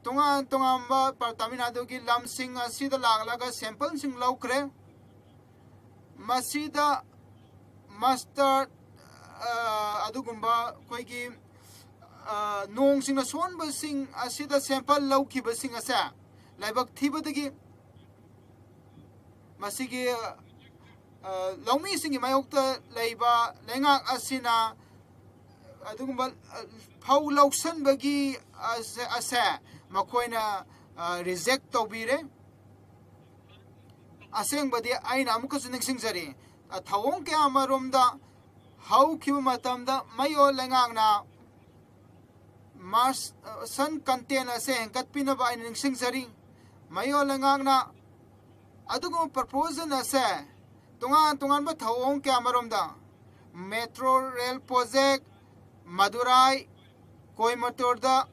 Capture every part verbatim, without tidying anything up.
ꯇꯣꯉꯥꯟ ꯇꯣꯉꯥꯟꯕ ꯄ-, ꯇꯥꯃꯤꯜ ꯅꯥꯗꯨꯒꯤ ꯂꯝꯁꯤꯡ ꯑꯁꯤꯗ ꯂꯥꯛꯂꯒ ꯁꯦꯝꯄꯜꯁꯤꯡ ꯂꯧꯈ꯭ꯔꯦ꯫ ꯃꯁꯤꯗ ꯃꯁꯇꯔ, ꯑ, ꯑꯗꯨꯒꯨꯝꯕ ꯑꯩꯈꯣꯏꯒꯤ, ꯑ, ꯅꯣꯡꯁꯤꯡꯅ ꯁꯣꯟꯕꯁꯤꯡ ꯑꯁꯤꯗ ꯁꯦꯝꯄꯜ ꯂꯧꯈꯤꯕꯁꯤꯡ ꯑꯁꯦ ꯂꯥꯏꯕꯛ ꯊꯤꯕꯗꯒꯤ ꯃꯁꯤꯒꯤ, ꯑ, ꯂꯧꯃꯤꯁꯤꯡꯒꯤ ꯃꯥꯌꯣꯛꯇ ꯂꯩꯕ ꯂꯩꯉꯥꯛ ꯑꯁꯤꯅ ꯑꯗꯨꯒꯨꯝꯕ, ꯑ, ꯐꯧ ꯂꯧꯁꯟꯕꯒꯤ ꯑꯁꯦ, ꯑꯁꯦ ꯃꯈꯣꯏꯅ, ꯑ, ꯔꯤꯖꯦꯛ ꯇꯧꯕꯤꯔꯦ꯫ ꯑꯁꯦꯡꯕꯗꯤ ꯑꯩꯅ ꯑꯃꯨꯛꯀꯁꯨ ꯅꯤꯡꯁꯤꯡꯖꯔꯤ, ꯑ, ꯊꯧꯑꯣꯡ ꯀꯌꯥ ꯑꯃꯔꯣꯝꯗ ꯍꯧꯈꯤꯕ ꯃꯇꯝꯗ ꯃꯌꯣꯜ ꯂꯩꯉꯥꯛꯅ ꯃꯥꯔꯁ, ꯑ, ꯁꯟ ꯀꯟꯇꯦꯟ ꯑꯁꯦ ꯍꯦꯟꯒꯠꯄꯤꯅꯕ ꯑꯩꯅ ꯅꯤꯡꯁꯤꯡꯖꯔꯤ꯫ ꯃꯌꯣꯜ ꯂꯩꯉꯥꯛꯅ ꯑꯗꯨꯒꯨꯝꯕ ꯄ꯭ꯔꯄꯣꯖꯦꯜ ꯑꯁꯦ ꯇꯣꯉꯥꯟ ꯇꯣꯉꯥꯟꯕ ꯊꯧꯑꯣꯡ ꯀꯌꯥ ꯑꯃꯔꯣꯝꯗ ꯃꯦꯇ꯭ꯔꯣ ꯔꯦꯜ ꯄ꯭ꯔꯣꯖꯦꯛ, ꯃꯗꯨꯔꯥꯏ, ꯀꯣꯏꯃꯇꯣꯔꯗ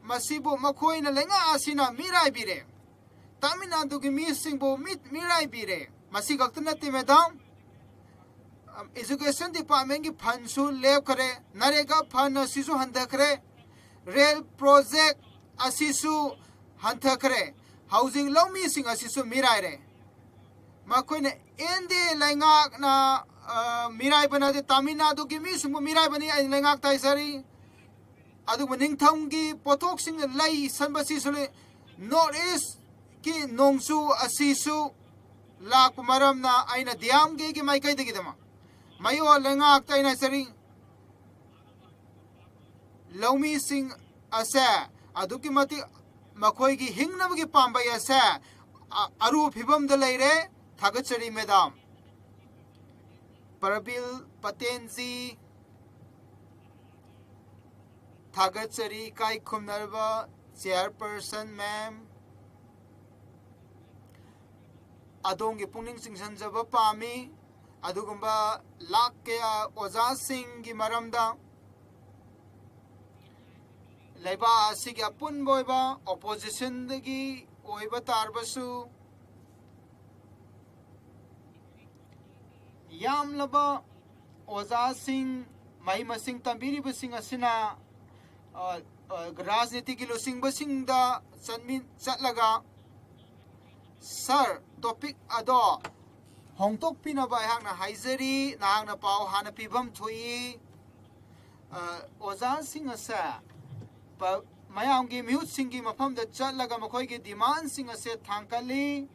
ꯃꯁꯤꯕꯨ ꯃꯈꯣꯏꯅ ꯂꯩꯉꯥꯛ ꯑꯁꯤꯅ ꯃꯤꯔꯥꯏꯕꯤꯔꯦ꯫ ꯇꯥꯃꯤꯜ ꯅꯥꯗꯨꯒꯤ ꯃꯤꯁꯤꯡꯕꯨ ꯃꯤꯠ ꯃꯤꯔꯥꯏꯕꯤꯔꯦ꯫ ꯃꯁꯤ ꯈꯛꯇ ꯅꯠꯇꯦ, ꯃꯦꯗꯥꯝ, ꯑꯦꯖꯨꯀꯦꯁꯟ ꯗꯤꯄꯥꯔꯠꯃꯦꯟꯒꯤ ꯐꯟꯁꯨ ꯂꯦꯞꯈ꯭ꯔꯦ, ꯅꯔꯦꯒꯥ ꯐꯟ ꯑꯁꯤꯁꯨ ꯍꯟꯊꯈ꯭ꯔꯦ, ꯔꯦꯜ ꯄ꯭ꯔꯣꯖꯦꯛ ꯑꯁꯤꯁꯨ ꯍꯟꯊꯈ꯭ꯔꯦ꯫ ꯍꯧꯖꯤꯛ ꯂꯧꯃꯤꯁꯤꯡ ꯑꯁꯤꯁꯨ ꯃꯤꯔꯥꯏꯔꯦ꯫ ꯃꯈꯣꯏꯅ ꯑꯦꯟ ꯗꯤ ꯑꯦ ꯂꯩꯉꯥꯛꯅ, ꯑ, ꯃꯤꯔꯥꯏꯕ ꯅꯠꯇꯦ, ꯇꯥꯃꯤꯜ ꯅꯥꯗꯨꯒꯤ ꯃꯤꯁꯤꯡꯕꯨ ꯃꯤꯔꯥꯏꯕꯅꯤ ꯑꯩꯅ ꯂꯩꯉꯥꯛꯇ ꯍꯥꯏꯖꯔꯤ꯫ ꯑꯗꯨꯕꯨ ꯅꯤꯡꯊꯝꯒꯤ ꯄꯣꯠꯊꯣꯛꯁꯤꯡ ꯂꯩ ꯁꯟꯕꯁꯤꯁꯨ ꯂꯩ꯫ ꯅꯣꯔꯠ ꯏꯁꯀꯤ ꯅꯣꯡꯆꯨ ꯑꯁꯤꯁꯨ ꯂꯥꯛꯄ ꯃꯔꯝꯅ ꯑꯩꯅ ꯗꯤ ꯑꯦꯝ ꯀꯦꯒꯤ ꯃꯥꯏꯀꯩꯗꯒꯤꯗꯃꯛ ꯃꯌꯣꯜ ꯂꯩꯉꯥꯛꯇ ꯑꯩꯅ ꯍꯥꯏꯖꯔꯤ, ꯂꯧꯃꯤꯁꯤꯡ ꯑꯁꯦ ꯑꯗꯨꯛꯀꯤ ꯃꯇꯤꯛ ꯃꯈꯣꯏꯒꯤ ꯍꯤꯡꯅꯕꯒꯤ ꯄꯥꯝꯕꯩ ꯑꯁꯦ ꯑ-, ꯑꯔꯨꯕ ꯐꯤꯕꯝꯗ ꯂꯩꯔꯦ꯫ ꯊꯥꯒꯠꯆꯔꯤ, ꯃꯦꯗꯥꯝ꯫ ꯄ꯭ꯔꯕꯤꯜ ꯄꯇꯦꯟꯖꯤ, ꯊꯥꯒꯠꯆꯔꯤ, ꯏꯀꯥꯏ ꯈꯨꯝꯅꯔꯕ ꯆꯤꯌꯔꯄꯔꯁꯟ ꯃꯦꯝ꯫ ꯑꯗꯣꯝꯒꯤ ꯄꯨꯛꯅꯤꯡ ꯆꯤꯡꯁꯤꯟꯖꯕ ꯄꯥꯝꯃꯤ꯫ ꯑꯗꯨꯒꯨꯝꯕ ꯂꯥꯛ ꯀꯌꯥ ꯑꯣꯖꯥꯁꯤꯡꯒꯤ ꯃꯔꯝꯗ ꯂꯩꯕꯥꯛ ꯑꯁꯤꯒꯤ ꯑꯄꯨꯟꯕ ꯑꯣꯏꯕ ꯑꯣꯄꯣꯖꯤꯁꯟꯗꯒꯤ ꯑꯣꯏꯕ ꯇꯥꯔꯕꯁꯨ, ꯌꯥꯝꯂꯕ ꯑꯣꯖꯥꯁꯤꯡ, ꯃꯍꯩ ꯃꯁꯤꯡ ꯇꯝꯕꯤꯔꯤꯕꯁꯤꯡ ꯑꯁꯤꯅ, ꯑ, ꯑ, ꯔꯥꯖꯅꯤꯇꯤꯒꯤ ꯂꯨꯆꯤꯡꯕꯁꯤꯡꯗ ꯆꯠꯃꯤꯟ-, ꯆꯠꯂꯒ, "ꯁꯥꯔ, ꯇꯣꯄꯤꯛ ꯑꯗꯣ ꯍꯣꯡꯗꯣꯛꯄꯤꯅꯕ ꯑꯩꯍꯥꯛꯅ ꯍꯥꯏꯖꯔꯤ, ꯅꯍꯥꯛꯅ ꯄꯥꯎ ꯍꯥꯟꯅ ꯄꯤꯐꯝ ꯊꯣꯛꯏ"꯫ ꯑ, ꯑꯣꯖꯥꯁꯤꯡ ꯑꯁꯦ ꯄ-, ꯃꯌꯥꯝꯒꯤ ꯃꯤꯍꯨꯠꯁꯤꯡꯒꯤ ꯃꯐꯝꯗ ꯆꯠꯂꯒ ꯃꯈꯣꯏꯒꯤ ꯗꯤꯃꯥꯟꯁꯤꯡ ꯑꯁꯦ ꯊꯥꯡꯒꯠꯂꯤ꯫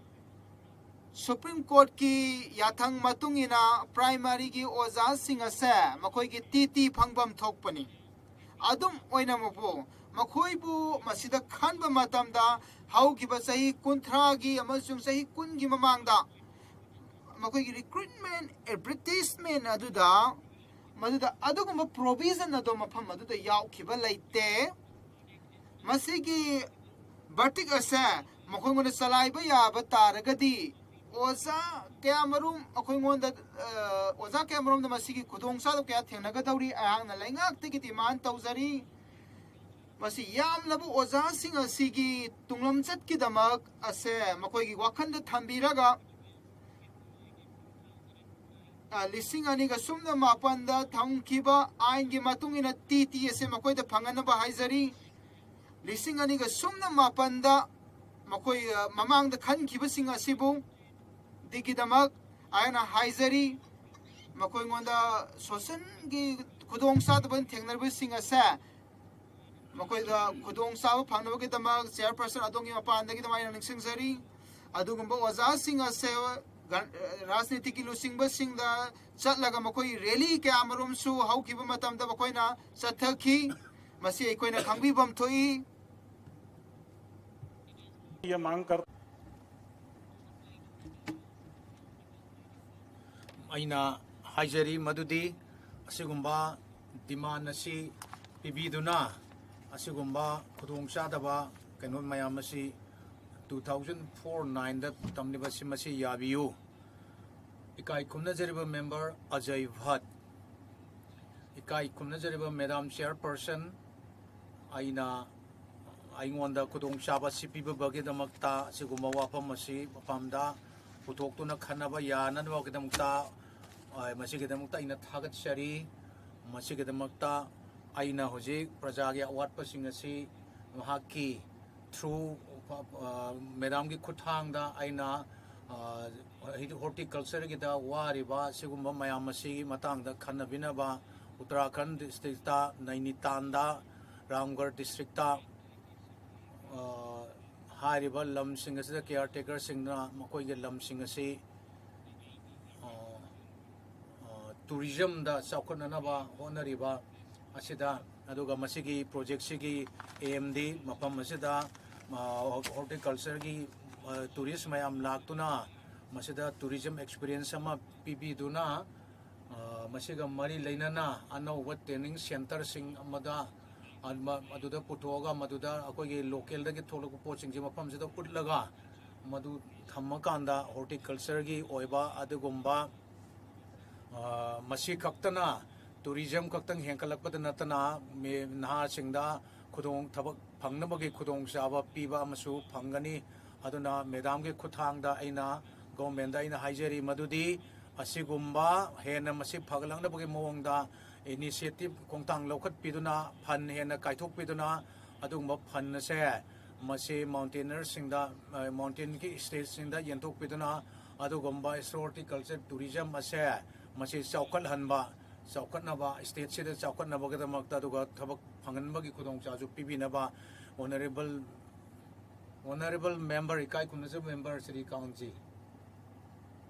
ꯁꯨꯄ꯭ꯔꯤꯝ ꯀꯣꯔꯠꯀꯤ ꯌꯥꯊꯪ ꯃꯇꯨꯡ ꯏꯟꯅ ꯄ꯭ꯔꯥꯏꯃꯥꯔꯤꯒꯤ ꯑꯣꯖꯥꯁꯤꯡ ꯑꯁꯦ ꯃꯈꯣꯏꯒꯤ ꯇꯤ ꯇꯤ ꯐꯪꯐꯝ ꯊꯣꯛꯄꯅꯤ꯫ ꯑꯗꯨꯝ ꯑꯣꯏꯅꯃꯛꯄꯨ, ꯃꯈꯣꯏꯕꯨ ꯃꯁꯤꯗ ꯈꯟꯕ ꯃꯇꯝꯗ ꯍꯧꯈꯤꯕ ꯆꯍꯤ ꯀꯨꯟꯊ꯭ꯔꯥꯒꯤ ꯑꯃꯁꯨꯡ ꯆꯍꯤ ꯀꯨꯟꯒꯤ ꯃꯃꯥꯡꯗ ꯃꯈꯣꯏꯒꯤ ꯔꯤꯀ꯭ꯔꯨꯠꯃꯦꯟ ꯑꯦꯗꯚꯔꯇꯤꯁꯃꯦꯟ ꯑꯗꯨꯗ, ꯃꯗꯨꯗ ꯑꯗꯨꯒꯨꯝꯕ ꯄ꯭ꯔꯣꯚꯤꯖꯟ ꯑꯗꯣ ꯃꯐꯝ ꯑꯗꯨꯗ ꯌꯥꯎꯈꯤꯕ ꯂꯩꯇꯦ꯫ ꯃꯁꯤꯒꯤ ꯚꯔꯗꯤꯛ ꯑꯁꯦ ꯃꯈꯣꯏꯉꯣꯟꯗ ꯆꯂꯥꯏꯕ ꯌꯥꯕ ꯇꯥꯔꯒꯗꯤ, ꯑꯣꯖꯥ ꯀꯌꯥꯃꯔꯨꯝ ꯑꯩꯈꯣꯏꯉꯣꯟꯗ, ꯑ, ꯑꯣꯖꯥ ꯀꯌꯥꯃꯔꯨꯝꯗ ꯃꯁꯤꯒꯤ ꯈꯨꯗꯣꯡꯆꯥꯗꯕ ꯀꯌꯥ ꯊꯦꯡꯅꯒꯗꯧꯔꯤ꯫ ꯑꯩꯍꯥꯛꯅ ꯂꯩꯉꯥꯛꯇꯒꯤ ꯗꯤꯃꯥꯟ ꯇꯧꯖꯔꯤ, ꯃꯁꯤ ꯌꯥꯝꯂꯕ ꯑꯣꯖꯥꯁꯤꯡ ꯑꯁꯤꯒꯤ ꯇꯨꯡꯂꯝꯆꯠꯀꯤꯗꯃꯛ ꯑꯁꯦ ꯃꯈꯣꯏꯒꯤ ꯋꯥꯈꯜꯗ ꯊꯝꯕꯤꯔꯒ, ꯑ, ꯂꯤꯁꯤꯡ ꯑꯅꯤꯒ ꯁꯨꯞꯅ ꯃꯥꯄꯟꯗ ꯊꯝꯈꯤꯕ ꯑꯥꯏꯟꯒꯤ ꯃꯇꯨꯡ ꯏꯟꯅ ꯇꯤ ꯇꯤ ꯑꯁꯦ ꯃꯈꯣꯏꯗ ꯐꯪꯍꯟꯅꯕ ꯍꯥꯏꯖꯔꯤ꯫ ꯂꯤꯁꯤꯡ ꯑꯅꯤꯒ ꯁꯨꯞꯅ ꯃꯥꯄꯟꯗ ꯃꯈꯣꯏ, ꯑ, ꯃꯃꯥꯡꯗ ꯈꯟꯈꯤꯕꯁꯤꯡ ꯑꯁꯤꯕꯨ ꯗꯤꯒꯤꯗꯃꯛ ꯑꯩꯅ ꯍꯥꯏꯖꯔꯤ꯫ ꯃꯈꯣꯏꯉꯣꯟꯗ ꯁꯣꯁꯟꯒꯤ ꯈꯨꯗꯣꯡꯆꯥꯗꯕ ꯊꯦꯡꯅꯔꯤꯕꯁꯤꯡ ꯑꯁꯦ ꯃꯈꯣꯏꯗ ꯈꯨꯗꯣꯡꯆꯥꯕ ꯐꯪꯅꯕꯒꯤꯗꯃꯛ ꯆꯤꯌꯔꯄꯔꯁꯟ ꯑꯗꯣꯝꯒꯤ ꯃꯄꯥꯟꯗꯒꯤꯗꯃꯛ ꯑꯩꯅ ꯅꯤꯡꯁꯤꯡꯖꯔꯤ꯫ ꯑꯗꯨꯒꯨꯝꯕ ꯑꯣꯖꯥꯁꯤꯡ ꯑꯁꯦ ꯒ-, ꯔꯥꯖꯅꯤꯇꯤꯒꯤ ꯂꯨꯆꯤꯡꯕꯁꯤꯡꯗ ꯆꯠꯂꯒ ꯃꯈꯣꯏ ꯔꯦꯂꯤ ꯀꯌꯥ ꯑꯃꯔꯣꯝꯁꯨ ꯍꯧꯈꯤꯕ ꯃꯇꯝꯗ ꯃꯈꯣꯏꯅ ꯆꯠꯊꯈꯤ꯫ ꯃꯁꯤ ꯑꯩꯈꯣꯏꯅ ꯈꯪꯕꯤꯐꯝ ꯊꯣꯛꯏ꯫ ये मांग कर ꯑꯩꯅ ꯍꯥꯏꯖꯔꯤ ꯃꯗꯨꯗꯤ ꯑꯁꯤꯒꯨꯝꯕ ꯗꯤꯃꯥꯟ ꯑꯁꯤ ꯄꯤꯕꯤꯗꯨꯅ ꯑꯁꯤꯒꯨꯝꯕ ꯈꯨꯗꯣꯡꯆꯥꯗꯕ ꯀꯩꯅꯣ ꯃꯌꯥꯝ ꯑꯁꯤ two thousand four nineꯗ ꯇꯝꯂꯤꯕꯁꯤ ꯃꯁꯤ ꯌꯥꯕꯤꯌꯨ꯫ ꯏꯀꯥꯏ ꯈꯨꯝꯅꯖꯔꯤꯕ ꯃꯦꯝꯕꯔ ꯑꯖꯌ ꯚꯠ, ꯏꯀꯥꯏ ꯈꯨꯝꯅꯖꯔꯤꯕ ꯃꯦꯗꯥꯝ ꯆꯤꯌꯔꯄꯔꯁꯟ, ꯑꯩꯅ ꯑꯩꯉꯣꯟꯗ ꯈꯨꯗꯣꯡꯆꯥꯕ ꯑꯁꯤ ꯄꯤꯕꯤꯕꯒꯤꯗꯃꯛꯇ, ꯑꯁꯤꯒꯨꯝꯕ ꯋꯥꯐꯝ ꯑꯁꯤ ꯃꯐꯝꯗ ꯄꯨꯊꯣꯛꯇꯨꯅ ꯈꯟꯅꯕ ꯌꯥꯅꯅꯕꯒꯤꯗꯃꯛꯇ, ꯑ, ꯃꯁꯤꯒꯤꯗꯃꯛꯇ ꯑꯩꯅ ꯊꯥꯒꯠꯆꯔꯤ꯫ ꯃꯁꯤꯒꯤꯗꯃꯛꯇ ꯑꯩꯅ ꯍꯧꯖꯤꯛ ꯄ꯭ꯔꯖꯥꯒꯤ ꯑꯋꯥꯠꯄꯁꯤꯡ ꯑꯁꯤ ꯃꯍꯥꯛꯀꯤ through, ꯑ, ꯃꯦꯗꯥꯝꯒꯤ ꯈꯨꯠꯊꯥꯡꯗ ꯑꯩꯅ, ꯑ, horticultureꯒꯤꯗ ꯋꯥꯔꯤꯕ ꯁꯤꯒꯨꯝꯕ ꯃꯌꯥꯝ ꯑꯁꯤꯒꯤ ꯃꯇꯥꯡꯗ ꯈꯟꯅꯕꯤꯅꯕ ꯎꯠꯇꯔꯥꯈꯟꯗ districtꯇ, ꯅꯩꯅꯤꯇꯥꯟꯗ, ꯔꯥꯝꯒꯔ districtꯇ, ꯑ, ꯍꯥꯏꯔꯤꯕ ꯂꯝꯁꯤꯡ ꯑꯁꯤꯗ caretakerꯁꯤꯡꯅ ꯃꯈꯣꯏꯒꯤ ꯂꯝꯁꯤꯡ ꯑꯁꯤ, ꯑ, ꯑ, tourismꯗ ꯆꯥꯎꯈꯠꯅꯅꯕ ꯍꯣꯠꯅꯔꯤꯕ ꯑꯁꯤꯗ, ꯑꯗꯨꯒ ꯃꯁꯤꯒꯤ projectꯁꯤꯒꯤ aimꯗꯤ ꯃꯐꯝ ꯑꯁꯤꯗ, ꯑ, horticultureꯒꯤ, ꯑ, tourist ꯃꯌꯥꯝ ꯂꯥꯛꯇꯨꯅ ꯃꯁꯤꯗ tourism experience ꯑꯃ ꯄꯤꯕꯤꯗꯨꯅ, ꯑ, ꯃꯁꯤꯒ ꯃꯔꯤ ꯂꯩꯅꯅ ꯑꯅꯧꯕ training centreꯁꯤꯡ ꯑꯃꯗ, ꯑꯃ-, ꯑꯗꯨꯗ ꯄꯨꯊꯣꯛꯑꯒ ꯃꯗꯨꯗ ꯑꯩꯈꯣꯏꯒꯤ localꯗꯒꯤ ꯊꯣꯛꯂꯛꯄ ꯄꯣꯠꯁꯤꯡꯁꯤ ꯃꯐꯝꯁꯤꯗ ꯎꯠꯂꯒ ꯃꯗꯨ ꯊꯝꯃꯀꯥꯟꯗ horticultureꯒꯤ ꯑꯣꯏꯕ ꯑꯗꯨꯒꯨꯝꯕ, ꯑ, ꯃꯁꯤ ꯈꯛꯇꯅ tourism ꯈꯛꯇꯪ ꯍꯦꯟꯒꯠꯂꯛꯄꯗ ꯅꯠꯇꯅ ꯃꯤ-, ꯅꯍꯥꯁꯤꯡꯗ ꯈꯨꯗꯣꯡ, ꯊꯕꯛ ꯐꯪꯅꯕꯒꯤ ꯈꯨꯗꯣꯡꯆꯥꯕ ꯄꯤꯕ ꯑꯃꯁꯨ ꯐꯪꯒꯅꯤ꯫ ꯑꯗꯨꯅ ꯃꯦꯗꯥꯝꯒꯤ ꯈꯨꯠꯊꯥꯡꯗ ꯑꯩꯅ governmentꯗ ꯑꯩꯅ ꯍꯥꯏꯖꯔꯤ ꯃꯗꯨꯗꯤ ꯑꯁꯤꯒꯨꯝꯕ ꯍꯦꯟꯅ ꯃꯁꯤ ꯐꯒꯠꯂꯛꯅꯕꯒꯤ ꯃꯑꯣꯡꯗ initiative ꯈꯣꯡꯊꯥꯡ ꯂꯧꯈꯠꯄꯤꯗꯨꯅ, fund ꯍꯦꯟꯅ ꯀꯥꯏꯊꯣꯛꯄꯤꯗꯨꯅ, ꯑꯗꯨꯒꯨꯝꯕ fund ꯑꯁꯦ ꯃꯁꯤ mountaineerꯁꯤꯡꯗ, ꯑ, mountainꯒꯤ stateꯁꯤꯡꯗ ꯌꯦꯟꯊꯣꯛꯄꯤꯗꯨꯅ ꯑꯗꯨꯒꯨꯝꯕ horticulture tourism ꯑꯁꯦ ꯃꯁꯤ ꯆꯥꯎꯈꯠꯍꯟꯕ, ꯆꯥꯎꯈꯠꯅꯕ, stateꯁꯤꯗ ꯆꯥꯎꯈꯠꯅꯕꯒꯤꯗꯃꯛꯇ ꯑꯗꯨꯒ ꯊꯕꯛ ꯐꯪꯍꯟꯕꯒꯤ ꯈꯨꯗꯣꯡꯆꯥꯕꯁꯨ ꯄꯤꯕꯤꯅꯕ honourable, honourable member, ꯏꯀꯥꯏ ꯈꯨꯝꯅꯖꯕ member ꯁ꯭ꯔꯤ ꯀꯥꯎꯟꯖꯤ꯫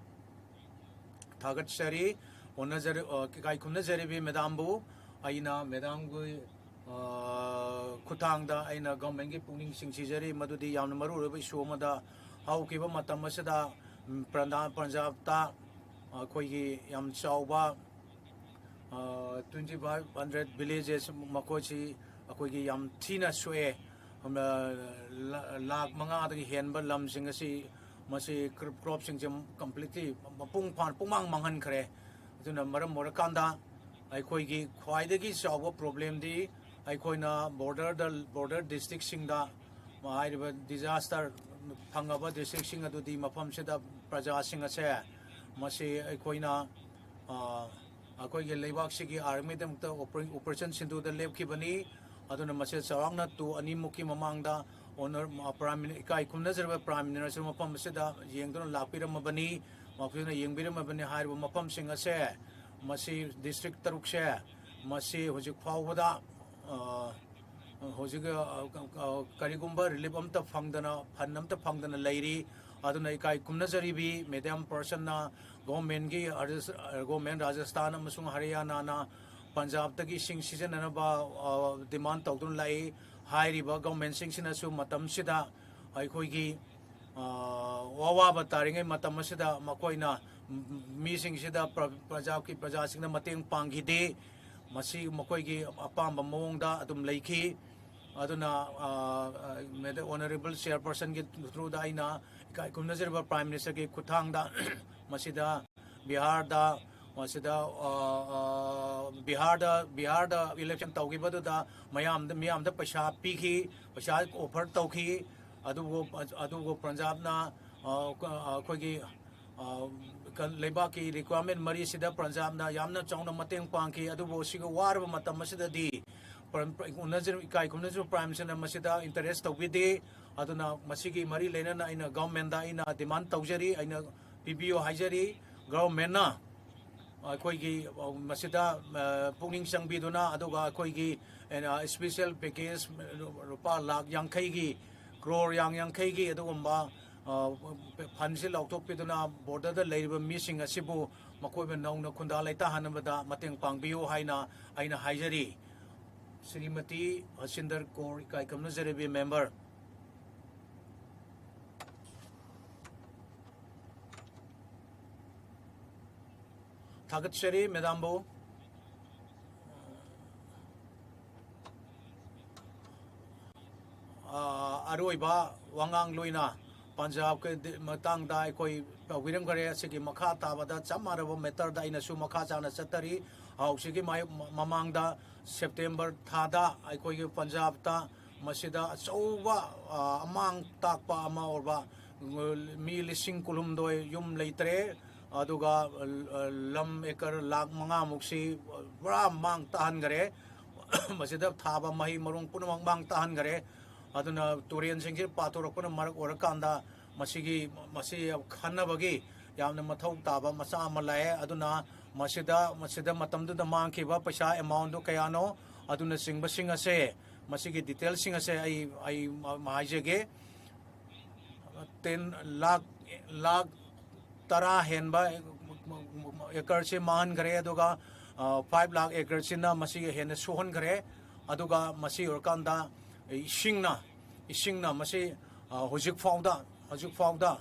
ꯊꯥꯒꯠꯆꯔꯤ꯫ ꯑꯣꯟꯅꯖꯔꯤ-, ꯑ, ꯏꯀꯥꯏ ꯈꯨꯝꯅꯖꯔꯤꯕꯤ ꯃꯦꯗꯥꯝꯕꯨ꯫ ꯑꯩꯅ ꯃꯦꯗꯥꯝꯒꯤ, ꯑ, ꯈꯨꯠꯊꯥꯡꯗ ꯑꯩꯅ governmentꯀꯤ ꯄꯨꯛꯅꯤꯡ ꯆꯤꯡꯁꯤꯟꯖꯔꯤ, ꯃꯗꯨꯗꯤ ꯌꯥꯝꯅ ꯃꯔꯨꯑꯣꯏꯕ issue ꯑꯃꯗ ꯍꯧꯈꯤꯕ ꯃꯇꯝ ꯑꯁꯤꯗ, ꯎꯝ, ꯄ꯭ꯔꯟꯗꯥ-, ꯄꯟꯖꯥꯕꯇ ꯑꯩꯈꯣꯏꯒꯤ ꯌꯥꯝ ꯆꯥꯎꯕ, ꯑ, twenty five hundred villages ꯃꯈꯣꯏꯁꯤ ꯑꯩꯈꯣꯏꯒꯤ ꯌꯥꯝ ꯊꯤꯅ ꯁꯣꯛꯑꯦ꯫ ꯑ, ꯂꯥ-, ꯂꯥꯈ ꯃꯉꯥꯗꯒꯤ ꯍꯦꯟꯕ ꯂꯝꯁꯤꯡ ꯑꯁꯤ ꯃꯁꯤ crop, cropꯁꯤꯡꯁꯦ completely ꯃꯄꯨꯡ ꯐꯥꯅ ꯄꯨꯡꯃꯥꯡ ꯃꯥꯡꯍꯟꯈ꯭ꯔꯦ꯫ ꯑꯗꯨꯅ ꯃꯔꯝ ꯑꯣꯏꯔꯀꯥꯟꯗ ꯑꯩꯈꯣꯏꯒꯤ ꯈ꯭ꯋꯥꯏꯗꯒꯤ ꯆꯥꯎꯕ problemꯗꯤ ꯑꯩꯈꯣꯏꯅ borderꯗ, border districtꯁꯤꯡꯗ ꯍꯥꯏꯔꯤꯕ disaster ꯐꯪꯉꯕ districtꯁꯤꯡ ꯑꯗꯨꯗꯤ ꯃꯐꯝꯁꯤꯗ ꯄ꯭ꯔꯖꯥꯁꯤꯡ ꯑꯁꯦ ꯃꯁꯤ ꯑꯩꯈꯣꯏꯅ, ꯑ, ꯑꯩꯈꯣꯏꯒꯤ ꯂꯩꯕꯥꯛꯁꯤꯒꯤ ꯑꯥꯔꯃꯤꯗꯃꯛꯇ ꯑꯣꯄꯔꯦꯁꯟ ꯁꯤꯟꯗꯨꯗ ꯂꯦꯞꯈꯤꯕꯅꯤ꯫ ꯑꯗꯨꯅ ꯃꯁꯤ ꯆꯥꯎꯔꯥꯛꯅ ꯇꯨ ꯑꯅꯤꯃꯨꯛꯀꯤ ꯃꯃꯥꯡꯗ ꯑꯣꯅꯔ ꯄ꯭ꯔꯥꯏꯝ ꯃꯤꯅꯤ- ꯏꯀꯥꯏ ꯈꯨꯝꯅꯖꯔꯕ ꯄ꯭ꯔꯥꯏꯝ ꯃꯤꯅꯤꯁꯇꯔ ꯃꯐꯝ ꯑꯁꯤꯗ ꯌꯦꯡꯗꯨꯅ ꯂꯥꯛꯄꯤꯔꯝꯃꯕꯅꯤ꯫ ꯃꯈꯣꯏꯅ ꯌꯦꯡꯕꯤꯔꯝꯃꯕꯅꯤ꯫ ꯍꯥꯏꯔꯤꯕ ꯃꯐꯝꯁꯤꯡ ꯑꯁꯦ, ꯃꯁꯤ ꯗꯤꯁꯇ꯭ꯔꯤꯛ ꯇꯔꯨꯛꯁꯦ, ꯃꯁꯤ ꯍꯧꯖꯤꯛ ꯐꯥꯎꯕꯗ, ꯑ, ꯍꯧꯖꯤꯛ, ꯑ, ꯑ, ꯀꯔꯤꯒꯨꯝꯕ ꯔꯤꯂꯤꯐ ꯑꯝꯇ ꯐꯪꯗꯅ, ꯐꯟ ꯑꯝꯇ ꯐꯪꯗꯅ ꯂꯩꯔꯤ꯫ ꯑꯗꯨꯅ ꯏꯀꯥꯏ ꯈꯨꯝꯅꯖꯔꯤꯕꯤ ꯃꯦꯗꯥꯝ ꯄꯔꯁꯟꯅ ꯒꯣꯔꯃꯦꯟꯒꯤ ꯑꯥꯔꯖ-, ꯒꯣꯔꯃꯦꯟ ꯔꯥꯖꯁꯊꯥꯟ ꯑꯃꯁꯨꯡ ꯍꯔꯤꯌꯥꯅꯥꯅ ꯄꯟꯖꯥꯕꯇꯒꯤ ꯏꯁꯤꯡ ꯁꯤꯖꯤꯟꯅꯅꯕ, ꯑ, ꯗꯤꯃꯥꯟ ꯇꯧꯗꯨꯅ ꯂꯥꯛꯏ꯫ ꯍꯥꯏꯔꯤꯕ ꯒꯣꯔꯃꯦꯟꯁꯤꯡꯁꯤꯅꯁꯨ ꯃꯇꯝꯁꯤꯗ ꯑꯩꯈꯣꯏꯒꯤ, ꯑ, ꯑꯋꯥꯕ ꯇꯥꯔꯤꯉꯩ ꯃꯇꯝ ꯑꯁꯤꯗ ꯃꯈꯣꯏꯅ ꯃꯤꯁꯤꯡꯁꯤꯗ ꯄ꯭ꯔ-, ꯄ꯭ꯔꯖꯥꯒꯤ, ꯄ꯭ꯔꯖꯥꯁꯤꯡꯗ ꯃꯇꯦꯡ ꯄꯥꯡꯈꯤꯗꯦ꯫ ꯃꯁꯤ ꯃꯈꯣꯏꯒꯤ ꯑꯄꯥꯝꯕ ꯃꯑꯣꯡꯗ ꯑꯗꯨꯝ ꯂꯩꯈꯤ꯫ ꯑꯗꯨꯅ, ꯑ, ꯑ, ꯃꯦꯗ-, ꯑꯣꯅꯔꯦꯕꯜ ꯆꯤꯌꯔꯄꯔꯁꯟꯒꯤ ꯊ꯭ꯔꯨꯗ ꯑꯩꯅ ꯏꯀꯥꯏ ꯈꯨꯝꯅꯖꯔꯤꯕ ꯄ꯭ꯔꯥꯏꯝ ꯃꯤꯅꯤꯁꯇꯔꯒꯤ ꯈꯨꯠꯊꯥꯡꯗ ꯃꯁꯤꯗ ꯕꯤꯍꯥꯔꯗ, ꯃꯁꯤꯗ, ꯑ, ꯑ, ꯕꯤꯍꯥꯔꯗ, ꯕꯤꯍꯥꯔꯗ ꯏꯂꯦꯛꯁꯟ ꯇꯧꯈꯤꯕꯗꯨꯗ ꯃꯌꯥꯝꯗ, ꯃꯤꯌꯥꯝꯗ ꯄꯩꯁꯥ ꯄꯤꯈꯤ, ꯄꯩꯁꯥ ꯑꯣꯐꯔ ꯇꯧꯈꯤ꯫ ꯑꯗꯨꯕꯨ, ꯑꯗꯨꯕꯨ ꯄꯟꯖꯥꯕꯅ, ꯑ, ꯑꯩꯈꯣꯏꯒꯤ, ꯑ, ꯀ-, ꯂꯩꯕꯥꯛꯀꯤ ꯔꯤꯀ꯭ꯋꯥꯏꯔꯃꯦꯟ ꯃꯔꯤꯁꯤꯗ ꯄꯟꯖꯥꯕꯅ ꯌꯥꯝꯅ ꯆꯥꯎꯅ ꯃꯇꯦꯡ ꯄꯥꯡꯈꯤ꯫ ꯑꯗꯨꯕꯨ ꯁꯤꯒꯤ ꯋꯥꯔꯕ ꯃꯇꯝ ꯑꯁꯤꯗꯗꯤ ꯄ꯭ꯔ-, ꯄ꯭ꯔ-, ꯎꯅꯖ-, ꯏꯀꯥꯏ ꯈꯨꯝꯅꯖꯔꯤꯕ ꯄ꯭ꯔꯥꯏꯝ ꯃꯤꯅꯤꯁꯇꯔꯅ ꯃꯁꯤꯗ ꯏꯟꯇꯔꯦꯁ ꯇꯧꯕꯤꯗꯦ꯫ ꯑꯗꯨꯅ ꯃꯁꯤꯒꯤ ꯃꯔꯤ ꯂꯩꯅꯅ ꯑꯩꯅ ꯒꯚꯔꯟꯃꯦꯟꯗ ꯑꯩꯅ ꯗꯤꯃꯥꯟ ꯇꯧꯖꯔꯤ, ꯑꯩꯅ ꯄꯤꯕꯤꯌꯨ ꯍꯥꯏꯖꯔꯤ꯫ ꯒꯚꯔꯟꯃꯦꯟꯅ ꯑꯩꯈꯣꯏꯒꯤ, ꯑ, ꯃꯁꯤꯗ, ꯑ, ꯄꯨꯛꯅꯤꯡ ꯆꯪꯕꯤꯗꯨꯅ, ꯑꯗꯨꯒ ꯑꯩꯈꯣꯏꯒꯤ, ꯑ, ꯏꯁꯄꯤꯁꯦꯜ ꯄꯦꯀꯦꯖ ꯂꯨꯄꯥ ꯂꯥꯈ ꯌꯥꯡꯈꯩꯒꯤ, ꯀ꯭ꯔꯣꯔ ꯌꯥꯡ ꯌꯥꯡꯈꯩꯒꯤ ꯑꯗꯨꯒꯨꯝꯕ, ꯑ, ꯐꯟꯁꯤ ꯂꯧꯊꯣꯛꯄꯤꯗꯨꯅ ꯕꯣꯔꯗꯔꯗ ꯂꯩꯔꯤꯕ ꯃꯤꯁꯤꯡ ꯑꯁꯤꯕꯨ ꯃꯈꯣꯏꯕꯨ ꯅꯧꯅ ꯈꯨꯟꯗꯥ ꯂꯩꯇꯥꯍꯟꯅꯕꯗ ꯃꯇꯦꯡ ꯄꯥꯡꯕꯤꯌꯨ ꯍꯥꯏꯅ ꯑꯩꯅ ꯍꯥꯏꯖꯔꯤ꯫ ꯁ꯭ꯔꯤꯃꯇꯤ ꯍꯁꯤꯟꯗꯔ ꯀꯣꯔ, ꯏꯀꯥꯏ ꯈꯨꯝꯅꯖꯔꯤꯕꯤ ꯃꯦꯝꯕꯔ꯫ ꯊꯥꯒꯠꯆꯔꯤ ꯃꯦꯗꯥꯝꯕꯨ꯫ ꯑ, ꯑꯔꯣꯏꯕ ꯋꯥꯉꯥꯡꯂꯣꯏꯅ ꯄꯟꯖꯥꯕꯀꯤ ꯗꯤ-, ꯃꯇꯥꯡꯗ ꯑꯩꯈꯣꯏ ꯇꯧꯕꯤꯔꯝꯈ꯭ꯔꯦ꯫ ꯑꯁꯤꯒꯤ ꯃꯈꯥ ꯇꯥꯕꯗ ꯆꯞ ꯃꯥꯟꯅꯕ ꯃꯦꯇꯔꯗ ꯑꯩꯅꯁꯨ ꯃꯈꯥ ꯆꯥꯅ ꯆꯠꯊꯔꯤ꯫ ꯍꯧꯖꯤꯛꯀꯤ ꯃꯥꯏ-, ꯃ-, ꯃꯃꯥꯡꯗ ꯁꯦꯞꯇꯦꯝꯕꯔ ꯊꯥꯗ ꯑꯩꯈꯣꯏꯒꯤ ꯄꯟꯖꯥꯕꯇ ꯃꯁꯤꯗ ꯑꯆꯧꯕ, ꯑ, ꯑꯃꯥꯡ ꯇꯥꯛꯄ ꯑꯃ ꯑꯣꯏꯕ, ꯃꯤ ꯂꯤꯁꯤꯡ ꯀꯨꯟꯍꯨꯝꯗꯣꯏ ꯌꯨꯝ ꯂꯩꯇ꯭ꯔꯦ꯫ ꯑꯗꯨꯒ, ꯑ, ꯂꯝ ꯑꯦꯀꯔ ꯂꯥꯈ ꯃꯉꯥꯃꯨꯛꯁꯤ ꯄꯨꯔꯥ ꯃꯥꯡ ꯇꯥꯍꯟꯈꯔꯦ꯫ ꯃꯁꯤꯗ ꯊꯥꯕ ꯃꯍꯩ ꯃꯔꯣꯡ ꯄꯨꯝꯅꯃꯛ ꯃꯥꯡ ꯇꯥꯍꯟꯈꯔꯦ꯫ ꯑꯗꯨꯅ ꯇꯨꯔꯦꯟꯁꯤꯡꯁꯤ ꯄꯥꯊꯣꯔꯛꯄꯅ ꯃꯔꯝ ꯑꯣꯏꯔꯀꯥꯟꯗ ꯃꯁꯤꯒꯤ, ꯃꯁꯤ ꯈꯟꯅꯕꯒꯤ ꯌꯥꯝꯅ ꯃꯊꯧ ꯇꯥꯕ ꯃꯆꯥꯛ ꯑꯃ ꯂꯥꯛꯑꯦ꯫ ꯑꯗꯨꯅ ꯃꯁꯤꯗ, ꯃꯁꯤꯗ ꯃꯇꯝꯗꯨꯗ ꯃꯥꯡꯈꯤꯕ ꯄꯩꯁꯥ amount ꯗꯨ ꯀꯌꯥꯅꯣ, ꯑꯗꯨꯅꯆꯤꯡꯕꯁꯤꯡ ꯑꯁꯦ, ꯃꯁꯤꯒꯤ detail ꯁꯤꯡ ꯑꯁꯦ ꯑꯩ, ꯑꯩ ꯍꯥꯏꯖꯒꯦ꯫ ꯇꯦꯟ ꯂꯥꯈ, ꯂꯥꯈ ꯇꯔꯥ ꯍꯦꯟꯕ ꯑꯦꯀꯔꯁꯤ ꯃꯥꯡꯍꯟꯈ꯭ꯔꯦ, ꯑꯗꯨꯒ, ꯑ, ꯐꯥꯏꯚ ꯂꯥꯈ ꯑꯦꯀꯔꯁꯤꯅ ꯃꯁꯤꯒ ꯍꯦꯟꯅ ꯁꯣꯛꯍꯟꯈ꯭ꯔꯦ꯫ ꯑꯗꯨꯒ ꯃꯁꯤ ꯑꯣꯏꯔꯀꯥꯟꯗ ꯏꯁꯤꯡꯅ, ꯏꯁꯤꯡꯅ ꯃꯁꯤ, ꯑ, ꯍꯧꯖꯤꯛ ꯐꯥꯎꯗ, ꯍꯧꯖꯤꯛ ꯐꯥꯎꯗ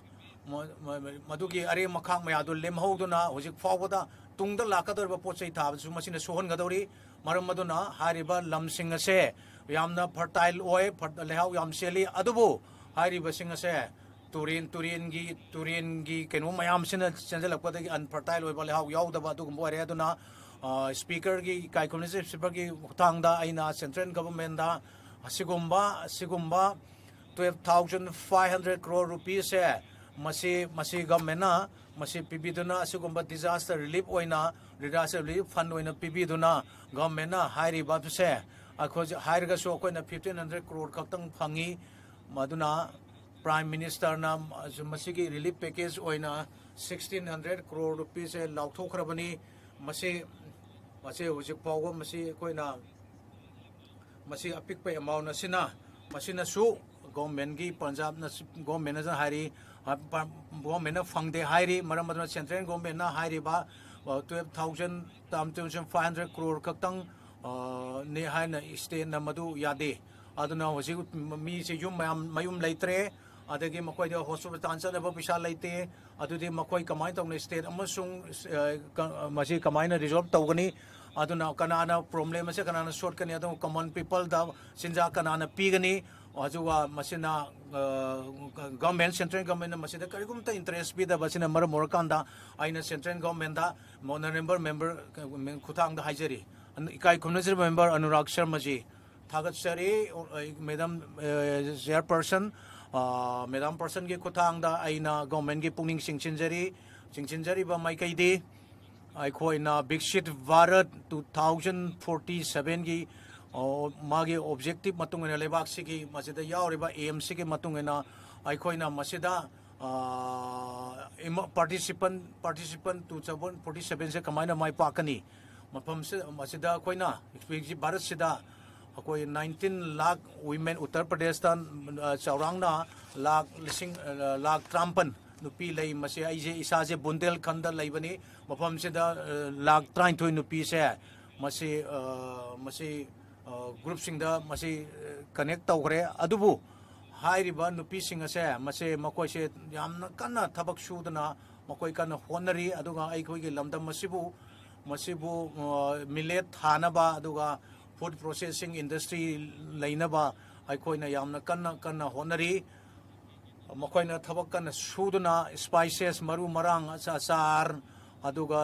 ꯃ-, ꯃ-, ꯃꯗꯨꯒꯤ ꯑꯔꯦꯝ ꯑꯈꯥꯛ ꯃꯌꯥꯝꯗꯨ ꯂꯦꯝꯍꯧꯗꯨꯅ ꯍꯧꯖꯤꯛ ꯐꯥꯎꯕꯗ ꯇꯨꯡꯗ ꯂꯥꯛꯀꯗꯧꯔꯤꯕ ꯄꯣꯠ ꯆꯩ ꯊꯥꯕꯗꯁꯨ ꯃꯁꯤꯅ ꯁꯣꯛꯍꯟꯒꯗꯧꯔꯤ꯫ ꯃꯔꯝ ꯑꯗꯨꯅ ꯍꯥꯏꯔꯤꯕ ꯂꯝꯁꯤꯡ ꯑꯁꯦ ꯌꯥꯝꯅ fertile ꯑꯣꯏ, ꯐꯔ-, ꯂꯩꯍꯥꯎ ꯌꯥꯝ ꯆꯦꯜꯂꯤ, ꯑꯗꯨꯕꯨ ꯍꯥꯏꯔꯤꯕꯁꯤꯡ ꯑꯁꯦ ꯇꯨꯔꯦꯟ, ꯇꯨꯔꯦꯟꯒꯤ, ꯇꯨꯔꯦꯟꯒꯤ ꯀꯩꯅꯣ ꯃꯌꯥꯝꯁꯤꯅ ꯆꯦꯟꯁꯤꯜꯂꯛꯄꯗꯒꯤ unfertile ꯑꯣꯏꯕ, ꯂꯩꯍꯥꯎ ꯌꯥꯎꯗꯕ ꯑꯗꯨꯒꯨꯝꯕ ꯑꯣꯏꯔꯦ꯫ ꯑꯗꯨꯅ, ꯑ, Speaker ꯒꯤ, ꯏꯀꯥꯏ ꯈꯨꯝꯅꯖꯩ Speaker ꯒꯤ ꯈꯨꯠꯊꯥꯡꯗ ꯑꯩꯅ central government ꯗ ꯑꯁꯤꯒꯨꯝꯕ, ꯑꯁꯤꯒꯨꯝꯕ twelve thousand five hundred crore rupees ꯁꯦ ꯃꯁꯤ, ꯃꯁꯤ government ꯅ ꯃꯁꯤ ꯄꯤꯕꯤꯗꯨꯅ, ꯑꯁꯤꯒꯨꯝꯕ disaster relief ꯑꯣꯏꯅ, disaster relief fund ꯑꯣꯏꯅ ꯄꯤꯕꯤꯗꯨꯅ, government ꯅ ꯍꯥꯏꯔꯤꯕꯁꯦ, ꯑꯩꯈꯣꯏ ꯍꯥꯏꯔꯒꯁꯨ ꯑꯩꯈꯣꯏꯅ fifteen hundred crore ꯈꯛꯇꯪ ꯐꯪꯉꯤ꯫ ꯃꯗꯨꯅ Prime Minister ꯅ ꯃꯁꯤꯒꯤ relief package ꯑꯣꯏꯅ sixteen hundred crore rupees ꯁꯦ ꯂꯥꯎꯊꯣꯛꯈ꯭ꯔꯕꯅꯤ꯫ ꯃꯁꯤ, ꯃꯁꯤ ꯍꯧꯖꯤꯛ ꯐꯥꯎꯕ ꯃꯁꯤ ꯑꯩꯈꯣꯏꯅ ꯃꯁꯤ ꯑꯄꯤꯛꯄ amount ꯑꯁꯤꯅ, ꯃꯁꯤꯅꯁꯨ government ꯀꯤ, ꯄꯟꯖꯥꯕꯅ, government ꯅ ꯍꯥꯏꯔꯤ, ꯑ, ꯄ-, government ꯅ ꯐꯪꯗꯦ ꯍꯥꯏꯔꯤ꯫ ꯃꯔꯝ ꯑꯗꯨꯅ central government ꯅ ꯍꯥꯏꯔꯤꯕ, ꯑ, twelve thousand, twelve thousand five hundred crore ꯈꯛꯇꯪ, ꯑ, ꯅꯤ ꯍꯥꯏꯅ state ꯅ ꯃꯗꯨ ꯌꯥꯗꯦ꯫ ꯑꯗꯨꯅ ꯍꯧꯖꯤꯛ ꯃꯤꯁꯦ ꯌꯨꯝ ꯃꯌꯥꯝ, ꯃꯌꯨꯝ ꯂꯩꯇ꯭ꯔꯦ, ꯑꯗꯒꯤ ꯃꯈꯣꯏꯗ hospital ꯆꯠꯅꯕ ꯄꯩꯁꯥ ꯂꯩꯇꯦ꯫ ꯑꯗꯨꯗꯤ ꯃꯈꯣꯏ ꯀꯃꯥꯏꯅ ꯇꯧꯅ state ꯑꯃꯁꯨꯡ, ꯑ, ꯀ-, ꯃꯁꯤ ꯀꯃꯥꯏꯅ resolve ꯇꯧꯒꯅꯤ? ꯑꯗꯨꯅ ꯀꯅꯥꯅ problem ꯑꯁꯦ ꯀꯅꯥꯅ ꯁꯣꯠꯀꯅꯤ? ꯑꯗꯨꯒ common people ꯗ ꯆꯤꯟꯖꯥꯛ ꯀꯅꯥꯅ ꯄꯤꯒꯅꯤ? ꯑꯗꯨꯒ ꯃꯁꯤꯅ, ꯑ, government, central government ꯅ ꯃꯁꯤꯗ ꯀꯔꯤꯒꯨꯝꯕ interest ꯄꯤꯗꯕ ꯑꯁꯤꯅ ꯃꯔꯝ ꯑꯣꯏꯔꯀꯥꯟꯗ ꯑꯩꯅ central government ꯗ honourable member ꯈꯨꯠꯊꯥꯡꯗ ꯍꯥꯏꯖꯔꯤ꯫ ꯏꯀꯥꯏ ꯈꯨꯝꯅꯖꯔꯤꯕ member ꯑꯅꯨꯔꯥꯒ ꯁꯔꯃꯖꯤ, ꯊꯥꯒꯠꯆꯔꯤ꯫ ꯑꯩ madam, ꯑ, chairperson, ꯑ, madam person ꯒꯤ ꯈꯨꯠꯊꯥꯡꯗ ꯑꯩꯅ government ꯀꯤ ꯄꯨꯛꯅꯤꯡ ꯆꯤꯡꯁꯤꯟꯖꯔꯤ꯫ ꯆꯤꯡꯁꯤꯟꯖꯔꯤꯕ ꯃꯥꯏꯀꯩꯗꯤ ꯑꯩꯈꯣꯏꯅ ꯕꯤꯛꯁꯤꯠ ꯚꯥꯔꯠ ꯇꯨ ꯊꯥꯎꯖꯟ ꯐꯣꯔꯇꯤ ꯁꯚꯦꯟꯒꯤ ꯃꯥꯒꯤ ꯑꯣꯕꯖꯦꯛꯇꯤꯞ ꯃꯇꯨꯡ ꯏꯟꯅ ꯂꯩꯕꯥꯛꯁꯤꯒꯤ ꯃꯁꯤꯗ ꯌꯥꯎꯔꯤꯕ ꯑꯦꯝꯁꯤꯒꯤ ꯃꯇꯨꯡ ꯏꯟꯅ ꯑꯩꯈꯣꯏꯅ ꯃꯁꯤꯗ ꯄꯥꯔꯇꯤꯁꯤꯄꯟ ꯄꯥꯔꯇꯤꯁꯤꯄꯟ ꯇꯨ ꯊꯥꯎꯖꯟ ꯐꯣꯔꯇꯤ ꯁꯚꯦꯟꯁꯦ ꯀꯃꯥꯏꯅ ꯃꯥꯏ ꯄꯥꯛꯀꯅꯤ? ꯃꯐꯝꯁꯤ ꯃꯁꯤꯗ ꯑꯩꯈꯣꯏꯅ ꯚꯥꯔꯠꯁꯤꯗ ꯑꯩꯈꯣꯏ ꯅꯥꯏꯟꯇꯤꯟ ꯂꯥꯈ ꯋꯤꯃꯦꯟ, ꯎꯠꯇꯔ ꯄ꯭ꯔꯗꯦꯁꯇ ꯆꯥꯎꯔꯥꯛꯅ ꯂꯥꯈ ꯂꯤꯁꯤꯡ ꯂꯥꯈ ꯇꯔꯥꯃꯥꯄꯟ ꯅꯨꯄꯤ ꯂꯩ꯫ ꯃꯁꯤ ꯑꯩꯁꯦ ꯏꯁꯥꯁꯦ ꯕꯨꯟꯗꯦꯜꯈꯟꯗ ꯂꯩꯕꯅꯤ꯫ ꯃꯐꯝꯁꯤꯗ ꯂꯥꯈ ꯇꯔꯥꯅꯤꯊꯣꯏ ꯅꯨꯄꯤꯁꯦ ꯃꯁꯤ ꯃꯁꯤ ꯒ꯭ꯔꯨꯞꯁꯤꯡꯗ ꯃꯁꯤ ꯀꯅꯦꯛ ꯇꯧꯈ꯭ꯔꯦ꯫ ꯑꯗꯨꯕꯨ ꯍꯥꯏꯔꯤꯕ ꯅꯨꯄꯤꯁꯤꯡ ꯑꯁꯦ ꯃꯁꯦ ꯃꯈꯣꯏꯁꯦ ꯌꯥꯝꯅ ꯀꯟꯅ ꯊꯕꯛ ꯁꯨꯗꯅ ꯃꯈꯣꯏ ꯀꯟꯅ ꯍꯣꯠꯅꯔꯤ꯫ ꯑꯗꯨꯒ ꯑꯩꯈꯣꯏꯒꯤ ꯂꯝꯗꯝ ꯑꯁꯤꯕꯨ ꯃꯁꯤꯕꯨ ꯃꯤꯂꯦꯠ ꯊꯥꯅꯕ ꯑꯗꯨꯒ ꯐꯨꯗ ꯄ꯭ꯔꯣꯁꯦꯁꯤꯡ ꯏꯟꯗꯁꯇ꯭ꯔꯤ ꯂꯩꯅꯕ ꯑꯩꯈꯣꯏꯅ ꯌꯥꯝꯅ ꯀꯟꯅ ꯀꯟꯅ ꯍꯣꯠꯅꯔꯤ꯫ ꯃꯈꯣꯏꯅ ꯊꯕꯛ ꯀꯟꯅ ꯁꯨꯗꯨꯅ ꯁ꯭ꯄꯥꯏꯁꯦꯁ, ꯃꯔꯨ ꯃꯔꯥꯡ, ꯑꯆꯥ ꯑꯆꯥꯔ, ꯑꯗꯨꯒ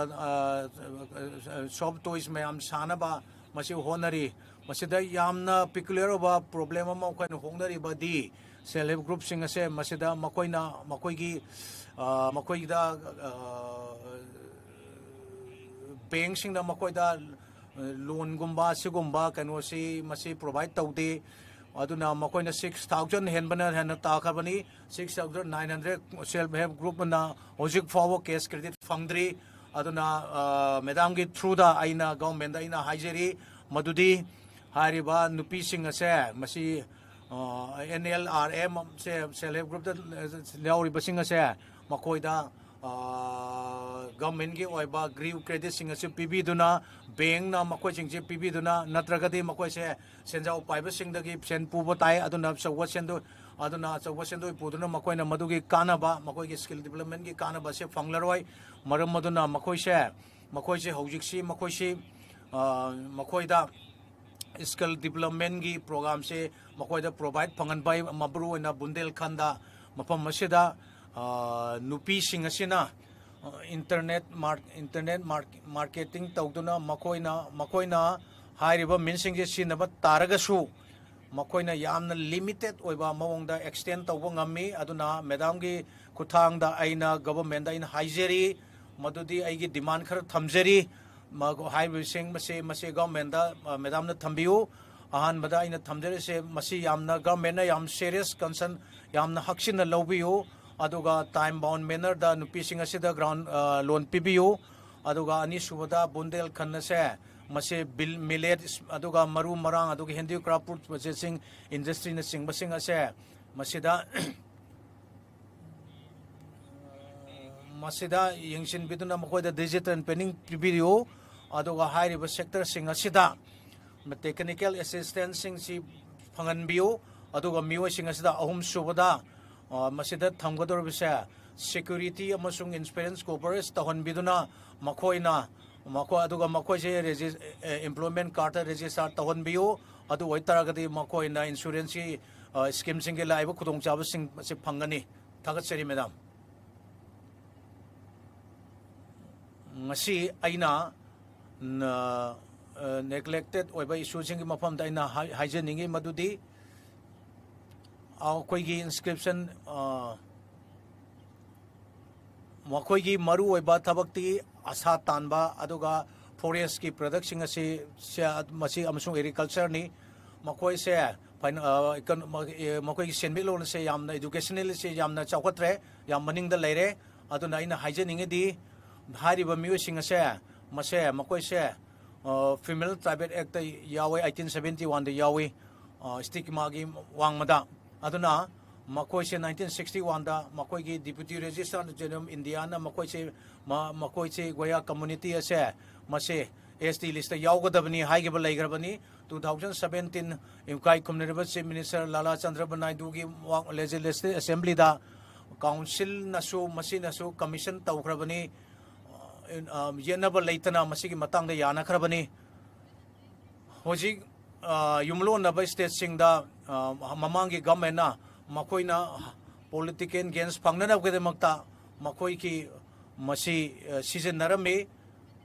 ꯁꯣꯐ ꯇꯣꯏꯁ ꯃꯌꯥꯝ ꯁꯥꯅꯕ ꯃꯁꯤ ꯍꯣꯠꯅꯔꯤ꯫ ꯃꯁꯤꯗ ꯌꯥꯝꯅ ꯄꯤꯀꯨꯂꯔ ꯑꯣꯏꯕ ꯄ꯭ꯔꯣꯕ꯭ꯂꯦꯝ ꯑꯃ ꯑꯩꯈꯣꯏꯅ ꯍꯣꯡꯅꯔꯤꯕꯗꯤ ꯁꯦꯜꯐ ꯍꯦꯜꯞ ꯒ꯭ꯔꯨꯞꯁꯤꯡ ꯑꯁꯦ ꯃꯁꯤꯗ ꯃꯈꯣꯏꯅ ꯃꯈꯣꯏꯒꯤ ꯃꯈꯣꯏꯗ ꯕꯦꯡꯁꯤꯡꯅ ꯃꯈꯣꯏꯗ ꯂꯣꯟꯒꯨꯝꯕ ꯁꯤꯒꯨꯝꯕ ꯀꯩꯅꯣꯁꯤ ꯃꯁꯤ ꯄ꯭ꯔꯣꯚꯥꯏꯠ ꯇꯧꯗꯦ꯫ ꯑꯗꯨꯅ ꯃꯈꯣꯏꯅ ꯁꯤꯛꯁ ꯊꯥꯎꯖꯟ ꯍꯦꯟꯕꯅ ꯍꯦꯟꯅ ꯇꯥꯈ꯭ꯔꯕꯅꯤ꯫ Six thousand nine hundred self help ꯒ꯭ꯔꯨꯞꯅ ꯍꯧꯖꯤꯛ ꯐꯥꯎꯕ ꯀꯦꯁ ꯀ꯭ꯔꯦꯗꯤꯠ ꯐꯪꯗ꯭ꯔꯤ꯫ ꯑꯗꯨꯅ ꯃꯦꯗꯥꯝꯒꯤ ꯊ꯭ꯔꯨꯗ ꯑꯩꯅ ꯒꯚꯔꯟꯃꯦꯟꯗ ꯑꯩꯅ ꯍꯥꯏꯖꯔꯤ ꯃꯗꯨꯗꯤ ꯍꯥꯏꯔꯤꯕ ꯅꯨꯄꯤꯁꯤꯡ ꯑꯁꯦ ꯃꯁꯤ ꯑꯦꯟ ꯑꯦꯜ ꯑꯥꯔ ꯑꯦꯝ ꯁꯦ ꯁꯦꯜꯐ ꯍꯦꯜꯞ ꯒ꯭ꯔꯨꯞꯇ ꯌꯥꯎꯔꯤꯕꯁꯤꯡ ꯑꯁꯦ ꯃꯈꯣꯏꯗ ꯒꯚꯔꯟꯃꯦꯟꯒꯤ ꯑꯣꯏꯕ ꯒ꯭ꯔꯤꯐ ꯀ꯭ꯔꯦꯗꯤꯠꯁꯤꯡ ꯑꯁꯤ ꯄꯤꯕꯤꯗꯨꯅ ꯕꯦꯡꯅ ꯃꯈꯣꯏꯁꯤꯡꯁꯤ ꯄꯤꯕꯤꯗꯨꯅ ꯅꯠꯇ꯭ꯔꯒꯗꯤ ꯃꯈꯣꯏꯁꯦ ꯁꯦꯟꯖꯥꯎ ꯄꯥꯏꯕꯁꯤꯡꯗꯒꯤ ꯁꯦꯟ ꯄꯨꯕ ꯇꯥꯏ꯫ ꯑꯗꯨꯅ ꯑꯆꯧꯕ ꯁꯦꯟꯗꯣꯏ ꯑꯗꯨꯅ ꯑꯆꯧꯕ ꯁꯦꯟꯗꯣꯏ ꯄꯨꯗꯨꯅ ꯃꯈꯣꯏꯅ ꯃꯗꯨꯒꯤ ꯀꯥꯟꯅꯕ ꯃꯈꯣꯏꯒꯤ ꯁ꯭ꯀꯤꯜ ꯗꯤꯕꯂꯞꯃꯦꯟꯒꯤ ꯀꯥꯟꯅꯕ ꯑꯁꯤ ꯐꯪꯂꯔꯣꯏ꯫ ꯃꯔꯝ ꯑꯗꯨꯅ ꯃꯈꯣꯏꯁꯦ ꯃꯈꯣꯏꯁꯦ ꯍꯧꯖꯤꯛꯁꯤ ꯃꯈꯣꯏꯁꯤ ꯃꯈꯣꯏꯗ ꯁ꯭ꯀꯤꯜ ꯗꯤꯕꯂꯞꯃꯦꯟꯒꯤ ꯄ꯭ꯔꯣꯒ꯭ꯔꯥꯝꯁꯦ ꯃꯈꯣꯏꯗ ꯄ꯭ꯔꯣꯚꯥꯏꯠ ꯐꯪꯍꯟꯕ ꯃꯔꯨ ꯑꯣꯏꯅ ꯕꯨꯟꯗꯦꯜꯈꯟꯗ ꯃꯐꯝ ꯑꯁꯤꯗ ꯅꯨꯄꯤꯁꯤꯡ ꯑꯁꯤꯅ ꯏꯟꯇꯔꯅꯦꯠ ꯏꯟꯇꯔꯅꯦꯠ ꯃꯥꯔꯀꯦꯇꯤꯡ ꯇꯧꯗꯨꯅ ꯃꯈꯣꯏꯅ ꯃꯈꯣꯏꯅ ꯍꯥꯏꯔꯤꯕ ꯃꯤꯟꯁꯤꯡꯁꯦ ꯁꯤꯖꯤꯟꯅꯕ ꯇꯥꯔꯒꯁꯨ ꯃꯈꯣꯏꯅ ꯌꯥꯝꯅ ꯂꯤꯃꯤꯇꯦꯠ ꯑꯣꯏꯕ ꯃꯑꯣꯡꯗ ꯑꯦꯛꯁꯇꯦꯟ ꯇꯧꯕ ꯉꯝꯃꯤ꯫ ꯑꯗꯨꯅ ꯃꯦꯗꯥꯝꯒꯤ ꯈꯨꯠꯊꯥꯡꯗ ꯑꯩꯅ ꯒꯚꯔꯟꯃꯦꯟꯗ ꯑꯩꯅ ꯍꯥꯏꯖꯔꯤ, ꯃꯗꯨꯗꯤ ꯑꯩꯒꯤ ꯗꯤꯃꯥꯟ ꯈꯔ ꯊꯝꯖꯔꯤ꯫ ꯃ-, ꯍꯥꯏꯔꯤꯕꯁꯤꯡ ꯃꯁꯤ, ꯃꯁꯤ ꯒꯚꯔꯟꯃꯦꯟꯗ, ꯑ, ꯃꯦꯗꯥꯝꯅ ꯊꯝꯕꯤꯌꯨ꯫ ꯑꯍꯥꯟꯕꯗ ꯑꯩꯅ ꯊꯝꯖꯔꯤꯁꯦ, ꯃꯁꯤ ꯌꯥꯝꯅ ꯒꯚꯔꯟꯃꯦꯟꯅ ꯌꯥꯝ ꯁꯦꯔꯤꯌꯁ ꯀꯟꯁꯔꯟ, ꯌꯥꯝꯅ ꯍꯛꯆꯤꯟꯅ ꯂꯧꯕꯤꯌꯨ꯫ ꯑꯗꯨꯒ ꯇꯥꯏꯝ ꯕꯥꯎꯟ ꯃꯦꯅꯔꯗ ꯅꯨꯄꯤꯁꯤꯡ ꯑꯁꯤꯗ ꯒ꯭ꯔꯥꯎꯟ, ꯑ, ꯂꯣꯟ ꯄꯤꯕꯤꯌꯨ꯫ ꯑꯗꯨꯒ ꯑꯅꯤꯁꯨꯕꯗ ꯕꯨꯟꯗꯦꯜꯈꯟ ꯑꯁꯦ, ꯃꯁꯤ ꯕꯤꯜ, ꯃꯤꯂꯦꯠ, ꯑꯗꯨꯒ ꯃꯔꯨ ꯃꯔꯥꯡ, ꯑꯗꯨꯒ ꯍꯦꯟꯗꯤꯀ꯭ꯔꯥꯐ ꯄ꯭ꯔꯣꯁꯦꯁꯤꯡ ꯏꯟꯗꯁꯇ꯭ꯔꯤꯅꯆꯤꯡꯕꯁꯤꯡ ꯑꯁꯦ ꯃꯁꯤꯗ, ꯃꯁꯤꯗ ꯌꯦꯡꯁꯤꯟꯕꯤꯗꯨꯅ ꯃꯈꯣꯏꯗ ꯗꯤꯖꯤꯇꯦꯜ ꯇ꯭ꯔꯦꯅꯤꯡ ꯄꯤꯕꯤꯌꯨ꯫ ꯑꯗꯨꯒ ꯍꯥꯏꯔꯤꯕ ꯁꯦꯛꯇꯔꯁꯤꯡ ꯑꯁꯤꯗ ꯇꯦꯛꯅꯤꯀꯦꯜ ꯑꯦꯁꯤꯁꯇꯦꯟꯁꯁꯤꯡꯁꯤ ꯐꯪꯍꯟꯕꯤꯌꯨ꯫ ꯑꯗꯨꯒ ꯃꯤꯑꯣꯏꯁꯤꯡ ꯑꯁꯤꯗ ꯑꯍꯨꯝꯁꯨꯕꯗ, ꯑ, ꯃꯁꯤꯗ ꯊꯝꯒꯗꯧꯔꯤꯕꯁꯦ, ꯁꯦꯀ꯭ꯌꯨꯔꯤꯇꯤ ꯑꯃꯁꯨꯡ ꯏꯟꯁꯨꯔꯦꯟꯁ ꯀꯣꯚꯔꯦꯖ ꯇꯧꯍꯟꯕꯤꯗꯨꯅ ꯃꯈꯣꯏꯅ, ꯃꯈꯣꯏ, ꯑꯗꯨꯒ ꯃꯈꯣꯏꯁꯦ ꯔꯦꯖꯤ-, ꯑꯦ, ꯑꯦꯝꯄ꯭ꯂꯣꯏꯃꯦꯟ ꯀꯥꯔꯗꯇ ꯔꯦꯖꯤꯁꯇꯥꯔ ꯇꯧꯍꯟꯕꯤꯌꯨ꯫ ꯑꯗꯨ ꯑꯣꯏꯇꯥꯔꯒꯗꯤ ꯃꯈꯣꯏꯅ ꯏꯟꯁꯨꯔꯦꯟꯁꯀꯤ, ꯑ, ꯁ꯭ꯀꯤꯝꯁꯤꯡꯒꯤ ꯂꯥꯛꯏꯕ ꯈꯨꯗꯣꯡꯆꯥꯕꯁꯤꯡ ꯑꯁꯤ ꯐꯪꯒꯅꯤ꯫ ꯊꯥꯒꯠꯆꯔꯤ, ꯃꯦꯗꯥꯝ꯫ ꯉꯁꯤ ꯑꯩꯅ, ꯅ-, ꯑ, ꯅꯦꯒ꯭ꯂꯦꯛꯇꯦꯠ ꯑꯣꯏꯕ ꯏꯁꯨꯁꯤꯡꯒꯤ ꯃꯐꯝꯗ ꯑꯩꯅ ꯍꯥꯏ-, ꯍꯥꯏꯖꯅꯤꯡꯉꯤ ꯃꯗꯨꯗꯤ, ꯑ, ꯑꯩꯈꯣꯏꯒꯤ ꯏꯟꯁꯀ꯭ꯔꯤꯞꯁꯟ, ꯑ, ꯃꯈꯣꯏꯒꯤ ꯃꯔꯨꯑꯣꯏꯕ ꯊꯕꯛꯇꯤ ꯑꯁꯥ ꯇꯥꯟꯕ, ꯑꯗꯨꯒ ꯐꯣꯔꯦꯁꯀꯤ ꯄ꯭ꯔꯗꯛꯁꯤꯡ ꯑꯁꯤ, ꯁꯦ-, ꯃꯁꯤ ꯑꯃꯁꯨꯡ ꯑꯦꯒ꯭ꯔꯤꯀꯜꯆꯔꯅꯤ꯫ ꯃꯈꯣꯏꯁꯦ ꯐꯥꯏꯅ-, ꯑ, ꯏꯀꯟ-, ꯃ-, ꯑꯦ, ꯃꯈꯣꯏꯒꯤ ꯁꯦꯟꯃꯤꯠꯂꯣꯟ ꯑꯁꯦ ꯌꯥꯝꯅ, ꯏꯗꯨꯀꯦꯁꯅꯦꯜ ꯑꯁꯦ ꯌꯥꯝꯅ ꯆꯥꯎꯈꯠꯇ꯭ꯔꯦ, ꯌꯥꯝ ꯃꯅꯤꯡꯗ ꯂꯩꯔꯦ꯫ ꯑꯗꯨꯅ ꯑꯩꯅ ꯍꯥꯏꯖꯅꯤꯡꯉꯤꯗꯤ, ꯍꯥꯏꯔꯤꯕ ꯃꯤꯑꯣꯏꯁꯤꯡ ꯑꯁꯦ, ꯃꯁꯦ, ꯃꯈꯣꯏꯁꯦ, ꯑ, ꯐꯤꯃꯦꯜ ꯇ꯭ꯔꯥꯏꯕꯦꯜ ꯑꯦꯛꯇ ꯌꯥꯎꯋꯦ, ꯑꯩꯠꯇꯤꯟ ꯁꯕꯦꯟꯇꯤ ꯋꯥꯟꯗ ꯌꯥꯎꯋꯤ, ꯑ, ꯁ꯭ꯇꯤꯒꯃꯥꯒꯤ ꯋꯥꯡꯃꯗ꯫ ꯑꯗꯨꯅ ꯃꯈꯣꯏꯁꯦ ꯅꯥꯏꯟꯇꯤꯟ ꯁꯤꯛꯁꯇꯤ ꯋꯥꯟꯗ ꯃꯈꯣꯏꯒꯤ Deputy Registrar General of India ꯅ ꯃꯈꯣꯏꯁꯦ, ꯃ-, ꯃꯈꯣꯏꯁꯦ ꯒꯣꯌꯥ ꯀꯝꯃꯨꯅꯤꯇꯤ ꯑꯁꯦ, ꯃꯁꯦ ꯑꯦꯁ ꯇꯤ ꯂꯤꯁꯇ ꯌꯥꯎꯒꯗꯕꯅꯤ ꯍꯥꯏꯈꯤꯕ ꯂꯩꯈ꯭ꯔꯕꯅꯤ꯫ Two thousand seventeen ꯏꯀꯥꯏ ꯈꯨꯝꯅꯔꯤꯕ ꯆꯤꯐ ꯃꯤꯅꯤꯁꯇꯔ ꯂꯥꯂꯥ ꯆꯟꯗ꯭ꯔꯕ ꯅꯥꯏꯗꯨꯒꯤ ꯋꯥ-, ꯂꯦꯖꯤꯁꯂꯦꯇꯤꯚ ꯑꯦꯁꯦꯝꯕ꯭ꯂꯤꯗ ꯀꯥꯎꯟꯁꯤꯜꯅꯁꯨ ꯃꯁꯤꯅꯁꯨ ꯀꯃꯤꯁꯟ ꯇꯧꯈ꯭ꯔꯕꯅꯤ꯫ ꯑ, ꯌꯦꯠꯅꯕ ꯂꯩꯇꯅ ꯃꯁꯤꯒꯤ ꯃꯇꯥꯡꯗ ꯌꯥꯅꯈ꯭ꯔꯕꯅꯤ꯫ ꯍꯧꯖꯤꯛ, ꯑ, ꯌꯨꯝꯂꯣꯟꯅꯕ ꯁ꯭ꯇꯦꯠꯁꯤꯡꯗ, ꯑ, ꯃꯃꯥꯡꯒꯤ ꯒꯚꯔꯟꯃꯦꯟꯅ ꯃꯈꯣꯏꯅ ꯄꯣꯂꯤꯇꯤꯀꯦꯜ ꯒꯦꯟꯁ ꯐꯪꯅꯅꯕꯒꯤꯗꯃꯛꯇ ꯃꯈꯣꯏꯒꯤ ꯃꯁꯤ, ꯑ, ꯁꯤꯖꯤꯟꯅꯔꯝꯃꯤ꯫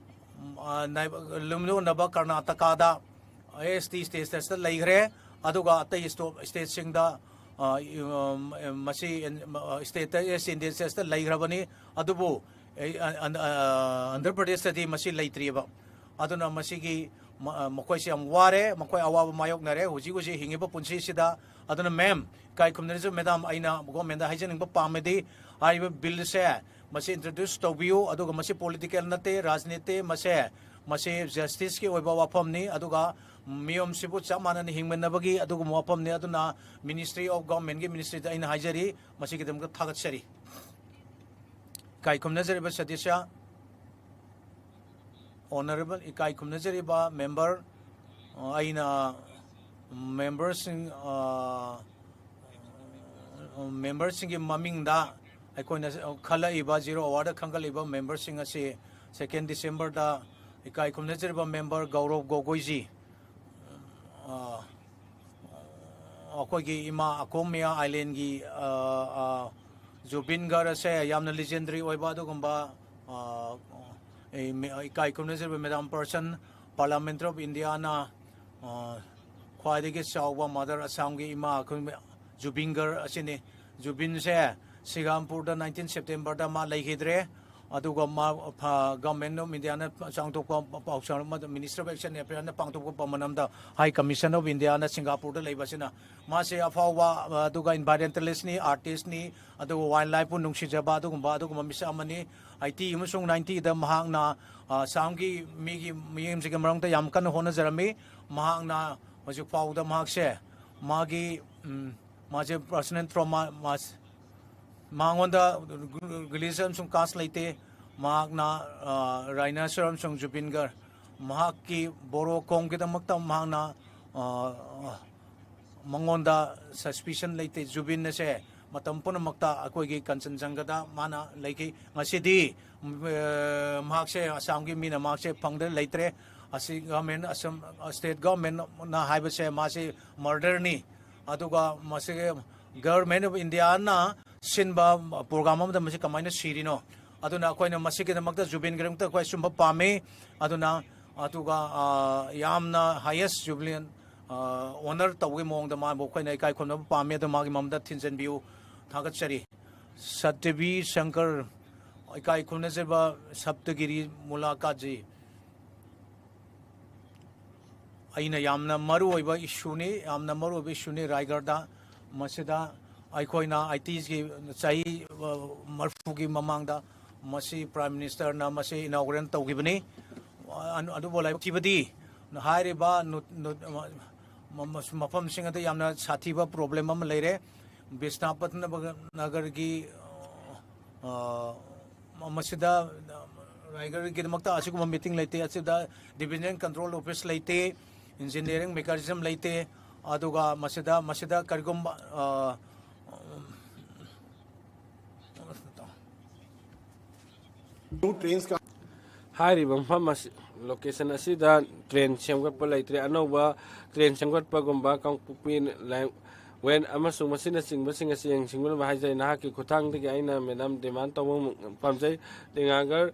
ꯑ, ꯅꯥꯏ-, ꯌꯨꯝꯂꯣꯟꯅꯕ ꯀꯔꯅꯥꯇꯀꯥꯗ ꯑꯦꯁ ꯇꯤ ꯁ꯭ꯇꯦꯇꯁꯇ ꯂꯩꯈ꯭ꯔꯦ꯫ ꯑꯗꯨꯒ ꯑꯇꯩ ꯏꯁꯇꯣꯞ ꯏꯁꯇꯦꯠꯁꯤꯡꯗ, ꯑ, ꯎꯝ, ꯃꯁꯤ, ꯑ, ꯏꯁꯇꯦꯠꯇ ꯑꯦꯁ ꯏꯟꯗꯤꯌꯟ ꯁ꯭ꯇꯦꯠꯁꯇ ꯂꯩꯈ꯭ꯔꯕꯅꯤ꯫ ꯑꯗꯨꯕꯨ, ꯑꯦ, ꯑ, ꯑ, ꯑ, ꯑꯟꯙ꯭ꯔ ꯄ꯭ꯔꯗꯦꯁꯇꯗꯤ ꯃꯁꯤ ꯂꯩꯇ꯭ꯔꯤꯑꯕ꯫ ꯑꯗꯨꯅ ꯃꯁꯤꯒꯤ ꯃ-, ꯑ, ꯃꯈꯣꯏꯁꯦ ꯌꯥꯝ ꯋꯥꯔꯦ, ꯃꯈꯣꯏ ꯑꯋꯥꯕ ꯃꯥꯌꯣꯛꯅꯔꯦ ꯍꯧꯖꯤꯛ ꯍꯧꯖꯤꯛ ꯍꯤꯡꯉꯤꯕ ꯄꯨꯟꯁꯤꯁꯤꯗ꯫ ꯑꯗꯨꯅ ꯃꯦꯝ, ꯏꯀꯥꯏ ꯈꯨꯝꯅꯖꯕ ꯃꯦꯗꯥꯝ, ꯑꯩꯅ ꯒꯣꯔꯃꯦꯟꯗ ꯍꯥꯏꯖꯅꯤꯡꯕ ꯄꯥꯝꯃꯗꯤ, ꯍꯥꯏꯔꯤꯕ ꯕꯤꯜꯁꯦ ꯃꯁꯤ ꯏꯟꯇ꯭ꯔꯣꯗ꯭ꯌꯨꯁ ꯇꯧꯕꯤꯌꯨ, ꯑꯗꯨꯒ ꯃꯁꯤ ꯄꯣꯂꯤꯇꯤꯀꯦꯜ ꯅꯠꯇꯦ, ꯔꯥꯖꯅꯤꯇꯤ, ꯃꯁꯦ, ꯃꯁꯤ ꯖꯁꯇꯤꯁꯀꯤ ꯑꯣꯏꯕ ꯋꯥꯐꯝꯅꯤ, ꯑꯗꯨꯒ ꯃꯤꯌꯣꯝꯁꯤꯕꯨ ꯆꯞ ꯃꯥꯟꯅꯅ ꯍꯤꯡꯃꯤꯟꯅꯕꯒꯤ ꯑꯗꯨꯒꯨꯝꯕ ꯋꯥꯐꯝꯅꯤ꯫ ꯑꯗꯨꯅ Ministry of Governmentꯀꯤ ꯃꯤꯅꯤꯁꯇ꯭ꯔꯤꯗ ꯑꯩꯅ ꯍꯥꯏꯖꯔꯤ, ꯃꯁꯤꯒꯤꯗꯃꯛꯇ ꯊꯥꯒꯠꯆꯔꯤ꯫ ꯏꯀꯥꯏ ꯈꯨꯝꯅꯖꯔꯤꯕ ꯁꯗꯤꯁ꯭ꯌ, ꯑꯣꯅꯔꯦꯕꯜ, ꯏꯀꯥꯏ ꯈꯨꯝꯅꯖꯔꯤꯕ ꯃꯦꯝꯕꯔ, ꯑ, ꯑꯩꯅ ꯃꯦꯝꯕꯔꯁꯤꯡ, ꯑ, ꯃꯦꯝꯕꯔꯁꯤꯡꯒꯤ ꯃꯃꯤꯡꯗ ꯑꯩꯈꯣꯏꯅ ꯈꯜꯂꯛꯏꯕ, ꯖꯤꯔꯣ ꯑꯋꯥꯔꯗ ꯈꯟꯒꯠꯂꯛꯏꯕ ꯃꯦꯝꯕꯔꯁꯤꯡ ꯑꯁꯤ ꯁꯦꯀꯦꯟ ꯗꯤꯁꯦꯝꯕꯔꯗ ꯏꯀꯥꯏ ꯈꯨꯝꯅꯖꯔꯤꯕ ꯃꯦꯝꯕꯔ ꯒꯧꯔꯕ ꯒꯣꯒꯣꯏꯖꯤ, ꯑ, ꯑꯩꯈꯣꯏꯒꯤ ꯏꯃꯥ ꯑꯀꯣꯝ ꯃꯌꯥ ꯑꯥꯏꯂꯦꯟꯒꯤ, ꯑ, ꯑ, ꯖꯨꯕꯤꯟ ꯒꯔ ꯑꯁꯦ ꯌꯥꯝꯅ ꯂꯤꯖꯦꯟꯗꯔꯤ ꯑꯣꯏꯕ ꯑꯗꯨꯒꯨꯝꯕ, ꯑ, ꯑ, ꯏꯀꯥꯏ ꯈꯨꯝꯅꯖꯔꯤꯕ ꯃꯦꯗꯥꯝ ꯄꯥꯔꯁꯟ, Parliament of Indiaꯅ, ꯑ, ꯈ꯭ꯋꯥꯏꯗꯒꯤ ꯆꯥꯎꯕ ꯃꯗꯔ ꯑꯁꯥꯝꯒꯤ ꯏꯃꯥ ꯑꯩꯈꯣꯏ ꯖꯨꯕꯤꯟ ꯒꯔ ꯑꯁꯤꯅꯤ꯫ ꯖꯨꯕꯤꯟꯁꯦ ꯁꯤꯡꯒꯥꯄꯨꯔꯗ nineteen Septemberꯗ ꯃꯥ ꯂꯩꯈꯤꯗ꯭ꯔꯦ꯫ ꯑꯗꯨꯒ ꯃꯥ, ꯐ-, Government of Indiaꯅ ꯆꯥꯡꯊꯣꯛꯄ ꯄꯥꯎꯁꯪ ꯑꯃꯗ Ministry of External Affairsꯅ ꯄꯥꯡꯊꯣꯛꯄ ꯄꯥꯎꯃꯟ ꯑꯃꯗ High Commission of Indiaꯅ ꯁꯤꯡꯒꯥꯄꯨꯔꯗ ꯂꯩꯕꯁꯤꯅ ꯃꯥꯁꯦ ꯑꯐꯥꯎꯕ, ꯑ, ꯑꯗꯨꯒ environmentalistꯅꯤ, artistꯅꯤ, ꯑꯗꯨꯒ wildlifeꯄꯨ ꯅꯨꯡꯁꯤꯖꯕ ꯑꯗꯨꯒꯨꯝꯕ, ꯑꯗꯨꯒꯨꯝꯕ ꯃꯤꯁꯛ ꯑꯃꯅꯤ꯫ Eighty ꯑꯃꯁꯨꯡ ninetyꯗ ꯃꯍꯥꯛꯅ, ꯑ, ꯑꯁꯥꯝꯒꯤ ꯃꯤꯒꯤ ꯃꯤꯌꯦꯡꯁꯤꯒꯤ ꯃꯔꯝꯗ ꯌꯥꯝ ꯀꯟꯅ ꯍꯣꯠꯅꯖꯔꯝꯃꯤ꯫ ꯃꯍꯥꯛꯅ ꯍꯧꯖꯤꯛ ꯐꯥꯎꯕꯗ ꯃꯍꯥꯛꯁꯦ ꯃꯥꯒꯤ, ꯎꯝ, ꯃꯥꯁꯦ personal trauma, ꯃꯥꯁ-, ꯃꯉꯣꯟꯗ religion ꯑꯃꯁꯨꯡ caste ꯂꯩꯇꯦ꯫ ꯃꯍꯥꯛꯅ, ꯑ, ꯔꯥꯏꯅꯥꯁꯔ ꯑꯃꯁꯨꯡ ꯖꯨꯕꯤꯟ ꯒꯔ, ꯃꯍꯥꯛꯀꯤ ꯕꯣꯔꯣ ꯀꯣꯝꯒꯤꯗꯃꯛꯇ ꯃꯍꯥꯛꯅ, ꯑ, ꯃꯉꯣꯟꯗ suspicion ꯂꯩꯇꯦ꯫ ꯖꯨꯕꯤꯟ ꯑꯁꯦ ꯃꯇꯝ ꯄꯨꯝꯅꯃꯛꯇ ꯑꯩꯈꯣꯏꯒꯤ ꯀꯟꯆꯟꯖꯪꯒꯗ ꯃꯥꯅ ꯂꯩꯈꯤ꯫ ꯉꯁꯤꯗꯤ, ꯑ, ꯃꯍꯥꯛꯁꯦ, ꯑꯁꯥꯝꯒꯤ ꯃꯤꯅ ꯃꯍꯥꯛꯁꯦ ꯐꯪꯗ꯭ꯔꯦ, ꯂꯩꯇ꯭ꯔꯦ꯫ ꯑꯁꯤ government, ꯑꯁꯥꯝ state governmentꯅ ꯍꯥꯏꯕꯁꯦ ꯃꯥꯁꯤ murderꯅꯤ꯫ ꯑꯗꯨꯒ ꯃꯁꯤꯒꯤ Government of Indiaꯅ ꯁꯤꯟꯕ program ꯑꯃꯗ ꯃꯁꯤ ꯀꯃꯥꯏꯅ ꯁꯤꯔꯤꯅꯣ? ꯑꯗꯨꯅ ꯑꯩꯈꯣꯏꯅ ꯃꯁꯤꯒꯤꯗꯃꯛꯇ, ꯖꯨꯕꯤꯟꯒꯤꯗꯃꯛꯇ ꯑꯩꯈꯣꯏ ꯑꯆꯨꯝꯕ ꯄꯥꯝꯃꯤ꯫ ꯑꯗꯨꯅ, ꯑꯗꯨꯒ, ꯑ, ꯌꯥꯝꯅ highest jubilant, ꯑꯣꯅꯔ ꯇꯧꯕꯒꯤ ꯃꯑꯣꯡꯗ ꯃꯥꯕꯨ ꯑꯩꯈꯣꯏꯅ ꯏꯀꯥꯏ ꯈꯨꯝꯅꯕ ꯄꯥꯝꯃꯤ꯫ ꯑꯗꯣ ꯃꯥꯒꯤ ꯃꯝꯗ ꯊꯤꯟꯖꯤꯟꯕꯤꯌꯨ꯫ ꯊꯥꯒꯠꯆꯔꯤ꯫ ꯁꯠꯇꯕꯤ ꯁꯪꯀꯔ, ꯏꯀꯥꯏ ꯈꯨꯝꯅꯖꯕ ꯁꯞꯇꯒꯤꯔꯤ ꯃꯨꯂꯥꯀꯥꯖꯤ꯫ ꯑꯩꯅ ꯌꯥꯝꯅ ꯃꯔꯨ ꯑꯣꯏꯕ ꯏꯁꯨꯅꯤ, ꯌꯥꯝꯅ ꯃꯔꯨ ꯑꯣꯏꯕ ꯏꯁꯨꯅꯤ ꯔꯥꯏꯒꯔꯗ꯫ ꯃꯁꯤꯗ ꯑꯩꯈꯣꯏꯅ ꯑꯥꯏ ꯇꯤꯒꯤ ꯆꯍꯤ, ꯑ, ꯃꯔꯤꯐꯨꯒꯤ ꯃꯃꯥꯡꯗ ꯃꯁꯤ ꯄ꯭ꯔꯥꯏꯝ ꯃꯤꯅꯤꯁꯇꯔꯅ ꯃꯁꯤ ꯏꯅꯥꯎꯒꯨꯔꯦꯠ ꯇꯧꯈꯤꯕꯅꯤ꯫ ꯑ-, ꯑꯗꯨꯕꯨ ꯂꯥꯏꯕꯛ ꯊꯤꯕꯗꯤ ꯍꯥꯏꯔꯤꯕ ꯅꯨ-, ꯅꯨ-, ꯃ-, ꯃ-, ꯃꯐꯝꯁꯤꯡ ꯑꯗꯨ ꯌꯥꯝꯅ ꯁꯥꯊꯤꯕ ꯄ꯭ꯔꯣꯕ꯭ꯂꯦꯝ ꯑꯃ ꯂꯩꯔꯦ꯫ ꯕꯤꯁꯅꯥꯄꯠ ꯅꯒꯔꯒꯤ, ꯑ, ꯃ-, ꯃꯁꯤꯗ, ꯑ, ꯔꯥꯏꯒꯔꯒꯤꯗꯃꯛꯇ ꯑꯁꯤꯒꯨꯝꯕ ꯃꯤꯇꯤꯡ ꯂꯩꯇꯦ꯫ ꯑꯁꯤꯗ ꯗꯤꯚꯤꯖꯅꯦꯜ ꯀꯟꯇ꯭ꯔꯣꯜ ꯑꯣꯐꯤꯁ ꯂꯩꯇꯦ, ꯏꯟꯖꯤꯅꯤꯌꯥꯔꯤꯡ ꯃꯦꯀꯥꯅꯤꯖꯝ ꯂꯩꯇꯦ꯫ ꯑꯗꯨꯒ ꯃꯁꯤꯗ, ꯃꯁꯤꯗ ꯀꯔꯤꯒꯨꯝꯕ, ꯑ, ꯍꯥꯏꯔꯤꯕ ꯃꯐꯝ ꯑꯁꯤ, ꯂꯣꯀꯦꯁꯟ ꯑꯁꯤꯗ ꯇ꯭ꯔꯦꯟ ꯁꯦꯝꯒꯠꯄ ꯂꯩꯇ꯭ꯔꯦ꯫ ꯑꯅꯧꯕ ꯇ꯭ꯔꯦꯟ ꯁꯦꯝꯒꯠꯄꯒꯨꯝꯕ ꯀꯥꯡꯄꯣꯛꯄꯤ ꯂꯥꯏ-, ꯋꯦꯟ ꯑꯃꯁꯨꯡ ꯃꯁꯤꯅꯆꯤꯡꯕꯁꯤꯡ ꯑꯁꯤ ꯌꯦꯡꯁꯤꯟꯕꯤꯅꯕ ꯍꯥꯏꯖꯔꯤ꯫ ꯅꯍꯥꯛꯀꯤ ꯈꯨꯠꯊꯥꯡꯗꯒꯤ ꯑꯩꯅ ꯃꯦꯗꯥꯝ ꯗꯤꯃꯥꯟ ꯇꯧꯕ ꯄꯥꯝꯖꯩ꯫ ꯇꯦꯡꯉꯥꯒꯔ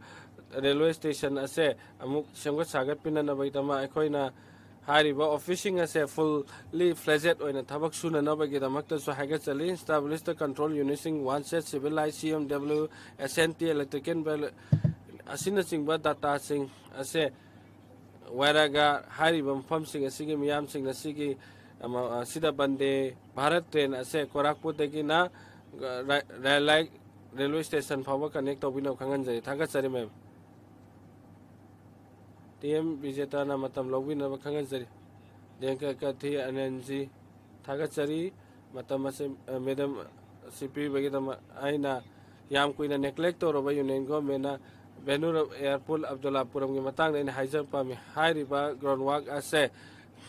ꯔꯦꯜꯋꯦ ꯁ꯭ꯇꯦꯁꯟ ꯑꯁꯦ ꯑꯃꯨꯛ ꯁꯦꯝꯒꯠ ꯁꯥꯒꯠꯄꯤꯅꯅꯕꯒꯤꯗꯃꯛ ꯑꯩꯈꯣꯏꯅ ꯍꯥꯏꯔꯤꯕ ꯑꯣꯐꯤꯁꯁꯤꯡ ꯑꯁꯦ ꯐꯨꯜꯂꯤ ꯐ꯭ꯂꯦꯖꯦꯠ ꯑꯣꯏꯅ ꯊꯕꯛ ꯁꯨꯅꯅꯕꯒꯤꯗꯃꯛꯇꯁꯨ ꯍꯥꯏꯒꯠꯆꯔꯤ꯫ ꯏꯁꯇꯥꯕ꯭ꯂꯤꯁꯇ ꯀꯟꯇ꯭ꯔꯣꯜ ꯌꯨꯅꯤꯠꯁꯤꯡ, one set, civil line, C M W, S N T, electrical bell ꯑꯁꯤꯅꯆꯤꯡꯕ ꯗꯥꯇꯥꯁꯤꯡ ꯑꯁꯦ ꯋꯥꯏꯔꯒ ꯍꯥꯏꯔꯤꯕ ꯃꯐꯝꯁꯤꯡ ꯑꯁꯤꯒꯤ ꯃꯤꯌꯥꯝꯁꯤꯡ ꯑꯁꯤꯒꯤ ꯑꯃ-, ꯑꯁꯤꯗ ꯕꯟꯗꯦ ꯚꯥꯔꯠ ꯇ꯭ꯔꯦꯟ ꯑꯁꯦ ꯀꯣꯔꯥꯛꯄꯨꯔꯗꯒꯤꯅ ꯔ-, ꯔ-, ꯔꯦꯜꯋꯦ ꯁ꯭ꯇꯦꯁꯟ ꯐꯥꯎꯕ ꯀꯅꯦꯛ ꯇꯧꯕꯤꯅꯕ ꯈꯪꯍꯟꯖꯔꯤ꯫ ꯊꯥꯒꯠꯆꯔꯤ, ꯃꯦꯝ꯫ ꯇꯤ ꯑꯦꯝ ꯕꯤꯖꯦꯇꯥꯅ ꯃꯇꯝ ꯂꯧꯕꯤꯅꯕ ꯈꯪꯍꯟꯖꯔꯤ꯫ ꯗꯦꯡꯀ ꯀꯊꯤ ꯑꯅꯟꯖꯤ ꯊꯥꯒꯠꯆꯔꯤ꯫ ꯃꯇꯝ ꯑꯁꯤ, ꯑ, ꯃꯦꯗꯥꯝ ꯑꯁꯤ ꯄꯤꯕꯒꯤꯗꯃꯛ꯫ ꯑꯩꯅ ꯌꯥꯝ ꯀꯨꯏꯅ ꯅꯦꯒ꯭ꯂꯦꯛ ꯇꯧꯔꯕ ꯌꯨꯅꯤꯌꯟ ꯒꯣꯔꯃꯦꯟꯅ ꯚꯦꯅꯨꯔ ꯑꯦꯌꯔꯄꯣꯔꯠ ꯑꯕꯗꯨꯜꯂꯥꯄꯨꯔꯝꯒꯤ ꯃꯇꯥꯡꯗ ꯑꯩꯅ ꯍꯥꯏꯖꯕ ꯄꯥꯝꯃꯤ꯫ ꯍꯥꯏꯔꯤꯕ ꯒ꯭ꯔꯥꯎꯟ ꯋꯥꯛ ꯑꯁꯦ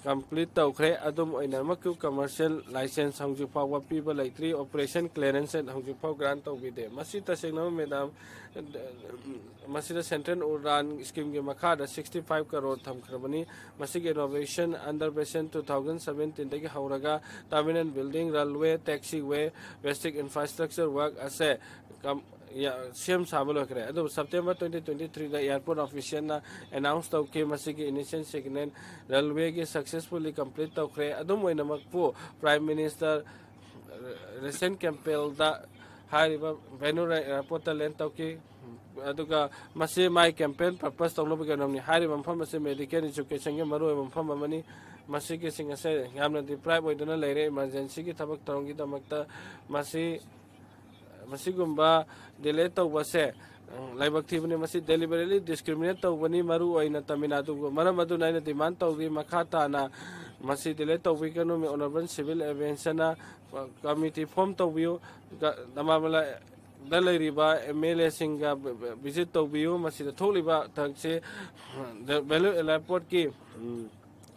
ꯀꯝꯄ꯭ꯂꯤꯠ ꯇꯧꯈ꯭ꯔꯦ꯫ ꯑꯗꯨꯝ ꯑꯣꯏꯅꯃꯛꯁꯨ ꯀꯃꯔꯁꯤꯌꯦꯜ ꯂꯥꯏꯁꯦꯟꯁ ꯍꯧꯖꯤꯛ ꯐꯥꯎꯕ ꯄꯤꯕ ꯂꯩꯇ꯭ꯔꯤ꯫ ꯑꯣꯄꯔꯦꯁꯟ ꯀ꯭ꯂꯤꯌꯔꯦꯟꯁ ꯍꯧꯖꯤꯛ ꯐꯥꯎ ꯒ꯭ꯔꯥꯟ ꯇꯧꯕꯤꯗꯦ꯫ ꯃꯁꯤ ꯇꯁꯦꯡꯅꯃꯛ ꯃꯦꯗꯥꯝ, ꯃꯁꯤꯗ ꯁꯦꯟꯇ꯭ꯔꯦꯜ ꯎꯔꯥꯟ ꯁ꯭ꯀꯤꯝꯒꯤ ꯃꯈꯥꯗ ꯁꯤꯛꯁꯇꯤ ꯐꯥꯏꯚ ꯀꯔꯣꯔ ꯊꯝꯈ꯭ꯔꯕꯅꯤ꯫ ꯃꯁꯤꯒꯤ ꯏꯅꯣꯚꯦꯁꯟ ꯑꯟꯗꯔ ꯕꯦꯁꯟ ꯇꯨ ꯊꯥꯎꯖꯟ ꯁꯕꯦꯟꯇꯤꯟꯗꯒꯤ ꯍꯧꯔꯒ terminal building, railway, taxiway, basic infrastructure work ꯑꯁꯦ ꯀꯝ-, ꯌꯥ-, ꯁꯦꯝ ꯁꯥꯕ ꯂꯣꯏꯈ꯭ꯔꯦ꯫ ꯑꯗꯨꯕꯨ September twenty twenty-threeꯗ airport officialꯅ announce ꯇꯧꯈꯤ, ꯃꯁꯤꯒꯤ initial segment railwayꯒꯤ successfully complete ꯇꯧꯈ꯭ꯔꯦ꯫ ꯑꯗꯨꯝ ꯑꯣꯏꯅꯃꯛꯄꯨ Prime Minister Rachel Campbellꯗ ꯍꯥꯏꯔꯤꯕ Vellore airportꯇ land ꯇꯧꯈꯤ꯫ ꯑꯗꯨꯒ ꯃꯁꯤ ꯃꯥꯏ campaign purpose ꯇꯧꯅꯕꯒꯤ ꯑꯣꯏꯅꯅꯤ꯫ ꯍꯥꯏꯔꯤꯕ ꯃꯐꯝ ꯑꯁꯤ medical educationꯒꯤ ꯃꯔꯨꯑꯣꯏꯕ ꯃꯐꯝ ꯑꯃꯅꯤ꯫ ꯃꯁꯤꯒꯤꯁꯤꯡ ꯑꯁꯦ ꯌꯥꯝꯅ deprive ꯑꯣꯏꯗꯨꯅ ꯂꯩꯔꯦ꯫ Emergencyꯒꯤ ꯊꯕꯛ ꯊꯧꯔꯝꯒꯤꯗꯃꯛꯇ ꯃꯁꯤ, ꯃꯁꯤꯒꯨꯝꯕ delay ꯇꯧꯕꯁꯦ, ꯎꯝ, ꯂꯥꯏꯕꯛ ꯊꯤꯕꯅꯤ꯫ ꯃꯁꯤ deliberately discriminate ꯇꯧꯕꯅꯤ, ꯃꯔꯨ ꯑꯣꯏꯅ ꯇꯥꯃꯤꯜ ꯅꯥꯗꯨꯕꯨ꯫ ꯃꯔꯝ ꯑꯗꯨꯅ ꯑꯩꯅ demand ꯇꯧꯔꯤ, ꯃꯈꯥ ꯇꯥꯅ ꯃꯁꯤ delay ꯇꯧꯕꯤꯒꯅꯨ꯫ Honorable Civil Aviationꯅ committee form ꯇꯧꯕꯤꯌꯨ꯫ ꯒ-, ꯅꯃꯥꯃꯂꯥꯗ ꯂꯩꯔꯤꯕ MLAꯁꯤꯡꯒ visit ꯇꯧꯕꯤꯌꯨ꯫ ꯃꯁꯤꯗ ꯊꯣꯛꯂꯤꯕ ꯊꯕꯛꯁꯤ Vellore airportꯀꯤ, ꯎꯝ,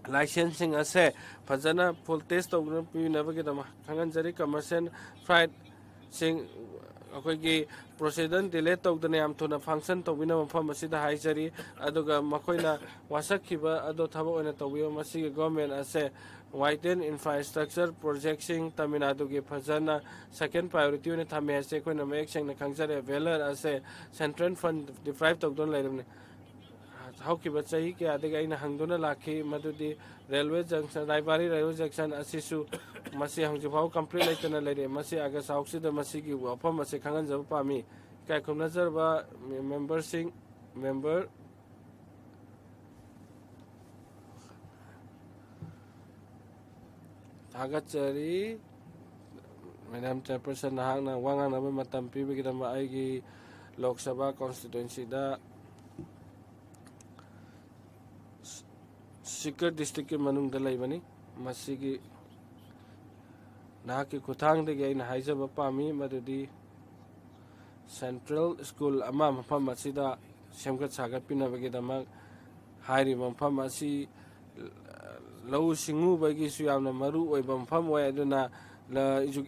licenceꯁꯤꯡ ꯑꯁꯦ ꯐꯖꯅ full test ꯇꯧꯗꯨꯅ ꯄꯤꯅꯕꯒꯤꯗꯃꯛ ꯈꯪꯍꯟꯖꯔꯤ꯫ Commercial flightꯁꯤꯡ ꯑꯩꯈꯣꯏꯒꯤ procedure delay ꯇꯧꯗꯅ ꯌꯥꯝ ꯊꯨꯅ function ꯇꯧꯕꯤꯅꯕ ꯃꯐꯝ ꯑꯁꯤꯗ ꯍꯥꯏꯖꯔꯤ꯫ ꯑꯗꯨꯒ ꯃꯈꯣꯏꯅ ꯋꯥꯁꯛꯈꯤꯕ ꯑꯗꯣ ꯊꯕꯛ ꯑꯣꯏꯅ ꯇꯧꯕꯤꯌꯨ꯫ ꯃꯁꯤꯒꯤ government ꯑꯁꯦ widen infrastructure projectꯁꯤꯡ ꯇꯥꯃꯤꯜ ꯅꯥꯗꯨꯒꯤ ꯐꯖꯅ second priority ꯑꯣꯏꯅ ꯊꯝꯃꯦ ꯍꯥꯏꯁꯦ ꯑꯩꯈꯣꯏꯅ ꯃꯌꯦꯛ ꯁꯦꯡꯅ ꯈꯪꯖꯔꯦ꯫ Vellore ꯑꯁꯦ central fund deprive ꯇꯧꯗꯨꯅ ꯂꯩꯔꯕꯅꯤ꯫ ꯍꯧꯈꯤꯕ ꯆꯍꯤ ꯀꯌꯥꯗꯒꯤ ꯑꯩꯅ ꯍꯪꯗꯨꯅ ꯂꯥꯛꯈꯤ ꯃꯗꯨꯗꯤ railway junction, ꯔꯥꯏꯕꯥꯔꯤ railway junction ꯑꯁꯤꯁꯨ ꯃꯁꯤ ꯍꯧꯖꯤꯛ ꯐꯥꯎꯕ complete ꯂꯩꯇꯅ ꯂꯩꯔꯦ꯫ ꯃꯁꯤ August ꯍꯧꯁꯤꯗ ꯃꯁꯤꯒꯤ ꯋꯥꯐꯝ ꯑꯁꯤ ꯈꯪꯍꯟꯖꯕ ꯄꯥꯝꯃꯤ꯫ ꯏꯀꯥꯏ ꯈꯨꯝꯅꯖꯔꯕ memberꯁꯤꯡ, member ꯊꯥꯒꯠꯆꯔꯤ꯫ Madam Chairperson, ꯅꯍꯥꯛꯅ ꯋꯥ ꯉꯥꯡꯅꯕ ꯃꯇꯝ ꯄꯤꯕꯒꯤꯗꯃꯛ꯫ ꯑꯩꯒꯤ Lok Sabha constituencyꯗ ꯁꯤꯀꯔ districtꯀꯤ ꯃꯅꯨꯡꯗ ꯂꯩꯕꯅꯤ꯫ ꯃꯁꯤꯒꯤ ꯅꯍꯥꯛꯀꯤ ꯈꯨꯠꯊꯥꯡꯗꯒꯤ ꯑꯩꯅ ꯍꯥꯏꯖꯕ ꯄꯥꯝꯃꯤ ꯃꯗꯨꯗꯤ central school ꯑꯃ ꯃꯐꯝ ꯑꯁꯤꯗ ꯁꯦꯝꯒꯠ ꯁꯥꯒꯠꯄꯤꯅꯕꯒꯤꯗꯃꯛ ꯍꯥꯏꯔꯤꯕ ꯃꯐꯝ ꯑꯁꯤ ꯂꯧꯎ ꯁꯤꯡꯎꯕꯒꯤꯁꯨ ꯌꯥꯝꯅ ꯃꯔꯨ ꯑꯣꯏꯕ ꯃꯐꯝ ꯑꯣꯏ꯫ ꯑꯗꯨꯅ ꯂ-, edu-,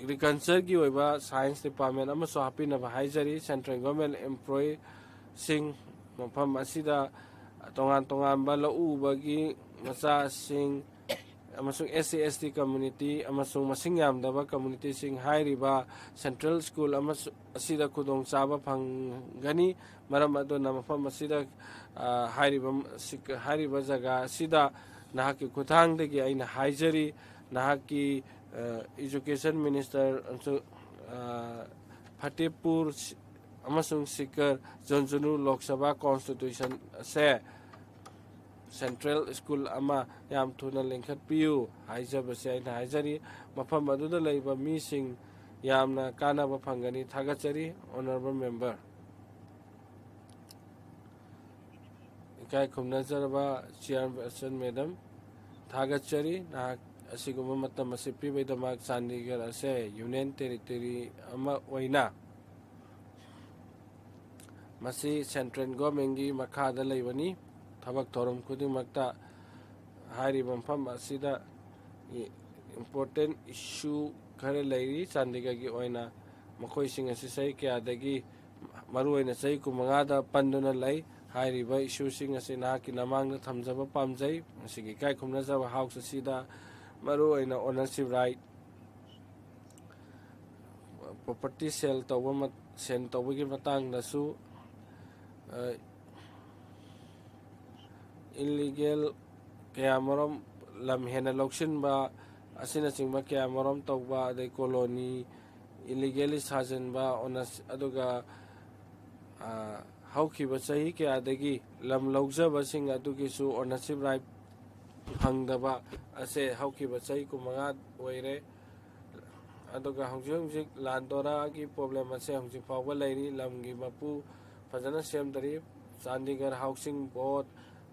agricultureꯒꯤ ꯑꯣꯏꯕ science department ꯑꯃꯁꯨ ꯍꯥꯞꯄꯤꯅꯕ ꯍꯥꯏꯖꯔꯤ꯫ Central government employeeꯁꯤꯡ ꯃꯐꯝ ꯑꯁꯤꯗ ꯇꯣꯉꯥꯟ ꯇꯣꯉꯥꯟꯕ ꯂꯧ ꯎꯕꯒꯤ ꯃꯆꯥꯁꯤꯡ, ꯑꯃꯁꯨꯡ S C S T community ꯑꯃꯁꯨꯡ ꯃꯁꯤꯡ ꯌꯥꯝꯗꯕ communityꯁꯤꯡ ꯍꯥꯏꯔꯤꯕ central school ꯑꯃꯁꯨ-, ꯑꯁꯤꯗ ꯈꯨꯗꯣꯡꯆꯥꯕ ꯐꯪꯒꯅꯤ꯫ ꯃꯔꯝ ꯑꯗꯨꯅ ꯃꯐꯝ ꯑꯁꯤꯗ, ꯑ, ꯍꯥꯏꯔꯤꯕ ꯁꯤꯛ-, ꯍꯥꯏꯔꯤꯕ ꯖꯒꯥ ꯑꯁꯤꯗ ꯅꯍꯥꯛꯀꯤ ꯈꯨꯠꯊꯥꯡꯗꯒꯤ ꯑꯩꯅ ꯍꯥꯏꯖꯔꯤ, ꯅꯍꯥꯛꯀꯤ, ꯑ, education minister ꯑꯃꯁꯨꯡ, ꯑ, ꯐꯇꯦꯄꯨꯔ ꯁꯤ-, ꯑꯃꯁꯨꯡ ꯁꯤꯀꯔ ꯖꯨꯟꯖꯨꯅꯨ ꯂꯣꯛ ꯁꯚꯥ constituency ꯑꯁꯦ central school ꯑꯃ ꯌꯥꯝ ꯊꯨꯅ ꯂꯤꯡꯈꯠꯄꯤꯌꯨ ꯍꯥꯏꯖꯕꯁꯦ ꯑꯩꯅ ꯍꯥꯏꯖꯔꯤ꯫ ꯃꯐꯝ ꯑꯗꯨꯗ ꯂꯩꯕ ꯃꯤꯁꯤꯡ ꯌꯥꯝꯅ ꯀꯥꯟꯅꯕ ꯐꯪꯒꯅꯤ꯫ ꯊꯥꯒꯠꯆꯔꯤ, honourable member꯫ ꯏꯀꯥꯏ ꯈꯨꯝꯅꯖꯔꯕ chairperson madam, ꯊꯥꯒꯠꯆꯔꯤ꯫ ꯅꯍꯥꯛ ꯑꯁꯤꯒꯨꯝꯕ ꯃꯇꯝ ꯑꯁꯤ ꯄꯤꯕꯒꯤꯗꯃꯛ꯫ ꯆꯥꯟꯗꯤꯒꯔ ꯑꯁꯦ union territory ꯑꯃ ꯑꯣꯏꯅ ꯃꯁꯤ central governmentꯀꯤ ꯃꯈꯥꯗ ꯂꯩꯕꯅꯤ꯫ ꯊꯕꯛ ꯊꯧꯔꯝ ꯈꯨꯗꯤꯡꯃꯛꯇ ꯍꯥꯏꯔꯤꯕ ꯃꯐꯝ ꯑꯁꯤꯗ important issue ꯈꯔ ꯂꯩꯔꯤ꯫ ꯆꯥꯟꯗꯤꯒꯔꯒꯤ ꯑꯣꯏꯅ ꯃꯈꯣꯏꯁꯤꯡ ꯑꯁꯤ ꯆꯍꯤ ꯀꯌꯥꯗꯒꯤ, ꯃꯔꯨꯑꯣꯏꯅ ꯆꯍꯤ ꯀꯨꯟꯃꯉꯥꯗ ꯄꯟꯗꯨꯅ ꯂꯩ꯫ ꯍꯥꯏꯔꯤꯕ issueꯁꯤꯡ ꯑꯁꯤ ꯅꯍꯥꯛꯀꯤ ꯅꯃꯥꯡꯗ ꯊꯝꯖꯕ ꯄꯥꯝꯖꯩ꯫ ꯃꯁꯤꯒꯤ ꯏꯀꯥꯏ ꯈꯨꯝꯅꯖꯕ house ꯑꯁꯤꯗ ꯃꯔꯨꯑꯣꯏꯅ ownership right, property sale ꯇꯧꯕ ꯃ-, sale ꯇꯧꯕꯒꯤ ꯃꯇꯥꯡꯗꯁꯨ, ꯑ, illegal ꯀꯌꯥꯃꯔꯨꯝ, ꯂꯝ ꯍꯦꯟꯅ ꯂꯧꯁꯤꯟꯕ ꯑꯁꯤꯅꯆꯤꯡꯕ ꯀꯌꯥꯃꯔꯨꯝ ꯇꯧꯕ, ꯑꯗꯩ colony illegally ꯁꯥꯖꯤꯟꯕ, ꯑꯣꯅꯔꯁ-, ꯑꯗꯨꯒ, ꯑ, ꯍꯧꯈꯤꯕ ꯆꯍꯤ ꯀꯌꯥꯗꯒꯤ ꯂꯝ ꯂꯧꯖꯕꯁꯤꯡ ꯑꯗꯨꯒꯤꯁꯨ ownership right ꯐꯪꯗꯕ ꯑꯁꯦ ꯍꯧꯈꯤꯕ ꯆꯍꯤ ꯀꯨꯟꯃꯉꯥ ꯑꯣꯏꯔꯦ꯫ ꯑꯗꯨꯒ ꯍꯧꯖꯤꯛ ꯍꯧꯖꯤꯛ ꯂꯥꯟꯗꯣꯔꯥꯒꯤ problem ꯑꯁꯦ ꯍꯧꯖꯤꯛ ꯐꯥꯎꯕ ꯂꯩꯔꯤ꯫ ꯂꯝꯒꯤ ꯃꯄꯨ ꯐꯖꯅ ꯁꯦꯝꯗꯔꯤ꯫ ꯆꯥꯟꯗꯤꯒꯔ Housing Board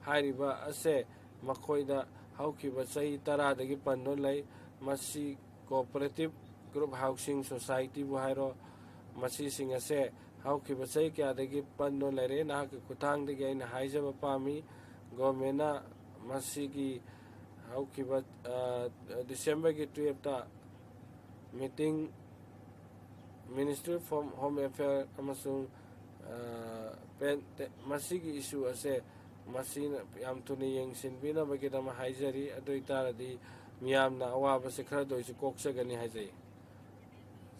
ꯍꯥꯏꯔꯤꯕ ꯑꯁꯦ ꯃꯈꯣꯏꯗ ꯍꯧꯈꯤꯕ ꯆꯍꯤ ꯇꯔꯥꯗꯒꯤ ꯄꯟꯗꯨꯅ ꯂꯩ꯫ ꯃꯁꯤ cooperative group housing societyꯕꯨ ꯍꯥꯏꯔꯣ, ꯃꯁꯤꯁꯤꯡ ꯑꯁꯦ ꯍꯧꯈꯤꯕ ꯆꯍꯤ ꯀꯌꯥꯗꯒꯤ ꯄꯟꯗꯨꯅ ꯂꯩꯔꯦ꯫ ꯅꯍꯥꯛꯀꯤ ꯈꯨꯠꯊꯥꯡꯗꯒꯤ ꯑꯩꯅ ꯍꯥꯏꯖꯕ ꯄꯥꯝꯃꯤ, governmentꯅ ꯃꯁꯤꯒꯤ ꯍꯧꯈꯤꯕ, ꯑ, Decemberꯒꯤ twelveꯇ meeting Ministry of Home Affairs ꯑꯃꯁꯨꯡ, ꯑ, ꯄꯦꯟ-, ꯇꯦ-, ꯃꯁꯤꯒꯤ issue ꯑꯁꯦ ꯃꯁꯤ ꯌꯥꯝ ꯊꯨꯅ ꯌꯦꯡꯁꯤꯟꯕꯤꯅꯕꯒꯤꯗꯃꯛ ꯍꯥꯏꯖꯔꯤ꯫ ꯑꯗꯨ ꯑꯣꯏꯇꯥꯔꯗꯤ ꯃꯤꯌꯥꯝꯅ ꯑꯋꯥꯕꯁꯦ ꯈꯔꯗ ꯑꯣꯏꯁꯨ ꯀꯣꯛꯆꯒꯅꯤ ꯍꯥꯏꯖꯩ꯫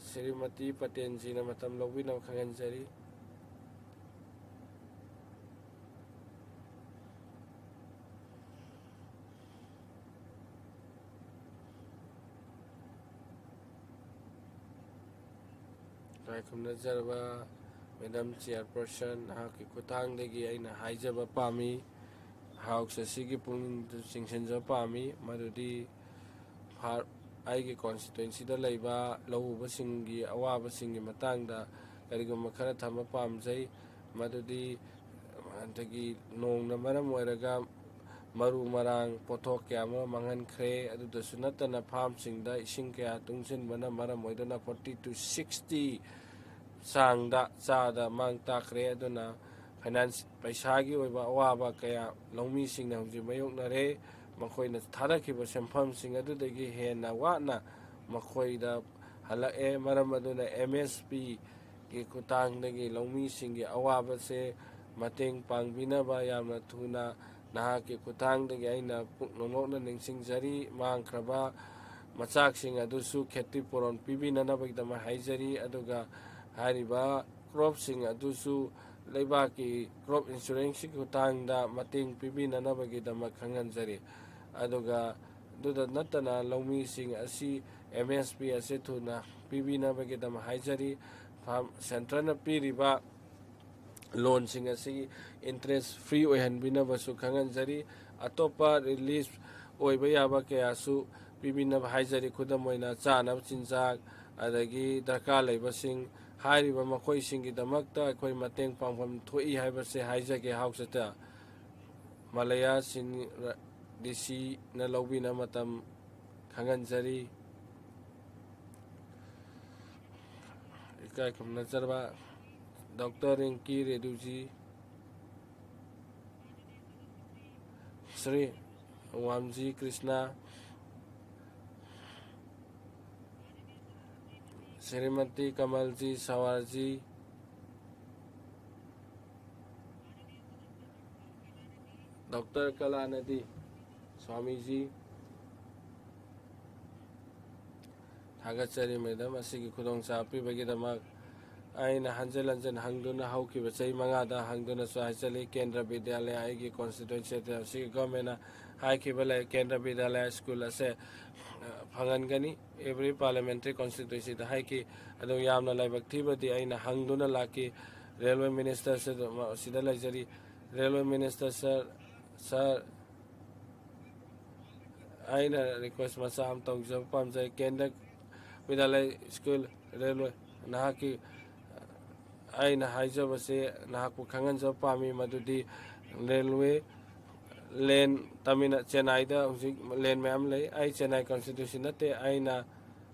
ꯁ꯭ꯔꯤꯃꯇꯤ ꯄꯇꯦꯟꯖꯤꯅ ꯃꯇꯝ ꯂꯧꯕꯤꯅꯕ ꯈꯪꯍꯟꯖꯔꯤ꯫ ꯏꯀꯥꯏ ꯈꯨꯝꯅꯖꯔꯕ Madam Chairperson, ꯅꯍꯥꯛꯀꯤ ꯈꯨꯠꯊꯥꯡꯗꯒꯤ ꯑꯩꯅ ꯍꯥꯏꯖꯕ ꯄꯥꯝꯃꯤ, ꯍꯥꯎꯁ ꯑꯁꯤꯒꯤ ꯄꯨꯛꯅꯤꯡꯗ ꯆꯤꯡꯁꯤꯟꯖꯕ ꯄꯥꯝꯃꯤ, ꯃꯗꯨꯗꯤ ꯐꯥꯔ-, ꯑꯩꯒꯤ constituencyꯗ ꯂꯩꯕ ꯂꯧ ꯎꯕꯁꯤꯡꯒꯤ ꯑꯋꯥꯕꯁꯤꯡꯒꯤ ꯃꯇꯥꯡꯗ ꯀꯔꯤꯒꯨꯝꯕ ꯈꯔ ꯊꯝꯕ ꯄꯥꯝꯖꯩ꯫ ꯃꯗꯨꯗꯤ ꯑꯗꯒꯤ ꯅꯣꯡꯅ ꯃꯔꯝ ꯑꯣꯏꯔꯒ ꯃꯔꯨ ꯃꯔꯥꯡ ꯄꯣꯠꯊꯣꯛ ꯀꯌꯥ ꯑꯃ ꯃꯥꯡꯍꯟꯈ꯭ꯔꯦ꯫ ꯑꯗꯨꯗꯁꯨ ꯅꯠꯇꯅ ꯐꯥꯔꯝꯁꯤꯡꯗ ꯏꯁꯤꯡ ꯀꯌꯥ ꯇꯨꯡꯁꯤꯟꯕꯅ ꯃꯔꯝ ꯑꯣꯏꯗꯨꯅ forty to sixty ꯆꯥꯡꯗ ꯆꯥꯗ ꯃꯥꯡ ꯇꯥꯛꯈ꯭ꯔꯦ꯫ ꯑꯗꯨꯅ ꯐꯥꯏꯅꯥꯟꯁ, ꯄꯩꯁꯥꯒꯤ ꯑꯣꯏꯕ ꯑꯋꯥꯕ ꯀꯌꯥ ꯂꯧꯃꯤꯁꯤꯡꯅ ꯍꯧꯖꯤꯛ ꯃꯥꯌꯣꯛꯅꯔꯦ꯫ ꯃꯈꯣꯏꯅ ꯊꯥꯗꯈꯤꯕ ꯁꯦꯟꯐꯝꯁꯤꯡ ꯑꯗꯨꯗꯒꯤ ꯍꯦꯟꯅ ꯋꯥꯠꯅ ꯃꯈꯣꯏꯗ ꯍꯜꯂꯛꯑꯦ꯫ ꯃꯔꯝ ꯑꯗꯨꯅ ꯑꯦꯝ ꯑꯦꯁ ꯄꯤꯒꯤ ꯈꯨꯠꯊꯥꯡꯗꯒꯤ ꯂꯧꯃꯤꯁꯤꯡꯒꯤ ꯑꯋꯥꯕꯁꯦ ꯃꯇꯦꯡ ꯄꯥꯡꯕꯤꯅꯕ ꯌꯥꯝꯅ ꯊꯨꯅ ꯅꯍꯥꯛꯀꯤ ꯈꯨꯠꯊꯥꯡꯗꯒꯤ ꯑꯩꯅ ꯄꯨꯛꯅꯤꯡ ꯅꯣꯛꯅ ꯅꯤꯡꯁꯤꯡꯖꯔꯤ꯫ ꯃꯥꯡꯈ꯭ꯔꯕ ꯃꯆꯥꯛꯁꯤꯡ ꯑꯗꯨꯁꯨ ꯈꯦꯇꯤ ꯄꯨꯔꯣꯟ ꯄꯤꯕꯤꯅꯅꯕꯒꯤꯗꯃꯛ ꯍꯥꯏꯖꯔꯤ꯫ ꯑꯗꯨꯒ ꯍꯥꯏꯔꯤꯕ ꯀ꯭ꯔꯣꯞꯁꯤꯡ ꯑꯗꯨꯁꯨ ꯂꯩꯕꯥꯛꯀꯤ ꯀ꯭ꯔꯣꯞ ꯏꯟꯁꯨꯔꯦꯟꯁꯀꯤ ꯈꯨꯠꯊꯥꯡꯗ ꯃꯇꯦꯡ ꯄꯤꯕꯤꯅꯅꯕꯒꯤꯗꯃꯛ ꯈꯪꯍꯟꯖꯔꯤ꯫ ꯑꯗꯨꯒ ꯑꯗꯨꯗ ꯅꯠꯇꯅ ꯂꯧꯃꯤꯁꯤꯡ ꯑꯁꯤ ꯑꯦꯝ ꯑꯦꯁ ꯄꯤ ꯑꯁꯤ ꯊꯨꯅ ꯄꯤꯕꯤꯅꯕꯒꯤꯗꯃꯛ ꯍꯥꯏꯖꯔꯤ꯫ ꯐꯥꯔꯝ ꯁꯦꯟꯇꯔꯅ ꯄꯤꯔꯤꯕ ꯂꯣꯟꯁꯤꯡ ꯑꯁꯤ interest free ꯑꯣꯏꯍꯟꯕꯤꯅꯕꯁꯨ ꯈꯪꯍꯟꯖꯔꯤ꯫ ꯑꯇꯣꯞꯄ ꯔꯤꯂꯤꯐ ꯑꯣꯏꯕ ꯌꯥꯕ ꯀꯌꯥꯁꯨ ꯄꯤꯕꯤꯅꯕ ꯍꯥꯏꯖꯔꯤ꯫ ꯈꯨꯗꯝ ꯑꯣꯏꯅ ꯆꯥꯅꯕ ꯆꯤꯟꯖꯥꯛ, ꯑꯗꯒꯤ ꯗꯔꯀꯥꯔ ꯂꯩꯕꯁꯤꯡ, ꯍꯥꯏꯔꯤꯕ ꯃꯈꯣꯏꯁꯤꯡꯒꯤꯗꯃꯛꯇ ꯑꯩꯈꯣꯏ ꯃꯇꯦꯡ ꯄꯥꯡꯐꯝ ꯊꯣꯛꯏ ꯍꯥꯏꯕꯁꯦ ꯍꯥꯏꯖꯒꯦ ꯍꯥꯎꯁꯇ꯫ ꯃꯂꯌꯥ ꯁꯤꯟ ꯗꯤ ꯁꯤꯅ ꯂꯧꯕꯤꯅꯕ ꯃꯇꯝ ꯈꯪꯍꯟꯖꯔꯤ꯫ ꯏꯀꯥꯏ ꯈꯨꯝꯅꯖꯔꯕ ꯗꯣꯛꯇꯔ ꯔꯤꯡꯀꯤ ꯔꯦꯗꯨꯖꯤ, ꯁ꯭ꯔꯤ ꯋꯥꯝꯖꯤ ꯀ꯭ꯔꯤꯁꯅ, ꯁ꯭ꯔꯤꯃꯇꯤ ꯀꯃꯜꯖꯤ ꯁꯋꯥꯔꯖꯤ, ꯀꯂꯥꯅꯗꯤ ꯁ꯭ꯋꯥꯃꯤꯖꯤ, ꯊꯥꯒꯠꯆꯔꯤ ꯃꯦꯗꯥꯝ, ꯑꯁꯤꯒꯤ ꯈꯨꯗꯣꯡꯆꯥꯕ ꯄꯤꯕꯒꯤꯗꯃꯛ꯫ ꯑꯩꯅ ꯍꯟꯖꯤꯟ ꯍꯟꯖꯤꯟ ꯍꯪꯗꯨꯅ, ꯍꯧꯈꯤꯕ ꯆꯍꯤ ꯃꯉꯥꯗ ꯍꯪꯗꯨꯅꯁꯨ ꯍꯥꯏꯖꯜꯂꯤ, ꯀꯦꯟꯗ꯭ꯔ ꯕꯤꯗ꯭ꯌꯥꯂꯌ ꯑꯩꯒꯤ ꯀꯣꯟꯁꯇꯤꯇ꯭ꯋꯦꯟꯁꯤꯗ ꯑꯁꯤꯒꯤ ꯒꯚꯔꯟꯃꯦꯟꯅ ꯍꯥꯏꯈꯤꯕ ꯂꯩ, ꯀꯦꯟꯗ꯭ꯔ ꯕꯤꯗ꯭ꯌꯥꯂꯌ ꯁ꯭ꯀꯨꯜ ꯑꯁꯦ, ꯑ, ꯐꯪꯍꯟꯒꯅꯤ꯫ ꯑꯦꯕ꯭ꯔꯤ ꯄꯥꯔꯂꯤꯌꯥꯃꯦꯟꯇꯔꯤ ꯀꯣꯟꯁꯇꯤꯇ꯭ꯋꯦꯟꯁꯤꯗ ꯍꯥꯏꯈꯤ꯫ ꯑꯗꯨ ꯌꯥꯝꯅ ꯂꯥꯏꯕꯛ ꯊꯤꯕꯗꯤ ꯑꯩꯅ ꯍꯪꯗꯨꯅ ꯂꯥꯛꯈꯤ꯫ ꯔꯦꯜꯋꯦ ꯃꯤꯅꯤꯁꯇꯔꯁꯨ ꯑꯗꯨꯝ ꯑꯁꯤꯗ ꯂꯩꯖꯔꯤ꯫ ꯔꯦꯜꯋꯦ ꯃꯤꯅꯤꯁꯇꯔ ꯁꯥꯔ, ꯁꯥꯔ, ꯑꯩꯅ ꯔꯤꯀ꯭ꯋꯦꯁ ꯃꯆꯥ ꯑꯃ ꯇꯧꯖꯕ ꯄꯥꯝꯖꯩ꯫ ꯀꯦꯟꯗ꯭ꯔ ꯕꯤꯗ꯭ꯌꯥꯂꯌ ꯁ꯭ꯀꯨꯜ ꯔꯦꯜꯋꯦ, ꯅꯍꯥꯛꯀꯤ, ꯑꯩꯅ ꯍꯥꯏꯖꯕꯁꯦ ꯅꯍꯥꯛꯄꯨ ꯈꯪꯍꯟꯖꯕ ꯄꯥꯝꯃꯤ, ꯃꯗꯨꯗꯤ ꯔꯦꯜꯋꯦ ꯂꯦꯟ ꯇꯥꯃꯤꯜ-, ꯆꯦꯟꯅꯥꯏꯗ ꯍꯧꯖꯤꯛ ꯂꯦꯟ ꯃꯌꯥꯝ ꯂꯩ꯫ ꯑꯩ ꯆꯦꯟꯅꯥꯏ ꯀꯣꯟꯁꯇꯤꯇ꯭ꯋꯦꯟꯁꯤ ꯅꯠꯇꯦ꯫ ꯑꯩꯅ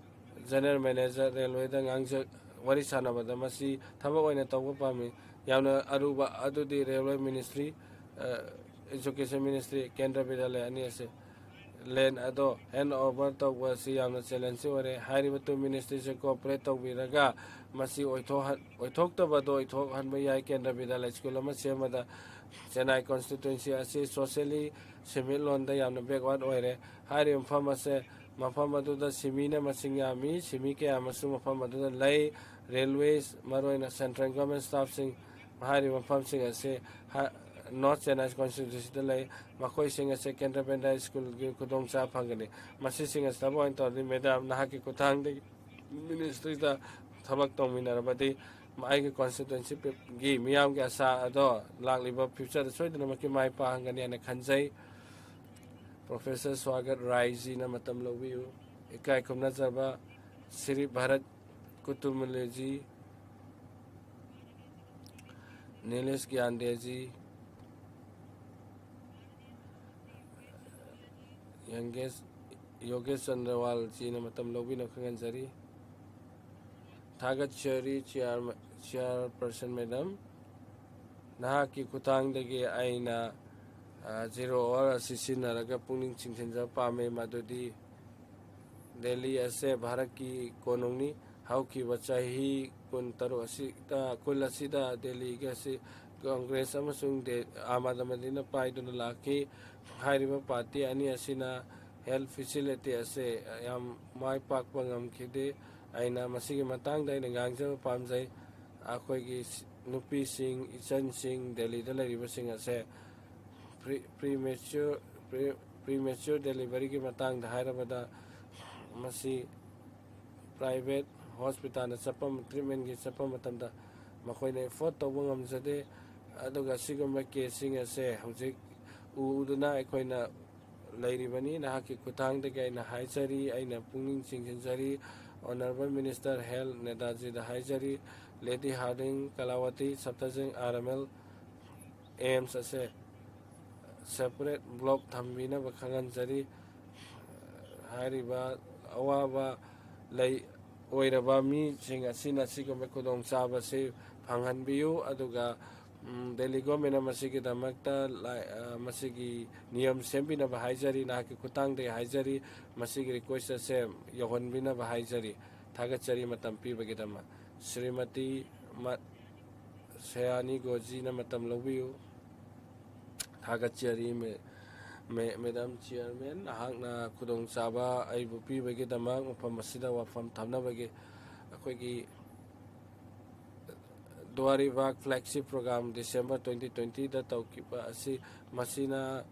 ꯖꯦꯅꯔꯦꯜ ꯃꯦꯅꯦꯖꯔ ꯔꯦꯜꯋꯦꯗ ꯉꯥꯡꯖ-, ꯋꯥꯔꯤ ꯁꯥꯟꯅꯕꯗ ꯃꯁꯤ ꯊꯕꯛ ꯑꯣꯏꯅ ꯇꯧꯕ ꯄꯥꯝꯃꯤ꯫ ꯌꯥꯝꯅ ꯑꯔꯨꯕ ꯑꯗꯨꯗꯤ ꯔꯦꯜꯋꯦ ꯃꯤꯅꯤꯁꯇ꯭ꯔꯤ, ꯑ, ꯑꯦꯖꯨꯀꯦꯁꯟ ꯃꯤꯅꯤꯁꯇ꯭ꯔꯤ, ꯀꯦꯟꯗ꯭ꯔ ꯕꯤꯗ꯭ꯌꯥꯂꯌ ꯑꯅꯤ ꯑꯁꯤ ꯂꯦꯟ ꯑꯗꯣ ꯍꯦꯟ ꯑꯣꯚꯔ ꯇꯧꯕ ꯑꯁꯤ ꯌꯥꯝꯅ ꯆꯦꯂꯦꯟꯖꯤꯡ ꯑꯣꯏꯔꯦ꯫ ꯍꯥꯏꯔꯤꯕ ꯇꯨ ꯃꯤꯅꯤꯁꯇ꯭ꯔꯤꯁꯦ ꯀꯣꯑꯣꯄꯔꯦꯠ ꯇꯧꯕꯤꯔꯒ ꯃꯁꯤ ꯑꯣꯏꯊꯣꯛꯍꯟ-, ꯑꯣꯏꯊꯣꯛꯇꯕꯗꯣ ꯑꯣꯏꯊꯣꯛꯍꯟꯕ ꯌꯥꯏ꯫ ꯀꯦꯟꯗ꯭ꯔ ꯕꯤꯗ꯭ꯌꯥꯂꯌ ꯁ꯭ꯀꯨꯜ ꯑꯃ ꯁꯦꯝꯕꯗ ꯆꯦꯟꯅꯥꯏ ꯀꯣꯟꯁꯇꯤꯇ꯭ꯋꯦꯟꯁꯤ ꯑꯁꯤ ꯁꯣꯁꯤꯌꯦꯜꯂꯤ ꯁꯦꯟꯃꯤꯠꯂꯣꯟꯗ ꯌꯥꯝꯅ ꯕꯦꯛꯋꯥꯔꯗ ꯑꯣꯏꯔꯦ꯫ ꯍꯥꯏꯔꯤꯕ ꯃꯐꯝ ꯑꯁꯦ, ꯃꯐꯝ ꯑꯗꯨꯗ ꯁꯤꯃꯤꯅ ꯃꯁꯤꯡ ꯌꯥꯝꯃꯤ꯫ ꯁꯤꯃꯤ ꯀꯌꯥ ꯑꯃꯁꯨ ꯃꯐꯝ ꯑꯗꯨꯗ ꯂꯩ꯫ ꯔꯦꯜꯋꯦꯁ, ꯃꯔꯨꯑꯣꯏꯅ ꯁꯦꯟꯇ꯭ꯔꯦꯜ ꯒꯣꯔꯃꯦꯟ ꯁ꯭ꯇꯥꯐꯁꯤꯡ ꯍꯥꯏꯔꯤꯕ ꯃꯐꯝꯁꯤꯡ ꯑꯁꯤ ꯍ-, ꯅꯣꯔꯠ ꯆꯦꯟꯅꯥꯏ ꯀꯣꯟꯁꯇꯤꯇ꯭ꯋꯦꯟꯁꯤꯗ ꯂꯩ꯫ ꯃꯈꯣꯏꯁꯤꯡ ꯑꯁꯤ ꯀꯦꯟꯗ꯭ꯔ ꯕꯤꯗ꯭ꯌꯥꯂꯌ ꯁ꯭ꯀꯨꯜꯒꯤ ꯈꯨꯗꯣꯡꯆꯥꯕ ꯐꯪꯒꯅꯤ꯫ ꯃꯁꯤꯁꯤꯡ ꯑꯁꯤ ꯊꯕꯛ ꯑꯣꯏꯅ ꯇꯧꯔꯗꯤ, ꯃꯦꯗꯥꯝ, ꯅꯍꯥꯛꯀꯤ ꯈꯨꯠꯊꯥꯡꯗꯒꯤ ꯃꯤꯅꯤꯁꯇ꯭ꯔꯤꯗ ꯊꯕꯛ ꯇꯧꯃꯤꯟꯅꯔꯕꯗꯤ ꯑꯩꯒꯤ ꯀꯣꯟꯁꯇꯤꯇ꯭ꯋꯦꯟꯁꯤꯒꯤ ꯃꯤꯌꯥꯝꯒꯤ ꯑꯁꯥ ꯑꯗꯣ ꯂꯥꯛꯂꯤꯕ ꯐ꯭ꯌꯨꯆꯔꯗ ꯁꯣꯏꯗꯅꯃꯛꯀꯤ ꯃꯥꯏ ꯄꯥꯛꯍꯟꯒꯅꯤ ꯍꯥꯏꯅ ꯈꯟꯖꯩ꯫ ꯄ꯭ꯔꯣꯐꯦꯁꯔ ꯁ꯭ꯋꯥꯒꯠ ꯔꯥꯏꯖꯤꯅ ꯃꯇꯝ ꯂꯧꯕꯤꯌꯨ꯫ ꯏꯀꯥꯏ ꯈꯨꯝꯅꯖꯕ ꯁ꯭ꯔꯤ ꯚꯥꯔꯠ ꯀꯨꯇꯨꯃꯂꯦꯖꯤ, ꯅꯤꯂꯦꯁ ꯒ꯭ꯌꯥꯟꯗꯦꯖꯤ, ꯌꯪꯒꯦꯁ, ꯌꯣꯒꯦꯁ ꯆꯟꯗ꯭ꯔꯋꯥꯜꯖꯤꯅ ꯃꯇꯝ ꯂꯧꯕꯤꯅꯕ ꯈꯪꯍꯟꯖꯔꯤ꯫ ꯊꯥꯒꯠꯆꯔꯤ ꯆꯤꯌꯥꯔꯃ-, ꯆꯤꯌꯥꯔꯄꯔꯁꯟ ꯃꯦꯗꯥꯝ, ꯅꯍꯥꯛꯀꯤ ꯈꯨꯠꯊꯥꯡꯗꯒꯤ ꯑꯩꯅ, ꯑ, ꯖꯤꯔꯣ ꯑꯋꯥꯔ ꯑꯁꯤ ꯁꯤꯖꯤꯟꯅꯔꯒ ꯄꯨꯛꯅꯤꯡ ꯆꯤꯡꯁꯤꯟꯖꯕ ꯄꯥꯝꯃꯤ, ꯃꯗꯨꯗꯤ ꯗꯦꯜꯂꯤ ꯑꯁꯦ ꯚꯥꯔꯠꯀꯤ ꯀꯣꯅꯨꯡꯅꯤ꯫ ꯍꯧꯈꯤꯕ ꯆꯍꯤ ꯀꯨꯟꯇꯔꯨꯛ ꯑꯁꯤꯗ, ꯀꯨꯟ ꯑꯁꯤꯗ ꯗꯦꯜꯂꯤꯒꯤ ꯑꯁꯤ ꯀꯣꯡꯒ꯭ꯔꯦꯁ ꯑꯃꯁꯨꯡ ꯗꯦ-, ꯑꯥꯝ ꯑꯥꯗꯃꯤꯅ ꯄꯥꯏꯗꯨꯅ ꯂꯥꯛꯈꯤ꯫ ꯍꯥꯏꯔꯤꯕ ꯄꯥꯔꯇꯤ ꯑꯅꯤ ꯑꯁꯤꯅ ꯍꯦꯜꯊ ꯐꯦꯁꯤꯂꯤꯇꯤ ꯑꯁꯦ ꯌꯥꯝ ꯃꯥꯏ ꯄꯥꯛꯄ ꯉꯝꯈꯤꯗꯦ꯫ ꯑꯩꯅ ꯃꯁꯤꯒꯤ ꯃꯇꯥꯡꯗ ꯑꯩꯅ ꯉꯥꯡꯖꯕ ꯄꯥꯝꯖꯩ꯫ ꯑꯩꯈꯣꯏꯒꯤ ꯅꯨꯄꯤꯁꯤꯡ, ꯏꯆꯟꯁꯤꯡ, ꯗꯦꯜꯂꯤꯗ ꯂꯩꯔꯤꯕꯁꯤꯡ ꯑꯁꯦ ꯄ꯭ꯔꯤ-, ꯄ꯭ꯔꯤꯃꯦꯆ꯭ꯌꯨꯔ, ꯄ꯭ꯔꯤ-, ꯄ꯭ꯔꯤꯃꯦꯆ꯭ꯌꯨꯔ ꯗꯦꯂꯤꯚꯔꯤꯒꯤ ꯃꯇꯥꯡꯗ ꯍꯥꯏꯔꯕꯗ, ꯃꯁꯤ ꯄ꯭ꯔꯥꯏꯚꯦꯠ ꯍꯣꯁꯄꯤꯇꯥꯜꯗ ꯆꯠꯄ, ꯇ꯭ꯔꯤꯠꯃꯦꯟꯒꯤ ꯆꯠꯄ ꯃꯇꯝꯗ ꯃꯈꯣꯏꯅ ꯑꯦꯐꯣꯔꯗ ꯇꯧꯕ ꯉꯝꯖꯗꯦ꯫ ꯑꯗꯨꯒ ꯁꯤꯒꯨꯝꯕ ꯀꯦꯁꯁꯤꯡ ꯑꯁꯦ ꯍꯧꯖꯤꯛ ꯎꯗꯨꯅ ꯑꯩꯈꯣꯏꯅ ꯂꯩꯔꯤꯕꯅꯤ꯫ ꯅꯍꯥꯛꯀꯤ ꯈꯨꯠꯊꯥꯡꯗꯒꯤ ꯑꯩꯅ ꯍꯥꯏꯖꯔꯤ, ꯑꯩꯅ ꯄꯨꯛꯅꯤꯡ ꯆꯤꯡꯁꯤꯟꯖꯔꯤ꯫ ꯑꯣꯅꯔꯦꯕꯜ ꯃꯤꯅꯤꯁꯇꯔ ꯍꯦꯜꯊ ꯅꯦꯗꯥꯖꯤꯗ ꯍꯥꯏꯖꯔꯤ, ꯂꯦꯗꯤ ꯍꯥꯔꯗꯤꯡ ꯀꯂꯥꯋꯥꯇꯤ ꯁꯞꯇꯥꯖꯤꯡ ꯑꯥꯔ ꯑꯦꯝ ꯑꯦꯜ ꯑꯦꯝꯁ ꯑꯁꯦ ꯁꯦꯄꯔꯦꯠ ꯕ꯭ꯂꯣꯛ ꯊꯝꯕꯤꯅꯕ ꯈꯪꯍꯟꯖꯔꯤ꯫ ꯍꯥꯏꯔꯤꯕ ꯑꯋꯥꯕ ꯂꯩ ꯑꯣꯏꯔꯕ ꯃꯤꯁꯤꯡ ꯑꯁꯤꯅ ꯁꯤꯒꯨꯝꯕ ꯈꯨꯗꯣꯡꯆꯥꯕꯁꯤ ꯐꯪꯍꯟꯕꯤꯌꯨ꯫ ꯑꯗꯨꯒ, ꯎꯝ, ꯗꯦꯜꯂꯤ ꯒꯣꯔꯃꯦꯟꯅ ꯃꯁꯤꯒꯤꯗꯃꯛꯇ ꯂꯥꯏ-, ꯑ, ꯃꯁꯤꯒꯤ ꯅꯤꯌꯝ ꯁꯦꯝꯕꯤꯅꯕ ꯍꯥꯏꯖꯔꯤ, ꯅꯍꯥꯛꯀꯤ ꯈꯨꯠꯊꯥꯡꯗꯒꯤ ꯍꯥꯏꯖꯔꯤ, ꯃꯁꯤꯒꯤ ꯔꯤꯀ꯭ꯋꯦꯁ ꯑꯁꯦ ꯌꯧꯍꯟꯕꯤꯅꯕ ꯍꯥꯏꯖꯔꯤ꯫ ꯊꯥꯒꯠꯆꯔꯤ ꯃꯇꯝ ꯄꯤꯕꯒꯤꯗꯃꯛ꯫ ꯁ꯭ꯔꯤꯃꯇꯤ ꯃ-, ꯁꯌꯥꯅꯤ ꯒꯣꯖꯤꯅ ꯃꯇꯝ ꯂꯧꯕꯤꯌꯨ꯫ ꯊꯥꯒꯠꯆꯔꯤ ꯃꯦ-, ꯃꯦ-, ꯃꯦꯗꯥꯝ ꯆꯤꯌꯔꯃꯦꯟ, ꯅꯍꯥꯛꯅ ꯈꯨꯗꯣꯡꯆꯥꯕ ꯑꯩꯕꯨ ꯄꯤꯕꯒꯤꯗꯃꯛ, ꯃꯐꯝ ꯑꯁꯤꯗ ꯋꯥꯐꯝ ꯊꯝꯅꯕꯒꯤ꯫ ꯑꯩꯈꯣꯏꯒꯤ ꯗꯨꯋꯥꯔꯤ ꯕꯥꯒ ꯐ꯭ꯂꯦꯒꯁꯤꯞ ꯄ꯭ꯔꯣꯒ꯭ꯔꯥꯝ ꯗꯤꯁꯦꯝꯕꯔ ꯇ꯭ꯋꯦꯟꯇꯤ ꯇ꯭ꯋꯦꯟꯇꯤꯗ ꯇꯧꯈꯤꯕ ꯑꯁꯤ, ꯃꯁꯤꯅ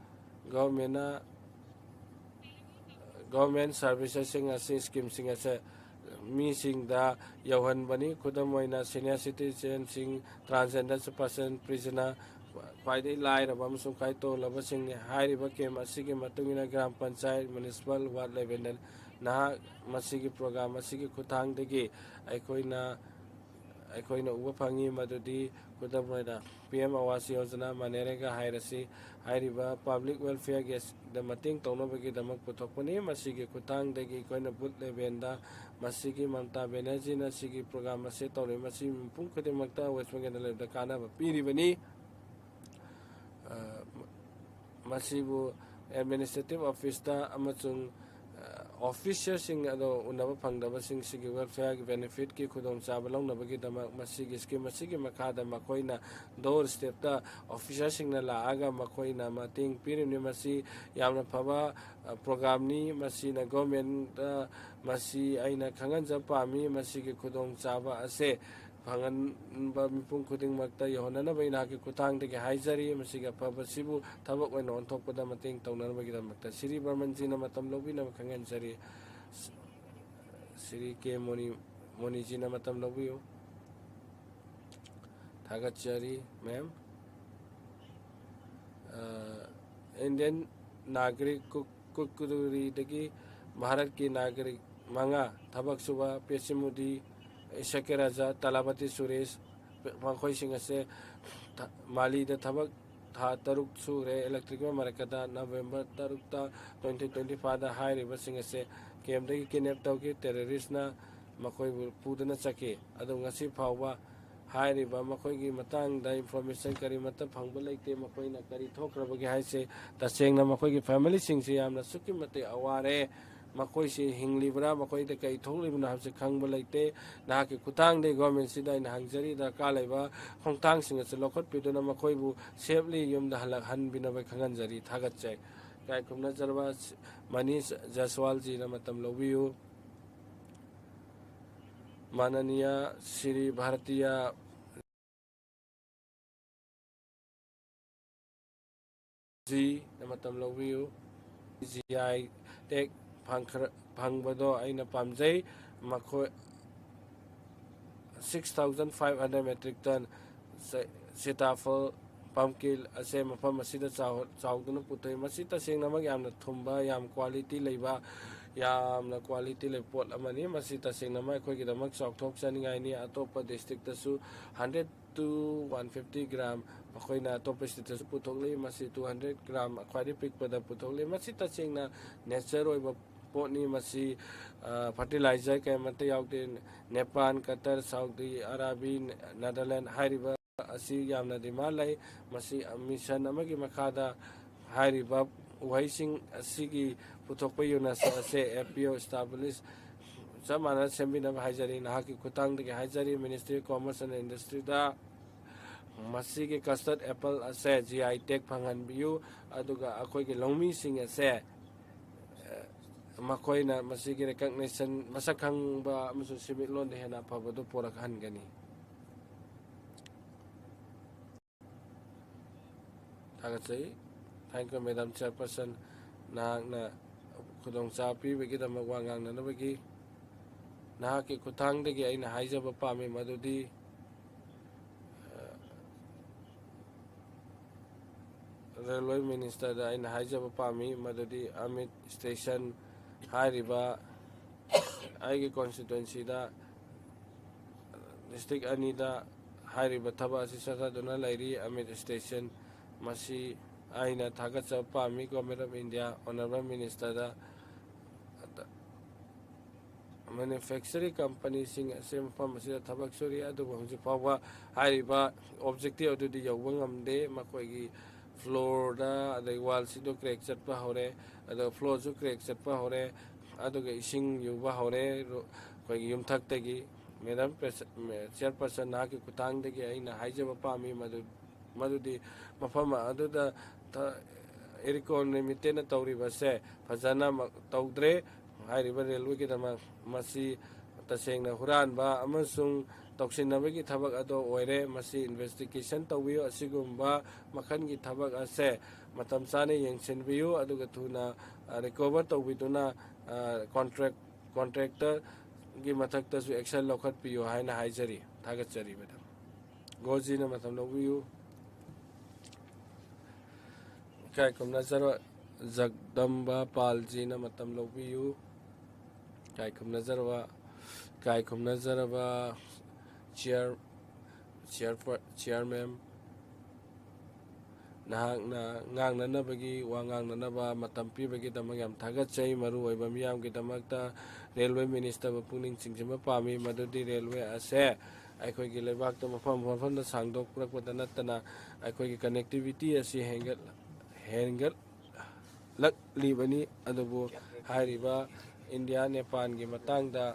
ꯒꯚꯔꯟꯃꯦꯟꯅ, ꯒꯚꯔꯟꯃꯦꯟ ꯁꯥꯔꯚꯤꯁꯦꯁꯁꯤꯡ ꯑꯁꯤ, ꯁ꯭ꯀꯤꯝꯁꯤꯡ ꯑꯁꯦ ꯃꯤꯁꯤꯡꯗ ꯌꯧꯍꯟꯕꯅꯤ꯫ ꯈꯨꯗꯝ ꯑꯣꯏꯅ, ꯁꯦꯅꯤꯌꯔ ꯁꯤꯇꯤꯖꯦꯟꯁꯤꯡ, ꯇ꯭ꯔꯥꯟꯁꯖꯦꯟꯗꯔ ꯄꯔꯁꯟ, ꯄ꯭ꯔꯤꯖꯅꯔ, ꯈ꯭ꯋꯥꯏꯗꯒꯤ ꯂꯥꯏꯔꯕ ꯑꯃꯁꯨꯡ ꯈ꯭ꯋꯥꯏ ꯇꯣꯜꯂꯕꯁꯤꯡꯅꯤ꯫ ꯍꯥꯏꯔꯤꯕ ꯀꯦꯝꯞ ꯑꯁꯤꯒꯤ ꯃꯇꯨꯡ ꯏꯟꯅ ꯒ꯭ꯔꯥꯝ ꯄꯟꯆꯥꯌꯠ, ꯃ꯭ꯌꯨꯅꯤꯁꯤꯄꯥꯜ ꯋꯥꯔꯗ ꯂꯦꯚꯦꯜꯗ ꯅꯍꯥꯛ ꯃꯁꯤꯒꯤ ꯄ꯭ꯔꯣꯒ꯭ꯔꯥꯝ ꯑꯁꯤꯒꯤ ꯈꯨꯠꯊꯥꯡꯗꯒꯤ ꯑꯩꯈꯣꯏꯅ, ꯑꯩꯈꯣꯏꯅ ꯎꯕ ꯐꯪꯉꯤ꯫ ꯃꯗꯨꯗꯤ ꯈꯨꯗꯝ ꯑꯣꯏꯅ ꯄꯤ ꯑꯦꯝ ꯑꯋꯥꯁ ꯌꯣꯖꯅꯥ, ꯃꯅꯦꯔꯦꯒꯥ ꯍꯥꯏꯔꯁꯤ, ꯍꯥꯏꯔꯤꯕ ꯄꯕ꯭ꯂꯤꯛ ꯋꯦꯜꯐꯤꯌꯔꯒꯤ ꯑꯁꯤꯗ ꯃꯇꯦꯡ ꯇꯧꯅꯕꯒꯤꯗꯃꯛ ꯄꯨꯊꯣꯛꯄꯅꯤ꯫ ꯃꯁꯤꯒꯤ ꯈꯨꯠꯊꯥꯡꯗꯒꯤ ꯑꯩꯈꯣꯏꯅ ꯕꯨꯊ ꯂꯦꯚꯦꯜꯗ ꯃꯁꯤꯒꯤ ꯃꯃꯇꯥ ꯕꯦꯅꯔꯖꯤꯅ ꯁꯤꯒꯤ ꯄ꯭ꯔꯣꯒ꯭ꯔꯥꯝ ꯑꯁꯤ ꯇꯧꯔꯤ꯫ ꯃꯁꯤ ꯃꯤꯄꯨꯝ ꯈꯨꯗꯤꯡꯃꯛꯇ ꯋꯦꯁ ꯕꯦꯡꯒꯜꯗ ꯂꯩꯕꯗ ꯀꯥꯟꯅꯕ ꯄꯤꯔꯤꯕꯅꯤ꯫ ꯑ, ꯃ-, ꯃꯁꯤꯕꯨ ꯑꯦꯗꯃꯤꯅꯤꯁꯇ꯭ꯔꯦꯇꯤꯚ ꯑꯣꯐꯤꯁꯇ ꯑꯃꯁꯨꯡ, ꯑ, ꯑꯣꯐꯤꯁꯔꯁꯤꯡ ꯑꯗꯣ ꯎꯅꯕ ꯐꯪꯗꯕꯁꯤꯡꯁꯤꯒꯤ ꯋꯦꯜꯐꯤꯌꯔꯒꯤ ꯕꯦꯅꯤꯐꯤꯠꯀꯤ ꯈꯨꯗꯣꯡꯆꯥꯕ ꯂꯧꯅꯕꯒꯤꯗꯃꯛ ꯃꯁꯤꯒꯤ ꯁ꯭ꯀꯤꯝ ꯑꯁꯤꯒꯤ ꯃꯈꯥꯗ ꯃꯈꯣꯏꯅ ꯗꯣꯔ ꯁ꯭ꯇꯦꯞꯇ ꯑꯣꯐꯤꯁꯔꯁꯤꯡꯅ ꯂꯥꯛꯑꯒ ꯃꯈꯣꯏꯅ ꯃꯇꯦꯡ ꯄꯤꯔꯤꯕꯅꯤ꯫ ꯃꯁꯤ ꯌꯥꯝꯅ ꯐꯕ, ꯑ, ꯄ꯭ꯔꯣꯒ꯭ꯔꯥꯝꯅꯤ꯫ ꯃꯁꯤꯅ ꯒꯣꯔꯃꯦꯟꯗ ꯃꯁꯤ ꯑꯩꯅ ꯈꯪꯍꯟꯖꯕ ꯄꯥꯝꯃꯤ꯫ ꯃꯁꯤꯒꯤ ꯈꯨꯗꯣꯡꯆꯥꯕ ꯑꯁꯦ ꯐꯪꯍꯟꯕ ꯃꯤꯄꯨꯝ ꯈꯨꯗꯤꯡꯃꯛꯇ ꯌꯧꯍꯟꯅꯅꯕ ꯑꯩ ꯅꯍꯥꯛꯀꯤ ꯈꯨꯠꯊꯥꯡꯗꯒꯤ ꯍꯥꯏꯖꯔꯤ꯫ ꯃꯁꯤꯒꯤ ꯑꯐꯕꯁꯤꯕꯨ ꯊꯕꯛ ꯑꯣꯏꯅ ꯑꯣꯟꯊꯣꯛꯄꯗ ꯃꯇꯦꯡ ꯇꯧꯅꯅꯕꯒꯤꯗꯃꯛꯇ ꯁ꯭ꯔꯤ ꯕꯔꯃꯟꯖꯤꯅ ꯃꯇꯝ ꯂꯧꯕꯤꯅꯕ ꯈꯪꯍꯟꯖꯔꯤ꯫ ꯁ꯭ꯔꯤ ꯀꯦ ꯃꯣꯅꯤ, ꯃꯣꯅꯤꯖꯤꯅ ꯃꯇꯝ ꯂꯧꯕꯤꯌꯨ꯫ ꯊꯥꯒꯠꯆꯔꯤ, ꯃꯦꯝ꯫ ꯑ, ꯏꯟꯗꯤꯌꯟ ꯅꯥꯒꯔꯤꯛ ꯀꯨꯛ-, ꯀꯨꯛꯀꯨꯔꯤꯗꯒꯤ ꯚꯥꯔꯠꯀꯤ ꯅꯥꯒꯔꯤꯛ ꯃꯉꯥ, ꯊꯕꯛ ꯁꯨꯕ ꯄꯦꯁꯤꯃꯨꯗꯤ, ꯁꯀꯦꯔꯥꯖꯥ, ꯇꯂꯥꯄꯇꯤ ꯁꯨꯔꯦꯁ, ꯃꯈꯣꯏꯁꯤꯡ ꯑꯁꯦ ꯊ-, ꯃꯥꯂꯤꯗ ꯊꯕꯛ ꯊꯥ ꯇꯔꯨꯛ ꯁꯨꯔꯦ꯫ ꯏꯂꯦꯛꯇ꯭ꯔꯤꯛꯀꯤ ꯃꯔꯛꯇ ꯅꯕꯦꯝꯕꯔ ꯇꯔꯨꯛꯇ twenty twenty fiveꯗ ꯍꯥꯏꯔꯤꯕꯁꯤꯡ ꯑꯁꯦ ꯀꯦꯝꯗꯒꯤ ꯀꯤꯗꯅꯦꯞ ꯇꯧꯈꯤ꯫ ꯇꯦꯔꯣꯔꯤꯁꯅ ꯃꯈꯣꯏꯕꯨ ꯄꯨꯗꯨꯅ ꯆꯠꯈꯤ꯫ ꯑꯗꯨ ꯉꯁꯤ ꯐꯥꯎꯕ ꯍꯥꯏꯔꯤꯕ ꯃꯈꯣꯏꯒꯤ ꯃꯇꯥꯡꯗ ꯏꯟꯐꯣꯔꯃꯦꯁꯟ ꯀꯔꯤꯃꯠꯇ ꯐꯪꯕ ꯂꯩꯇꯦ꯫ ꯃꯈꯣꯏꯅ ꯀꯔꯤ ꯊꯣꯛꯈ꯭ꯔꯕꯒꯦ ꯍꯥꯏꯁꯦ ꯇꯁꯦꯡꯅ ꯃꯈꯣꯏꯒꯤ ꯐꯦꯃꯤꯂꯤꯁꯤꯡꯁꯦ ꯌꯥꯝꯅ ꯑꯁꯨꯛꯀꯤ ꯃꯇꯤꯛ ꯑꯋꯥꯔꯦ꯫ ꯃꯈꯣꯏꯁꯤ ꯍꯤꯡꯂꯤꯕ꯭ꯔꯥ, ꯃꯈꯣꯏꯗ ꯀꯔꯤ ꯊꯣꯛꯂꯤꯕꯅꯣ ꯍꯥꯏꯕꯁꯤ ꯈꯪꯕ ꯂꯩꯇꯦ꯫ ꯅꯍꯥꯛꯀꯤ ꯈꯨꯠꯊꯥꯡꯗꯒꯤ ꯒꯣꯔꯃꯦꯟꯁꯤꯗ ꯑꯩꯅ ꯍꯪꯖꯔꯤ, ꯗꯔꯀꯥꯔ ꯂꯩꯕ ꯈꯣꯡꯊꯥꯡꯁꯤꯡ ꯑꯁꯤ ꯂꯧꯈꯠꯄꯤꯗꯨꯅ ꯃꯈꯣꯏꯕꯨ ꯁꯦꯐꯂꯤ ꯌꯨꯝꯗ ꯍꯜꯂꯛꯍꯟꯕꯤꯅꯕ ꯈꯪꯍꯟꯖꯔꯤ꯫ ꯊꯥꯒꯠꯆꯩ꯫ ꯏꯀꯥꯏ ꯈꯨꯝꯅꯖꯔꯕ ꯃꯅꯤꯁ ꯖꯁꯋꯥꯜꯖꯤꯅ ꯃꯇꯝ ꯂꯧꯕꯤꯌꯨ꯫ ꯃꯥꯅꯅꯤꯌꯥ ꯁ꯭ꯔꯤ ꯚꯥꯔꯇꯤꯌꯥ ꯖꯤꯅ ꯃꯇꯝ ꯂꯧꯕꯤꯌꯨ꯫ ꯖꯤ ꯑꯥꯏ ꯇꯦꯒ ꯐꯪꯈ꯭ꯔ-, ꯐꯪꯕꯗꯣ ꯑꯩꯅ ꯄꯥꯝꯖꯩ꯫ ꯃꯈꯣꯏ six thousand five hundred metric ton ꯁꯦ-, ꯁꯤꯇꯥꯐꯜ, ꯄꯝꯀꯤꯜ ꯑꯁꯦ ꯃꯐꯝ ꯑꯁꯤꯗ ꯆꯥꯎ-, ꯆꯥꯎꯗꯨꯅ ꯄꯨꯊꯣꯛꯏ꯫ ꯃꯁꯤ ꯇꯁꯦꯡꯅꯃꯛ ꯌꯥꯝꯅ ꯊꯨꯝꯕ, ꯌꯥꯝ ꯀ꯭ꯋꯥꯂꯤꯇꯤ ꯂꯩꯕ, ꯌꯥꯝꯅ ꯀ꯭ꯋꯥꯂꯤꯇꯤ ꯂꯩꯕ ꯄꯣꯠ ꯑꯃꯅꯤ꯫ ꯃꯁꯤ ꯇꯁꯦꯡꯅꯃꯛ ꯑꯩꯈꯣꯏꯒꯤꯗꯃꯛ ꯆꯥꯎꯊꯣꯛꯆꯅꯤꯡꯉꯥꯏꯅꯤ꯫ ꯑꯇꯣꯞꯄ ꯗꯤꯁꯇ꯭ꯔꯤꯛꯇꯁꯨ hundred to one fifty gram ꯃꯈꯣꯏꯅ ꯑꯇꯣꯞꯄ ꯁ꯭ꯇꯦꯠꯇꯁꯨ ꯄꯨꯊꯣꯛꯂꯤ꯫ ꯃꯁꯤ two hundred gram ꯈ꯭ꯋꯥꯏꯗꯒꯤ ꯄꯤꯛꯄꯗ ꯄꯨꯊꯣꯛꯂꯤ꯫ ꯃꯁꯤ ꯇꯁꯦꯡꯅ ꯅꯦꯆꯔ ꯑꯣꯏꯕ ꯄꯣꯠꯅꯤ꯫ ꯃꯁꯤ, ꯑ, ꯐꯔꯇꯤꯂꯥꯏꯖꯔ ꯀꯌꯥꯃꯠꯇ ꯌꯥꯎꯗꯦ꯫ ꯅꯦꯄꯥꯜ, ꯀꯇꯔ, ꯁꯥꯎꯗꯤ ꯑꯔꯥꯕꯤ, ꯅꯦꯗꯔꯂꯦꯟ ꯍꯥꯏꯔꯤꯕ ꯑꯁꯤ ꯌꯥꯝꯅ ꯗꯤꯃꯥꯟ ꯂꯩ꯫ ꯃꯁꯤ ꯃꯤꯁꯟ ꯑꯃꯒꯤ ꯃꯈꯥꯗ ꯍꯥꯏꯔꯤꯕ ꯎꯍꯩꯁꯤꯡ ꯑꯁꯤꯒꯤ ꯄꯨꯊꯣꯛꯄ ꯌꯨꯅꯠ ꯑꯁꯦ ꯑꯦꯐ ꯄꯤ ꯑꯣ establish ꯆꯞ ꯃꯥꯟꯅꯅ ꯁꯦꯝꯕꯤꯅꯕ ꯍꯥꯏꯖꯔꯤ꯫ ꯅꯍꯥꯛꯀꯤ ꯈꯨꯠꯊꯥꯡꯗꯒꯤ ꯍꯥꯏꯖꯔꯤ, Ministry of Commerce and Industryꯗ ꯃꯁꯤꯒꯤ custard apple ꯑꯁꯦ G I tag ꯐꯪꯍꯟꯕꯤꯌꯨ꯫ ꯑꯗꯨꯒ ꯑꯩꯈꯣꯏꯒꯤ ꯂꯧꯃꯤꯁꯤꯡ ꯑꯁꯦ, ꯑ, ꯃꯈꯣꯏꯅ ꯃꯁꯤꯒꯤ recognition, ꯃꯁꯛ ꯈꯪꯕ ꯑꯃꯁꯨꯡ ꯁꯦꯟꯃꯤꯠꯂꯣꯟꯗ ꯍꯦꯟꯅ ꯑꯐꯕꯗꯨ ꯄꯨꯔꯛꯍꯟꯒꯅꯤ꯫ ꯊꯥꯒꯠꯆꯩ꯫ Thank you, Madam Chairperson, ꯅꯍꯥꯛꯅ ꯈꯨꯗꯣꯡꯆꯥꯕ ꯄꯤꯕꯒꯤꯗꯃꯛ ꯋꯥ ꯉꯥꯡꯅꯅꯕꯒꯤ꯫ ꯅꯍꯥꯛꯀꯤ ꯈꯨꯠꯊꯥꯡꯗꯒꯤ ꯑꯩꯅ ꯍꯥꯏꯖꯕ ꯄꯥꯝꯃꯤ ꯃꯗꯨꯗꯤ, ꯑ, Railway Ministerꯗ ꯑꯩꯅ ꯍꯥꯏꯖꯕ ꯄꯥꯝꯃꯤ ꯃꯗꯨꯗꯤ ꯑꯃꯤꯠ Station ꯍꯥꯏꯔꯤꯕ ꯑꯩꯒꯤ constituencyꯗ district ꯑꯅꯤꯗ ꯍꯥꯏꯔꯤꯕ ꯊꯕꯛ ꯑꯁꯤ ꯆꯠꯊꯗꯨꯅ ꯂꯩꯔꯤ꯫ ꯑꯃꯤꯠ Station, ꯃꯁꯤ ꯑꯩꯅ ꯊꯥꯒꯠꯆꯕ ꯄꯥꯝꯃꯤ Government of India, Honourable Ministerꯗ꯫ Manufacturing companyꯁꯤꯡ ꯑꯁꯤ ꯃꯐꯝ ꯑꯁꯤꯗ ꯊꯕꯛ ꯁꯨꯔꯤ, ꯑꯗꯨꯕꯨ ꯍꯧꯖꯤꯛ ꯐꯥꯎꯕ ꯍꯥꯏꯔꯤꯕ objective ꯑꯗꯨꯗꯤ ꯌꯧꯕ ꯉꯝꯗꯦ꯫ ꯃꯈꯣꯏꯒꯤ floorꯗ, ꯑꯗꯩ wallꯁꯤꯡꯗꯣ crack ꯆꯠꯄ ꯍꯧꯔꯦ, ꯑꯗꯣ floorꯁꯨ crack ꯆꯠꯄ ꯍꯧꯔꯦ, ꯑꯗꯨꯒ ꯏꯁꯤꯡ ꯌꯨꯕ ꯍꯧꯔꯦ꯫ ꯑꯩꯈꯣꯏꯒꯤ ꯌꯨꯝꯊꯛꯇꯒꯤ꯫ Madam Chairperson, ꯅꯍꯥꯛꯀꯤ ꯈꯨꯠꯊꯥꯡꯗꯒꯤ ꯑꯩꯅ ꯍꯥꯏꯖꯕ ꯄꯥꯝꯃꯤ ꯃꯗꯨ, ꯃꯗꯨꯗꯤ ꯃꯐꯝ ꯑꯗꯨꯗ ꯊ-, Ircon Limitedꯅ ꯇꯧꯔꯤꯕꯁꯦ ꯐꯖꯅ ꯃ-, ꯇꯧꯗ꯭ꯔꯦ꯫ ꯍꯥꯏꯔꯤꯕ railwayꯒꯤꯗꯃꯛ ꯃꯁꯤ ꯇꯁꯦꯡꯅ ꯍꯨꯔꯥꯟꯕ ꯑꯃꯁꯨꯡ ꯇꯧꯁꯤꯟꯅꯕꯒꯤ ꯊꯕꯛ ꯑꯗꯨ ꯑꯣꯏꯔꯦ꯫ ꯃꯁꯤ investigation ꯇꯧꯕꯤꯌꯨ꯫ ꯑꯁꯤꯒꯨꯝꯕ ꯃꯈꯜꯒꯤ ꯊꯕꯛ ꯑꯁꯦ ꯃꯇꯝ ꯆꯥꯅ ꯌꯦꯡꯁꯤꯟꯕꯤꯌꯨ, ꯑꯗꯨꯒ ꯊꯨꯅ, ꯑ, recover ꯇꯧꯕꯤꯗꯨꯅ, ꯑ, contract, contractorꯒꯤ ꯃꯊꯛꯇꯁꯨ action ꯂꯧꯈꯠꯄꯤꯌꯨ ꯍꯥꯏꯅ ꯍꯥꯏꯖꯔꯤ꯫ ꯊꯥꯒꯠꯆꯔꯤ, Madam꯫ ꯒꯣꯖꯤꯅ ꯃꯇꯝ ꯂꯧꯕꯤꯌꯨ꯫ ꯏꯀꯥꯏ ꯈꯨꯝꯅꯖꯔꯕ ꯖꯒꯗꯝꯕ ꯄꯥꯜꯖꯤꯅ ꯃꯇꯝ ꯂꯧꯕꯤꯌꯨ꯫ ꯏꯀꯥꯏ ꯈꯨꯝꯅꯖꯔꯕ, ꯏꯀꯥꯏ ꯈꯨꯝꯅꯖꯔꯕ chair, chair, chairman, ꯅꯍꯥꯛꯅ ꯉꯥꯡꯅꯅꯕꯒꯤ, ꯋꯥ ꯉꯥꯡꯅꯅꯕ ꯃꯇꯝ ꯄꯤꯕꯒꯤꯗꯃꯛ ꯌꯥꯝ ꯊꯥꯒꯠꯆꯩ꯫ ꯃꯔꯨꯑꯣꯏꯕ ꯃꯤꯌꯥꯝꯒꯤꯗꯃꯛꯇ railway ministerꯕꯨ ꯄꯨꯛꯅꯤꯡ ꯆꯤꯡꯁꯤꯟꯕ ꯄꯥꯝꯃꯤ, ꯃꯗꯨꯗꯤ railway ꯑꯁꯦ ꯑꯩꯈꯣꯏꯒꯤ ꯂꯩꯕꯥꯛꯇ ꯃꯐꯝ ꯃꯐꯝꯗ ꯁꯥꯡꯗꯣꯛꯄꯗ ꯅꯠꯇꯅ ꯑꯩꯈꯣꯏꯒꯤ connectivity ꯑꯁꯤ ꯍꯦꯟꯒꯠ-, ꯍꯦꯟꯒꯠ-, ꯂꯛꯂꯤꯕꯅꯤ꯫ ꯑꯗꯨꯕꯨ ꯍꯥꯏꯔꯤꯕ ꯏꯟꯗꯤꯌꯥ ꯅꯦꯄꯥꯜꯒꯤ ꯃꯇꯥꯡꯗ,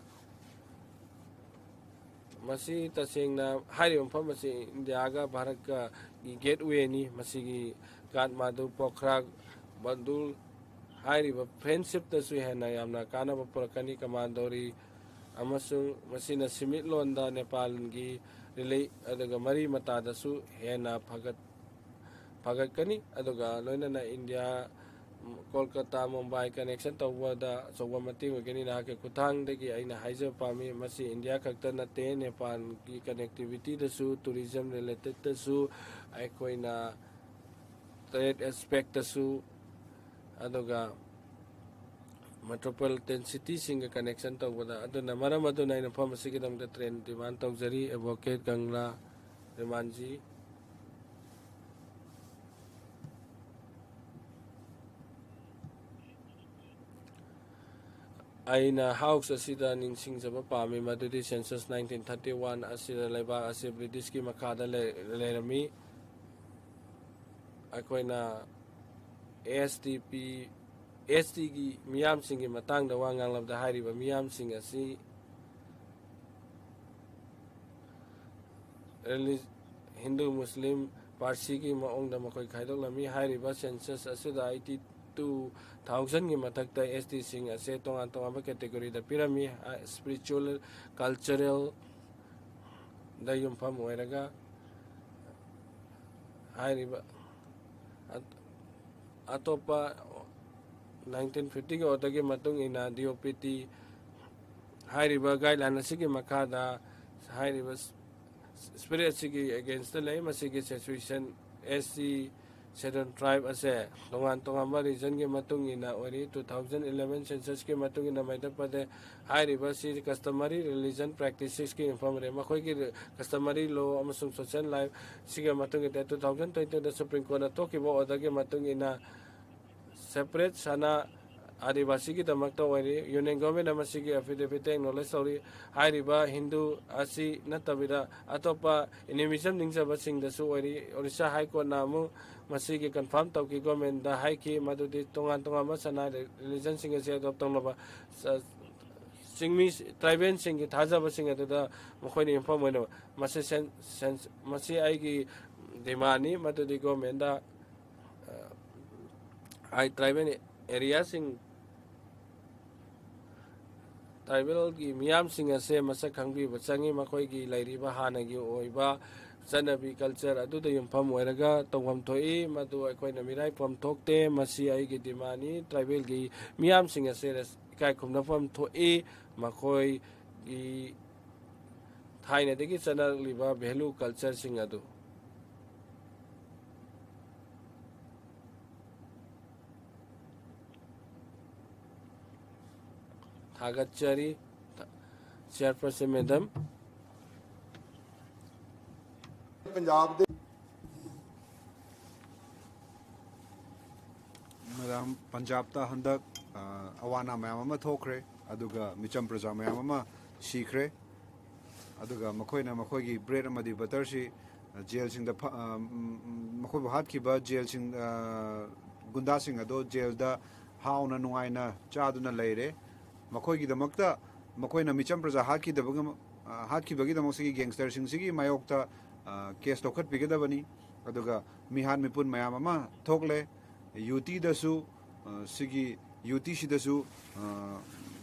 ꯃꯁꯤ ꯇꯁꯦꯡꯅ ꯍꯥꯏꯔꯤꯕ ꯃꯐꯝ ꯑꯁꯤ ꯏꯟꯗꯤꯌꯥꯒ ꯚꯥꯔꯠꯀꯒꯤ ꯒꯦꯠꯋꯦꯅꯤ꯫ ꯃꯁꯤꯒꯤ ꯀꯥꯊꯃꯥꯟꯗꯨ, ꯄꯣꯈ꯭ꯔꯥ, ꯕꯟꯗꯨꯜ ꯍꯥꯏꯔꯤꯕ ꯐ꯭ꯔꯦꯟꯁꯤꯞꯇꯁꯨ ꯍꯦꯟꯅ ꯌꯥꯝꯅ ꯀꯥꯟꯅꯕ ꯄꯨꯔꯛꯀꯅꯤ꯫ ꯀꯃꯥꯟꯗꯧꯔꯤ ꯑꯃꯁꯨꯡ ꯃꯁꯤꯅ ꯁꯤꯃꯤꯠꯂꯣꯟꯗ ꯅꯦꯄꯥꯜꯒꯤ ꯔꯤꯂꯦ-, ꯑꯗꯨꯒ ꯃꯔꯤ ꯃꯇꯥꯗꯁꯨ ꯍꯦꯟꯅ ꯐꯒꯠ-, ꯐꯒꯠꯀꯅꯤ꯫ ꯑꯗꯨꯒ ꯂꯣꯏꯅꯅ ꯏꯟꯗꯤꯌꯥ, ꯀꯣꯜꯀꯇꯥ, ꯃꯨꯝꯕꯥꯏ ꯀꯅꯦꯛꯁꯟ ꯇꯧꯕꯗ ꯑꯆꯧꯕ ꯃꯇꯦꯡ ꯑꯣꯏꯒꯅꯤ꯫ ꯅꯍꯥꯛꯀꯤ ꯈꯨꯠꯊꯥꯡꯗꯒꯤ ꯑꯩꯅ ꯍꯥꯏꯖꯕ ꯄꯥꯝꯃꯤ, ꯃꯁꯤ ꯏꯟꯗꯤꯌꯥ ꯈꯛꯇ ꯅꯠꯇꯦ, ꯅꯦꯄꯥꯜꯒꯤ ꯀꯅꯦꯛꯇꯤꯚꯤꯇꯤꯗꯁꯨ, ꯇꯨꯔꯤꯖꯝ ꯔꯤꯂꯦꯇꯦꯠꯇꯁꯨ, ꯑꯩꯈꯣꯏꯅ ꯇ꯭ꯔꯦꯗ ꯑꯦꯁꯄꯦꯛꯇꯁꯨ, ꯑꯗꯨꯒ ꯃꯦꯇ꯭ꯔꯣꯄꯣꯂꯤꯇꯦꯟ ꯁꯤꯇꯤꯁꯤꯡꯒ ꯀꯅꯦꯛꯁꯟ ꯇꯧꯕꯗ꯫ ꯑꯗꯨꯅ ꯃꯔꯝ ꯑꯗꯨꯅ ꯑꯩꯅ ꯃꯐꯝ ꯑꯁꯤꯒꯤꯗꯃꯛꯇ ꯇ꯭ꯔꯦꯟ ꯗꯤꯃꯥꯟ ꯇꯧꯖꯔꯤ꯫ ꯑꯦꯗꯚꯣꯀꯦꯠ ꯒꯪꯂꯥ ꯔꯦꯃꯥꯟꯖꯤ꯫ ꯑꯩꯅ ꯍꯥꯎꯁ ꯑꯁꯤꯗ ꯅꯤꯡꯁꯤꯡꯖꯕ ꯄꯥꯝꯃꯤ, ꯃꯗꯨꯗꯤ ꯁꯦꯟꯁꯁ ꯅꯥꯏꯟꯇꯤꯟ ꯊꯥꯔꯇꯤ ꯋꯥꯟ ꯑꯁꯤꯗ ꯂꯩꯕꯥꯛ ꯑꯁꯤ ꯕ꯭ꯔꯤꯇꯤꯁꯀꯤ ꯃꯈꯥꯗ ꯂꯩ-, ꯂꯩꯔꯝꯃꯤ꯫ ꯑꯩꯈꯣꯏꯅ ꯑꯦꯁ ꯇꯤ ꯄꯤ, ꯑꯦꯁ ꯇꯤꯒꯤ ꯃꯤꯌꯥꯝꯁꯤꯡꯒꯤ ꯃꯇꯥꯡꯗ ꯋꯥ ꯉꯥꯡꯂꯕꯗ, ꯍꯥꯏꯔꯤꯕ ꯃꯤꯌꯥꯝꯁꯤꯡ ꯑꯁꯤ ꯔꯤꯂꯤ-, ꯍꯤꯟꯗꯨ, ꯃꯨꯁꯂꯤꯝ, ꯄꯥꯔꯁꯤꯒꯤ ꯃꯑꯣꯡꯗ ꯃꯈꯣꯏ ꯈꯥꯏꯗꯣꯛꯂꯝꯃꯤ꯫ ꯍꯥꯏꯔꯤꯕ ꯁꯦꯟꯁꯁ ꯑꯁꯤꯗ ꯑꯩꯠꯇꯤ ꯇꯨ ꯊꯥꯎꯖꯟꯒꯤ ꯃꯊꯛꯇ ꯑꯦꯁ ꯇꯤꯁꯤꯡ ꯑꯁꯦ ꯇꯣꯉꯥꯟ ꯇꯣꯉꯥꯟꯕ ꯀꯦꯇꯦꯒꯣꯔꯤꯗ ꯄꯤꯔꯝꯃꯤ꯫ ꯏꯁꯄꯤꯔꯤꯆꯨꯋꯦꯜ, ꯀꯜꯆꯔꯦꯜꯗ ꯌꯨꯝꯐꯝ ꯑꯣꯏꯔꯒ ꯍꯥꯏꯔꯤꯕ ꯑꯠ-, ꯑꯇꯣꯞꯄ ꯅꯥꯏꯟꯇꯤꯟ ꯐꯤꯐꯇꯤꯒꯤ ꯑꯣꯔꯗꯔꯒꯤ ꯃꯇꯨꯡ ꯏꯟꯅ ꯗꯤ ꯑꯣ ꯄꯤ ꯇꯤ ꯍꯥꯏꯔꯤꯕ ꯒꯥꯏꯗꯂꯥꯏꯟ ꯑꯁꯤꯒꯤ ꯃꯈꯥꯗ ꯍꯥꯏꯔꯤꯕ ꯁ꯭ꯄꯤꯔꯤꯠ ꯑꯁꯤꯒꯤ ꯑꯦꯒꯦꯟꯁꯇ ꯂꯩ꯫ ꯃꯁꯤꯒꯤ ꯁꯤꯆꯨꯋꯦꯁꯟ ꯑꯦꯁ ꯁꯤ ꯁꯦꯗꯨꯜ ꯇ꯭ꯔꯥꯏꯕ ꯑꯁꯦ ꯇꯣꯉꯥꯟ ꯇꯣꯉꯥꯟꯕ ꯔꯤꯖꯟꯒꯤ ꯃꯇꯨꯡ ꯏꯟꯅ ꯑꯣꯏꯔꯤ꯫ ꯇꯨ ꯊꯥꯎꯖꯟ ꯏꯂꯦꯚꯦꯟ ꯁꯦꯟꯁꯁꯀꯤ ꯃꯇꯨꯡ ꯏꯟꯅ ꯃꯩꯗ꯭ꯌ ꯄ꯭ꯔꯗꯦꯁ ꯍꯥꯏꯔꯤꯕ ꯑꯁꯤ ꯀꯁꯇꯃꯔꯤ ꯔꯤꯂꯤꯖꯟ ꯄ꯭ꯔꯦꯛꯇꯤꯁꯦꯁꯀꯤ ꯌꯨꯝꯐꯝ ꯑꯣꯏꯔꯦ꯫ ꯃꯈꯣꯏꯒꯤ ꯀꯁꯇꯃꯔꯤ ꯂꯣ ꯑꯃꯁꯨꯡ ꯁꯣꯁꯤꯌꯦꯜ ꯂꯥꯏꯐꯁꯤꯒꯤ ꯃꯇꯨꯡ ꯏꯟꯅ ꯇꯨ ꯊꯥꯎꯖꯟ ꯇ꯭ꯋꯦꯟꯇꯤꯗ ꯁꯨꯄ꯭ꯔꯤꯝ ꯀꯣꯔꯠꯅ ꯊꯣꯛꯈꯤꯕ ꯑꯣꯔꯗꯔꯒꯤ ꯃꯇꯨꯡ ꯏꯟꯅ ꯁꯦꯄꯔꯦꯠ ꯁꯅꯥ ꯑꯥꯗꯤꯕꯥꯁꯤꯒꯤꯗꯃꯛꯇ ꯑꯣꯏꯔꯤ꯫ Union Government ꯑꯃ ꯁꯤꯒꯤ affidavit ꯑꯦꯛꯅꯣꯂꯦꯖ ꯇꯧꯔꯤ꯫ ꯍꯥꯏꯔꯤꯕ ꯍꯤꯟꯗꯨ ꯑꯁꯤ ꯅꯠꯇꯕꯤꯗ ꯑꯇꯣꯞꯄ ꯑꯦꯅꯤꯃꯤꯖꯝ ꯅꯤꯡꯖꯕꯁꯤꯡꯗꯁꯨ ꯑꯣꯏꯔꯤ꯫ ꯑꯣꯔꯤꯁꯥ ꯍꯥꯏ ꯀꯣꯔꯠꯅ ꯑꯃꯨꯛ ꯃꯁꯤꯒꯤ ꯀꯟꯐꯥꯔꯝ ꯇꯧꯈꯤ꯫ ꯒꯣꯔꯃꯦꯟꯗ ꯍꯥꯏꯈꯤ ꯃꯗꯨꯗꯤ ꯇꯣꯉꯥꯟ ꯇꯣꯉꯥꯟꯕ ꯁꯅꯥ ꯔꯤꯂꯤꯖꯟꯁꯤꯡ ꯑꯁꯤ ꯑꯦꯗꯣꯞ ꯇꯧꯅꯕ꯫ ꯆ-, ꯆꯤꯡꯃꯤ ꯇ꯭ꯔꯥꯏꯕꯦꯜꯁꯤꯡꯒꯤ ꯊꯥꯖꯕꯁꯤꯡ ꯑꯗꯨꯗ ꯃꯈꯣꯏꯅ ꯌꯨꯝꯐꯝ ꯑꯣꯏꯅꯕ꯫ ꯃꯁꯤ ꯁꯦꯟ-, ꯁꯦꯟ-, ꯃꯁꯤ ꯑꯩꯒꯤ ꯗꯤꯃꯥꯟꯅꯤ꯫ ꯃꯗꯨꯗꯤ ꯒꯣꯔꯃꯦꯟꯗ, ꯑ, ꯑꯩ ꯇ꯭ꯔꯥꯏꯕꯦꯜ ꯑꯦꯔꯤꯌꯥꯁꯤꯡ, ꯇ꯭ꯔꯥꯏꯕꯦꯜꯒꯤ ꯃꯤꯌꯥꯝꯁꯤꯡ ꯑꯁꯦ ꯃꯁꯛ ꯈꯪꯕꯤꯕ ꯆꯪꯉꯤ꯫ ꯃꯈꯣꯏꯒꯤ ꯂꯩꯔꯤꯕ ꯍꯥꯟꯅꯒꯤ ꯑꯣꯏꯕ ꯆꯠꯅꯕꯤ, ꯀꯜꯆꯔ ꯑꯗꯨꯗ ꯌꯨꯝꯐꯝ ꯑꯣꯏꯔꯒ ꯇꯧꯐꯝ ꯊꯣꯛꯏ꯫ ꯃꯗꯨ ꯑꯩꯈꯣꯏꯅ ꯃꯤꯔꯥꯏꯐꯝ ꯊꯣꯛꯇꯦ꯫ ꯃꯁꯤ ꯑꯩꯒꯤ ꯗꯤꯃꯥꯟꯅꯤ꯫ ꯇ꯭ꯔꯥꯏꯕꯦꯜꯒꯤ ꯃꯤꯌꯥꯝꯁꯤꯡ ꯑꯁꯦ ꯔꯦꯁ-, ꯏꯀꯥꯏ ꯈꯨꯝꯅꯐꯝ ꯊꯣꯛꯏ꯫ ꯃꯈꯣꯏꯒꯤ ꯊꯥꯏꯅꯗꯒꯤ ꯆꯠꯅꯔꯛꯂꯤꯕ ꯚꯦꯂꯨ ꯀꯜꯆꯔꯁꯤꯡ ꯑꯗꯨ꯫ ꯊꯥꯒꯠꯆꯔꯤ, ꯆꯤꯌꯔꯄꯔꯁꯟ ꯃꯦꯗꯝ꯫ ꯄꯟꯖꯥꯕ ꯗꯦ ꯃꯦꯗꯥꯝ, ꯄꯟꯖꯥꯕꯇ ꯍꯟꯗꯛ, ꯑ, ꯑꯋꯥ ꯑꯅꯥ ꯃꯌꯥꯝ ꯑꯃ ꯊꯣꯛꯈ꯭ꯔꯦ, ꯑꯗꯨꯒ ꯃꯤꯆꯝ ꯄ꯭ꯔꯖꯥ ꯃꯌꯥꯝ ꯑꯃ ꯁꯤꯈ꯭ꯔꯦ, ꯑꯗꯨꯒ ꯃꯈꯣꯏꯅ ꯃꯈꯣꯏꯒꯤ ꯕ꯭ꯔꯦꯗ ꯑꯃꯗꯤ ꯕꯇꯔꯁꯤ, ꯑ, ꯖꯦꯜꯁꯤꯡꯗ ꯐ-, ꯑ, ꯎꯝ, ꯎꯝ, ꯃꯈꯣꯏꯕꯨ ꯍꯥꯠꯈꯤꯕ ꯖꯦꯜꯁꯤꯡ, ꯑ, ꯒꯨꯟꯗꯥꯁꯤꯡ ꯑꯗꯣ ꯖꯦꯜꯗ ꯍꯥꯎꯅ ꯅꯨꯡꯉꯥꯏꯅ ꯆꯥꯗꯨꯅ ꯂꯩꯔꯦ꯫ ꯃꯈꯣꯏꯒꯤꯗꯃꯛꯇ, ꯃꯈꯣꯏꯅ ꯃꯤꯆꯝ ꯄ꯭ꯔꯖꯥ ꯍꯥꯠꯈꯤꯗꯕꯒꯤ, ꯑ, ꯍꯥꯠꯈꯤꯕꯒꯤꯗꯃꯛ ꯁꯤꯒꯤ ꯒꯦꯡꯁꯇꯔꯁꯤꯡꯁꯤꯒꯤ ꯃꯥꯌꯣꯛꯇ, ꯑ, ꯀꯦꯁ ꯂꯧꯈꯠꯄꯤꯒꯗꯕꯅꯤ꯫ ꯑꯗꯨꯒ ꯃꯤꯍꯥꯠ ꯃꯤꯄꯨꯟ ꯃꯌꯥꯝ ꯑꯃ ꯊꯣꯛꯂꯦ꯫ ꯌꯨꯇꯤꯗꯁꯨ, ꯑ, ꯁꯤꯒꯤ ꯌꯨꯇꯤꯁꯤꯗꯁꯨ, ꯑ,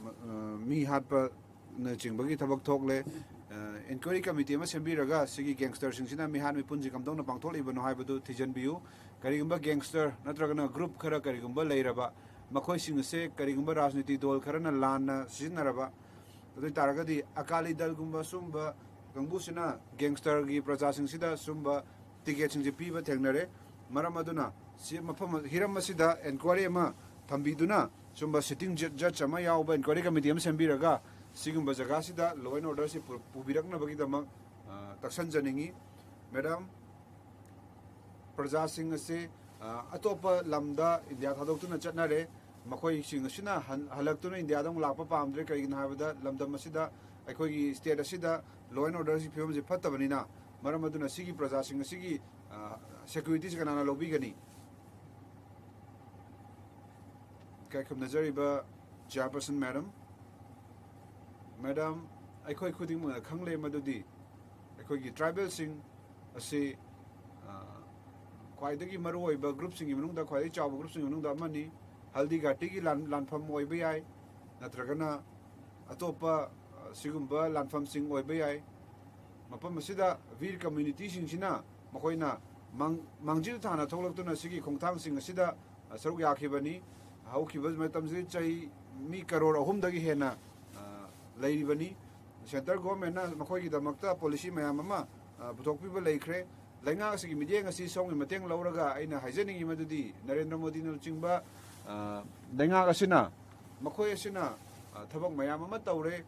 ꯃ-, ꯑ, ꯃꯤ ꯍꯥꯠꯄꯅꯆꯤꯡꯕꯒꯤ ꯊꯕꯛ ꯊꯣꯛꯂꯦ꯫ ꯑ, ꯏꯟꯀ꯭ꯋꯥꯏꯔꯤ ꯀꯃꯤꯇꯤ ꯑꯃ ꯁꯦꯝꯕꯤꯔꯒ ꯁꯤꯒꯤ ꯒꯦꯡꯁꯇꯔꯁꯤꯡꯁꯤꯅ ꯃꯤꯍꯥꯠ ꯃꯤꯄꯨꯟꯁꯤ ꯀꯝꯗꯧꯅ ꯄꯥꯡꯊꯣꯛꯂꯤꯕꯅꯣ ꯍꯥꯏꯕꯗꯨ ꯊꯤꯖꯤꯟꯕꯤꯌꯨ꯫ ꯀꯔꯤꯒꯨꯝꯕ ꯒꯦꯡꯁꯇꯔ ꯅꯠꯇ꯭ꯔꯒꯅ ꯒ꯭ꯔꯨꯞ ꯈꯔ ꯀꯔꯤꯒꯨꯝꯕ ꯂꯩꯔꯕ, ꯃꯈꯣꯏꯁꯤꯡ ꯑꯁꯦ ꯀꯔꯤꯒꯨꯝꯕ ꯔꯥꯖꯅꯤꯇꯤ ꯗꯣꯜ ꯈꯔꯅ ꯂꯥꯟꯅ ꯁꯤꯖꯤꯟꯅꯔꯕ, ꯑꯗꯨ ꯑꯣꯏ ꯇꯥꯔꯒꯗꯤ ꯑꯀꯥꯂꯤ ꯗꯜꯒꯨꯝꯕ ꯁꯨꯝꯕ ꯀꯥꯡꯕꯨꯁꯤꯅ ꯒꯦꯡꯁꯇꯔꯒꯤ ꯄ꯭ꯔꯖꯥꯁꯤꯡꯁꯤꯗ ꯁꯨꯝꯕ ꯇꯤꯀꯦꯠꯁꯤꯡꯁꯦ ꯄꯤꯕ ꯊꯦꯡꯅꯔꯦ꯫ ꯃꯔꯝ ꯑꯗꯨꯅ ꯁꯤ ꯃꯐꯝ, ꯍꯤꯔꯝ ꯑꯁꯤꯗ ꯏꯟꯀ꯭ꯋꯥꯏꯔꯤ ꯑꯃ ꯊꯝꯕꯤꯗꯨꯅ, ꯁꯨꯝꯕ ꯁꯤꯇꯤꯡ ꯖ-, ꯖꯖ ꯑꯃ ꯌꯥꯎꯕ ꯏꯟꯀ꯭ꯋꯥꯏꯔꯤ ꯀꯃꯤꯇꯤ ꯑꯃ ꯁꯦꯝꯕꯤꯔꯒ ꯁꯤꯒꯨꯝꯕ ꯖꯒꯥꯁꯤꯗ ꯂꯣ ꯑꯦꯟ ꯑꯣꯔꯗꯔꯁꯤ ꯄꯨ-, ꯄꯨꯕꯤꯔꯛꯅꯕꯒꯤꯗꯃꯛ, ꯑ, ꯇꯛꯁꯟꯖꯅꯤꯡꯏ꯫ ꯃꯦꯗꯥꯝ, ꯄ꯭ꯔꯖꯥꯁꯤꯡ ꯑꯁꯤ, ꯑ, ꯑꯇꯣꯞꯄ ꯂꯝꯗ ꯏꯟꯗꯤꯌꯥ ꯊꯥꯗꯣꯛꯇꯨꯅ ꯆꯠꯅꯔꯦ꯫ ꯃꯈꯣꯏꯁꯤꯡ ꯑꯁꯤꯅ ꯍꯟ-, ꯍꯜꯂꯛꯇꯨꯅ ꯏꯟꯗꯤꯌꯥꯗ ꯑꯃꯨꯛ ꯂꯥꯛꯄ ꯄꯥꯝꯗ꯭ꯔꯦ꯫ ꯀꯔꯤꯒꯤꯅꯣ ꯍꯥꯏꯕꯗ ꯂꯝꯗꯝ ꯑꯁꯤꯗ, ꯑꯩꯈꯣꯏꯒꯤ state ꯑꯁꯤꯗ law and orderꯒꯤ ꯐꯤꯕꯝꯁꯤ ꯐꯠꯇꯕꯅꯤꯅ, ꯃꯔꯝ ꯑꯗꯨꯅ ꯁꯤꯒꯤ ꯄ꯭ꯔꯖꯥꯁꯤꯡ ꯑꯁꯤꯒꯤ, ꯑ, securityꯁꯤ ꯀꯅꯥꯅ ꯂꯧꯕꯤꯒꯅꯤ? ꯏꯀꯥꯏ ꯈꯨꯝꯅꯖꯔꯤꯕ chairperson madam, madam, ꯑꯩꯈꯣꯏ ꯈꯨꯗꯤꯡꯃꯛꯅ ꯈꯪꯂꯦ ꯃꯗꯨꯗꯤ ꯑꯩꯈꯣꯏꯒꯤ tribalꯁꯤꯡ ꯑꯁꯤ, ꯑ, ꯈ꯭ꯋꯥꯏꯗꯒꯤ ꯃꯔꯨꯑꯣꯏꯕ groupꯁꯤꯡꯒꯤ ꯃꯅꯨꯡꯗ ꯈ꯭ꯋꯥꯏꯗꯒꯤ ꯆꯥꯎꯕ groupꯁꯤꯡꯒꯤ ꯃꯅꯨꯡꯗ ꯑꯃꯅꯤ꯫ ꯍꯜꯗꯤꯘꯥꯇꯤꯒꯤ ꯂꯥꯟ-, ꯂꯥꯟꯐꯝ ꯑꯣꯏꯕ ꯌꯥꯏ, ꯅꯠꯇ꯭ꯔꯒꯅ ꯑꯇꯣꯞꯄ, ꯑ, ꯁꯤꯒꯨꯝꯕ ꯂꯥꯟꯐꯝꯁꯤꯡ ꯑꯣꯏꯕ ꯌꯥꯏ꯫ ꯃꯐꯝ ꯑꯁꯤꯗ ꯚꯤꯔ communityꯁꯤꯡꯁꯤꯅ ꯃꯈꯣꯏꯅ ꯃꯥꯡ-, ꯃꯥꯡꯖꯤꯜ ꯊꯥꯅ ꯊꯣꯛꯂꯛꯇꯨꯅ ꯁꯤꯒꯤ ꯈꯣꯡꯊꯥꯡꯁꯤꯡ ꯑꯁꯤꯗ, ꯑ, ꯁꯔꯨꯛ ꯌꯥꯈꯤꯕꯅꯤ꯫ ꯍꯧꯈꯤꯕ ꯃꯇꯝꯁꯤꯗ ꯆꯍꯤ ꯃꯤ ꯀꯔꯣꯔ ꯑꯍꯨꯝꯗꯒꯤ ꯍꯦꯟꯅ, ꯑ, ꯂꯩꯔꯤꯕꯅꯤ꯫ Centre governmentꯅ ꯃꯈꯣꯏꯒꯤꯗꯃꯛꯇ policy ꯃꯌꯥꯝ ꯑꯃ, ꯑ, ꯄꯨꯊꯣꯛꯄꯤꯕ ꯂꯩꯈ꯭ꯔꯦ꯫ ꯂꯩꯉꯥꯛ ꯑꯁꯤꯒꯤ ꯃꯤꯠꯌꯦꯡ ꯑꯁꯤ ꯁꯣꯝꯒꯤ ꯃꯇꯦꯡ ꯂꯧꯔꯒ ꯑꯩꯅ ꯍꯥꯏꯖꯅꯤꯡꯉꯤ ꯃꯗꯨꯗꯤ ꯅꯔꯦꯟꯗ꯭ꯔ ꯃꯣꯗꯤꯅ ꯂꯨꯆꯤꯡꯕ, ꯑ, ꯂꯩꯉꯥꯛ ꯑꯁꯤꯅ, ꯃꯈꯣꯏ ꯑꯁꯤꯅ, ꯑ, ꯊꯕꯛ ꯃꯌꯥꯝ ꯑꯃ ꯇꯧꯔꯦ꯫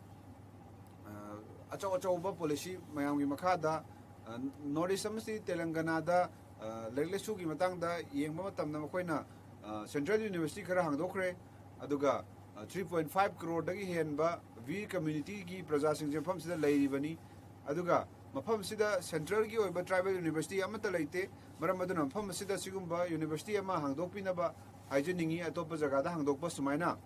ꯑ, ꯑꯆꯧ ꯑꯆꯧꯕ policy ꯃꯌꯥꯝꯒꯤ ꯃꯈꯥꯗ, ꯑ, North East ꯑꯃꯁꯨꯡ ꯇꯦꯂꯪꯒꯅꯥꯗ, ꯑ, ꯂꯥꯏꯔꯤꯛ ꯂꯥꯏꯁꯨꯒꯤ ꯃꯇꯥꯡꯗ ꯌꯦꯡꯕ ꯃꯇꯝꯗ ꯃꯈꯣꯏꯅ, ꯑ, central university ꯈꯔ ꯍꯥꯡꯗꯣꯛꯈ꯭ꯔꯦ꯫ ꯑꯗꯨꯒ, ꯑ, three point five crore ꯗꯒꯤ ꯍꯦꯟꯕ ꯚꯤꯔ communityꯒꯤ ꯄ꯭ꯔꯖꯥꯁꯤꯡꯁꯦ ꯃꯐꯝꯁꯤꯗ ꯂꯩꯔꯤꯕꯅꯤ꯫ ꯑꯗꯨꯒ ꯃꯐꯝꯁꯤꯗ centralꯒꯤ ꯑꯣꯏꯕ tribal university ꯑꯃꯠꯇ ꯂꯩꯇꯦ꯫ ꯃꯔꯝ ꯑꯗꯨꯅ ꯃꯐꯝ ꯑꯁꯤꯗ ꯁꯤꯒꯨꯝꯕ university ꯑꯃ ꯍꯥꯡꯗꯣꯛꯄꯤꯅꯕ ꯍꯥꯏꯖꯅꯤꯡꯉꯤ, ꯑꯇꯣꯞꯄ ꯖꯒꯥꯗ ꯍꯥꯡꯗꯣꯛꯄ ꯁꯨꯃꯥꯏꯅ꯫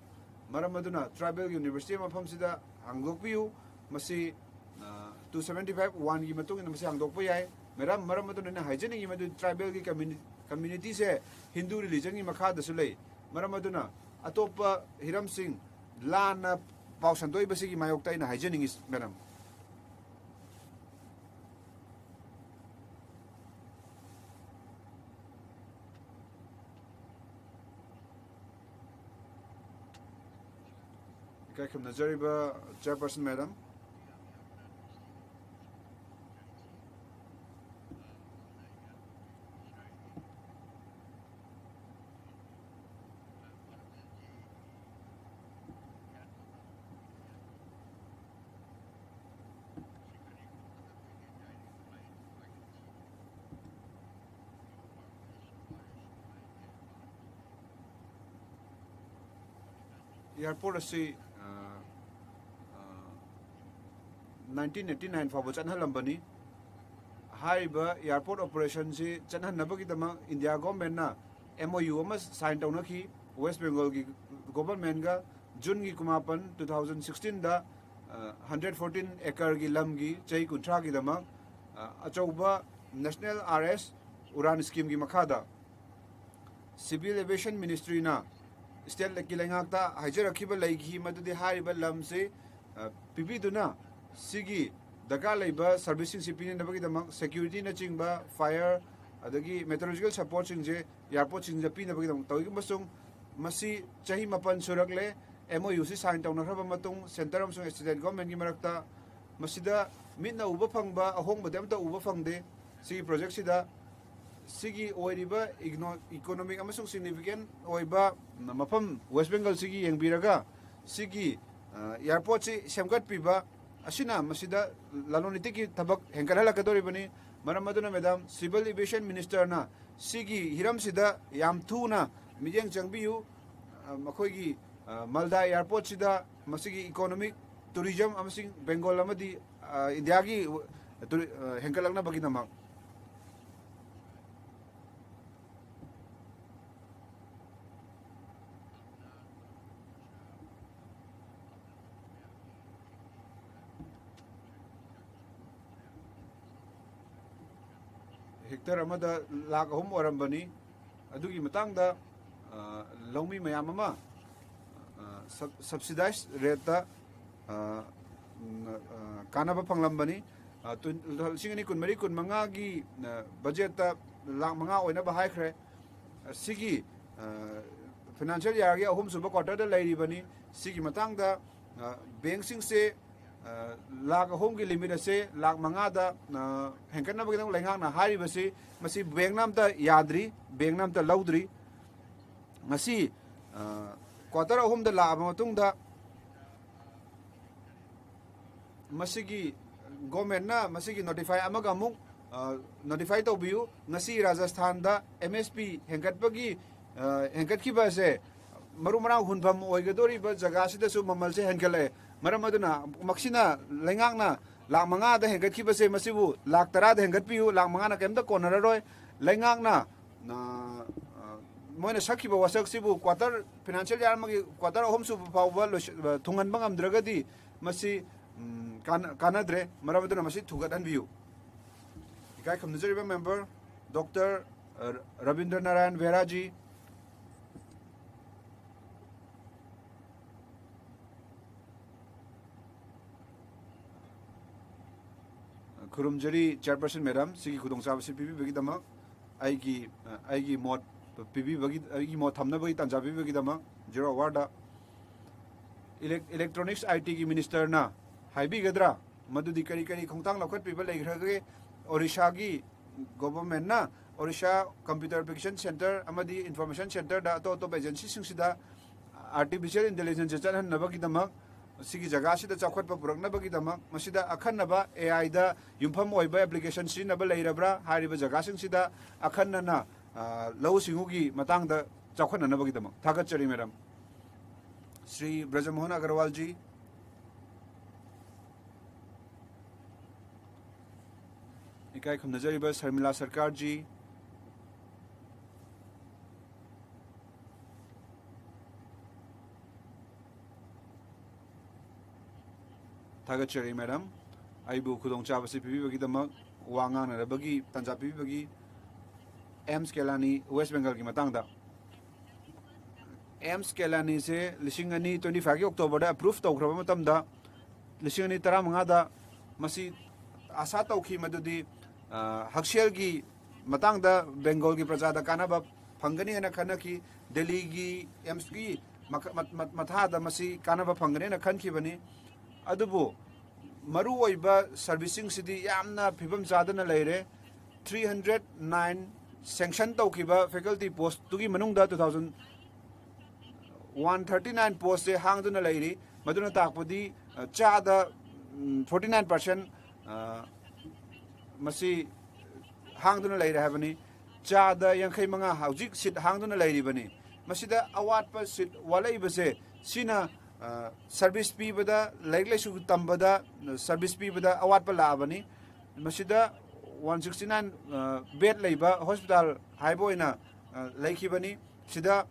ꯃꯔꯝ ꯑꯗꯨꯅ tribal university ꯃꯐꯝꯁꯤꯗ ꯍꯥꯡꯗꯣꯛꯄꯤꯌꯨ꯫ ꯃꯁꯤ, ꯑ, two seventy five one ꯒꯤ ꯃꯇꯨꯡ ꯏꯟꯅ ꯃꯁꯤ ꯍꯥꯡꯗꯣꯛꯄ ꯌꯥꯏ꯫ ꯃꯦꯗꯥꯝ, ꯃꯔꯝ ꯑꯗꯨꯅ ꯑꯩꯅ ꯍꯥꯏꯖꯅꯤꯡꯉꯤ ꯃꯗꯨ tribalꯒꯤ communi-, communityꯁꯦ Hindu religionꯒꯤ ꯃꯈꯥꯗꯁꯨ ꯂꯩ꯫ ꯃꯔꯝ ꯑꯗꯨꯅ ꯑꯇꯣꯞꯄ ꯍꯤꯔꯝꯁꯤꯡ ꯂꯥꯟꯅ ꯄꯥꯎ ꯁꯟꯗꯣꯛꯏꯕꯁꯤꯒꯤ ꯃꯥꯌꯣꯛꯇ ꯑꯩꯅ ꯍꯥꯏꯖꯅꯤꯡꯉꯤ, ꯃꯦꯗꯥꯝ꯫ ꯏꯀꯥꯏ ꯈꯨꯝꯅꯖꯔꯤꯕ chairperson madam꯫ ꯑꯦꯌꯥꯔꯄꯣꯔꯠ ꯑꯁꯤ ꯅꯥꯏꯟꯇꯤꯟ ꯑꯦꯠꯇꯤ ꯅꯥꯏꯟ ꯐꯥꯎꯕ ꯆꯠꯍꯜꯂꯝꯕꯅꯤ꯫ ꯍꯥꯏꯔꯤꯕ ꯑꯦꯌꯥꯔꯄꯣꯔꯠ ꯑꯣꯄꯔꯦꯁꯟꯁꯤ ꯆꯠꯍꯟꯅꯕꯒꯤꯗꯃꯛ ꯏꯟꯗꯤꯌꯥ ꯒꯣꯔꯃꯦꯟꯅ ꯑꯦꯝ ꯑꯣ ꯌꯨ ꯑꯃ ꯁꯥꯏꯟ ꯇꯧꯅꯈꯤ ꯋꯦꯁ ꯕꯦꯡꯒꯣꯜꯒꯤ ꯒꯣꯕꯔꯃꯦꯟꯒ꯫ ꯖꯨꯟꯒꯤ ꯀꯨꯟꯃꯥꯄꯟ, ꯇꯨ ꯊꯥꯎꯖꯟ ꯁꯤꯛꯁꯇꯤꯟꯗ ꯍꯟꯗ꯭ꯔꯦꯠ ꯐꯣꯔꯇꯤꯟ ꯑꯦꯀꯔꯒꯤ ꯂꯝꯒꯤ ꯆꯍꯤ ꯀꯨꯟꯊ꯭ꯔꯥꯒꯤꯗꯃꯛ ꯑ, ꯑꯆꯧꯕ ꯅꯦꯁꯅꯦꯜ ꯑꯥꯔ ꯑꯦꯁ ꯎꯔꯥꯟ ꯁ꯭ꯀꯤꯝꯒꯤ ꯃꯈꯥꯗ ꯁꯤꯚꯤꯜ ꯑꯦꯚꯤꯌꯦꯁꯟ ꯃꯤꯅꯤꯁꯇ꯭ꯔꯤꯅ ꯁ꯭ꯇꯦꯠꯀꯤ ꯂꯩꯉꯥꯛꯇ ꯍꯥꯏꯖꯔꯛꯈꯤꯕ ꯂꯩꯈꯤ, ꯃꯗꯨꯗꯤ ꯍꯥꯏꯔꯤꯕ ꯂꯝꯁꯤ ꯑ, ꯄꯤꯕꯤꯗꯨꯅ ꯁꯤꯒꯤ ꯗꯔꯀꯥꯔ ꯂꯩꯕ ꯁꯔꯚꯤꯁꯁꯤꯡꯁꯤ ꯄꯤꯅꯅꯕꯒꯤꯗꯃꯛ ꯁꯦꯀ꯭ꯌꯨꯔꯤꯇꯤꯅꯆꯤꯡꯕ, ꯐꯥꯏꯌꯔ, ꯑꯗꯒꯤ ꯃꯦꯇꯔꯣꯂꯣꯖꯤꯀꯦꯜ ꯁꯄꯣꯔꯠꯁꯤꯡꯁꯦ ꯑꯦꯌꯥꯔꯄꯣꯔꯠꯁꯤꯡꯗ ꯄꯤꯅꯕꯒꯤꯗꯃꯛ ꯇꯧꯏ꯫ ꯑꯃꯁꯨꯡ ꯃꯁꯤ ꯆꯍꯤ ꯃꯥꯄꯟ ꯁꯨꯔꯛꯂꯦ꯫ ꯑꯦꯝ ꯑꯣ ꯌꯨ ꯁꯤ ꯁꯥꯏꯟ ꯇꯧꯅꯈ꯭ꯔꯕ ꯃꯇꯨꯡ ꯁꯦꯟꯇꯔ ꯑꯃꯁꯨꯡ ꯁ꯭ꯇꯦꯠ ꯒꯣꯔꯃꯦꯟꯒꯤ ꯃꯔꯛꯇ꯫ ꯃꯁꯤꯗ ꯃꯤꯠꯅ ꯎꯕ ꯐꯪꯕ ꯑꯍꯣꯡꯕꯗꯤ ꯑꯝꯇ ꯎꯕ ꯐꯪꯗꯦ꯫ ꯁꯤꯒꯤ ꯄ꯭ꯔꯣꯖꯦꯛꯁꯤꯗ ꯁꯤꯒꯤ ꯑꯣꯏꯔꯤꯕ ꯏꯒꯅꯣ-, ꯏꯀꯣꯅꯣꯃꯤꯛ ꯑꯃꯁꯨꯡ ꯁꯤꯒꯅꯤꯐꯤꯀꯦꯟ ꯑꯣꯏꯕ ꯃꯐꯝ ꯋꯦꯁ ꯕꯦꯡꯒꯜꯁꯤꯒꯤ ꯌꯦꯡꯕꯤꯔꯒ ꯁꯤꯒꯤ, ꯑ, ꯑꯦꯌꯥꯔꯄꯣꯔꯠꯁꯤ ꯁꯦꯝꯒꯠꯄꯤꯕ ꯑꯁꯤꯅ ꯃꯁꯤꯗ ꯂꯂꯣꯟ ꯏꯇꯤꯛꯀꯤ ꯊꯕꯛ ꯍꯦꯟꯒꯠꯍꯜꯂꯛꯀꯗꯧꯔꯤꯕꯅꯤ꯫ ꯃꯔꯝ ꯑꯗꯨꯅ ꯃꯦꯗꯥꯝ, ꯁꯤꯚꯤꯜ ꯑꯦꯚꯤꯌꯦꯁꯟ ꯃꯤꯅꯤꯁꯇꯔꯅ ꯁꯤꯒꯤ ꯍꯤꯔꯝꯁꯤꯗ ꯌꯥꯝ ꯊꯨꯅ ꯃꯤꯠꯌꯦꯡ ꯆꯪꯕꯤꯌꯨ꯫ ꯑ, ꯃꯈꯣꯏꯒꯤ, ꯑ, ꯃꯜꯗꯥ ꯑꯦꯌꯥꯔꯄꯣꯔꯠꯁꯤꯗ ꯃꯁꯤꯒꯤ ꯏꯀꯣꯅꯣꯃꯤꯛ, ꯇꯨꯔꯤꯖꯝ ꯑꯃꯁꯨꯡ ꯕꯦꯡꯒꯣꯜ ꯑꯃꯗꯤ, ꯑ, ꯏꯟꯗꯤꯌꯥꯒꯤ ꯇꯨꯔꯤ-, ꯑ, ꯍꯦꯟꯒꯠꯂꯛꯅꯕꯒꯤꯗꯃꯛ꯫ ꯍꯦꯛꯇꯔ ꯑꯃꯗ ꯂꯥꯈ ꯑꯍꯨꯝ ꯑꯣꯏꯔꯝꯕꯅꯤ꯫ ꯑꯗꯨꯒꯤ ꯃꯇꯥꯡꯗ, ꯑ, ꯂꯧꯃꯤ ꯃꯌꯥꯝ ꯑꯃ, ꯑ, ꯁꯕ-, ꯁꯕꯁꯤꯗꯥꯏꯁ ꯔꯦꯠꯇ, ꯑ, ꯎꯝ, ꯑ, ꯀꯥꯟꯅꯕ ꯐꯪꯂꯝꯕꯅꯤ꯫ ꯑ, ꯇ꯭ꯋꯦꯟ-, ꯂꯤꯁꯤꯡ ꯑꯅꯤ ꯀꯨꯟꯃꯔꯤ ꯀꯨꯟꯃꯉꯥꯒꯤ, ꯑ, ꯕꯖꯦꯠꯇ ꯂꯥꯈ ꯃꯉꯥ ꯑꯣꯏꯅꯕ ꯍꯥꯏꯈ꯭ꯔꯦ꯫ ꯑ, ꯁꯤꯒꯤ, ꯑ, ꯐꯥꯏꯅꯥꯟꯁꯤꯌꯦꯜ ꯌꯥꯔꯒꯤ ꯑꯍꯨꯝꯁꯨꯕ ꯀ꯭ꯋꯥꯇꯔꯗ ꯂꯩꯔꯤꯕꯅꯤ꯫ ꯁꯤꯒꯤ ꯃꯇꯥꯡꯗ, ꯑ, ꯕꯦꯡꯁꯤꯡꯁꯦ, ꯑ, ꯂꯥꯈ ꯑꯍꯨꯝꯒꯤ ꯂꯤꯃꯤꯠ ꯑꯁꯦ ꯂꯥꯈ ꯃꯉꯥꯗ, ꯑ, ꯍꯦꯟꯒꯠꯅꯕꯒꯤꯗꯃꯛ ꯂꯩꯉꯥꯛꯅ ꯍꯥꯏꯔꯤꯕꯁꯤ, ꯃꯁꯤ ꯕꯦꯡꯅ ꯑꯝꯇ ꯌꯥꯗ꯭ꯔꯤ, ꯕꯦꯡꯅ ꯑꯝꯇ ꯂꯧꯗ꯭ꯔꯤ꯫ ꯉꯁꯤ, ꯑ, ꯀ꯭ꯋꯥꯇꯔ ꯑꯍꯨꯝꯗ ꯂꯥꯛꯑꯕ ꯃꯇꯨꯡꯗ ꯃꯁꯤꯒꯤ ꯒꯣꯔꯃꯦꯟꯅ ꯃꯁꯤꯒꯤ ꯅꯣꯇꯤꯐꯥꯏ ꯑꯃꯒ ꯑꯃꯨꯛ, ꯑ, ꯅꯣꯇꯤꯐꯥꯏ ꯇꯧꯕꯤꯌꯨ꯫ ꯉꯁꯤ ꯔꯥꯖꯁꯊꯥꯟꯗ ꯑꯦꯝ ꯑꯦꯁ ꯄꯤ ꯍꯦꯟꯒꯠꯄꯒꯤ, ꯑ, ꯍꯦꯟꯒꯠꯈꯤꯕ ꯑꯁꯦ ꯃꯔꯨ ꯃꯔꯥꯡ ꯍꯨꯟꯐꯝ ꯑꯣꯏꯒꯗꯧꯔꯤꯕ ꯖꯒꯥꯁꯤꯗꯁꯨ ꯃꯃꯜꯁꯦ ꯍꯦꯟꯒꯠꯂꯛꯑꯦ꯫ ꯃꯔꯝ ꯑꯗꯨꯅ ꯃꯁꯤꯅ ꯂꯩꯉꯥꯛꯅ ꯂꯥꯛ ꯃꯉꯥꯗ ꯍꯦꯟꯒꯠꯈꯤꯕꯁꯦ, ꯃꯁꯤꯕꯨ ꯂꯥꯛ ꯇꯔꯥꯗ ꯍꯦꯟꯒꯠꯄꯤꯌꯨ, ꯂꯥꯛ ꯃꯉꯥꯅ ꯀꯔꯤꯝꯇ ꯀꯣꯟꯅꯔꯔꯣꯏ꯫ ꯂꯩꯉꯥꯛꯅ, ꯑ, ꯑ, ꯃꯣꯏꯅ ꯁꯛꯈꯤꯕ ꯋꯥꯁꯛꯁꯤꯕꯨ quarter, financial year ꯑꯃꯒꯤ quarter ꯑꯍꯨꯝ ꯁꯨꯕ ꯐꯥꯎꯕ ꯂꯣꯏꯁꯤ-, ꯑ, ꯊꯨꯡꯍꯟꯕ ꯉꯝꯗ꯭ꯔꯒꯗꯤ ꯃꯁꯤ, ꯎꯝ, ꯀꯥꯟꯅ-, ꯀꯥꯟꯅꯗ꯭ꯔꯦ꯫ ꯃꯔꯝ ꯑꯗꯨꯅ ꯃꯁꯤ ꯊꯨꯒꯠꯍꯟꯕꯤꯌꯨ꯫ ꯏꯀꯥꯏ ꯈꯨꯝꯅꯖꯔꯤꯕ member Doctor, ꯑ, ꯔꯕꯤꯟꯗ꯭ꯔ ꯅꯥꯔꯥꯌꯟ ꯚꯦꯔꯥꯖꯤ, ꯈꯨꯔꯨꯝꯖꯔꯤ chairperson madam, ꯁꯤꯒꯤ ꯈꯨꯗꯣꯡꯆꯥꯕꯁꯤ ꯄꯤꯕꯤꯕꯒꯤꯗꯃꯛ꯫ ꯑꯩꯒꯤ, ꯑ, ꯑꯩꯒꯤ ꯃꯣꯠ ꯄꯤꯕꯤꯕꯒꯤ, ꯑꯩꯒꯤ ꯃꯣꯠ ꯊꯝꯅꯕꯒꯤ ꯇꯥꯟꯖꯥ ꯄꯤꯕꯤꯕꯒꯤꯗꯃꯛ꯫ Zero hour the elect-, electronics I T ꯒꯤ minister ꯅ ꯍꯥꯏꯕꯤꯒꯗ꯭ꯔꯥ ꯃꯗꯨꯗꯤ ꯀꯔꯤ ꯀꯔꯤ ꯈꯣꯡꯊꯥꯡ ꯂꯧꯈꯠꯄꯤꯕ ꯂꯩꯈ꯭ꯔꯒꯦ? ꯑꯣꯔꯤꯁꯥꯒꯤ government ꯅ ꯑꯣꯔꯤꯁꯥ computer application center ꯑꯃꯗꯤ information center ꯗ ꯑꯇꯣꯞ ꯑꯇꯣꯞꯄ agency ꯁꯤꯡꯁꯤꯗ artificial intelligence ꯆꯠꯍꯟꯅꯕꯒꯤꯗꯃꯛ, ꯁꯤꯒꯤ ꯖꯒꯥꯁꯤꯗ ꯆꯥꯎꯈꯠꯄ ꯄꯨꯔꯛꯅꯕꯒꯤꯗꯃꯛ, ꯃꯁꯤꯗ ꯑꯈꯟꯅꯕ A I ꯗ ꯌꯨꯝꯐꯝ ꯑꯣꯏꯕ application ꯁꯤꯖꯤꯟꯅꯕ ꯂꯩꯔꯕ꯭ꯔꯥ? ꯍꯥꯏꯔꯤꯕ ꯖꯒꯥꯁꯤꯡꯁꯤꯗ ꯑꯈꯟꯅꯅ, ꯑ, ꯂꯧꯎ ꯁꯤꯡꯎꯒꯤ ꯃꯇꯥꯡꯗ ꯆꯥꯎꯈꯠꯅꯅꯕꯒꯤꯗꯃꯛ꯫ ꯊꯥꯒꯠꯆꯔꯤ, madam꯫ ꯁ꯭ꯔꯤ ꯕ꯭ꯔꯖꯃꯣꯍꯟ ꯑꯒꯔꯋꯥꯜꯖꯤ, ꯏꯀꯥꯏ ꯈꯨꯝꯅꯖꯔꯤꯕ ꯁꯔꯃꯤꯂꯥ ꯁꯔꯀꯥꯔꯖꯤ, ꯊꯥꯒꯠꯆꯔꯤ, madam꯫ ꯑꯩꯕꯨ ꯈꯨꯗꯣꯡꯆꯥꯕꯁꯤ ꯄꯤꯕꯤꯕꯒꯤꯗꯃꯛ, ꯋꯥ ꯉꯥꯡꯅꯅꯕꯒꯤ ꯇꯥꯟꯖꯥ ꯄꯤꯕꯤꯕꯒꯤ꯫ ꯑꯦꯝꯁ ꯀꯦꯂꯥꯅꯤ, West Bengal ꯒꯤ ꯃꯇꯥꯡꯗ꯫ ꯑꯦꯝꯁ ꯀꯦꯂꯥꯅꯤꯁꯦ ꯂꯤꯁꯤꯡ ꯑꯅꯤ twenty five ꯀꯤ October ꯗ approve ꯇꯧꯈ꯭ꯔꯕ ꯃꯇꯝꯗ, ꯂꯤꯁꯤꯡ ꯑꯅꯤ ꯇꯔꯥꯃꯉꯥꯗ ꯃꯁꯤ ꯑꯥꯁꯥ ꯇꯧꯈꯤ ꯃꯗꯨꯗꯤ, ꯑ, ꯍꯛꯁꯦꯜꯒꯤ ꯃꯇꯥꯡꯗ ꯕꯦꯡꯒꯣꯜꯒꯤ ꯄ꯭ꯔꯖꯥꯗ ꯀꯥꯟꯅꯕ ꯐꯪꯒꯅꯤ ꯍꯥꯏꯅ ꯈꯟꯅꯈꯤ꯫ ꯗꯦꯜꯂꯤꯒꯤ ꯑꯦꯝꯁꯀꯤ ꯃꯈ-, ꯃꯠ-, ꯃꯠ-, ꯃꯊꯥꯗ ꯃꯁꯤ ꯀꯥꯟꯅꯕ ꯐꯪꯒꯅꯤ ꯍꯥꯏꯅ ꯈꯟꯈꯤꯕꯅꯤ꯫ ꯑꯗꯨꯕꯨ ꯃꯔꯨꯑꯣꯏꯕ service ꯁꯤꯡꯁꯤꯗꯤ ꯌꯥꯝꯅ ꯐꯤꯕꯝ ꯆꯥꯗꯅ ꯂꯩꯔꯦ꯫ Three hundred nine sanction ꯇꯧꯈꯤꯕ faculty post ꯇꯨꯒꯤ ꯃꯅꯨꯡꯗ two thousand one thirty nine post ꯁꯦ ꯍꯥꯡꯗꯨꯅ ꯂꯩꯔꯤ꯫ ꯃꯗꯨꯅ ꯇꯥꯛꯄꯗꯤ, ꯑ, ꯆꯥꯗ, ꯎꯝ, forty nine percent, ꯑ, ꯃꯁꯤ ꯍꯥꯡꯗꯨꯅ ꯂꯩꯔꯦ ꯍꯥꯏꯕꯅꯤ꯫ ꯆꯥꯗ ꯌꯥꯡꯈꯩ ꯃꯉꯥ ꯍꯧꯖꯤꯛ seat ꯍꯥꯡꯗꯨꯅ ꯂꯩꯔꯤꯕꯅꯤ꯫ ꯃꯁꯤꯗ ꯑꯋꯥꯠꯄ ꯁꯤꯠ ꯋꯥꯠꯂꯛꯏꯕꯁꯦ, ꯁꯤꯅ, ꯑ, ꯁꯔꯚꯤꯁ ꯄꯤꯕꯗ, ꯂꯥꯏꯔꯤꯛ ꯂꯥꯏꯁꯨ ꯇꯝꯕꯗ, ꯑ, ꯁꯔꯚꯤꯁ ꯄꯤꯕꯗ ꯑꯋꯥꯠꯄ ꯂꯥꯛꯑꯕꯅꯤ꯫ ꯃꯁꯤꯗ ꯋꯥꯟ ꯁꯤꯛꯁꯇꯤ ꯅꯥꯏꯟ, ꯑ, ꯕꯦꯗ ꯂꯩꯕ ꯍꯣꯁꯄꯤꯇꯥꯜ ꯍꯥꯏꯕ ꯑꯣꯏꯅ, ꯑ, ꯂꯩꯈꯤꯕꯅꯤ꯫ ꯁꯤꯗ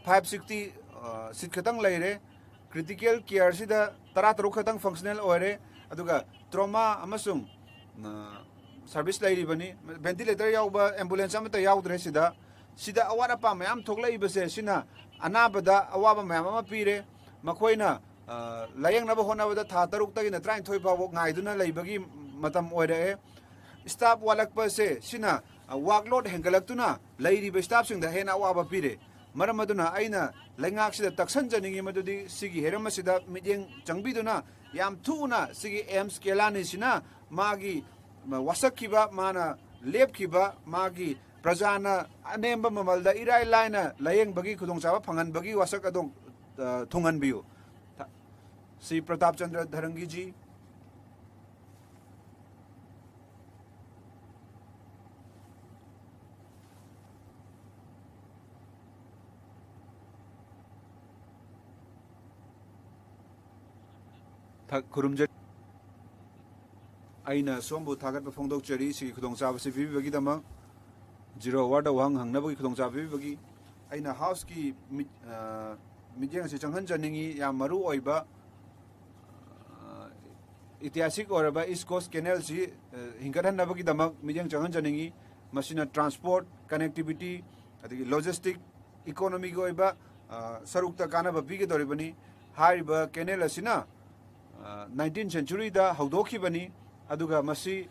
ꯐꯥꯏꯚ ꯁꯤꯛꯁꯇꯤ, ꯑ, ꯁꯤꯠ ꯈꯛꯇꯪ ꯂꯩꯔꯦ꯫ ꯀ꯭ꯔꯤꯇꯤꯀꯦꯜ ꯀꯤꯌꯔꯁꯤꯗ ꯇꯔꯥ ꯇꯔꯨꯛ ꯈꯛꯇꯪ ꯐꯪꯁꯅꯦꯜ ꯑꯣꯏꯔꯦ꯫ ꯑꯗꯨꯒ ꯇ꯭ꯔꯣꯃꯥ ꯑꯃꯁꯨꯡ, ꯑ, ꯁꯔꯚꯤꯁ ꯂꯩꯔꯤꯕꯅꯤ꯫ ꯚꯦꯟꯇꯤꯂꯦꯇꯔ ꯌꯥꯎꯕ ꯑꯦꯝꯕꯨꯂꯦꯟꯁ ꯑꯃꯠꯇ ꯌꯥꯎꯗ꯭ꯔꯦ ꯁꯤꯗ꯫ ꯁꯤꯗ ꯑꯋꯥꯠ ꯑꯄꯥ ꯃꯌꯥꯝ ꯊꯣꯛꯂꯛꯏꯕꯁꯦ, ꯁꯤꯅ ꯑꯅꯥꯕꯗ ꯑꯋꯥꯕ ꯃꯌꯥꯝ ꯑꯃ ꯄꯤꯔꯦ꯫ ꯃꯈꯣꯏꯅ, ꯑ, ꯂꯥꯌꯦꯡꯅꯕ ꯍꯣꯠꯅꯕꯗ ꯊꯥ ꯇꯔꯨꯛꯇꯒꯤꯅ ꯇꯔꯥꯅꯤꯊꯣꯏ ꯐꯥꯎꯕ ꯉꯥꯏꯗꯨꯅ ꯂꯩꯕꯒꯤ ꯃꯇꯝ ꯑꯣꯏꯔꯛꯑꯦ꯫ ꯁ꯭ꯇꯥꯐ ꯋꯥꯠꯂꯛꯄꯁꯦ, ꯁꯤꯅ, ꯑ, ꯋꯥꯔꯛꯂꯣꯗ ꯍꯦꯟꯒꯠꯂꯛꯇꯨꯅ ꯂꯩꯔꯤꯕ ꯁ꯭ꯇꯥꯐꯁꯤꯡꯗ ꯍꯦꯟꯅ ꯑꯋꯥꯕ ꯄꯤꯔꯦ꯫ ꯃꯔꯝ ꯑꯗꯨꯅ ꯑꯩꯅ ꯂꯩꯉꯥꯛꯁꯤꯗ ꯇꯛꯁꯟꯖꯅꯤꯡꯉꯤ ꯃꯗꯨꯗꯤ ꯁꯤꯒꯤ ꯍꯤꯔꯝ ꯑꯁꯤꯗ ꯃꯤꯠꯌꯦꯡ ꯆꯪꯕꯤꯗꯨꯅ ꯌꯥꯝ ꯊꯨꯅ ꯁꯤꯒꯤ ꯑꯦꯝꯁ ꯀꯦꯂꯥꯅꯤꯁꯤꯅ ꯃꯥꯒꯤ ꯋꯥꯁꯛꯈꯤꯕ, ꯃꯥꯅ ꯂꯦꯞꯈꯤꯕ, ꯃꯥꯒꯤ ꯄ꯭ꯔꯖꯥꯅ ꯑꯅꯦꯝꯕ ꯃꯃꯜꯗ ꯏꯔꯥꯏ ꯂꯥꯏꯅ ꯂꯥꯌꯦꯡꯕꯒꯤ ꯈꯨꯗꯣꯡꯆꯥꯕ ꯐꯪꯍꯟꯕꯒꯤ ꯋꯥꯁꯛ ꯑꯗꯣ, ꯑ, ꯊꯨꯡꯍꯟꯕꯤꯌꯨ꯫ ꯊ-, ꯁ꯭ꯔꯤ ꯄ꯭ꯔꯇꯥꯞ ꯆꯟꯗ꯭ꯔ ꯙꯔꯪꯒꯤꯖꯤ꯫ ꯊ-, ꯈꯨꯔꯨꯝꯖꯔꯤ꯫ ꯑꯩꯅ ꯁꯣꯝꯕꯨ ꯊꯥꯒꯠꯄ ꯐꯣꯡꯗꯣꯛꯆꯔꯤ, ꯁꯤꯒꯤ ꯈꯨꯗꯣꯡꯆꯥꯕꯁꯤ ꯄꯤꯕꯤꯕꯒꯤꯗꯃꯛ꯫ ꯖꯤꯔꯣ ꯑꯋꯥꯔꯗ ꯋꯥꯍꯪ ꯍꯪꯅꯕꯒꯤ ꯈꯨꯗꯣꯡꯆꯥꯕ ꯄꯤꯕꯤꯕꯒꯤ꯫ ꯑꯩꯅ ꯍꯥꯎꯁꯀꯤ ꯃꯤꯠ-, ꯑ, ꯃꯤꯠꯌꯦꯡ ꯑꯁꯤ ꯆꯪꯍꯟꯖꯅꯤꯡꯉꯤ꯫ ꯌꯥꯝ ꯃꯔꯨ ꯑꯣꯏꯕ, ꯑ, ꯏꯇꯤꯍꯥꯁꯤꯛ ꯑꯣꯏꯔꯕ ꯏꯁ ꯀꯣꯁ ꯀꯦꯅꯦꯜꯁꯤ, ꯑ, ꯍꯤꯡꯒꯠꯍꯟꯅꯕꯒꯤꯗꯃꯛ ꯃꯤꯠꯌꯦꯡ ꯆꯪꯍꯟꯖꯅꯤꯡꯉꯤ꯫ ꯃꯁꯤꯅ ꯇ꯭ꯔꯥꯟꯁꯄꯣꯔꯠ, ꯀꯅꯦꯛꯇꯤꯚꯤꯇꯤ, ꯑꯗꯒꯤ ꯂꯣꯖꯤꯁꯇꯤꯛ, ꯏꯀꯣꯅꯣꯃꯤꯒꯤ ꯑꯣꯏꯕ, ꯑ, ꯁꯔꯨꯛꯇ ꯀꯥꯟꯅꯕ ꯄꯤꯒꯗꯧꯔꯤꯕꯅꯤ꯫ ꯍꯥꯏꯔꯤꯕ ꯀꯦꯅꯦꯜ ꯑꯁꯤꯅ, ꯑ, ꯅꯥꯏꯟꯇꯤꯟ ꯁꯦꯟꯆꯨꯔꯤꯗ ꯍꯧꯗꯣꯛꯈꯤꯕꯅꯤ, ꯑꯗꯨꯒ ꯃꯁꯤ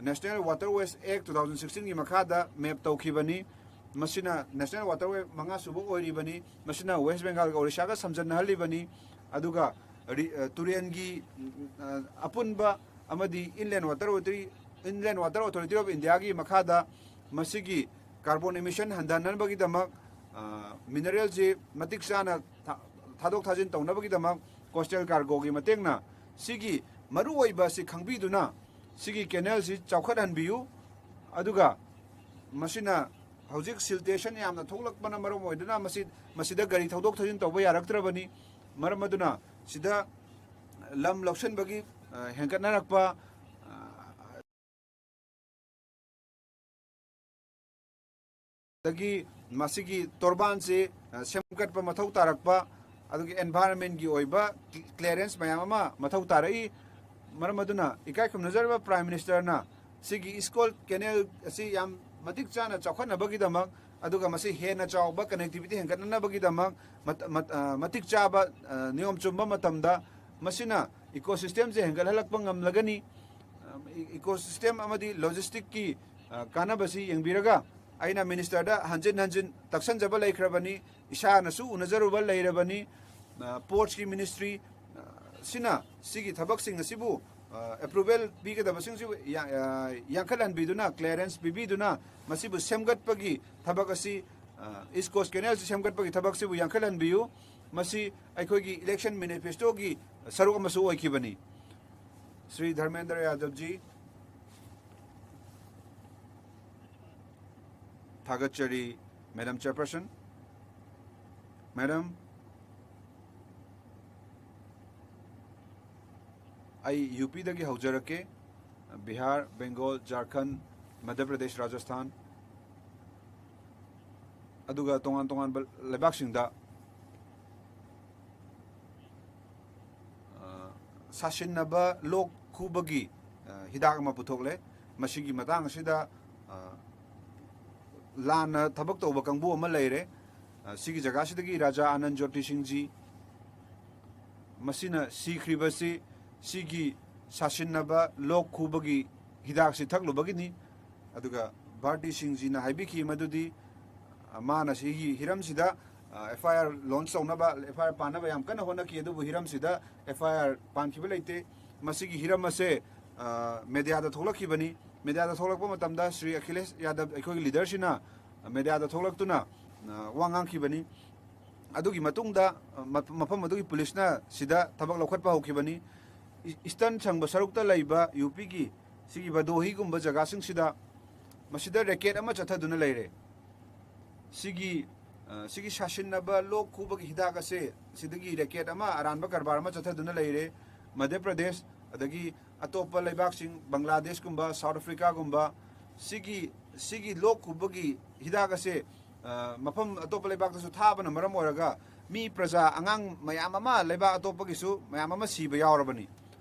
National Waterways Act two thousand sixteen ꯒꯤ ꯃꯈꯥꯗ ꯃꯦꯞ ꯇꯧꯈꯤꯕꯅꯤ꯫ ꯃꯁꯤꯅ ꯅꯦꯁꯅꯦꯜ ꯋꯥꯇꯔꯋꯦ ꯃꯉꯥ ꯁꯨꯕ ꯑꯣꯏꯔꯤꯕꯅꯤ꯫ ꯃꯁꯤꯅ ꯋꯦꯁ ꯕꯦꯡꯒꯥꯜꯒ ꯑꯣꯔꯤꯁꯥꯒ ꯁꯝꯖꯟꯅꯍꯜꯂꯤꯕꯅꯤ꯫ ꯑꯗꯨꯒ ꯔꯤ-, ꯑ, ꯇꯨꯔꯦꯟꯒꯤ, ꯎꯝ, ꯑ, ꯑꯄꯨꯟꯕ ꯑꯃꯗꯤ Inland Water Authority, Inland Water Authority of India ꯒꯤ ꯃꯈꯥꯗ ꯃꯁꯤꯒꯤ ꯀꯥꯔꯕꯣꯟ ꯏꯃꯤꯁꯟ ꯍꯟꯊꯍꯟꯅꯕꯒꯤꯗꯃꯛ, ꯑ, ꯃꯤꯅꯔꯦꯜꯁꯤ ꯃꯇꯤꯛ ꯆꯥꯅ ꯊꯥ-, ꯊꯥꯗꯣꯛ ꯊꯥꯖꯤꯟ ꯇꯧꯅꯕꯒꯤꯗꯃꯛ ꯀꯣꯁꯇꯦꯜ ꯀꯥꯔꯒꯣꯒꯤ ꯃꯇꯦꯡꯅ ꯁꯤꯒꯤ ꯃꯔꯨꯑꯣꯏꯕ ꯑꯁꯤ ꯈꯪꯕꯤꯗꯨꯅ ꯁꯤꯒꯤ ꯀꯦꯅꯦꯜꯁꯤ ꯆꯥꯎꯈꯠꯍꯟꯕꯤꯌꯨ꯫ ꯑꯗꯨꯒ ꯃꯁꯤꯅ ꯍꯧꯖꯤꯛ ꯁꯤꯜꯇꯦꯁꯟ ꯌꯥꯝꯅ ꯊꯣꯛꯂꯛꯄꯅ ꯃꯔꯝ ꯑꯣꯏꯗꯨꯅ ꯃꯁꯤ, ꯃꯁꯤꯗ ꯒꯥꯔꯤ ꯊꯧꯗꯣꯛ ꯊꯧꯖꯤꯟ ꯇꯧꯕ ꯌꯥꯔꯛꯇ꯭ꯔꯕꯅꯤ꯫ ꯃꯔꯝ ꯑꯗꯨꯅ ꯁꯤꯗ ꯂꯝ ꯂꯧꯁꯤꯟꯕꯒꯤ, ꯑ, ꯍꯦꯟꯒꯠꯅꯔꯛꯄ, ꯑ, ꯑꯗꯒꯤ ꯃꯁꯤꯒꯤ ꯇꯣꯔꯕꯥꯟꯁꯤ, ꯑ, ꯁꯦꯝꯒꯠꯄ ꯃꯊꯧ ꯇꯥꯔꯛꯄ, ꯑꯗꯨꯒꯤ ꯑꯦꯟꯚꯥꯏꯔꯟꯃꯦꯟꯒꯤ ꯑꯣꯏꯕ ꯀ꯭ꯂꯤꯌꯥꯔꯦꯟꯁ ꯃꯌꯥꯝ ꯑꯃ ꯃꯊꯧ ꯇꯥꯔꯛꯏ꯫ ꯃꯔꯝ ꯑꯗꯨꯅ ꯏꯀꯥꯏ ꯈꯨꯝꯅꯖꯔꯕ ꯄ꯭ꯔꯥꯏꯝ ꯃꯤꯅꯤꯁꯇꯔꯅ ꯁꯤꯒꯤ ꯏꯁꯀꯣꯜ ꯀꯦꯅꯦꯜ ꯑꯁꯤ ꯌꯥꯝ ꯃꯇꯤꯛ ꯆꯥꯅ ꯆꯥꯎꯈꯠꯅꯕꯒꯤꯗꯃꯛ, ꯑꯗꯨꯒ ꯃꯁꯤ ꯍꯦꯟꯅ ꯆꯥꯎꯕ ꯀꯅꯦꯛꯇꯤꯚꯤꯇꯤ ꯍꯦꯟꯒꯠꯅꯅꯕꯒꯤꯗꯃꯛ ꯃꯠ-, ꯃꯠ-, ꯑ, ꯃꯇꯤꯛ ꯆꯥꯕ, ꯑ, ꯅꯤꯌꯣꯝ ꯆꯨꯝꯕ ꯃꯇꯝꯗ ꯃꯁꯤꯅ ꯏꯀꯣꯁꯤꯁꯇꯦꯝꯁꯦ ꯍꯦꯟꯒꯠꯍꯜꯂꯛꯄ ꯉꯝꯂꯒꯅꯤ꯫ ꯑ, ꯏ-, ꯏꯀꯣꯁꯤꯁꯇꯦꯝ ꯑꯃꯗꯤ ꯂꯣꯖꯤꯁꯇꯤꯛꯀꯤ, ꯑ, ꯀꯥꯟꯅꯕꯁꯤ ꯌꯦꯡꯕꯤꯔꯒ ꯑꯩꯅ ꯃꯤꯅꯤꯁꯇꯔꯗ ꯍꯟꯖꯤꯟ ꯍꯟꯖꯤꯟ ꯇꯛꯁꯟꯖꯕ ꯂꯩꯈ꯭ꯔꯕꯅꯤ, ꯏꯁꯥꯅꯁꯨ ꯎꯅꯖꯔꯨꯕ ꯂꯩꯔꯕꯅꯤ꯫ ꯑ, ꯄꯣꯔꯠꯁꯀꯤ ꯃꯤꯅꯤꯁꯇ꯭ꯔꯤ, ꯑ, ꯁꯤꯅ ꯁꯤꯒꯤ ꯊꯕꯛꯁꯤꯡ ꯑꯁꯤꯕꯨ, ꯑ, ꯑꯦꯄ꯭ꯔꯨꯚꯦꯜ ꯄꯤꯒꯗꯕꯁꯤꯡꯁꯤꯕꯨ ꯌꯥ-, ꯑ, ꯌꯥꯡꯈꯠꯍꯟꯕꯤꯗꯨꯅ, ꯀ꯭ꯂꯤꯌꯥꯔꯦꯟꯁ ꯄꯤꯕꯤꯗꯨꯅ ꯃꯁꯤꯕꯨ ꯁꯦꯝꯒꯠꯄꯒꯤ ꯊꯕꯛ ꯑꯁꯤ, ꯑ, ꯏꯁ ꯀꯣꯁ ꯀꯦꯅꯦꯜꯁꯤ ꯁꯦꯝꯒꯠꯄꯒꯤ ꯊꯕꯛꯁꯤꯕꯨ ꯌꯥꯡꯈꯠꯍꯟꯕꯤꯌꯨ꯫ ꯃꯁꯤ ꯑꯩꯈꯣꯏꯒꯤ ꯏꯂꯦꯛꯁꯟ ꯃꯦꯅꯤꯐꯦꯁꯇꯣꯒꯤ ꯁꯔꯨꯛ ꯑꯃꯁꯨ ꯑꯣꯏꯈꯤꯕꯅꯤ꯫ ꯁ꯭ꯔꯤ ꯙꯔꯃꯦꯟꯗ꯭ꯔ ꯌꯥꯗꯕꯖꯤ, ꯊꯥꯒꯠꯆꯔꯤ, ꯃꯦꯗꯥꯝ ꯆꯦꯌꯔꯄꯔꯁꯟ꯫ ꯃꯦꯗꯥꯝ, ꯑꯩ ꯌꯨ ꯄꯤꯗꯒꯤ ꯍꯧꯖꯔꯛꯀꯦ꯫ ꯕꯤꯍꯥꯔ, ꯕꯦꯡꯒꯣꯜ, ꯖꯥꯔꯈꯟ, ꯃꯙ꯭ꯌ ꯄ꯭ꯔꯗꯦꯁ, ꯔꯥꯖꯁꯊꯥꯟ, ꯑꯗꯨꯒ ꯇꯣꯉꯥꯟ ꯇꯣꯉꯥꯟꯕ ꯂꯩꯕꯥꯛꯁꯤꯡꯗ, ꯑ, ꯁꯥꯁꯤꯟꯅꯕ ꯂꯣꯛ ꯈꯨꯕꯒꯤ, ꯑ, ꯍꯤꯗꯥꯛ ꯑꯃ ꯄꯨꯊꯣꯛꯂꯦ꯫ ꯃꯁꯤꯒꯤ ꯃꯇꯥꯡ ꯑꯁꯤꯗ, ꯑ, ꯂꯥꯟꯅ ꯊꯕꯛ ꯇꯧꯕ ꯀꯥꯡꯕꯨ ꯑꯃ ꯂꯩꯔꯦ꯫ ꯑ, ꯁꯤꯒꯤ ꯖꯒꯥꯁꯤꯗꯒꯤ ꯔꯥꯖꯥ ꯑꯥꯅꯟ ꯖꯣꯇꯤ ꯁꯤꯡꯖꯤ, ꯃꯁꯤꯅ ꯁꯤꯈ꯭ꯔꯤꯕꯁꯤ ꯁꯤꯒꯤ ꯁꯥꯁꯤꯟꯅꯕ ꯂꯣꯛ ꯈꯨꯕꯒꯤ ꯍꯤꯗꯥꯛꯁꯤ ꯊꯛꯂꯨꯕꯒꯤꯅꯤ꯫ ꯑꯗꯨꯒ ꯚꯥꯔꯇꯤ ꯁꯤꯡꯖꯤꯅ ꯍꯥꯏꯕꯤꯈꯤ ꯃꯗꯨꯗꯤ, ꯑ, ꯃꯥꯅ ꯁꯤꯒꯤ ꯍꯤꯔꯝꯁꯤꯗ, ꯑ, ꯑꯦꯐ ꯑꯥꯏ ꯑꯥꯔ ꯂꯣꯟꯁ ꯇꯧꯅꯕ, ꯑꯦꯐ ꯑꯥꯏ ꯑꯥꯔ ꯄꯥꯟꯅꯕ ꯌꯥꯝ ꯀꯟꯅ ꯍꯣꯠꯅꯈꯤ, ꯑꯗꯨꯕꯨ ꯍꯤꯔꯝꯁꯤꯗ ꯑꯦꯐ ꯑꯥꯏ ꯑꯥꯔ ꯄꯥꯟꯈꯤꯕ ꯂꯩꯇꯦ꯫ ꯃꯁꯤꯒꯤ ꯍꯤꯔꯝ ꯑꯁꯦ, ꯑ, ꯃꯦꯗꯤꯌꯥꯗ ꯊꯣꯛꯂꯛꯈꯤꯕꯅꯤ꯫ ꯃꯦꯗꯤꯌꯥꯗ ꯊꯣꯛꯂꯛꯄ ꯃꯇꯝꯗ ꯁ꯭ꯔꯤ ꯑꯈꯤꯂꯦꯁ ꯌꯥꯗꯕ ꯑꯩꯈꯣꯏꯒꯤ ꯂꯤꯗꯔꯁꯤꯅ ꯃꯦꯗꯤꯌꯥꯗ ꯊꯣꯛꯂꯛꯇꯨꯅ, ꯑ, ꯋꯥ ꯉꯥꯡꯈꯤꯕꯅꯤ꯫ ꯑꯗꯨꯒꯤ ꯃꯇꯨꯡꯗ, ꯑ, ꯃ-, ꯃꯐꯝ ꯑꯗꯨꯒꯤ ꯄꯨꯂꯤꯁꯅ ꯁꯤꯗ ꯊꯕꯛ ꯂꯧꯈꯠꯄ ꯍꯧꯈꯤꯕꯅꯤ꯫ ꯏ-, ꯏꯁꯇꯔꯟ ꯊꯪꯕ ꯁꯔꯨꯛꯇ ꯂꯩꯕ ꯌꯨ ꯄꯤꯒꯤ ꯁꯤꯒꯤ ꯚꯗꯣꯍꯤꯒꯨꯝꯕ ꯖꯒꯥꯁꯤꯡꯁꯤꯗ ꯃꯁꯤꯗ ꯔꯦꯀꯦꯠ ꯑꯃ ꯆꯠꯊꯗꯨꯅ ꯂꯩꯔꯦ꯫ ꯁꯤꯒꯤ ꯁꯤꯒꯤ ꯁꯥꯁꯤꯟꯅꯕ ꯂꯣꯛ ꯈꯨꯕꯒꯤ ꯍꯤꯗꯥꯛ ꯑꯁꯦ ꯁꯤꯗꯒꯤ ꯔꯦꯀꯦꯠ ꯑꯃ, ꯑꯔꯥꯟꯕ ꯀꯔꯕꯥꯔ ꯑꯃ ꯆꯠꯊꯗꯨꯅ ꯂꯩꯔꯦ꯫ ꯃꯙ꯭ꯌ ꯄ꯭ꯔꯗꯦꯁ, ꯑꯗꯒꯤ ꯑꯇꯣꯞꯄ ꯂꯩꯕꯥꯛꯁꯤꯡ, ꯕꯪꯒ꯭ꯂꯥꯗꯦꯁꯀꯨꯝꯕ, ꯁꯥꯎꯠ ꯑꯐ꯭ꯔꯤꯀꯥꯒꯨꯝꯕ, ꯁꯤꯒꯤ ꯁꯤꯒꯤ ꯂꯣꯛ ꯈꯨꯕꯒꯤ ꯍꯤꯗꯥꯛ ꯑꯁꯦ ꯃꯐꯝ ꯑꯇꯣꯞꯄ ꯂꯩꯕꯥꯛꯇꯁꯨ ꯊꯥꯕꯅ ꯃꯔꯝ ꯑꯣꯏꯔꯒ ꯃꯤ, ꯄ꯭ꯔꯖꯥ, ꯑꯉꯥꯡ ꯃꯌꯥꯝ ꯑꯃ ꯂꯩꯕꯥꯛ ꯑꯇꯣꯞꯄꯒꯤꯁꯨ ꯃꯌꯥꯝ ꯑꯃ ꯁꯤꯕ ꯌꯥꯎꯔꯕꯅꯤ꯫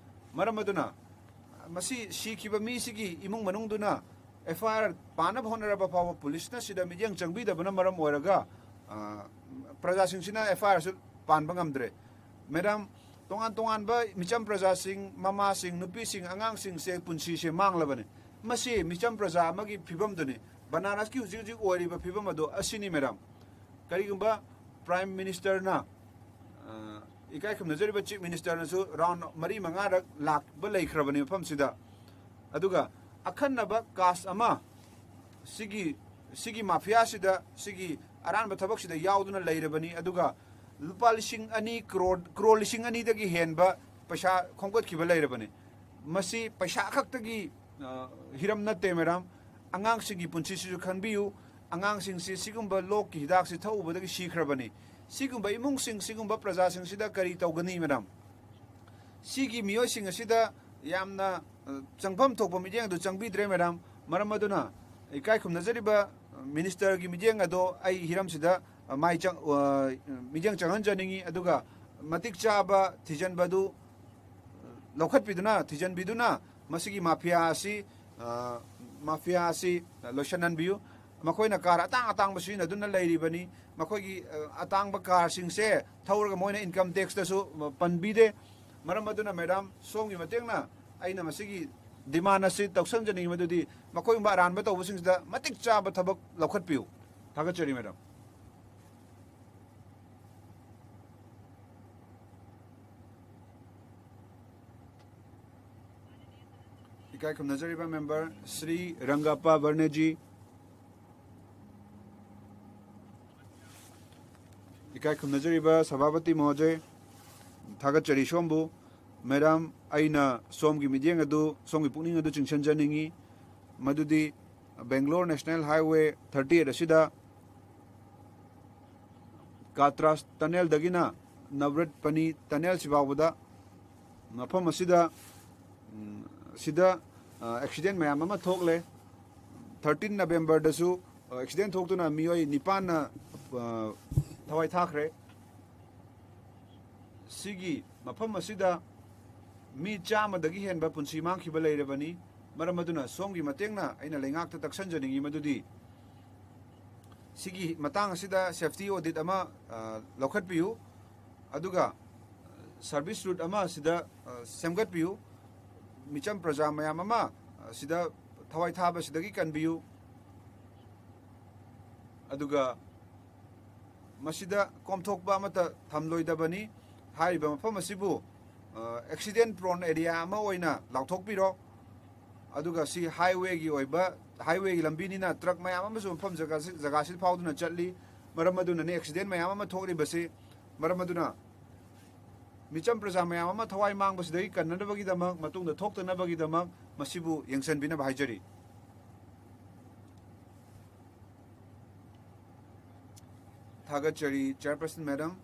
ꯃꯔꯝ ꯑꯗꯨꯅ ꯃꯁꯤ ꯁꯤꯈꯤꯕ ꯃꯤꯁꯤꯒꯤ ꯏꯃꯨꯡ ꯃꯅꯨꯡꯗꯨꯅ ꯑꯦꯐ ꯑꯥꯏ ꯑꯥꯔ ꯄꯥꯟꯅꯕ ꯍꯣꯠꯅꯔꯕ ꯐꯥꯎꯕ ꯄꯨꯂꯤꯁꯅ ꯁꯤꯗ ꯃꯤꯠꯌꯦꯡ ꯆꯪꯕꯤꯗꯕꯅ ꯃꯔꯝ ꯑꯣꯏꯔꯒ ꯄ꯭ꯔꯖꯥꯁꯤꯡꯁꯤꯅ ꯑꯦꯐ ꯑꯥꯏ ꯑꯥꯔꯁꯨ ꯄꯥꯟꯕ ꯉꯝꯗ꯭ꯔꯦ꯫ ꯃꯦꯗꯥꯝ, ꯇꯣꯉꯥꯟ ꯇꯣꯉꯥꯟꯕ ꯃꯤꯆꯝ ꯄ꯭ꯔꯖꯥꯁꯤꯡ, ꯃꯃꯥꯁꯤꯡ, ꯅꯨꯄꯤꯁꯤꯡ, ꯑꯉꯥꯡꯁꯤꯡꯁꯦ ꯄꯨꯟꯁꯤꯁꯦ ꯃꯥꯡꯂꯕꯅꯤ꯫ ꯃꯁꯤ ꯃꯤꯆꯝ ꯄ꯭ꯔꯖꯥ ꯑꯃꯒꯤ ꯐꯤꯕꯝꯗꯨꯅꯤ꯫ ꯕꯅꯥꯔꯁꯀꯤ ꯍꯧꯖꯤꯛ ꯍꯧꯖꯤꯛ ꯑꯣꯏꯔꯤꯕ ꯐꯤꯕꯝ ꯑꯗꯨ ꯑꯁꯤꯅꯤ ꯃꯦꯗꯥꯝ꯫ ꯀꯔꯤꯒꯨꯝꯕ ꯄ꯭ꯔꯥꯏꯝ ꯃꯤꯅꯤꯁꯇꯔꯅ, ꯏꯀꯥꯏ ꯈꯨꯝꯅꯖꯔꯤꯕ ꯆꯤꯐ ꯃꯤꯅꯤꯁꯇꯔꯅꯁꯨ ꯔꯥꯎꯟ ꯃꯔꯤ ꯃꯉꯥꯔꯛ ꯂꯥꯛꯄ ꯂꯩꯈ꯭ꯔꯕꯅꯤ ꯃꯐꯝꯁꯤꯗ꯫ ꯑꯗꯨꯒ ꯑꯈꯟꯅꯕ ꯀꯥꯁ ꯑꯃ ꯁꯤꯒꯤ ꯁꯤꯒꯤ ꯃꯥꯐꯤꯌꯥꯁꯤꯗ, ꯁꯤꯒꯤ ꯑꯔꯥꯟꯕ ꯊꯕꯛꯁꯤꯗ ꯌꯥꯎꯗꯨꯅ ꯂꯩꯔꯕꯅꯤ꯫ ꯑꯗꯨꯒ ꯂꯨꯄꯥ ꯂꯤꯁꯤꯡ ꯑꯅꯤ ꯀ꯭ꯔꯣꯔ, ꯀ꯭ꯔꯣꯔ ꯂꯤꯁꯤꯡ ꯑꯅꯤꯗꯒꯤ ꯍꯦꯟꯕ ꯄꯩꯁꯥ ꯈꯣꯝꯒꯠꯈꯤꯕ ꯂꯩꯔꯕꯅꯤ꯫ ꯃꯁꯤ ꯄꯩꯁꯥ ꯈꯛꯇꯒꯤ ꯍꯤꯔꯝ ꯅꯠꯇꯦ ꯃꯦꯗꯥꯝ꯫ ꯑꯉꯥꯡꯁꯤꯡꯒꯤ ꯄꯨꯟꯁꯤꯁꯤꯁꯨ ꯈꯟꯕꯤꯌꯨ꯫ ꯑꯉꯥꯡꯁꯤꯡꯁꯤ ꯁꯤꯒꯨꯝꯕ ꯂꯣꯛꯀꯤ ꯍꯤꯗꯥꯛꯁꯤ ꯊꯛꯎꯕꯗꯒꯤ ꯁꯤꯈ꯭ꯔꯕꯅꯤ꯫ ꯁꯤꯒꯨꯝꯕ ꯏꯃꯨꯡꯁꯤꯡ, ꯁꯤꯒꯨꯝꯕ ꯄ꯭ꯔꯖꯥꯁꯤꯡꯁꯤꯗ ꯀꯔꯤ ꯇꯧꯒꯅꯤ ꯃꯦꯗꯥꯝ? ꯁꯤꯒꯤ ꯃꯤꯑꯣꯏꯁꯤꯡ ꯑꯁꯤꯗ ꯌꯥꯝꯅ ꯆꯪꯐꯝ ꯊꯣꯛꯄ ꯃꯤꯠꯌꯦꯡ ꯑꯗꯨ ꯆꯪꯕꯤꯗ꯭ꯔꯦ ꯃꯦꯗꯥꯝ꯫ ꯃꯔꯝ ꯑꯗꯨꯅ ꯏꯀꯥꯏ ꯈꯨꯝꯅꯖꯔꯤꯕ ꯃꯤꯅꯤꯁꯇꯔꯒꯤ ꯃꯤꯠꯌꯦꯡ ꯑꯗꯣ ꯑꯩ ꯍꯤꯔꯝꯁꯤꯗ ꯃꯥꯏ ꯆꯪ-, ꯃꯤꯠꯌꯦꯡ ꯆꯪꯍꯟꯖꯅꯤꯡꯏ꯫ ꯑꯗꯨꯒ ꯃꯇꯤꯛ ꯆꯥꯕ ꯊꯤꯖꯤꯟꯕꯗꯨ ꯂꯧꯈꯠꯄꯤꯗꯨꯅ, ꯊꯤꯖꯤꯟꯕꯤꯗꯨꯅ ꯃꯁꯤꯒꯤ ꯃꯥꯐꯤꯌꯥ ꯑꯁꯤ, ꯃꯥꯐꯤꯌꯥ ꯑꯁꯤ ꯂꯣꯏꯁꯤꯟꯍꯟꯕꯤꯌꯨ꯫ ꯃꯈꯣꯏꯅ ꯀꯥꯔ ꯑꯇꯥꯡ ꯑꯇꯥꯡꯕ ꯁꯤꯖꯤꯟꯅꯗꯨꯅ ꯂꯩꯔꯤꯕꯅꯤ꯫ ꯃꯈꯣꯏꯒꯤ ꯑꯇꯥꯡꯕ ꯀꯥꯔꯁꯤꯡꯁꯦ ꯊꯧꯔꯒ ꯃꯣꯏꯅ ꯏꯟꯀꯝ ꯇꯦꯛꯁꯇꯁꯨ ꯄꯟꯕꯤꯗꯦ꯫ ꯃꯔꯝ ꯑꯗꯨꯅ ꯃꯦꯗꯥꯝ, ꯁꯣꯝꯒꯤ ꯃꯇꯦꯡꯅ ꯑꯩꯅ ꯃꯁꯤꯒꯤ ꯗꯤꯃꯥꯟ ꯑꯁꯤ ꯇꯧꯁꯟꯖꯅꯤꯡꯉꯤ, ꯃꯗꯨꯗꯤ ꯃꯈꯣꯏꯒꯨꯝꯕ ꯑꯔꯥꯟꯕ ꯇꯧꯕꯁꯤꯡꯁꯤꯗ ꯃꯇꯤꯛ ꯆꯥꯕ ꯊꯕꯛ ꯂꯧꯈꯠꯄꯤꯌꯨ꯫ ꯊꯥꯒꯠꯆꯔꯤ ꯃꯦꯗꯥꯝ꯫ ꯏꯀꯥꯏ ꯈꯨꯝꯅꯖꯔꯤꯕ ꯃꯦꯝꯕꯔ ꯁ꯭ꯔꯤ ꯔꯪꯒꯥꯞꯄ ꯕꯔꯅꯦꯖꯤ, ꯏꯀꯥꯏ ꯈꯨꯝꯅꯖꯔꯤꯕ ꯁꯚꯥꯄꯇꯤ ꯃꯍꯣꯗꯌ, ꯊꯥꯒꯠꯆꯔꯤ ꯁꯣꯝꯕꯨ꯫ ꯃꯦꯗꯥꯝ, ꯑꯩꯅ ꯁꯣꯝꯒꯤ ꯃꯤꯠꯌꯦꯡ ꯑꯗꯨ, ꯁꯣꯝꯒꯤ ꯄꯨꯛꯅꯤꯡ ꯑꯗꯨ ꯆꯤꯡꯁꯤꯟꯖꯅꯤꯡꯏ, ꯃꯗꯨꯗꯤ Bangalore national highway thirty eight ꯑꯁꯤꯗ ꯀꯥꯇ꯭ꯔꯥꯁ ꯇꯅꯦꯜꯗꯒꯤꯅ ꯅꯕꯔꯠꯄꯅꯤ ꯇꯅꯦꯜꯁꯤ ꯐꯥꯎꯕꯗ ꯃꯐꯝ ꯑꯁꯤꯗ, ꯎꯝ, ꯁꯤꯗ, ꯑ, ꯑꯦꯛꯁꯤꯗꯦꯟ ꯃꯌꯥꯝ ꯑꯃ ꯊꯣꯛꯂꯦ꯫ ꯊꯥꯔꯇꯤꯟ ꯅꯕꯦꯝꯕꯔꯗꯁꯨ, ꯑ, ꯑꯦꯛꯁꯤꯗꯦꯟ ꯊꯣꯛꯇꯨꯅ ꯃꯤꯑꯣꯏ ꯅꯤꯄꯥꯟꯅ, ꯑ, ꯊꯋꯥꯏ ꯊꯥꯈ꯭ꯔꯦ꯫ ꯁꯤꯒꯤ ꯃꯐꯝ ꯑꯁꯤꯗ ꯃꯤ ꯆꯥꯝꯃꯗꯒꯤ ꯍꯦꯟꯕ ꯄꯨꯟꯁꯤ ꯃꯥꯡꯈꯤꯕ ꯂꯩꯔꯕꯅꯤ꯫ ꯃꯔꯝ ꯑꯗꯨꯅ ꯁꯣꯝꯒꯤ ꯃꯇꯦꯡꯅ ꯑꯩꯅ ꯂꯩꯉꯥꯛꯇ ꯇꯛꯁꯟꯖꯅꯤꯡꯉꯤ ꯃꯗꯨꯗꯤ ꯁꯤꯒꯤ ꯃꯇꯥꯡ ꯑꯁꯤꯗ ꯁꯦꯐꯇꯤ ꯑꯣꯗꯤꯠ ꯑꯃ, ꯑ, ꯂꯧꯈꯠꯄꯤꯌꯨ, ꯑꯗꯨꯒ ꯁꯔꯚꯤꯁ ꯔꯨꯠ ꯑꯃ ꯁꯤꯗ, ꯑ, ꯁꯦꯝꯒꯠꯄꯤꯌꯨ꯫ ꯃꯤꯆꯝ ꯄ꯭ꯔꯖꯥ ꯃꯌꯥꯝ ꯑꯃ, ꯑ, ꯁꯤꯗ ꯊꯋꯥꯏ ꯊꯥꯕꯁꯤꯗꯒꯤ ꯀꯟꯕꯤꯌꯨ꯫ ꯑꯗꯨꯒ ꯃꯁꯤꯗ ꯀꯣꯝꯊꯣꯛꯄ ꯑꯃꯠꯇ ꯊꯝꯂꯣꯏꯗꯕꯅꯤ꯫ ꯍꯥꯏꯔꯤꯕ ꯃꯐꯝ ꯑꯁꯤꯕꯨ, ꯑ, ꯑꯦꯛꯁꯤꯗꯦꯟ ꯄ꯭ꯔꯣꯟ ꯑꯦꯔꯤꯌꯥ ꯑꯃ ꯑꯣꯏꯅ ꯂꯥꯎꯊꯣꯛꯄꯤꯔꯣ꯫ ꯑꯗꯨꯒ ꯁꯤ ꯍꯥꯏꯋꯦꯒꯤ ꯑꯣꯏꯕ, ꯍꯥꯏꯋꯦꯒꯤ ꯂꯝꯕꯤꯅꯤꯅ ꯇ꯭ꯔꯛ ꯃꯌꯥꯝ ꯑꯃꯁꯨ ꯃꯐꯝ ꯖꯒꯥꯁꯤ, ꯖꯒꯥꯁꯤ ꯐꯥꯎꯗꯨꯅ ꯆꯠꯂꯤ꯫ ꯃꯔꯝ ꯑꯗꯨꯅꯅꯤ ꯑꯦꯛꯁꯤꯗꯦꯟ ꯃꯌꯥꯝ ꯑꯃ ꯊꯣꯛꯂꯤꯕꯁꯤ꯫ ꯃꯔꯝ ꯑꯗꯨꯅ ꯃꯤꯆꯝ ꯄ꯭ꯔꯖꯥ ꯃꯌꯥꯝ ꯑꯃ ꯊꯋꯥꯏ ꯃꯥꯡꯕꯁꯤꯗꯒꯤ ꯀꯟꯅꯅꯕꯒꯤꯗꯃꯛ, ꯃꯇꯨꯡꯗ ꯊꯣꯛꯇꯅꯕꯒꯤꯗꯃꯛ ꯃꯁꯤꯕꯨ ꯌꯦꯡꯁꯤꯟꯕꯤꯅꯕ ꯍꯥꯏꯖꯔꯤ꯫ ꯊꯥꯒꯠꯆꯔꯤ, ꯆꯤꯌꯔꯄꯔꯁꯟ ꯃꯦꯗꯝ꯫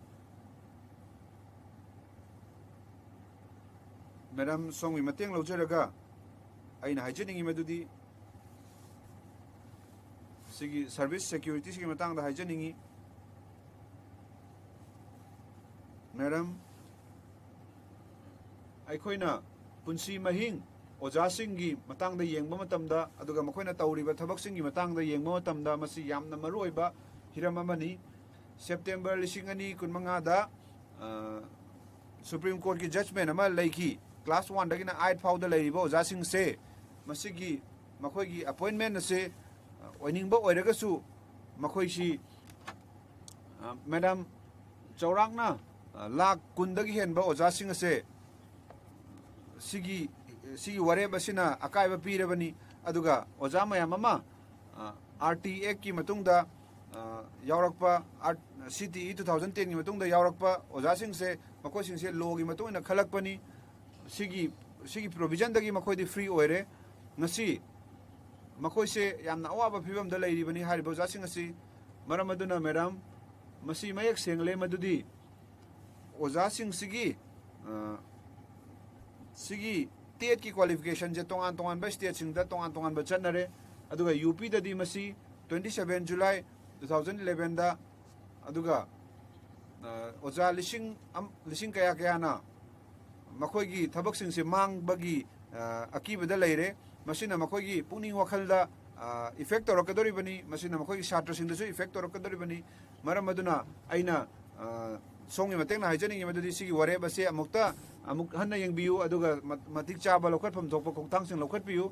ꯃꯦꯗꯝ, ꯁꯣꯝꯒꯤ ꯃꯇꯦꯡ ꯂꯧꯖꯔꯒ ꯑꯩꯅ ꯍꯥꯏꯖꯅꯤꯡꯉꯤ ꯃꯗꯨꯗꯤ ꯁꯤꯒꯤ ꯁꯔꯚꯤꯁ ꯁꯦꯀ꯭ꯌꯨꯔꯤꯇꯤꯁꯤꯒꯤ ꯃꯇꯥꯡꯗ ꯍꯥꯏꯖꯅꯤꯡꯉꯤ꯫ ꯃꯦꯗꯝ, ꯑꯩꯈꯣꯏꯅ ꯄꯨꯟꯁꯤ ꯃꯍꯤꯡ ꯑꯣꯖꯥꯁꯤꯡꯒꯤ ꯃꯇꯥꯡꯗ ꯌꯦꯡꯕ ꯃꯇꯝꯗ, ꯑꯗꯨꯒ ꯃꯈꯣꯏꯅ ꯇꯧꯔꯤꯕ ꯊꯕꯛꯁꯤꯡꯒꯤ ꯃꯇꯥꯡꯗ ꯌꯦꯡꯕ ꯃꯇꯝꯗ, ꯃꯁꯤ ꯌꯥꯝꯅ ꯃꯔꯨꯑꯣꯏꯕ ꯍꯤꯔꯝ ꯑꯃꯅꯤ꯫ ꯁꯦꯞꯇꯦꯝꯕꯔ ꯂꯤꯁꯤꯡ ꯑꯅꯤ ꯀꯨꯟꯃꯉꯥꯗ, ꯑ, ꯁꯨꯄ꯭ꯔꯤꯝ ꯀꯣꯔꯠꯀꯤ ꯖꯖꯃꯦꯟ ꯑꯃ ꯂꯩꯈꯤ꯫ ꯀ꯭ꯂꯥꯁ ꯋꯥꯟꯗꯒꯤꯅ ꯑꯥꯏꯠ ꯐꯥꯎꯗ ꯂꯩꯔꯤꯕ ꯑꯣꯖꯥꯁꯤꯡꯁꯦ, ꯃꯁꯤꯒꯤ, ꯃꯈꯣꯏꯒꯤ ꯑꯦꯄꯣꯏꯟꯃꯦꯟ ꯑꯁꯦ, ꯑ, ꯑꯣꯏꯅꯤꯡꯕ ꯑꯣꯏꯔꯒꯁꯨ, ꯃꯈꯣꯏꯁꯤ, ꯑ, ꯃꯦꯗꯥꯝ, ꯆꯥꯎꯔꯥꯛꯅ, ꯑ, ꯂꯥꯈ ꯀꯨꯟꯗꯒꯤ ꯍꯦꯟꯕ ꯑꯣꯖꯥꯁꯤꯡ ꯑꯁꯦ ꯁꯤꯒꯤ, ꯁꯤꯒꯤ ꯋꯥꯔꯦꯞ ꯑꯁꯤꯅ ꯑꯀꯥꯏꯕ ꯄꯤꯔꯕꯅꯤ꯫ ꯑꯗꯨꯒ ꯑꯣꯖꯥ ꯃꯌꯥꯝ ꯑꯃ, ꯑ, ꯑꯥꯔ ꯇꯤ ꯑꯦꯛꯀꯤ ꯃꯇꯨꯡꯗ, ꯑ, ꯌꯥꯎꯔꯛꯄ, R-, C T E two thousand ꯇꯦꯟꯒꯤ ꯃꯇꯨꯡꯗ ꯌꯥꯎꯔꯛꯄ ꯑꯣꯖꯥꯁꯤꯡꯁꯦ, ꯃꯈꯣꯏꯁꯤꯡꯁꯦ ꯂꯣꯒꯤ ꯃꯇꯨꯡ ꯏꯟꯅ ꯈꯜꯂꯛꯄꯅꯤ꯫ ꯁꯤꯒꯤ, ꯁꯤꯒꯤ ꯄ꯭ꯔꯣꯚꯤꯖꯟꯗꯒꯤ ꯃꯈꯣꯏꯗꯤ ꯐ꯭ꯔꯤ ꯑꯣꯏꯔꯦ꯫ ꯉꯁꯤ ꯃꯈꯣꯏꯁꯦ ꯌꯥꯝꯅ ꯑꯋꯥꯕ ꯐꯤꯕꯝꯗ ꯂꯩꯔꯤꯕꯅꯤ, ꯍꯥꯏꯔꯤꯕ ꯑꯣꯖꯥꯁꯤꯡ ꯑꯁꯤ꯫ ꯃꯔꯝ ꯑꯗꯨꯅ ꯃꯦꯗꯥꯝ, ꯃꯁꯤ ꯃꯌꯦꯛ ꯁꯦꯡꯂꯦ ꯃꯗꯨꯗꯤ ꯑꯣꯖꯥꯁꯤꯡꯁꯤꯒꯤ, ꯑ, ꯁꯤꯒꯤ ꯇꯦꯠꯀꯤ ꯀ꯭ꯋꯥꯂꯤꯐꯤꯀꯦꯁꯟꯁꯦ ꯇꯣꯉꯥꯟ ꯇꯣꯉꯥꯟꯕ ꯁ꯭ꯇꯦꯠꯁꯤꯡꯗ ꯇꯣꯉꯥꯟ ꯇꯣꯉꯥꯟꯕ ꯆꯠꯅꯔꯦ꯫ ꯑꯗꯨꯒ ꯌꯨ ꯄꯤꯗꯗꯤ ꯃꯁꯤ twenty seven July two thousand elevenꯗ, ꯑꯗꯨꯒ, ꯑ, ꯑꯣꯖꯥ ꯂꯤꯁꯤꯡ ꯑꯝ-, ꯂꯤꯁꯤꯡ ꯀꯌꯥ ꯀꯌꯥꯅ ꯃꯈꯣꯏꯒꯤ ꯊꯕꯛꯁꯤꯡꯁꯦ ꯃꯥꯡꯕꯒꯤ, ꯑ, ꯑꯀꯤꯕꯗ ꯂꯩꯔꯦ꯫ ꯃꯁꯤꯅ ꯃꯈꯣꯏꯒꯤ ꯄꯨꯛꯅꯤꯡ ꯋꯥꯈꯜꯗ, ꯑ, effect ꯇꯧꯔꯛꯀꯗꯧꯔꯤꯕꯅꯤ꯫ ꯃꯁꯤꯅ ꯃꯈꯣꯏꯒꯤ ꯁꯥꯇ꯭ꯔꯁꯤꯡꯗꯁꯨ effect ꯇꯧꯔꯛꯀꯗꯧꯔꯤꯕꯅꯤ꯫ ꯃꯔꯝ ꯑꯗꯨꯅ ꯑꯩꯅ, ꯑ, ꯁꯣꯝꯒꯤ ꯃꯇꯦꯡꯅ ꯍꯥꯏꯖꯅꯤꯡꯉꯤ ꯃꯗꯨꯗꯤ ꯁꯤꯒꯤ ꯋꯥꯔꯦꯞ ꯑꯁꯦ ꯑꯃꯨꯛꯇ, ꯑꯃꯨꯛ ꯍꯟꯅ ꯌꯦꯡꯕꯤꯌꯨ, ꯑꯗꯨꯒ ꯃ-, ꯃꯇꯤꯛ ꯆꯥꯕ ꯂꯧꯈꯠꯐꯝ ꯊꯣꯛꯄ ꯈꯣꯡꯊꯥꯡꯁꯤꯡ ꯂꯧꯈꯠꯄꯤꯌꯨ꯫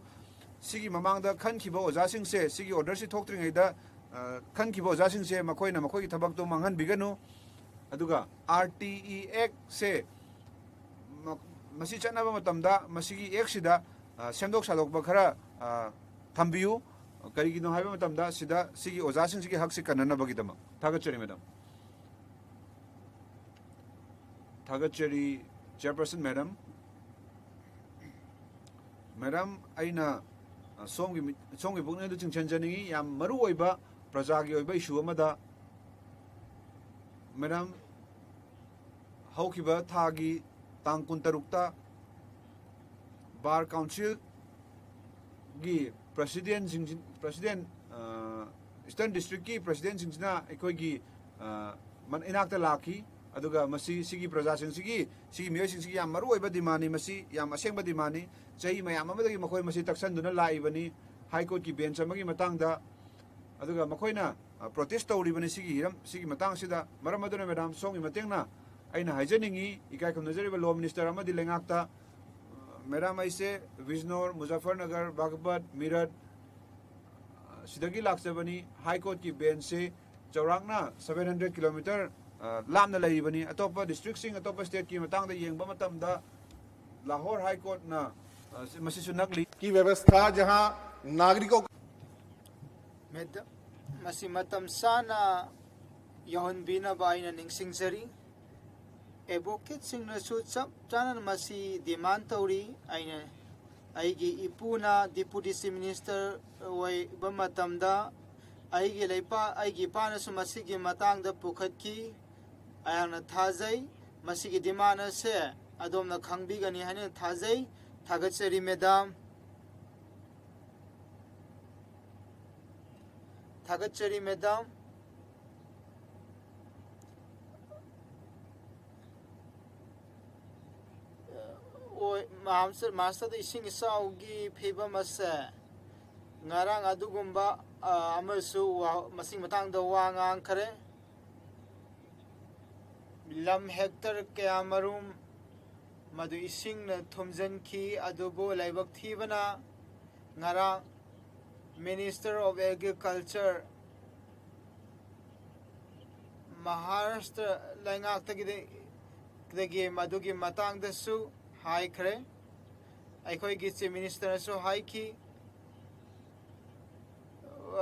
ꯁꯤꯒꯤ ꯃꯃꯥꯡꯗ ꯈꯟꯈꯤꯕ ꯑꯣꯖꯥꯁꯤꯡꯁꯦ, ꯁꯤꯒꯤ orderꯁꯤ ꯊꯣꯛꯇ꯭ꯔꯤꯉꯩꯗ, ꯑ, ꯈꯟꯈꯤꯕ ꯑꯣꯖꯥꯁꯤꯡꯁꯦ ꯃꯈꯣꯏꯅ ꯃꯈꯣꯏꯒꯤ ꯊꯕꯛꯇꯣ ꯃꯥꯡꯍꯟꯕꯤꯒꯅꯨ꯫ ꯑꯗꯨꯒ R T E Actꯁꯦ ꯃ-, ꯃꯁꯤ ꯆꯠꯅꯕ ꯃꯇꯝꯗ ꯃꯁꯤꯒꯤ Actꯁꯤꯗ, ꯑ, ꯁꯦꯝꯗꯣꯛ ꯁꯥꯗꯣꯛꯄ ꯈꯔ, ꯑ, ꯊꯝꯕꯤꯌꯨ꯫ ꯀꯔꯤꯒꯤꯅꯣ ꯍꯥꯏꯕ ꯃꯇꯝꯗ ꯁꯤꯗ ꯁꯤꯒꯤ ꯑꯣꯖꯥꯁꯤꯡꯁꯤꯒꯤ ꯍꯛꯁꯤ ꯀꯟꯅꯅꯕꯒꯤꯗꯃꯛ꯫ ꯊꯥꯒꯠꯆꯔꯤ, ꯃꯦꯗꯥꯝ꯫ ꯊꯥꯒꯠꯆꯔꯤ, Chairperson ꯃꯦꯗꯥꯝ꯫ ꯃꯦꯗꯥꯝ, ꯑꯩꯅ, ꯑ, ꯁꯣꯝꯒꯤ ꯃꯤ-, ꯁꯣꯝꯒꯤ ꯄꯨꯛꯅꯤꯡ ꯑꯗꯨ ꯆꯤꯡꯁꯤꯟꯖꯅꯤꯡꯉꯤ, ꯌꯥꯝ ꯃꯔꯨ ꯑꯣꯏꯕ ꯄ꯭ꯔꯖꯥꯒꯤ ꯑꯣꯏꯕ issue ꯑꯃꯗ꯫ ꯃꯦꯗꯥꯝ, ꯍꯧꯈꯤꯕ ꯊꯥꯒꯤ ꯇꯥꯡ ꯀꯨꯟꯇꯔꯨꯛꯇ ꯕꯥꯔ ꯀꯥꯎꯟꯁꯤꯜꯒꯤ ꯄ꯭ꯔꯁꯤꯗꯦꯟꯁꯤꯡꯁꯤ, ꯄ꯭ꯔꯁꯤꯗꯦꯟ, ꯑ, Eastern Districtꯀꯤ ꯄ꯭ꯔꯁꯤꯗꯦꯟꯁꯤꯡꯁꯤꯅ ꯑꯩꯈꯣꯏꯒꯤ, ꯑ, ꯃꯟ-, ꯏꯅꯥꯛꯇ ꯂꯥꯛꯈꯤ꯫ ꯑꯗꯨꯒ ꯃꯁꯤ, ꯁꯤꯒꯤ ꯄ꯭ꯔꯖꯥꯁꯤꯡꯁꯤꯒꯤ, ꯁꯤꯒꯤ ꯃꯤꯑꯣꯏꯁꯤꯡꯁꯤꯒꯤ ꯌꯥꯝ ꯃꯔꯨ ꯑꯣꯏꯕ demandꯅꯤ, ꯃꯁꯤ ꯌꯥꯝ ꯑꯁꯦꯡꯕ demandꯅꯤ꯫ ꯆꯍꯤ ꯃꯌꯥꯝ ꯑꯃꯗꯒꯤ ꯃꯈꯣꯏ ꯃꯁꯤ ꯇꯛꯁꯟꯗꯨꯅ ꯂꯥꯛꯏꯕꯅꯤ꯫ High Courtꯀꯤ bench ꯑꯃꯒꯤ ꯃꯇꯥꯡꯗ꯫ ꯑꯗꯨꯒ ꯃꯈꯣꯏꯅ, ꯑ, protest ꯇꯧꯔꯤꯕꯅꯤ ꯁꯤꯒꯤ ꯍꯤꯔꯝ, ꯁꯤꯒꯤ ꯃꯇꯥꯡꯁꯤꯗ꯫ ꯃꯔꯝ ꯑꯗꯨꯅ ꯃꯦꯗꯥꯝ, ꯁꯣꯝꯒꯤ ꯃꯇꯦꯡꯅ ꯑꯩꯅ ꯍꯥꯏꯖꯅꯤꯡꯉꯤ, ꯏꯀꯥꯏ ꯈꯨꯝꯅꯖꯔꯤꯕ Law Minister ꯑꯃꯗꯤ ꯂꯩꯉꯥꯛꯇ, ꯑ, ꯃꯦꯗꯥꯝ, ꯑꯩꯁꯦ ꯕꯤꯖꯅꯣꯔ, ꯃꯨꯖꯥꯐꯔꯅꯒꯔ, ꯕꯥꯒꯄꯠ, ꯃꯤꯔꯠ, ꯑ, ꯁꯤꯗꯒꯤ ꯂꯥꯛꯆꯕꯅꯤ꯫ High Courtꯀꯤ benchꯁꯤ ꯆꯥꯎꯔꯥꯛꯅ seven hundred kilometre, ꯑ, ꯂꯥꯞꯅ ꯂꯩꯔꯤꯕꯅꯤ꯫ ꯑꯇꯣꯞꯄ districtꯁꯤꯡ, ꯑꯇꯣꯞꯄ stateꯀꯤ ꯃꯇꯥꯡꯗ ꯌꯦꯡꯕ ꯃꯇꯝꯗ ꯂꯥꯍꯣꯔ High Courtꯅ, ꯑ, ꯃꯁꯤꯁꯨ ꯅꯛꯂꯤ꯫ की व्यवस्था जहां नागरिकों ꯃꯦꯗꯥꯝ, ꯃꯁꯤ ꯃꯇꯝ ꯆꯥꯅ ꯌꯧꯍꯟꯕꯤꯅꯕ ꯑꯩꯅ ꯅꯤꯡꯁꯤꯡꯖꯔꯤ꯫ Advocateꯁꯤꯡꯅꯁꯨ ꯆꯞ ꯆꯥꯅ ꯃꯁꯤ demand ꯇꯧꯔꯤ꯫ ꯑꯩꯅ, ꯑꯩꯒꯤ ꯏꯄꯨꯅ Deputy Chief Minister ꯑꯣꯏꯕ ꯃꯇꯝꯗ ꯑꯩꯒꯤ ꯂꯩꯄꯥꯛ, ꯑꯩꯒꯤ ꯏꯄꯥꯅꯁꯨ ꯃꯁꯤꯒꯤ ꯃꯇꯥꯡꯗ ꯄꯨꯈꯠꯈꯤ꯫ ꯑꯩꯍꯥꯛꯅ ꯊꯥꯖꯩ, ꯃꯁꯤꯒꯤ demand ꯑꯁꯦ ꯑꯗꯣꯝꯅ ꯈꯪꯕꯤꯒꯅꯤ ꯍꯥꯏꯅ ꯊꯥꯖꯩ꯫ ꯊꯥꯒꯠꯆꯔꯤ, madam꯫ ꯊꯥꯒꯠꯆꯔꯤ, madam꯫ ꯑꯣꯏ, ꯃꯥꯁꯇꯔ, ꯃꯥꯁꯇꯔꯗ ꯏꯁꯤꯡ ꯏꯆꯥꯎꯒꯤ ꯐꯤꯕꯝ ꯑꯁꯦ ꯉꯔꯥꯡ ꯑꯗꯨꯒꯨꯝꯕ, ꯑ, ꯑꯃꯁꯨ ꯋꯥ-, ꯃꯁꯤꯒꯤ ꯃꯇꯥꯡꯗ ꯋꯥ ꯉꯥꯡꯈ꯭ꯔꯦ꯫ ꯂꯝ hectare ꯀꯌꯥꯃꯔꯨꯝ ꯃꯗꯨ ꯏꯁꯤꯡꯅ ꯊꯨꯝꯖꯤꯟꯈꯤ, ꯑꯗꯨꯕꯨ ꯂꯥꯏꯕꯛ ꯊꯤꯕꯅ ꯉꯔꯥꯡ Minister of Agriculture, ꯃꯍꯥꯔꯥꯁꯇ꯭ꯔ ꯂꯩꯉꯥꯛꯇꯒꯤ, ꯗꯒꯤ ꯃꯗꯨꯒꯤ ꯃꯇꯥꯡꯗꯁꯨ ꯍꯥꯏꯈ꯭ꯔꯦ꯫ ꯑꯩꯈꯣꯏꯒꯤ Chief Ministerꯅꯁꯨ ꯍꯥꯏꯈꯤ,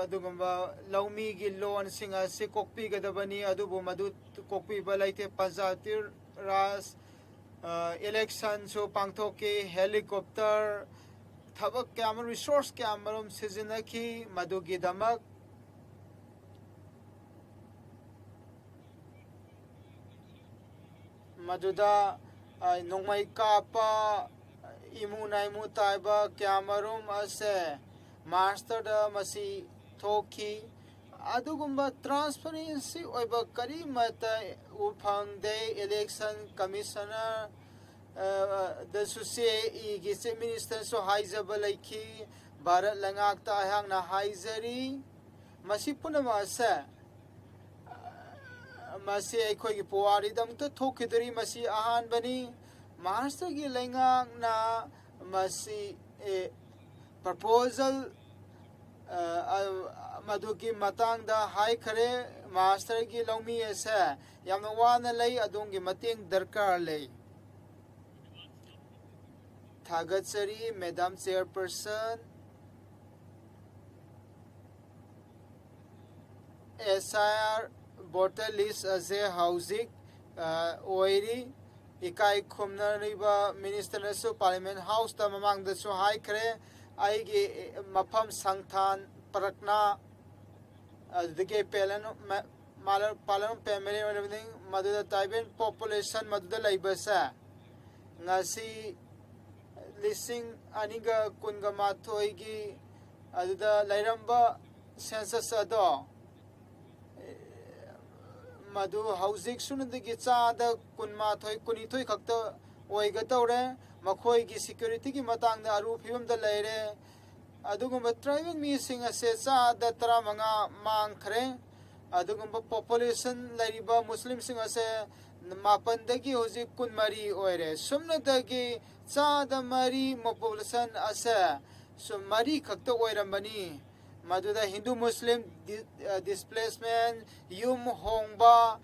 ꯑꯗꯨꯒꯨꯝꯕ ꯂꯧꯃꯤꯒꯤ loanꯁꯤꯡ ꯑꯁꯤ ꯀꯣꯛꯄꯤꯒꯗꯕꯅꯤ, ꯑꯗꯨꯕꯨ ꯃꯗꯨ ꯀꯣꯛꯄꯤꯕ ꯂꯩꯇꯦ꯫ ꯄꯟꯆꯥꯌꯇꯤ ꯔꯥꯖ, ꯑ, electionꯁꯨ ꯄꯥꯡꯊꯣꯛꯈꯤ, helicopter, ꯊꯕꯛ ꯀꯌꯥ ꯑꯃ, resource ꯀꯌꯥ ꯑꯃꯔꯣꯝ ꯁꯤꯖꯤꯟꯅꯈꯤ꯫ ꯃꯗꯨꯒꯤꯗꯃꯛ ꯃꯗꯨꯗ, ꯑ, ꯅꯣꯡꯃꯩ ꯀꯥꯞꯄ, ꯏꯃꯨ ꯅꯥꯏꯃꯨ ꯇꯥꯏꯕ ꯀꯌꯥꯃꯔꯨꯝ ꯑꯁꯦ ꯃꯥꯁꯇꯔꯗ ꯃꯁꯤ ꯊꯣꯛꯈꯤ꯫ ꯑꯗꯨꯒꯨꯝꯕ transparency ꯑꯣꯏꯕ ꯀꯔꯤꯃꯠꯇ ꯎ ꯐꯪꯗꯦ꯫ Election Commissioner, ꯑ, ꯗꯁꯨ CAEꯒꯤ Chief Ministerꯁꯨ ꯍꯥꯏꯖꯕ ꯂꯩꯈꯤ꯫ ꯚꯥꯔꯠ ꯂꯩꯉꯥꯛꯇ ꯑꯩꯍꯥꯛꯅ ꯍꯥꯏꯖꯔꯤ, ꯃꯁꯤ ꯄꯨꯝꯅꯃꯛ ꯑꯁꯦ, ꯃꯁꯤ ꯑꯩꯈꯣꯏꯒꯤ ꯄꯨꯋꯥꯔꯤꯗꯃꯛꯇ ꯊꯣꯛꯈꯤꯗꯣꯔꯤ꯫ ꯃꯁꯤ ꯑꯍꯥꯟꯕꯅꯤ꯫ ꯃꯍꯥꯔꯥꯁꯇ꯭ꯔꯒꯤ ꯂꯩꯉꯥꯛꯅ ꯃꯁꯤ, ꯑꯦ, proposal, ꯑ, ꯑ, ꯃꯗꯨꯒꯤ ꯃꯇꯥꯡꯗ ꯍꯥꯏꯈꯔꯦ꯫ ꯃꯍꯥꯔꯥꯁꯇ꯭ꯔꯒꯤ ꯂꯧꯃꯤ ꯑꯁꯦ ꯌꯥꯝꯅ ꯋꯥꯅ ꯂꯩ, ꯑꯗꯣꯝꯒꯤ ꯃꯇꯦꯡ ꯗꯔꯀꯥꯔ ꯂꯩ꯫ ꯊꯥꯒꯠꯆꯔꯤ, Madam Chairperson꯫ SIR voter list ꯑꯁꯦ ꯍꯧꯖꯤꯛ, ꯑ, ꯑꯣꯏꯔꯤ꯫ ꯏꯀꯥꯏ ꯈꯨꯝꯅꯔꯤꯕ Ministerꯅꯁꯨ Parliament Houseꯇ ꯃꯃꯥꯡꯗꯁꯨ ꯍꯥꯏꯈ꯭ꯔꯦ, ꯑꯩꯒꯤ ꯃꯐꯝ ꯁꯪꯊꯥꯟ ꯄ꯭ꯔꯛꯅꯥ ꯑꯗꯨꯗꯒꯤ ꯄꯦꯂꯟ ꯃ-, ꯃꯥꯂ-, ꯄꯥꯂꯟ ꯄꯦꯃꯦꯂꯤ ꯑꯣꯏꯔꯕꯅꯤ꯫ ꯃꯗꯨꯗ ꯇ꯭ꯔꯥꯏꯕꯦꯜ ꯄꯣꯄꯨꯂꯦꯁꯟ ꯃꯗꯨꯗ ꯂꯩꯕꯁꯦ ꯉꯁꯤ ꯂꯤꯁꯤꯡ ꯑꯅꯤꯒ ꯀꯨꯟꯒ ꯃꯥꯊꯣꯏꯒꯤ ꯑꯗꯨꯗ ꯂꯩꯔꯝꯕ ꯁꯦꯟꯁꯁ ꯑꯗꯣ, ꯃꯗꯨ ꯍꯧꯖꯤꯛ ꯁꯨꯞꯅꯇꯒꯤ ꯆꯥꯗ ꯀꯨꯟꯃꯥꯊꯣꯏ, ꯀꯨꯟꯅꯤꯊꯣꯏ ꯈꯛꯇ ꯑꯣꯏꯒꯗꯧꯔꯦ꯫ ꯃꯈꯣꯏꯒꯤ ꯁꯦꯀ꯭ꯌꯨꯔꯤꯇꯤꯒꯤ ꯃꯇꯥꯡꯗ ꯑꯔꯨꯕ ꯐꯤꯕꯝꯗ ꯂꯩꯔꯦ꯫ ꯑꯗꯨꯒꯨꯝꯕ ꯇ꯭ꯔꯥꯏꯕꯦꯜ ꯃꯤꯁꯤꯡ ꯑꯁꯦ ꯆꯥꯗ ꯇꯔꯥꯃꯉꯥ ꯃꯥꯡꯈ꯭ꯔꯦ꯫ ꯑꯗꯨꯒꯨꯝꯕ ꯄꯣꯄꯨꯂꯦꯁꯟ ꯂꯩꯔꯤꯕ ꯃꯨꯁꯂꯤꯝꯁꯤꯡ ꯑꯁꯦ ꯃꯥꯄꯟꯗꯒꯤ ꯍꯧꯖꯤꯛ ꯀꯨꯟꯃꯔꯤ ꯑꯣꯏꯔꯦ꯫ ꯁꯨꯞꯅꯇꯒꯤ ꯆꯥꯗ ꯃꯔꯤ ꯄꯣꯄꯨꯂꯦꯁꯟ ꯑꯁꯦ ꯁꯨꯝ ꯃꯔꯤ ꯈꯛꯇ ꯑꯣꯏꯔꯝꯕꯅꯤ꯫ ꯃꯗꯨꯗ ꯍꯤꯟꯗꯨ ꯃꯨꯁꯂꯤꯝ ꯗꯤ-, ꯑ, ꯗꯤꯁꯄ꯭ꯂꯦꯁꯃꯦꯟ, ꯌꯨꯝ ꯍꯣꯡꯕ,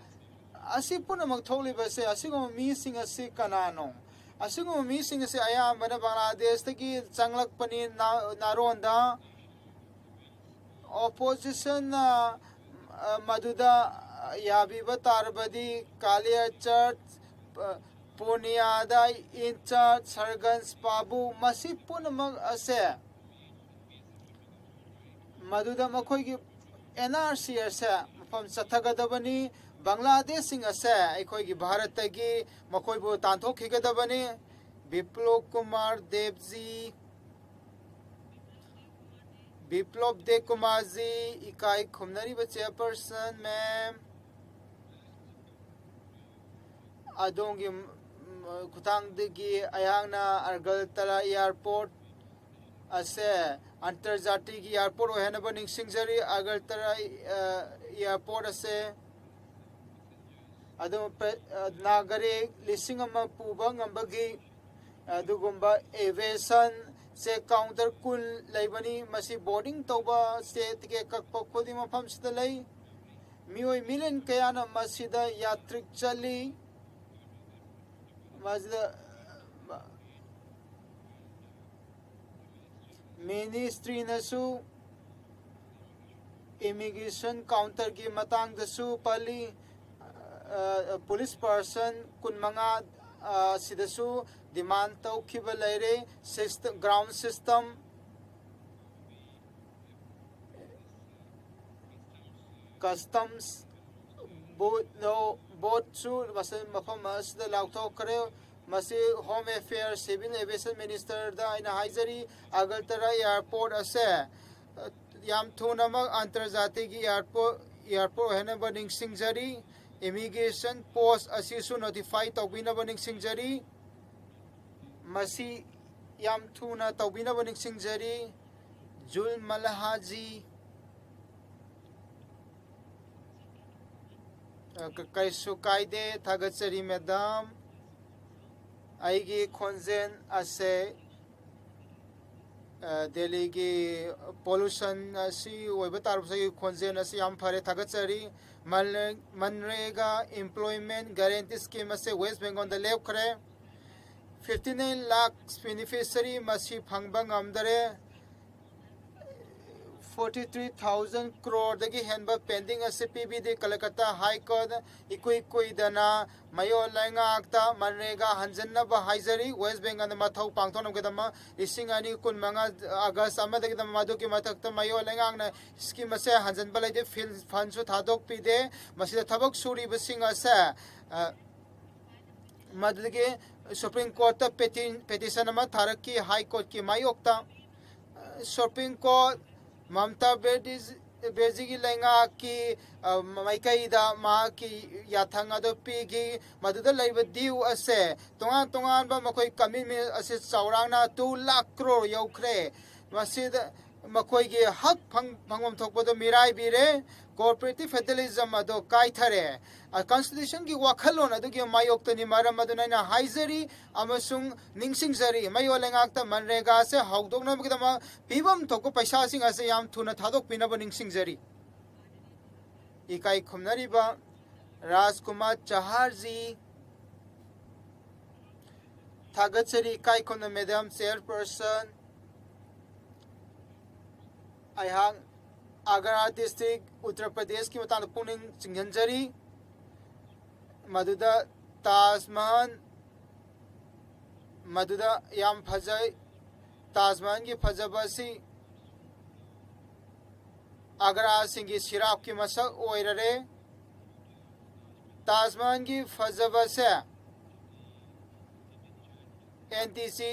ꯑꯁꯤ ꯄꯨꯝꯅꯃꯛ ꯊꯣꯛꯂꯤꯕꯁꯦ, ꯑꯁꯤꯒꯨꯝꯕ ꯃꯤꯁꯤꯡ ꯑꯁꯤ ꯀꯅꯥꯅꯣ? ꯑꯁꯤꯒꯨꯝꯕ ꯃꯤꯁꯤꯡ ꯑꯁꯤ ꯑꯌꯥꯝꯕꯅ ꯕꯪꯒ꯭ꯂꯥꯗꯦꯁꯇꯒꯤ ꯆꯪꯂꯛꯄꯅꯤ꯫ ꯅꯥ-, ꯅꯥꯔꯣꯟꯗ ꯑꯣꯄꯣꯖꯤꯁꯟꯅ, ꯑ, ꯃꯗꯨꯗ ꯌꯥꯕꯤꯕ ꯇꯥꯔꯕꯗꯤ ꯀꯥꯂꯤꯌꯥ ꯆꯔꯆ, ꯑ, ꯄꯨꯔꯅꯤꯌꯥꯗ ꯏꯟꯆꯥꯔꯖ ꯁꯔꯒꯟꯁ ꯄꯥꯕꯨ, ꯃꯁꯤ ꯄꯨꯝꯅꯃꯛ ꯑꯁꯦ ꯃꯗꯨꯗ ꯃꯈꯣꯏꯒꯤ ꯑꯦꯟ ꯑꯥꯔ ꯁꯤ ꯑꯁꯦ ꯃꯐꯝ ꯆꯠꯊꯒꯗꯕꯅꯤ꯫ ꯕꯪꯒ꯭ꯂꯥꯗꯦꯁꯁꯤꯡ ꯑꯁꯦ ꯑꯩꯈꯣꯏꯒꯤ ꯚꯥꯔꯠꯇꯒꯤ ꯃꯈꯣꯏꯕꯨ ꯇꯥꯟꯊꯣꯛꯈꯤꯒꯗꯕꯅꯤ꯫ ꯕꯤꯄ꯭ꯂꯣꯕ ꯀꯨꯃꯥꯔ ꯗꯦꯕꯖꯤ, ꯕꯤꯄ꯭ꯂꯣꯕ ꯗꯦꯕ ꯀꯨꯃꯥꯔꯖꯤ, ꯏꯀꯥꯏ ꯈꯨꯝꯅꯔꯤꯕ ꯆꯦꯌꯔꯄꯔꯁꯟ ꯃꯦꯝ, ꯑꯗꯣꯝꯒꯤ, ꯎꯝ, ꯈꯨꯊꯥꯡꯗꯒꯤ ꯑꯩꯍꯥꯛꯅ ꯑꯒꯔꯇꯂꯥ ꯑꯦꯌꯥꯔꯄꯣꯔꯠ ꯑꯁꯦ ꯑꯟꯇꯔꯖꯥꯇꯤꯒꯤ ꯑꯦꯌꯥꯔꯄꯣꯔꯠ ꯑꯣꯏꯍꯟꯅꯕ ꯅꯤꯡꯁꯤꯡꯖꯔꯤ꯫ ꯑꯒꯔꯇꯂꯥ, ꯑ, ꯑꯦꯌꯥꯔꯄꯣꯔꯠ ꯑꯁꯦ ꯑꯗꯨ ꯄꯦ-, ꯑ, ꯅꯥꯒꯔꯤꯛ ꯂꯤꯁꯤꯡ ꯑꯃ ꯄꯨꯕ ꯉꯝꯕꯒꯤ ꯑꯗꯨꯒꯨꯝꯕ ꯑꯦꯚꯤꯌꯦꯁꯟ ꯆꯦꯛ ꯀꯥꯎꯟꯇꯔ ꯀꯨꯟ ꯂꯩꯕꯅꯤ꯫ ꯃꯁꯤ ꯕꯣꯔꯗꯤꯡ ꯇꯧꯕ ꯆꯦ ꯇꯤꯀꯦꯠ ꯀꯛꯄ ꯈꯨꯗꯤꯡ ꯃꯐꯝꯁꯤꯗ ꯂꯩ꯫ ꯃꯤꯑꯣꯏ ꯃꯤꯂꯤꯌꯟ ꯀꯌꯥꯅ ꯃꯁꯤꯗ ꯌꯥꯇ꯭ꯔꯤꯛ ꯆꯠꯂꯤ꯫ ꯃꯁꯤꯗ ꯃꯤꯅꯤꯁꯇ꯭ꯔꯤꯅꯁꯨ ꯏꯃꯤꯒ꯭ꯔꯦꯁꯟ ꯀꯥꯎꯟꯇꯔꯒꯤ ꯃꯇꯥꯡꯗꯁꯨ ꯄꯜꯂꯤ꯫ ꯑ, ꯄꯨꯂꯤꯁ ꯄꯥꯔꯁꯟ ꯀꯨꯟꯃꯉꯥ, ꯑ, ꯁꯤꯗꯁꯨ ꯗꯤꯃꯥꯟ ꯇꯧꯈꯤꯕ ꯂꯩꯔꯦ꯫ ꯁꯤꯁꯇ-, ꯒ꯭ꯔꯥꯎꯟ ꯁꯤꯁꯇꯝ, ꯀꯁꯇꯝꯁ ꯕꯣꯠꯁꯨ ꯃꯐꯝ ꯑꯁꯤꯗ ꯂꯥꯎꯊꯣꯛꯈ꯭ꯔꯦ꯫ ꯃꯁꯤ ꯍꯣꯝ ꯑꯦꯐꯤꯌꯔ, ꯁꯤꯚꯤꯜ ꯑꯦꯚꯤꯌꯦꯁꯟ ꯃꯤꯅꯤꯁꯇꯔꯗ ꯑꯩꯅ ꯍꯥꯏꯖꯔꯤ, ꯑꯒꯔꯇꯂꯥ ꯑꯦꯌꯥꯔꯄꯣꯔꯠ ꯑꯁꯦ ꯌꯥꯝ ꯊꯨꯅꯃꯛ ꯑꯟꯇꯔꯖꯥꯇꯤꯒꯤ ꯑꯦꯌꯥꯔꯄꯣꯔꯠ ꯑꯦꯌꯥꯔꯄꯣꯔꯠ ꯑꯣꯏꯍꯟꯅꯕ ꯅꯤꯡꯁꯤꯡꯖꯔꯤ꯫ ꯏꯃꯤꯒ꯭ꯔꯦꯁꯟ ꯄꯣꯁ ꯑꯁꯤꯁꯨ ꯅꯣꯇꯤꯐꯥꯏ ꯇꯧꯕꯤꯅꯕ ꯅꯤꯡꯁꯤꯡꯖꯔꯤ꯫ ꯃꯁꯤ ꯌꯥꯝ ꯊꯨꯅ ꯇꯧꯕꯤꯅꯕ ꯅꯤꯡꯁꯤꯡꯖꯔꯤ꯫ ꯖꯨꯜ ꯃꯂꯍꯥꯖꯤ꯫ ꯑ, ꯀ-, ꯀꯩꯁꯨ ꯀꯥꯏꯗꯦ꯫ ꯊꯥꯒꯠꯆꯔꯤ, ꯃꯦꯗꯥꯝ꯫ ꯑꯩꯒꯤ ꯈꯣꯟꯖꯦꯜ ꯑꯁꯦ, ꯑ, ꯗꯦꯜꯂꯤꯒꯤ ꯄꯣꯂꯨꯁꯟ ꯑꯁꯤ ꯑꯣꯏꯕ ꯇꯥꯔꯕꯁꯨ ꯑꯩꯒꯤ ꯈꯣꯟꯖꯦꯜ ꯑꯁꯤ ꯌꯥꯝ ꯐꯔꯦ꯫ ꯊꯥꯒꯠꯆꯔꯤ꯫ ꯃꯟꯔꯦ-, ꯃꯟꯔꯦꯒꯥ ꯏꯝꯄ꯭ꯂꯣꯏꯃꯦꯟ ꯒꯥꯔꯦꯟꯇꯤ ꯁ꯭ꯀꯤꯝ ꯑꯁꯦ ꯋꯦꯁ ꯕꯦꯡꯒꯣꯜꯗ ꯂꯦꯞꯈ꯭ꯔꯦ꯫ ꯐꯤꯐꯇꯤ ꯅꯥꯏꯟ ꯂꯥꯈ ꯕꯦꯅꯤꯐꯤꯁꯔꯤ ꯃꯁꯤ ꯐꯪꯕ ꯉꯝꯗꯔꯦ꯫ ꯐꯣꯔꯇꯤ ꯊ꯭ꯔꯤ ꯊꯥꯎꯖꯟ ꯀ꯭ꯔꯣꯔꯗꯒꯤ ꯍꯦꯟꯕ ꯄꯦꯟꯗꯤꯡ ꯑꯁꯤ ꯄꯤꯕꯤꯗꯦ꯫ ꯀꯂꯀꯇꯥ ꯍꯥꯏ ꯀꯣꯔꯠ ꯏꯀꯨꯏ ꯀꯨꯏꯗꯅ ꯃꯌꯣꯜ ꯂꯩꯉꯥꯛꯇ ꯃꯟꯔꯦꯒꯥ ꯍꯟꯖꯤꯟꯅꯕ ꯍꯥꯏꯖꯔꯤ꯫ ꯋꯦꯁ ꯕꯦꯡꯒꯜꯗ ꯃꯊꯧ ꯄꯥꯡꯊꯣꯛꯅꯕꯒꯤꯗꯃꯛ ꯂꯤꯁꯤꯡ ꯑꯅꯤ ꯀꯨꯟ ꯃꯉꯥ ꯑꯥꯒꯁ ꯑꯃꯗꯒꯤꯗꯃꯛ ꯃꯗꯨꯒꯤ ꯃꯊꯛꯇ ꯃꯌꯣꯜ ꯂꯩꯉꯥꯛꯅ ꯁ꯭ꯀꯤꯝ ꯑꯁꯦ ꯍꯟꯖꯤꯟꯕ ꯂꯩꯇꯦ꯫ ꯐꯤꯜ ꯐꯟꯁꯨ ꯊꯥꯗꯣꯛꯄꯤꯗꯦ꯫ ꯃꯁꯤꯗ ꯊꯕꯛ ꯁꯨꯔꯤꯕꯁꯤꯡ ꯑꯁꯦ, ꯑ, ꯃꯗꯨꯗꯒꯤ ꯁꯨꯄ꯭ꯔꯤꯝ ꯀꯣꯔꯠꯇ ꯄꯦꯇꯤ-, ꯄꯦꯇꯤꯁꯟ ꯑꯃ ꯊꯥꯔꯛꯈꯤ ꯍꯥꯏ ꯀꯣꯔꯠꯀꯤ ꯃꯥꯌꯣꯛꯇ꯫ ꯁꯨꯄ꯭ꯔꯤꯝ ꯀꯣꯔꯠ ꯃꯃꯇꯥ ꯕꯦꯅꯔꯖꯤ-, ꯕꯦꯅꯔꯖꯤꯒꯤ ꯂꯩꯉꯥꯛꯀꯤ, ꯑ, ꯃꯥꯏꯀꯩꯗ ꯃꯍꯥꯛꯀꯤ ꯌꯥꯊꯪ ꯑꯗꯨ ꯄꯤꯈꯤ꯫ ꯃꯗꯨꯗ ꯂꯩꯕ ꯗ꯭ꯌꯨ ꯑꯁꯦ ꯇꯣꯉꯥꯟ ꯇꯣꯉꯥꯟꯕ ꯃꯈꯣꯏ ꯀꯃꯤꯠꯃꯦꯟ ꯑꯁꯤ ꯆꯥꯎꯔꯥꯛꯅ ꯇꯨ ꯂꯥꯈ ꯀ꯭ꯔꯣꯔ ꯌꯧꯈ꯭ꯔꯦ꯫ ꯃꯁꯤꯗ ꯃꯈꯣꯏꯒꯤ ꯍꯛ ꯐꯪ-, ꯐꯪꯐꯝ ꯊꯣꯛꯄꯗꯨ ꯃꯤꯔꯥꯏꯕꯤꯔꯦ꯫ ꯀꯣꯑꯣꯄꯔꯦꯇꯤꯚ ꯐꯦꯗꯔꯦꯂꯤꯖꯝ ꯑꯗꯨ ꯀꯥꯏꯊꯔꯦ꯫ ꯑ, ꯀꯟꯁꯇꯤꯇ꯭ꯌꯨꯁꯟꯒꯤ ꯋꯥꯈꯜꯂꯣꯟ ꯑꯗꯨꯒꯤ ꯃꯥꯌꯣꯛꯇꯅꯤ꯫ ꯃꯔꯝ ꯑꯗꯨꯅ ꯑꯩꯅ ꯍꯥꯏꯖꯔꯤ ꯑꯃꯁꯨꯡ ꯅꯤꯡꯁꯤꯡꯖꯔꯤ, ꯃꯌꯣꯜ ꯂꯩꯉꯥꯛꯇ ꯃꯟꯔꯦꯒꯥꯁꯦ ꯍꯧꯗꯣꯛꯅꯕꯒꯤꯗꯃꯛ ꯄꯤꯐꯝ ꯊꯣꯛꯄ ꯄꯩꯁꯥꯁꯤꯡ ꯑꯁꯦ ꯌꯥꯝ ꯊꯨꯅ ꯊꯥꯗꯣꯛꯄꯤꯅꯕ ꯅꯤꯡꯁꯤꯡꯖꯔꯤ꯫ ꯏꯀꯥꯏ ꯈꯨꯝꯅꯔꯤꯕ ꯔꯥꯖꯀꯨꯃꯥꯔ ꯆꯍꯥꯔꯖꯤ꯫ ꯊꯥꯒꯠꯆꯔꯤ, ꯏꯀꯥꯏ ꯈꯨꯝꯅ ꯃꯦꯗꯥꯝ ꯆꯦꯌꯔꯄꯔꯁꯟ꯫ ꯑꯩꯍꯥꯛ ꯑꯒ꯭ꯔꯥ ꯗꯤꯁꯇ꯭ꯔꯤꯛ, ꯎꯠꯇꯔ ꯄ꯭ꯔꯗꯦꯁꯀꯤ ꯃꯇꯥꯡꯗ ꯄꯨꯛꯅꯤꯡ ꯆꯤꯡꯁꯤꯟꯖꯔꯤ꯫ ꯃꯗꯨꯗ ꯇꯥꯖ ꯃꯍꯜ, ꯃꯗꯨꯗ ꯌꯥꯝ ꯐꯖꯩ꯫ ꯇꯥꯖ ꯃꯍꯜꯒꯤ ꯐꯖꯕ ꯑꯁꯤ ꯑꯒ꯭ꯔꯥꯁꯤꯡꯒꯤ ꯁꯤꯔꯥꯞꯀꯤ ꯃꯁꯛ ꯑꯣꯏꯔꯔꯦ꯫ ꯇꯥꯖ ꯃꯍꯜꯒꯤ ꯐꯖꯕꯁꯦ N T C,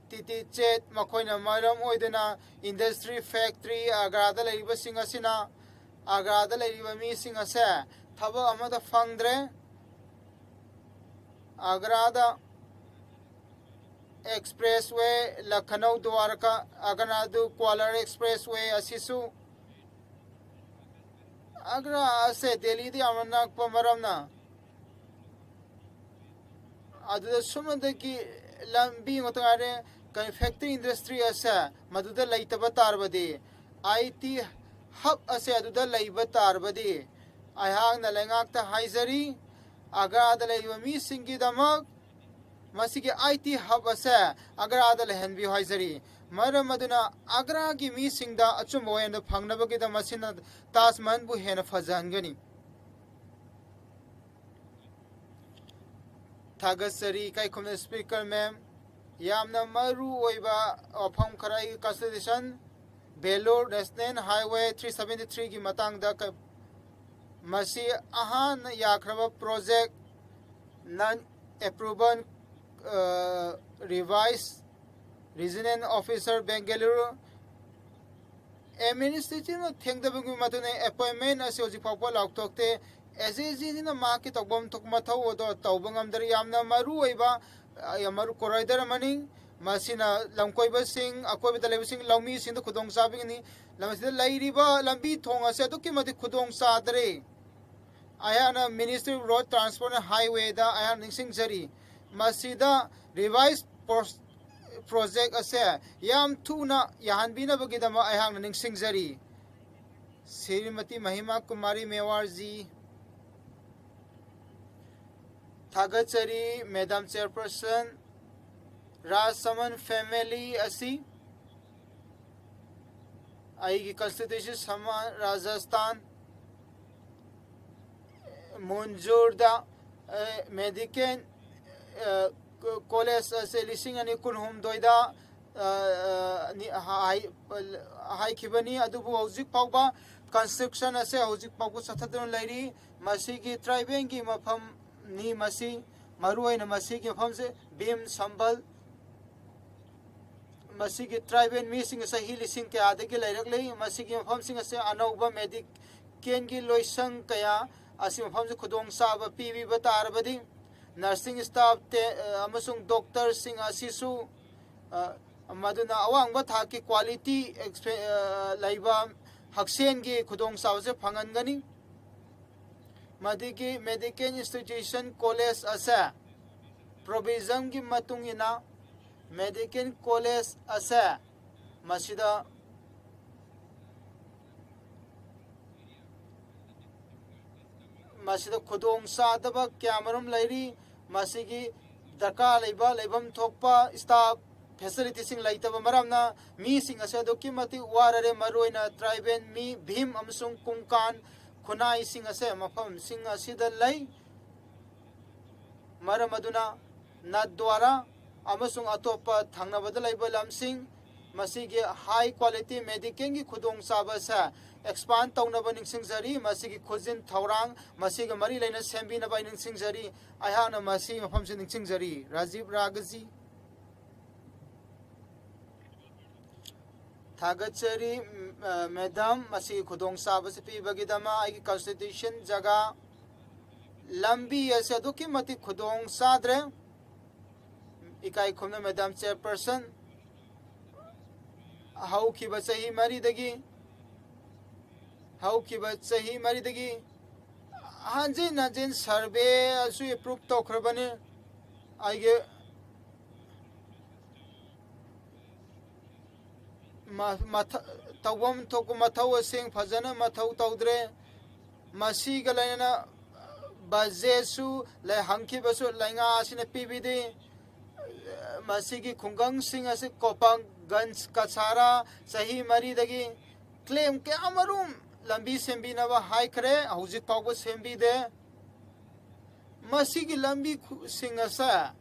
T T ꯆꯦꯠ ꯃꯈꯣꯏꯅ ꯃꯔꯝ ꯑꯣꯏꯗꯨꯅ ꯏꯟꯗꯁꯇ꯭ꯔꯤ, ꯐꯦꯛꯇ꯭ꯔꯤ, ꯑꯒ꯭ꯔꯥꯗ ꯂꯩꯔꯤꯕꯁꯤꯡ ꯑꯁꯤꯅ, ꯑꯒ꯭ꯔꯥꯗ ꯂꯩꯔꯤꯕ ꯃꯤꯁꯤꯡ ꯑꯁꯦ ꯊꯕꯛ ꯑꯃꯠꯇ ꯐꯪꯗ꯭ꯔꯦ꯫ ꯑꯒ꯭ꯔꯥꯗ ꯑꯦꯛꯁꯄ꯭ꯔꯦꯁ ꯋꯦ, ꯂꯈꯅꯧ ꯗ꯭ꯋꯥꯔꯀꯥ ꯑꯒ꯭ꯔꯥꯗꯨ ꯀ꯭ꯋꯥꯂꯔ ꯑꯦꯛꯁꯄ꯭ꯔꯦꯁ ꯋꯦ ꯑꯁꯤꯁꯨ, ꯑꯒ꯭ꯔꯥ ꯑꯁꯦ ꯗꯦꯜꯂꯤꯗ ꯌꯥꯝꯅ ꯅꯛꯄ ꯃꯔꯝꯅ, ꯑꯗꯨꯗ ꯁꯨꯞꯅꯇꯒꯤ ꯂꯝꯕꯤ ꯉꯥꯛꯇ ꯉꯥꯏꯔꯦ꯫ ꯀꯔꯤ, ꯐꯦꯛꯇ꯭ꯔꯤ ꯏꯟꯗꯁꯇ꯭ꯔꯤ ꯑꯁꯦ ꯃꯗꯨꯗ ꯂꯩꯇꯕ ꯇꯥꯔꯕꯗꯤ, ꯑꯥꯏ ꯇꯤ ꯍꯕ ꯑꯁꯦ ꯑꯗꯨꯗ ꯂꯩꯕ ꯇꯥꯔꯕꯗꯤ, ꯑꯩꯍꯥꯛꯅ ꯂꯩꯉꯥꯛꯇ ꯍꯥꯏꯖꯔꯤ, ꯑꯒ꯭ꯔꯥꯗ ꯂꯩꯔꯤꯕ ꯃꯤꯁꯤꯡꯒꯤꯗꯃꯛ ꯃꯁꯤꯒꯤ ꯑꯥꯏ ꯇꯤ ꯍꯕ ꯑꯁꯦ ꯑꯒ꯭ꯔꯥꯗ ꯂꯩꯍꯟꯕꯤꯌꯨ ꯍꯥꯏꯖꯔꯤ꯫ ꯃꯔꯝ ꯑꯗꯨꯅ ꯑꯒ꯭ꯔꯥꯒꯤ ꯃꯤꯁꯤꯡꯗ ꯑꯆꯨꯝꯕ ꯋꯥꯌꯦꯜꯗ ꯐꯪꯅꯕꯒꯤꯗꯃꯛ ꯃꯁꯤꯅ ꯇꯥꯖ ꯃꯍꯜꯕꯨ ꯍꯦꯟꯅ ꯐꯖꯍꯟꯒꯅꯤ꯫ ꯊꯥꯒꯠꯆꯔꯤ ꯏꯀꯥꯏꯈꯨꯝꯅ ꯁ꯭ꯄꯤꯀꯔ ꯃꯦꯝ꯫ ꯌꯥꯝꯅ ꯃꯔꯨ ꯑꯣꯏꯕ ꯋꯥꯐꯝ ꯈꯔ ꯑꯩꯒꯤ constitution, Belur national highway three seventy ꯊ꯭ꯔꯤꯒꯤ ꯃꯇꯥꯡꯗ ꯀ-, ꯃꯁꯤ ꯑꯍꯥꯟꯅ ꯌꯥꯈ꯭ꯔꯕ ꯄ꯭ꯔꯣꯖꯦꯛ, ꯅꯟ ꯑꯦꯄ꯭ꯔꯨꯕꯜ, ꯑ, ꯔꯤꯚꯥꯏꯁ ꯔꯤꯖꯅꯦꯜ ꯑꯣꯐꯤꯁꯔ ꯕꯦꯡꯒꯂꯨꯔꯨ ꯑꯦꯗꯃꯤꯅꯤꯁꯇ꯭ꯔꯦꯇꯤꯚꯅ ꯊꯦꯡꯊꯕꯒꯤ ꯃꯇꯨꯡ ꯏꯟꯅ ꯑꯦꯄꯣꯏꯟꯃꯦꯟ ꯑꯁꯤ ꯍꯧꯖꯤꯛ ꯐꯥꯎꯕ ꯂꯥꯎꯊꯣꯛꯇꯦ꯫ ꯑꯦꯁ ꯑꯦꯁ ꯖꯤꯁꯤꯅ ꯃꯍꯥꯛꯀꯤ ꯇꯧꯐꯝ ꯊꯣꯛꯄ ꯃꯊꯧ ꯑꯗꯣ ꯇꯧꯕ ꯉꯝꯗꯔꯦ꯫ ꯌꯥꯝꯅ ꯃꯔꯨ ꯑꯣꯏꯕ, ꯑ, ꯌꯥꯝ ꯃꯔꯨ ꯀꯣꯔꯥꯏꯗꯔ ꯑꯃꯅꯤ꯫ ꯃꯁꯤꯅ ꯂꯝꯀꯣꯏꯕꯁꯤꯡ, ꯑꯀꯣꯏꯕꯗ ꯂꯩꯕꯁꯤꯡ, ꯂꯧꯃꯤꯁꯤꯡꯗ ꯈꯨꯗꯣꯡ ꯆꯥꯕꯒꯤꯅꯤ꯫ ꯂꯝ ꯑꯁꯤꯗ ꯂꯩꯔꯤꯕ ꯂꯝꯕꯤ ꯊꯣꯡ ꯑꯁꯤ ꯑꯗꯨꯛꯀꯤ ꯃꯇꯤꯛ ꯈꯨꯗꯣꯡ ꯆꯥꯗꯔꯦ꯫ ꯑꯩꯍꯥꯛꯅ Ministry of Road Transport and Highwayꯗ ꯑꯩꯍꯥꯛ ꯅꯤꯡꯁꯤꯡꯖꯔꯤ꯫ ꯃꯁꯤꯗ ꯔꯤꯚꯥꯏꯁ ꯄ꯭ꯔꯣꯁ-, ꯄ꯭ꯔꯣꯖꯦꯛ ꯑꯁꯦ ꯌꯥꯝ ꯊꯨꯅ ꯌꯥꯍꯟꯕꯤꯅꯕꯒꯤꯗꯃꯛ ꯑꯩꯍꯥꯛꯅ ꯅꯤꯡꯁꯤꯡꯖꯔꯤ꯫ ꯁ꯭ꯔꯤꯃꯇꯤ ꯃꯍꯤꯃꯥ ꯀꯨꯃꯥꯔꯤ ꯃꯦꯋꯥꯔꯖꯤ꯫ ꯊꯥꯒꯠꯆꯔꯤ, Madam Chairperson꯫ ꯔꯥꯖ ꯁꯃꯟ family ꯑꯁꯤ ꯑꯩꯒꯤ constituency ꯁꯃꯥꯟ, ꯔꯥꯖꯁꯊꯥꯟ, ꯃꯨꯟꯖꯨꯔꯗ, ꯑ, ꯃꯦꯗꯤꯀꯦꯜ, ꯑ, ꯀꯣ-, ꯀꯣꯂꯦꯖ ꯑꯁꯦ ꯂꯤꯁꯤꯡ ꯑꯅꯤ ꯀꯨꯟꯍꯨꯝꯗꯣꯏꯗ, ꯑ, ꯑ, ꯍꯥꯏꯈꯤꯕꯅꯤ꯫ ꯑꯗꯨꯕꯨ ꯍꯧꯖꯤꯛ ꯐꯥꯎꯕ construction ꯑꯁꯦ ꯍꯧꯖꯤꯛ ꯐꯥꯎꯕ ꯆꯠꯊꯗꯨꯅ ꯂꯩꯔꯤ꯫ ꯃꯁꯤꯒꯤ tribal ꯒꯤ ꯃꯐꯝꯅꯤ꯫ ꯃꯁꯤ ꯃꯔꯨꯑꯣꯏꯅ ꯃꯁꯤꯒꯤ ꯃꯐꯝꯁꯦ ꯚꯤꯝ ꯁꯝꯕꯜ, ꯃꯁꯤꯒꯤ tribal ꯃꯤꯁꯤꯡ ꯆꯍꯤ ꯂꯤꯁꯤꯡ ꯀꯌꯥꯗꯒꯤ ꯂꯩꯔꯛꯂꯤ꯫ ꯃꯁꯤꯒꯤ ꯃꯐꯝꯁꯤꯡ ꯑꯁꯤ ꯑꯅꯧꯕ medical ꯒꯤ ꯂꯣꯏꯁꯪ ꯀꯌꯥ ꯑꯁꯤ ꯃꯐꯝꯁꯤ ꯈꯨꯗꯣꯡꯆꯥꯕ ꯄꯤꯕꯤꯕ ꯇꯥꯔꯕꯗꯤ nursing staff ꯑꯃꯁꯨꯡ doctor ꯁꯤꯡ ꯑꯁꯤꯁꯨ, ꯃꯗꯨꯅ ꯑꯋꯥꯡꯕ ꯊꯥꯛꯀꯤ quality ꯂꯩꯕ ꯍꯛꯁꯦꯜꯒꯤ ꯈꯨꯗꯣꯡꯆꯥꯕꯁꯦ ꯐꯪꯍꯟꯒꯅꯤ꯫ ꯃꯗꯨꯒꯤ medical institution college ꯑꯁꯦ provision ꯒꯤ ꯃꯇꯨꯡ ꯏꯟꯅ medical college ꯑꯁꯦ ꯃꯁꯤꯗ ꯃꯁꯤꯗ ꯈꯨꯗꯣꯡ ꯆꯥꯗꯕ ꯀꯌꯥ ꯃꯔꯨꯝ ꯂꯩꯔꯤ꯫ ꯃꯁꯤꯒꯤ ꯗꯔꯀꯥꯔ ꯂꯩꯕ ꯂꯩꯐꯝ ꯊꯣꯛꯄ staff facility ꯁꯤꯡ ꯂꯩꯇꯕ ꯃꯔꯝꯅ ꯃꯤꯁꯤꯡ ꯑꯁꯦ ꯑꯗꯨꯛꯀꯤ ꯃꯇꯤꯛ ꯋꯥꯔꯔꯦ꯫ ꯃꯔꯨꯑꯣꯏꯅ tribal ꯃꯤ ꯚꯤꯝ ꯑꯃꯁꯨꯡ ꯀꯨꯡꯀꯥꯟ ꯈꯨꯟꯅꯥꯏꯁꯤꯡ ꯑꯁꯦ ꯃꯐꯝꯁꯤꯡ ꯑꯁꯤꯗ ꯂꯩ꯫ ꯃꯔꯝ ꯑꯗꯨꯅ ꯅꯥꯠꯗ꯭ꯋꯥꯔꯥ ꯑꯃꯁꯨꯡ ꯑꯇꯣꯞꯄ ꯊꯪꯅꯕꯗ ꯂꯩꯕ ꯂꯝꯁꯤꯡ ꯃꯁꯤꯒꯤ high quality medical ꯒꯤ ꯈꯨꯗꯣꯡꯆꯥꯕ ꯑꯁꯦ expand ꯇꯧꯅꯕ ꯅꯤꯡꯁꯤꯡꯖꯔꯤ꯫ ꯃꯁꯤꯒꯤ ꯈꯨꯖꯤꯟ ꯊꯧꯔꯥꯡ ꯃꯁꯤꯒ ꯃꯔꯤ ꯂꯩꯅ ꯁꯦꯝꯕꯤꯅꯕ ꯑꯩ ꯅꯤꯡꯁꯤꯡꯖꯔꯤ꯫ ꯑꯩꯍꯥꯛꯅ ꯃꯁꯤ ꯃꯐꯝꯁꯤ ꯅꯤꯡꯁꯤꯡꯖꯔꯤ꯫ ꯔꯥꯖꯤꯕ ꯔꯥꯒꯖꯤ꯫ ꯊꯥꯒꯠꯆꯔꯤ, ꯃꯦꯗꯥꯝ, ꯃꯁꯤꯒꯤ ꯈꯨꯗꯣꯡꯆꯥꯕꯁꯤ ꯄꯤꯕꯒꯤꯗꯃꯛ꯫ ꯑꯩꯒꯤ constitution ꯖꯒꯥ ꯂꯝꯕꯤ ꯑꯁꯤ ꯑꯗꯨꯛꯀꯤ ꯃꯇꯤꯛ ꯈꯨꯗꯣꯡ ꯆꯥꯗ꯭ꯔꯦ꯫ ꯏꯀꯥꯏ ꯈꯨꯝꯅ ꯃꯦꯗꯥꯝ chairperson, ꯍꯧꯈꯤꯕ ꯆꯍꯤ ꯃꯔꯤꯗꯒꯤ, ꯍꯧꯈꯤꯕ ꯆꯍꯤ ꯃꯔꯤꯗꯒꯤ ꯍꯟꯖꯤꯟ ꯍꯟꯖꯤꯟ survey ꯑꯁꯨ approve ꯇꯧꯈ꯭ꯔꯕꯅꯤ꯫ ꯑꯩꯒꯤ ꯃ-, ꯃꯊ-, ꯇꯧꯐꯝ ꯊꯣꯛꯄ ꯃꯊꯧ ꯑꯁꯤꯡ ꯐꯖꯅ ꯃꯊꯧ ꯇꯧꯗ꯭ꯔꯦ꯫ ꯃꯁꯤꯒ ꯂꯣꯏꯅꯅ budget ꯁꯨ ꯂꯩ-, ꯍꯪꯈꯤꯕꯁꯨ ꯂꯩꯉꯥꯛ ꯑꯁꯤꯅ ꯄꯤꯕꯤꯗꯦ꯫ ꯃꯁꯤꯒꯤ ꯈꯨꯡꯒꯪꯁꯤꯡ ꯑꯁꯤ ꯀꯣꯄꯥꯒꯟꯖ, ꯀꯁꯥꯔꯥ ꯆꯍꯤ ꯃꯔꯤꯗꯒꯤ claim ꯀꯌꯥꯃꯔꯨꯝ ꯂꯝꯕꯤ ꯁꯦꯝꯕꯤꯅꯕ ꯍꯥꯏꯈ꯭ꯔꯦ, ꯍꯧꯖꯤꯛ ꯐꯥꯎꯕ ꯁꯦꯝꯕꯤꯗꯦ꯫ ꯃꯁꯤꯒꯤ ꯂꯝꯕꯤ ꯈꯨ-, ꯁꯤꯡ ꯑꯁꯦ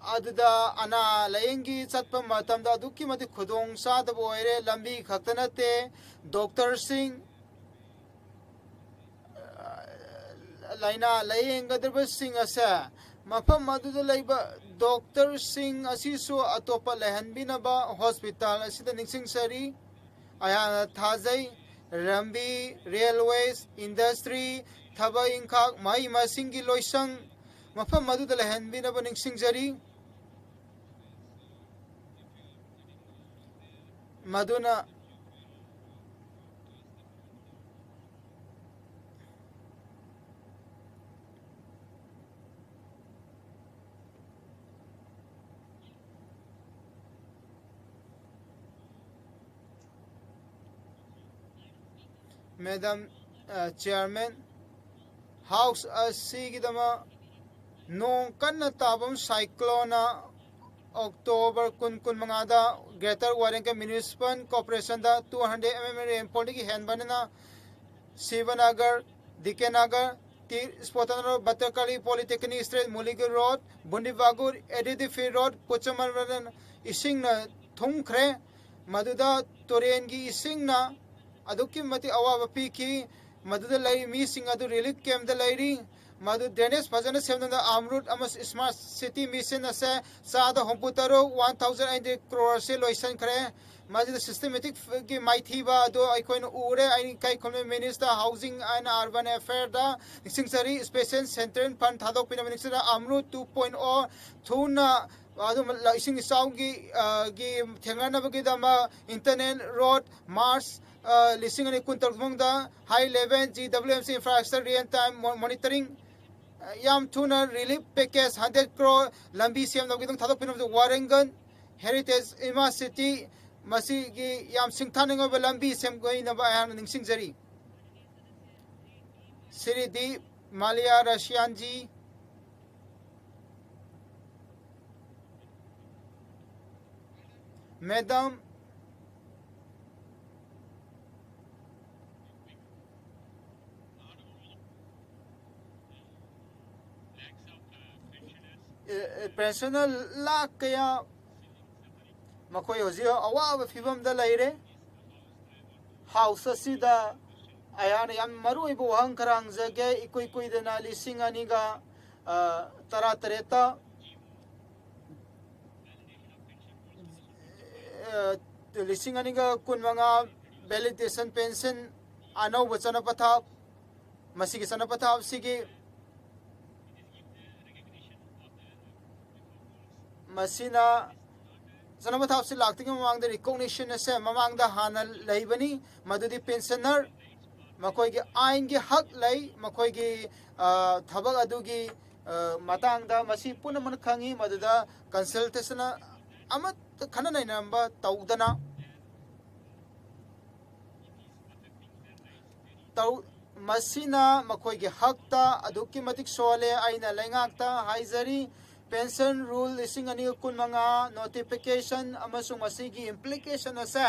ꯑꯗꯨꯗ ꯑꯅꯥ ꯂꯥꯌꯦꯡꯒꯤ ꯆꯠꯄ ꯃꯇꯝꯗ ꯑꯗꯨꯛꯀꯤ ꯃꯇꯤꯛ ꯈꯨꯗꯣꯡ ꯆꯥꯗꯕ ꯑꯣꯏꯔꯦ꯫ ꯂꯝꯕꯤ ꯈꯛꯇ ꯅꯠꯇꯦ, ꯗꯣꯛꯇꯔꯁꯤꯡ, ꯂꯥꯏꯅꯥ ꯂꯥꯌꯦꯡꯒꯗꯕꯁꯤꯡ ꯑꯁꯦ ꯃꯐꯝ ꯑꯗꯨꯗ ꯂꯩꯕ ꯗꯣꯛꯇꯔꯁꯤꯡ ꯑꯁꯤꯁꯨ ꯑꯇꯣꯞꯄ ꯂꯩꯍꯟꯕꯤꯅꯕ ꯍꯣꯁꯄꯤꯇꯥꯜ ꯑꯁꯤꯗ ꯅꯤꯡꯁꯤꯡꯖꯔꯤ꯫ ꯑꯩꯍꯥꯛꯅ ꯊꯥꯖꯩ, ꯂꯝꯕꯤ, ꯔꯦꯜꯋꯦꯁ, ꯏꯟꯗꯁꯇ꯭ꯔꯤ, ꯊꯕꯛ ꯏꯪꯈꯥꯡ, ꯃꯍꯩ ꯃꯁꯤꯡꯒꯤ ꯂꯣꯏꯁꯪ ꯃꯐꯝ ꯑꯗꯨꯗ ꯂꯩꯍꯟꯕꯤꯅꯕ ꯅꯤꯡꯁꯤꯡꯖꯔꯤ꯫ ꯃꯗꯨꯅ Madam, uh, Chairman, House ꯑꯁꯤꯒꯤꯗꯃꯛ ꯅꯣꯡ ꯀꯟꯅ ꯇꯥꯕ ꯁꯥꯏꯀ꯭ꯂꯣꯟꯅ ꯑꯣꯛꯇꯣꯕꯔ ꯀꯨꯟ, ꯀꯨꯟꯃꯉꯥꯗ Greater Warangal Municipal Corporationꯗ two hundred mm rainfallꯗꯒꯤ ꯍꯦꯟꯕꯅꯤꯅ ꯁꯤꯕꯅꯒꯔ, ꯗꯤꯀꯦꯅꯒꯔ, ꯇꯤ ꯁ꯭ꯄꯣꯇꯅꯔꯣ, Bhadrakali polytechnic street, Mulugu road, Bondivagu, ꯑꯦꯗꯤꯗꯤꯐꯤ ꯔꯣꯗ, ꯄꯨꯆꯃꯔ ꯏꯁꯤꯡꯅ ꯊꯨꯝꯈ꯭ꯔꯦ꯫ ꯃꯗꯨꯗ ꯇꯨꯔꯦꯟꯒꯤ ꯏꯁꯤꯡꯅ ꯑꯗꯨꯛꯀꯤ ꯃꯇꯤꯛ ꯑꯋꯥꯕ ꯄꯤꯈꯤ꯫ ꯃꯗꯨꯗ ꯂꯩꯔꯤ ꯃꯤꯁꯤꯡ ꯑꯗꯨ ꯔꯤꯂꯤꯐ ꯀꯦꯝꯞꯇ ꯂꯩꯔꯤ꯫ ꯃꯗꯨ ꯗ꯭ꯔꯦꯅꯦꯖ ꯐꯖꯅ ꯁꯦꯝꯗꯨꯅ ꯑꯃꯔꯨꯠ ꯑꯃꯁꯨꯡ ꯁ꯭ꯃꯥꯔꯠ ꯁꯤꯇꯤ ꯃꯤꯁꯟ ꯑꯁꯦ ꯆꯥꯗ ꯍꯨꯝꯐꯨ ꯇꯔꯨꯛ, one thousand eight hundred crore ꯑꯁꯤ ꯂꯣꯏꯁꯤꯟꯈ꯭ꯔꯦ꯫ ꯃꯁꯤꯗ ꯁꯤꯁꯇꯦꯃꯦꯇꯤꯛꯀꯤ ꯃꯥꯏꯊꯤꯕ ꯑꯗꯨ ꯑꯩꯈꯣꯏꯅ ꯎꯔꯦ꯫ ꯑꯩꯅ ꯏꯀꯥꯏ ꯈꯨꯝꯅꯕ ꯃꯤꯅꯤꯁꯇꯔ ꯍꯥꯎꯁꯤꯡ ꯑꯦꯟ ꯑꯔꯕꯟ ꯑꯦꯐꯦꯌꯔꯗ ꯅꯤꯡꯁꯤꯡꯖꯔꯤ꯫ ꯁ꯭ꯄꯦꯁꯦꯜ ꯁꯦꯟꯇ꯭ꯔꯦꯜ ꯐꯟ ꯊꯥꯗꯣꯛꯄꯤꯅꯕ ꯅꯤꯡꯁꯤꯡꯖꯔꯤ꯫ ꯑꯃꯔꯨꯠ two point oh ꯊꯨꯅ ꯑꯗꯨꯝ ꯏꯁꯤꯡ ꯏꯆꯥꯎꯒꯤ, ꯑ, ꯒꯤ ꯊꯦꯡꯅꯅꯕꯒꯤꯗꯃꯛ ꯏꯟꯇꯔꯅꯦꯜ ꯔꯣꯗ ꯃꯥꯔꯆ, ꯑ, ꯂꯤꯁꯤꯡ ꯑꯅꯤ ꯀꯨꯟꯇꯔꯨꯛ ꯃꯅꯨꯡꯗ high level G W M C infrastructure real time ꯃꯣ-, ꯃꯣꯅꯤꯇꯔꯤꯡ, ꯑ, ꯌꯥꯝ ꯊꯨꯅ ꯔꯤꯂꯤꯐ ꯄꯦꯀꯦꯖ ꯍꯟꯗ꯭ꯔꯦꯠ ꯀ꯭ꯔꯣꯔ ꯂꯝꯕꯤ ꯁꯦꯝꯅꯕꯒꯤꯗꯃꯛ ꯊꯥꯗꯣꯛꯄꯤꯅꯕꯗ ꯋꯥꯔꯦꯡꯒꯜ ꯍꯦꯔꯤꯇꯦꯖ ꯏꯃꯥ ꯁꯤꯇꯤ ꯃꯁꯤꯒꯤ ꯌꯥꯝ ꯁꯤꯡꯊꯥꯅꯤꯡꯉꯕ ꯂꯝꯕꯤ ꯁꯦꯝꯒꯠꯅꯕ ꯑꯩꯍꯥꯛꯅ ꯅꯤꯡꯁꯤꯡꯖꯔꯤ꯫ ꯁ꯭ꯔꯤ ꯗꯤ ꯃꯥꯂꯤꯌꯥ ꯔꯁꯤꯌꯥꯟꯖꯤ, ꯃꯦꯗꯥꯝ, ꯑꯦ, ꯑꯦ, ꯄꯦꯟꯁꯅꯔ ꯂꯥꯈ ꯀꯌꯥ ꯃꯈꯣꯏ ꯍꯧꯖꯤꯛ ꯑꯋꯥꯕ ꯐꯤꯕꯝꯗ ꯂꯩꯔꯦ꯫ ꯍꯥꯎꯁ ꯑꯁꯤꯗ ꯑꯩꯍꯥꯛꯅ ꯌꯥꯝ ꯃꯔꯨꯑꯣꯏꯕ ꯋꯥꯍꯪ ꯈꯔ ꯍꯪꯖꯒꯦ꯫ ꯏꯀꯨꯏ ꯀꯨꯏꯗꯅ ꯂꯤꯁꯤꯡ ꯑꯅꯤꯒ, ꯑ, ꯇꯔꯥ ꯇꯔꯦꯠꯇ, ꯑ, ꯂꯤꯁꯤꯡ ꯑꯅꯤꯒ ꯀꯨꯟꯃꯉꯥ ꯚꯦꯂꯤꯗꯦꯁꯟ ꯄꯦꯟꯁꯟ ꯑꯅꯧꯕ ꯆꯠꯅ ꯄꯊꯥꯞ, ꯃꯁꯤꯒꯤ ꯆꯠꯅ ꯄꯊꯥꯞ ꯑꯁꯤꯒꯤ ꯃꯁꯤꯅ ꯆꯠꯅ ꯄꯊꯥꯞꯁꯤ ꯂꯥꯛꯇ꯭ꯔꯤꯉꯩ ꯃꯃꯥꯡꯗ ꯔꯤꯀꯣꯛꯅꯤꯁꯟ ꯑꯁꯦ ꯃꯃꯥꯡꯗ ꯍꯥꯟꯅ ꯂꯩꯕꯅꯤ, ꯃꯗꯨꯗꯤ ꯄꯦꯟꯁꯅꯔ ꯃꯈꯣꯏꯒꯤ ꯑꯥꯏꯟꯒꯤ ꯍꯛ ꯂꯩ, ꯃꯈꯣꯏꯒꯤ, ꯑ, ꯊꯕꯛ ꯑꯗꯨꯒꯤ, ꯑ, ꯃꯇꯥꯡꯗ ꯃꯁꯤ ꯄꯨꯝꯅꯃꯛꯅ ꯈꯪꯉꯤ꯫ ꯃꯗꯨꯗ ꯀꯟꯁꯜꯇꯦꯁꯟ ꯑꯃꯠꯇ, ꯈꯟꯅ ꯅꯩꯅꯔꯝꯕ ꯇꯧꯗꯅ ꯇꯧ-, ꯃꯁꯤꯅ ꯃꯈꯣꯏꯒꯤ ꯍꯛꯇ ꯑꯗꯨꯛꯀꯤ ꯃꯇꯤꯛ ꯁꯣꯜꯂꯦ꯫ ꯑꯩꯅ ꯂꯩꯉꯥꯛꯇ ꯍꯥꯏꯖꯔꯤ, ꯄꯦꯟꯁꯟ ꯔꯨꯜ ꯂꯤꯁꯤꯡ ꯑꯅꯤ ꯀꯨꯟꯃꯉꯥ ꯅꯣꯇꯤꯐꯤꯀꯦꯁꯟ ꯑꯃꯁꯨꯡ ꯃꯁꯤꯒꯤ ꯏꯝꯄ꯭ꯂꯤꯀꯦꯁꯟ ꯑꯁꯦ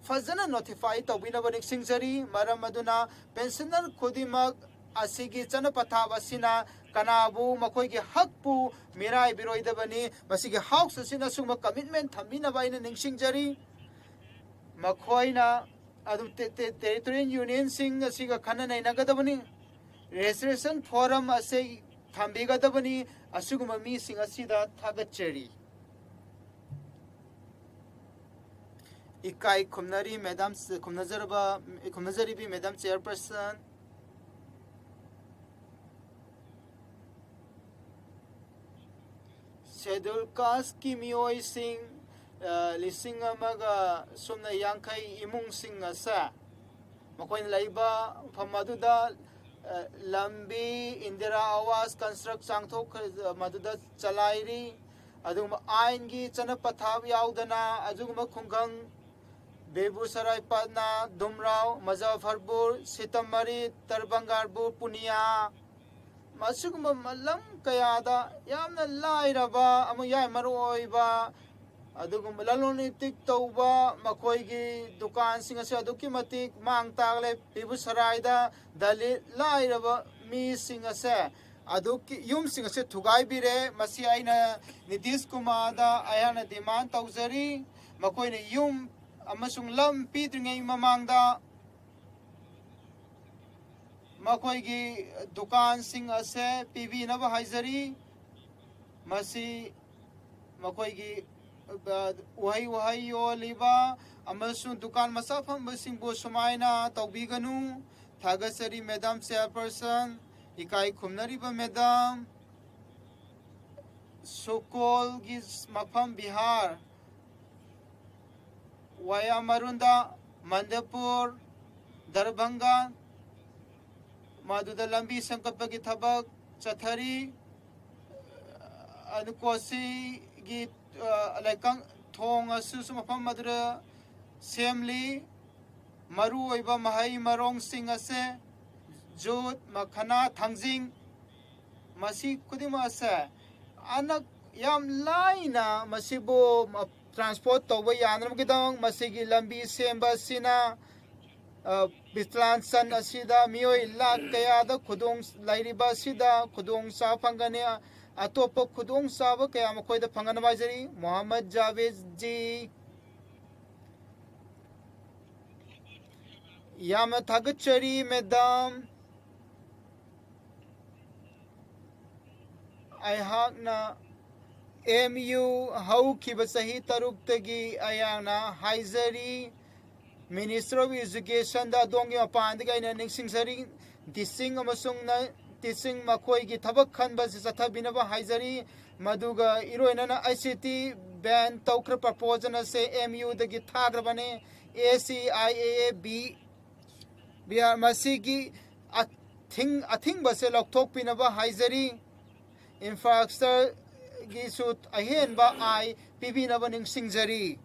ꯐꯖꯅ ꯅꯣꯇꯤꯐꯥꯏ ꯇꯧꯕꯤꯅꯕ ꯅꯤꯡꯁꯤꯡꯖꯔꯤ꯫ ꯃꯔꯝ ꯑꯗꯨꯅ ꯄꯦꯟꯁꯅꯔ ꯈꯨꯗꯤꯡꯃꯛ ꯑꯁꯤꯒꯤ ꯆꯠꯅ ꯄꯊꯥꯞ ꯑꯁꯤꯅ ꯀꯅꯥꯕꯨ ꯃꯈꯣꯏꯒꯤ ꯍꯛꯄꯨ ꯃꯤꯔꯥꯏꯕꯤꯔꯣꯏꯗꯕꯅꯤ꯫ ꯃꯁꯤꯒꯤ ꯍꯥꯎꯁ ꯑꯁꯤꯅ ꯑꯁꯤꯒꯨꯝꯕ ꯀꯃꯤꯠꯃꯦꯟ ꯊꯝꯕꯤꯅꯕ ꯑꯩꯅ ꯅꯤꯡꯁꯤꯡꯖꯔꯤ꯫ ꯃꯈꯣꯏꯅ ꯑꯗꯨꯝ ꯇꯦ-, ꯇꯦ-, ꯇꯦꯔꯤꯇꯣꯔꯤꯌꯦꯜ ꯌꯨꯅꯤꯌꯟꯁꯤꯡ ꯑꯁꯤꯒ ꯈꯟꯅ ꯅꯩꯅꯒꯗꯕꯅꯤ꯫ ꯔꯦꯖꯤꯁꯇ꯭ꯔꯦꯁꯟ ꯐꯣꯔꯝ ꯑꯁꯤ ꯊꯝꯕꯤꯒꯗꯕꯅꯤ꯫ ꯑꯁꯤꯒꯨꯝꯕ ꯃꯤꯁꯤꯡ ꯑꯁꯤꯗ ꯊꯥꯒꯠꯆꯔꯤ꯫ ꯏꯀꯥꯏ ꯈꯨꯝꯅꯔꯤ ꯃꯦꯗꯥꯝ, ꯈꯨꯝꯅꯖꯔꯕ, ꯈꯨꯝꯅꯖꯔꯤꯕꯤ ꯃꯦꯗꯥꯝ ꯆꯦꯌꯔꯄꯔꯁꯟ꯫ ꯁꯦꯗꯨꯜ ꯀꯥꯁꯀꯤ ꯃꯤꯑꯣꯏꯁꯤꯡ, ꯑ, ꯂꯤꯁꯤꯡ ꯑꯃꯒ ꯁꯨꯞꯅ ꯌꯥꯡꯈꯩ ꯏꯃꯨꯡꯁꯤꯡ ꯑꯁꯦ ꯃꯈꯣꯏꯅ ꯂꯩꯕ ꯃꯐꯝ ꯑꯗꯨꯗ, ꯑ, ꯂꯝꯕꯤ, ꯏꯟꯗꯤꯔꯥ ꯑꯋꯥꯁ ꯀꯟꯁꯇ꯭ꯔꯛ ꯆꯥꯡꯊꯣꯛ ꯃꯗꯨꯗ ꯆꯂꯥꯏꯔꯤ꯫ ꯑꯗꯨꯒꯨꯝꯕ ꯑꯥꯏꯟꯒꯤ ꯆꯠꯅ ꯄꯊꯥꯞ ꯌꯥꯎꯗꯅ ꯑꯗꯨꯒꯨꯝꯕ ꯈꯨꯡꯒꯪ ꯕꯦꯒꯨꯁꯔꯥꯏ, ꯄꯠꯅꯥ, ꯗꯨꯝꯔꯥꯎ, ꯃꯖꯥꯐꯔꯄꯨꯔ, ꯁꯤꯇꯃꯔꯤ, ꯇꯔꯕꯪꯒꯥꯔꯄꯨꯔ, ꯄꯨꯅꯤꯌꯥ, ꯃꯁꯤꯒꯨꯝꯕ ꯂꯝ ꯀꯌꯥꯗ ꯌꯥꯝꯅ ꯂꯥꯏꯔꯕ ꯑꯃ ꯌꯥꯏ ꯃꯔꯨ ꯑꯣꯏꯕ ꯑꯗꯨꯒꯨꯝꯕ ꯂꯂꯣꯟ ꯏꯇꯤꯛ ꯇꯧꯕ ꯃꯈꯣꯏꯒꯤ ꯗꯨꯀꯥꯟꯁꯤꯡ ꯑꯁꯤ ꯑꯗꯨꯛꯀꯤ ꯃꯇꯤꯛ ꯃꯥꯡ ꯇꯥꯛꯂꯦ꯫ ꯕꯦꯒꯨꯁꯔꯥꯏꯗ ꯗꯂꯤꯠ ꯂꯥꯏꯔꯕ ꯃꯤꯁꯤꯡ ꯑꯁꯦ ꯑꯗꯨꯒꯤ ꯌꯨꯝꯁꯤꯡ ꯑꯁꯤ ꯊꯨꯒꯥꯏꯕꯤꯔꯦ꯫ ꯃꯁꯤ ꯑꯩꯅ ꯅꯤꯇꯤꯁ ꯀꯨꯃꯥꯔꯗ ꯑꯩꯍꯥꯛꯅ ꯗꯤꯃꯥꯟ ꯇꯧꯖꯔꯤ꯫ ꯃꯈꯣꯏꯅ ꯌꯨꯝ ꯑꯃꯁꯨꯡ ꯂꯝ ꯄꯤꯗ꯭ꯔꯤꯉꯩ ꯃꯃꯥꯡꯗ ꯃꯈꯣꯏꯒꯤ ꯗꯨꯀꯥꯟꯁꯤꯡ ꯑꯁꯦ ꯄꯤꯕꯤꯅꯕ ꯍꯥꯏꯖꯔꯤ꯫ ꯃꯁꯤ ꯃꯈꯣꯏꯒꯤ ꯎꯍꯩ ꯋꯥꯍꯩ ꯌꯣꯜꯂꯤꯕ ꯑꯃꯁꯨꯡ ꯗꯨꯀꯥꯟ ꯃꯆꯥ ꯐꯝꯕꯁꯤꯡꯕꯨ ꯁꯨꯃꯥꯏꯅ ꯇꯧꯕꯤꯒꯅꯨ꯫ ꯊꯥꯒꯠꯆꯔꯤ ꯃꯦꯗꯥꯝ ꯆꯦꯌꯔꯄꯔꯁꯟ, ꯏꯀꯥꯏ ꯈꯨꯝꯅꯔꯤꯕ ꯃꯦꯗꯥꯝ꯫ ꯁꯨꯀꯣꯜꯒꯤ ꯃꯐꯝ ꯕꯤꯍꯥꯔ, ꯋꯥꯌꯥꯃꯔꯨꯟꯗ, ꯃꯟꯗꯄꯨꯔ, ꯗꯔꯚꯪꯒꯥ, ꯃꯗꯨꯗ ꯂꯝꯕꯤ ꯁꯦꯝꯒꯠꯄꯒꯤ ꯊꯕꯛ ꯆꯠꯊꯔꯤ꯫ ꯑꯗꯨ ꯀꯣꯁꯤꯒꯤ ꯂꯩꯀꯪ ꯊꯣꯡ ꯑꯁꯤꯁꯨ ꯃꯐꯝ ꯑꯗꯨꯗ ꯁꯦꯝꯂꯤ꯫ ꯃꯔꯨꯑꯣꯏꯕ ꯃꯍꯩ ꯃꯔꯣꯡꯁꯤꯡ ꯑꯁꯦ ꯖꯨꯠ, ꯃꯈꯅꯥ, ꯊꯥꯡꯖꯤꯡ, ꯃꯁꯤ ꯈꯨꯗꯤꯡꯃꯛ ꯑꯁꯦ ꯑꯅꯛ ꯌꯥꯝ ꯂꯥꯏꯅ ꯃꯁꯤꯕꯨ ꯇ꯭ꯔꯥꯟꯁꯄꯣꯔꯠ ꯇꯧꯕ ꯌꯥꯅꯕꯒꯤꯗꯃꯛ ꯃꯁꯤꯒꯤ ꯂꯝꯕꯤ ꯁꯦꯝꯕ ꯑꯁꯤꯅ ꯕꯤꯇ꯭ꯂꯥꯟꯁꯟ ꯑꯁꯤꯗ ꯃꯤꯑꯣꯏ ꯂꯥꯈ ꯀꯌꯥꯗ ꯈꯨꯗꯣꯡ ꯂꯩꯔꯤꯕ ꯑꯁꯤꯗ ꯈꯨꯗꯣꯡ ꯆꯥꯕ ꯐꯪꯒꯅꯤ꯫ ꯑꯇꯣꯞꯄ ꯈꯨꯗꯣꯡ ꯆꯥꯕ ꯀꯌꯥ ꯃꯈꯣꯏꯗ ꯐꯪꯍꯟꯅꯕ ꯍꯥꯏꯖꯔꯤ꯫ ꯃꯣꯍꯝꯃꯗ ꯖꯥꯕꯦꯗ ꯖꯤ꯫ ꯌꯥꯝꯅ ꯊꯥꯒꯠꯆꯔꯤ ꯃꯦꯗꯥꯝ꯫ ꯑꯩꯍꯥꯛꯅ ꯑꯦꯝ ꯌꯨ ꯍꯧꯈꯤꯕ ꯆꯍꯤ ꯇꯔꯨꯛꯇꯒꯤ ꯑꯩꯍꯥꯛꯅ ꯍꯥꯏꯖꯔꯤ꯫ Minister of Educationꯗ ꯑꯗꯣꯝꯒꯤ ꯃꯄꯥꯟꯗꯒꯤ ꯑꯩꯅ ꯅꯤꯡꯁꯤꯡꯖꯔꯤ꯫ ꯇꯤꯆꯤꯡ ꯑꯃꯁꯨꯡ ꯇꯤꯆꯤꯡ ꯃꯈꯣꯏꯒꯤ ꯊꯕꯛ ꯈꯟꯕ ꯑꯁꯤ ꯆꯠꯊꯕꯤꯅꯕ ꯍꯥꯏꯖꯔꯤ꯫ ꯃꯗꯨꯒ ꯏꯔꯣꯏꯅꯅ ꯑꯥꯏ ꯁꯤ ꯇꯤ ꯕꯦꯟ ꯇꯧꯈ꯭ꯔ ꯄ꯭ꯔꯄꯣꯖꯦꯜ ꯑꯁꯦ ꯑꯦꯝ ꯌꯨꯗꯒꯤ ꯊꯥꯈ꯭ꯔꯕꯅꯤ꯫ A C I A A B B R ꯃꯁꯤꯒꯤ ꯑꯊꯤꯡ ꯑꯊꯤꯡꯕꯁꯦ ꯂꯧꯊꯣꯛꯄꯤꯅꯕ ꯍꯥꯏꯖꯔꯤ꯫ ꯏꯟꯐ꯭ꯔꯥꯁ꯭ꯇ꯭ꯔꯛꯆꯔꯒꯤꯁꯨ ꯑꯍꯦꯟꯕ ꯑꯥꯏ ꯄꯤꯕꯤꯅꯕ ꯅꯤꯡꯁꯤꯡꯖꯔꯤ꯫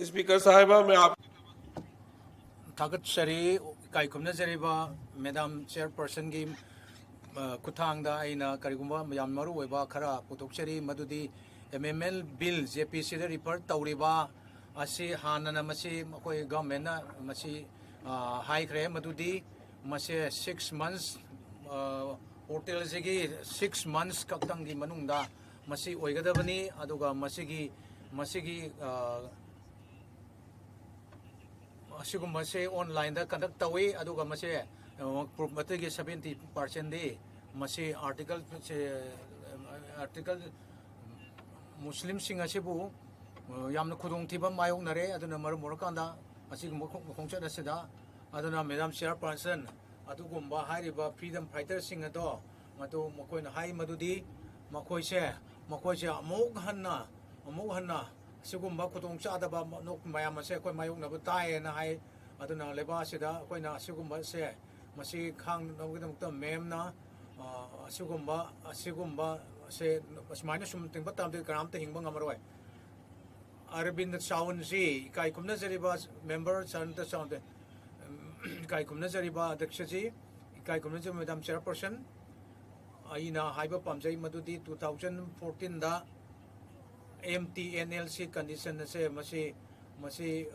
स्पीकर साहिबा, मैं आप ꯊꯥꯒꯠꯆꯔꯤ꯫ ꯏꯀꯥꯏ ꯈꯨꯝꯅꯖꯔꯤꯕ ꯃꯦꯗꯥꯝ ꯆꯤꯌꯔꯄꯔꯁꯟꯒꯤ ꯈꯨꯠꯊꯥꯡꯗ ꯑꯩꯅ ꯀꯔꯤꯒꯨꯝꯕ ꯌꯥꯝ ꯃꯔꯨ ꯑꯣꯏꯕ ꯈꯔ ꯄꯨꯊꯣꯛꯆꯔꯤ꯫ ꯃꯗꯨꯗꯤ M M L bill J P ꯁꯤꯗ ꯔꯤꯐꯔ ꯇꯧꯔꯤꯕ ꯑꯁꯤ ꯍꯥꯟꯅꯅ ꯃꯁꯤ ꯑꯩꯈꯣꯏ ꯒꯚꯔꯟꯃꯦꯟꯅ ꯃꯁꯤ ꯍꯥꯏꯈ꯭ꯔꯦ꯫ ꯃꯗꯨꯗꯤ ꯃꯁꯦ ꯁꯤꯛꯁ ꯃꯟꯁ ꯄꯣꯔꯇꯦꯜꯁꯤꯒꯤ ꯁꯤꯛꯁ ꯃꯟꯁ ꯈꯛꯇꯪꯒꯤ ꯃꯅꯨꯡꯗ ꯃꯁꯤ ꯑꯣꯏꯒꯗꯕꯅꯤ꯫ ꯑꯗꯨꯒ ꯃꯁꯤꯒꯤ ꯃꯁꯤꯒꯤ ꯑꯁꯤꯒꯨꯝꯕꯁꯦ ꯑꯣꯟꯂꯥꯏꯟꯗ ꯀꯟꯗꯛ ꯇꯧꯏ꯫ ꯑꯗꯨꯒ ꯃꯁꯦ ꯃꯇꯩꯒꯤ ꯁꯕꯦꯟꯇꯤ ꯄꯥꯔꯁꯦꯟꯗꯤ ꯃꯁꯤ ꯑꯥꯔꯇꯤꯀꯜ ꯑꯥꯔꯇꯤꯀꯜ ꯃꯨꯁꯂꯤꯝꯁꯤꯡ ꯑꯁꯤꯕꯨ ꯌꯥꯝꯅ ꯈꯨꯗꯣꯡꯊꯤꯕ ꯃꯥꯌꯣꯛꯅꯔꯦ꯫ ꯑꯗꯨꯅ ꯃꯔꯝ ꯑꯣꯏꯔꯀꯥꯟꯗ ꯑꯁꯤꯒꯨꯝꯕ ꯈꯣꯡꯆꯠ ꯑꯁꯤꯗ, ꯑꯗꯨꯅ ꯃꯦꯗꯥꯝ ꯆꯤꯌꯥꯔꯄꯥꯔꯁꯟ, ꯑꯗꯨꯒꯨꯝꯕ ꯍꯥꯏꯔꯤꯕ ꯐ꯭ꯔꯤꯗꯝ ꯐꯥꯏꯇꯔꯁꯤꯡ ꯑꯗꯣ, ꯃꯗꯨ ꯃꯈꯣꯏꯅ ꯍꯥꯏ ꯃꯗꯨꯗꯤ ꯃꯈꯣꯏꯁꯦ ꯃꯈꯣꯏꯁꯦ ꯑꯃꯨꯛ ꯍꯟꯅ ꯑꯃꯨꯛ ꯍꯟꯅ ꯑꯁꯤꯒꯨꯝꯕ ꯈꯨꯗꯣꯡꯆꯥꯗꯕ ꯃꯌꯥꯝ ꯑꯁꯦ ꯑꯩꯈꯣꯏ ꯃꯥꯌꯣꯛꯅꯕ ꯇꯥꯏꯌꯦꯅ ꯍꯥꯏ꯫ ꯑꯗꯨꯅ ꯂꯩꯕꯥꯛ ꯑꯁꯤꯗ ꯑꯩꯈꯣꯏꯅ ꯑꯁꯤꯒꯨꯝꯕꯁꯦ ꯃꯁꯤ ꯈꯥꯡꯅꯕꯒꯤꯗꯃꯛꯇ ꯃꯦꯝꯅ ꯑꯁꯤꯒꯨꯝꯕ ꯑꯁꯤꯒꯨꯝꯕꯁꯦ ꯑꯁꯨꯃꯥꯏꯅ ꯁꯨꯝ ꯇꯤꯡꯕ ꯇꯥꯔꯗꯤ ꯀꯅꯥꯝꯇ ꯍꯤꯡꯕ ꯉꯝꯃꯔꯣꯏ꯫ ꯑꯔꯕꯤꯟꯗ ꯆꯥꯎꯟꯁꯤ ꯏꯀꯥꯏ ꯈꯨꯝꯅꯖꯔꯤꯕ ꯃꯦꯝꯕꯔ ꯁꯥꯟꯇ ꯆꯥꯎꯟꯗ ꯏꯀꯥꯏ ꯈꯨꯝꯅꯖꯔꯤꯕ ꯑꯗ꯭ꯌꯛꯁꯖꯤ, ꯏꯀꯥꯏ ꯈꯨꯝꯅꯖꯔꯤꯕ ꯃꯦꯗꯥꯝ ꯆꯤꯌꯥꯔꯄꯔꯁꯟ, ꯑꯩꯅ ꯍꯥꯏꯕ ꯄꯥꯝꯖꯩ ꯃꯗꯨꯗꯤ ꯇꯨ ꯊꯥꯎꯖꯟ ꯐꯣꯔꯇꯤꯟꯗ ꯑꯦꯝ ꯇꯤ ꯑꯦꯟ ꯑꯦꯜ ꯁꯤ ꯀꯟꯗꯤꯁꯟ ꯑꯁꯦ ꯃꯁꯤ ꯃꯁꯤ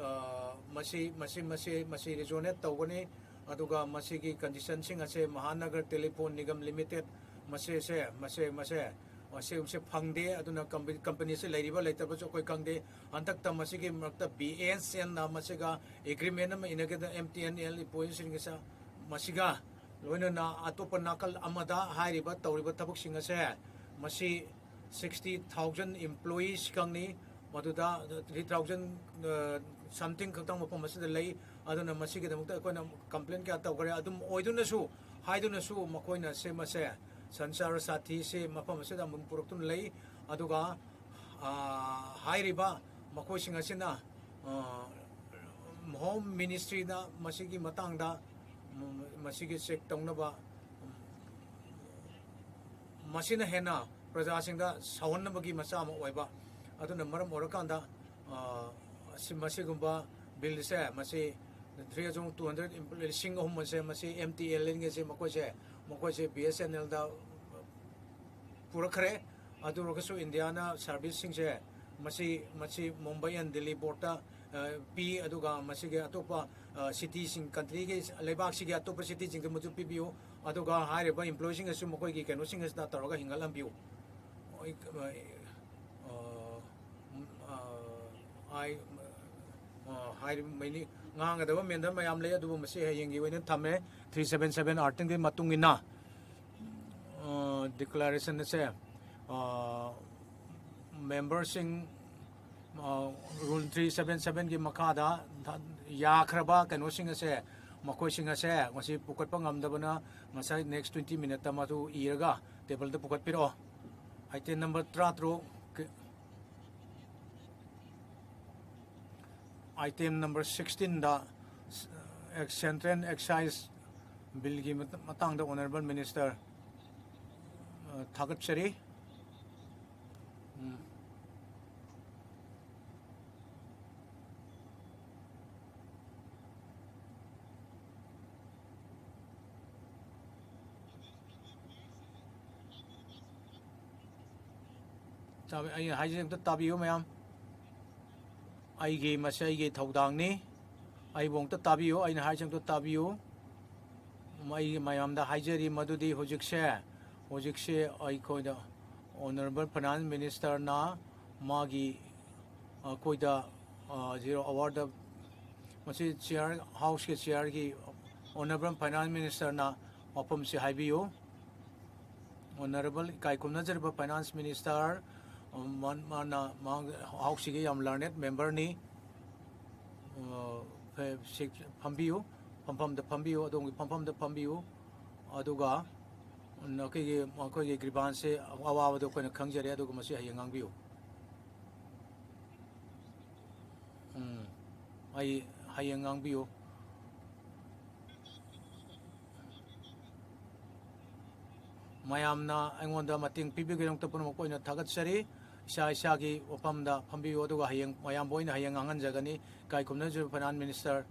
ꯃꯁꯤ ꯃꯁꯤ ꯃꯁꯤ ꯃꯁꯤ ꯔꯤꯖꯣꯅꯦꯠ ꯇꯧꯒꯅꯤ꯫ ꯑꯗꯨꯒ ꯃꯁꯤꯒꯤ ꯀꯟꯗꯤꯁꯟꯁꯤꯡ ꯑꯁꯦ ꯃꯍꯥꯅꯒꯔ ꯇꯦꯂꯤꯐꯣꯟ ꯅꯤꯒꯝ ꯂꯤꯃꯤꯇꯦꯠ ꯃꯁꯤꯁꯦ ꯃꯁꯦ ꯃꯁꯦ ꯃꯁꯤꯒꯨꯝꯕꯁꯦ ꯐꯪꯗꯦ꯫ ꯑꯗꯨꯅ ꯀꯝꯄꯅꯤꯁꯦ ꯂꯩꯔꯤꯕ ꯂꯩꯇꯕꯁꯨ ꯑꯩꯈꯣꯏ ꯈꯪꯗꯦ꯫ ꯍꯟꯗꯛꯇ ꯃꯁꯤꯒꯤ ꯃꯔꯛꯇ ꯕꯤ ꯑꯦꯁ ꯑꯦꯟꯅ ꯃꯁꯤꯒ ꯑꯦꯒ꯭ꯔꯤꯃꯦꯟ ꯑꯃ ꯏꯅꯒꯗ ꯑꯦꯝ ꯇꯤ ꯑꯦꯟ ꯑꯦꯜ ꯏꯝꯄ꯭ꯂꯣꯌꯤꯁꯤꯡꯒ ꯃꯁꯤꯒ ꯂꯣꯏꯅꯅ ꯑꯇꯣꯞꯄ ꯅꯥꯀꯜ ꯑꯃꯗ ꯍꯥꯏꯔꯤꯕ ꯇꯧꯔꯤꯕ ꯊꯕꯛꯁꯤꯡ ꯑꯁꯦ ꯃꯁꯤ ꯁꯤꯛꯁꯇꯤ ꯊꯥꯎꯖꯟ ꯏꯝꯄ꯭ꯂꯣꯌꯤꯁ ꯈꯛꯅꯤ꯫ ꯃꯗꯨꯗ ꯊ꯭ꯔꯤ ꯊꯥꯎꯖꯟ ꯁꯝꯊꯤꯡ ꯈꯛꯇꯪ ꯃꯐꯝ ꯑꯁꯤꯗ ꯂꯩ꯫ ꯑꯗꯨꯅ ꯃꯁꯤꯒꯤꯗꯃꯛꯇ ꯑꯩꯈꯣꯏꯅ ꯀꯝꯄ꯭ꯂꯦꯟ ꯀꯌꯥ ꯇꯧꯈ꯭ꯔꯦ꯫ ꯑꯗꯨꯝ ꯑꯣꯏꯗꯨꯅꯁꯨ ꯍꯥꯏꯗꯨꯅꯁꯨ ꯃꯈꯣꯏꯅ ꯁꯦ ꯃꯁꯦ ꯁꯟꯁꯥꯔ ꯁꯥꯊꯤꯁꯦ ꯃꯐꯝ ꯑꯁꯤꯗ ꯑꯃꯨꯛ ꯄꯨꯔꯛꯇꯨꯅ ꯂꯩ꯫ ꯑꯗꯨꯒ ꯍꯥꯏꯔꯤꯕ ꯃꯈꯣꯏꯁꯤꯡ ꯑꯁꯤꯅ ꯍꯣꯝ ꯃꯤꯅꯤꯁꯇ꯭ꯔꯤꯗ ꯃꯁꯤꯒꯤ ꯃꯇꯥꯡꯗ ꯃꯁꯤꯒꯤ ꯆꯦꯛ ꯇꯧꯅꯕ ꯃꯁꯤꯅ ꯍꯦꯟꯅ ꯄ꯭ꯔꯖꯥꯁꯤꯡꯗ ꯁꯥꯎꯍꯟꯅꯕꯒꯤ ꯃꯆꯥꯛ ꯑꯃ ꯑꯣꯏꯕ꯫ ꯑꯗꯨꯅ ꯃꯔꯝ ꯑꯣꯏꯔꯀꯥꯟꯗ ꯃꯁꯤꯒꯨꯝꯕ ꯕꯤꯜꯁꯦ ꯃꯁꯤ ꯊ꯭ꯔꯤ ꯊꯥꯎꯖꯟ ꯇꯨ ꯍꯟꯗ꯭ꯔꯦꯠ ꯂꯤꯁꯤꯡ ꯑꯍꯨꯝ ꯑꯁꯦ ꯃꯁꯤ ꯑꯦꯝ ꯇꯤ ꯑꯦꯜ ꯑꯦꯟꯒꯤꯁꯦ ꯃꯈꯣꯏꯁꯦ ꯃꯈꯣꯏꯁꯦ ꯕꯤ ꯑꯦꯁ ꯑꯦꯟ ꯑꯦꯜꯗ ꯄꯨꯔꯛꯈ꯭ꯔꯦ꯫ ꯑꯗꯨ ꯑꯣꯏꯔꯒꯁꯨ ꯏꯟꯗꯤꯌꯥꯅ ꯁꯥꯔꯚꯤꯁꯁꯤꯡꯁꯦ ꯃꯁꯤ ꯃꯁꯤ ꯃꯨꯝꯕꯥꯏ ꯑꯦꯟ ꯗꯤꯜꯂꯤ ꯕꯣꯔꯗꯇ ꯄꯤ꯫ ꯑꯗꯨꯒ ꯃꯁꯤꯒꯤ ꯑꯇꯣꯞꯄ ꯁꯤꯇꯤꯁꯤꯡ, ꯀꯟꯇ꯭ꯔꯤꯒꯤ ꯂꯩꯕꯥꯛꯁꯤꯒꯤ ꯑꯇꯣꯞꯄ ꯁꯤꯇꯤꯁꯤꯡꯗ ꯃꯗꯨ ꯄꯤꯕꯤꯌꯨ꯫ ꯑꯗꯨꯒ ꯍꯥꯏꯔꯤꯕ employeeꯁꯤꯡ ꯑꯁꯤꯁꯨ ꯃꯈꯣꯏꯒꯤ ꯀꯩꯅꯣꯁꯤꯡ ꯑꯁꯤꯗ ꯇꯧꯔꯒ ꯍꯤꯡꯍꯜꯂꯝꯕꯤꯌꯨ꯫ ꯑꯩ, ꯑ, ꯑ, ꯑꯩ, ꯑ, ꯍꯥꯏꯔꯤꯕ ꯃꯩꯅꯤ-, ꯉꯥꯡꯒꯗꯕ matter ꯃꯌꯥꯝ ꯂꯩ, ꯑꯗꯨꯕꯨ ꯃꯁꯤ ꯍꯌꯦꯡꯒꯤ ꯑꯣꯏꯅ ꯊꯝꯃꯦ꯫ Three seven seven articleꯒꯤ ꯃꯇꯨꯡ ꯏꯟꯅ, ꯑ, declaration ꯑꯁꯦ, ꯑ, memberꯁꯤꯡ, ꯑ, rule three seven sevenꯒꯤ ꯃꯈꯥꯗ ꯊ-, ꯌꯥꯈ꯭ꯔꯕ ꯀꯩꯅꯣꯁꯤꯡ ꯑꯁꯦ, ꯃꯈꯣꯏꯁꯤꯡ ꯑꯁꯦ ꯉꯁꯤ ꯄꯨꯈꯠꯄ ꯉꯝꯗꯕꯅ ꯉꯁꯥꯏ next twenty minuteꯇ ꯃꯗꯨ ꯏꯔꯒ tableꯗ ꯄꯨꯈꯠꯄꯤꯔꯛꯑꯣ꯫ Item number ꯇꯔꯥꯇꯔꯨꯛ, item number sixteenꯗ, ꯑ, Central Excise Billꯒꯤ ꯃꯇ-, ꯃꯇꯥꯡꯗ Honourable Minister, ꯑ, ꯊꯥꯒꯠꯆꯔꯤ꯫ ꯎꯝ꯫ ꯇꯥꯕꯤ-, ꯑꯩꯅ ꯍꯥꯏꯖꯦ ꯑꯝꯇ ꯇꯥꯕꯤꯌꯨ ꯃꯌꯥꯝ꯫ ꯑꯩꯒꯤ, ꯃꯁꯤ ꯑꯩꯒꯤ ꯊꯧꯗꯥꯡꯅꯤ꯫ ꯑꯩꯕꯨ ꯑꯝꯇ ꯇꯥꯕꯤꯌꯨ, ꯑꯩꯅ ꯍꯥꯏꯖꯦ ꯑꯝꯇ ꯇꯥꯕꯤꯌꯨ꯫ ꯑꯩ ꯃꯌꯥꯝꯗ ꯍꯥꯏꯖꯔꯤ ꯃꯗꯨꯗꯤ ꯍꯧꯖꯤꯛꯁꯦ, ꯍꯧꯖꯤꯛꯁꯦ ꯑꯩꯈꯣꯏꯗ Honourable Finance Ministerꯅ ꯃꯥꯒꯤ, ꯑꯩꯈꯣꯏꯗ, ꯑ, zero hourꯗ ꯃꯁꯤ chair, Houseꯀꯤ chairꯒꯤ Honourable Finance Ministerꯅ ꯋꯥꯐꯝꯁꯤ ꯍꯥꯏꯕꯤꯌꯨ꯫ Honourable ꯏꯀꯥꯏ ꯈꯨꯝꯅꯖꯔꯕ Finance Minister, ꯃꯥ-, ꯃꯥꯅ, ꯃꯥ Houseꯁꯤꯒꯤ ꯌꯥꯝ learned memberꯅꯤ꯫ ꯑ, ꯐꯦ-, ꯁꯤ-, ꯐꯝꯕꯤꯌꯨ, ꯐꯝꯐꯝꯗ ꯐꯝꯕꯤꯌꯨ, ꯑꯗꯣꯝꯒꯤ ꯐꯝꯐꯝꯗ ꯐꯝꯕꯤꯌꯨ꯫ ꯑꯗꯨꯒ ꯅꯈꯣꯏꯒꯤ, ꯃꯈꯣꯏꯒꯤ grievanceꯁꯦ, ꯑꯋꯥꯕꯗꯣ ꯑꯩꯈꯣꯏꯅ ꯈꯪꯖꯔꯦ, ꯑꯗꯨꯒ ꯃꯁꯤ ꯍꯌꯦꯡ ꯉꯥꯡꯕꯤꯌꯨ꯫ ꯎꯝ, ꯑꯩ ꯍꯌꯦꯡ ꯉꯥꯡꯕꯤꯌꯨ꯫ ꯃꯌꯥꯝꯅ ꯑꯩꯉꯣꯟꯗ ꯃꯇꯦꯡ ꯄꯤꯕꯤꯕꯒꯤꯗꯃꯛꯇ ꯄꯨꯝꯅꯃꯛꯄꯨ ꯑꯩꯅ ꯊꯥꯒꯠꯆꯔꯤ꯫ ꯏꯁꯥ ꯏꯁꯥꯒꯤ ꯋꯥꯐꯝꯗ ꯐꯝꯕꯤꯌꯨ, ꯑꯗꯨꯒ ꯍꯌꯦꯡ ꯃꯌꯥꯝꯕꯨ ꯑꯩꯅ ꯍꯌꯦꯡ ꯉꯥꯡꯍꯟꯖꯒꯅꯤ꯫ ꯏꯀꯥꯏ ꯈꯨꯝꯅꯖꯔꯕ Finance Minister꯫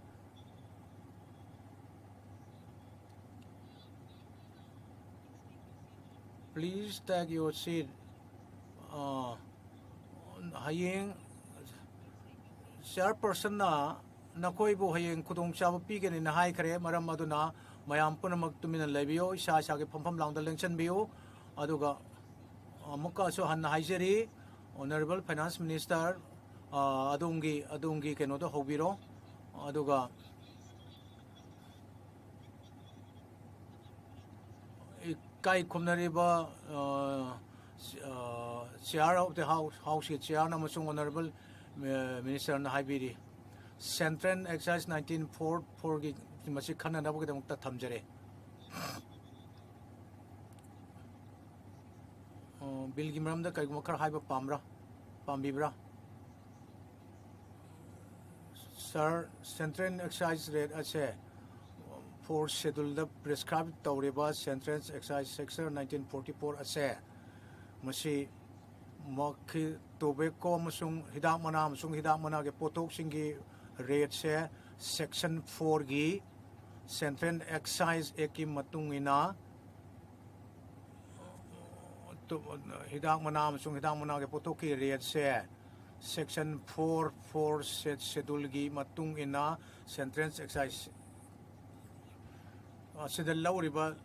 Please take your seat. ꯑ, ꯍꯌꯦꯡ chairpersonꯅ ꯅꯈꯣꯏꯕꯨ ꯍꯌꯦꯡ ꯈꯨꯗꯣꯡꯆꯥꯕ ꯄꯤꯒꯅꯤꯅ ꯍꯥꯏꯈ꯭ꯔꯦ, ꯃꯔꯝ ꯑꯗꯨꯅ ꯃꯌꯥꯝ ꯄꯨꯝꯅꯃꯛ ꯇꯨꯃꯤꯟꯅ ꯂꯩꯕꯤꯌꯨ, ꯏꯁꯥ ꯏꯁꯥꯒꯤ ꯐꯝꯐꯝ ꯂꯥꯡꯗ ꯂꯦꯡꯁꯤꯟꯕꯤꯌꯨ꯫ ꯑꯗꯨꯒ ꯑꯃꯨꯛꯀꯁꯨ ꯍꯟꯅ ꯍꯥꯏꯖꯔꯤ, Honourable Finance Minister, ꯑ, ꯑꯗꯣꯝꯒꯤ, ꯑꯗꯣꯝꯒꯤ ꯀꯩꯅꯣꯗꯣ ꯍꯧꯕꯤꯔꯣ꯫ ꯑꯗꯨꯒ ꯏꯀꯥꯏ ꯈꯨꯝꯅꯔꯤꯕ, ꯑ, ꯑ, Chair of the House, Houseꯀꯤ Chairꯅ ꯑꯃꯁꯨꯡ Honourable, ꯑ, Ministerꯅ ꯍꯥꯏꯕꯤꯔꯤ, Central Excise nineteen four fourꯒꯤ ꯃꯁꯤ ꯈꯟꯅꯅꯕꯒꯤꯗꯃꯛꯇ ꯊꯝꯖꯔꯦ꯫ ꯑ, billꯒꯤ ꯃꯔꯝꯗ ꯀꯔꯤꯒꯨꯝꯕ ꯈꯔ ꯍꯥꯏꯕ ꯄꯥꯝꯕ꯭ꯔꯥ, ꯄꯥꯝꯕꯤꯕ꯭ꯔꯥ? Sir, Central Excise Rate ꯑꯁꯦ Fourth Scheduleꯗ prescribe ꯇꯧꯔꯤꯕ Central Excise Section nineteen forty four ꯑꯁꯦ, ꯃꯁꯤ ꯃꯈꯤ-, tobacco ꯑꯃꯁꯨꯡ ꯍꯤꯗꯥꯛ ꯃꯅꯥ ꯑꯃꯁꯨꯡ ꯍꯤꯗꯥꯛ ꯃꯅꯥꯒꯤ ꯄꯣꯠꯊꯣꯛꯁꯤꯡꯒꯤ rateꯁꯦ Section fourꯒꯤ Central Excise Actꯀꯤ ꯃꯇꯨꯡ ꯏꯟꯅ, ꯇꯣ-, ꯍꯤꯗꯥꯛ ꯃꯅꯥ ꯑꯃꯁꯨꯡ ꯍꯤꯗꯥꯛ ꯃꯅꯥꯒꯤ ꯄꯣꯠꯊꯣꯛꯀꯤ rateꯁꯦ Section four four Scheduleꯒꯤ ꯃꯇꯨꯡ ꯏꯟꯅ Central Excise ꯑꯁꯤꯗ ꯂꯧꯔꯤꯕ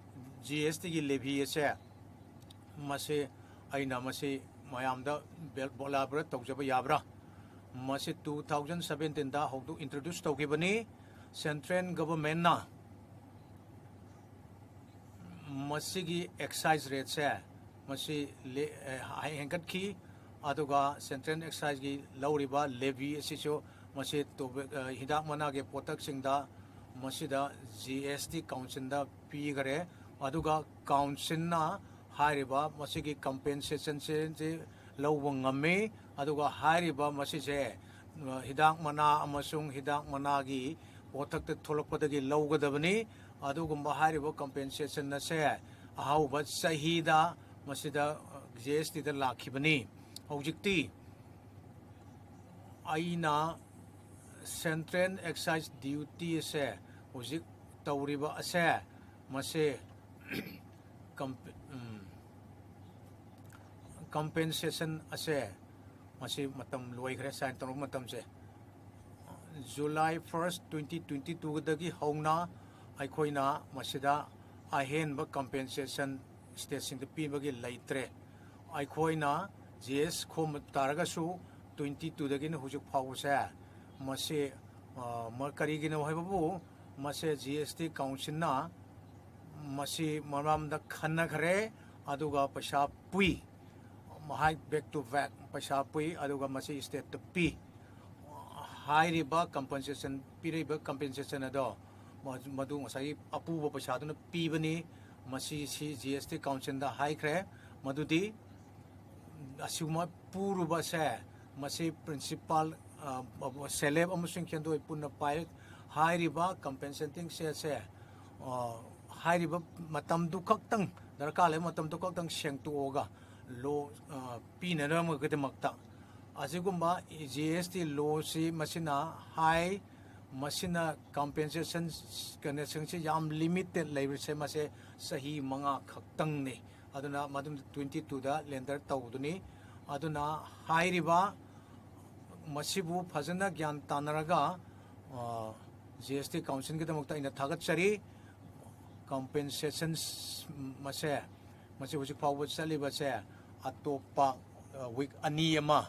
GSTꯒꯤ levy ꯑꯁꯦ, ꯃꯁꯤ ꯑꯩꯅ ꯃꯁꯤ ꯃꯌꯥꯝꯗ ꯕꯦꯜ-, ꯕꯣꯂꯥꯕ꯭ꯔ ꯇꯧꯖꯕ ꯌꯥꯕ꯭ꯔꯥ? ꯃꯁꯤ two thousand seventeenꯗ ꯍꯧꯗꯣꯛ-, introduce ꯇꯧꯈꯤꯕꯅꯤ꯫ Central Governmentꯅ ꯃꯁꯤꯒꯤ excise rateꯁꯦ ꯃꯁꯤ ꯂꯦ-, ꯑꯦ, ꯍꯦꯟꯒꯠꯈꯤ꯫ ꯑꯗꯨꯒ Central Exciseꯒꯤ ꯂꯧꯔꯤꯕ levy ꯑꯁꯤꯁꯨ ꯃꯁꯤ ꯇꯣꯕꯦ-, ꯑ, ꯍꯤꯗꯥꯛ ꯃꯅꯥꯒꯤ ꯄꯣꯠꯊꯛꯁꯤꯡꯗ ꯃꯁꯤꯗ GST Councilꯗ ꯄꯤꯈꯔꯦ꯫ ꯑꯗꯨꯒ Councilꯅ ꯍꯥꯏꯔꯤꯕ ꯃꯁꯤꯒꯤ compensationꯁꯤ ꯂꯧꯕ ꯉꯝꯃꯤ꯫ ꯑꯗꯨꯒ ꯍꯥꯏꯔꯤꯕ ꯃꯁꯤꯁꯦ, ꯑ, ꯍꯤꯗꯥꯛ ꯃꯅꯥ ꯑꯃꯁꯨꯡ ꯍꯤꯗꯥꯛ ꯃꯅꯥꯒꯤ ꯄꯣꯠꯊꯛꯇ ꯊꯣꯛꯂꯛꯄꯗꯒꯤ ꯂꯧꯒꯗꯕꯅꯤ꯫ ꯑꯗꯨꯒꯨꯝꯕ ꯍꯥꯏꯔꯤꯕ compensation ꯑꯁꯦ ꯑꯍꯧꯕ ꯆꯍꯤꯗ ꯃꯁꯤꯗ, ꯑ, GSTꯗ ꯂꯥꯛꯈꯤꯕꯅꯤ꯫ ꯍꯧꯖꯤꯛꯇꯤ ꯑꯩꯅ Central Excise Duty ꯑꯁꯦ ꯍꯧꯖꯤꯛ ꯇꯧꯔꯤꯕ ꯑꯁꯦ, ꯃꯁꯤ comp-, ꯎꯝ, compensation ꯑꯁꯦ, ꯃꯁꯤ ꯃꯇꯝ ꯂꯣꯏꯈ꯭ꯔꯦ, sign ꯇꯧꯔꯛꯄ ꯃꯇꯝꯁꯦ꯫ July first, twenty twenty twoꯗꯒꯤ ꯍꯧꯅ ꯑꯩꯈꯣꯏꯅ ꯃꯁꯤꯗ ꯑꯍꯦꯟꯕ compensation stateꯁꯤꯡꯗ ꯄꯤꯕꯒꯤ ꯂꯩꯇ꯭ꯔꯦ꯫ ꯑꯩꯈꯣꯏꯅ G S ꯈꯣꯝꯕ ꯇꯥꯔꯒꯁꯨ twenty twoꯗꯒꯤꯅ ꯍꯧꯖꯤꯛ ꯐꯥꯎꯕꯁꯦ ꯃꯁꯤ, ꯑ, ꯃ-, ꯀꯔꯤꯒꯤꯅꯣ ꯍꯥꯏꯕꯕꯨ ꯃꯁꯦ G S T Councilꯅ ꯃꯁꯤ ꯃꯔꯝꯗ ꯈꯟꯅꯈ꯭ꯔꯦ, ꯑꯗꯨꯒ ꯄꯩꯁꯥ ꯄꯨꯏ꯫ ꯃꯍꯥꯛ back to back ꯄꯩꯁꯥ ꯄꯨꯏ, ꯑꯗꯨꯒ ꯃꯁꯤ stateꯇ ꯄꯤ꯫ ꯍꯥꯏꯔꯤꯕ compensation, ꯄꯤꯔꯤꯕ compensation ꯑꯗꯣ ꯃ-, ꯃꯗꯨ ꯉꯁꯥꯏꯒꯤ ꯑꯄꯨꯕ ꯄꯩꯁꯥꯗꯨꯅ ꯄꯤꯕꯅꯤ꯫ ꯃꯁꯤ ꯁꯤ G S T Councilꯗ ꯍꯥꯏꯈ꯭ꯔꯦ ꯃꯗꯨꯗꯤ ꯑꯁꯤꯒꯨꯝꯕ ꯄꯨꯔꯨꯕꯁꯦ ꯃꯁꯤ principal, ꯑ, celeb ꯑꯃꯁꯨꯡ ꯁꯦꯟꯗꯣꯏ ꯄꯨꯟꯅ ꯄꯥꯏ꯫ ꯍꯥꯏꯔꯤꯕ compensating stateꯁꯦ, ꯑ, ꯍꯥꯏꯔꯤꯕ ꯃꯇꯝꯗꯨ ꯈꯛꯇꯪ, ꯗꯔꯀꯥꯔ ꯂꯩꯕ ꯃꯇꯝꯗꯨ ꯈꯛꯇꯪ ꯁꯦꯡꯇꯣꯛꯑꯒ ꯂꯣ, ꯑ, ꯄꯤꯅꯅꯕꯒꯤꯗꯃꯛꯇ ꯑꯁꯤꯒꯨꯝꯕ G S T lawꯁꯤ ꯃꯁꯤꯅ ꯍꯥꯏ, ꯃꯁꯤꯅ compensation ꯀꯩꯅꯣꯁꯤꯡꯁꯤ ꯌꯥꯝ limited ꯂꯩꯕꯁꯦ ꯃꯁꯦ ꯆꯍꯤ ꯃꯉꯥ ꯈꯛꯇꯪꯅꯤ꯫ ꯑꯗꯨꯅ ꯃꯗꯨꯝ twenty twoꯗ render ꯇꯧꯕꯗꯨꯅꯤ꯫ ꯑꯗꯨꯅ ꯍꯥꯏꯔꯤꯕ ꯃꯁꯤꯕꯨ ꯐꯖꯅ ꯒ꯭ꯌꯥꯟ ꯇꯥꯅꯔꯒ, ꯑ, G S T Councilꯒꯤꯗꯃꯛꯇ ꯑꯩꯅ ꯊꯥꯒꯠꯆꯔꯤ꯫ Compensation ꯃꯁꯦ, ꯃꯁꯤ ꯍꯧꯖꯤꯛ ꯐꯥꯎꯕ ꯆꯠꯂꯤꯕꯁꯦ ꯑꯇꯣꯞꯄ, ꯑ, week ꯑꯅꯤ ꯑꯃ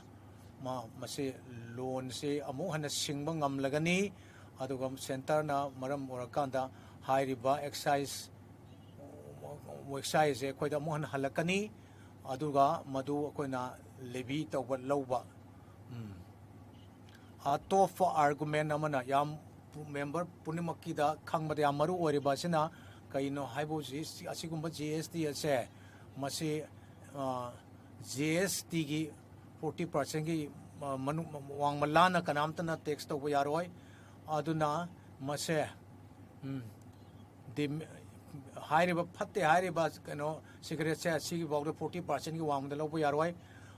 ꯃ-, ꯃꯁꯤ loanꯁꯤ ꯑꯃꯨꯛ ꯍꯟꯅ ꯁꯤꯡꯕ ꯉꯝꯂꯒꯅꯤ꯫ ꯑꯗꯨꯒ centreꯅ ꯃꯔꯝ ꯑꯣꯏꯔꯀꯥꯟꯗ ꯍꯥꯏꯔꯤꯕ excise, excise ꯑꯩꯈꯣꯏꯗ ꯑꯃꯨꯛ ꯍꯟꯅ ꯍꯜꯂꯛꯀꯅꯤ꯫ ꯑꯗꯨꯒ ꯃꯗꯨ ꯑꯩꯈꯣꯏꯅ levy ꯇꯧꯕ, ꯂꯧꯕ꯫ ꯎꯝ꯫ ꯑꯇꯣꯞꯄ argument ꯑꯃꯅ ꯌꯥꯝ member ꯄꯨꯝꯅꯃꯛꯀꯤꯗ ꯈꯪꯕꯗ ꯌꯥꯝ ꯃꯔꯨ ꯑꯣꯏꯔꯤꯕ ꯑꯁꯤꯅ ꯀꯩꯅꯣ ꯍꯥꯏꯕ ꯍꯧꯖꯤꯛ ꯑꯁꯤꯒꯨꯝꯕ G S T ꯑꯁꯦ ꯃꯁꯤ, ꯑ, G S Tꯒꯤ forty percentꯀꯤ, ꯑ, ꯃꯅꯨꯡ ꯋꯥꯡꯃ ꯂꯥꯟꯅ ꯀꯅꯥꯝꯇꯅ tax ꯇꯧꯕ ꯌꯥꯔꯣꯏ꯫ ꯑꯗꯨꯅ ꯃꯁꯦ, ꯎꯝ, ꯗꯤ-, ꯍꯥꯏꯔꯤꯕ ꯐꯠꯇꯦ ꯍꯥꯏꯔꯤꯕ ꯀꯩꯅꯣ cigaretteꯁꯦ ꯑꯁꯤꯒꯤ ꯐꯥꯎꯗ forty percentꯀꯤ ꯋꯥꯡꯃꯗ ꯂꯧꯕ ꯌꯥꯔꯣꯏ꯫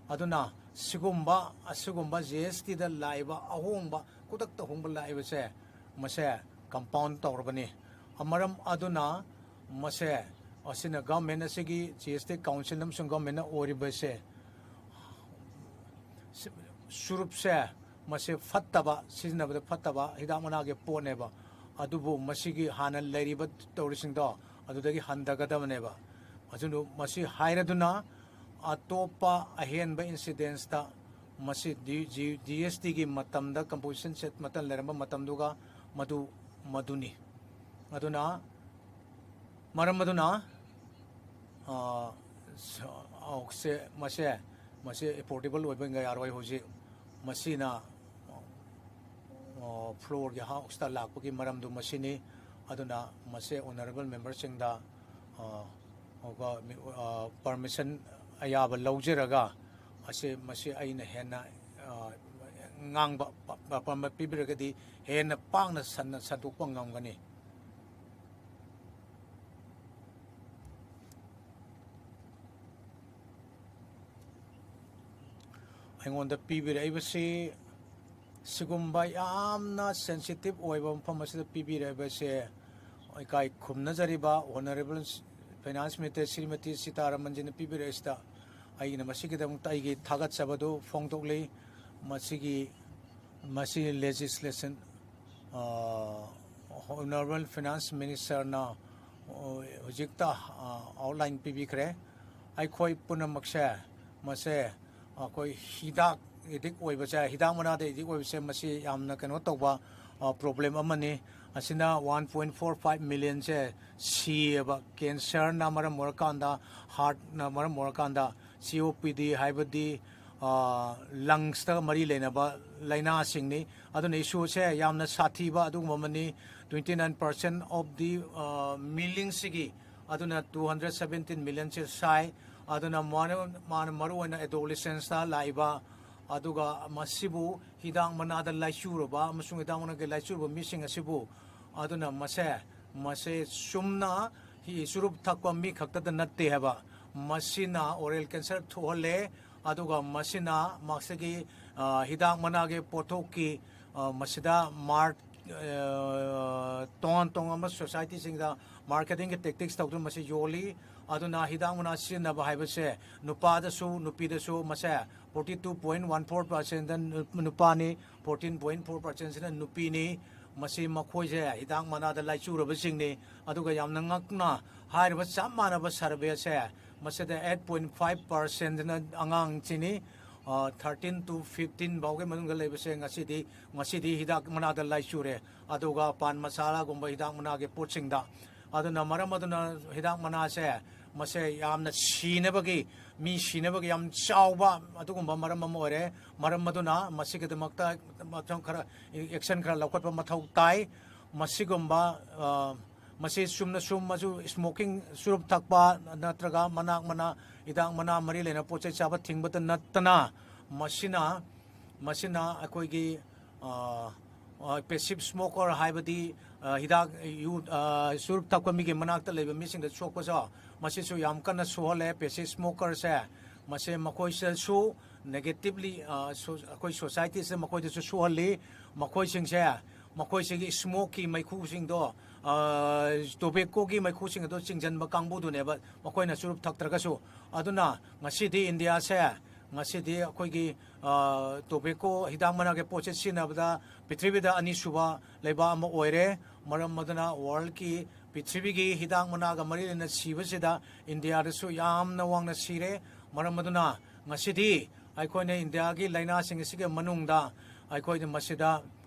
ꯑꯗꯨꯅ ꯁꯤꯒꯨꯝꯕ, ꯑꯁꯤꯒꯨꯝꯕ G S Tꯗ ꯂꯥꯛꯏꯕ ꯑꯍꯣꯡꯕ, ꯈꯨꯗꯛꯇ ꯍꯣꯡꯕ ꯂꯥꯛꯏꯕꯁꯦ, ꯃꯁꯦ compound ꯇꯧꯔꯕꯅꯤ꯫ ꯃꯔꯝ ꯑꯗꯨꯅ ꯃꯁꯦ, ꯑꯁꯤꯅ government ꯑꯁꯤꯒꯤ G S T Council ꯑꯃꯁꯨꯡ governmentꯅ ꯑꯣꯏꯔꯤꯕꯁꯦ, ꯁꯤ-, ꯆꯨꯔꯨꯞꯁꯦ, ꯃꯁꯤ ꯐꯠꯇꯕ, ꯁꯤꯖꯤꯟꯅꯕꯗ ꯐꯠꯇꯕ ꯍꯤꯗꯥꯛ ꯃꯅꯥꯒꯤ ꯄꯣꯠꯅꯦꯕ꯫ ꯑꯗꯨꯕꯨ ꯃꯁꯤꯒꯤ ꯍꯥꯟꯅ ꯂꯩꯔꯤꯕ ꯇꯧꯔꯤꯁꯤꯡꯗꯣ ꯑꯗꯨꯗꯒꯤ ꯍꯟꯊꯒꯗꯕꯅꯦꯕ꯫ ꯑꯗꯨꯅ ꯃꯁꯤ ꯍꯥꯏꯔꯗꯨꯅ ꯑꯇꯣꯞꯄ ꯑꯍꯦꯟꯕ incidents ꯇ ꯃꯁꯤ ꯗꯤ-, ꯖꯤ-, ꯖꯤ ꯑꯦꯁ ꯇꯤꯒꯤ ꯃꯇꯝꯗ composition set ꯃꯇꯝ ꯂꯩꯔꯝꯕ ꯃꯇꯝꯗꯨꯒ ꯃꯗꯨ, ꯃꯗꯨꯅꯤ꯫ ꯑꯗꯨꯅ ꯃꯔꯝ ꯑꯗꯨꯅ, ꯑ, ꯁ-, ꯑ, ꯁꯦ, ꯃꯁꯦ, ꯃꯁꯦ affordable ꯑꯣꯏꯕ ꯌꯥꯔꯣꯏ ꯍꯧꯖꯤꯛ꯫ ꯃꯁꯤꯅ, ꯑ, floor ꯒꯤ house ꯇ ꯂꯥꯛꯄꯒꯤ ꯃꯔꯝꯗꯨ ꯃꯁꯤꯅꯤ꯫ ꯑꯗꯨꯅ ꯃꯁꯦ honourable member ꯁꯤꯡꯗ, ꯑ, ꯑ, permission ꯑꯌꯥꯕ ꯂꯧꯖꯔꯒ ꯑꯁꯦ, ꯃꯁꯤ ꯑꯩꯅ ꯍꯦꯟꯅ, ꯑ, ꯉꯥꯡꯕ ꯄ-, ꯄ-, ꯄꯥꯝꯕ ꯄꯤꯕꯤꯔꯒꯗꯤ ꯍꯦꯟꯅ ꯄꯥꯛꯅ ꯁꯟꯅ ꯁꯟꯗꯣꯛꯄ ꯉꯝꯒꯅꯤ꯫ ꯑꯩꯉꯣꯟꯗ ꯄꯤꯕꯤꯔꯛꯏꯕꯁꯤ ꯁꯤꯒꯨꯝꯕ ꯌꯥꯝꯅ sensitive ꯑꯣꯏꯕ ꯃꯐꯝ ꯑꯁꯤꯗ ꯄꯤꯕꯤꯔꯛꯏꯕꯁꯦ ꯏꯀꯥꯏ ꯈꯨꯝꯅꯖꯔꯤꯕ honourable finance minister ꯁ꯭ꯔꯤꯃꯇꯤ ꯁꯤꯇꯥꯔꯥꯃꯟꯖꯤꯅ ꯄꯤꯕꯤꯔꯛꯏꯁꯤꯗ ꯑꯩꯅ ꯃꯁꯤꯒꯤꯗꯃꯛꯇ ꯑꯩꯒꯤ ꯊꯥꯒꯠꯆꯕꯗꯨ ꯐꯣꯡꯗꯣꯛꯂꯤ꯫ ꯃꯁꯤꯒꯤ, ꯃꯁꯤ legislation, ꯑ, honourable finance minister ꯅ, ꯑ, ꯍꯧꯖꯤꯛꯇ, ꯑ, outline ꯄꯤꯕꯤꯈ꯭ꯔꯦ꯫ ꯑꯩꯈꯣꯏ ꯄꯨꯝꯅꯃꯛꯁꯦ ꯃꯁꯦ ꯑꯩꯈꯣꯏ ꯍꯤꯗꯥꯛ addict ꯑꯣꯏꯕꯁꯦ, ꯍꯤꯗꯥꯛ ꯃꯅꯥꯗ addict ꯑꯣꯏꯕꯁꯦ ꯃꯁꯤ ꯌꯥꯝꯅ ꯀꯩꯅꯣ ꯇꯧꯕ, ꯑ, problem ꯑꯃꯅꯤ꯫ ꯑꯁꯤꯅ one point four five million ꯁꯦ ꯁꯤꯌꯦꯕ, cancer ꯅ ꯃꯔꯝ ꯑꯣꯏꯔꯀꯥꯟꯗ, heart ꯅ ꯃꯔꯝ ꯑꯣꯏꯔꯀꯥꯟꯗ꯫ C O P D ꯍꯥꯏꯕꯗꯤ, ꯑ, lungs ꯇ ꯃꯔꯤ ꯂꯩꯅꯕ ꯂꯥꯏꯅꯥꯁꯤꯡꯅꯤ꯫ ꯑꯗꯨꯅ issue ꯁꯦ ꯌꯥꯝꯅ ꯁꯥꯊꯤꯕ ꯑꯗꯨꯒꯨꯝꯕ ꯑꯃꯅꯤ꯫ Twenty nine percent of the, ꯑ, million ꯁꯤꯒꯤ, ꯑꯗꯨꯅ two hundred seventeen million ꯁꯦ ꯁꯥꯏ꯫ ꯑꯗꯨꯅ ꯃꯥꯅ, ꯃꯥꯅ ꯃꯔꯨꯑꯣꯏꯅ adolescents ꯇ ꯂꯥꯛꯏꯕ, ꯑꯗꯨꯒ ꯃꯁꯤꯕꯨ ꯍꯤꯗꯥꯛ ꯃꯅꯥꯗ ꯂꯥꯏꯆꯨꯔꯕ ꯑꯃꯁꯨꯡ ꯍꯤꯗꯥꯛ ꯃꯅꯥꯒꯤ ꯂꯥꯏꯆꯨꯔꯕ ꯃꯤꯁꯤꯡ ꯑꯁꯤꯕꯨ, ꯑꯗꯨꯅ ꯃꯁꯦ, ꯃꯁꯦ ꯆꯨꯝꯅ ꯍꯤ ꯆꯨꯔꯨꯞ ꯊꯛꯄ ꯃꯤ ꯈꯛꯇꯗ ꯅꯠꯇꯦ ꯍꯥꯏꯕ, ꯃꯁꯤꯅ oral cancer ꯊꯣꯛꯍꯜꯂꯦ꯫ ꯑꯗꯨꯒ ꯃꯁꯤꯅ ꯃꯁꯤꯒꯤ, ꯑ, ꯍꯤꯗꯥꯛ ꯃꯅꯥꯒꯤ ꯄꯣꯠꯊꯣꯛꯀꯤ, ꯑ, ꯃꯁꯤꯗ ꯃꯥꯔ-, ꯑ, ꯇꯣꯉꯥꯟ ꯇꯣꯉꯥꯟꯕ society ꯁꯤꯡꯗ marketing ꯒꯤ tactics ꯇꯧꯗꯨꯅ ꯃꯁꯤ ꯌꯣꯜꯂꯤ꯫ ꯑꯗꯨꯅ ꯍꯤꯗꯥꯛ ꯃꯅꯥ ꯁꯤꯖꯤꯟꯅꯕ ꯍꯥꯏꯕꯁꯦ ꯅꯨꯄꯥꯗꯁꯨ ꯅꯨꯄꯤꯗꯁꯨ ꯃꯁꯦ forty two point one four percent ꯅꯨꯄꯥꯅꯤ, fourteen point four percent ꯁꯤꯅ ꯅꯨꯄꯤꯅꯤ꯫ ꯃꯁꯤ ꯃꯈꯣꯏꯁꯦ ꯍꯤꯗꯥꯛ ꯃꯅꯥꯗ ꯂꯥꯏꯆꯨꯔꯕꯁꯤꯡꯅꯤ꯫ ꯑꯗꯨꯒ ꯌꯥꯝꯅ ꯉꯛꯅ, ꯍꯥꯏꯔꯤꯕ ꯆꯞ ꯃꯥꯟꯅꯕ ꯁꯔꯚꯦꯁꯦ, ꯃꯁꯤꯗ ꯑꯩꯠ ꯄꯣꯏꯟ ꯐꯥꯏꯚ ꯄꯥꯔꯁꯦꯟꯠꯅ ꯑꯉꯥꯡꯁꯤꯅꯤ, ꯊꯥꯔꯇꯤꯟ ꯇꯨ ꯐꯤꯐꯇꯤꯟ ꯐꯥꯎꯒꯤ ꯃꯅꯨꯡꯗ ꯂꯩꯕꯁꯦ ꯉꯁꯤꯗꯤ, ꯉꯁꯤꯗꯤ ꯍꯤꯗꯥꯛ ꯃꯅꯥꯗ ꯂꯥꯏꯆꯨꯔꯦ꯫ ꯑꯗꯨꯒ ꯄꯥꯟ ꯃꯁꯥꯂꯥꯒꯨꯝꯕ ꯍꯤꯗꯥꯛ ꯃꯅꯥꯒꯤ ꯄꯣꯠꯁꯤꯡꯗ꯫ ꯑꯗꯨꯅ ꯃꯔꯝ ꯑꯗꯨꯅ ꯍꯤꯗꯥꯛ ꯃꯅꯥꯁꯦ, ꯃꯁꯦ ꯌꯥꯝꯅ ꯁꯤꯅꯕꯒꯤ, ꯃꯤ ꯁꯤꯅꯕꯒꯤ ꯌꯥꯝ ꯆꯥꯎꯕ ꯑꯗꯨꯒꯨꯝꯕ ꯃꯔꯝ ꯑꯃ ꯑꯣꯏꯔꯦ꯫ ꯃꯔꯝ ꯑꯗꯨꯅ ꯃꯁꯤꯒꯤꯗꯃꯛꯇ ꯃꯊꯪ ꯈꯔ, ꯑꯦꯛꯁꯟ ꯈꯔ ꯂꯧꯈꯠꯄ ꯃꯊꯧ ꯇꯥꯏ꯫ ꯃꯁꯤꯒꯨꯝꯕ, ꯑ, ꯃꯁꯤ ꯆꯨꯝꯅ ꯁꯨꯝ ꯃꯁꯨ ꯁ꯭ꯃꯣꯀꯤꯡ, ꯆꯨꯔꯨꯞ ꯊꯛꯄ ꯅꯠꯇ꯭ꯔꯒ ꯃꯅꯥꯛ ꯃꯅꯥ, ꯍꯤꯗꯥꯛ ꯃꯅꯥ ꯃꯔꯤ ꯂꯩꯅꯕ ꯄꯣꯠ ꯆꯩ ꯆꯥꯕ ꯊꯤꯡꯕꯇ ꯅꯠꯇꯅ, ꯃꯁꯤꯅ, ꯃꯁꯤꯅ ꯑꯩꯈꯣꯏꯒꯤ, ꯑ, ꯑ, ꯄꯦꯁꯤꯞ ꯁ꯭ꯃꯣꯀꯔ ꯍꯥꯏꯕꯗꯤ, ꯑ, ꯍꯤꯗꯥꯛ ꯌꯨ-, ꯑ, ꯆꯨꯔꯨꯞ ꯊꯛꯄ ꯃꯤꯒꯤ ꯃꯅꯥꯛꯇ ꯂꯩꯕ ꯃꯤꯁꯤꯡꯗ ꯁꯣꯛꯄꯁꯨ, ꯃꯁꯤꯁꯨ ꯌꯥꯝ ꯀꯟꯅ ꯁꯣꯛꯍꯜꯂꯦ꯫ ꯄꯦꯁꯤꯞ ꯁ꯭ꯃꯣꯀꯔꯁꯦ, ꯃꯁꯦ ꯃꯈꯣꯏꯁꯤꯗꯁꯨ negatively, ꯑ, ꯁꯣ-, ꯑꯩꯈꯣꯏ ꯁꯣꯁꯥꯏꯇꯤꯁꯤꯗ ꯃꯈꯣꯏꯗꯁꯨ ꯁꯣꯛꯍꯜꯂꯤ꯫ ꯃꯈꯣꯏꯁꯤꯡꯁꯦ, ꯃꯈꯣꯏꯁꯤꯒꯤ ꯁ꯭ꯃꯣꯛꯀꯤ ꯃꯩꯈꯨꯁꯤꯡꯗꯣ, ꯑ, ꯇꯣꯕꯦꯀꯣꯒꯤ ꯃꯩꯈꯨꯁꯤꯡ ꯑꯗꯣ ꯆꯤꯡꯁꯤꯟꯕ ꯀꯥꯡꯕꯨꯗꯨꯅꯦꯕ, ꯃꯈꯣꯏꯅ ꯆꯨꯔꯨꯞ ꯊꯛꯇ꯭ꯔꯒꯁꯨ꯫ ꯑꯗꯨꯅ ꯉꯁꯤꯗꯤ ꯏꯟꯗꯤꯌꯥꯁꯦ, ꯉꯁꯤꯗꯤ ꯑꯩꯈꯣꯏꯒꯤ, ꯑ, ꯇꯣꯕꯦꯀꯣ ꯍꯤꯗꯥꯛ ꯃꯅꯥꯒꯤ ꯄꯣꯠꯁꯦ ꯁꯤꯖꯤꯟꯅꯕꯗ ꯄ꯭ꯔꯤꯊꯤꯕꯤꯗ ꯑꯅꯤꯁꯨꯕ ꯂꯩꯕꯥꯛ ꯑꯃ ꯑꯣꯏꯔꯦ꯫ ꯃꯔꯝ ꯑꯗꯨꯅ ꯋꯥꯔꯜꯀꯤ ꯄ꯭ꯔꯤꯊꯤꯕꯤꯒꯤ ꯍꯤꯗꯥꯛ ꯃꯅꯥꯒ ꯃꯔꯤ ꯂꯩꯅ ꯁꯤꯕꯁꯤꯗ ꯏꯟꯗꯤꯌꯥꯗꯁꯨ ꯌꯥꯝꯅ ꯋꯥꯡꯅ ꯁꯤꯔꯦ꯫ ꯃꯔꯝ ꯑꯗꯨꯅ ꯉꯁꯤꯗꯤ ꯑꯩꯈꯣꯏꯅ ꯏꯟꯗꯤꯌꯥꯒꯤ ꯂꯥꯏꯅꯥꯁꯤꯡ ꯑꯁꯤꯒꯤ ꯃꯅꯨꯡꯗ ꯑꯩꯈꯣꯏꯅ ꯃꯁꯤꯗ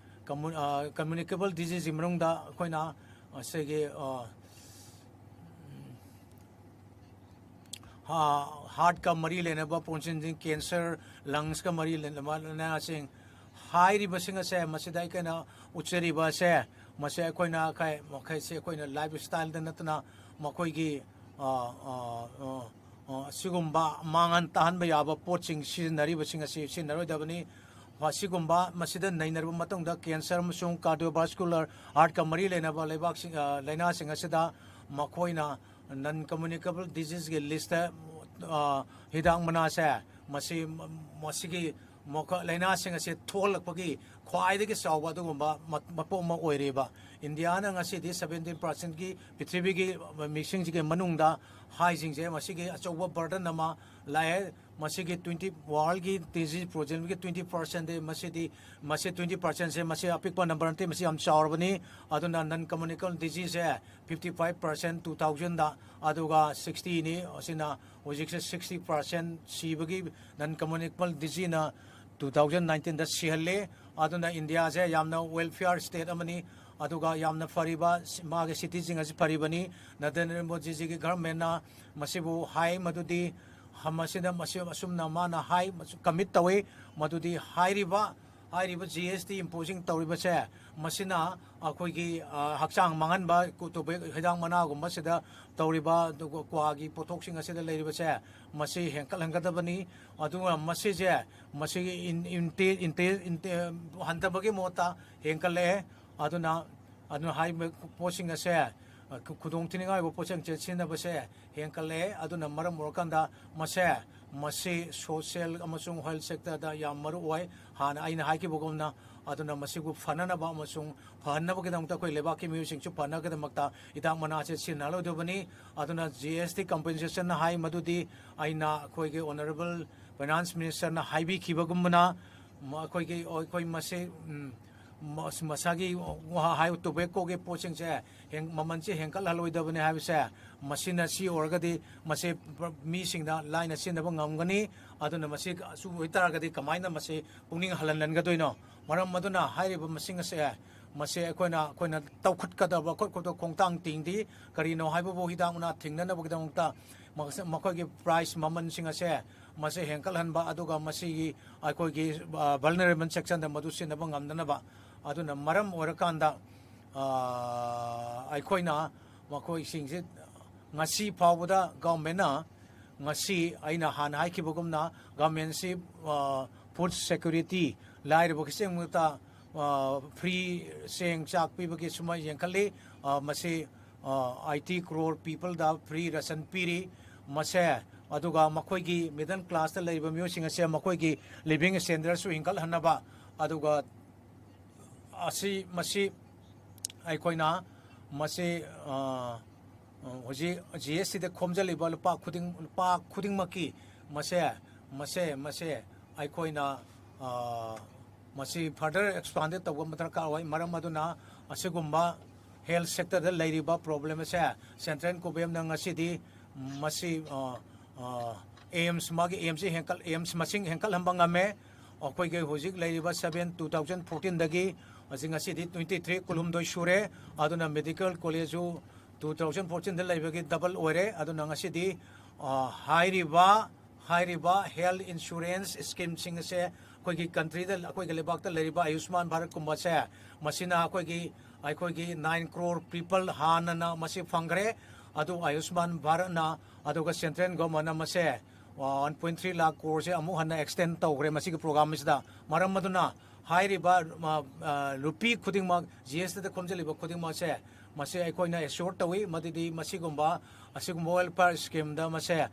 commu-, ꯑ, communicable diseaseꯀꯤ ꯃꯅꯨꯡꯗ ꯑꯩꯈꯣꯏꯅ ꯉꯁꯤꯒꯤ, ꯑ, ꯍꯥ-, heartꯀ ꯃꯔꯤ ꯂꯩꯅꯕ ꯄꯣꯠꯁꯤꯡꯁꯤꯡ, cancer, lungsꯀ ꯃꯔꯤ ꯂꯩꯅꯕ ꯂꯥꯏꯅꯥꯁꯤꯡ ꯍꯥꯏꯔꯤꯕꯁꯤꯡ ꯑꯁꯦ, ꯃꯁꯤꯗ ꯑꯩꯈꯣꯏꯅ ꯎꯠꯆꯔꯤꯕ ꯑꯁꯦ, ꯃꯁꯤ ꯑꯩꯈꯣꯏꯅ ꯀꯩ-, ꯃꯈꯩꯁꯤ ꯑꯩꯈꯣꯏꯅ lifestyleꯗ ꯅꯠꯇꯅ ꯃꯈꯣꯏꯒꯤ, ꯑ, ꯑ, ꯑ, ꯑ, ꯑꯁꯤꯒꯨꯝꯕ ꯃꯥꯡꯍꯟ ꯇꯥꯍꯟꯕ ꯌꯥꯕ ꯄꯣꯠꯁꯤꯡ ꯁꯤꯖꯤꯟꯅꯔꯤꯕꯁꯤꯡ ꯑꯁꯤ ꯁꯤꯖꯤꯟꯅꯔꯣꯏꯗꯕꯅꯤ꯫ ꯑꯁꯤꯒꯨꯝꯕ ꯃꯁꯤꯗ ꯅꯩꯅꯔꯕ ꯃꯇꯨꯡꯗ cancer ꯑꯃꯁꯨꯡ cardiovascular, heartꯀ ꯃꯔꯤ ꯂꯩꯅꯕ ꯂꯩꯕꯥꯛꯁꯤꯡ, ꯑ, ꯂꯥꯏꯅꯥꯁꯤꯡ ꯑꯁꯤꯗ ꯃꯈꯣꯏꯅ non communicable diseaseꯀꯤ listꯇ, ꯑ, ꯍꯤꯗꯥꯛ ꯃꯅꯥꯁꯦ, ꯃꯁꯤ, ꯃꯁꯤꯒꯤ ꯃꯈꯣꯏ ꯂꯥꯏꯅꯥꯁꯤꯡ ꯑꯁꯤ ꯊꯣꯛꯍꯜꯂꯛꯄꯒꯤ ꯈ꯭ꯋꯥꯏꯗꯒꯤ ꯆꯥꯎꯕ ꯑꯗꯨꯒꯨꯝꯕ ꯃ-, ꯃꯄꯣꯛ ꯑꯃ ꯑꯣꯏꯔꯤꯕ꯫ ꯏꯟꯗꯤꯌꯥꯅ ꯉꯁꯤꯗꯤ seventeen percentꯀꯤ ꯄ꯭ꯔꯤꯊꯤꯕꯤꯒꯤ ꯃꯤꯁꯤꯡꯁꯤꯒꯤ ꯃꯅꯨꯡꯗ ꯍꯥꯏꯁꯤꯡꯁꯦ, ꯃꯁꯤꯒꯤ ꯑꯆꯧꯕ burden ꯑꯃ ꯂꯥꯛꯑꯦ꯫ ꯃꯁꯤꯒꯤ ꯇ꯭ꯋꯦꯟꯇꯤ, ꯋꯥꯔꯜꯒꯤ ꯗꯤꯖꯤꯁ ꯄ꯭ꯔꯣꯖꯦꯟꯒꯤ ꯇ꯭ꯋꯦꯟꯇꯤ ꯄꯥꯔꯁꯦꯟꯗꯤ ꯃꯁꯤꯗꯤ, ꯃꯁꯤ ꯇ꯭ꯋꯦꯟꯇꯤ ꯄꯥꯔꯁꯦꯟꯁꯦ ꯃꯁꯤ ꯑꯄꯤꯛꯄ ꯅꯝꯕꯔ ꯅꯠꯇꯦ, ꯃꯁꯤ ꯌꯥꯝ ꯆꯥꯎꯔꯕꯅꯤ꯫ ꯑꯗꯨꯅ ꯅꯟ ꯀꯝꯃꯨꯅꯤꯀꯦꯕꯜ ꯗꯤꯖꯤꯁꯁꯦ ꯐꯤꯐꯇꯤ ꯐꯥꯏꯚ ꯄꯥꯔꯁꯦꯟ ꯇꯨ ꯊꯥꯎꯖꯟꯗ, ꯑꯗꯨꯒ ꯁꯤꯛꯁꯇꯤꯅꯤ꯫ ꯑꯁꯤꯅ ꯍꯧꯖꯤꯛꯁꯦ ꯁꯤꯛꯁꯇꯤ ꯄꯥꯔꯁꯦꯟ ꯁꯤꯕꯒꯤ ꯅꯟ ꯀꯝꯃꯨꯅꯤꯀꯦꯕꯜ ꯗꯤꯖꯤꯁꯅ ꯇꯨ ꯊꯥꯎꯖꯟ ꯅꯥꯏꯟꯇꯤꯟꯗ ꯁꯤꯍꯜꯂꯦ꯫ ꯑꯗꯨꯅ ꯏꯟꯗꯤꯌꯥꯁꯦ ꯌꯥꯝꯅ ꯋꯦꯜꯐꯤꯌꯔ ꯁ꯭ꯇꯦꯠ ꯑꯃꯅꯤ꯫ ꯑꯗꯨꯒ ꯌꯥꯝꯅ ꯐꯔꯤꯕ ꯁꯤ-, ꯃꯥꯒꯤ ꯁꯤꯇꯤꯖꯤꯡ ꯑꯁꯤ ꯐꯔꯤꯕꯅꯤ꯫ ꯅꯔꯦꯟꯗ꯭ꯔ ꯃꯣꯗꯤꯖꯤꯒꯤ ꯒꯚꯔꯟꯃꯦꯟꯅ ꯃꯁꯤꯕꯨ ꯍꯥꯏ ꯃꯗꯨꯗꯤ ꯍ-, ꯃꯁꯤꯗ ꯃꯁꯤ ꯑꯁꯨꯝꯅ ꯃꯥꯅ ꯍꯥꯏ, ꯀꯃꯤꯠ ꯇꯧꯏ ꯃꯗꯨꯗꯤ ꯍꯥꯏꯔꯤꯕ, ꯍꯥꯏꯔꯤꯕ ꯖꯤ ꯑꯦꯁ ꯇꯤ ꯏꯝꯄꯣꯖꯤꯡ ꯇꯧꯔꯤꯕꯁꯦ, ꯃꯁꯤꯅ ꯑꯩꯈꯣꯏꯒꯤ, ꯑ, ꯍꯛꯆꯥꯡ ꯃꯥꯡꯍꯟꯕ ꯀꯨ-, ꯇꯣꯕꯦꯛ-, ꯍꯤꯗꯥꯛ ꯃꯅꯥꯒꯨꯝꯕꯁꯤꯗ ꯇꯧꯔꯤꯕ, ꯑꯗꯨꯒ ꯀ꯭ꯋꯥꯒꯤ ꯄꯣꯠꯊꯣꯛꯁꯤꯡ ꯑꯁꯤꯗ ꯂꯩꯔꯤꯕꯁꯦ, ꯃꯁꯤ ꯍꯦꯟꯀꯠꯍꯟꯒꯗꯕꯅꯤ꯫ ꯑꯗꯨꯒ ꯃꯁꯤꯁꯦ, ꯃꯁꯤꯒꯤ ꯏꯟ-, ꯏꯟꯇꯦ-, ꯏꯟꯇꯦ-, ꯏꯟꯇꯦ-, ꯍꯟꯊꯕꯒꯤ ꯃꯍꯨꯠꯇ ꯍꯦꯟꯀꯠꯂꯛꯑꯦ꯫ ꯑꯗꯨꯅ, ꯑꯗꯨꯅ ꯍꯥꯏꯔꯤꯕ ꯄꯣꯠꯁꯤꯡ ꯑꯁꯦ, ꯑ, ꯈꯨ-, ꯈꯨꯗꯣꯡ ꯊꯤꯅꯤꯡꯉꯥꯏ ꯑꯣꯏꯕ ꯄꯣꯠꯁꯤꯡꯁꯦ ꯁꯤꯖꯤꯟꯅꯕꯁꯦ ꯍꯦꯟꯀꯠꯂꯛꯑꯦ꯫ ꯑꯗꯨꯅ ꯃꯔꯝ ꯑꯣꯏꯔꯀꯥꯟꯗ ꯃꯁꯦ, ꯃꯁꯤ ꯁꯣꯁꯤꯌꯦꯜ ꯑꯃꯁꯨꯡ ꯍꯦꯜꯊ ꯁꯦꯛꯇꯔꯗ ꯌꯥꯝ ꯃꯔꯨ ꯑꯣꯏ꯫ ꯍꯥꯟꯅ ꯑꯩꯅ ꯍꯥꯏꯈꯤꯕꯒꯨꯝꯅ, ꯑꯗꯨꯅ ꯃꯁꯤꯕꯨ ꯐꯅꯅꯕ ꯑꯃꯁꯨꯡ ꯐꯍꯟꯅꯕꯒꯤꯗꯃꯛꯇ ꯑꯩꯈꯣꯏ ꯂꯩꯕꯥꯛꯀꯤ ꯃꯤꯑꯣꯏꯁꯤꯡꯁꯨ ꯐꯅꯕꯒꯤꯗꯃꯛꯇ ꯍꯤꯗꯥꯛ ꯃꯅꯥꯁꯦ ꯁꯤꯖꯤꯟꯅꯍꯜꯂꯣꯏꯗꯕꯅꯤ꯫ ꯑꯗꯨꯅ ꯖꯤ ꯑꯦꯁ ꯇꯤ ꯀꯝꯄꯦꯟꯁꯦꯁꯟ ꯍꯥꯏ ꯃꯗꯨꯗꯤ ꯑꯩꯅ ꯑꯩꯈꯣꯏꯒꯤ ꯑꯣꯅꯔꯦꯕꯜ ꯐꯥꯏꯅꯥꯟꯁ ꯃꯤꯅꯤꯁꯇꯔꯅ ꯍꯥꯏꯕꯤꯈꯤꯕꯒꯨꯝꯕꯅ, ꯃ-, ꯑꯩꯈꯣꯏꯒꯤ, ꯑꯩꯈꯣꯏ ꯃꯁꯤ, ꯎꯝ, ꯃꯁ-, ꯃꯁꯥꯒꯤ ꯋꯥ-, ꯍꯥꯏ, ꯇꯣꯕꯦꯀꯣꯒꯤ ꯄꯣꯠꯁꯤꯡꯁꯦ ꯍꯦꯟ-, ꯃꯃꯜꯁꯦ ꯍꯦꯟꯀꯠꯍꯜꯂꯣꯏꯗꯕꯅꯤ ꯍꯥꯏꯕꯁꯦ, ꯃꯁꯤꯅ ꯁꯤ ꯑꯣꯏꯔꯒꯗꯤ ꯃꯁꯤ ꯄ꯭ꯔ-, ꯃꯤꯁꯤꯡꯗ ꯂꯥꯏꯅ ꯁꯤꯖꯤꯟꯅꯕ ꯉꯝꯒꯅꯤ꯫ ꯑꯗꯨꯅ ꯃꯁꯤ ꯑꯁꯨꯝ ꯑꯣꯏꯇꯥꯔꯒꯗꯤ ꯀꯃꯥꯏꯅ ꯃꯁꯤ ꯄꯨꯛꯅꯤꯡ ꯍꯜꯍꯟꯍꯟꯒꯗꯣꯏꯅꯣ? ꯃꯔꯝ ꯑꯗꯨꯅ ꯍꯥꯏꯔꯤꯕ ꯃꯁꯤꯡ ꯑꯁꯦ, ꯃꯁꯤ ꯑꯩꯈꯣꯏꯅ, ꯑꯩꯈꯣꯏꯅ ꯇꯧꯈꯠꯀꯗꯕ, ꯑꯩꯈꯣꯏ ꯈꯨꯠꯇ ꯈꯣꯡꯊꯥꯡ ꯇꯤꯡꯗꯤ꯫ ꯀꯔꯤꯅꯣ ꯍꯥꯏꯕꯕꯨ, ꯍꯤꯗꯥꯛ ꯃꯅꯥ ꯊꯤꯡꯅꯅꯕꯒꯤꯗꯃꯛꯇ ꯃꯈꯣꯏꯒꯤ ꯄ꯭ꯔꯥꯏꯁ ꯃꯃꯜꯁꯤꯡ ꯑꯁꯦ ꯃꯁꯤ ꯍꯦꯟꯀꯠꯍꯟꯕ, ꯑꯗꯨꯒ ꯃꯁꯤꯒꯤ ꯑꯩꯈꯣꯏꯒꯤ, ꯑ, ꯚꯜꯅꯔꯦꯕꯜ ꯁꯦꯛꯁꯟꯗ ꯃꯗꯨ ꯁꯤꯖꯤꯟꯅꯕ ꯉꯝꯗꯅꯕ꯫ ꯑꯗꯨꯅ ꯃꯔꯝ ꯑꯣꯏꯔꯀꯥꯟꯗ, ꯑ, ꯑꯩꯈꯣꯏꯅ ꯃꯈꯣꯏꯁꯤꯡꯁꯦ ꯉꯁꯤ ꯐꯥꯎꯕꯗ ꯒꯚꯔꯟꯃꯦꯟꯅ, ꯉꯁꯤ ꯑꯩꯅ ꯍꯥꯟꯅ ꯍꯥꯏꯈꯤꯕꯒꯨꯝꯅ, ꯒꯚꯔꯟꯃꯦꯟꯁꯤ, ꯑ, ꯐꯨꯗ ꯁꯦꯀ꯭ꯌꯨꯔꯤꯇꯤ, ꯂꯥꯏꯔꯕ ꯈꯨꯗꯤꯡꯃꯛꯇ, ꯑ, ꯐ꯭ꯔꯤ ꯆꯦꯡ ꯆꯥꯛ ꯄꯤꯕꯒꯤ ꯁꯨꯃꯥꯏ ꯌꯦꯡꯈꯠꯂꯤ꯫ ꯑ, ꯃꯁꯤ, ꯑ, ꯑꯥꯏꯇꯤ ꯀ꯭ꯔꯣꯔ ꯄꯤꯄꯜꯗ ꯐ꯭ꯔꯤ ꯔꯦꯁꯟ ꯄꯤꯔꯤ꯫ ꯃꯁꯦ, ꯑꯗꯨꯒ ꯃꯈꯣꯏꯒꯤ ꯃꯤꯗꯜ ꯀ꯭ꯂꯥꯁꯇ ꯂꯩꯔꯤꯕ ꯃꯤꯑꯣꯏꯁꯤꯡ ꯑꯁꯦ ꯃꯈꯣꯏꯒꯤ ꯂꯤꯚꯤꯡ ꯁ꯭ꯇꯦꯟꯗꯔꯗꯁꯨ ꯍꯦꯟꯒꯠꯍꯟꯅꯕ, ꯑꯗꯨꯒ ꯑꯁꯤ, ꯃꯁꯤ ꯑꯩꯈꯣꯏꯅ ꯃꯁꯤ, ꯑ, ꯍꯧꯖꯤꯛ ꯖꯤ ꯑꯦꯁ ꯇꯤꯗ ꯈꯣꯝꯖꯤꯜꯂꯤꯕ ꯂꯨꯄꯥ ꯈꯨꯗꯤꯡ-, ꯂꯨꯄꯥ ꯈꯨꯗꯤꯡꯃꯛꯀꯤ ꯃꯁꯦ ꯃꯁꯦ ꯃꯁꯦ ꯑꯩꯈꯣꯏꯅ ꯃꯁꯤ further expanded ꯇꯧꯕ ꯑꯃ ꯗꯔꯀꯥꯔ ꯑꯣꯏ꯫ ꯃꯔꯝ ꯑꯗꯨꯅ ꯑꯁꯤꯒꯨꯝꯕ health sectorꯗ ꯂꯩꯔꯤꯕ problem ꯑꯁꯦ central governmentꯅ ꯉꯁꯤꯗꯤ ꯃꯁꯤ AIIMS, ꯃꯥꯒꯤ AIIMSꯁꯤ ꯍꯦꯟꯀꯠ AIIMS ꯃꯁꯤꯡ ꯍꯦꯟꯀꯠꯍꯟꯕ ꯉꯝꯃꯦ꯫ ꯑꯩꯈꯣꯏꯒꯤ ꯍꯧꯖꯤꯛ ꯂꯩꯔꯤꯕ seven two thousand fourteenꯗꯒꯤ ꯍꯧꯖꯤꯛ ꯉꯁꯤꯗꯤ twenty three, ꯀꯨꯟꯍꯨꯝꯗꯣꯏ ꯁꯨꯔꯦ꯫ ꯑꯗꯨꯅ medical collegeꯁꯨ two thousand fourteenꯗ ꯂꯩꯕꯒꯤ double ꯑꯣꯏꯔꯦ꯫ ꯑꯗꯨꯅ ꯉꯁꯤꯗꯤ ꯍꯥꯏꯔꯤꯕ ꯍꯥꯏꯔꯤꯕ health insurance schemeꯁꯤꯡ ꯑꯁꯦ ꯑꯩꯈꯣꯏꯒꯤ countryꯗ, ꯑꯩꯈꯣꯏꯒꯤ ꯂꯩꯕꯥꯛꯇ ꯂꯩꯔꯤꯕ Ayushman Bharatꯀꯨꯝꯕꯁꯦ, ꯃꯁꯤꯅ ꯑꯩꯈꯣꯏꯒꯤ ꯑꯩꯈꯣꯏꯒꯤ nine crore people ꯍꯥꯟꯅꯅ ꯃꯁꯤ ꯐꯪꯈ꯭ꯔꯦ꯫ ꯑꯗꯨ Ayushman Bharatꯅ, ꯑꯗꯨꯒ central governmentꯅ ꯃꯁꯦ one point three lakh croreꯁꯦ ꯑꯃꯨꯛ ꯍꯟꯅ extend ꯇꯧꯈ꯭ꯔꯦ ꯃꯁꯤꯒꯤ program ꯑꯁꯤꯗ꯫ ꯃꯔꯝ ꯑꯗꯨꯅ ꯍꯥꯏꯔꯤꯕ ꯔꯨꯄꯤ ꯈꯨꯗꯤꯡꯃꯛ, GSTꯗ ꯈꯣꯝꯖꯤꯜꯂꯤꯕ ꯈꯨꯗꯤꯡꯃꯛꯁꯦ, ꯃꯁꯤ ꯑꯩꯈꯣꯏꯅ assure ꯇꯧꯏ꯫ ꯃꯗꯨꯗꯤ ꯃꯁꯤꯒꯨꯝꯕ ꯑꯁꯤꯒꯨꯝꯕ welfare schemeꯗ ꯃꯁꯦ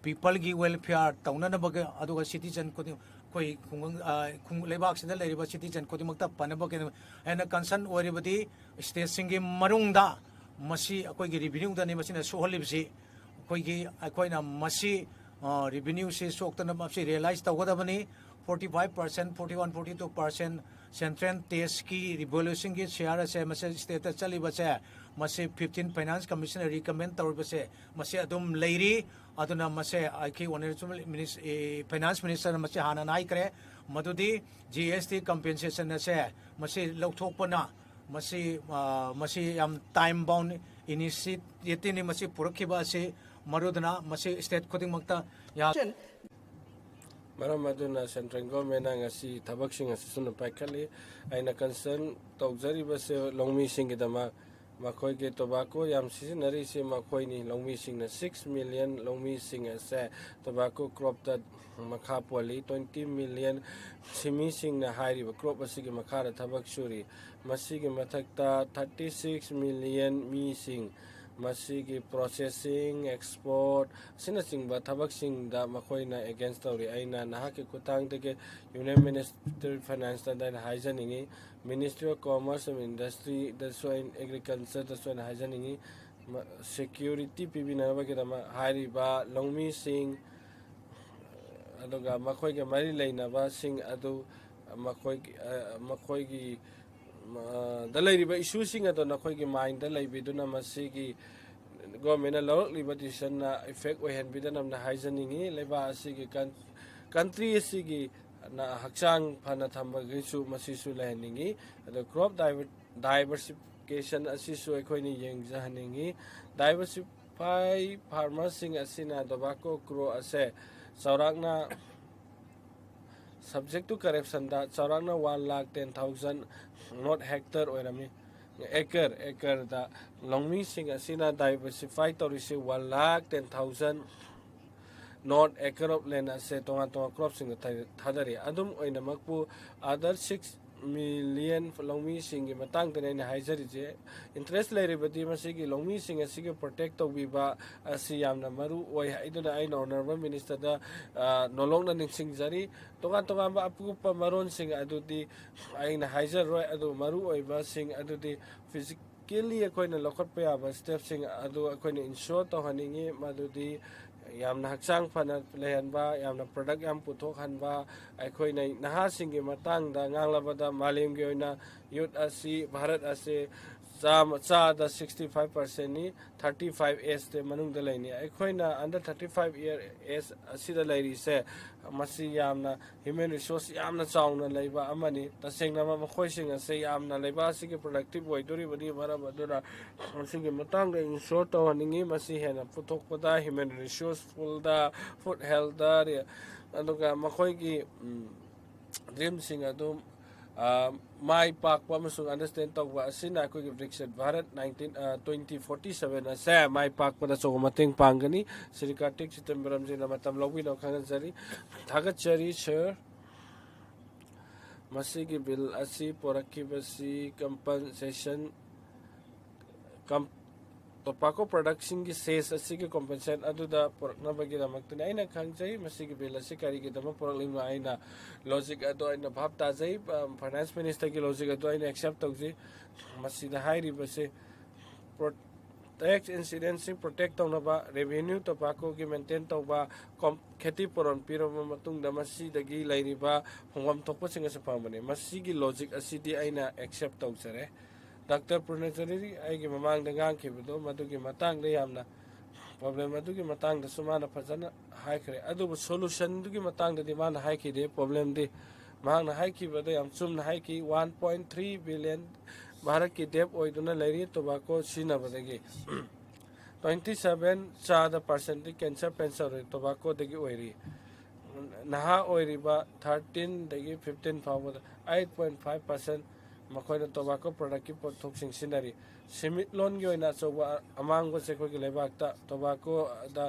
peopleꯒꯤ welfare ꯇꯧꯅꯅꯕꯒꯤ, ꯑꯗꯨꯒ citizen ꯈꯨꯗꯤꯡ, ꯑꯩꯈꯣꯏ ꯈꯨꯡꯒꯪ, ꯂꯩꯕꯥꯛꯁꯤꯗ ꯂꯩꯔꯤꯕ citizen ꯈꯨꯗꯤꯡꯃꯛꯇ ꯐꯅꯕꯒꯤ꯫ ꯑꯩꯅ concern ꯑꯣꯏꯔꯤꯕꯗꯤ stateꯁꯤꯡꯒꯤ ꯃꯅꯨꯡꯗ ꯃꯁꯤ ꯑꯩꯈꯣꯏꯒꯤ revenueꯗꯅꯤ ꯃꯁꯤꯅ ꯁꯣꯛꯍꯜꯂꯤꯕꯁꯤ꯫ ꯑꯩꯈꯣꯏꯒꯤ, ꯑꯩꯈꯣꯏꯅ ꯃꯁꯤ revenueꯁꯤ ꯁꯣꯛꯇꯅꯕ ꯃꯁꯤ realize ꯇꯧꯒꯗꯕꯅꯤ꯫ Forty five percent, forty one, forty two percent central taxꯀꯤ revolutionꯒꯤ share ꯑꯁꯦ ꯃꯁꯤ stateꯇ ꯆꯠꯂꯤꯕꯁꯦ, ꯃꯁꯤ fifteen finance commissionꯅ recommend ꯇꯧꯔꯤꯕꯁꯦ, ꯃꯁꯤ ꯑꯗꯨꯝ ꯂꯩꯔꯤ꯫ ꯑꯗꯨꯅ ꯃꯁꯦ ꯑꯩꯈꯣꯏ honourable minis-, finance ministerꯅ ꯃꯁꯤ ꯍꯥꯟꯅ ꯍꯥꯏꯈ꯭ꯔꯦ, ꯃꯗꯨꯗꯤ GST compensation ꯑꯁꯦ ꯃꯁꯤ ꯂꯧꯊꯣꯛꯄꯅ ꯃꯁꯤ, ꯃꯁꯤ ꯌꯥꯝ time bound initiativeꯅꯤ ꯃꯁꯤ ꯄꯨꯔꯛꯈꯤꯕ ꯑꯁꯤ꯫ ꯃꯔꯨꯗꯨꯅ ꯃꯁꯤ state ꯈꯨꯗꯤꯡꯃꯛꯇ ꯌꯥ- ꯃꯔꯝ ꯑꯗꯨꯅ central governmentꯅ ꯉꯁꯤ ꯊꯕꯛꯁꯤꯡ ꯑꯁꯤ ꯁꯨꯝꯅ ꯄꯥꯏꯈꯠꯂꯤ꯫ ꯑꯩꯅ concern ꯇꯧꯖꯔꯤꯕꯁꯦ ꯂꯧꯃꯤꯁꯤꯡꯒꯤꯗꯃꯛ꯫ ꯃꯈꯣꯏꯒꯤ tobacco ꯌꯥꯝ ꯁꯤꯖꯤꯟꯅꯔꯤꯁꯤ ꯃꯈꯣꯏꯅꯤ꯫ ꯂꯧꯃꯤꯁꯤꯡꯅ six million ꯂꯧꯃꯤꯁꯤꯡ ꯑꯁꯦ tobacco cropꯇ ꯃꯈꯥ ꯄꯣꯜꯂꯤ꯫ Twenty million ꯁꯤꯃꯤꯁꯤꯡꯅ ꯍꯥꯏꯔꯤꯕ crop ꯑꯁꯤꯒꯤ ꯃꯈꯥꯗ ꯊꯕꯛ ꯁꯨꯔꯤ꯫ ꯃꯁꯤꯒꯤ ꯃꯊꯛꯇ thirty six million ꯃꯤꯁꯤꯡ ꯃꯁꯤꯒꯤ processing, export ꯑꯁꯤꯅꯆꯤꯡꯕ ꯊꯕꯛꯁꯤꯡꯗ ꯃꯈꯣꯏꯅ against ꯇꯧꯔꯤ꯫ ꯑꯩꯅ ꯅꯍꯥꯛꯀꯤ ꯈꯨꯠꯊꯥꯡꯗꯒꯤ Union Ministry of Financeꯇ ꯑꯩꯅ ꯍꯥꯏꯖꯅꯤꯡꯉꯤ, Ministry of Commerce and Industryꯗꯁꯨ ꯑꯩꯅ, Agricultureꯗꯁꯨ ꯑꯩꯅ ꯍꯥꯏꯖꯅꯤꯡꯉꯤ, security ꯄꯤꯕꯤꯅꯕꯒꯤꯗꯃꯛ ꯍꯥꯏꯔꯤꯕ ꯂꯧꯃꯤꯁꯤꯡ ꯑꯗꯨꯒ ꯃꯈꯣꯏꯒ ꯃꯔꯤ ꯂꯩꯅꯕꯁꯤꯡ ꯑꯗꯨ ꯃꯈꯣꯏꯒꯤ ꯑ, ꯃꯈꯣꯏꯒꯤ ꯑ, ꯗ ꯂꯩꯔꯤꯕ ꯏꯁꯨꯁꯤꯡ ꯑꯗꯨ ꯅꯈꯣꯏꯒꯤ ꯃꯥꯏꯟꯗ ꯂꯩꯕꯤꯗꯨꯅ ꯃꯁꯤꯒꯤ ꯒꯣꯔꯃꯦꯟꯅ ꯂꯧꯔꯛꯂꯤꯕ ꯗꯤꯁꯤꯖꯟꯅ ꯏꯐꯦꯛ ꯑꯣꯏꯍꯟꯕꯤꯗꯅꯕꯅ ꯍꯥꯏꯖꯅꯤꯡꯉꯤ꯫ ꯂꯩꯕꯥꯛ ꯑꯁꯤꯒꯤ ꯀꯟ- ꯀꯟꯇ꯭ꯔꯤ ꯑꯁꯤꯒꯤ ꯅ ꯍꯛꯆꯥꯡ ꯐꯅ ꯊꯝꯕꯒꯤꯁꯨ ꯃꯁꯤꯁꯨ ꯂꯩꯍꯟꯅꯤꯡꯉꯤ꯫ ꯑꯗꯣ ꯀ꯭ꯔꯣꯞ ꯗꯥꯏꯕꯔꯁꯤꯐꯤꯀꯦꯁꯟ ꯑꯁꯤꯁꯨ ꯑꯩꯈꯣꯏꯅ ꯌꯦꯡꯖꯍꯟꯅꯤꯡꯉꯤ꯫ ꯗꯥꯏꯕꯔꯁꯤꯐꯥꯏ ꯐꯥꯔꯃꯔꯁꯤꯡ ꯑꯁꯤꯅ ꯇꯣꯕꯥꯀꯣ ꯀ꯭ꯔꯣ ꯑꯁꯦ ꯆꯥꯎꯔꯥꯛꯅ subject to correction ꯗ ꯆꯥꯎꯔꯥꯛꯅ one lakh ten thousand nought hectare ꯑꯣꯏꯔꯝꯃꯤ꯫ ꯑꯦꯀꯔ ꯑꯦꯀꯔꯗ ꯂꯧꯃꯤꯁꯤꯡ ꯑꯁꯤꯅ ꯗꯥꯏꯕꯔꯁꯤꯐꯥꯏ ꯇꯧꯔꯤꯁꯤ one lakh ten thousand nought acre of land ꯑꯁꯦ ꯇꯣꯉꯥꯟ ꯇꯣꯉꯥꯟ ꯀ꯭ꯔꯣꯞꯁꯤꯡꯗ ꯊꯥ- ꯊꯥꯗꯔꯤ꯫ ꯑꯗꯨꯝ ꯑꯣꯏꯅꯃꯛꯄꯨ ꯑꯗꯔ ꯁꯤꯛꯁ ꯃꯤꯂꯤꯌꯟ ꯂꯧꯃꯤꯁꯤꯡꯒꯤ ꯃꯇꯥꯡꯗꯅꯤ ꯑꯩꯅ ꯍꯥꯏꯖꯔꯤꯁꯦ꯫ ꯏꯟꯇꯔꯦꯁ ꯂꯩꯔꯕꯗꯤ ꯃꯁꯤꯒꯤ ꯂꯧꯃꯤꯁꯤꯡ ꯑꯁꯤꯒꯤ ꯄ꯭ꯔꯣꯇꯦꯛ ꯇꯧꯕꯤꯕ ꯑꯁꯤ ꯌꯥꯝꯅ ꯃꯔꯨ ꯑꯣꯏ ꯍꯥꯏꯗꯨꯅ ꯑꯩꯅ ꯑꯣꯅꯔꯦꯕꯜ ꯃꯤꯅꯤꯁꯇꯔꯗ ꯅꯣꯂꯣꯛꯅ ꯅꯤꯡꯁꯤꯡꯖꯔꯤ꯫ ꯇꯣꯉꯥꯟ ꯇꯣꯉꯥꯟꯕ ꯑꯀꯨꯞꯄ ꯃꯔꯣꯟꯁꯤꯡ ꯑꯗꯨꯗꯤ ꯑꯩꯅ ꯍꯥꯏꯖꯔꯣꯏ꯫ ꯑꯗꯨ ꯃꯔꯨ ꯑꯣꯏꯕꯁꯤꯡ ꯑꯗꯨꯗꯤ ꯐꯤꯖꯤꯀꯦꯜꯂꯤ ꯑꯩꯈꯣꯏꯅ ꯂꯧꯈꯠꯄ ꯌꯥꯕ ꯁ꯭ꯇꯦꯞꯁꯤꯡ ꯑꯗꯨ ꯑꯩꯈꯣꯏꯅ ꯏꯟꯁꯤꯌꯣꯔ ꯇꯧꯍꯟꯅꯤꯡꯉꯤ꯫ ꯃꯗꯨꯗꯤ ꯌꯥꯝꯅ ꯍꯛꯆꯥꯡ ꯐꯅ ꯂꯩꯍꯟꯕ, ꯌꯥꯝꯅ ꯄ꯭ꯔꯗꯛ ꯌꯥꯝ ꯄꯨꯊꯣꯛꯍꯟꯕ꯫ ꯑꯩꯈꯣꯏꯅ ꯅꯍꯥꯁꯤꯡꯒꯤ ꯃꯇꯥꯡꯗ ꯉꯥꯡꯂꯕꯗ ꯃꯥꯂꯦꯝꯒꯤ ꯑꯣꯏꯅ ꯌꯨꯠ ꯑꯁꯤ, ꯚꯥꯔꯠ ꯑꯁꯤ ꯆꯥꯝꯃ ꯆꯥꯗ ꯁꯤꯛꯁꯇꯤ ꯐꯥꯏꯚ ꯄꯥꯔꯁꯦꯟꯅꯤ꯫ ꯊꯥꯔꯇꯤ ꯐꯥꯏꯚ ꯑꯦꯖꯇ ꯃꯅꯨꯡꯗ ꯂꯩꯅꯤ꯫ ꯑꯩꯈꯣꯏꯅ under thirty five year age ꯑꯁꯤꯗ ꯂꯩꯔꯤꯁꯦ ꯃꯁꯤ ꯌꯥꯝꯅ ꯍ꯭ꯌꯨꯃꯦꯟ ꯔꯤꯁꯣꯔꯁ ꯌꯥꯝꯅ ꯆꯥꯎꯅ ꯂꯩꯕ ꯑꯃꯅꯤ꯫ ꯇꯁꯦꯡꯅ ꯃꯈꯣꯏꯁꯤꯡ ꯑꯁꯦ ꯌꯥꯝꯅ ꯂꯩꯕꯥꯛ ꯑꯁꯤꯒꯤ ꯄ꯭ꯔꯗꯛꯇꯤꯞ ꯑꯣꯏꯗꯣꯔꯤꯕꯅꯤ꯫ ꯃꯔꯝ ꯑꯗꯨꯅ ꯃꯁꯤꯒꯤ ꯃꯇꯥꯡꯗ ꯏꯟꯁꯤꯌꯣꯔ ꯇꯧꯍꯟꯅꯤꯡꯉꯤ꯫ ꯃꯁꯤ ꯍꯦꯟꯅ ꯄꯨꯊꯣꯛꯄꯗ, ꯍ꯭ꯌꯨꯃꯦꯟ ꯔꯤꯁꯣꯔꯁꯐꯨꯜꯗ, ꯐꯨꯗ ꯍꯦꯜꯊꯇ, ꯑꯗꯨꯒ ꯃꯈꯣꯏꯒꯤ ꯗ꯭ꯔꯤꯝꯁꯤꯡ ꯑꯗꯨ ꯑ, ꯃꯥꯏ ꯄꯥꯛꯄ ꯑꯃꯁꯨꯡ ꯑꯟꯗꯔꯁꯇꯦꯟ ꯇꯧꯕ ꯑꯁꯤꯅ ꯑꯩꯈꯣꯏꯒꯤ ꯕ꯭ꯔꯤꯛꯁꯦꯠ ꯚꯥꯔꯠ ꯅꯥꯏꯟꯇꯤꯟ, ꯑ, ꯇ꯭ꯋꯦꯟꯇꯤ ꯐꯣꯔꯇꯤ ꯁꯚꯦꯟ ꯑꯁꯦ ꯃꯥꯏ ꯄꯥꯛꯄꯗ ꯑꯆꯧꯕ ꯃꯇꯦꯡ ꯄꯥꯡꯒꯅꯤ꯫ ꯁ꯭ꯔꯤ ꯀꯥꯔꯇꯤꯛ ꯆꯤꯗꯝꯕꯔꯝꯖꯤꯅ ꯃꯇꯝ ꯂꯧꯕꯤꯅꯕ ꯈꯪꯍꯟꯖꯔꯤ꯫ ꯊꯥꯒꯠꯆꯔꯤ, ꯁꯔ꯫ ꯃꯁꯤꯒꯤ ꯕꯤꯜ ꯑꯁꯤ ꯄꯨꯔꯛꯈꯤꯕꯁꯤ ꯀꯝꯄꯟꯁꯦꯁꯟ ꯀꯝ-, ꯇꯣꯕꯥꯀꯣ ꯄ꯭ꯔꯗꯛꯁꯤꯡꯒꯤ ꯁꯦꯁ ꯑꯁꯤꯒꯤ ꯀꯣꯝꯄꯦꯟꯁꯦꯁꯟ ꯑꯗꯨꯗ ꯄꯨꯔꯛꯅꯕꯒꯤꯗꯃꯛꯇꯅꯤ꯫ ꯑꯩꯅ ꯈꯪꯖꯩ ꯃꯁꯤꯒꯤ ꯕꯤꯜ ꯑꯁꯤ ꯀꯔꯤꯒꯤꯗꯃꯛ ꯄꯨꯔꯛꯂꯤꯕꯅꯣ꯫ ꯑꯩꯅ ꯂꯣꯖꯤꯛ ꯑꯗꯣ ꯑꯩꯅ ꯚꯥꯞ ꯇꯥꯖꯩ꯫ ꯑ, ꯐꯥꯏꯅꯥꯟꯁ ꯃꯤꯅꯤꯁꯇꯔꯒꯤ ꯂꯣꯖꯤꯛ ꯑꯗꯣ ꯑꯩꯅ ꯑꯦꯛꯁꯦꯞ ꯇꯧꯖꯩ꯫ ꯃꯁꯤꯗ ꯍꯥꯏꯔꯤꯕꯁꯦ ꯄ꯭ꯔꯣ-, ꯇꯦꯛꯁ ꯏꯟꯁꯤꯗꯦꯟꯁꯤꯡ ꯄ꯭ꯔꯣꯇꯦꯛ ꯇꯧꯅꯕ, ꯔꯦꯚꯤꯅ꯭ꯌꯨ ꯇꯣꯕꯥꯀꯣꯒꯤ ꯃꯦꯟꯇꯦꯟ ꯇꯧꯕ, ꯀꯣꯝ-, ꯈꯦꯇꯤ ꯄꯨꯔꯣꯟ ꯄꯤꯔꯕ ꯃꯇꯨꯡꯗ ꯃꯁꯤꯗꯒꯤ ꯂꯩꯔꯤꯕ ꯐꯪꯐꯝ ꯊꯣꯛꯄꯁꯤꯡ ꯑꯁꯤ ꯐꯪꯕꯅꯤ꯫ ꯃꯁꯤꯒꯤ ꯂꯣꯖꯤꯛ ꯑꯁꯤꯗꯤ ꯑꯩꯅ ꯑꯦꯛꯁꯦꯞ ꯇꯧꯖꯔꯦ꯫ ꯗꯥꯛꯇꯔ ꯄꯨꯔꯅꯦꯁꯣꯔꯤ ꯑꯩꯒꯤ ꯃꯃꯥꯡꯗ ꯉꯥꯡꯈꯤꯕꯗꯣ ꯃꯗꯨꯒꯤ ꯃꯇꯥꯡꯗ ꯌꯥꯝꯅ, ꯄ꯭ꯔꯣꯕ꯭ꯂꯦꯝ ꯑꯗꯨꯒꯤ ꯃꯇꯥꯡꯗꯁꯨ ꯃꯥꯅ ꯐꯖꯅ ꯍꯥꯏꯈ꯭ꯔꯦ꯫ ꯑꯗꯨꯕꯨ ꯁꯣꯂꯨꯁꯟꯗꯨꯒꯤ ꯃꯇꯥꯡꯗꯗꯤ ꯃꯥꯅ ꯍꯥꯏꯈꯤꯗꯦ꯫ ꯄ꯭ꯔꯣꯕ꯭ꯂꯦꯝꯗꯤ ꯃꯍꯥꯛꯅ ꯍꯥꯏꯈꯤꯕꯗ ꯌꯥꯝ ꯆꯨꯝꯅ ꯍꯥꯏꯈꯤ, ꯋꯥꯟ ꯄꯣꯏꯟ ꯊ꯭ꯔꯤ ꯕꯤꯂꯤꯌꯟ ꯚꯥꯔꯠꯀꯤ ꯗꯦꯞ ꯑꯣꯏꯗꯨꯅ ꯂꯩꯔꯤ ꯇꯣꯕꯥꯀꯣ ꯁꯤꯖꯤꯟꯅꯕꯗꯒꯤ꯫ ꯇ꯭ꯋꯦꯟꯇꯤ ꯁꯕꯦꯟ ꯆꯥꯗ ꯄꯥꯔꯁꯦꯟꯗꯤ ꯀꯦꯟꯁꯔ ꯄꯦꯁꯦꯟ ꯇꯣꯕꯥꯀꯣꯗꯒꯤ ꯑꯣꯏꯔꯤ꯫ ꯅꯍꯥ ꯑꯣꯏꯔꯤꯕ ꯊꯥꯔꯇꯤꯟꯗꯒꯤ ꯐꯤꯐꯇꯤꯟ ꯐꯥꯎꯕꯗ ꯑꯩꯠ ꯄꯣꯏꯟ ꯐꯥꯏꯚ ꯄꯥꯔꯁꯦꯟ ꯃꯈꯣꯏꯅ ꯇꯣꯕꯥꯀꯣ ꯄ꯭ꯔꯗꯛꯀꯤ ꯄꯣꯠꯊꯣꯛꯁꯤꯡ ꯁꯤꯖꯤꯟꯅꯔꯤ꯫ ꯁꯦꯟꯃꯤꯠꯂꯣꯟꯒꯤ ꯑꯣꯏꯅ ꯑꯆꯧꯕ ꯑꯃꯥꯡꯕꯁꯦ ꯑꯩꯈꯣꯏꯒꯤ ꯂꯩꯕꯥꯛꯇ ꯇꯣꯕꯥꯀꯣꯗ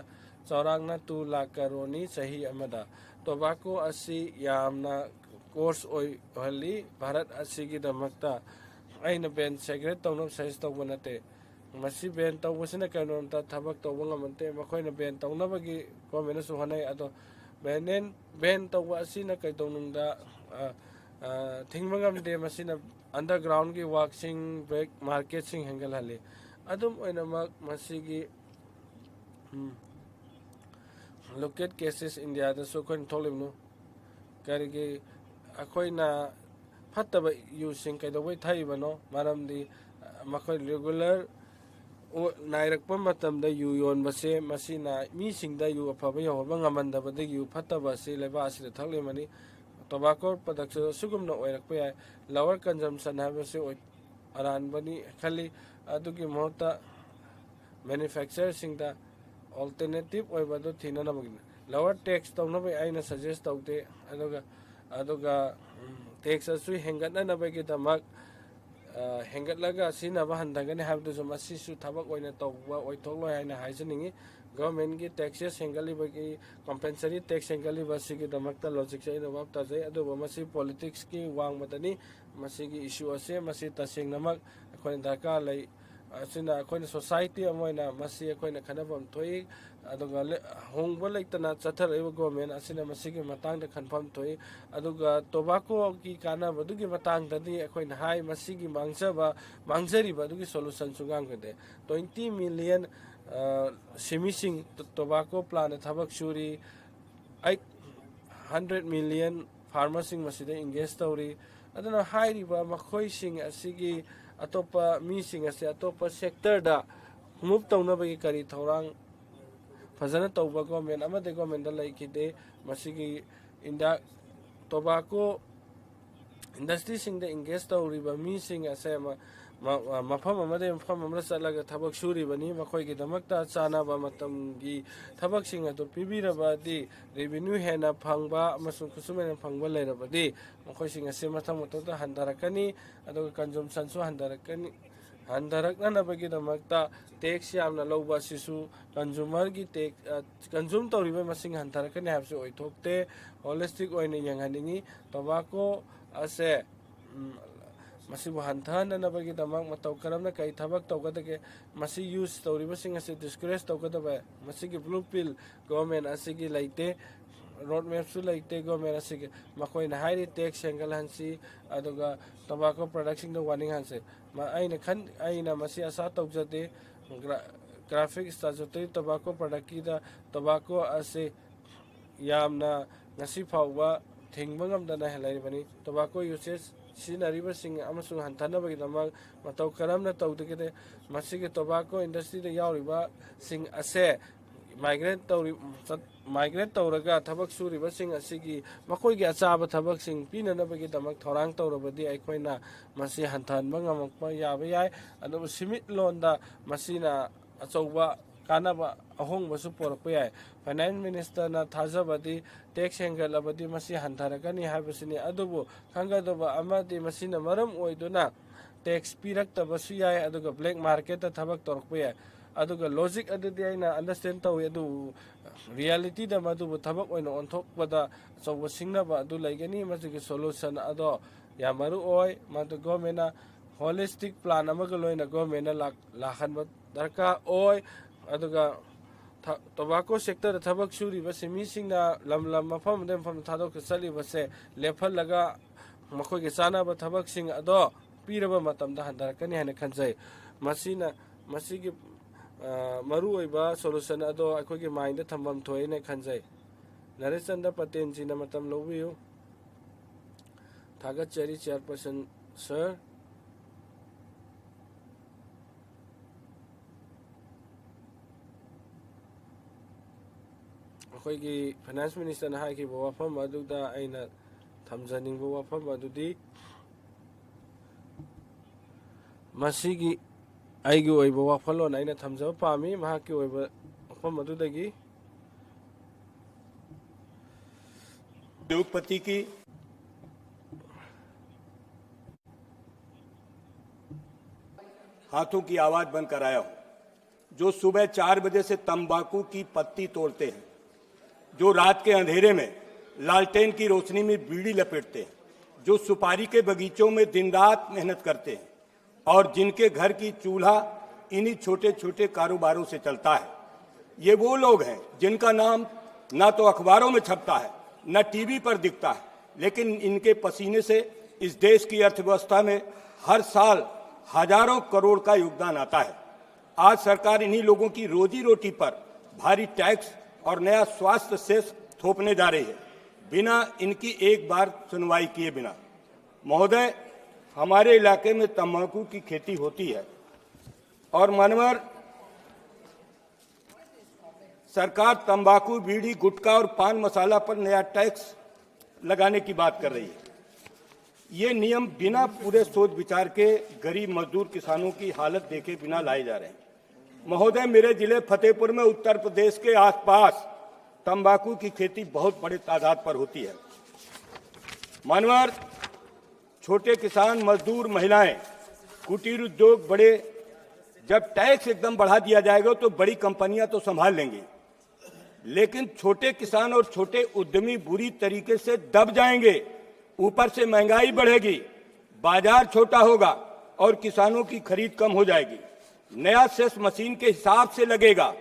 ꯆꯥꯎꯔꯥꯛꯅ ꯇꯨ ꯂꯥꯈ ꯀꯔꯣꯅꯤ ꯆꯍꯤ ꯑꯃꯗ꯫ ꯇꯣꯕꯥꯀꯣ ꯑꯁꯤ ꯌꯥꯝꯅ ꯀꯣꯁ ꯑꯣꯏꯍꯜꯂꯤ꯫ ꯚꯥꯔꯠ ꯑꯁꯤꯒꯤꯗꯃꯛꯇ ꯑꯩꯅ ꯕꯦꯟ ꯁꯦꯒ꯭ꯔꯦꯠ ꯇꯧꯅꯕ ꯁꯖꯦꯁ ꯇꯧꯕ ꯅꯠꯇꯦ꯫ ꯃꯁꯤ ꯕꯦꯟ ꯇꯧꯕꯁꯤꯅ ꯀꯩꯅꯣꯝꯇ ꯊꯕꯛ ꯇꯧꯕ ꯉꯝꯍꯟꯗꯦ꯫ ꯃꯈꯣꯏꯅ ꯕꯦꯟ ꯇꯧꯅꯕꯒꯤ ꯒꯣꯔꯃꯦꯟꯅꯁꯨ ꯍꯣꯠꯅꯩ, ꯑꯗꯣ ꯕꯦꯟ, ꯕꯦꯟ ꯇꯧꯕ ꯑꯁꯤꯅ ꯀꯩꯗꯧꯅꯨꯡꯗ, ꯑ, ꯑ, ꯊꯤꯡꯕ ꯉꯝꯗꯦ꯫ ꯃꯁꯤꯅ ꯑꯟꯗꯔꯒ꯭ꯔꯥꯎꯟꯒꯤ ꯋꯥꯛꯁꯤꯡ, ꯕ꯭ꯂꯦꯛ ꯃꯥꯔꯀꯦꯠꯁꯤꯡ ꯍꯦꯟꯒꯠꯍꯜꯂꯤ꯫ ꯑꯗꯨꯝ ꯑꯣꯏꯅꯃꯛ ꯃꯁꯤꯒꯤ, ꯎꯝ, ꯂꯨꯀꯦꯠ ꯀꯦꯁꯦꯁ ꯏꯟꯗꯤꯌꯥꯗꯁꯨ ꯑꯩꯈꯣꯏꯅ ꯊꯣꯛꯂꯤꯕꯅꯣ? ꯀꯔꯤꯒꯤ ꯑꯩꯈꯣꯏꯅ ꯐꯠꯇꯕ ꯌꯨꯁꯤꯡ ꯀꯩꯗꯧꯕꯩ ꯊꯛꯏꯕꯅꯣ? ꯃꯔꯝꯗꯤ, ꯑ, ꯃꯈꯣꯏ ꯔꯤꯒꯨꯂꯔ ꯑꯣ-, ꯅꯥꯏꯔꯛꯄ ꯃꯇꯝꯗ ꯌꯨ ꯌꯣꯟꯕꯁꯦ, ꯃꯁꯤꯅ ꯃꯤꯁꯤꯡꯗ ꯌꯨ ꯑꯐꯕ ꯌꯧꯍꯟꯕ ꯉꯝꯍꯟꯗꯕꯗꯒꯤ ꯌꯨ ꯐꯠꯇꯕ ꯑꯁꯤ ꯂꯩꯕꯥꯛ ꯑꯁꯤꯗ ꯊꯛꯂꯤꯕꯅꯤ꯫ ꯇꯣꯕꯥꯀꯣ ꯄ꯭ꯔꯗꯛꯁꯨ ꯑꯁꯤꯒꯨꯝꯅ ꯑꯣꯏꯔꯛꯄ ꯌꯥꯏ꯫ ꯂꯋꯔ ꯀꯟꯖꯝꯁꯟ ꯍꯥꯏꯕꯁꯤ ꯑꯣꯏ-, ꯑꯔꯥꯟꯕꯅꯤ ꯈꯜꯂꯤ꯫ ꯑꯗꯨꯒꯤ ꯃꯍꯨꯠꯇ ꯃꯦꯅꯨꯐꯦꯛꯆꯔꯁꯤꯡꯗ ꯑꯣꯜꯇꯔꯅꯦꯇꯤꯞ ꯑꯣꯏꯕ ꯑꯗꯨ ꯊꯤꯅꯅꯕꯒꯤꯅꯤ꯫ ꯂꯋꯔ ꯇꯦꯛꯁ ꯇꯧꯅꯕ ꯑꯩꯅ ꯁꯖꯦꯁ ꯇꯧꯗꯦ꯫ ꯑꯗꯨꯒ, ꯑꯗꯨꯒ, ꯎꯝ, ꯇꯦꯛꯁ ꯑꯁꯤ ꯍꯦꯟꯒꯠꯅꯅꯕꯒꯤꯗꯃꯛ, ꯑ, ꯍꯦꯟꯒꯠꯂꯒ ꯁꯤꯖꯤꯟꯅꯕ ꯍꯟꯊꯒꯅꯤ ꯍꯥꯏꯕꯗꯨꯁꯨ ꯃꯁꯤꯁꯨ ꯊꯕꯛ ꯑꯣꯏꯅ ꯇꯧꯕ ꯑꯣꯏꯊꯣꯛꯂꯣꯏ ꯍꯥꯏꯅ ꯍꯥꯏꯖꯅꯤꯡꯉꯤ꯫ ꯒꯚꯔꯟꯃꯦꯟꯒꯤ ꯇꯦꯛꯁꯦꯁ ꯍꯦꯟꯒꯠꯂꯤꯕꯒꯤ, ꯀꯝꯄꯜꯁꯔꯤ ꯇꯦꯛꯁ ꯍꯦꯟꯒꯠꯂꯤꯕ ꯑꯁꯤꯒꯤꯗꯃꯛꯇ ꯂꯣꯖꯤꯛꯁꯦ ꯑꯩꯅ ꯚꯥꯞ ꯇꯥꯖꯩ, ꯑꯗꯨꯕꯨ ꯃꯁꯤ ꯄꯣꯂꯤꯇꯤꯛꯁꯀꯤ ꯋꯥꯡꯃꯗꯅꯤ꯫ ꯃꯁꯤꯒꯤ ꯏꯁꯨ ꯑꯁꯦ ꯃꯁꯤ ꯇꯁꯦꯡꯅꯃꯛ ꯑꯩꯈꯣꯏꯅ ꯗꯔꯀꯥꯔ ꯂꯩ꯫ ꯑꯁꯤꯅ ꯑꯩꯈꯣꯏꯅ ꯁꯣꯁꯥꯏꯇꯤ ꯑꯃ ꯑꯣꯏꯅ ꯃꯁꯤ ꯑꯩꯈꯣꯏꯅ ꯈꯟꯅꯐꯝ ꯊꯣꯛꯏ꯫ ꯑꯗꯨꯒ ꯂꯦ-, ꯍꯣꯡꯕ ꯂꯩꯇꯅ ꯆꯠꯊꯔꯛꯏꯕ ꯒꯣꯔꯃꯦꯟ ꯑꯁꯤꯅ ꯃꯁꯤꯒꯤ ꯃꯇꯥꯡꯗ ꯈꯟꯐꯝ ꯊꯣꯛꯏ꯫ ꯑꯗꯨꯒ ꯇꯣꯕꯥꯀꯣꯒꯤ ꯀꯥꯟꯅꯕꯗꯨꯒꯤ ꯃꯇꯥꯡꯗꯗꯤ ꯑꯩꯈꯣꯏꯅ ꯍꯥꯏ, ꯃꯁꯤꯒꯤ ꯃꯥꯡꯖꯕ, ꯃꯥꯡꯖꯔꯤꯕ ꯑꯗꯨꯒꯤ ꯁꯣꯂꯨꯁꯟꯁꯨ ꯉꯥꯡꯒꯗꯦ꯫ Twenty million, ꯑ, ꯁꯤꯃꯤꯁꯤꯡ ꯇꯣ-, ꯇꯣꯕꯥꯀꯣ ꯄ꯭ꯂꯥꯟꯗ ꯊꯕꯛ ꯁꯨꯔꯤ꯫ Eight hundred million farmerꯁꯤꯡ ꯃꯁꯤꯗ engage ꯇꯧꯔꯤ꯫ ꯑꯗꯨꯅ ꯍꯥꯏꯔꯤꯕ ꯃꯈꯣꯏꯁꯤꯡ ꯑꯁꯤꯒꯤ ꯑꯇꯣꯞꯄ ꯃꯤꯁꯤꯡ ꯑꯁꯤ ꯑꯇꯣꯞꯄ sectorꯗ move ꯇꯧꯅꯕꯒꯤ ꯀꯔꯤ ꯊꯧꯔꯥꯡ ꯐꯖꯅ ꯇꯧꯕ ꯒꯣꯔꯃꯦꯟ ꯑꯃꯗꯤ ꯒꯣꯔꯃꯦꯟꯗ ꯂꯩꯈꯤꯗꯦ꯫ ꯃꯁꯤꯒꯤ ꯏꯟꯗꯤꯌꯥ ꯇꯣꯕꯥꯀꯣ ꯏꯟꯗꯁꯇ꯭ꯔꯤꯁꯤꯡꯗ engage ꯇꯧꯔꯤꯕ ꯃꯤꯁꯤꯡ ꯑꯁꯦ ꯃ-, ꯃ-, ꯃꯐꯝ ꯑꯃꯗꯒꯤ ꯃꯐꯝ ꯑꯃꯗ ꯆꯠꯂꯒ ꯊꯕꯛ ꯁꯨꯔꯤꯕꯅꯤ꯫ ꯃꯈꯣꯏꯒꯤꯗꯃꯛꯇ ꯆꯥꯅꯕ ꯃꯇꯝꯒꯤ ꯊꯕꯛꯁꯤꯡ ꯑꯗꯨ ꯄꯤꯕꯤꯔꯕꯗꯤ, revenue ꯍꯦꯟꯅ ꯐꯪꯕ ꯑꯃꯁꯨꯡ ꯈꯨꯠꯁꯨꯃꯟ ꯍꯦꯟꯅ ꯐꯪꯕ ꯂꯩꯔꯕꯗꯤ, ꯃꯈꯣꯏꯁꯤꯡ ꯑꯁꯤ ꯃꯊꯪ ꯃꯊꯪꯗ ꯍꯟꯊꯔꯛꯀꯅꯤ, ꯑꯗꯨꯒ consumptionꯁꯨ ꯍꯟꯊꯔꯛꯀꯅꯤ꯫ ꯍꯟꯊꯔꯛꯅꯅꯕꯒꯤꯗꯃꯛꯇ tax ꯌꯥꯝꯅ ꯂꯧꯕ ꯑꯁꯤꯁꯨ consumerꯒꯤ tax, ꯑ, consume ꯇꯧꯔꯤꯕ ꯃꯁꯤꯡ ꯍꯟꯊꯔꯛꯀꯅꯤ ꯍꯥꯏꯕꯁꯤ ꯑꯣꯏꯊꯣꯛꯇꯦ꯫ Holistic ꯑꯣꯏꯅ ꯌꯦꯡꯍꯟꯅꯤꯡꯉꯤ꯫ Tobacco ꯑꯁꯦ, ꯎꯝ, ꯃꯁꯤꯕꯨ ꯍꯟꯊꯍꯟꯅꯅꯕꯒꯤꯗꯃꯛ ꯃꯇꯧ ꯀꯔꯝꯅ ꯀꯔꯤ ꯊꯕꯛ ꯇꯧꯒꯗꯒꯦ? ꯃꯁꯤ use ꯇꯧꯔꯤꯕꯁꯤꯡ ꯑꯁꯤ discourage ꯇꯧꯒꯗꯕ, ꯃꯁꯤꯒꯤ blue pill ꯒꯣꯔꯃꯦꯟ ꯑꯁꯤꯒꯤ ꯂꯩꯇꯦ, road mapꯁꯨ ꯂꯩꯇꯦ ꯒꯣꯔꯃꯦꯟ ꯑꯁꯤꯒꯤ꯫ ꯃꯈꯣꯏꯅ ꯍꯥꯏꯔꯤ tax ꯍꯦꯟꯒꯠꯍꯟꯁꯤ, ꯑꯗꯨꯒ tobacco productꯁꯤꯡꯗ warning ꯍꯟꯁꯤ꯫ ꯃ-, ꯑꯩꯅ ꯈꯟ-, ꯑꯩꯅ ꯃꯁꯤ ꯑꯁꯥ ꯇꯧꯖꯗꯦ꯫ Gra-, Graphic Statutory Tobacco Productꯀꯤꯗ tobacco ꯑꯁꯤ ꯌꯥꯝꯅ ꯉꯁꯤ ꯐꯥꯎꯕ ꯊꯤꯡꯕ ꯉꯝꯗꯅ ꯂꯩꯔꯤꯕꯅꯤ꯫ Tobacco usage ꯁꯤꯖꯤꯟꯅꯔꯤꯕꯁꯤꯡ ꯑꯃꯁꯨꯡ ꯍꯟꯊꯅꯕꯒꯤꯗꯃꯛ ꯃꯇꯧ ꯀꯔꯝꯅ ꯇꯧꯗꯒꯦ? ꯃꯁꯤꯒꯤ tobacco industryꯗ ꯌꯥꯎꯔꯤꯕꯁꯤꯡ ꯑꯁꯦ migrate ꯇꯧꯔꯤ-, ꯆꯠ-, migrate ꯇꯧꯔꯒ ꯊꯕꯛ ꯁꯨꯔꯤꯕꯁꯤꯡ ꯑꯁꯤꯒꯤ ꯃꯈꯣꯏꯒꯤ ꯑꯆꯥꯕ ꯊꯕꯛꯁꯤꯡ ꯄꯤꯅꯅꯕꯒꯤꯗꯃꯛ ꯊꯧꯔꯥꯡ ꯇꯧꯔꯕꯗꯤ ꯑꯩꯈꯣꯏꯅ ꯃꯁꯤ ꯍꯟꯊꯍꯟꯕ ꯉꯝꯃꯛꯄ ꯌꯥꯕ ꯌꯥꯏ꯫ ꯑꯗꯨꯕꯨ ꯁꯤꯃꯤꯠꯂꯣꯟꯗ ꯃꯁꯤꯅ ꯑꯆꯧꯕ ꯀꯥꯟꯅꯕ ꯑꯍꯣꯡꯕꯁꯨ ꯄꯨꯔꯛꯄ ꯌꯥꯏ꯫ Finance Ministerꯅ ꯊꯥꯖꯕꯗꯤ tax ꯍꯦꯟꯒꯠꯂꯕꯗꯤ ꯃꯁꯤ ꯍꯟꯊꯔꯛꯀꯅꯤ ꯍꯥꯏꯕꯁꯤꯅꯤ꯫ ꯑꯗꯨꯕꯨ ꯈꯪꯒꯗꯕ ꯑꯃꯗꯤ ꯃꯁꯤꯅ ꯃꯔꯝ ꯑꯣꯏꯗꯨꯅ tax ꯄꯤꯔꯛꯇꯕꯁꯨ ꯌꯥꯏ, ꯑꯗꯨꯒ black marketꯇ ꯊꯕꯛ ꯇꯧꯔꯛꯄ ꯌꯥꯏ꯫ ꯑꯗꯨꯒ logic ꯑꯗꯨꯗꯤ ꯑꯩꯅ understand ꯇꯧꯏ, ꯑꯗꯨꯕꯨ realityꯗ ꯃꯗꯨꯕꯨ ꯊꯕꯛ ꯑꯣꯏꯅ ꯑꯣꯟꯊꯣꯛꯄꯗ ꯑꯆꯧꯕ ꯁꯤꯡꯅꯕ ꯑꯗꯨ ꯂꯩꯒꯅꯤ꯫ ꯃꯁꯤꯒꯤ solution ꯑꯗꯣ ꯌꯥꯝ ꯃꯔꯨ ꯑꯣꯏ꯫ ꯃꯗꯨ ꯒꯣꯔꯃꯦꯟꯅ ꯍꯣꯂꯤꯁꯇꯤꯛ ꯄ꯭ꯂꯥꯟ ꯑꯃꯒ ꯂꯣꯏꯅ ꯒꯣꯔꯃꯦꯟꯅ ꯂꯥꯛ-, ꯂꯥꯛꯍꯟꯕ ꯗꯔꯀꯥꯔ ꯑꯣꯏ꯫ ꯑꯗꯨꯒ ꯊ-, ꯇꯣꯕꯥꯀꯣ ꯁꯦꯛꯇꯔꯗ ꯊꯕꯛ ꯁꯨꯔꯤꯕ ꯁꯤꯟꯃꯤꯁꯤꯡꯅ ꯂꯝ ꯂꯝ, ꯃꯐꯝ ꯑꯃꯗꯒꯤ ꯃꯐꯝꯗ ꯊꯥꯗꯣꯛꯇ ꯆꯠꯂꯤꯕꯁꯦ ꯂꯦꯞꯍꯜꯂꯒ ꯃꯈꯣꯏꯒꯤ ꯆꯥꯅꯕ ꯊꯕꯛꯁꯤꯡ ꯑꯗꯣ ꯄꯤꯔꯕ ꯃꯇꯝꯗ ꯍꯟꯊꯔꯛꯀꯅꯤ ꯍꯥꯏꯅ ꯈꯟꯖꯩ꯫ ꯃꯁꯤꯅ, ꯃꯁꯤꯒꯤ, ꯑ, ꯃꯔꯨꯑꯣꯏꯕ ꯁꯣꯂꯨꯁꯟ ꯑꯗꯣ ꯑꯩꯈꯣꯏꯒꯤ ꯃꯥꯏꯟꯗ ꯊꯝꯐꯝ ꯊꯣꯛꯑꯦꯅ ꯈꯟꯖꯩ꯫ ꯅꯔꯦꯁ ꯆꯟꯗ꯭ꯔ ꯄꯇꯦꯟꯖꯤꯅ ꯃꯇꯝ ꯂꯧꯕꯤꯌꯨ꯫ ꯊꯥꯒꯠꯆꯔꯤ, ꯆꯤꯌꯔꯄꯔꯁꯟ ꯁꯔ꯫ ꯑꯩꯈꯣꯏꯒꯤ ꯐꯥꯏꯅꯥꯟꯁ ꯃꯤꯅꯤꯁꯇꯔꯅ ꯍꯥꯏꯈꯤꯕ ꯋꯥꯐꯝ ꯑꯗꯨꯗ ꯑꯩꯅ ꯊꯝꯖꯅꯤꯡꯕ ꯋꯥꯐꯝ ꯑꯗꯨꯗꯤ, ꯃꯁꯤꯒꯤ ꯑꯩꯒꯤ ꯑꯣꯏꯕ ꯋꯥꯈꯜꯂꯣꯟ ꯑꯩꯅ ꯊꯝꯖꯕ ꯄꯥꯝꯃꯤ꯫ ꯃꯍꯥꯛꯀꯤ ꯑꯣꯏꯕ ꯋꯥꯐꯝ ꯑꯗꯨꯗꯒꯤ, उद्योगपति की हाथों की आवाज बनकर आया हूं, जो सुबह चार बजे से तंबाकू की पत्ती तोड़ते हैं, जो रात के अंधेरे में लालटेन की रोशनी में बीड़ी लपेटते हैं, जो सुपारी के बगीचों में दिन रात मेहनत करते हैं और जिनके घर की चूल्हा इन्हीं छोटे छोटे कारोबारों से चलता है। ये वो लोग हैं जिनका नाम ना तो अखबारों में छपता है, ना टीवी पर दिखता है, लेकिन इनके पसीने से इस देश की अर्थव्यवस्था में हर साल हजारों करोड़ का योगदान आता है। आज सरकार इन्हीं लोगों की रोजी रोटी पर भारी टैक्स और नया स्वास्थ्य सेस थोपने जा रही है, बिना इनकी एक बार सुनवाई किए बिना। महोदय, हमारे इलाके में तंबाकू की खेती होती है और मानवर सरकार तंबाकू, बीड़ी, गुटखा और पान मसाला पर नया टैक्स लगाने की बात कर रही है। ये नियम बिना पूरे सोच विचार के गरीब मजदूर किसानों की हालत देखे बिना लाए जा रहे हैं। महोदय, मेरे जिले फतेहपुर में उत्तर प्रदेश के आसपास तंबाकू की खेती बहुत बड़े तादाद पर होती है। मानवर, छोटे किसान, मजदूर, महिलाएं, कुटीर उद्योग, बड़े, जब टैक्स एकदम बढ़ा दिया जाएगा तो बड़ी कंपनियां तो संभाल लेंगी, लेकिन छोटे किसान और छोटे उद्यमी बुरी तरीके से दब जाएंगे। ऊपर से महंगाई बढ़ेगी, बाजार छोटा होगा, और किसानों की खरीद कम हो जाएगी। नया सेस मशीन के हिसाब से लगेगा।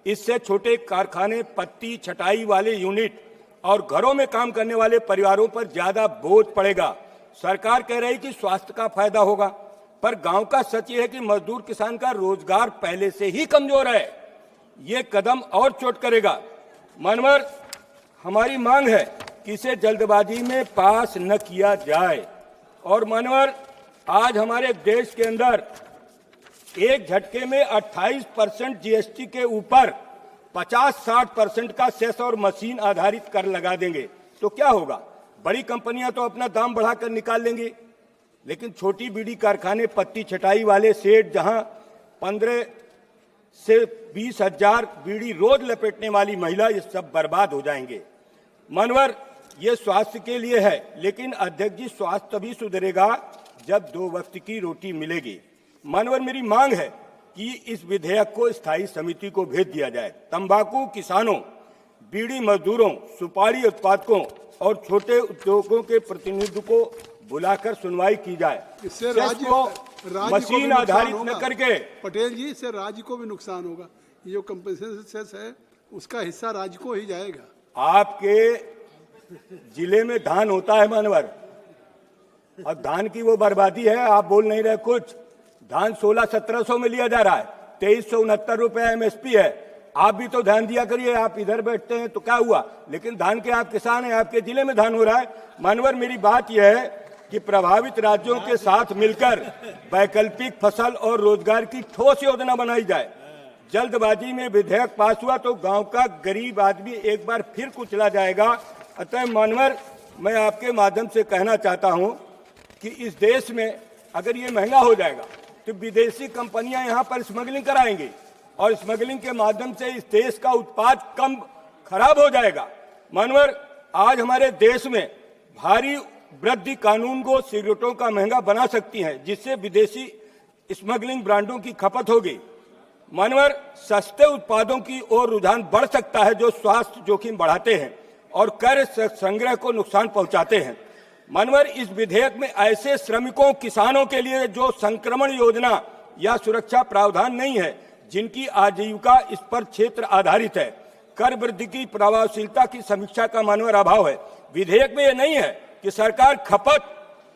इससे छोटे कारखाने, पत्ती छटाई वाले यूनिट और घरों में काम करने वाले परिवारों पर ज्यादा बोझ पड़ेगा। सरकार कह रही कि स्वास्थ्य का फायदा होगा, पर गांव का सच यह है कि मजदूर किसान का रोजगार पहले से ही कमजोर है। ये कदम और चोट करेगा। मानवर, हमारी मांग है कि इसे जल्दबाजी में पास न किया जाए। और मानवर, आज हमारे देश के अंदर एक झटके में अट्ठाईस परसेंट जीएसटी के ऊपर पचास साठ परसेंट का सेस और मशीन आधारित कर लगा देंगे, तो क्या होगा? बड़ी कंपनियां तो अपना दाम बढ़ाकर निकाल लेंगी, लेकिन छोटी बीड़ी कारखाने, पत्ती छटाई वाले सेठ, जहां पन्द्रह से बीस हजार बीड़ी रोज लपेटने वाली महिला, ये सब बर्बाद हो जाएंगे। मानवर, ये स्वास्थ्य के लिए है, लेकिन अध्यक्ष जी, स्वास्थ्य तभी सुधरेगा जब दो वक्त की रोटी मिलेगी। मानवर, मेरी मांग है कि इस विधेयक को स्थायी समिति को भेज दिया जाए। तंबाकू किसानों, बीड़ी मजदूरों, सुपारी उत्पादकों और छोटे उद्योगों के प्रतिनिधित्व को बुलाकर सुनवाई की जाए। इससे सेस राज्य को राज्य को भी मशीन नुकसान आधारित न होगा। करके पटेल जी, इससे राज्य को भी नुकसान होगा। ये जो कंपनसेशन सेस है, उसका हिस्सा राज्य को ही जाएगा। आपके जिले में धान होता है मानवर, और धान की वो बर्बादी है, आप बोल नहीं रहे कुछ। धान सोलह सत्रह सौ में लिया जा रहा है, तेईस सौ उनहत्तर रुपए एमएसपी है। आप भी तो ध्यान दिया करिए, आप इधर बैठते हैं तो क्या हुआ, लेकिन धान के आप किसान हैं, आपके जिले में धान हो रहा है। मानवर, मेरी बात यह है कि प्रभावित राज्यों के साथ मिलकर वैकल्पिक फसल और रोजगार की ठोस योजना बनाई जाए। जल्दबाजी में विधेयक पास हुआ तो गांव का गरीब आदमी एक बार फिर कुचला जाएगा। अतः मानवर, मैं आपके माध्यम से कहना चाहता हूं कि इस देश में अगर ये महंगा हो जाएगा तो विदेशी कंपनियां यहां पर स्मगलिंग कराएंगी और स्मगलिंग के माध्यम से इस देश का उत्पाद कम, खराब हो जाएगा। मानवर, आज हमारे देश में भारी वृद्धि कानून को सिगरेटों का महंगा बना सकती है, जिससे विदेशी स्मगलिंग ब्रांडों की खपत होगी। मानवर, सस्ते उत्पादों की ओर रुझान बढ़ सकता है जो स्वास्थ्य जोखिम बढ़ाते हैं और कर स- संग्रह को नुकसान पहुंचाते हैं। मानवर, इस विधेयक में ऐसे श्रमिकों, किसानों के लिए जो संक्रमण योजना या सुरक्षा प्रावधान नहीं है, जिनकी आजीविका इस पर क्षेत्र आधारित है, कर वृद्धि की प्रभावशीलता की समीक्षा का मानवर अभाव है। विधेयक में यह नहीं है कि सरकार खपत,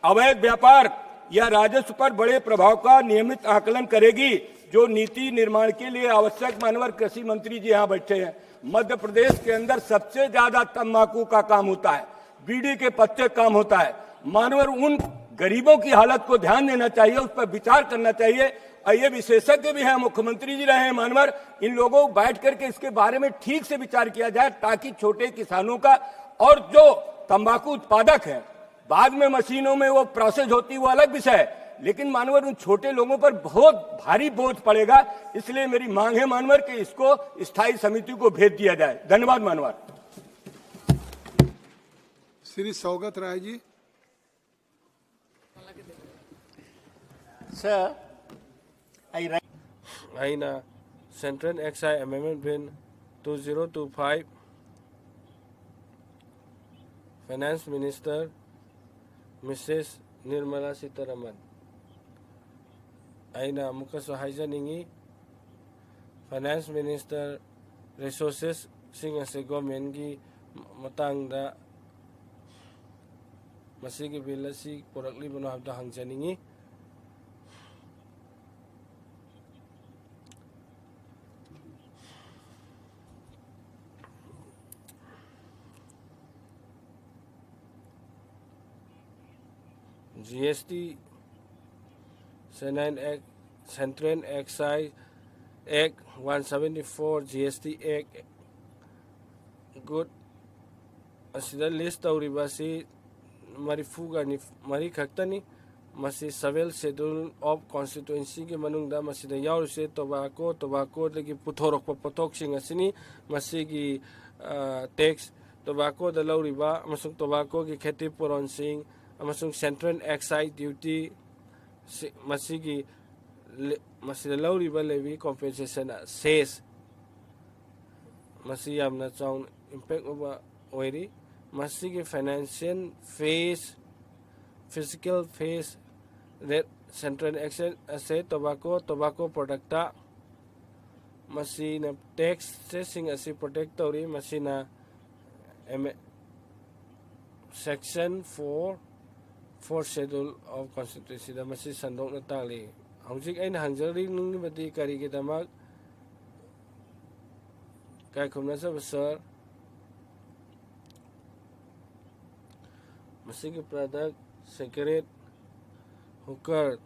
अवैध व्यापार या राजस्व पर बड़े प्रभाव का नियमित आकलन करेगी, जो नीति निर्माण के लिए आवश्यक। मानवर, कृषि मंत्री जी यहाँ बैठे हैं, मध्य प्रदेश के अंदर सबसे ज्यादा तंबाकू का काम होता है, बीड़ी के पत्ते काम होता है। मानवर, उन गरीबों की हालत को ध्यान देना चाहिए, उस पर विचार करना चाहिए। और ये विशेषज्ञ भी हैं, मुख्यमंत्री जी रहे हैं, मानवर, इन लोगों को बैठ करके इसके बारे में ठीक से विचार किया जाए, ताकि छोटे किसानों का और जो तंबाकू उत्पादक हैं, बाद में मशीनों में वो प्रोसेस होती, वो अलग विषय है, लेकिन मानवर, उन छोटे लोगों पर बहुत भारी बोझ पड़ेगा। इसलिए मेरी मांग है मानवर कि इसको स्थायी समिति को भेज दिया जाए। धन्यवाद मानवर। Shri Saugata Rai ji. Sir, I write ꯑꯩꯅ Central Excise Amendment Bill two zero two five, Finance Minister Mrs Nirmala Sitharaman, ꯑꯩꯅ ꯑꯃꯨꯛꯀꯁꯨ ꯍꯥꯏꯖꯅꯤꯡꯉꯤ, Finance Minister, resources ꯁꯤꯡ ꯑꯁꯤ ꯒꯣꯔꯃꯦꯟꯒꯤ ꯃꯇꯥꯡꯗ ꯃꯁꯤꯒꯤ ꯕꯤꯜ ꯑꯁꯤ ꯄꯨꯔꯛꯂꯤꯕꯅꯣ ꯍꯥꯏꯕꯗꯨ ꯍꯪꯖꯅꯤꯡꯉꯤ꯫ G S T, Central Ex- Central Excise Act one seventy four, G S T Act, Good, ꯑꯁꯤꯗ ꯂꯤꯁ ꯇꯧꯔꯤꯕ ꯑꯁꯤ ꯃꯔꯤꯐꯨꯒ ꯃꯔꯤ ꯈꯛꯇꯅꯤ꯫ ꯃꯁꯤ Seventh Schedule of Constituencyꯒꯤ ꯃꯅꯨꯡꯗ ꯃꯁꯤꯗ ꯌꯥꯎꯔꯤꯁꯦ ꯇꯣꯕꯥꯀꯣ, ꯇꯣꯕꯥꯀꯣꯗꯒꯤ ꯄꯨꯊꯣꯔꯛꯄ ꯄꯣꯠꯊꯣꯛꯁꯤꯡ ꯑꯁꯤꯅꯤ꯫ ꯃꯁꯤꯒꯤ ꯇꯦꯛꯁ, ꯇꯣꯕꯥꯀꯣꯗ ꯂꯧꯔꯤꯕ ꯑꯃꯁꯨꯡ ꯇꯣꯕꯥꯀꯣꯒꯤ ꯈꯦꯇꯤ ꯄꯨꯔꯣꯟꯁꯤꯡ ꯑꯃꯁꯨꯡ Central Excise Duty ꯁꯤ- ꯃꯁꯤꯒꯤ ꯂꯦ- ꯃꯁꯤꯗ ꯂꯧꯔꯤꯕ levy, compensation, cess, ꯃꯁꯤ ꯌꯥꯝꯅ ꯆꯥꯎꯅ ꯏꯝꯄꯦꯛ ꯑꯣꯏꯕ ꯑꯣꯏꯔꯤ꯫ ꯃꯁꯤꯒꯤ financial phase Fiscal phase rate, central action ꯑꯁꯦ tobacco, tobacco product ꯇ ꯃꯁꯤꯅ tax ꯁꯤꯡ ꯑꯁꯤ protect ꯇꯧꯔꯤ꯫ ꯃꯁꯤꯅ M- section four, fourth schedule of constitution ꯗ ꯃꯁꯤ ꯁꯟꯗꯣꯛꯅ ꯇꯥꯛꯂꯤ꯫ ꯍꯧꯖꯤꯛ ꯑꯩꯅ ꯍꯪꯖꯅꯤꯡꯂꯤꯕꯗꯤ ꯀꯔꯤꯒꯤꯗꯃꯛ ꯀꯥꯏꯈꯨꯝꯅꯖꯕ sir, ꯃꯁꯤꯒꯤ product cigarette, hookah,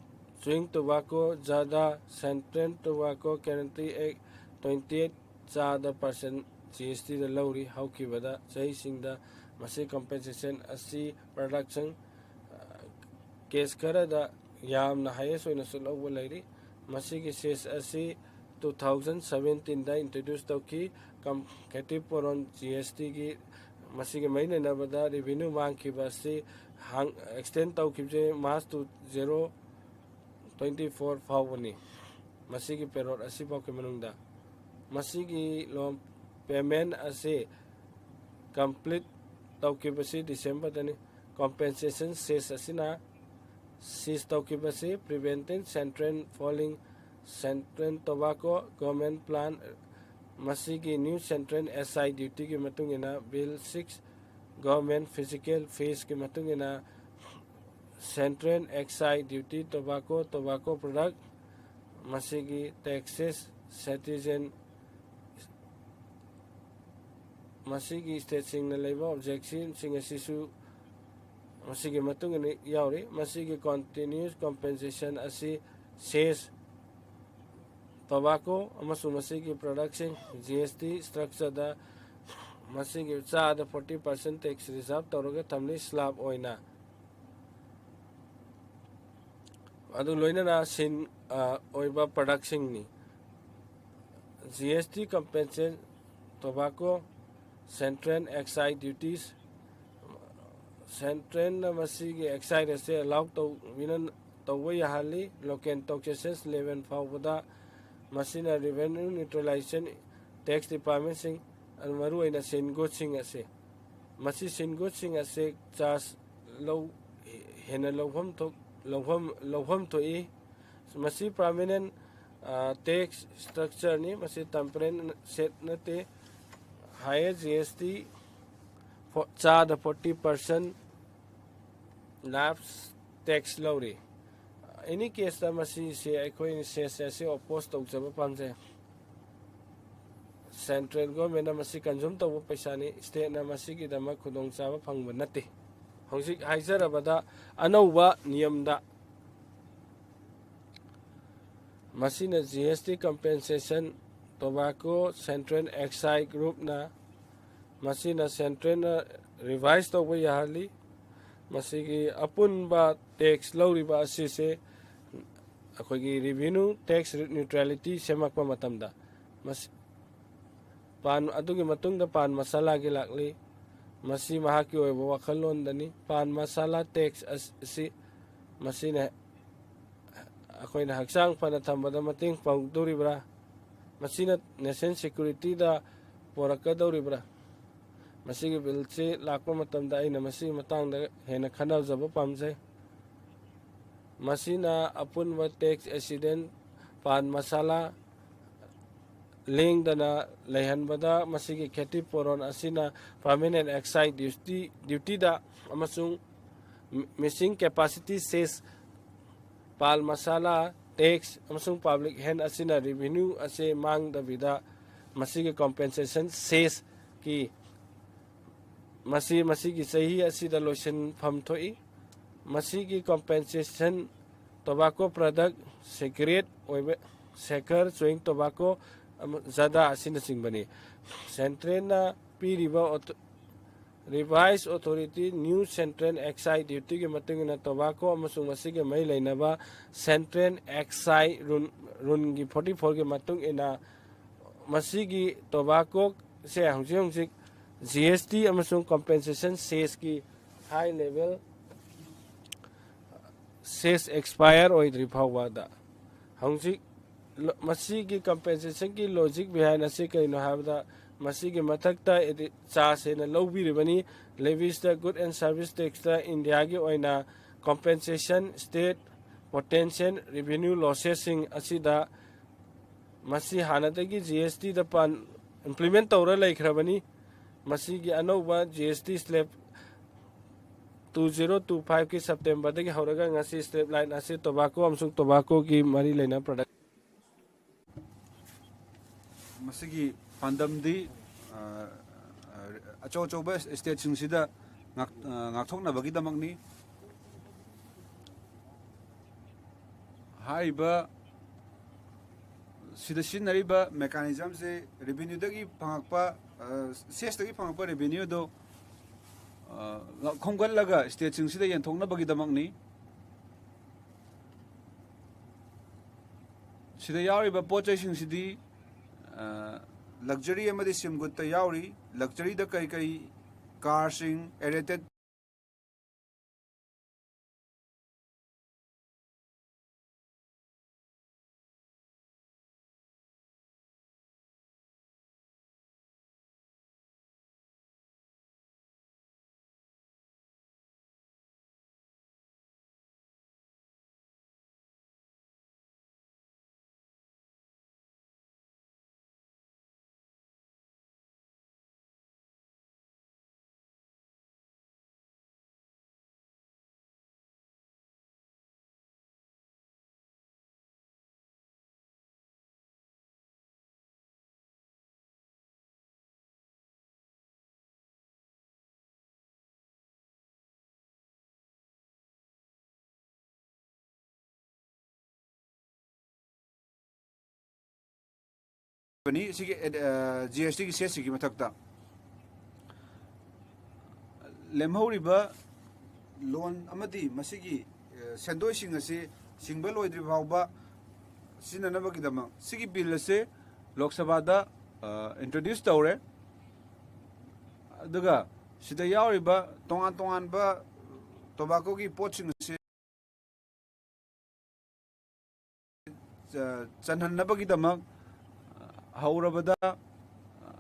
chewing tobacco, ꯖꯔꯗꯥ, central tobacco guarantee act twenty eight ꯆꯥꯗ percent G S T ꯗ ꯂꯧꯔꯤ꯫ ꯍꯧꯈꯤꯕꯗ ꯆꯍꯤꯁꯤꯡꯗ ꯃꯁꯤ compensation ꯑꯁꯤ production case ꯈꯔꯗ ꯌꯥꯝꯅ highest ꯑꯣꯏꯅꯁꯨ ꯂꯧꯕ ꯂꯩꯔꯤ꯫ ꯃꯁꯤꯒꯤ cess ꯑꯁꯤ two thousand seventeen ꯗ introduce ꯇꯧꯈꯤ꯫ ꯀꯝ- ꯈꯦꯇꯤ ꯄꯣꯔꯣꯟ G S T ꯒꯤ ꯃꯁꯤꯒꯤ ꯃꯔꯤ ꯂꯩꯅꯕꯗ revenue ꯃꯥꯡꯈꯤꯕ ꯑꯁꯤ ꯍꯥꯡ- extend ꯇꯧꯈꯤꯕꯁꯦ March two zero twenty four ꯐꯥꯎꯕꯅꯤ꯫ ꯃꯁꯤꯒꯤ payroll ꯑꯁꯤꯐꯥꯎꯒꯤ ꯃꯅꯨꯡꯗ ꯃꯁꯤꯒꯤ loan payment ꯑꯁꯤ complete ꯇꯧꯈꯤꯕꯁꯤ December ꯗꯅꯤ꯫ Compensation cess ꯑꯁꯤꯅ cease ꯇꯧꯈꯤꯕꯁꯤ preventing central falling, central tobacco government plan, ꯃꯁꯤꯒꯤ new central excise duty ꯒꯤ ꯃꯇꯨꯡ ꯏꯟꯅ Bill six government fiscal phase ꯀꯤ ꯃꯇꯨꯡ ꯏꯟꯅ central excise duty tobacco, tobacco product, ꯃꯁꯤꯒꯤ taxes, citizen, ꯃꯁꯤꯒꯤ state ꯁꯤꯡꯅ ꯂꯩꯕ objection ꯁꯤꯡ ꯑꯁꯤꯁꯨ ꯃꯁꯤꯒꯤ ꯃꯇꯨꯡ ꯏꯟꯅ ꯌꯥꯎꯔꯤ꯫ ꯃꯁꯤꯒꯤ continuous compensation ꯑꯁꯤ cess, tobacco ꯑꯃꯁꯨꯡ ꯃꯁꯤꯒꯤ product ꯁꯤꯡ G S T structure ꯗ ꯃꯁꯤꯒꯤ ꯆꯥꯗ forty percent tax reserve ꯇꯧꯔꯒ ꯊꯝꯂꯤ slab ꯑꯣꯏꯅ꯫ ꯑꯗꯨ ꯂꯣꯏꯅꯅ ꯁꯤꯟ ꯑ, ꯑꯣꯏꯕ product ꯁꯤꯡꯅꯤ꯫ G S T compensation, tobacco, central excise duties, central ꯅ ꯃꯁꯤꯒꯤ excise ꯑꯁꯤ allow ꯇꯧꯕꯤꯅ ꯇꯧꯕ ꯌꯥꯍꯜꯂꯤ꯫ Local taxation level ꯐꯥꯎꯕꯗ ꯃꯁꯤꯅ revenue neutralization tax department ꯁꯤꯡ, ꯃꯔꯨꯑꯣꯏꯅ sin goods ꯁꯤꯡ ꯑꯁꯤ, ꯃꯁꯤ sin goods ꯁꯤꯡ ꯑꯁꯤ charge ꯂꯧ ꯍꯦꯟꯅ ꯂꯧꯐꯝ ꯊꯣꯛ ꯂꯧꯐꯝ ꯂꯧꯐꯝ ꯊꯣꯛꯏ꯫ ꯃꯁꯤ ꯄꯥꯔꯃꯤꯅꯦꯟ ꯇꯦꯛꯁ ꯁ꯭ꯇ꯭ꯔꯛꯆꯔꯅꯤ꯫ ꯃꯁꯤ ꯇꯦꯝꯄꯔꯦꯟ ꯁꯦꯠ ꯅꯠꯇꯦ꯫ ꯍꯥꯏꯌꯦꯁ ꯖꯤ ꯑꯦꯁ ꯇꯤ ꯆꯥꯗ ꯐꯣꯔꯇꯤ ꯄꯥꯔꯁꯦꯟ ꯂꯥꯏꯐ ꯇꯦꯛꯁ ꯂꯧꯔꯤ꯫ ꯑꯦꯅꯤ ꯀꯦꯁꯇ ꯃꯁꯤꯁꯦ ꯑꯩꯈꯣꯏꯅ ꯁꯦꯁ ꯑꯁꯤ ꯑꯣꯄꯣꯁ ꯇꯧꯖꯕ ꯄꯥꯝꯖꯩ꯫ ꯁꯦꯟꯇ꯭ꯔꯦꯜ ꯒꯣꯔꯃꯦꯟꯅ ꯃꯁꯤ ꯀꯟꯖꯨꯝ ꯇꯧꯕ ꯄꯩꯁꯥꯅꯤ꯫ ꯁ꯭ꯇꯦꯠꯅ ꯃꯁꯤꯒꯤꯗꯃꯛ ꯈꯨꯗꯣꯡꯆꯥꯕ ꯐꯪꯕ ꯅꯠꯇꯦ꯫ ꯍꯧꯖꯤꯛ ꯍꯥꯏꯖꯔꯕꯗ ꯑꯅꯧꯕ ꯅꯤꯌꯝꯗ ꯃꯁꯤꯅ G S T compensation, tobacco central exercise ꯒ꯭ꯔꯨꯞꯅ ꯃꯁꯤꯅ ꯁꯦꯟꯇ꯭ꯔꯦꯜꯅ ꯔꯤꯚꯥꯏꯁ ꯇꯧꯕ ꯌꯥꯍꯜꯂꯤ꯫ ꯃꯁꯤꯒꯤ ꯑꯄꯨꯟꯕ ꯇꯦꯛꯁ ꯂꯧꯔꯤꯕ ꯑꯁꯤꯁꯦ ꯑꯩꯈꯣꯏꯒꯤ ꯔꯤꯚꯤꯅ꯭ꯌꯨ ꯇꯦꯛꯁ ꯅ꯭ꯌꯨꯇ꯭ꯔꯦꯂꯤꯇꯤ ꯁꯦꯝꯃꯛꯄ ꯃꯇꯝꯗ ꯃꯁꯤ ꯄꯥꯟ ꯑꯗꯨꯒꯤ ꯃꯇꯨꯡꯗ ꯄꯥꯟ ꯃꯁꯥꯂꯥꯒꯤ ꯂꯥꯛꯂꯤ꯫ ꯃꯁꯤ ꯃꯍꯥꯛꯀꯤ ꯑꯣꯏꯕ ꯋꯥꯈꯜꯂꯣꯟꯗꯅꯤ꯫ ꯄꯥꯟ ꯃꯁꯥꯂꯥ ꯇꯦꯛꯁ ꯑꯁꯤ ꯃꯁꯤꯅ ꯑꯩꯈꯣꯏꯅ ꯍꯛꯆꯥꯡ ꯐꯅ ꯊꯝꯕꯗ ꯃꯇꯦꯡ ꯄꯥꯡꯗꯧꯔꯤꯕ꯭ꯔꯥ? ꯃꯁꯤꯅ ꯅꯦꯁꯅꯦꯜ ꯁꯦꯀ꯭ꯌꯨꯔꯤꯇꯤꯗ ꯄꯣꯔꯛꯀꯗꯧꯔꯤꯕ꯭ꯔꯥ? ꯃꯁꯤꯒꯤ ꯕꯤꯜꯁꯤ ꯂꯥꯛꯄ ꯃꯇꯝꯗ ꯑꯩꯅ ꯃꯁꯤꯒꯤ ꯃꯇꯥꯡꯗ ꯍꯦꯟꯅ ꯈꯟꯅꯖꯕ ꯄꯥꯝꯖꯩ꯫ ꯃꯁꯤꯅ ꯑꯄꯨꯟꯕ ꯇꯦꯛꯁ ꯑꯦꯁꯤꯗꯦꯟ ꯄꯥꯟ ꯃꯁꯥꯂꯥ ꯂꯦꯡꯗꯅ ꯂꯩꯍꯟꯕꯗ ꯃꯁꯤꯒꯤ ꯈꯦꯇꯤ ꯄꯣꯔꯣꯟ ꯑꯁꯤꯅ ꯄꯥꯔꯃꯤꯅꯦꯟ ꯑꯦꯛꯁꯥꯏꯖ ꯗ꯭ꯌꯨꯇꯤ ꯗ꯭ꯌꯨꯇꯤꯗ ꯑꯃꯁꯨꯡ ꯃꯤꯁꯤꯡ ꯀꯦꯄꯥꯁꯤꯇꯤ ꯁꯦꯁ, ꯄꯥꯜ ꯃꯁꯥꯂꯥ ꯇꯦꯛꯁ ꯑꯃꯁꯨꯡ ꯄꯕ꯭ꯂꯤꯛ ꯍꯦꯜꯊ ꯑꯁꯤꯅ ꯔꯦꯚꯤꯅ꯭ꯌꯨ ꯑꯁꯤ ꯃꯥꯡꯗꯕꯤꯗ ꯃꯁꯤꯒꯤ ꯀꯝꯄꯦꯟꯁꯦꯁꯟ ꯁꯦꯁꯀꯤ ꯃꯁꯤ ꯃꯁꯤꯒꯤ ꯆꯍꯤ ꯑꯁꯤꯗ ꯂꯣꯏꯁꯤꯟꯐꯝ ꯊꯣꯛꯏ꯫ ꯃꯁꯤꯒꯤ ꯀꯝꯄꯦꯟꯁꯦꯁꯟ ꯇꯣꯕꯥꯀꯣ ꯄ꯭ꯔꯗꯛ ꯁꯦꯀ꯭ꯔꯦꯠ ꯑꯣꯏꯕ ꯁꯦꯀꯔ, ꯆ꯭ꯋꯤꯡ ꯇꯣꯕꯥꯀꯣ, ꯑꯃ-, ꯖꯔꯗꯥ ꯑꯁꯤꯅꯆꯤꯡꯕꯅꯤ꯫ ꯁꯦꯟꯇ꯭ꯔꯦꯜꯅ ꯄꯤꯔꯤꯕ ꯑꯣꯊꯣ-, revise authority new central excise ꯗ꯭ꯌꯨꯇꯤꯒꯤ ꯃꯇꯨꯡ ꯏꯟꯅ ꯇꯣꯕꯥꯀꯣ ꯑꯃꯁꯨꯡ ꯃꯁꯤꯒꯤ ꯃꯔꯤ ꯂꯩꯅꯕ ꯁꯦꯟꯇ꯭ꯔꯦꯜ ꯑꯦꯛꯁꯥꯏꯖ ꯔꯨꯜ, ꯔꯨꯜꯒꯤ ꯐꯣꯔꯇꯤ ꯐꯣꯔꯒꯤ ꯃꯇꯨꯡ ꯏꯟꯅ ꯃꯁꯤꯒꯤ ꯇꯣꯕꯥꯀꯣꯁꯦ ꯍꯧꯖꯤꯛ ꯍꯧꯖꯤꯛ ꯖꯤ ꯑꯦꯁ ꯇꯤ ꯑꯃꯁꯨꯡ ꯀꯝꯄꯦꯟꯁꯦꯁꯟ ꯁꯦꯁꯀꯤ ꯍꯥꯏ ꯂꯦꯚꯦꯜ ꯁꯦꯁ ꯑꯦꯛꯁꯄꯥꯌꯔ ꯑꯣꯏꯗ꯭ꯔꯤ ꯐꯥꯎꯕꯗ ꯍꯧꯖꯤꯛ ꯂ-, ꯃꯁꯤꯒꯤ ꯀꯝꯄꯦꯟꯁꯦꯁꯟꯒꯤ ꯂꯣꯖꯤꯛ ꯕꯤꯍꯥꯏꯟ ꯑꯁꯤ ꯀꯔꯤꯅꯣ ꯍꯥꯏꯕꯗ ꯃꯁꯤꯒꯤ ꯃꯊꯛꯇ ꯑꯦꯗꯤ-, ꯆꯥꯔꯖ ꯍꯦꯟꯅ ꯂꯧꯕꯤꯔꯤꯕꯅꯤ꯫ ꯂꯦꯚꯤꯁꯇ ꯒꯨꯗ ꯑꯦꯟ ꯁꯥꯔꯚꯤꯁ ꯇꯦꯛꯁꯇ ꯏꯟꯗꯤꯌꯥꯒꯤ ꯑꯣꯏꯅ compensation, state potential revenue lossesꯁꯤꯡ ꯑꯁꯤꯗ ꯃꯁꯤ ꯍꯥꯟꯅꯗꯒꯤ ꯖꯤ ꯑꯦꯁ ꯇꯤꯗ ꯄꯥꯟ implement ꯇꯧꯔ ꯂꯩꯈ꯭ꯔꯕꯅꯤ꯫ ꯃꯁꯤꯒꯤ ꯑꯅꯧꯕ G S T slab two zero two fiveꯀꯤ Septemberꯗꯒꯤ ꯍꯧꯔꯒ ꯉꯁꯤ slab line ꯑꯁꯤ tobacco ꯑꯃꯁꯨꯡ tobaccoꯒꯤ ꯃꯔꯤ ꯂꯩꯅꯕ product ꯃꯁꯤꯒꯤ ꯄꯥꯟꯗꯝꯗꯤ, ꯑ, ꯑ, ꯑꯆꯧ ꯑꯆꯧꯕ stateꯁꯤꯡꯁꯤꯗ ꯉꯥꯛ-, ꯑ, ꯉꯥꯛꯊꯣꯛꯅꯕꯒꯤꯗꯃꯛꯅꯤ꯫ ꯍꯥꯏꯔꯤꯕ ꯁꯤꯗ ꯁꯤꯖꯤꯟꯅꯔꯤꯕ mechanismꯁꯦ revenueꯗꯒꯤ ꯐꯪꯉꯛꯄ, ꯑ, cessꯇꯒꯤ ꯐꯪꯉꯛꯄ revenueꯗꯣ, ꯑ, ꯈꯣꯝꯒꯠꯂꯒ stateꯁꯤꯡꯁꯤꯗ ꯌꯦꯟꯊꯣꯛꯅꯕꯒꯤꯗꯃꯛꯅꯤ꯫ ꯁꯤꯗ ꯌꯥꯎꯔꯤꯕ ꯄꯣꯠ ꯆꯩꯁꯤꯡꯁꯤꯗꯤ, ꯑ, luxury ꯑꯃꯗꯤ sim goodꯇ ꯌꯥꯎꯔꯤ꯫ Luxuryꯗ ꯀꯔꯤ ꯀꯔꯤ carꯁꯤꯡ, aerated ꯁꯤꯒꯤ, ꯑ, ꯖꯤ ꯑꯦꯁ ꯇꯤꯒꯤ cessꯁꯤꯒꯤ ꯃꯊꯛꯇ ꯂꯦꯝꯍꯧꯔꯤꯕ loan ꯑꯃꯗꯤ ꯃꯁꯤꯒꯤ, ꯑ, ꯁꯦꯟꯗꯣꯏꯁꯤꯡ ꯑꯁꯤ ꯁꯤꯡꯕ ꯂꯣꯏꯗ꯭ꯔꯤ ꯐꯥꯎꯕ ꯁꯤꯖꯤꯟꯅꯅꯕꯒꯤꯗꯃꯛ ꯁꯤꯒꯤ bill ꯑꯁꯤ ꯂꯣꯛ ꯁꯚꯥꯗ, ꯑ, introduce ꯇꯧꯔꯦ꯫ ꯑꯗꯨꯒ ꯁꯤꯗ ꯌꯥꯎꯔꯤꯕ ꯇꯣꯉꯥꯟ ꯇꯣꯉꯥꯟꯕ tobaccoꯒꯤ ꯄꯣꯠꯁꯤꯡ ꯑꯁꯤ ꯆ-, ꯆꯟꯍꯟꯅꯕꯒꯤꯗꯃꯛ, ꯍꯧꯔꯕꯗ,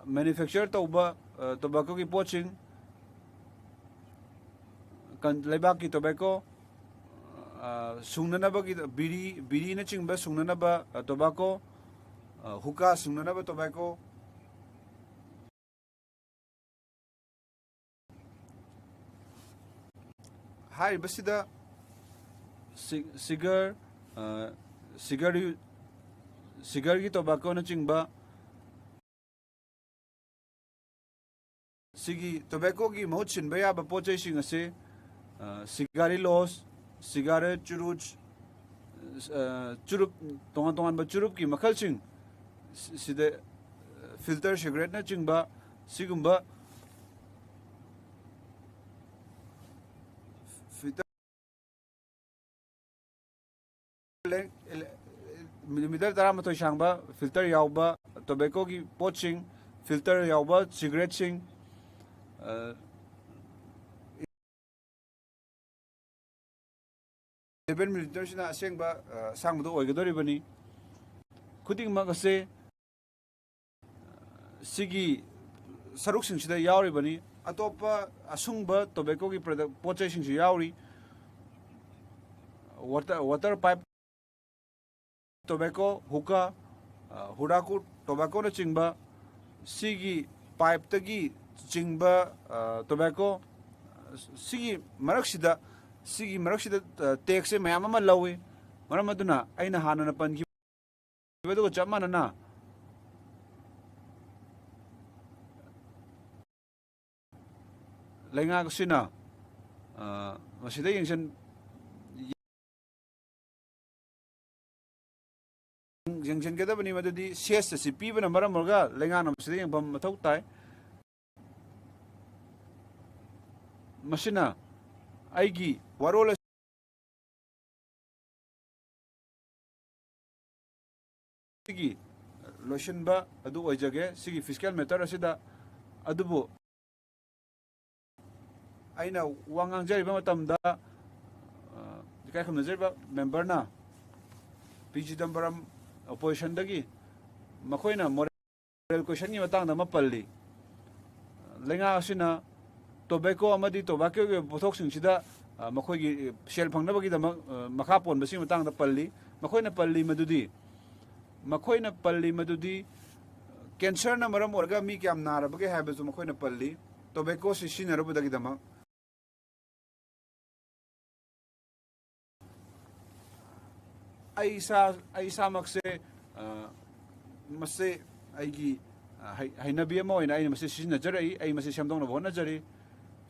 manufacture ꯇꯧꯕ, ꯑ, tobaccoꯒꯤ ꯄꯣꯠꯁꯤꯡ, ꯀꯟ-, ꯂꯩꯕꯥꯛꯀꯤ tobacco, ꯑ, ꯁꯨꯡꯅꯅꯕꯒꯤ ꯕꯤꯔꯤ, ꯕꯤꯔꯤꯅꯆꯤꯡꯕ ꯁꯨꯡꯅꯅꯕ, ꯑ, tobacco, ꯑ, hookah ꯁꯨꯡꯅꯅꯕ tobacco꯫ ꯍꯥꯏꯔꯤꯕꯁꯤꯗ ꯁꯤ-, cigar, ꯑ, cigar, cigarꯒꯤ tobaccoꯅꯆꯤꯡꯕ, ꯁꯤꯒꯤ tobaccoꯒꯤ ꯃꯍꯨꯠ ꯁꯤꯟꯕ ꯌꯥꯕ ꯄꯣꯠ ꯆꯩꯁꯤꯡ ꯑꯁꯤ, ꯑ, cigarillos, cigarette, ꯆꯨꯔꯨꯞ, ꯑ, ꯆꯨꯔꯨꯞ, ꯇꯣꯉꯥꯟ ꯇꯣꯉꯥꯟꯕ ꯆꯨꯔꯨꯞꯀꯤ ꯃꯈꯜꯁꯤꯡ, ꯁꯤ-, ꯁꯤꯗ, ꯑ, filter cigaretteꯅꯆꯤꯡꯕ ꯁꯤꯒꯨꯝꯕ filter ꯂꯦꯡ-, ꯃꯤꯇꯔ ꯇꯔꯥꯃꯥꯊꯣꯏ ꯁꯥꯡꯕ filter ꯌꯥꯎꯕ tobaccoꯒꯤ ꯄꯣꯠꯁꯤꯡ, filter ꯌꯥꯎꯕ cigaretteꯁꯤꯡ, ꯑ, eleven milliliterꯁꯤꯅ ꯑꯁꯦꯡꯕ, ꯑ, ꯑꯁꯥꯡꯕꯗꯣ ꯑꯣꯏꯒꯗꯧꯔꯤꯕꯅꯤ꯫ ꯈꯨꯗꯤꯡꯃꯛ ꯑꯁꯦ ꯁꯤꯒꯤ ꯁꯔꯨꯛꯁꯤꯡꯁꯤꯗ ꯌꯥꯎꯔꯤꯕꯅꯤ꯫ ꯑꯇꯣꯞꯄ ꯑꯁꯨꯡꯕ tobaccoꯒꯤ product, ꯄꯣꯠ ꯆꯩꯁꯤꯡꯁꯨ ꯌꯥꯎꯔꯤ꯫ Water, water pipe tobacco, hookah, ꯑ, huraku tobaccoꯅꯆꯤꯡꯕ, ꯁꯤꯒꯤ pipeꯇꯒꯤ ꯆꯤꯡꯕ, ꯑ, tobacco, ꯁꯤꯒꯤ ꯃꯔꯛꯁꯤꯗ, ꯁꯤꯒꯤ ꯃꯔꯛꯁꯤꯗ, ꯑ, taxꯁꯦ ꯃꯌꯥꯝ ꯑꯃ ꯂꯧꯏ꯫ ꯃꯔꯝ ꯑꯗꯨꯅ ꯑꯩꯅ ꯍꯥꯟꯅꯅ ꯄꯟꯈꯤꯕ ꯑꯗꯨꯒ ꯆꯞ ꯃꯥꯟꯅꯅ ꯂꯩꯉꯥꯛ ꯑꯁꯤꯅ, ꯑ, ꯃꯁꯤꯗ ꯌꯦꯡꯁꯤꯟ-, ꯌꯦꯡꯁꯤꯟꯒꯗꯕꯅꯤ꯫ ꯃꯗꯨꯗꯤ cess ꯑꯁꯤ ꯄꯤꯕꯅ ꯃꯔꯝ ꯑꯣꯏꯔꯒ ꯂꯩꯉꯥꯛꯅ ꯃꯁꯤꯗ ꯌꯦꯡꯐꯝ ꯃꯊꯧ ꯇꯥꯏ꯫ ꯃꯁꯤꯅ ꯑꯩꯒꯤ ꯋꯥꯔꯣꯜ ꯑꯁꯤꯒꯤ ꯂꯣꯏꯁꯤꯟꯕ ꯑꯗꯨ ꯑꯣꯏꯖꯒꯦ, ꯁꯤꯒꯤ fiscal matter ꯑꯁꯤꯗ꯫ ꯑꯗꯨꯕꯨ ꯑꯩꯅ ꯋꯥ ꯉꯥꯡꯖꯔꯤꯕ ꯃꯇꯝꯗ, ꯑ, ꯏꯀꯥꯏ ꯈꯨꯝꯅꯖꯔꯤꯕ memberꯅ, ꯄꯤ ꯆꯤꯗꯝꯕꯔꯝ oppositionꯗꯒꯤ, ꯃꯈꯣꯏꯅ moral moral questionꯒꯤ ꯃꯇꯥꯡꯗ ꯑꯃ ꯄꯜꯂꯤ꯫ ꯂꯩꯉꯥꯛ ꯑꯁꯤꯅ tobacco ꯑꯃꯗꯤ tobaccoꯒꯤ ꯑꯣꯏꯕ ꯄꯣꯠꯊꯣꯛꯁꯤꯡꯁꯤꯗ ꯑ, ꯃꯈꯣꯏꯒꯤ ꯁꯦꯜ ꯐꯪꯅꯕꯒꯤꯗꯃꯛ, ꯑ, ꯃꯈꯥ ꯄꯣꯟꯕꯁꯤꯒꯤ ꯃꯇꯥꯡꯗ ꯄꯜꯂꯤ꯫ ꯃꯈꯣꯏꯅ ꯄꯜꯂꯤ ꯃꯗꯨꯗꯤ, ꯃꯈꯣꯏꯅ ꯄꯜꯂꯤ ꯃꯗꯨꯗꯤ ꯀꯦꯟꯁꯔꯅ ꯃꯔꯝ ꯑꯣꯏꯔꯒ ꯃꯤ ꯀꯌꯥꯝ ꯅꯥꯔꯕꯒꯦ ꯍꯥꯏꯕꯁꯨ ꯃꯈꯣꯏꯅ ꯄꯜꯂꯤ, ꯇꯣꯕꯦꯀꯣꯁꯤ ꯁꯤꯖꯤꯟꯅꯔꯨꯕꯗꯒꯤꯗꯃꯛ꯫ ꯑꯩ ꯏꯁꯥ, ꯑꯩ ꯏꯁꯥꯃꯛꯁꯦ, ꯑ, ꯃꯁꯦ ꯑꯩꯒꯤ, ꯑ, ꯍꯩ-, ꯍꯩꯅꯕꯤ ꯑꯃ ꯑꯣꯏꯅ ꯑꯩꯅ ꯃꯁꯤ ꯁꯤꯖꯤꯟꯅꯖꯔꯛꯏ, ꯑꯩ ꯃꯁꯤ ꯁꯦꯝꯗꯣꯛꯅꯕ ꯍꯣꯠꯅꯖꯔꯤ꯫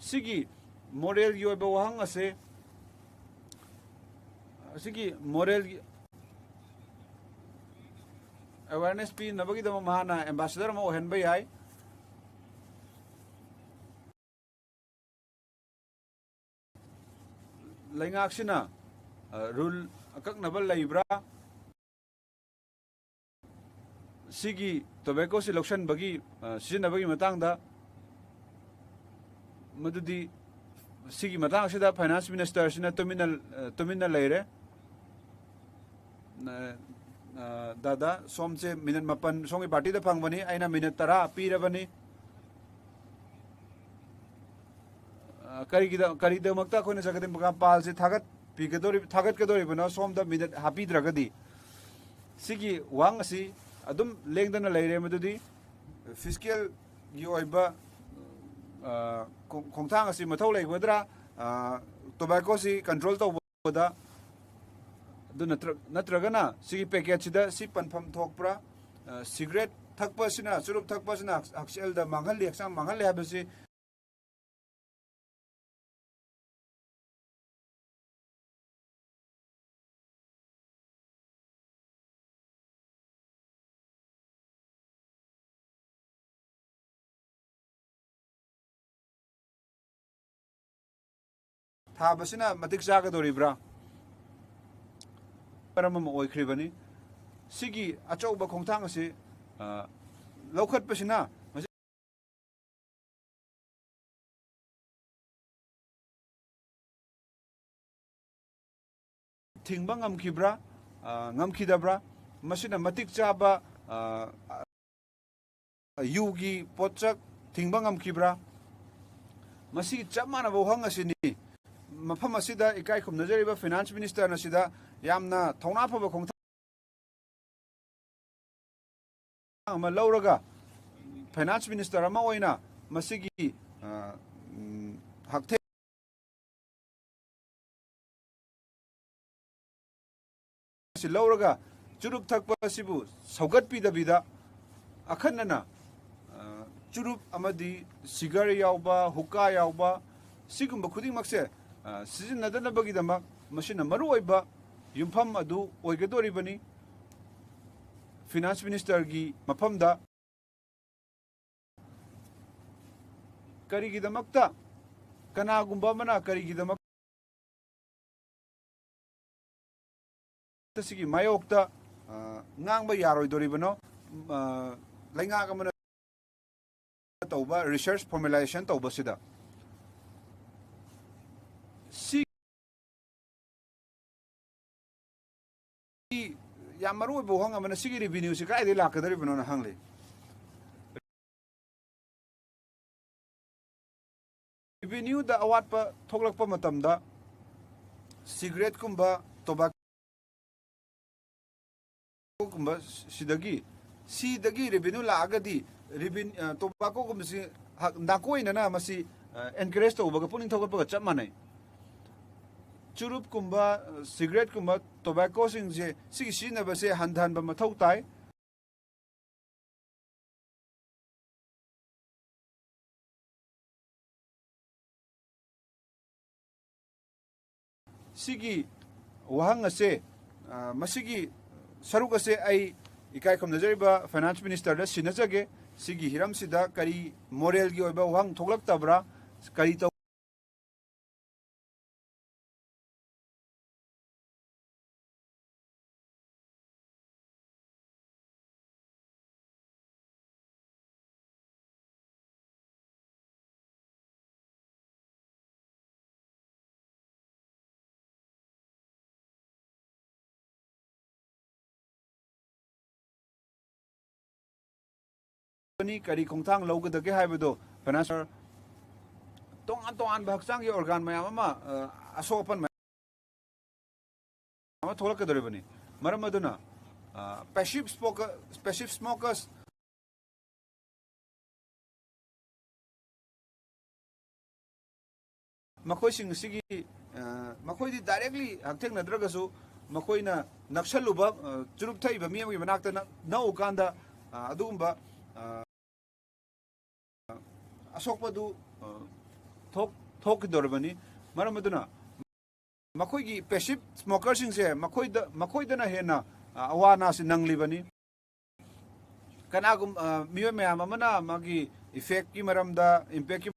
ꯁꯤꯒꯤ ꯃꯣꯔꯦꯜꯒꯤ ꯑꯣꯏꯕ ꯋꯥꯍꯪ ꯑꯁꯦ, ꯑꯁꯤꯒꯤ ꯃꯣꯔꯦꯜꯒꯤ ꯑꯦꯋꯦꯔꯅꯦꯁ ꯄꯤꯅꯕꯒꯤꯗꯃꯛ ꯃꯍꯥꯛꯅ ꯑꯦꯝꯕꯥꯁꯦꯗꯔ ꯑꯃ ꯑꯣꯏꯍꯟꯕ ꯌꯥꯏ꯫ ꯂꯩꯉꯥꯛꯁꯤꯅ, ꯑ, ꯔꯨꯜ ꯑꯀꯛꯅꯕ ꯂꯩꯕ꯭ꯔꯥ? ꯁꯤꯒꯤ ꯇꯣꯕꯦꯀꯣꯁꯤ ꯂꯧꯁꯤꯟꯕꯒꯤ, ꯑ, ꯁꯤꯖꯤꯟꯅꯕꯒꯤ ꯃꯇꯥꯡꯗ, ꯃꯗꯨꯗꯤ ꯁꯤꯒꯤ ꯃꯇꯥꯡ ꯑꯁꯤꯗ ꯐꯥꯏꯅꯥꯟꯁ ꯃꯤꯅꯤꯁꯇꯔꯁꯤꯅ ꯇꯨꯃꯤꯟꯅ, ꯑ, ꯇꯨꯃꯤꯟꯅ ꯂꯩꯔꯦ꯫ ꯑ, ꯑ, ꯗꯥꯗꯥ, ꯁꯣꯝꯁꯦ ꯃꯤꯅꯠ ꯃꯥꯄꯟ ꯁꯣꯝꯒꯤ ꯄꯥꯔꯇꯤꯗ ꯐꯪꯕꯅꯤ, ꯑꯩꯅ ꯃꯤꯅꯠ ꯇꯔꯥ ꯄꯤꯔꯕꯅꯤ꯫ ꯑ, ꯀꯔꯤꯒꯤꯗ-, ꯀꯔꯤꯒꯤꯗꯃꯛꯇ ꯑꯩꯈꯣꯏꯅ ꯖꯒꯗꯤꯝ ꯄ꯭ꯔꯀꯥꯁ ꯄꯥꯜꯁꯦ ꯊꯥꯒꯠꯄꯤꯒꯗꯧꯔꯤ-, ꯊꯥꯒꯠꯀꯗꯧꯔꯤꯕꯅꯣ ꯁꯣꯝꯗ ꯃꯤꯅꯠ ꯍꯥꯞꯄꯤꯗ꯭ꯔꯒꯗꯤ? ꯁꯤꯒꯤ ꯋꯥꯍꯪ ꯑꯁꯤ ꯑꯗꯨꯝ ꯂꯦꯡꯗꯅ ꯂꯩꯔꯦ, ꯃꯗꯨꯗꯤ ꯐꯤꯁꯀꯦꯜꯒꯤ ꯑꯣꯏꯕ, ꯑ, ꯈꯣꯡ-, ꯈꯣꯡꯊꯥꯡ ꯑꯁꯤ ꯃꯊꯧ ꯂꯩꯒꯗ꯭ꯔꯥ? ꯑ, ꯇꯣꯕꯥꯀꯣꯁꯤ ꯀꯟꯇ꯭ꯔꯣꯜ ꯇꯧꯕꯗ, ꯑꯗꯨ ꯅꯠꯇ꯭ꯔ-, ꯅꯠꯇ꯭ꯔꯒꯅ ꯁꯤꯒꯤ ꯄꯦꯀꯦꯠꯁꯤꯗ ꯁꯤ ꯄꯟꯐꯝ ꯊꯣꯛꯄ꯭ꯔꯥ? ꯑ, ꯁꯤꯒꯔꯦꯠ ꯊꯛꯄꯁꯤꯅ, ꯆꯨꯔꯨꯞ ꯊꯛꯄꯁꯤꯅ ꯍꯛ-, ꯍꯛꯁꯦꯜꯗ ꯃꯥꯡꯍꯜꯂꯤ, ꯍꯛꯆꯥꯡ ꯃꯥꯡꯍꯜꯂꯤ ꯍꯥꯏꯕꯁꯤ ꯊꯥꯕꯁꯤꯅ ꯃꯇꯤꯛ ꯆꯥꯒꯗꯧꯔꯤꯕ꯭ꯔꯥ? ꯃꯔꯝ ꯑꯃ ꯑꯣꯏꯈ꯭ꯔꯤꯕꯅꯤ꯫ ꯁꯤꯒꯤ ꯑꯆꯧꯕ ꯈꯣꯡꯊꯥꯡ ꯑꯁꯤ, ꯑ, ꯂꯧꯈꯠꯄꯁꯤꯅ ꯃꯁꯤ ꯊꯤꯡꯕ ꯉꯝꯈꯤꯕ꯭ꯔꯥ, ꯑ, ꯉꯝꯈꯤꯗꯕ꯭ꯔꯥ? ꯃꯁꯤꯅ ꯃꯇꯤꯛ ꯆꯥꯕ, ꯑ, ꯌꯨꯒꯤ ꯄꯣꯠꯁꯛ ꯊꯤꯡꯕ ꯉꯝꯈꯤꯕ꯭ꯔꯥ? ꯃꯁꯤꯒꯤ ꯆꯞ ꯃꯥꯟꯅꯕ ꯋꯥꯍꯪ ꯑꯁꯤꯅꯤ꯫ ꯃꯐꯝ ꯑꯁꯤꯗ ꯏꯀꯥꯏ ꯈꯨꯝꯅꯖꯔꯤꯕ ꯐꯥꯏꯅꯥꯟꯁ ꯃꯤꯅꯤꯁꯇꯔꯅ ꯁꯤꯗ ꯌꯥꯝꯅ ꯊꯧꯅꯥ ꯐꯕ ꯈꯣꯡꯊꯥꯡ ꯑꯃ ꯂꯧꯔꯒ, ꯐꯥꯏꯅꯥꯟꯁ ꯃꯤꯅꯤꯁꯇꯔ ꯑꯃ ꯑꯣꯏꯅ ꯃꯁꯤꯒꯤ, ꯑ, ꯎꯝ, ꯍꯛꯊꯦꯡ ꯑꯁꯤ ꯂꯧꯔꯒ ꯆꯨꯔꯨꯞ ꯊꯛꯄ ꯑꯁꯤꯕꯨ ꯁꯧꯒꯠꯄꯤꯗꯕꯤꯗ, ꯑꯈꯟꯅꯅ, ꯑ, ꯆꯨꯔꯨꯞ ꯑꯃꯗꯤ ꯁꯤꯒꯔ ꯌꯥꯎꯕ, ꯍꯨꯛꯀꯥ ꯌꯥꯎꯕ, ꯁꯤꯒꯨꯝꯕ ꯈꯨꯗꯤꯡꯃꯛꯁꯦ, ꯑ, ꯁꯤꯖꯤꯟꯅꯗꯅꯕꯒꯤꯗꯃꯛ ꯃꯁꯤꯅ ꯃꯔꯨꯑꯣꯏꯕ ꯌꯨꯝꯐꯝ ꯑꯗꯨ ꯑꯣꯏꯒꯗꯧꯔꯤꯕꯅꯤ꯫ ꯐꯤꯅꯥꯟꯁ ꯃꯤꯅꯤꯁꯇꯔꯒꯤ ꯃꯐꯝꯗ ꯀꯔꯤꯒꯤꯗꯃꯛꯇ, ꯀꯅꯥꯒꯨꯝꯕ ꯑꯃꯅ ꯀꯔꯤꯒꯤꯗꯃꯛꯇ ꯁꯤꯒꯤ ꯃꯥꯌꯣꯛꯇ, ꯑ, ꯉꯥꯡꯕ ꯌꯥꯔꯣꯏꯗꯣꯔꯤꯕꯅꯣ? ꯑ, ꯂꯩꯉꯥꯛ ꯑꯃꯅ ꯇꯧꯕ research formalization ꯇꯧꯕꯁꯤꯗ ꯁꯤ ꯌꯥꯝ ꯃꯔꯨ ꯑꯣꯏꯕ ꯋꯥꯍꯪ ꯑꯃꯅ, ꯁꯤꯒꯤ revenue ꯁꯤ ꯀꯗꯥꯏꯗꯒꯤ ꯂꯥꯛꯀꯗꯧꯔꯤꯕꯅꯣꯅ ꯍꯪꯂꯤ꯫ Revenue ꯗ ꯑꯋꯥꯠꯄ ꯊꯣꯛꯂꯛꯄ ꯃꯇꯝꯗ ꯁꯤꯒꯔꯦꯠꯀꯨꯝꯕ, ꯇꯣꯕꯥꯀꯣꯒꯨꯝꯕ ꯁꯤꯗꯒꯤ, ꯁꯤꯗꯒꯤ revenue ꯂꯥꯛꯑꯒꯗꯤ, reven-, ꯑ, ꯇꯣꯕꯥꯀꯣꯒꯨꯝꯕꯁꯤ ꯍꯛ-, ꯅꯥꯀꯣꯏꯅꯅ ꯃꯁꯤ, ꯑ, encourage ꯇꯧꯕꯒ, ꯄꯨꯛꯅꯤꯡ ꯊꯧꯒꯠꯄꯒ ꯆꯞ ꯃꯥꯟꯅꯩ꯫ ꯆꯨꯔꯨꯞꯀꯨꯝꯕ, ꯑ, ꯁꯤꯒꯔꯦꯠꯀꯨꯝꯕ, ꯇꯣꯕꯥꯀꯣꯁꯤꯡꯁꯦ, ꯁꯤꯒꯤ ꯁꯤꯖꯤꯟꯅꯕꯁꯦ ꯍꯟꯊꯍꯟꯕ ꯃꯊꯧ ꯇꯥꯏ꯫ ꯁꯤꯒꯤ ꯋꯥꯍꯪ ꯑꯁꯦ, ꯑ, ꯃꯁꯤꯒꯤ ꯁꯔꯨꯛ ꯑꯁꯦ ꯑꯩ ꯏꯀꯥꯏ ꯈꯨꯝꯅꯖꯔꯤꯕ ꯐꯥꯏꯅꯥꯟꯁ ꯃꯤꯅꯤꯁꯇꯔꯗ ꯁꯤꯟꯅꯖꯒꯦ꯫ ꯁꯤꯒꯤ ꯍꯤꯔꯝꯁꯤꯗ ꯀꯔꯤ ꯃꯣꯔꯦꯜꯒꯤ ꯑꯣꯏꯕ ꯋꯥꯍꯪ ꯊꯣꯛꯂꯛꯇꯕ꯭ꯔꯥ, ꯀꯔꯤ ꯇꯧ- ꯀꯔꯤ ꯈꯣꯡꯊꯥꯡ ꯂꯧꯒꯗꯒꯦ ꯍꯥꯏꯕꯗꯣ ꯐꯥꯏꯅꯥꯟꯁ ꯇꯣꯉꯥꯟ ꯇꯣꯉꯥꯟꯕ ꯍꯛꯆꯥꯡꯒꯤ ꯑꯣꯔꯒꯥꯟ ꯃꯌꯥꯝ ꯑꯃ, ꯑ, ꯑꯁꯣꯛ ꯑꯄꯟ ꯃꯌꯥꯝ ꯑꯃ ꯊꯣꯛꯂꯛꯀꯗꯧꯔꯤꯕꯅꯤ꯫ ꯃꯔꯝ ꯑꯗꯨꯅ, ꯑ, passive smoker, passive smokers, ꯃꯈꯣꯏꯁꯤꯡ ꯑꯁꯤꯒꯤ, ꯑ, ꯃꯈꯣꯏꯗꯤ directly ꯍꯛꯊꯦꯡꯅꯗ꯭ꯔꯒꯁꯨ, ꯃꯈꯣꯏꯅ ꯅꯛꯁꯜꯂꯨꯕ, ꯑ, ꯆꯨꯔꯨꯞ ꯊꯛꯏꯕ ꯃꯤ ꯑꯃꯒꯤ ꯃꯅꯥꯛꯇ ꯅꯛ-, ꯅꯛꯎꯀꯥꯟꯗ, ꯑ, ꯑꯗꯨꯒꯨꯝꯕ, ꯑ, ꯑꯁꯣꯛꯄꯗꯨ, ꯑ, ꯊꯣꯛ-, ꯊꯣꯛꯈꯤꯗꯧꯔꯤꯕꯅꯤ꯫ ꯃꯔꯝ ꯑꯗꯨꯅ ꯃꯈꯣꯏꯒꯤ passive smokerꯁꯤꯡꯁꯦ ꯃꯈꯣꯏꯗ, ꯃꯈꯣꯏꯗꯅ ꯍꯦꯟꯅ, ꯑ, ꯑꯋꯥ ꯑꯅꯥꯁꯤ ꯅꯪꯂꯤꯕꯅꯤ꯫ ꯀꯅꯥꯒꯨꯝ-, ꯑ, ꯃꯤꯑꯣꯏ ꯃꯌꯥꯝ ꯑꯃꯅ ꯃꯥꯒꯤ effectꯀꯤ ꯃꯔꯝꯗ, impactꯀꯤ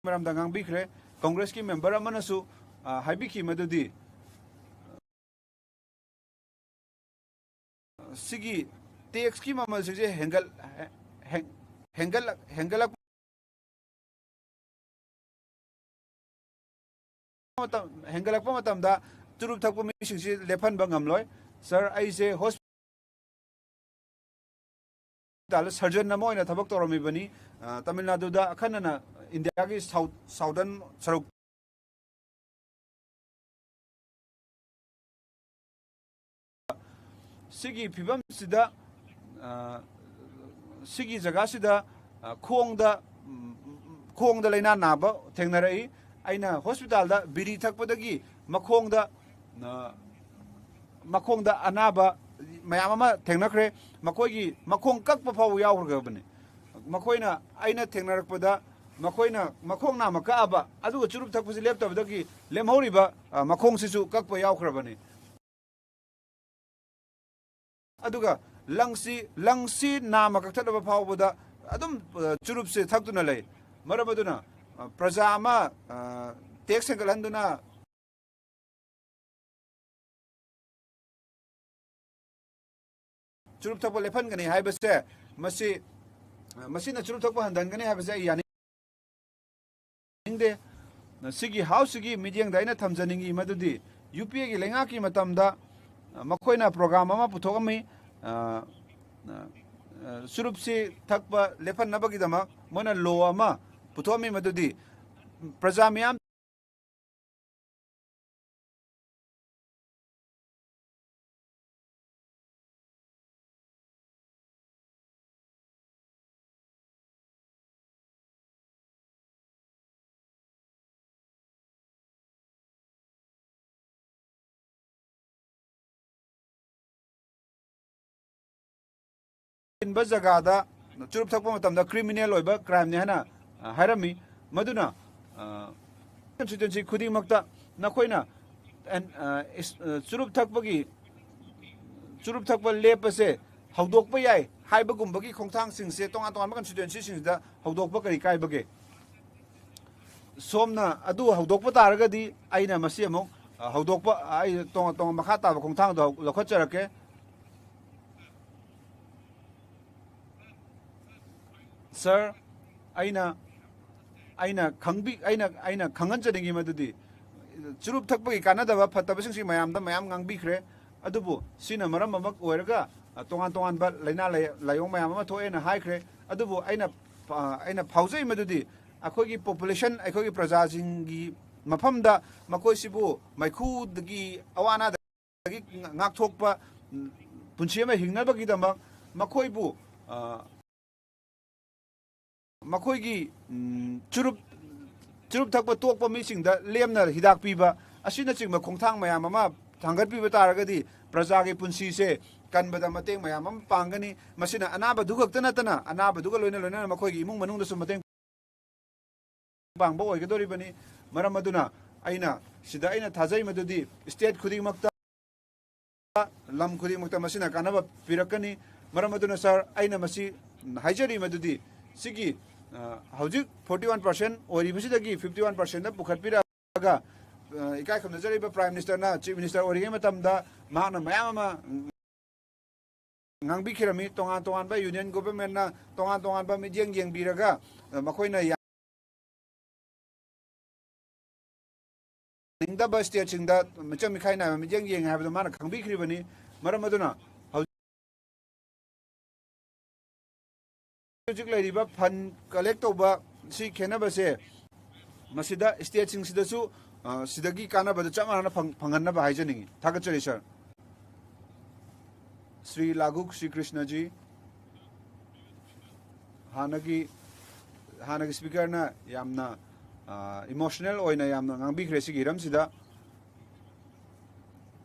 ꯃꯔꯝꯗ ꯉꯥꯡꯕꯤꯈ꯭ꯔꯦ꯫ ꯀꯪꯒ꯭ꯔꯦꯁꯀꯤ member ꯑꯃꯅꯁꯨ, ꯑ, ꯍꯥꯏꯕꯤꯈꯤ ꯃꯗꯨꯗꯤ, ꯁꯤꯒꯤ taxꯀꯤ ꯃꯃꯜꯁꯤꯡꯁꯦ ꯍꯦꯟꯒꯠ-, ꯍꯦꯟ-, ꯍꯦꯟꯒꯠꯂꯛ-, ꯍꯦꯟꯒꯠꯂꯛꯄ ꯃꯇꯝ, ꯍꯦꯟꯒꯠꯂꯛꯄ ꯃꯇꯝꯗ ꯆꯨꯔꯨꯞ ꯊꯛꯄ ꯃꯤꯁꯤꯡꯁꯤ ꯂꯦꯞꯍꯟꯕ ꯉꯝꯂꯣꯏ꯫ Sir, ꯑꯩꯁꯦ hospitalꯗ surgeon ꯑꯃ ꯑꯣꯏꯅ ꯊꯕꯛ ꯇꯧꯔꯝꯃꯤꯕꯅꯤ꯫ ꯑ, ꯇꯥꯃꯤꯜ ꯅꯥꯗꯨꯗ ꯑꯈꯟꯅꯅ ꯏꯟꯗꯤꯌꯥꯒꯤ south, southern ꯁꯔꯨꯛ ꯁꯤꯒꯤ ꯐꯤꯕꯝꯁꯤꯗ, ꯑ, ꯁꯤꯒꯤ ꯖꯒꯥꯁꯤꯗ, ꯑ, ꯈꯣꯡꯗ, ꯎꯝ, ꯈꯣꯡꯗ ꯂꯥꯏꯅꯥ ꯅꯥꯕ ꯊꯦꯡꯅꯔꯛꯏ꯫ ꯑꯩꯅ hospitalꯗ ꯕꯤꯔꯤ ꯊꯛꯄꯗꯒꯤ ꯃꯈꯣꯡꯗ, ꯑ, ꯃꯈꯣꯡꯗ ꯑꯅꯥꯕ ꯃꯌꯥꯝ ꯑꯃ ꯊꯦꯡꯅꯈ꯭ꯔꯦ꯫ ꯃꯈꯣꯏꯒꯤ ꯃꯈꯣꯡ ꯀꯛꯄ ꯐꯥꯎꯕ ꯌꯥꯎꯈ꯭ꯔꯕꯅꯤ꯫ ꯃꯈꯣꯏꯅ, ꯑꯩꯅ ꯊꯦꯡꯅꯔꯛꯄꯗ, ꯃꯈꯣꯏꯅ ꯃꯈꯣꯡ ꯅꯥꯝꯃ ꯀꯛꯑꯕ, ꯑꯗꯨꯒ ꯆꯨꯔꯨꯞ ꯊꯛꯄꯁꯤ ꯂꯦꯞꯇꯕꯗꯒꯤ ꯂꯦꯝꯍꯧꯔꯤꯕ, ꯑ, ꯃꯈꯣꯡꯁꯤꯁꯨ ꯀꯛꯄ ꯌꯥꯎꯈ꯭ꯔꯕꯅꯤ꯫ ꯑꯗꯨꯒ ꯂꯪꯁꯤ, ꯂꯪꯁꯤ ꯅꯥꯝꯃ ꯀꯛꯊꯠꯂꯕ ꯐꯥꯎꯕꯗ ꯑꯗꯨꯝ, ꯑ, ꯆꯨꯔꯨꯞꯁꯦ ꯊꯛꯇꯨꯅ ꯂꯩ꯫ ꯃꯔꯝ ꯑꯗꯨꯅ, ꯑ, ꯄ꯭ꯔꯖꯥ ꯑꯃ, ꯑ, tax ꯍꯦꯟꯒꯠꯍꯟꯗꯨꯅ ꯆꯨꯔꯨꯞ ꯊꯛꯄ ꯂꯦꯞꯍꯟꯒꯅꯤ ꯍꯥꯏꯕꯁꯦ, ꯃꯁꯤ, ꯃꯁꯤꯅ ꯆꯨꯔꯨꯞ ꯊꯛꯄ ꯍꯟꯊꯍꯟꯒꯅꯤ ꯍꯥꯏꯕꯁꯦ ꯑꯩ ꯌꯥꯅꯤꯡꯗꯦ꯫ ꯁꯤꯒꯤ Houseꯁꯤꯒꯤ ꯃꯤꯠꯌꯦꯡꯗ ꯑꯩꯅ ꯊꯝꯖꯅꯤꯡꯉꯤ ꯃꯗꯨꯗꯤ UPAꯒꯤ ꯂꯩꯉꯥꯛꯀꯤ ꯃꯇꯝꯗ ꯃꯈꯣꯏꯅ program ꯑꯃ ꯄꯨꯊꯣꯛꯑꯝꯃꯤ꯫ ꯑ, ꯑ, ꯆꯨꯔꯨꯞꯁꯤ ꯊꯛꯄ ꯂꯦꯞꯍꯟꯅꯕꯒꯤꯗꯃꯛ ꯃꯣꯏꯅ law ꯑꯃ ꯄꯨꯊꯣꯛꯑꯝꯃꯤ꯫ ꯃꯗꯨꯗꯤ ꯄ꯭ꯔꯖꯥ ꯃꯤꯌꯥꯝ ꯆꯤꯟꯕ ꯖꯒꯥꯗ ꯆꯨꯔꯨꯞ ꯊꯛꯄ ꯃꯇꯝꯗ ꯀ꯭ꯔꯤꯃꯤꯅꯦꯜ ꯑꯣꯏꯕ ꯀ꯭ꯔꯥꯏꯝꯅꯤ ꯍꯥꯏꯅ, ꯑ, ꯍꯥꯏꯔꯝꯃꯤ꯫ ꯃꯗꯨꯅ, ꯑ, ꯀꯟꯁꯇꯤꯇ꯭ꯋꯦꯟꯁꯤ ꯈꯨꯗꯤꯡꯃꯛꯇ ꯅꯈꯣꯏꯅ, ꯑꯦꯟ-, ꯑ, ꯏꯁ-, ꯑ, ꯆꯨꯔꯨꯞ ꯊꯛꯄꯒꯤ, ꯆꯨꯔꯨꯞ ꯊꯛꯄ ꯂꯦꯞꯄꯁꯦ ꯍꯧꯗꯣꯛꯄ ꯌꯥꯏ ꯍꯥꯏꯕꯒꯨꯝꯕꯒꯤ ꯈꯣꯡꯊꯥꯡꯁꯤꯡꯁꯦ ꯇꯣꯉꯥꯟ ꯇꯣꯉꯥꯟꯕ ꯀꯟꯁꯇꯤꯇ꯭ꯋꯦꯟꯁꯤꯁꯤꯡꯁꯤꯗ ꯍꯧꯗꯣꯛꯄ ꯀꯔꯤ ꯀꯥꯏꯕꯒꯦ? ꯁꯣꯝꯅ ꯑꯗꯨ ꯍꯧꯗꯣꯛꯄ ꯇꯥꯔꯒꯗꯤ ꯑꯩꯅ ꯃꯁꯤ ꯑꯃꯨꯛ, ꯑ, ꯍꯧꯗꯣꯛꯄ, ꯑ, ꯑꯩ ꯇꯣꯉꯥꯟ ꯇꯣꯉꯥꯟ ꯃꯈꯥ ꯇꯥꯕ ꯈꯣꯡꯊꯥꯡꯗꯣ ꯂꯧꯈꯠꯆꯔꯛꯀꯦ꯫ ꯁꯥꯔ, ꯑꯩꯅ, ꯑꯩꯅ ꯈꯪꯕꯤ-, ꯑꯩꯅ, ꯑꯩꯅ ꯈꯪꯍꯟꯖꯅꯤꯡꯉꯤ ꯃꯗꯨꯗꯤ ꯆꯨꯔꯨꯞ ꯊꯛꯄꯒꯤ ꯀꯥꯟꯅꯗꯕ ꯐꯠꯇꯕꯁꯤꯡꯁꯤ ꯃꯌꯥꯝꯗ ꯃꯌꯥꯝ ꯉꯥꯡꯕꯤꯈ꯭ꯔꯦ꯫ ꯑꯗꯨꯕꯨ ꯁꯤꯅ ꯃꯔꯝ ꯑꯃ ꯑꯣꯏꯔꯒ, ꯑ, ꯇꯣꯉꯥꯟ ꯇꯣꯉꯥꯟꯕ ꯂꯥꯏꯅꯥ ꯂꯥꯏ-, ꯂꯥꯏꯑꯣꯡ ꯃꯌꯥꯝ ꯑꯃ ꯊꯣꯛꯑꯦꯅ ꯍꯥꯏꯈ꯭ꯔꯦ꯫ ꯑꯗꯨꯕꯨ ꯑꯩꯅ, ꯑ, ꯑꯩꯅ ꯐꯥꯎꯖꯩ ꯃꯗꯨꯗꯤ ꯑꯩꯈꯣꯏꯒꯤ ꯄꯣꯄꯨꯂꯦꯁꯟ, ꯑꯩꯈꯣꯏꯒꯤ ꯄ꯭ꯔꯖꯥꯁꯤꯡꯒꯤ ꯃꯐꯝꯗ ꯃꯈꯣꯏꯁꯤꯕꯨ ꯃꯩꯈꯨꯗꯒꯤ ꯑꯋꯥ ꯑꯅꯥꯗꯒꯤ ꯉꯥꯛꯊꯣꯛꯄ, ꯎꯝ, ꯄꯨꯟꯁꯤ ꯑꯃ ꯍꯤꯡꯅꯕꯒꯤꯗꯃꯛ ꯃꯈꯣꯏꯕꯨ, ꯑ, ꯃꯈꯣꯏꯒꯤ, ꯎꯝ, ꯆꯨꯔꯨꯞ, ꯆꯨꯔꯨꯞ ꯊꯛꯄ ꯇꯣꯛꯄ ꯃꯤꯁꯤꯡꯗ ꯂꯦꯝꯅ ꯍꯤꯗꯥꯛ ꯄꯤꯕ ꯑꯁꯤꯅꯆꯤꯡꯕ ꯈꯣꯡꯊꯥꯡ ꯃꯌꯥꯝ ꯑꯃ ꯊꯥꯡꯒꯠꯄꯤꯕ ꯇꯥꯔꯒꯗꯤ ꯄ꯭ꯔꯖꯥꯒꯤ ꯄꯨꯟꯁꯤꯁꯦ ꯀꯟꯕꯗ ꯃꯇꯦꯡ ꯃꯌꯥꯝ ꯑꯃ ꯄꯥꯡꯒꯅꯤ꯫ ꯃꯁꯤꯅ ꯑꯅꯥꯕꯗꯨ ꯈꯛꯇ ꯅꯠꯇꯅ ꯑꯅꯥꯕꯗꯨꯒ ꯂꯣꯏꯅ ꯂꯣꯏꯅꯅ ꯃꯈꯣꯏꯒꯤ ꯏꯃꯨꯡ ꯃꯅꯨꯡꯗꯁꯨ ꯃꯇꯦꯡ ꯄꯥꯡꯕ ꯑꯣꯏꯒꯗꯧꯔꯤꯕꯅꯤ꯫ ꯃꯔꯝ ꯑꯗꯨꯅ ꯑꯩꯅ ꯁꯤꯗ ꯑꯩꯅ ꯊꯥꯖꯩ ꯃꯗꯨꯗꯤ ꯁ꯭ꯇꯦꯠ ꯈꯨꯗꯤꯡꯃꯛꯇ, ꯂꯝ ꯈꯨꯗꯤꯡꯃꯛꯇ ꯃꯁꯤꯅ ꯀꯥꯟꯅꯕ ꯄꯤꯔꯛꯀꯅꯤ꯫ ꯃꯔꯝ ꯑꯗꯨꯅ ꯁꯥꯔ, ꯑꯩꯅ ꯃꯁꯤ ꯍꯥꯏꯖꯔꯤ ꯃꯗꯨꯗꯤ ꯁꯤꯒꯤ, ꯑ, ꯍꯧꯖꯤꯛ ꯐꯣꯔꯇꯤ ꯋꯥꯟ ꯄꯥꯔꯁꯦꯟ ꯑꯣꯏꯔꯤꯕꯁꯤꯗꯒꯤ ꯐꯤꯐꯇꯤ ꯋꯥꯟ ꯄꯥꯔꯁꯦꯟꯗ ꯄꯨꯈꯠꯄꯤꯔꯛꯑꯒ, ꯑ, ꯏꯀꯥꯏ ꯈꯨꯝꯅꯖꯔꯤꯕ ꯄ꯭ꯔꯥꯏꯝ ꯃꯤꯅꯤꯁꯇꯔꯅ ꯆꯤꯐ ꯃꯤꯅꯤꯁꯇꯔ ꯑꯣꯏꯔꯤꯉꯩ ꯃꯇꯝꯗ ꯃꯍꯥꯛꯅ ꯃꯌꯥꯝ ꯑꯃ ꯉꯥꯡꯕꯤꯈꯤꯔꯝꯃꯤ꯫ ꯇꯣꯉꯥꯟ ꯇꯣꯉꯥꯟꯕ ꯌꯨꯅꯤꯌꯟ ꯒꯣꯚꯔꯟꯃꯦꯟꯠꯅ ꯇꯣꯉꯥꯟ ꯇꯣꯉꯥꯟꯕ ꯃꯤꯠꯌꯦꯡ ꯌꯦꯡꯕꯤꯔꯒ, ꯑ, ꯃꯈꯣꯏꯅ ꯌꯥ-, ꯅꯤꯡꯗꯕ ꯁ꯭ꯇꯦꯠꯁꯤꯡꯗ ꯃꯤꯆꯪ ꯃꯤꯈꯥꯏ ꯅꯥꯏꯕ ꯃꯤꯠꯌꯦꯡ ꯌꯦꯡꯉꯦ ꯍꯥꯏꯕꯗꯨ ꯃꯥꯅ ꯈꯪꯕꯤꯈ꯭ꯔꯤꯕꯅꯤ꯫ ꯃꯔꯝ ꯑꯗꯨꯅ ꯍꯧꯖꯤꯛ ꯍꯧꯖꯤꯛ ꯂꯩꯔꯤꯕ ꯐꯟ ꯀꯂꯦꯛ ꯇꯧꯕ, ꯁꯤ ꯈꯦꯠꯅꯕꯁꯦ ꯃꯁꯤꯗ stateꯁꯤꯡꯁꯤꯗꯁꯨ, ꯑ, ꯁꯤꯗꯒꯤ ꯀꯥꯟꯅꯕꯗ ꯆꯞ ꯃꯥꯟꯅꯅ ꯐꯪ-, ꯐꯪꯍꯟꯅꯕ ꯍꯥꯏꯖꯅꯤꯡꯉꯤ꯫ ꯊꯥꯒꯠꯆꯔꯤ, sir꯫ ꯁ꯭ꯔꯤ ꯂꯥꯒꯨꯛ ꯁ꯭ꯔꯤ ꯀ꯭ꯔꯤꯁꯅꯖꯤ, ꯍꯥꯟꯅꯒꯤ, ꯍꯥꯟꯅꯒꯤ speakerꯅ ꯌꯥꯝꯅ, ꯑ, emotional ꯑꯣꯏꯅ ꯌꯥꯝꯅ ꯉꯥꯡꯕꯤꯈ꯭ꯔꯦ ꯁꯤꯒꯤ ꯍꯤꯔꯝꯁꯤꯗ꯫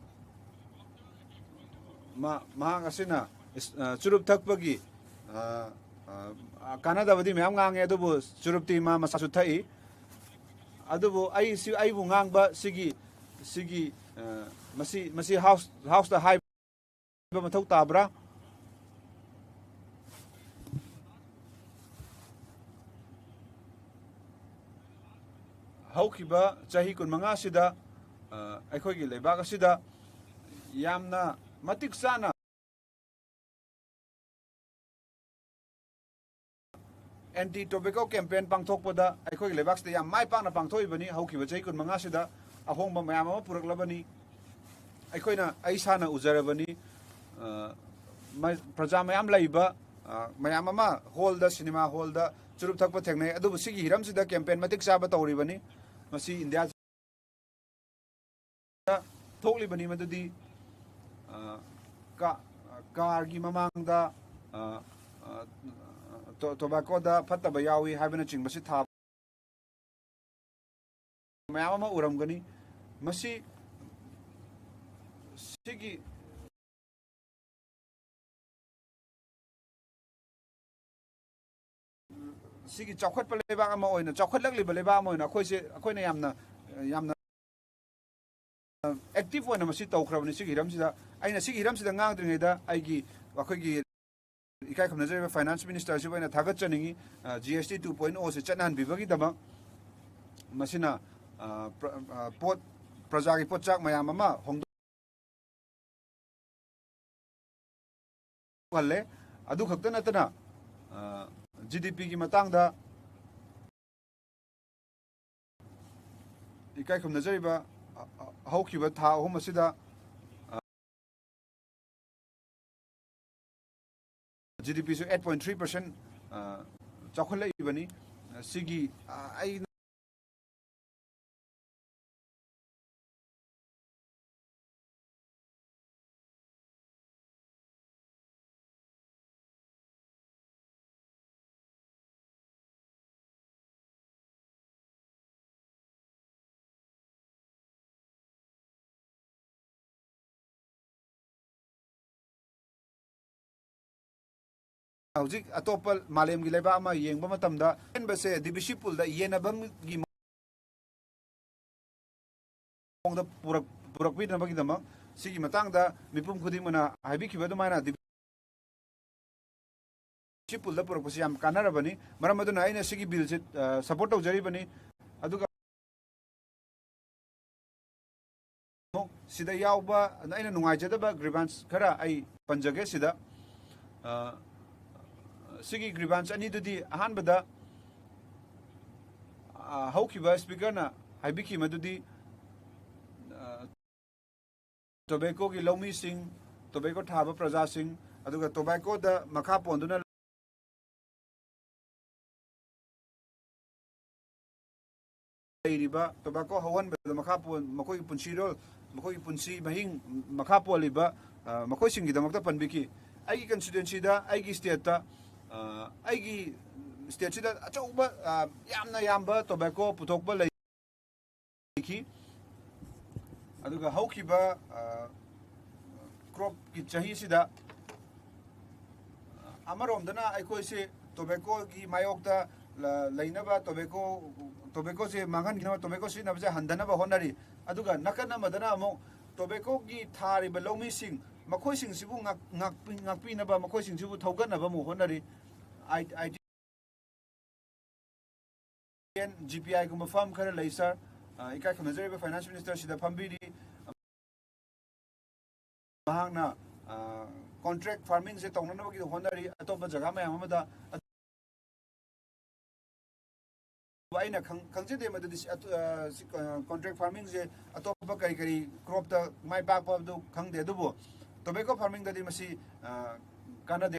ꯃꯥ-, ꯃꯍꯥꯛ ꯑꯁꯤꯅ ꯏꯁ-, ꯑ, ꯆꯨꯔꯨꯞ ꯊꯛꯄꯒꯤ, ꯑ, ꯑ, ꯀꯥꯟꯅꯗꯕꯗꯤ ꯃꯌꯥꯝ ꯉꯥꯡꯉꯦ, ꯑꯗꯨꯕꯨ ꯆꯨꯔꯨꯞꯇꯤ ꯃꯥ ꯃꯁꯥꯁꯨ ꯊꯛꯏ꯫ ꯑꯗꯨꯕꯨ ꯑꯩ ꯁꯤ, ꯑꯩꯕꯨ ꯉꯥꯡꯕ ꯁꯤꯒꯤ, ꯁꯤꯒꯤ, ꯑ, ꯃꯁꯤ, ꯃꯁꯤ house, houseꯇ ꯍꯥꯏꯕ ꯃꯊꯧ ꯇꯥꯕ꯭ꯔꯥ? ꯍꯧꯈꯤꯕ ꯆꯍꯤ ꯀꯨꯟꯃꯉꯥꯁꯤꯗ, ꯑ, ꯑꯩꯈꯣꯏꯒꯤ ꯂꯩꯕꯥꯛ ꯑꯁꯤꯗ ꯌꯥꯝꯅ ꯃꯇꯤꯛ ꯆꯥꯅ anti tobacco campaign ꯄꯥꯡꯊꯣꯛꯄꯗ ꯑꯩꯈꯣꯏꯒꯤ ꯂꯩꯕꯥꯛꯁꯤꯗ ꯌꯥꯝ ꯃꯥꯏ ꯄꯥꯛꯅ ꯄꯥꯡꯊꯣꯛꯏꯕꯅꯤ꯫ ꯍꯧꯈꯤꯕ ꯆꯍꯤ ꯀꯨꯟꯃꯉꯥꯁꯤꯗ ꯑꯍꯣꯡꯕ ꯃꯌꯥꯝ ꯑꯃ ꯄꯨꯔꯛꯂꯕꯅꯤ꯫ ꯑꯩꯈꯣꯏꯅ, ꯑꯩ ꯏꯁꯥꯅ ꯎꯖꯔꯕꯅꯤ꯫ ꯑ, ꯃ-, ꯄ꯭ꯔꯖꯥ ꯃꯌꯥꯝ ꯂꯩꯕ, ꯑ, ꯃꯌꯥꯝ ꯑꯃ hallꯗ, cinema hallꯗ ꯆꯨꯔꯨꯞ ꯊꯛꯄ ꯊꯦꯡꯅꯩ꯫ ꯑꯗꯨꯕꯨ ꯁꯤꯒꯤ ꯍꯤꯔꯝꯁꯤꯗ campaign ꯃꯇꯤꯛ ꯆꯥꯕ ꯇꯧꯔꯤꯕꯅꯤ꯫ ꯃꯁꯤ ꯏꯟꯗꯤꯌꯥ ꯊꯣꯛꯂꯤꯕꯅꯤ, ꯃꯗꯨꯗꯤ, ꯑ, ꯀꯥ-, ꯀꯥꯔꯒꯤ ꯃꯃꯥꯡꯗ, ꯑ, ꯑ, ꯇꯣ-, tobaccoꯗ ꯐꯠꯇꯕ ꯌꯥꯎꯏ ꯍꯥꯏꯕꯅꯆꯤꯡꯕꯁꯤ ꯊꯥꯕ ꯃꯌꯥꯝ ꯑꯃ ꯎꯔꯝꯒꯅꯤ꯫ ꯃꯁꯤ, ꯁꯤꯒꯤ ꯁꯤꯒꯤ ꯆꯥꯎꯈꯠꯄ ꯂꯩꯕꯥꯛ ꯑꯃ ꯑꯣꯏꯅ, ꯆꯥꯎꯈꯠꯂꯛꯂꯤꯕ ꯂꯩꯕꯥꯛ ꯑꯃ ꯑꯣꯏꯅ ꯑꯩꯈꯣꯏꯁꯦ, ꯑꯩꯈꯣꯏꯅ ꯌꯥꯝꯅ, ꯌꯥꯝꯅ active ꯑꯣꯏꯅ ꯃꯁꯤ ꯇꯧꯈ꯭ꯔꯕꯅꯤ꯫ ꯁꯤꯒꯤ ꯍꯤꯔꯝꯁꯤꯗ, ꯑꯩꯅ ꯁꯤꯒꯤ ꯍꯤꯔꯝꯁꯤꯗ ꯉꯥꯡꯗ꯭ꯔꯤꯉꯩꯗ ꯑꯩꯒꯤ, ꯑꯩꯈꯣꯏꯒꯤ ꯏꯀꯥꯏ ꯈꯨꯝꯅꯖꯔꯤꯕ finance ministerꯁꯤꯕꯨ ꯑꯩꯅ ꯊꯥꯒꯠꯆꯅꯤꯡꯉꯤ꯫ ꯑ, GST two point O ꯁꯤ ꯆꯠꯅꯍꯟꯕꯤꯕꯒꯤꯗꯃꯛ꯫ ꯃꯁꯤꯅ, ꯑ, ꯄ꯭ꯔ-, ꯑ, ꯄꯣꯠ, ꯄ꯭ꯔꯖꯥꯒꯤ ꯄꯣꯠꯆꯥꯛ ꯃꯌꯥꯝ ꯑꯃ ꯍꯣꯡꯗꯣꯛ ꯍꯜꯂꯦ꯫ ꯑꯗꯨ ꯈꯛꯇ ꯅꯠꯇꯅ, ꯑ, GDPꯒꯤ ꯃꯇꯥꯡꯗ ꯏꯀꯥꯏ ꯈꯨꯝꯅꯖꯔꯤꯕ, ꯑ, ꯑ, ꯍꯧꯈꯤꯕ ꯊꯥ ꯑꯍꯨꯝ ꯑꯁꯤꯗ, ꯑ, GDPꯁꯨ eight point three percent, ꯑ, ꯆꯥꯎꯈꯠꯂꯛꯏꯕꯅꯤ꯫ ꯁꯤꯒꯤ ꯑ, ꯑꯩ ꯍꯧꯖꯤꯛ ꯑꯇꯣꯞꯄ ꯃꯥꯂꯦꯝꯒꯤ ꯂꯩꯕꯥꯛ ꯑꯃ ꯌꯦꯡꯕ ꯃꯇꯝꯗ ꯑꯍꯦꯟꯕꯁꯦ ꯗꯤ ꯕꯤ ꯁꯤ ꯄꯨꯜꯗ ꯌꯦꯟꯅꯕꯒꯤ ꯃꯑꯣꯡꯗ ꯄꯨꯔꯛ-, ꯄꯨꯔꯛꯄꯤꯅꯕꯒꯤꯗꯃꯛ ꯁꯤꯒꯤ ꯃꯇꯥꯡꯗ ꯃꯤꯄꯨꯝ ꯈꯨꯗꯤꯡꯃꯛꯅ ꯍꯥꯏꯕꯤꯈꯤꯕ ꯑꯗꯨꯃꯥꯏꯅ ꯗꯤ ꯕꯤ ꯁꯤ ꯄꯨꯜꯗ ꯄꯨꯔꯛꯄꯁꯤ ꯌꯥꯝ ꯀꯥꯟꯅꯔꯕꯅꯤ꯫ ꯃꯔꯝ ꯑꯗꯨꯅ ꯑꯩꯅ ꯁꯤꯒꯤ ꯕꯤꯜꯁꯤ, ꯑ, ꯁꯄꯣꯔꯠ ꯇꯧꯖꯔꯤꯕꯅꯤ꯫ ꯑꯗꯨꯒ ꯑꯃꯨꯛ ꯁꯤꯗ ꯌꯥꯎꯕ ꯑꯩꯅ ꯅꯨꯡꯉꯥꯏꯖꯗꯕ ꯒ꯭ꯔꯤꯚꯥꯟꯁ ꯈꯔ ꯑꯩ ꯄꯟꯖꯒꯦ ꯁꯤꯗ꯫ ꯑ, ꯁꯤꯒꯤ ꯒ꯭ꯔꯤꯚꯥꯟꯁ ꯑꯅꯤꯗꯨꯗꯤ ꯑꯍꯥꯟꯕꯗ, ꯑ, ꯍꯧꯈꯤꯕ ꯁ꯭ꯄꯤꯀꯔꯅ ꯍꯥꯏꯕꯤꯈꯤ ꯃꯗꯨꯗꯤ, ꯑ, ꯇꯣꯕꯦꯀꯣꯒꯤ ꯂꯧꯃꯤꯁꯤꯡ, ꯇꯣꯕꯦꯀꯣ ꯊꯥꯕ ꯄ꯭ꯔꯖꯥꯁꯤꯡ, ꯑꯗꯨꯒ ꯇꯣꯕꯦꯀꯣꯗ ꯃꯈꯥ ꯄꯣꯟꯗꯨꯅ ꯂꯩꯔꯤꯕ ꯇꯣꯕꯥꯀꯣ ꯍꯧꯍꯟꯕꯗ ꯃꯈꯥ ꯄꯣꯟ-, ꯃꯈꯣꯏꯒꯤ ꯄꯨꯟꯁꯤꯔꯣꯜ, ꯃꯈꯣꯏꯒꯤ ꯄꯨꯟꯁꯤ ꯃꯍꯤꯡ ꯃꯈꯥ ꯄꯣꯜꯂꯤꯕ, ꯑ, ꯃꯈꯣꯏꯁꯤꯡꯒꯤꯗꯃꯛꯇ ꯄꯟꯕꯤꯈꯤ꯫ ꯑꯩꯒꯤ ꯀꯟꯁꯇꯤꯇ꯭ꯋꯦꯟꯁꯤꯗ, ꯑꯩꯒꯤ ꯁ꯭ꯇꯦꯠꯇ, ꯑ, ꯑꯩꯒꯤ ꯁ꯭ꯇꯦꯠꯁꯤꯗ ꯑꯆꯧꯕ, ꯑ, ꯌꯥꯝꯅ ꯌꯥꯝꯕ ꯇꯣꯕꯥꯀꯣ ꯄꯨꯊꯣꯛꯄ ꯂꯩꯈꯤ꯫ ꯑꯗꯨꯒ ꯍꯧꯈꯤꯕ, ꯑ, ꯀ꯭ꯔꯣꯞꯀꯤ ꯆꯍꯤꯁꯤꯗ ꯑꯃꯔꯣꯝꯗꯅ ꯑꯩꯈꯣꯏꯁꯦ ꯇꯣꯕꯦꯀꯣꯒꯤ ꯃꯥꯌꯣꯛꯇ ꯂ-, ꯂꯩꯅꯕ ꯇꯣꯕꯦꯀꯣ, ꯇꯣꯕꯦꯀꯣꯁꯦ ꯃꯥꯡꯍꯟꯈꯤꯅꯕ, ꯇꯣꯕꯦꯀꯣ ꯁꯤꯖꯤꯟꯅꯕꯁꯦ ꯍꯟꯊꯅꯕ ꯍꯣꯠꯅꯔꯤ꯫ ꯑꯗꯨꯒ ꯅꯥꯀꯟ ꯑꯃꯗꯅ ꯑꯃꯨꯛ ꯇꯣꯕꯦꯀꯣꯒꯤ ꯊꯥꯔꯤꯕ ꯂꯧꯃꯤꯁꯤꯡ, ꯃꯈꯣꯏꯁꯤꯡꯁꯤꯕꯨ ꯉꯥꯛ-, ꯉꯥꯛꯄꯤ-, ꯉꯥꯛꯄꯤꯅꯕ, ꯃꯈꯣꯏꯁꯤꯡꯁꯤꯕꯨ ꯊꯧꯒꯠꯅꯕ ꯑꯃꯨꯛ ꯍꯣꯠꯅꯔꯤ꯫ ꯑꯥꯏ-, I T N, G P ꯑꯥꯏꯒꯨꯝꯕ ꯐꯥꯔꯝ ꯈꯔ ꯂꯩ, ꯁꯥꯔ꯫ ꯑ, ꯏꯀꯥꯏ ꯈꯨꯝꯅꯖꯔꯤꯕ ꯐꯥꯏꯅꯥꯟꯁ ꯃꯤꯅꯤꯁꯇꯔ ꯁꯤꯗ ꯐꯝꯕꯤꯔꯤ꯫ ꯃꯍꯥꯛꯅ, ꯑ, ꯀꯣꯟꯇ꯭ꯔꯦꯛ ꯐꯥꯔꯃꯤꯡꯁꯦ ꯇꯧꯅꯅꯕꯒꯤ ꯍꯣꯠꯅꯔꯤ ꯑꯇꯣꯞꯄ ꯖꯒꯥ ꯃꯌꯥꯝ ꯑꯃꯗ꯫ ꯑꯗꯨꯕꯨ ꯑꯩꯅ ꯈꯪ-, ꯈꯪꯖꯗꯦ ꯃꯗꯨꯗꯤ ꯁꯤ ꯑꯇꯣ-, ꯑ, ꯁꯤ, ꯑ, ꯀꯣꯟꯇ꯭ꯔꯦꯛ ꯐꯥꯔꯃꯤꯡꯁꯦ ꯑꯇꯣꯞꯄ ꯀꯔꯤ ꯀꯔꯤ ꯀ꯭ꯔꯣꯞꯇ ꯃꯥꯏ ꯄꯥꯛꯄꯗꯨ ꯈꯪꯗꯦ, ꯑꯗꯨꯕꯨ ꯇꯣꯕꯦꯀꯣ ꯐꯥꯔꯃꯤꯡꯗꯗꯤ ꯃꯁꯤ, ꯑ, ꯀꯥꯟꯅꯗꯦ꯫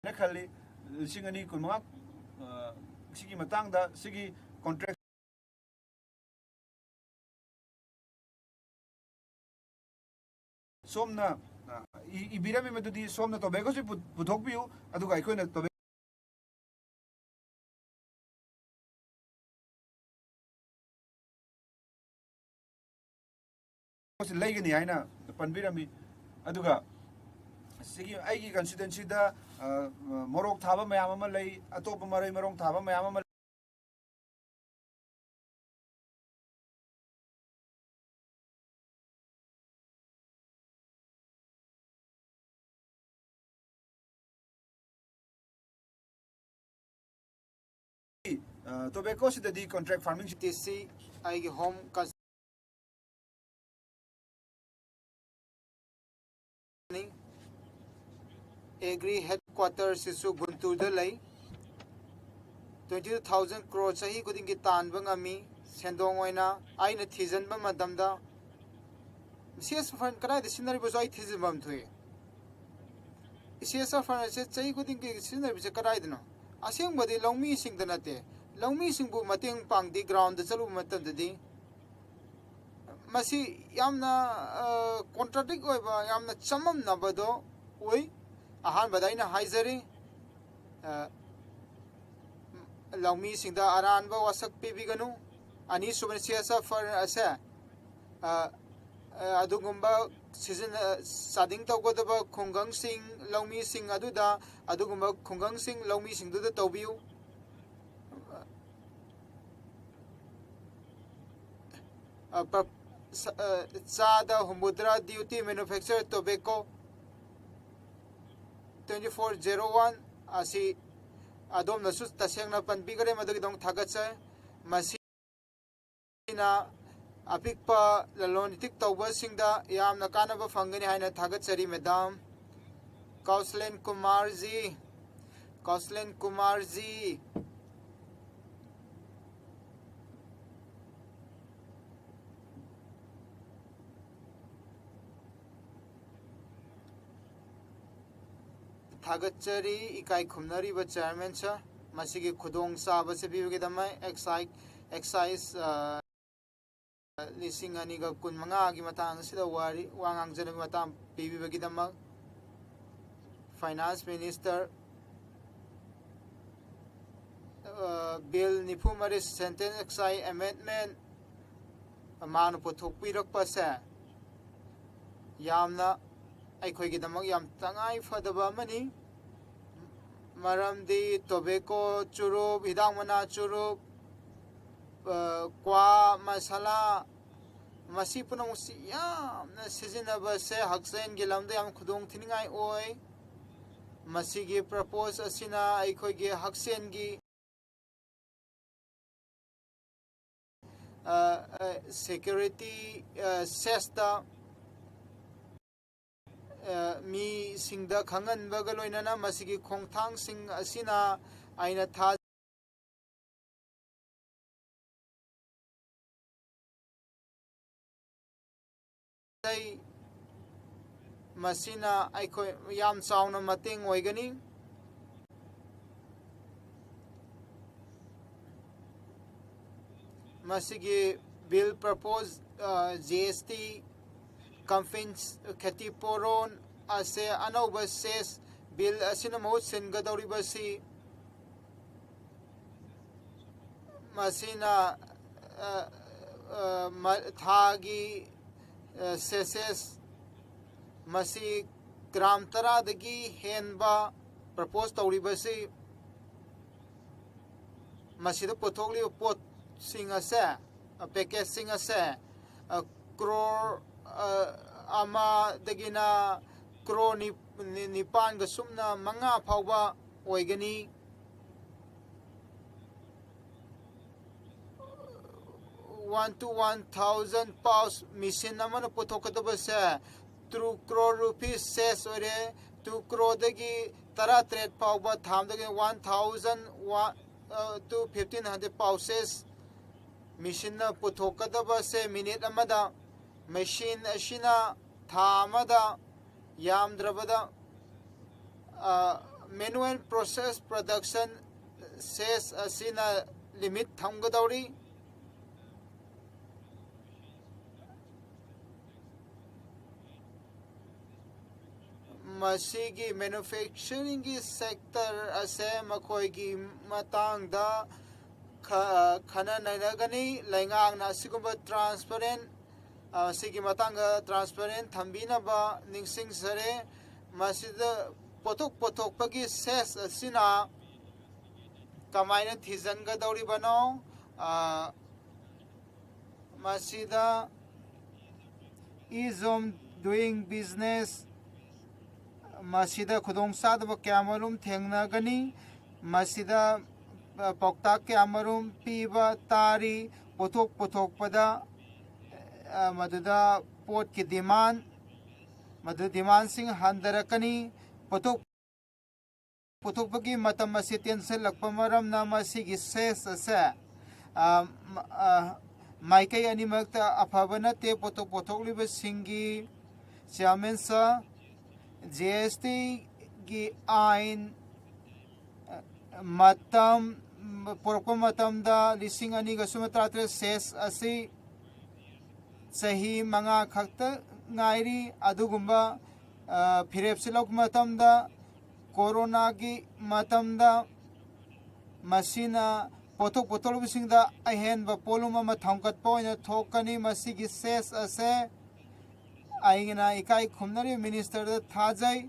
ꯍꯥꯏꯅ ꯈꯜꯂꯤ꯫ ꯂꯤꯁꯤꯡ ꯑꯅꯤ ꯀꯨꯟꯃꯉꯥ ꯑ, ꯁꯤꯒꯤ ꯃꯇꯥꯡꯗ, ꯁꯤꯒꯤ contract ꯁꯣꯝꯅ, ꯑ, ꯏ-, ꯏꯕꯤꯔꯝꯃꯤ ꯃꯗꯨꯗꯤ ꯁꯣꯝꯅ tobaccoꯁꯤ ꯄꯨ-, ꯄꯨꯊꯣꯛꯄꯤꯌꯨ, ꯑꯗꯨꯒ ꯑꯩꯈꯣꯏꯅ tobacco ꯂꯩꯒꯅꯤ ꯍꯥꯏꯅ ꯄꯟꯕꯤꯔꯝꯃꯤ꯫ ꯑꯗꯨꯒ ꯁꯤꯒꯤ ꯑꯩꯒꯤ constituencyꯗ, ꯑ, ꯃꯣꯔꯣꯛ ꯊꯥꯕ ꯃꯌꯥꯝ ꯑꯃ ꯂꯩ, ꯑꯇꯣꯞꯄ ꯃꯔꯩ ꯃꯔꯣꯡ ꯊꯥꯕ ꯃꯌꯥꯝ ꯑꯃ ꯑ, tobaccoꯁꯤꯗꯗꯤ contract farming ꯇꯤ ꯁꯤ ꯑꯩꯒꯤ home ꯀꯟ-, Agri headquarterꯁꯤꯁꯨ ꯒꯨꯟꯇꯨꯔꯗ ꯂꯩ꯫ Twenty two thousand crore ꯆꯍꯤ ꯈꯨꯗꯤꯡꯒꯤ ꯇꯥꯟꯕ ꯉꯝꯃꯤ꯫ ꯁꯦꯟꯗꯣꯡ ꯑꯣꯏꯅ ꯑꯩꯅ ꯊꯤꯖꯤꯟꯕ ꯃꯇꯝꯗ, ꯁꯤ ꯑꯦꯁ ꯐꯟ ꯀꯗꯥꯏꯗ ꯁꯤꯖꯤꯟꯅꯔꯤꯕꯁꯨ ꯑꯩ ꯊꯤꯖꯤꯟꯐꯝ ꯊꯣꯛꯏ꯫ ꯁꯤ ꯑꯦꯁ ꯑꯥꯔ ꯐꯟ ꯑꯁꯦ ꯆꯍꯤ ꯈꯨꯗꯤꯡꯒꯤ ꯁꯤꯖꯤꯟꯅꯔꯤꯕꯁꯦ ꯀꯗꯥꯏꯗꯅꯣ? ꯑꯁꯦꯡꯕꯗꯤ ꯂꯧꯃꯤꯁꯤꯡꯗ ꯅꯠꯇꯦ꯫ ꯂꯧꯃꯤꯁꯤꯡꯕꯨ ꯃꯇꯦꯡ ꯄꯥꯡꯗꯦ꯫ Groundꯗ ꯆꯠꯂꯨꯕ ꯃꯇꯝꯗꯗꯤ ꯃꯁꯤ ꯌꯥꯝꯅ, ꯑ, contradict ꯑꯣꯏꯕ, ꯌꯥꯝꯅ ꯆꯃꯝꯅꯕꯗꯣ ꯑꯣꯏ꯫ ꯑꯍꯥꯟꯕꯗ ꯑꯩꯅ ꯍꯥꯏꯖꯔꯤ, ꯑ, ꯂꯧꯃꯤꯁꯤꯡꯗ ꯑꯔꯥꯟꯕ ꯋꯥꯁꯛ ꯄꯤꯕꯤꯒꯅꯨ꯫ ꯑꯅꯤꯁꯨꯕꯅ, ꯁꯤ ꯑꯦꯁ ꯑꯥꯔ ꯐꯟ ꯑꯁꯦ, ꯑ, ꯑ, ꯑꯗꯨꯒꯨꯝꯕ ꯁꯤꯖꯤꯟꯅ-, ꯆꯥꯗꯤꯡ ꯇꯧꯒꯗꯕ ꯈꯨꯡꯒꯪꯁꯤꯡ, ꯂꯧꯃꯤꯁꯤꯡ ꯑꯗꯨꯗ, ꯑꯗꯨꯒꯨꯝꯕ ꯈꯨꯡꯒꯪꯁꯤꯡ, ꯂꯧꯃꯤꯁꯤꯡꯗꯨꯗ ꯇꯧꯕꯤꯌꯨ꯫ ꯑ, ꯄ-, ꯁ-, ꯑ, ꯆꯥꯗ ꯍꯨꯝꯐꯨꯇꯔꯥ duty manufacture tobacco twenty four zero one ꯑꯁꯤ ꯑꯗꯣꯝꯅꯁꯨ ꯇꯁꯦꯡꯅ ꯄꯟꯕꯤꯈꯔꯦ, ꯃꯗꯨꯒꯤꯗꯃꯛ ꯊꯥꯒꯠꯆꯩ꯫ ꯃꯁꯤꯅ ꯑꯄꯤꯛꯄ ꯂꯂꯣꯟ ꯏꯇꯤꯛ ꯇꯧꯕꯁꯤꯡꯗ ꯌꯥꯝꯅ ꯀꯥꯟꯅꯕ ꯐꯪꯒꯅꯤ ꯍꯥꯏꯅ ꯊꯥꯒꯠꯆꯔꯤ, madam꯫ ꯀꯧꯁꯂꯦꯟ ꯀꯨꯃꯥꯔꯖꯤ, ꯀꯧꯁꯂꯦꯟ ꯀꯨꯃꯥꯔꯖꯤ꯫ ꯊꯥꯒꯠꯆꯔꯤ, ꯏꯀꯥꯏ ꯈꯨꯝꯅꯔꯤꯕ chairman sir꯫ ꯃꯁꯤꯒꯤ ꯈꯨꯗꯣꯡꯆꯥꯕꯁꯦ ꯄꯤꯕꯒꯤꯗꯃꯛ ꯑꯦꯛꯁꯥꯏ ꯑꯦꯛꯁꯥꯏꯁ ꯂꯤꯁꯤꯡ ꯑꯅꯤꯒ ꯀꯨꯟ ꯃꯉꯥꯒꯤ ꯃꯇꯥꯡ ꯑꯁꯤꯗ ꯋꯥꯔꯤ ꯋꯥ ꯉꯥꯡꯖꯅꯕꯒꯤ ꯃꯇꯥꯡ ꯄꯤꯕꯤꯕꯒꯤꯗꯃꯛ ꯐꯥꯏꯅꯥꯟꯁ ꯃꯤꯅꯤꯁꯇꯔ ꯕꯤꯜ ꯅꯤꯐꯨ ꯃꯔꯤ, ꯁꯦꯟꯇꯦꯟꯁ ꯑꯦꯛꯁꯥꯏ ꯑꯦꯃꯦꯟꯃꯦꯟ ꯃꯥꯅ ꯄꯨꯊꯣꯛꯄꯤꯔꯛꯄꯁꯦ ꯌꯥꯝꯅ ꯑꯩꯈꯣꯏꯒꯤꯗꯃꯛ ꯌꯥꯝ ꯇꯉꯥꯏ ꯐꯗꯕ ꯑꯃꯅꯤ꯫ ꯃꯔꯝꯗꯤ ꯇꯣꯕꯦꯀꯣ ꯆꯨꯔꯨꯞ, ꯍꯤꯗꯥꯛ ꯃꯅꯥ ꯆꯨꯔꯨꯞ, ꯀ꯭ꯋꯥ, ꯃꯁꯥꯂꯥ, ꯃꯁꯤ ꯄꯨꯝꯅꯃꯛꯁꯤ ꯌꯥꯝꯅ ꯁꯤꯖꯤꯟꯅꯕꯁꯦ ꯍꯛꯁꯦꯜꯒꯤ ꯂꯝꯗ ꯌꯥꯝ ꯈꯨꯗꯣꯡ ꯊꯤꯅꯤꯡꯉꯥꯏ ꯑꯣꯏ꯫ ꯃꯁꯤꯒꯤ ꯄ꯭ꯔꯄꯣꯖ ꯑꯁꯤꯅ ꯑꯩꯈꯣꯏꯒꯤ ꯍꯛꯁꯦꯜꯒꯤ ꯁꯦꯀ꯭ꯌꯨꯔꯤꯇꯤ ꯁꯦꯁꯇ ꯃꯤꯁꯤꯡꯗ ꯈꯪꯍꯟꯕꯒ ꯂꯣꯏꯅꯅ ꯃꯁꯤꯒꯤ ꯈꯣꯡꯊꯥꯡꯁꯤꯡ ꯑꯁꯤꯅ ꯑꯩꯅ ꯊꯥꯖꯩ꯫ ꯃꯁꯤꯅ ꯑꯩꯈꯣꯏ ꯌꯥꯝ ꯆꯥꯎꯅ ꯃꯇꯦꯡ ꯑꯣꯏꯒꯅꯤ꯫ ꯃꯁꯤꯒꯤ bill propose G S T ꯀꯝꯄꯦꯟꯁ ꯈꯦꯇꯤꯄꯨꯔꯣꯟ ꯑꯁꯦ ꯑꯅꯧꯕ ꯁꯦꯁ ꯕꯤꯜ ꯑꯁꯤꯅ ꯃꯍꯨꯠ ꯁꯤꯟꯒꯗꯧꯔꯤꯕꯁꯤ ꯃꯁꯤꯅ ꯊꯥꯒꯤ ꯁꯦꯁꯦꯁ ꯃꯁꯤ ꯒ꯭ꯔꯥꯝ ꯇꯔꯥꯗꯒꯤ ꯍꯦꯟꯕ ꯄ꯭ꯔꯄꯣꯖ ꯇꯧꯔꯤꯕꯁꯤ ꯃꯁꯤꯗ ꯄꯨꯊꯣꯛꯂꯤꯕ ꯄꯣꯠꯁꯤꯡ ꯑꯁꯦ, ꯄꯦꯀꯦꯖꯁꯤꯡ ꯑꯁꯦ ꯀ꯭ꯔꯣꯔ ꯑꯃꯗꯒꯤꯅ ꯀ꯭ꯔꯣꯔ ꯅꯤꯄꯥꯟꯒ ꯁꯨꯞꯅ ꯃꯉꯥ ꯐꯥꯎꯕ ꯑꯣꯏꯒꯅꯤ꯫ One to one thousand pouch machine ꯑꯃꯅ ꯄꯨꯊꯣꯛꯀꯗꯕꯁꯦ two crore rupees ꯁꯦꯁ ꯑꯣꯏꯔꯦ꯫ Two crore ꯗꯒꯤ ꯇꯔꯥꯇꯔꯦꯠ ꯐꯥꯎꯕ ꯊꯥ ꯑꯃꯗꯒꯤ one thousand to fifteen hundred pouches ꯃꯦꯆꯤꯟꯅ ꯄꯨꯊꯣꯛꯀꯗꯕꯁꯦ ꯃꯤꯅꯤꯠ ꯑꯃꯗ꯫ ꯃꯦꯆꯤꯟ ꯑꯁꯤꯅ ꯊꯥ ꯑꯃꯗ ꯌꯥꯝꯗ꯭ꯔꯕꯗ manual process production ꯁꯦꯁ ꯑꯁꯤꯅ ꯂꯤꯃꯤꯠ ꯊꯝꯒꯗꯧꯔꯤ꯫ ꯃꯁꯤꯒꯤ ꯃꯦꯅꯨꯐꯦꯛꯆꯔꯤꯡꯒꯤ ꯁꯦꯛꯇꯔ ꯑꯁꯦ ꯃꯈꯣꯏꯒꯤ ꯃꯇꯥꯡꯗ ꯈ- ꯈꯟꯅ ꯅꯩꯅꯒꯅꯤ꯫ ꯂꯩꯉꯥꯛꯅ ꯑꯁꯤꯒꯨꯝꯕ ꯇ꯭ꯔꯥꯟꯁꯄꯔꯦꯟ, ꯑꯁꯤꯒꯤ ꯃꯇꯥꯡꯗ ꯇ꯭ꯔꯥꯟꯁꯄꯔꯦꯟ ꯊꯝꯕꯤꯅꯕ ꯅꯤꯡꯁꯤꯡꯖꯔꯤ꯫ ꯃꯁꯤꯗ ꯄꯣꯠꯊꯣꯛ ꯄꯨꯊꯣꯛꯄꯒꯤ ꯁꯦꯁ ꯑꯁꯤꯅ ꯀꯃꯥꯏꯅ ꯊꯤꯖꯤꯟꯒꯗꯧꯔꯤꯕꯅꯣ? ꯑ, ꯃꯁꯤꯗ ease of doing business, ꯃꯁꯤꯗ ꯈꯨꯗꯣꯡꯆꯥꯗꯕ ꯀꯌꯥꯃꯔꯨꯝ ꯊꯦꯡꯅꯒꯅꯤ꯫ ꯃꯁꯤꯗ, ꯑ, ꯄꯥꯎꯇꯥꯛ ꯀꯌꯥꯃꯔꯨꯝ ꯄꯤꯕ ꯇꯥꯔꯤ꯫ ꯄꯣꯠꯊꯣꯛ ꯄꯨꯊꯣꯛꯄꯗ, ꯑ, ꯃꯗꯨꯗ ꯄꯣꯠꯀꯤ ꯗꯤꯃꯥꯟ, ꯃꯗꯨ ꯗꯤꯃꯥꯟꯁꯤꯡ ꯍꯟꯊꯔꯛꯀꯅꯤ꯫ ꯄꯣꯠꯊꯣꯛ ꯄꯨꯊꯣꯛꯄꯒꯤ ꯃꯇꯝ ꯑꯁꯤ ꯇꯦꯟꯁꯤꯜꯂꯛꯄ ꯃꯔꯝꯅ ꯃꯁꯤꯒꯤ ꯁꯦꯁ ꯑꯁꯦ, ꯑ, ꯃ-, ꯑ, ꯃꯥꯏꯀꯩ ꯑꯅꯤꯃꯛꯇ ꯑꯐꯕ ꯅꯠꯇꯦ꯫ ꯄꯣꯠꯊꯣꯛ ꯄꯨꯊꯣꯛꯂꯤꯕꯁꯤꯡꯒꯤ ꯆꯤꯌꯥꯔꯃꯦꯟ ꯁꯥꯔ, ꯖꯤ ꯑꯦꯁ ꯇꯤꯒꯤ ꯑꯥꯏꯟ, ꯑ, ꯃꯇꯝ ꯄꯨꯔꯛꯄ ꯃꯇꯝꯗ ꯂꯤꯁꯤꯡ ꯑꯅꯤꯒ ꯁꯨꯞꯅ ꯇꯔꯥꯇꯔꯦꯠ ꯁꯦꯁ ꯑꯁꯤ ꯆꯍꯤ ꯃꯉꯥ ꯈꯛꯇ ꯉꯥꯏꯔꯤ꯫ ꯑꯗꯨꯒꯨꯝꯕ, ꯑ, ꯐꯤꯔꯦꯞꯁꯤ ꯂꯧꯕ ꯃꯇꯝꯗ, ꯀꯣꯔꯣꯅꯥꯒꯤ ꯃꯇꯝꯗ ꯃꯁꯤꯅ ꯄꯣꯠꯊꯣꯛ ꯄꯨꯊꯣꯛꯂꯤꯕꯁꯤꯡꯗ ꯑꯍꯦꯟꯕ ꯄꯣꯠꯂꯨꯝ ꯑꯃ ꯊꯥꯡꯒꯠꯄ ꯑꯣꯏꯅ ꯊꯣꯛꯀꯅꯤ꯫ ꯃꯁꯤꯒꯤ ꯁꯦꯁ ꯑꯁꯦ ꯑꯩꯅ ꯏꯀꯥꯏ ꯈꯨꯝꯅꯔꯤꯕ ꯃꯤꯅꯤꯁꯇꯔꯗ ꯊꯥꯖꯩ꯫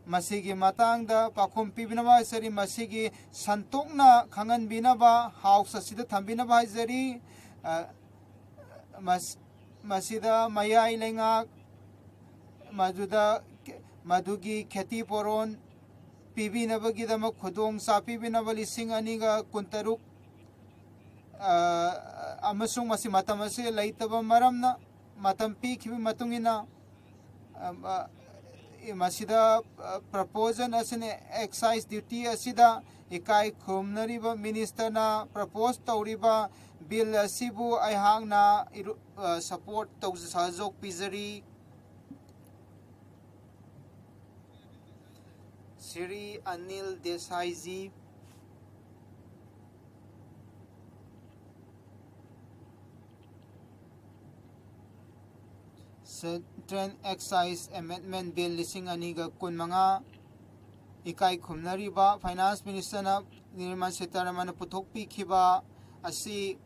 ꯃꯁꯤꯒꯤ ꯃꯇꯥꯡꯗ ꯄꯥꯎꯈꯨꯝ ꯄꯤꯕꯤꯅꯕ ꯍꯥꯏꯖꯔꯤ꯫ ꯃꯁꯤꯒꯤ ꯁꯟꯇꯣꯛꯅ ꯈꯪꯍꯟꯕꯤꯅꯕ ꯍꯥꯎꯁ ꯑꯁꯤꯗ ꯊꯝꯕꯤꯅꯕ ꯍꯥꯏꯖꯔꯤ꯫ ꯑ, ꯃꯁ-, ꯃꯁꯤꯗ ꯃꯌꯥꯏ ꯂꯩꯉꯥꯛ ꯃꯗꯨꯗ, ꯃꯗꯨꯒꯤ ꯈꯦꯇꯤ ꯄꯣꯔꯣꯟ ꯄꯤꯕꯤꯅꯕꯒꯤꯗꯃꯛ ꯈꯨꯗꯣꯡ ꯆꯥꯕꯤꯅꯕ ꯂꯤꯁꯤꯡ ꯑꯅꯤꯒ ꯀꯨꯟꯇꯔꯨꯛ, ꯑ, ꯑꯃꯁꯨꯡ ꯃꯁꯤ ꯃꯇꯝ ꯑꯁꯤ ꯂꯩꯇꯕ ꯃꯔꯝꯅ, ꯃꯇꯝ ꯄꯤꯈꯤꯕ ꯃꯇꯨꯡ ꯏꯟꯅ, ꯑ, ꯑ, ꯃꯁꯤꯗ, ꯑ, ꯄ꯭ꯔꯄꯣꯖꯦꯜ ꯑꯁꯤꯅ ꯑꯦꯛꯁꯥꯏꯁ ꯗ꯭ꯌꯨꯇꯤ ꯑꯁꯤꯗ ꯏꯀꯥꯏ ꯈꯨꯝꯅꯔꯤꯕ ꯃꯤꯅꯤꯁꯇꯔꯅ ꯄ꯭ꯔꯄꯣꯖ ꯇꯧꯔꯤꯕ ꯕꯤꯜ ꯑꯁꯤꯕꯨ ꯑꯩꯍꯥꯛꯅ ꯏꯔꯨ-, ꯑ, ꯁꯄꯣꯔꯠ ꯇꯧꯖ-, ꯁꯍꯖꯣꯛ ꯄꯤꯖꯔꯤ꯫ ꯁ꯭ꯔꯤ ꯑꯅꯤꯜ ꯗꯦꯁꯥꯏꯖꯤ꯫ Central Excise Amendment Bill ꯂꯤꯁꯤꯡ ꯑꯅꯤꯒ ꯀꯨꯟꯃꯉꯥ ꯏꯀꯥꯏ ꯈꯨꯝꯅꯔꯤꯕ Finance Ministerꯅ ꯅꯤꯔꯃꯂꯥ ꯁꯤꯇꯥꯔꯥꯃꯟꯅ ꯄꯨꯊꯣꯛꯄꯤꯈꯤꯕ ꯑꯁꯤ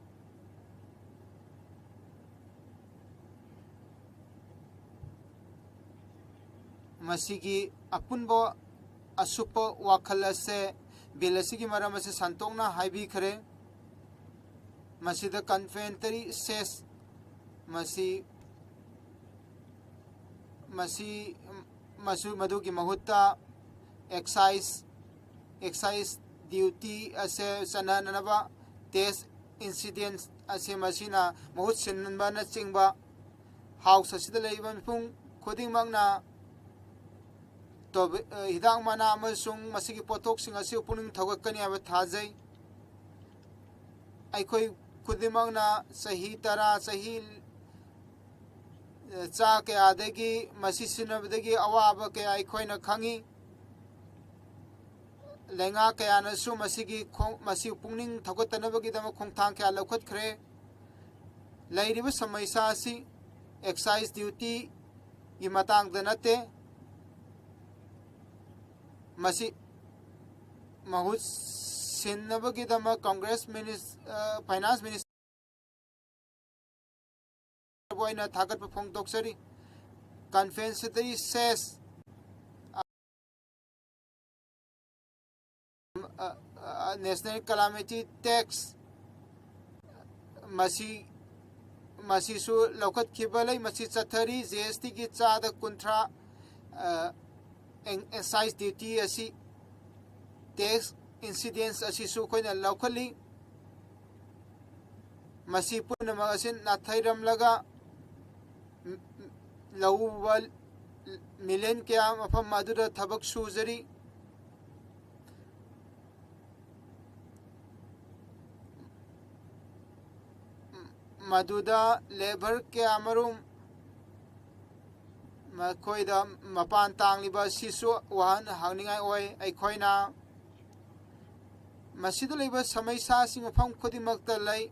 ꯃꯁꯤꯒꯤ ꯑꯄꯨꯟꯕ ꯑꯁꯨꯞꯄ ꯋꯥꯈꯜ ꯑꯁꯦ, ꯕꯤꯜ ꯑꯁꯤꯒꯤ ꯃꯔꯝ ꯑꯁꯤ ꯁꯟꯗꯣꯛꯅ ꯍꯥꯏꯕꯤꯈ꯭ꯔꯦ꯫ ꯃꯁꯤꯗ ꯀꯟꯐꯦꯟꯇꯔꯤ ꯁꯦꯁ ꯃꯁꯤ ꯃꯁꯤ ꯃꯁꯨ ꯃꯗꯨꯒꯤ ꯃꯍꯨꯠꯇ ꯑꯦꯛꯁꯥꯏꯖ ꯑꯦꯛꯁꯥꯏꯖ ꯗ꯭ꯌꯨꯇꯤ ꯑꯁꯦ ꯆꯠꯅꯅꯅꯕ ꯇꯦꯛꯁ ꯏꯟꯁꯤꯗꯦꯟꯁ ꯑꯁꯦ ꯃꯁꯤꯅ ꯃꯍꯨꯠ ꯁꯤꯟꯕꯅꯆꯤꯡꯕ ꯍꯥꯎꯁ ꯑꯁꯤꯗ ꯂꯩꯔꯤꯕ ꯃꯤꯄꯨꯝ ꯈꯨꯗꯤꯡꯃꯛꯅ ꯇꯣꯕꯤ-, ꯑ, ꯍꯤꯗꯥꯛ ꯃꯅꯥ ꯑꯃꯁꯨꯡ ꯃꯁꯤꯒꯤ ꯄꯣꯠꯊꯣꯛꯁꯤꯡ ꯑꯁꯤ ꯄꯨꯛꯅꯤꯡ ꯊꯧꯒꯠꯀꯅꯤ ꯍꯥꯏꯕ ꯊꯥꯖꯩ꯫ ꯑꯩꯈꯣꯏ ꯈꯨꯗꯤꯡꯃꯛꯅ ꯆꯍꯤ ꯇꯔꯥ, ꯆꯍꯤ, ꯑ, ꯆꯥ ꯀꯌꯥꯗꯒꯤ ꯃꯁꯤ ꯁꯤꯖꯤꯟꯅꯕꯗꯒꯤ ꯑꯋꯥꯕ ꯀꯌꯥ ꯑꯩꯈꯣꯏꯅ ꯈꯪꯉꯤ꯫ ꯂꯩꯉꯥꯛ ꯀꯌꯥꯅꯁꯨ ꯃꯁꯤꯒꯤ ꯈꯣꯡ-, ꯃꯁꯤ ꯄꯨꯛꯅꯤꯡ ꯊꯧꯒꯠꯇꯅꯕꯒꯤꯗꯃꯛ ꯈꯣꯡꯊꯥꯡ ꯀꯌꯥ ꯂꯧꯈꯠꯈ꯭ꯔꯦ꯫ ꯂꯩꯔꯤꯕ ꯁꯃꯁ꯭ꯌꯥ ꯑꯁꯤ ꯑꯦꯛꯁꯥꯏꯖ ꯗ꯭ꯌꯨꯇꯤꯒꯤ ꯃꯇꯥꯡꯗ ꯅꯠꯇꯦ꯫ ꯃꯁꯤ ꯃꯍꯨꯠ ꯁꯤꯟꯅꯕꯒꯤꯗꯃꯛ ꯀꯪꯒ꯭ꯔꯦꯁ ꯃꯤꯅꯤꯁ-, ꯑ, ꯐꯥꯏꯅꯥꯟꯁ ꯃꯤꯅꯤꯁꯇꯔꯕꯨ ꯑꯩꯅ ꯊꯥꯒꯠꯄ ꯐꯣꯡꯗꯣꯛꯆꯔꯤ꯫ ꯀꯟꯐꯦꯟꯁꯦꯇꯔꯤ ꯁꯦꯁ, ꯑ, ꯑ, ꯅꯦꯁꯅꯦꯜ ꯀꯦꯂꯥꯃꯤꯇꯤ ꯇꯦꯛꯁ, ꯃꯁꯤ, ꯃꯁꯤꯁꯨ ꯂꯧꯈꯠꯈꯤꯕ ꯂꯩ꯫ ꯃꯁꯤ ꯆꯠꯊꯔꯤ꯫ ꯖꯤ ꯑꯦꯁ ꯇꯤꯒꯤ ꯆꯥꯗ ꯀꯨꯟꯊ꯭ꯔꯥ, ꯑ, ꯑꯦꯛ-, ꯑꯦꯛꯁꯥꯏꯖ ꯗ꯭ꯌꯨꯇꯤ ꯑꯁꯤ, ꯇꯦꯛꯁ ꯏꯟꯁꯤꯗꯦꯟꯁ ꯑꯁꯤꯁꯨ ꯑꯩꯈꯣꯏꯅ ꯂꯧꯈꯠꯂꯤ꯫ ꯃꯁꯤ ꯄꯨꯝꯅꯃꯛ ꯑꯁꯤ ꯅꯥꯊꯩꯔꯝꯂꯒ, ꯂꯧꯎꯕ ꯃꯤꯂꯤꯌꯟ ꯀꯌꯥ ꯃꯐꯝ ꯑꯗꯨꯗ ꯊꯕꯛ ꯁꯨꯖꯔꯤ꯫ ꯃꯗꯨꯗ ꯂꯦꯕꯔ ꯀꯌꯥꯃꯔꯨꯝ ꯃꯈꯣꯏꯗ ꯃꯄꯥꯟ ꯇꯥꯡꯂꯤꯕ ꯑꯁꯤꯁꯨ ꯋꯥꯍꯪ ꯍꯪꯅꯤꯡꯉꯥꯏ ꯑꯣꯏ꯫ ꯑꯩꯈꯣꯏꯅ ꯃꯁꯤꯗ ꯂꯩꯕ ꯁꯃꯁ꯭ꯌꯥꯁꯤꯡ ꯃꯐꯝ ꯈꯨꯗꯤꯡꯃꯛꯇ ꯂꯩ꯫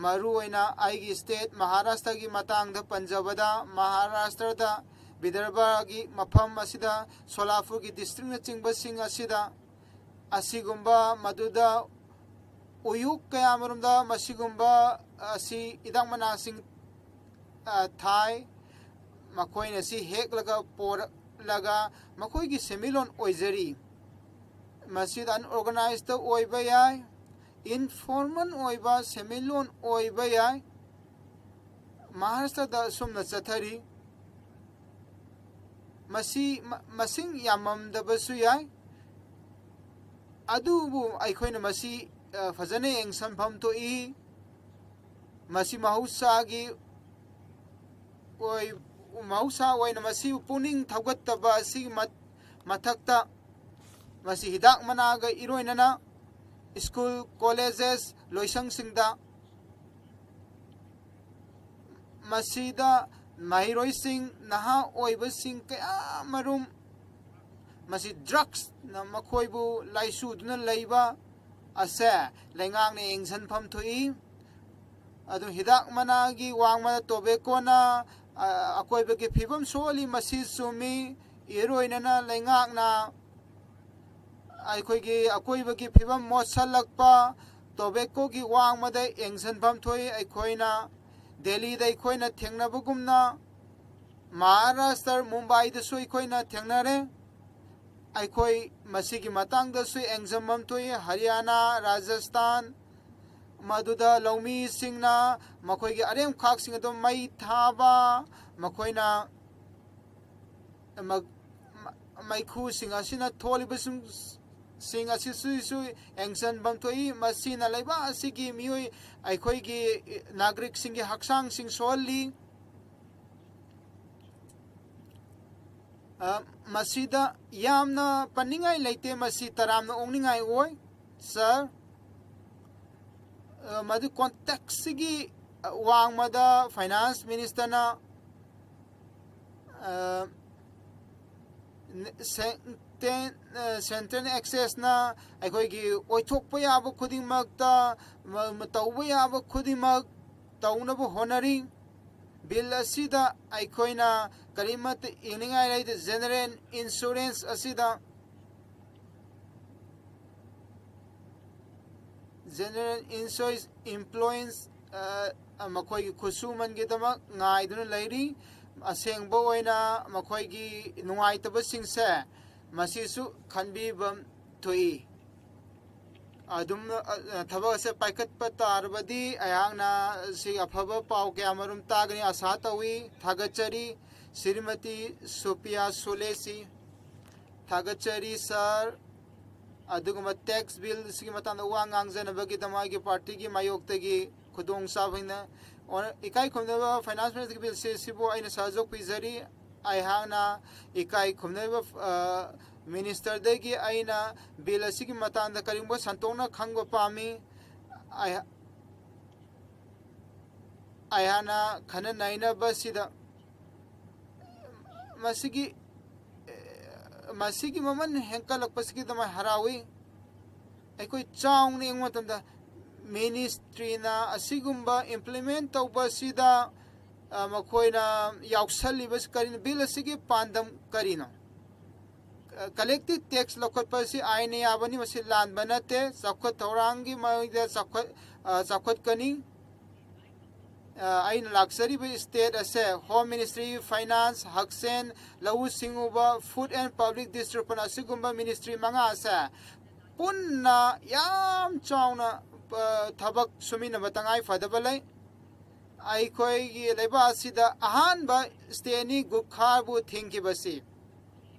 ꯃꯔꯨꯑꯣꯏꯅ ꯑꯩꯒꯤ state ꯃꯍꯥꯔꯥꯁꯇ꯭ꯔꯒꯤ ꯃꯇꯥꯡꯗ ꯄꯟꯖꯕꯗ, ꯃꯍꯥꯔꯥꯁꯇ꯭ꯔꯗ ꯕꯤꯗꯔꯚꯒꯤ ꯃꯐꯝ ꯑꯁꯤꯗ, ꯁꯣꯂꯥꯄꯨꯔꯒꯤ districtꯅꯆꯤꯡꯕꯁꯤꯡ ꯑꯁꯤꯗ ꯑꯁꯤꯒꯨꯝꯕ ꯃꯗꯨꯗ ꯎꯌꯨꯛ ꯀꯌꯥꯃꯔꯨꯝꯗ ꯃꯁꯤꯒꯨꯝꯕ ꯑꯁꯤ ꯍꯤꯗꯥꯛ ꯃꯅꯥꯁꯤꯡ, ꯑ, ꯊꯥꯏ꯫ ꯃꯈꯣꯏꯅ ꯁꯤ ꯍꯦꯛꯂꯒ ꯄꯣꯔꯛꯂꯒ ꯃꯈꯣꯏꯒꯤ ꯁꯦꯟꯃꯤꯠꯂꯣꯟ ꯑꯣꯏꯖꯔꯤ꯫ ꯃꯁꯤꯗ unorganizedꯇ ꯑꯣꯏꯕ ꯌꯥꯏ, informal ꯑꯣꯏꯕ ꯁꯦꯟꯃꯤꯠꯂꯣꯟ ꯑꯣꯏꯕ ꯌꯥꯏ꯫ ꯃꯍꯥꯔꯥꯁꯇ꯭ꯔꯗ ꯑꯁꯨꯝꯅ ꯆꯠꯊꯔꯤ꯫ ꯃꯁꯤ ꯃ-, ꯃꯁꯤꯡ ꯌꯥꯝꯃꯝꯗꯕꯁꯨ ꯌꯥꯏ꯫ ꯑꯗꯨꯕꯨ ꯑꯩꯈꯣꯏꯅ ꯃꯁꯤ, ꯑ, ꯐꯖꯅ ꯌꯦꯡꯁꯤꯟꯐꯝ ꯊꯣꯛꯏ꯫ ꯃꯁꯤ ꯃꯍꯧꯁꯥꯒꯤ ꯑꯣꯏ-, ꯃꯍꯧꯁꯥ ꯑꯣꯏꯅ ꯃꯁꯤꯕꯨ ꯄꯨꯛꯅꯤꯡ ꯊꯧꯒꯠꯇꯕ ꯑꯁꯤꯒꯤ ꯃꯠ-, ꯃꯊꯛꯇ ꯃꯁꯤ ꯍꯤꯗꯥꯛ ꯃꯅꯥꯒ ꯏꯔꯣꯏꯅꯅ school, colleges, ꯂꯣꯏꯁꯪꯁꯤꯡꯗ ꯃꯁꯤꯗ ꯃꯍꯩꯔꯣꯏꯁꯤꯡ, ꯅꯍꯥ ꯑꯣꯏꯕꯁꯤꯡ ꯀꯌꯥꯃꯔꯨꯝ ꯃꯁꯤ drugsꯅ ꯃꯈꯣꯏꯕꯨ ꯂꯥꯏꯆꯨꯗꯨꯅ ꯂꯩꯕ ꯑꯁꯦ ꯂꯩꯉꯥꯛꯅ ꯌꯦꯡꯁꯤꯟꯐꯝ ꯊꯣꯛꯏ꯫ ꯑꯗꯨ ꯍꯤꯗꯥꯛ ꯃꯅꯥꯒꯤ ꯋꯥꯡꯃꯗ tobaccoꯅ, ꯑ, ꯑꯀꯣꯏꯕꯒꯤ ꯐꯤꯕꯝ ꯁꯣꯛꯍꯜꯂꯤ, ꯃꯁꯤ ꯆꯨꯝꯃꯤ꯫ ꯏꯔꯣꯏꯅꯅ ꯂꯩꯉꯥꯛꯅ ꯑꯩꯈꯣꯏꯒꯤ ꯑꯀꯣꯏꯕꯒꯤ ꯐꯤꯕꯝ ꯃꯣꯠꯁꯜꯂꯛꯄ, tobaccoꯒꯤ ꯋꯥꯡꯃꯗ ꯌꯦꯡꯁꯤꯟꯐꯝ ꯊꯣꯛꯏ꯫ ꯑꯩꯈꯣꯏꯅ ꯗꯦꯜꯂꯤꯗ ꯑꯩꯈꯣꯏꯅ ꯊꯦꯡꯅꯕꯒꯨꯝꯅ ꯃꯍꯥꯔꯥꯁꯇ꯭ꯔ, ꯃꯨꯝꯕꯥꯏꯗꯁꯨ ꯑꯩꯈꯣꯏꯅ ꯊꯦꯡꯅꯔꯦ꯫ ꯑꯩꯈꯣꯏ ꯃꯁꯤꯒꯤ ꯃꯇꯥꯡꯗꯁꯨ ꯌꯦꯡꯁꯤꯟꯐꯝ ꯊꯣꯛꯏ꯫ ꯍꯔꯤꯌꯥꯅꯥ, ꯔꯥꯖꯁꯊꯥꯟ, ꯃꯗꯨꯗ ꯂꯧꯃꯤꯁꯤꯡꯅ ꯃꯈꯣꯏꯒꯤ ꯑꯔꯦꯝꯈꯥꯛꯁꯤꯡ ꯑꯗꯨ ꯃꯩ ꯊꯥꯕ, ꯃꯈꯣꯏꯅ ꯃ-, ꯃ-, ꯃꯩꯈꯨꯁꯤꯡ ꯑꯁꯤꯅ ꯊꯣꯛꯂꯤꯕꯁꯤꯡ, ꯁꯤꯡ ꯑꯁꯤꯁꯨ ꯌꯦꯡꯁꯤꯟꯐꯝ ꯊꯣꯛꯏ꯫ ꯃꯁꯤꯅ ꯂꯩꯕꯥꯛ ꯑꯁꯤꯒꯤ ꯃꯤꯑꯣꯏ, ꯑꯩꯈꯣꯏꯒꯤ ꯅꯥꯒꯔꯤꯛꯁꯤꯡꯒꯤ ꯍꯛꯆꯥꯡꯁꯤꯡ ꯁꯣꯛꯍꯜꯂꯤ꯫ ꯑ, ꯃꯁꯤꯗ ꯌꯥꯝꯅ ꯄꯟꯅꯤꯡꯉꯥꯏ ꯂꯩꯇꯦ, ꯃꯁꯤ ꯇꯔꯥꯝꯅ ꯑꯣꯛꯅꯤꯡꯉꯥꯏ ꯑꯣꯏ꯫ Sir, ꯑ, ꯃꯗꯨ contextꯁꯤꯒꯤ, ꯑ, ꯋꯥꯡꯃꯗ finance ministerꯅ, ꯑ, ꯁꯦꯟꯇ꯭ꯔꯦꯜ ꯑꯦꯛꯁꯦꯁꯅ ꯑꯩꯈꯣꯏꯒꯤ ꯑꯣꯏꯊꯣꯛꯄ ꯌꯥꯕ ꯈꯨꯗꯤꯡꯃꯛꯇ ꯃ- ꯃ- ꯇꯧꯕ ꯌꯥꯕ ꯈꯨꯗꯤꯡꯃꯛ ꯇꯧꯅꯕ ꯍꯣꯠꯅꯔꯤ꯫ ꯕꯤꯜ ꯑꯁꯤꯗ ꯑꯩꯈꯣꯏꯅ ꯀꯔꯤꯃꯠꯇ ꯏꯅꯤꯡꯉꯥꯏ ꯂꯩꯇꯦ꯫ ꯖꯦꯅꯔꯦꯜ ꯏꯟꯁꯨꯔꯦꯟꯁ ꯑꯁꯤꯗ ꯖꯦꯅꯔꯦꯜ ꯏꯟꯁꯨꯔꯦꯟꯁ ꯏꯝꯄ꯭ꯂꯣꯌꯤꯁ ꯃꯈꯣꯏꯒꯤ ꯈꯨꯠꯁꯨꯃꯟꯒꯤꯗꯃꯛ ꯉꯥꯏꯗꯨꯅ ꯂꯩꯔꯤ꯫ ꯑꯁꯦꯡꯕ ꯑꯣꯏꯅ ꯃꯈꯣꯏꯒꯤ ꯅꯨꯡꯉꯥꯏꯇꯕꯁꯤꯡꯁꯦ ꯃꯁꯤꯁꯨ ꯈꯟꯕꯤꯕ ꯊꯣꯛꯏ꯫ ꯑꯗꯨꯝ ꯑ, ꯊꯕꯛ ꯑꯁꯦ ꯄꯥꯏꯈꯠꯄ ꯇꯥꯔꯕꯗꯤ ꯑꯩꯍꯥꯛꯅ ꯁꯤ ꯑꯐꯕ ꯄꯥꯎ ꯀꯌꯥ ꯃꯔꯨꯝ ꯇꯥꯒꯅꯤ ꯑꯁꯥ ꯇꯧꯏ꯫ ꯊꯥꯒꯠꯆꯔꯤ ꯁ꯭ꯔꯤꯃꯇꯤ ꯁꯣꯐꯤꯌꯥ ꯁꯣꯂꯦꯁꯤ꯫ ꯊꯥꯒꯠꯆꯔꯤ ꯁꯥꯔ꯫ ꯑꯗꯨꯒꯨꯝꯕ ꯇꯦꯛꯁ ꯕꯤꯜ ꯁꯤꯒꯤ ꯃꯇꯥꯡꯗ ꯋꯥ ꯉꯥꯡꯖꯅꯕꯒꯤꯗꯃꯛ ꯑꯩꯒꯤ ꯄꯥꯔꯇꯤꯒꯤ ꯃꯥꯌꯣꯛꯇꯒꯤ ꯈꯨꯗꯣꯡꯆꯥꯕ ꯑꯣꯏꯅ ꯑꯣꯅ- ꯏꯀꯥꯏ ꯈꯨꯝꯅꯕ ꯐꯥꯏꯅꯥꯟꯁ ꯃꯤꯅꯤꯁꯇꯔꯒꯤ ꯕꯤꯜꯁꯦ ꯁꯤꯕꯨ ꯑꯩꯅ ꯁꯍꯖꯣꯛ ꯄꯤꯖꯔꯤ꯫ ꯑꯩꯍꯥꯛꯅ ꯏꯀꯥꯏ ꯈꯨꯝꯅꯔꯤꯕ ꯑ, ꯃꯤꯅꯤꯁꯇꯔꯗꯒꯤ ꯑꯩꯅ ꯕꯤꯜ ꯑꯁꯤꯒꯤ ꯃꯇꯥꯡꯗ ꯀꯔꯤꯒꯨꯝꯕ ꯁꯟꯗꯣꯛꯅ ꯈꯪꯕ ꯄꯥꯝꯃꯤ꯫ ꯑꯩꯍꯥꯛ ꯑꯩꯍꯥꯛꯅ ꯈꯟꯅ ꯅꯩꯅꯕꯁꯤꯗ ꯃꯁꯤꯒꯤ ꯃꯁꯤꯒꯤ ꯃꯃꯜ ꯍꯦꯟꯀꯠꯂꯛꯄꯁꯤꯒꯤꯗꯃꯛ ꯍꯔꯥꯎꯏ꯫ ꯑꯩꯈꯣꯏ ꯆꯥꯎꯅ ꯌꯦꯡꯕ ꯃꯇꯝꯗ ꯃꯤꯅꯤꯁꯇ꯭ꯔꯤꯅ ꯑꯁꯤꯒꯨꯝꯕ ꯏꯝꯄ꯭ꯂꯤꯃꯦꯟ ꯇꯧꯕꯁꯤꯗ ꯑ, ꯃꯈꯣꯏꯅ ꯌꯥꯎꯁꯜꯂꯤꯕꯁꯤ ꯀꯔꯤꯅꯣ? ꯕꯤꯜ ꯑꯁꯤꯒꯤ ꯄꯥꯟꯗꯝ ꯀꯔꯤꯅꯣ? ꯀꯂꯦꯛꯇꯤꯚ ꯇꯦꯛꯁ ꯂꯧꯈꯠꯄ ꯑꯁꯤ ꯑꯥꯏꯟꯅ ꯌꯥꯕꯅꯤ꯫ ꯃꯁꯤ ꯂꯥꯟꯕ ꯅꯠꯇꯦ꯫ ꯆꯥꯎꯈꯠ ꯊꯧꯔꯥꯡꯒꯤ ꯃꯥꯏꯗ ꯆꯥꯎꯈꯠ ꯑ, ꯆꯥꯎꯈꯠꯀꯅꯤ꯫ ꯑ, ꯑꯩꯅ ꯂꯥꯛꯆꯔꯤꯕ ꯁ꯭ꯇꯦꯠ ꯑꯁꯦ ꯍꯣꯝ ꯃꯤꯅꯤꯁꯇ꯭ꯔꯤ, ꯐꯥꯏꯅꯥꯟꯁ, ꯍꯛꯁꯦꯜ, ꯂꯧꯎ ꯁꯤꯡꯎꯕ, ꯐꯨꯗ ꯑꯦꯟ ꯄꯕ꯭ꯂꯤꯛ ꯗꯤꯁꯇ꯭ꯔꯤꯕ꯭ꯌꯨꯁꯟ ꯑꯁꯤꯒꯨꯝꯕ ꯃꯤꯅꯤꯁꯇ꯭ꯔꯤ ꯃꯉꯥ ꯑꯁꯦ ꯄꯨꯟꯅ ꯌꯥꯝ ꯆꯥꯎꯅ ꯑ, ꯊꯕꯛ ꯁꯨꯃꯤꯟꯅꯕ ꯇꯉꯥꯏ ꯐꯗꯕ ꯂꯩ꯫ ꯑꯩꯈꯣꯏꯒꯤ ꯂꯩꯕꯥꯛ ꯑꯁꯤꯗ ꯑꯍꯥꯟꯕ ꯁ꯭ꯇꯦꯠꯅꯤ ꯒꯨꯠꯈꯥꯕꯨ ꯊꯤꯡꯈꯤꯕꯁꯤ꯫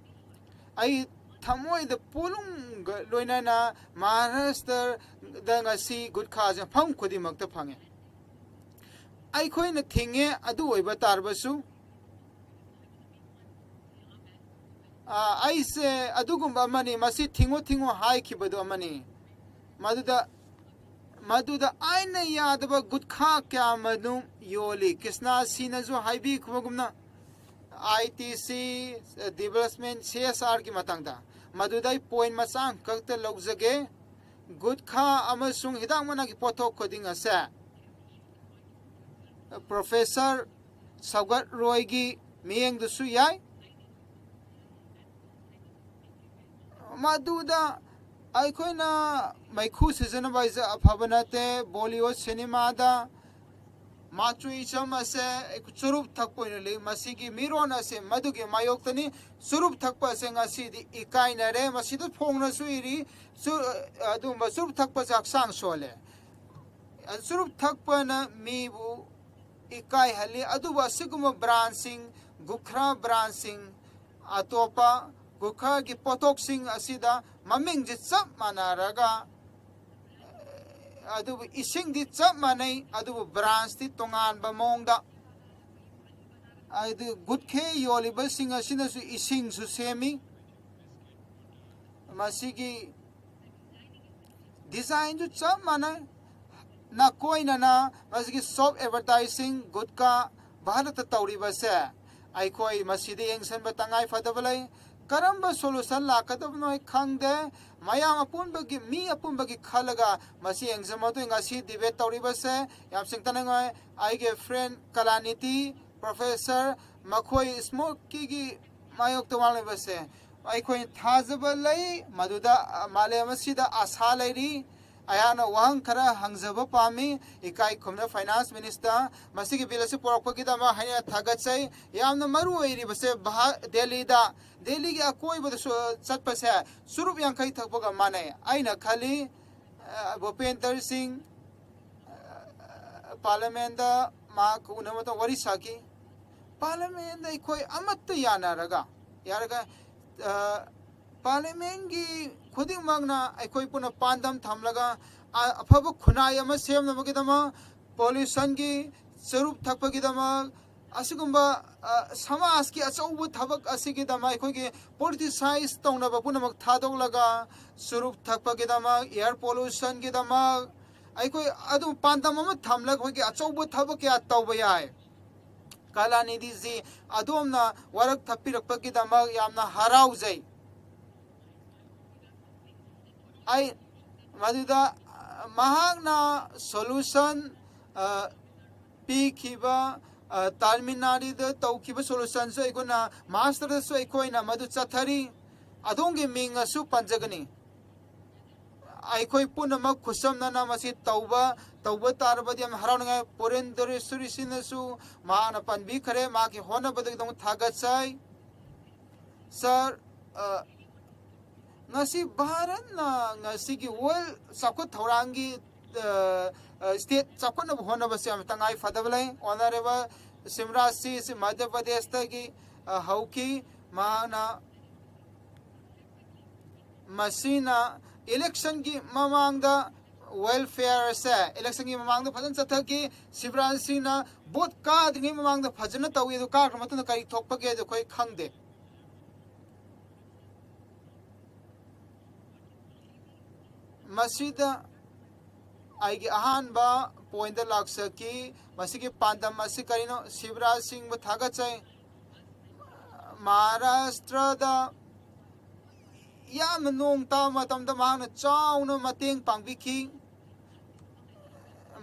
ꯑꯩ ꯊꯃꯣꯏꯗ ꯄꯣꯂꯨꯝꯒ ꯂꯣꯏꯅꯅ ꯃꯍꯥꯔꯥꯁꯇ꯭ꯔꯗ ꯉꯁꯤ ꯒꯨꯠꯈꯥꯁꯦ ꯃꯐꯝ ꯈꯨꯗꯤꯡꯃꯛꯇ ꯐꯪꯉꯦ꯫ ꯑꯩꯈꯣꯏꯅ ꯊꯤꯡꯉꯦ꯫ ꯑꯗꯨ ꯑꯣꯏꯕ ꯇꯥꯔꯕꯁꯨ ꯑ, ꯑꯩꯁꯦ ꯑꯗꯨꯒꯨꯝꯕ ꯑꯃꯅꯤ, ꯃꯁꯤ ꯊꯤꯡꯉꯨ ꯊꯤꯡꯉꯨ ꯍꯥꯏꯈꯤꯕꯗꯨ ꯑꯃꯅꯤ꯫ ꯃꯗꯨꯗ ꯃꯗꯨꯗ ꯑꯥꯏꯟꯅ ꯌꯥꯗꯕ ꯒꯨꯠꯈꯥ ꯀꯌꯥ ꯃꯔꯨꯝ ꯌꯣꯜꯂꯤ꯫ ꯀ꯭ꯔꯤꯁꯅꯥ ꯁꯤꯅꯁꯨ ꯍꯥꯏꯕꯤꯈꯤꯕꯒꯨꯝꯅ, I T C development C S ꯑꯥꯔꯒꯤ ꯃꯇꯥꯡꯗ꯫ ꯃꯗꯨꯗ ꯑꯩ ꯄꯣꯏꯟ ꯃꯆꯥ ꯑꯃꯈꯛꯇ ꯂꯧꯖꯒꯦ꯫ ꯒꯨꯠꯈꯥ ꯑꯃꯁꯨꯡ ꯍꯤꯗꯥꯛ ꯃꯅꯥꯒꯤ ꯄꯣꯠꯊꯣꯛ ꯈꯨꯗꯤꯡ ꯑꯁꯦ ꯄ꯭ꯔꯣꯐꯦꯁꯔ ꯁꯧꯒꯠ ꯔꯣꯏꯒꯤ ꯃꯤꯠꯌꯦꯡꯗꯨꯁꯨ ꯌꯥꯏ꯫ ꯃꯗꯨꯗ ꯑꯩꯈꯣꯏꯅ ꯃꯩꯈꯨ ꯁꯤꯖꯤꯟꯅꯕ ꯍꯥꯏꯁꯦ ꯑꯐꯕ ꯅꯠꯇꯦ꯫ ꯕꯣꯂꯤꯋꯨꯗ ꯁꯤꯅꯦꯃꯥꯗ ꯃꯆꯨ ꯏꯆꯝ ꯑꯁꯦ ꯆꯨꯔꯨꯞ ꯊꯛꯄ ꯑꯣꯏꯅ ꯂꯩ꯫ ꯃꯁꯤꯒꯤ ꯃꯤꯔꯣꯟ ꯑꯁꯦ ꯃꯗꯨꯒꯤ ꯃꯥꯌꯣꯛꯇꯅꯤ꯫ ꯆꯨꯔꯨꯞ ꯊꯛꯄ ꯑꯁꯦ ꯉꯁꯤꯗꯤ ꯏꯀꯥꯏꯅꯔꯦ꯫ ꯃꯁꯤꯗ ꯐꯣꯡꯅꯁꯨ ꯏꯔꯤ, ꯆꯨ-, ꯑꯗꯨꯒꯨꯝꯕ ꯆꯨꯔꯨꯞ ꯊꯛꯄꯁꯦ ꯍꯛꯆꯥꯡ ꯁꯣꯜꯂꯦ꯫ ꯆꯨꯔꯨꯞ ꯊꯛꯄꯅ ꯃꯤꯕꯨ ꯏꯀꯥꯏꯍꯜꯂꯤ꯫ ꯑꯗꯨꯕꯨ ꯑꯁꯤꯒꯨꯝꯕ ꯕ꯭ꯔꯥꯟꯁꯤꯡ, ꯒꯨꯈ꯭ꯔꯥ ꯕ꯭ꯔꯥꯟꯁꯤꯡ, ꯑꯇꯣꯞꯄ ꯒꯨꯈ꯭ꯔꯥꯒꯤ ꯄꯣꯠꯊꯣꯛꯁꯤꯡ ꯑꯁꯤꯗ ꯃꯃꯤꯡꯁꯤ ꯆꯞ ꯃꯥꯟꯅꯔꯒ, ꯑꯗꯨꯕꯨ ꯏꯁꯤꯡꯗꯤ ꯆꯞ ꯃꯥꯟꯅꯩ, ꯑꯗꯨꯕꯨ ꯕ꯭ꯔꯥꯟꯁꯇꯤ ꯇꯣꯉꯥꯟꯕ ꯃꯑꯣꯡꯗ꯫ ꯑꯗꯨ ꯒꯨꯠꯈꯦ ꯌꯣꯜꯂꯤꯕꯁꯤꯡ ꯑꯁꯤꯅꯁꯨ ꯏꯁꯤꯡꯁꯨ ꯁꯦꯝꯃꯤ꯫ ꯃꯁꯤꯒꯤ ꯗꯤꯖꯥꯏꯟꯁꯨ ꯆꯞ ꯃꯥꯟꯅꯩ꯫ ꯅꯀꯣꯏꯅꯅ ꯃꯁꯤꯒꯤ ꯁꯣꯞ ꯑꯦꯗꯚꯔꯇꯥꯏꯖꯤꯡ ꯒꯨꯠꯀꯥ ꯚꯥꯔꯠꯇ ꯇꯧꯔꯤꯕꯁꯦ ꯑꯩꯈꯣꯏ ꯃꯁꯤꯗ ꯌꯦꯡꯁꯤꯟꯕ ꯇꯉꯥꯏ ꯐꯗꯕ ꯂꯩ꯫ ꯀꯔꯝꯕ ꯁꯣꯂꯨꯁꯟ ꯂꯥꯛꯀꯗꯕꯅꯣ ꯑꯩ ꯈꯪꯗꯦ꯫ ꯃꯌꯥꯝ ꯑꯄꯨꯟꯕꯒꯤ, ꯃꯤ ꯑꯄꯨꯟꯕꯒꯤ ꯈꯜꯂꯒ ꯃꯁꯤ ꯌꯦꯡꯁꯤꯟꯕ ꯃꯇꯨꯡ ꯉꯁꯤ ꯗꯤꯕꯦꯠ ꯇꯧꯔꯤꯕꯁꯦ ꯌꯥꯝ ꯁꯤꯡꯊꯥꯅꯤꯡꯉꯥꯏ꯫ ꯑꯩꯒꯤ ꯐ꯭ꯔꯦꯟ ꯀꯂꯥꯅꯤꯇꯤ, ꯄ꯭ꯔꯣꯐꯦꯁꯔ, ꯃꯈꯣꯏ ꯁ꯭ꯃꯣꯀꯤꯒꯤ ꯃꯥꯌꯣꯛꯇ ꯋꯥꯡꯂꯤꯕꯁꯦ ꯑꯩꯈꯣꯏ ꯊꯥꯖꯕ ꯂꯩ꯫ ꯃꯗꯨꯗ, ꯑ, ꯃꯥꯂꯦꯝ ꯑꯁꯤꯗ ꯑꯁꯥ ꯂꯩꯔꯤ꯫ ꯑꯩꯍꯥꯛꯅ ꯋꯥꯍꯪ ꯈꯔ ꯍꯪꯖꯕ ꯄꯥꯝꯃꯤ꯫ ꯏꯀꯥꯏ ꯈꯨꯝꯅ ꯐꯥꯏꯅꯥꯟꯁ ꯃꯤꯅꯤꯁꯇꯔ, ꯃꯁꯤꯒꯤ ꯕꯤꯜ ꯑꯁꯤ ꯄꯨꯔꯛꯄꯒꯤꯗꯃꯛ ꯍꯥꯏꯅ ꯊꯥꯒꯠꯆꯩ꯫ ꯌꯥꯝꯅ ꯃꯔꯨ ꯑꯣꯏꯔꯤꯕꯁꯦ ꯚꯥ-, ꯗꯦꯜꯂꯤꯗ, ꯗꯦꯜꯂꯤꯒꯤ ꯑꯀꯣꯏꯕꯗꯁꯨ ꯆꯠꯄꯁꯦ ꯆꯨꯔꯨꯞ ꯌꯥꯡꯈꯩ ꯊꯛꯄꯒ ꯃꯥꯟꯅꯩ꯫ ꯑꯩꯅ ꯈꯜꯂꯤ, ꯑ, ꯚꯨꯄꯦꯟꯗꯔ ꯁꯤꯡ, ꯑ, ꯄꯥꯔꯂꯤꯌꯥꯃꯦꯟꯗ ꯃꯍꯥꯛ ꯎꯅꯕ ꯃꯇꯝꯗ ꯋꯥꯔꯤ ꯁꯥꯈꯤ꯫ ꯄꯥꯔꯂꯤꯌꯥꯃꯦꯟꯗ ꯑꯩꯈꯣꯏ ꯑꯃꯠꯇ ꯌꯥꯅꯔꯒ, ꯌꯥꯔꯒ, ꯑ, ꯄꯥꯔꯂꯤꯌꯥꯃꯦꯟꯒꯤ ꯈꯨꯗꯤꯡꯃꯛꯅ ꯑꯩꯈꯣꯏ ꯄꯨꯟꯅ ꯄꯥꯟꯗꯝ ꯊꯝꯂꯒ, ꯑ-, ꯑꯐꯕ ꯈꯨꯟꯅꯥꯏ ꯑꯃ ꯁꯦꯝꯅꯕꯒꯤꯗꯃꯛ, ꯄꯣꯂꯨꯁꯟꯒꯤ, ꯆꯨꯔꯨꯞ ꯊꯛꯄꯒꯤꯗꯃꯛ, ꯑꯁꯤꯒꯨꯝꯕ, ꯑ, ꯁꯃꯥꯖꯀꯤ ꯑꯆꯧꯕ ꯊꯕꯛ ꯑꯁꯤꯒꯤꯗꯃꯛ ꯑꯩꯈꯣꯏꯒꯤ ꯄꯣꯂꯤꯇꯤꯁꯥꯏꯖ ꯇꯧꯅꯕ ꯄꯨꯝꯅꯃꯛ ꯊꯥꯗꯣꯛꯂꯒ ꯆꯨꯔꯨꯞ ꯊꯛꯄꯒꯤꯗꯃꯛ, ꯑꯦꯌꯔ ꯄꯣꯂꯨꯁꯟꯒꯤꯗꯃꯛ ꯑꯩꯈꯣꯏ ꯑꯗꯨꯝ ꯄꯥꯟꯗꯝ ꯑꯃ ꯊꯝꯂꯒ ꯑꯩꯈꯣꯏꯒꯤ ꯑꯆꯧꯕ ꯊꯕꯛ ꯀꯌꯥ ꯇꯧꯕ ꯌꯥꯏ꯫ ꯀꯂꯥꯅꯤꯙꯤꯖꯤ, ꯑꯗꯣꯝꯅ ꯋꯥꯔꯛ ꯊꯛꯄꯤꯔꯛꯄꯒꯤꯗꯃꯛ ꯌꯥꯝꯅ ꯍꯔꯥꯎꯖꯩ꯫ ꯑꯩ ꯃꯗꯨꯗ ꯃꯍꯥꯛꯅ ꯁꯣꯂꯨꯁꯟ ꯄꯤꯈꯤꯕ, ꯇꯥꯃꯤꯜ ꯅꯥꯗꯨꯗ ꯇꯧꯈꯤꯕ ꯁꯣꯂꯨꯁꯟꯁꯨ ꯑꯩꯈꯣꯏꯅ ꯃꯥꯁꯇꯔꯗꯁꯨ ꯑꯩꯈꯣꯏꯅ ꯃꯗꯨ ꯆꯠꯊꯔꯤ꯫ ꯑꯗꯣꯝꯒꯤ ꯃꯤꯡ ꯑꯁꯨ ꯄꯟꯖꯒꯅꯤ꯫ ꯑꯩꯈꯣꯏ ꯄꯨꯝꯅꯃꯛ ꯈꯨꯠꯁꯝꯅꯅ ꯃꯁꯤ ꯇꯧꯕ ꯇꯧꯕ ꯇꯥꯔꯕꯗꯤ ꯌꯥꯝꯅ ꯍꯔꯥꯎꯅꯤꯡꯉꯥꯏ꯫ ꯄꯨꯔꯦꯟꯗ꯭ꯔꯦꯁꯣꯔꯤꯁꯤꯅꯁꯨ ꯃꯍꯥꯛꯅ ꯄꯟꯕꯤꯈ꯭ꯔꯦ꯫ ꯃꯍꯥꯛꯀꯤ ꯍꯣꯠꯅꯕꯗꯒꯤꯗꯃꯛ ꯊꯥꯒꯠꯆꯩ꯫ ꯁꯥꯔ, ꯑ, ꯉꯁꯤ ꯚꯥꯔꯠꯅ ꯉꯁꯤꯒꯤ ꯋꯥꯔꯜ ꯆꯥꯎꯈꯠ ꯊꯧꯔꯥꯡꯒꯤ, ꯑ, ꯑ, ꯁ꯭ꯇꯦꯠ ꯆꯥꯎꯈꯠꯅꯕ ꯍꯣꯠꯅꯕꯁꯦ ꯌꯥꯝꯅ ꯇꯉꯥꯏ ꯐꯗꯕ ꯂꯩ꯫ ꯑꯣꯅꯔꯦꯕꯜ ꯁꯤꯕꯔꯥꯖ ꯁꯤ ꯃꯙ꯭ꯌ ꯄ꯭ꯔꯗꯦꯁꯇꯒꯤ, ꯑ, ꯍꯧꯈꯤ꯫ ꯃꯍꯥꯛꯅ ꯃꯁꯤꯅ ꯏꯂꯦꯛꯁꯟꯒꯤ ꯃꯃꯥꯡꯗ ꯋꯦꯜꯐꯤꯌꯔꯁꯦ ꯏꯂꯦꯛꯁꯟꯒꯤ ꯃꯃꯥꯡꯗ ꯐꯖꯅ ꯆꯠꯊꯈꯤ꯫ ꯁꯤꯕꯔꯥꯖ ꯁꯤꯡꯅ ꯚꯣꯠ ꯀꯥꯗ꯭ꯔꯤꯉꯩ ꯃꯃꯥꯡꯗ ꯐꯖꯅ ꯇꯧꯏ, ꯑꯗꯨ ꯀꯥꯈ꯭ꯔ ꯃꯇꯨꯡꯗ ꯀꯔꯤ ꯊꯣꯛꯄꯒꯦ ꯑꯗꯨ ꯑꯩꯈꯣꯏ ꯈꯪꯗꯦ꯫ ꯃꯁꯤꯗ ꯑꯩꯒꯤ ꯑꯍꯥꯟꯕ ꯄꯣꯏꯟꯗ ꯂꯥꯛꯆꯈꯤ꯫ ꯃꯁꯤꯒꯤ ꯄꯥꯟꯗꯝ ꯑꯁꯤ ꯀꯔꯤꯅꯣ? ꯁꯤꯕꯔꯥꯖ ꯁꯤꯡꯕꯨ ꯊꯥꯒꯠꯆꯩ꯫ ꯃꯍꯥꯔꯥꯁꯇ꯭ꯔꯗ ꯌꯥꯝꯅ ꯅꯣꯡ ꯇꯥꯕ ꯃꯇꯝꯗ ꯃꯍꯥꯛꯅ ꯆꯥꯎꯅ ꯃꯇꯦꯡ ꯄꯥꯡꯕꯤꯈꯤ꯫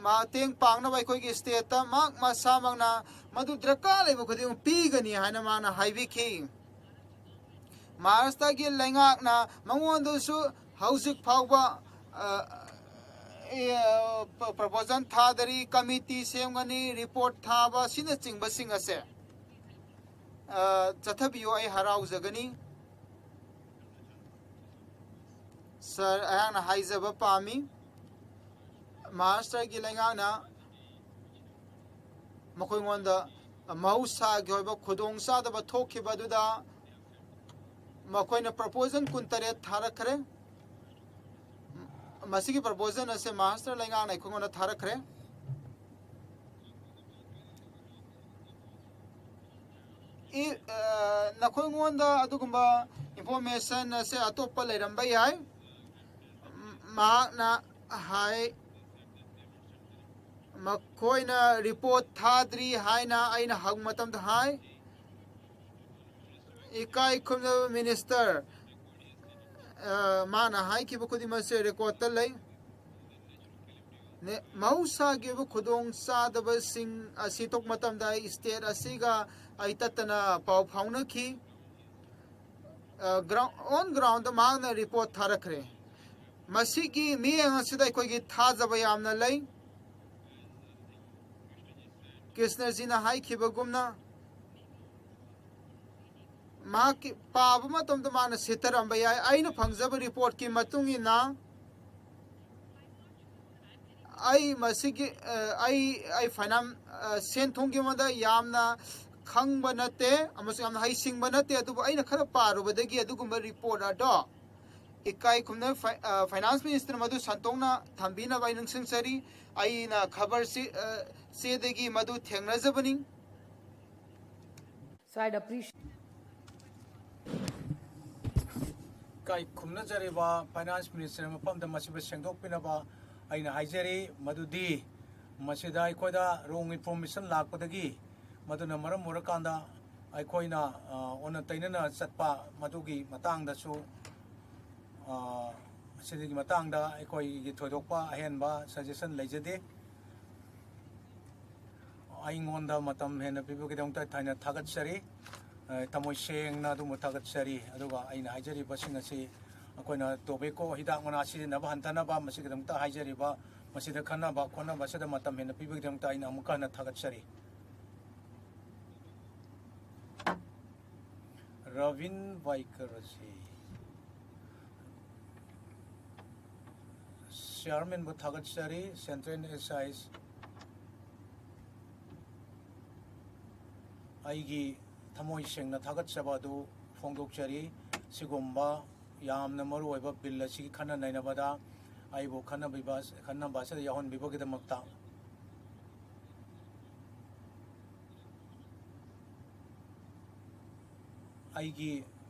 ꯃꯇꯦꯡ ꯄꯥꯡꯅꯕ ꯑꯩꯈꯣꯏꯒꯤ ꯁ꯭ꯇꯦꯠꯇ ꯃꯍꯥꯛ ꯃꯁꯥꯃꯛꯅ ꯃꯗꯨ ꯗꯔꯀꯥꯔ ꯂꯩꯕ ꯈꯨꯗꯤꯡꯃꯛ ꯄꯤꯒꯅꯤ ꯍꯥꯏꯅ ꯃꯥꯅ ꯍꯥꯏꯕꯤꯈꯤ꯫ ꯃꯍꯥꯔꯥꯁꯇ꯭ꯔꯒꯤ ꯂꯩꯉꯥꯛꯅ ꯃꯉꯣꯟꯗꯁꯨ ꯍꯧꯖꯤꯛ ꯐꯥꯎꯕ, ꯑ, ꯑꯦ, ꯄ꯭ꯔ-, ꯄ꯭ꯔꯄꯣꯖꯜ ꯊꯥꯗꯔꯤ, ꯀꯃꯤꯇꯤ ꯁꯦꯝꯒꯅꯤ, ꯔꯤꯄꯣꯔꯠ ꯊꯥꯕ ꯑꯁꯤꯅꯆꯤꯡꯕꯁꯤꯡ ꯑꯁꯦ, ꯑ, ꯆꯠꯊꯕꯤꯌꯨ, ꯑꯩ ꯍꯔꯥꯎꯖꯒꯅꯤ꯫ ꯁꯥꯔ, ꯑꯩꯍꯥꯛꯅ ꯍꯥꯏꯖꯕ ꯄꯥꯝꯃꯤ, ꯃꯍꯥꯔꯥꯁꯇ꯭ꯔꯒꯤ ꯂꯩꯉꯥꯛꯅ ꯃꯈꯣꯏꯉꯣꯟꯗ ꯃꯍꯧꯁꯥꯒꯤ ꯑꯣꯏꯕ ꯈꯨꯗꯣꯡꯆꯥꯗꯕ ꯊꯣꯛꯈꯤꯕ ꯑꯗꯨꯗ ꯃꯈꯣꯏꯅ ꯄ꯭ꯔꯄꯣꯖꯜ ꯀꯨꯟꯇꯔꯦꯠ ꯊꯥꯔꯛꯈ꯭ꯔꯦ꯫ ꯃꯁꯤꯒꯤ ꯄ꯭ꯔꯄꯣꯖꯜ ꯑꯁꯦ ꯃꯍꯥꯔꯥꯁꯇ꯭ꯔ ꯂꯩꯉꯥꯛꯅ ꯑꯩꯈꯣꯏꯉꯣꯟꯗ ꯊꯥꯔꯛꯈ꯭ꯔꯦ꯫ ꯏ-, ꯑ, ꯅꯈꯣꯏꯉꯣꯟꯗ ꯑꯗꯨꯒꯨꯝꯕ ꯏꯟꯐꯣꯔꯃꯦꯁꯟ ꯑꯁꯦ ꯑꯇꯣꯞꯄ ꯂꯩꯔꯝꯕ ꯌꯥꯏ꯫ ꯃꯍꯥꯛꯅ ꯍꯥꯏ, ꯃꯈꯣꯏꯅ ꯔꯤꯄꯣꯔꯠ ꯊꯥꯗ꯭ꯔꯤ ꯍꯥꯏꯅ ꯑꯩꯅ ꯍꯪꯕ ꯃꯇꯝꯗ ꯍꯥꯏ꯫ ꯏꯀꯥꯏ ꯈꯨꯝꯅꯕ ꯃꯤꯅꯤꯁꯇꯔ, ꯑ, ꯃꯥꯅ ꯍꯥꯏꯈꯤꯕ ꯈꯨꯗꯤꯡꯃꯛꯁꯦ ꯔꯦꯀꯣꯔꯠꯇ ꯂꯩ꯫ ꯅꯦ-, ꯃꯍꯧꯁꯥꯒꯤ ꯑꯣꯏꯕ ꯈꯨꯗꯣꯡ ꯆꯥꯗꯕꯁꯤꯡ ꯑꯁꯤ ꯊꯣꯛꯄ ꯃꯇꯝꯗ ꯑꯩ ꯁ꯭ꯇꯦꯠ ꯑꯁꯤꯒ ꯑꯩ ꯇꯠꯇꯅ ꯄꯥꯎ ꯐꯥꯎꯅꯈꯤ꯫ ꯑ, ꯒ꯭ꯔꯥꯎꯟ, ꯑꯣꯟ ꯒ꯭ꯔꯥꯎꯟꯗ ꯃꯍꯥꯛꯅ ꯔꯤꯄꯣꯔꯠ ꯊꯥꯔꯛꯈ꯭ꯔꯦ꯫ ꯃꯁꯤꯒꯤ ꯃꯤꯠꯌꯦꯡ ꯑꯁꯤꯗ ꯑꯩꯈꯣꯏꯒꯤ ꯊꯥꯖꯕ ꯌꯥꯝꯅ ꯂꯩ꯫ ꯀ꯭ꯔꯤꯁꯅꯖꯤꯅ ꯍꯥꯏꯈꯤꯕꯒꯨꯝꯅ, ꯃꯍꯥꯛꯀꯤ ꯄꯥꯕ ꯃꯇꯝꯗ ꯃꯥꯅ ꯁꯤꯊꯔꯝꯕ ꯌꯥꯏ꯫ ꯑꯩꯅ ꯐꯪꯖꯕ ꯔꯤꯄꯣꯔꯠꯀꯤ ꯃꯇꯨꯡ ꯏꯟꯅ, ꯑꯩ ꯃꯁꯤꯒꯤ, ꯑ, ꯑꯩ, ꯑꯩ ꯐꯥꯏꯅꯥꯟ-, ꯑ, ꯁꯦꯟ ꯊꯨꯝꯒꯤ ꯃꯔꯝꯗ ꯌꯥꯝꯅ ꯈꯪꯕ ꯅꯠꯇꯦ ꯑꯃꯁꯨꯡ ꯌꯥꯝꯅ ꯍꯩꯁꯤꯡꯕ ꯅꯠꯇꯦ, ꯑꯗꯨꯕꯨ ꯑꯩꯅ ꯈꯔ ꯄꯥꯔꯨꯕꯗꯒꯤ ꯑꯗꯨꯒꯨꯝꯕ ꯔꯤꯄꯣꯔꯠ ꯑꯗꯣ ꯏꯀꯥꯏ ꯈꯨꯝꯅ ꯐꯥꯏ-, ꯑ, ꯐꯥꯏꯅꯥꯟꯁ ꯃꯤꯅꯤꯁꯇꯔ ꯃꯗꯨ ꯁꯟꯗꯣꯛꯅ ꯊꯝꯕꯤꯅꯕ ꯑꯩ ꯅꯤꯡꯁꯤꯡꯖꯔꯤ꯫ ꯑꯩꯅ ꯈꯕꯔ ꯆꯦ-, ꯑ, ꯆꯦꯗꯒꯤ ꯃꯗꯨ ꯊꯦꯡꯅꯖꯕꯅꯤ꯫ So I'd appreciate ꯏꯀꯥꯏ ꯈꯨꯝꯅꯖꯔꯤꯕ ꯐꯥꯏꯅꯥꯟꯁ ꯃꯤꯅꯤꯁꯇꯔ ꯃꯐꯝꯗ ꯃꯁꯤꯕꯨ ꯁꯦꯡꯗꯣꯛꯄꯤꯅꯕ ꯑꯩꯅ ꯍꯥꯏꯖꯔꯤ꯫ ꯃꯗꯨꯗꯤ ꯃꯁꯤꯗ ꯑꯩꯈꯣꯏꯗ ꯔꯣꯡ ꯏꯟꯐꯣꯔꯃꯦꯁꯟ ꯂꯥꯛꯄꯗꯒꯤ, ꯃꯗꯨꯅ ꯃꯔꯝ ꯑꯣꯏꯔꯀꯥꯟꯗ ꯑꯩꯈꯣꯏꯅ, ꯑ, ꯑꯣꯟꯅ ꯇꯩꯅꯅ ꯆꯠꯄ ꯃꯗꯨꯒꯤ ꯃꯇꯥꯡꯗꯁꯨ, ꯑ, ꯑꯁꯤꯒꯤ ꯃꯇꯥꯡꯗ ꯑꯩꯈꯣꯏꯒꯤ ꯊꯣꯏꯗꯣꯛꯄ ꯑꯍꯦꯟꯕ ꯁꯖꯦꯁꯟ ꯂꯩꯖꯗꯦ꯫ ꯑꯩꯉꯣꯟꯗ ꯃꯇꯝ ꯍꯦꯟꯅ ꯄꯤꯕꯒꯤꯗꯃꯛꯇ ꯊꯥꯏꯅ ꯊꯥꯒꯠꯆꯔꯤ꯫ ꯑ, ꯊꯃꯣꯏ ꯁꯦꯡꯅ ꯑꯗꯨꯝꯕ ꯊꯥꯒꯠꯆꯔꯤ꯫ ꯑꯗꯨꯒ ꯑꯩꯅ ꯍꯥꯏꯖꯔꯤꯕꯁꯤꯡ ꯑꯁꯤ ꯑꯩꯈꯣꯏꯅ ꯇꯣꯕꯦꯀꯣ ꯍꯤꯗꯥꯛ ꯃꯅꯥ ꯁꯤꯖꯤꯟꯅꯕ ꯍꯟꯊꯅꯕ ꯃꯁꯤꯒꯤꯗꯃꯛꯇ ꯍꯥꯏꯖꯔꯤꯕ, ꯃꯁꯤꯗ ꯈꯟꯅꯕ ꯈꯣꯠꯅꯕ ꯑꯁꯤꯗ ꯃꯇꯝ ꯍꯦꯟꯅ ꯄꯤꯕꯒꯤꯗꯃꯛꯇ ꯑꯩꯅ ꯑꯃꯨꯛꯀ ꯍꯟꯅ ꯊꯥꯒꯠꯆꯔꯤ꯫ ꯔꯕꯤꯟ ꯕꯥꯏꯀꯔ ꯑꯁꯤ ꯆꯤꯌꯥꯔꯃꯦꯟꯕꯨ ꯊꯥꯒꯠꯆꯔꯤ꯫ ꯁꯦꯟꯇ꯭ꯔꯦꯜ ꯑꯦꯁ ꯑꯥꯏ ꯑꯩꯒꯤ ꯊꯃꯣꯏ ꯁꯦꯡꯅ ꯊꯥꯒꯠꯆꯕ ꯑꯗꯨ ꯐꯣꯡꯗꯣꯛꯆꯔꯤ꯫ ꯁꯤꯒꯨꯝꯕ ꯌꯥꯝꯅ ꯃꯔꯨꯑꯣꯏꯕ ꯕꯤꯜ ꯑꯁꯤꯒꯤ ꯈꯟꯅ ꯅꯩꯅꯕꯗ ꯑꯩꯕꯨ ꯈꯟꯅꯕꯤꯕ, ꯈꯟꯅꯕ ꯑꯁꯤꯗ ꯌꯥꯎꯍꯟꯕꯤꯕꯒꯤꯗꯃꯛꯇ꯫ ꯑꯩꯒꯤ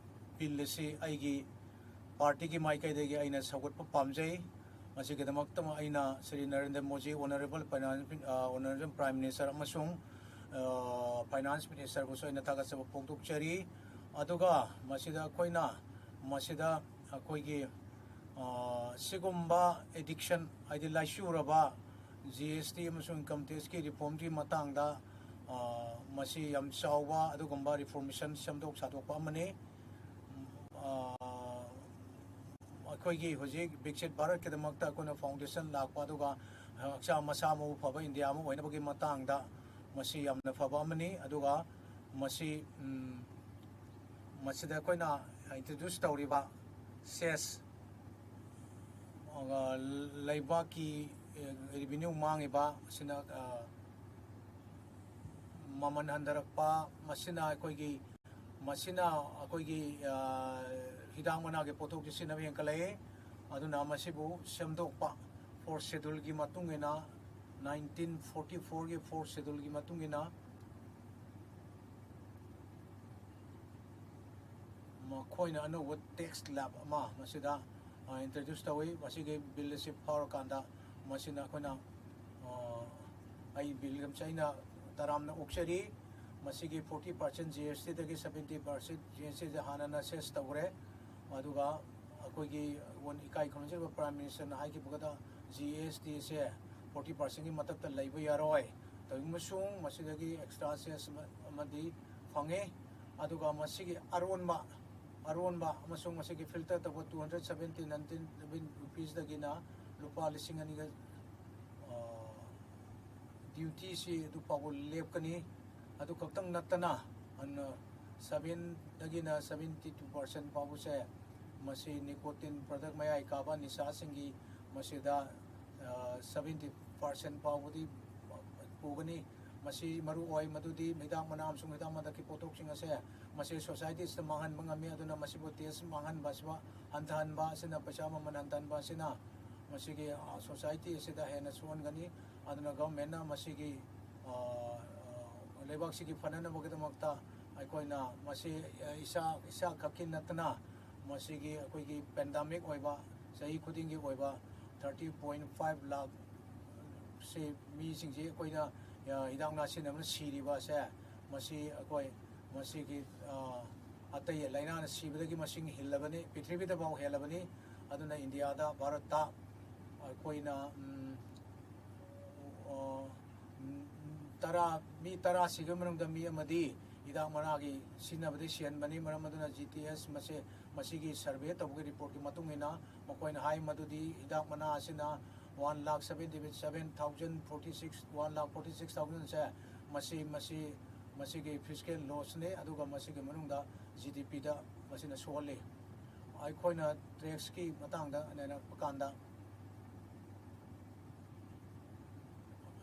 ꯕꯤꯜ ꯑꯁꯤ ꯑꯩꯒꯤ ꯄꯥꯔꯇꯤꯒꯤ ꯃꯥꯏꯀꯩꯗꯒꯤ ꯑꯩꯅ ꯁꯧꯒꯠꯄ ꯄꯥꯝꯖꯩ꯫ ꯃꯁꯤꯒꯤꯗꯃꯛꯇ ꯑꯩꯅ ꯁ꯭ꯔꯤ ꯅꯔꯦꯟꯗ꯭ꯔ ꯃꯣꯗꯤ, ꯑꯣꯅꯔꯦꯕꯜ ꯐꯥꯏꯅꯥꯟꯁ, ꯑ, ꯑꯣꯅꯔꯦꯕꯜ ꯄ꯭ꯔꯥꯏꯝ ꯃꯤꯅꯤꯁꯇꯔ ꯑꯃꯁꯨꯡ, ꯑ, ꯐꯥꯏꯅꯥꯟꯁ ꯃꯤꯅꯤꯁꯇꯔꯕꯨꯁꯨ ꯑꯩꯅ ꯊꯥꯒꯠꯆꯕ ꯐꯣꯡꯗꯣꯛꯆꯔꯤ꯫ ꯑꯗꯨꯒ ꯃꯁꯤꯗ ꯑꯩꯈꯣꯏꯅ, ꯃꯁꯤꯗ ꯑꯩꯈꯣꯏꯒꯤ, ꯑ, ꯁꯤꯒꯨꯝꯕ ꯑꯦꯗꯤꯛꯁꯟ, ꯍꯥꯏꯗꯤ ꯂꯥꯏꯆꯨꯔꯕ ꯖꯤ ꯑꯦꯁ ꯇꯤ ꯑꯃꯁꯨꯡ ꯏꯟꯀꯝ ꯇꯦꯛꯁꯀꯤ ꯔꯤꯐꯣꯔꯝꯒꯤ ꯃꯇꯥꯡꯗ, ꯑ, ꯃꯁꯤ ꯌꯥꯝ ꯆꯥꯎꯕ ꯑꯗꯨꯒꯨꯝꯕ ꯔꯤꯐꯣꯔꯃꯦꯁꯟ, ꯁꯦꯝꯗꯣꯛ ꯁꯥꯗꯣꯛꯄ ꯑꯃꯅꯤ꯫ ꯑ, ꯑꯩꯈꯣꯏꯒꯤ ꯍꯧꯖꯤꯛ ꯕꯤꯛꯁꯤꯠ ꯚꯥꯔꯠꯀꯤꯗꯃꯛꯇ ꯑꯩꯈꯣꯏꯅ ꯐꯥꯎꯟꯗꯦꯁꯟ ꯂꯥꯛꯄ, ꯑꯗꯨꯒ ꯍꯛꯆꯥꯡ ꯃꯁꯥ ꯃꯎ ꯐꯕ ꯏꯟꯗꯤꯌꯥ ꯑꯃ ꯑꯣꯏꯅꯕꯒꯤ ꯃꯇꯥꯡꯗ ꯃꯁꯤ ꯌꯥꯝꯅ ꯐꯕ ꯑꯃꯅꯤ꯫ ꯑꯗꯨꯒ ꯃꯁꯤ, ꯎꯝ, ꯃꯁꯤꯗ ꯑꯩꯈꯣꯏꯅ ꯏꯟꯇ꯭ꯔꯣꯗ꯭ꯌꯨꯁ ꯇꯧꯔꯤꯕ ꯁꯦꯁ, ꯑ, ꯂꯩꯕꯥꯛꯀꯤ, ꯑ, ꯔꯦꯚꯤꯅ꯭ꯌꯨ ꯃꯥꯡꯉꯤꯕ ꯑꯁꯤꯅ, ꯑ, ꯃꯃꯜ ꯍꯟꯊꯔꯛꯄ, ꯃꯁꯤꯅ ꯑꯩꯈꯣꯏꯒꯤ, ꯃꯁꯤꯅ ꯑꯩꯈꯣꯏꯒꯤ, ꯑ, ꯍꯤꯗꯥꯛ ꯃꯅꯥꯒꯤ ꯄꯣꯠꯊꯣꯛꯁꯤ ꯁꯤꯖꯤꯟꯅꯕ ꯍꯦꯟꯒꯠꯂꯛꯏ꯫ ꯑꯗꯨꯅ ꯃꯁꯤꯕꯨ ꯁꯦꯝꯗꯣꯛꯄ, ꯐꯣꯔ ꯁꯦꯗꯨꯜꯒꯤ ꯃꯇꯨꯡ ꯏꯟꯅ, ꯅꯥꯏꯟꯇꯤꯟ ꯐꯣꯔꯇꯤ ꯐꯣꯔꯒꯤ ꯐꯣꯔ ꯁꯦꯗꯨꯜꯒꯤ ꯃꯇꯨꯡ ꯏꯟꯅ ꯃꯈꯣꯏꯅ ꯑꯅꯧꯕ ꯇꯦꯛꯁ ꯁ꯭ꯂꯦꯕ ꯑꯃ ꯃꯁꯤꯗ, ꯑ, ꯏꯟꯇ꯭ꯔꯣꯗ꯭ꯌꯨꯁ ꯇꯧꯏ꯫ ꯃꯁꯤꯒꯤ ꯕꯤꯜ ꯑꯁꯤ ꯐꯥꯎꯔꯀꯥꯟꯗ ꯃꯁꯤꯅ ꯑꯩꯈꯣꯏꯅ, ꯑ, ꯑꯩ ꯕꯤꯜ ꯑꯃꯁꯦ ꯑꯩꯅ ꯇꯔꯥꯝꯅ ꯑꯣꯛꯆꯔꯤ꯫ ꯃꯁꯤꯒꯤ ꯐꯣꯔꯇꯤ ꯄꯥꯔꯁꯦꯟ ꯖꯤ ꯑꯦꯁ ꯇꯤꯗꯒꯤ ꯁꯕꯦꯟꯇꯤ ꯄꯥꯔꯁꯦꯟ ꯖꯤ ꯑꯦꯁ ꯇꯤꯁꯦ ꯍꯥꯟꯅꯅ ꯁꯦꯁ ꯇꯧꯈ꯭ꯔꯦ꯫ ꯑꯗꯨꯒ ꯑꯩꯈꯣꯏꯒꯤ ꯏꯀꯥꯏ ꯈꯨꯝꯅꯖꯔꯕ ꯄ꯭ꯔꯥꯏꯝ ꯃꯤꯅꯤꯁꯇꯔꯅ ꯍꯥꯏꯈꯤꯕꯗ ꯖꯤ ꯑꯦꯁ ꯇꯤꯁꯦ ꯐꯣꯔꯇꯤ ꯄꯥꯔꯁꯦꯟꯒꯤ ꯃꯊꯛꯇ ꯂꯩꯕ ꯌꯥꯔꯣꯏ꯫ ꯇꯧꯏꯒꯨꯝꯕꯁꯨꯡ ꯃꯁꯤꯗꯒꯤ ꯑꯦꯛꯁꯇ꯭ꯔꯥ ꯁꯦꯁ ꯑꯃ-, ꯑꯃꯗꯤ ꯐꯪꯉꯤ꯫ ꯑꯗꯨꯒ ꯃꯁꯤꯒꯤ ꯑꯔꯣꯟꯕ, ꯑꯔꯣꯟꯕ ꯑꯃꯁꯨꯡ ꯃꯁꯤꯒꯤ ꯐꯤꯜꯇꯔ ꯇꯧꯕ ꯇꯨ ꯍꯟꯗ꯭ꯔꯦꯠ ꯁꯕꯦꯟꯇꯤ ꯅꯥꯏꯟꯇꯤꯟ ꯔꯨꯄꯤꯁꯇꯒꯤꯅ ꯂꯨꯄꯥ ꯂꯤꯁꯤꯡ ꯑꯅꯤꯒ, ꯑ, ꯗ꯭ꯌꯨꯇꯤꯁꯤ ꯑꯗꯨ ꯐꯥꯎꯕ ꯂꯦꯞꯀꯅꯤ꯫ ꯑꯗꯨ ꯈꯛꯇꯪ ꯅꯠꯇꯅ, ꯑꯟ-, ꯁꯕꯦꯟꯗꯒꯤꯅ ꯁꯕꯦꯟꯇꯤ ꯇꯨ ꯄꯥꯔꯁꯦꯟ ꯐꯥꯎꯕꯁꯦ ꯃꯁꯤ ꯅꯤꯀꯣꯇꯤꯟ ꯄ꯭ꯔꯗꯛ ꯃꯌꯥꯏ ꯀꯥꯕ ꯅꯤꯁꯥꯁꯤꯡꯒꯤ ꯃꯁꯤꯗ, ꯑ, ꯁꯕꯦꯟꯇꯤ ꯄꯥꯔꯁꯦꯟ ꯐꯥꯎꯕꯗꯤ ꯄꯨꯒꯅꯤ꯫ ꯃꯁꯤ ꯃꯔꯨ ꯑꯣꯏ, ꯃꯗꯨꯗꯤ ꯍꯤꯗꯥꯛ ꯃꯅꯥ ꯑꯃꯁꯨꯡ ꯍꯤꯗꯥꯛ ꯃꯊꯛꯀꯤ ꯄꯣꯠꯊꯣꯛꯁꯤꯡ ꯑꯁꯦ ꯃꯁꯤ ꯁꯣꯁꯥꯏꯇꯤꯁꯤꯗ ꯃꯥꯡꯍꯟꯕ ꯉꯝꯃꯤ꯫ ꯑꯗꯨꯅ ꯃꯁꯤꯕꯨ ꯇꯦꯛꯁ ꯃꯥꯡꯍꯟꯕ ꯑꯁꯤꯕ ꯍꯟꯊꯍꯟꯕ ꯑꯁꯤꯅ, ꯄꯩꯁꯥ ꯃꯃꯜ ꯍꯟꯊꯍꯟꯕ ꯑꯁꯤꯅ ꯃꯁꯤꯒꯤ, ꯑ, ꯁꯣꯁꯥꯏꯇꯤ ꯑꯁꯤꯗ ꯍꯦꯟꯅ ꯁꯣꯛꯍꯟꯒꯅꯤ꯫ ꯑꯗꯨꯅ ꯒꯚꯔꯟꯃꯦꯟꯠꯅ ꯃꯁꯤꯒꯤ, ꯑ, ꯑ, ꯂꯩꯕꯥꯛꯁꯤꯒꯤ ꯐꯅꯅꯕꯒꯤꯗꯃꯛꯇ ꯑꯩꯈꯣꯏꯅ ꯃꯁꯤ, ꯑ, ꯏꯁꯥ, ꯏꯁꯥ ꯈꯛꯀꯤ ꯅꯠꯇꯅ ꯃꯁꯤꯒꯤ ꯑꯩꯈꯣꯏꯒꯤ ꯄꯦꯟꯗꯥꯃꯤꯛ ꯑꯣꯏꯕ, ꯆꯍꯤ ꯈꯨꯗꯤꯡꯒꯤ ꯑꯣꯏꯕ ꯊꯥꯔꯇꯤ ꯄꯣꯏꯟ ꯐꯥꯏꯚ ꯂꯥꯛ ꯁꯤ ꯃꯤꯁꯤꯡꯁꯤ ꯑꯩꯈꯣꯏꯅ, ꯑ, ꯍꯤꯗꯥꯛ ꯃꯅꯥ ꯁꯤꯖꯤꯟꯅꯕꯅ ꯁꯤꯔꯤꯕ ꯑꯁꯦ, ꯃꯁꯤ ꯑꯩꯈꯣꯏ ꯃꯁꯤꯒꯤ, ꯑ, ꯑꯇꯩ ꯂꯥꯏꯅꯥꯅ ꯁꯤꯕꯗꯒꯤ ꯃꯁꯤꯡ ꯍꯤꯜꯂꯕꯅꯤ, ꯄ꯭ꯔꯤꯊꯤꯕꯤꯗꯐꯥꯎ ꯍꯦꯜꯂꯕꯅꯤ꯫ ꯑꯗꯨꯅ ꯏꯟꯗꯤꯌꯥꯗ, ꯚꯥꯔꯠꯇ ꯑꯩꯈꯣꯏꯅ, ꯎꯝ, ꯑ, ꯎꯝ, ꯇꯔꯥ, ꯃꯤ ꯇꯔꯥ ꯁꯤꯈꯤꯕ ꯃꯅꯨꯡꯗ ꯃꯤ ꯑꯃꯗꯤ ꯍꯤꯗꯥꯛ ꯃꯅꯥꯒꯤ ꯁꯤꯖꯤꯟꯅꯕꯗꯒꯤ ꯁꯤꯍꯟꯕꯅꯤ꯫ ꯃꯔꯝ ꯑꯗꯨꯅ ꯖꯤ ꯇꯤ ꯑꯦꯁ ꯃꯁꯦ, ꯃꯁꯤꯒꯤ ꯁꯔꯚꯦ ꯇꯧꯕꯒꯤ ꯔꯤꯄꯣꯔꯠꯀꯤ ꯃꯇꯨꯡ ꯏꯟꯅ ꯃꯈꯣꯏꯅ ꯍꯥꯏ ꯃꯗꯨꯗꯤ ꯍꯤꯗꯥꯛ ꯃꯅꯥ ꯑꯁꯤꯅ one lakh seventy seven thousand forty six, one lakh forty six ꯊꯥꯎꯖꯟꯁꯦ ꯃꯁꯤ, ꯃꯁꯤ, ꯃꯁꯤꯒꯤ ꯐꯤꯁꯀꯦꯜ ꯂꯣꯁꯅꯤ꯫ ꯑꯗꯨꯒ ꯃꯁꯤꯒꯤ ꯃꯅꯨꯡꯗ ꯖꯤ ꯗꯤ ꯄꯤꯗ ꯃꯁꯤꯅ ꯁꯣꯛꯍꯜꯂꯤ꯫ ꯑꯩꯈꯣꯏꯅ ꯇꯦꯛꯁꯀꯤ ꯃꯇꯥꯡꯗ ꯅꯩꯅꯔꯛꯄ ꯀꯥꯟꯗ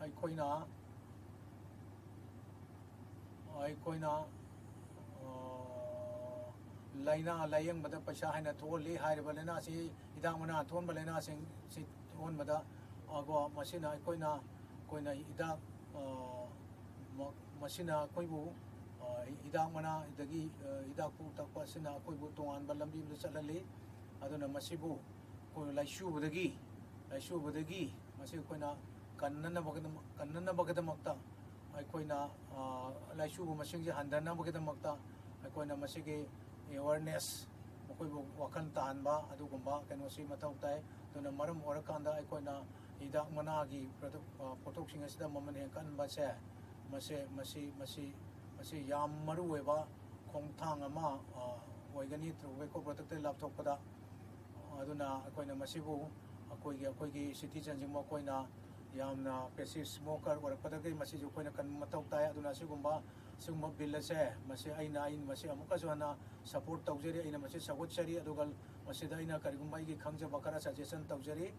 ꯑꯩꯈꯣꯏꯅ, ꯑꯩꯈꯣꯏꯅ, ꯑ, ꯂꯥꯏꯅꯥ ꯂꯥꯌꯦꯡꯕꯗ ꯄꯩꯁꯥ ꯍꯦꯟꯅ ꯊꯣꯛꯍꯜꯂꯤ꯫ ꯍꯥꯏꯔꯤꯕ ꯂꯥꯏꯅꯥꯁꯤ, ꯍꯤꯗꯥꯛ ꯃꯅꯥ ꯊꯣꯛꯍꯟꯕ ꯂꯥꯏꯅꯥꯁꯤꯡ ꯁꯤ ꯊꯣꯛꯍꯟꯕꯗ, ꯑꯗꯨꯒ ꯃꯁꯤꯅ ꯑꯩꯈꯣꯏꯅ, ꯑꯩꯈꯣꯏꯅ ꯍꯤꯗꯥꯛ, ꯑ, ꯃ-, ꯃꯁꯤꯅ ꯑꯩꯈꯣꯏꯕꯨ, ꯑ, ꯍꯤꯗꯥꯛ ꯃꯅꯥ ꯑꯗꯒꯤ, ꯑ, ꯍꯤꯗꯥꯛꯄꯨ ꯊꯛꯄ ꯑꯁꯤꯅ ꯑꯩꯈꯣꯏꯕꯨ ꯇꯣꯉꯥꯟꯕ ꯂꯝꯕꯤ ꯑꯃꯗ ꯆꯠꯍꯜꯂꯤ꯫ ꯑꯗꯨꯅ ꯃꯁꯤꯕꯨ ꯑꯩꯈꯣꯏ ꯂꯥꯏꯆꯨꯕꯗꯒꯤ, ꯂꯥꯏꯆꯨꯕꯗꯒꯤ ꯃꯁꯤ ꯑꯩꯈꯣꯏꯅ ꯀꯟꯅꯅꯕꯒꯤꯗꯃꯛ-, ꯀꯟꯅꯅꯕꯒꯤꯗꯃꯛꯇ ꯑꯩꯈꯣꯏꯅ, ꯑ, ꯂꯥꯏꯆꯨꯕ ꯃꯁꯤꯡꯁꯦ ꯍꯟꯊꯅꯕꯒꯤꯗꯃꯛꯇ ꯑꯩꯈꯣꯏꯅ ꯃꯁꯤꯒꯤ ꯑꯦꯋꯥꯔꯅꯦꯁ, ꯃꯈꯣꯏꯕꯨ ꯋꯥꯈꯜ ꯇꯥꯍꯟꯕ ꯑꯗꯨꯒꯨꯝꯕ ꯀꯩꯅꯣꯁꯤ ꯃꯊꯧ ꯇꯥꯏ꯫ ꯑꯗꯨꯅ ꯃꯔꯝ ꯑꯣꯏꯔꯀꯥꯟꯗ ꯑꯩꯈꯣꯏꯅ ꯍꯤꯗꯥꯛ ꯃꯅꯥꯒꯤ ꯄ꯭ꯔꯗꯛ-, ꯑ, ꯄꯣꯠꯊꯣꯛꯁꯤꯡ ꯑꯁꯤꯗ ꯃꯃꯜ ꯍꯦꯟꯒꯠꯍꯟꯕꯁꯦ, ꯃꯁꯤ, ꯃꯁꯤ, ꯃꯁꯤ, ꯃꯁꯤ ꯌꯥꯝ ꯃꯔꯨ ꯑꯣꯏꯕ ꯈꯣꯡꯊꯥꯡ ꯑꯃ, ꯑ, ꯑꯣꯏꯒꯅꯤ ꯇꯣꯕꯦꯀꯣ ꯄ꯭ꯔꯗꯛꯇꯒꯤ ꯂꯥꯞꯊꯣꯛꯄꯗ꯫ ꯑꯗꯨꯅ ꯑꯩꯈꯣꯏꯅ ꯃꯁꯤꯕꯨ ꯑꯩꯈꯣꯏꯒꯤ, ꯑꯩꯈꯣꯏꯒꯤ ꯁꯤꯇꯤꯖꯟꯁꯤꯡꯕꯨ ꯑꯩꯈꯣꯏꯅ ꯌꯥꯝꯅ ꯄꯦꯁꯤꯚ ꯁ꯭ꯃꯣꯀꯔ ꯑꯣꯏꯔꯛꯄꯗꯒꯤ ꯃꯁꯤꯁꯨ ꯑꯩꯈꯣꯏꯅ ꯀꯟꯕ ꯃꯊꯧ ꯇꯥꯏ꯫ ꯑꯗꯨꯅ ꯑꯁꯤꯒꯨꯝꯕ, ꯁꯤꯒꯨꯝꯕ ꯕꯤꯜ ꯑꯁꯦ, ꯃꯁꯤ ꯑꯩꯅ, ꯑꯩꯅ ꯃꯁꯤ ꯑꯃꯨꯛꯀꯁꯨ ꯍꯟꯅ ꯁꯄꯣꯔꯠ ꯇꯧꯖꯔꯤ, ꯑꯩꯅ ꯃꯁꯤ ꯁꯧꯒꯠꯆꯔꯤ꯫ ꯑꯗꯨꯒ ꯃꯁꯤꯗ ꯑꯩꯅ ꯀꯔꯤꯒꯨꯝꯕ ꯑꯩꯒꯤ ꯈꯪꯖꯕ ꯈꯔ ꯁꯖꯦꯁꯟ ꯇꯧꯖꯔꯤ,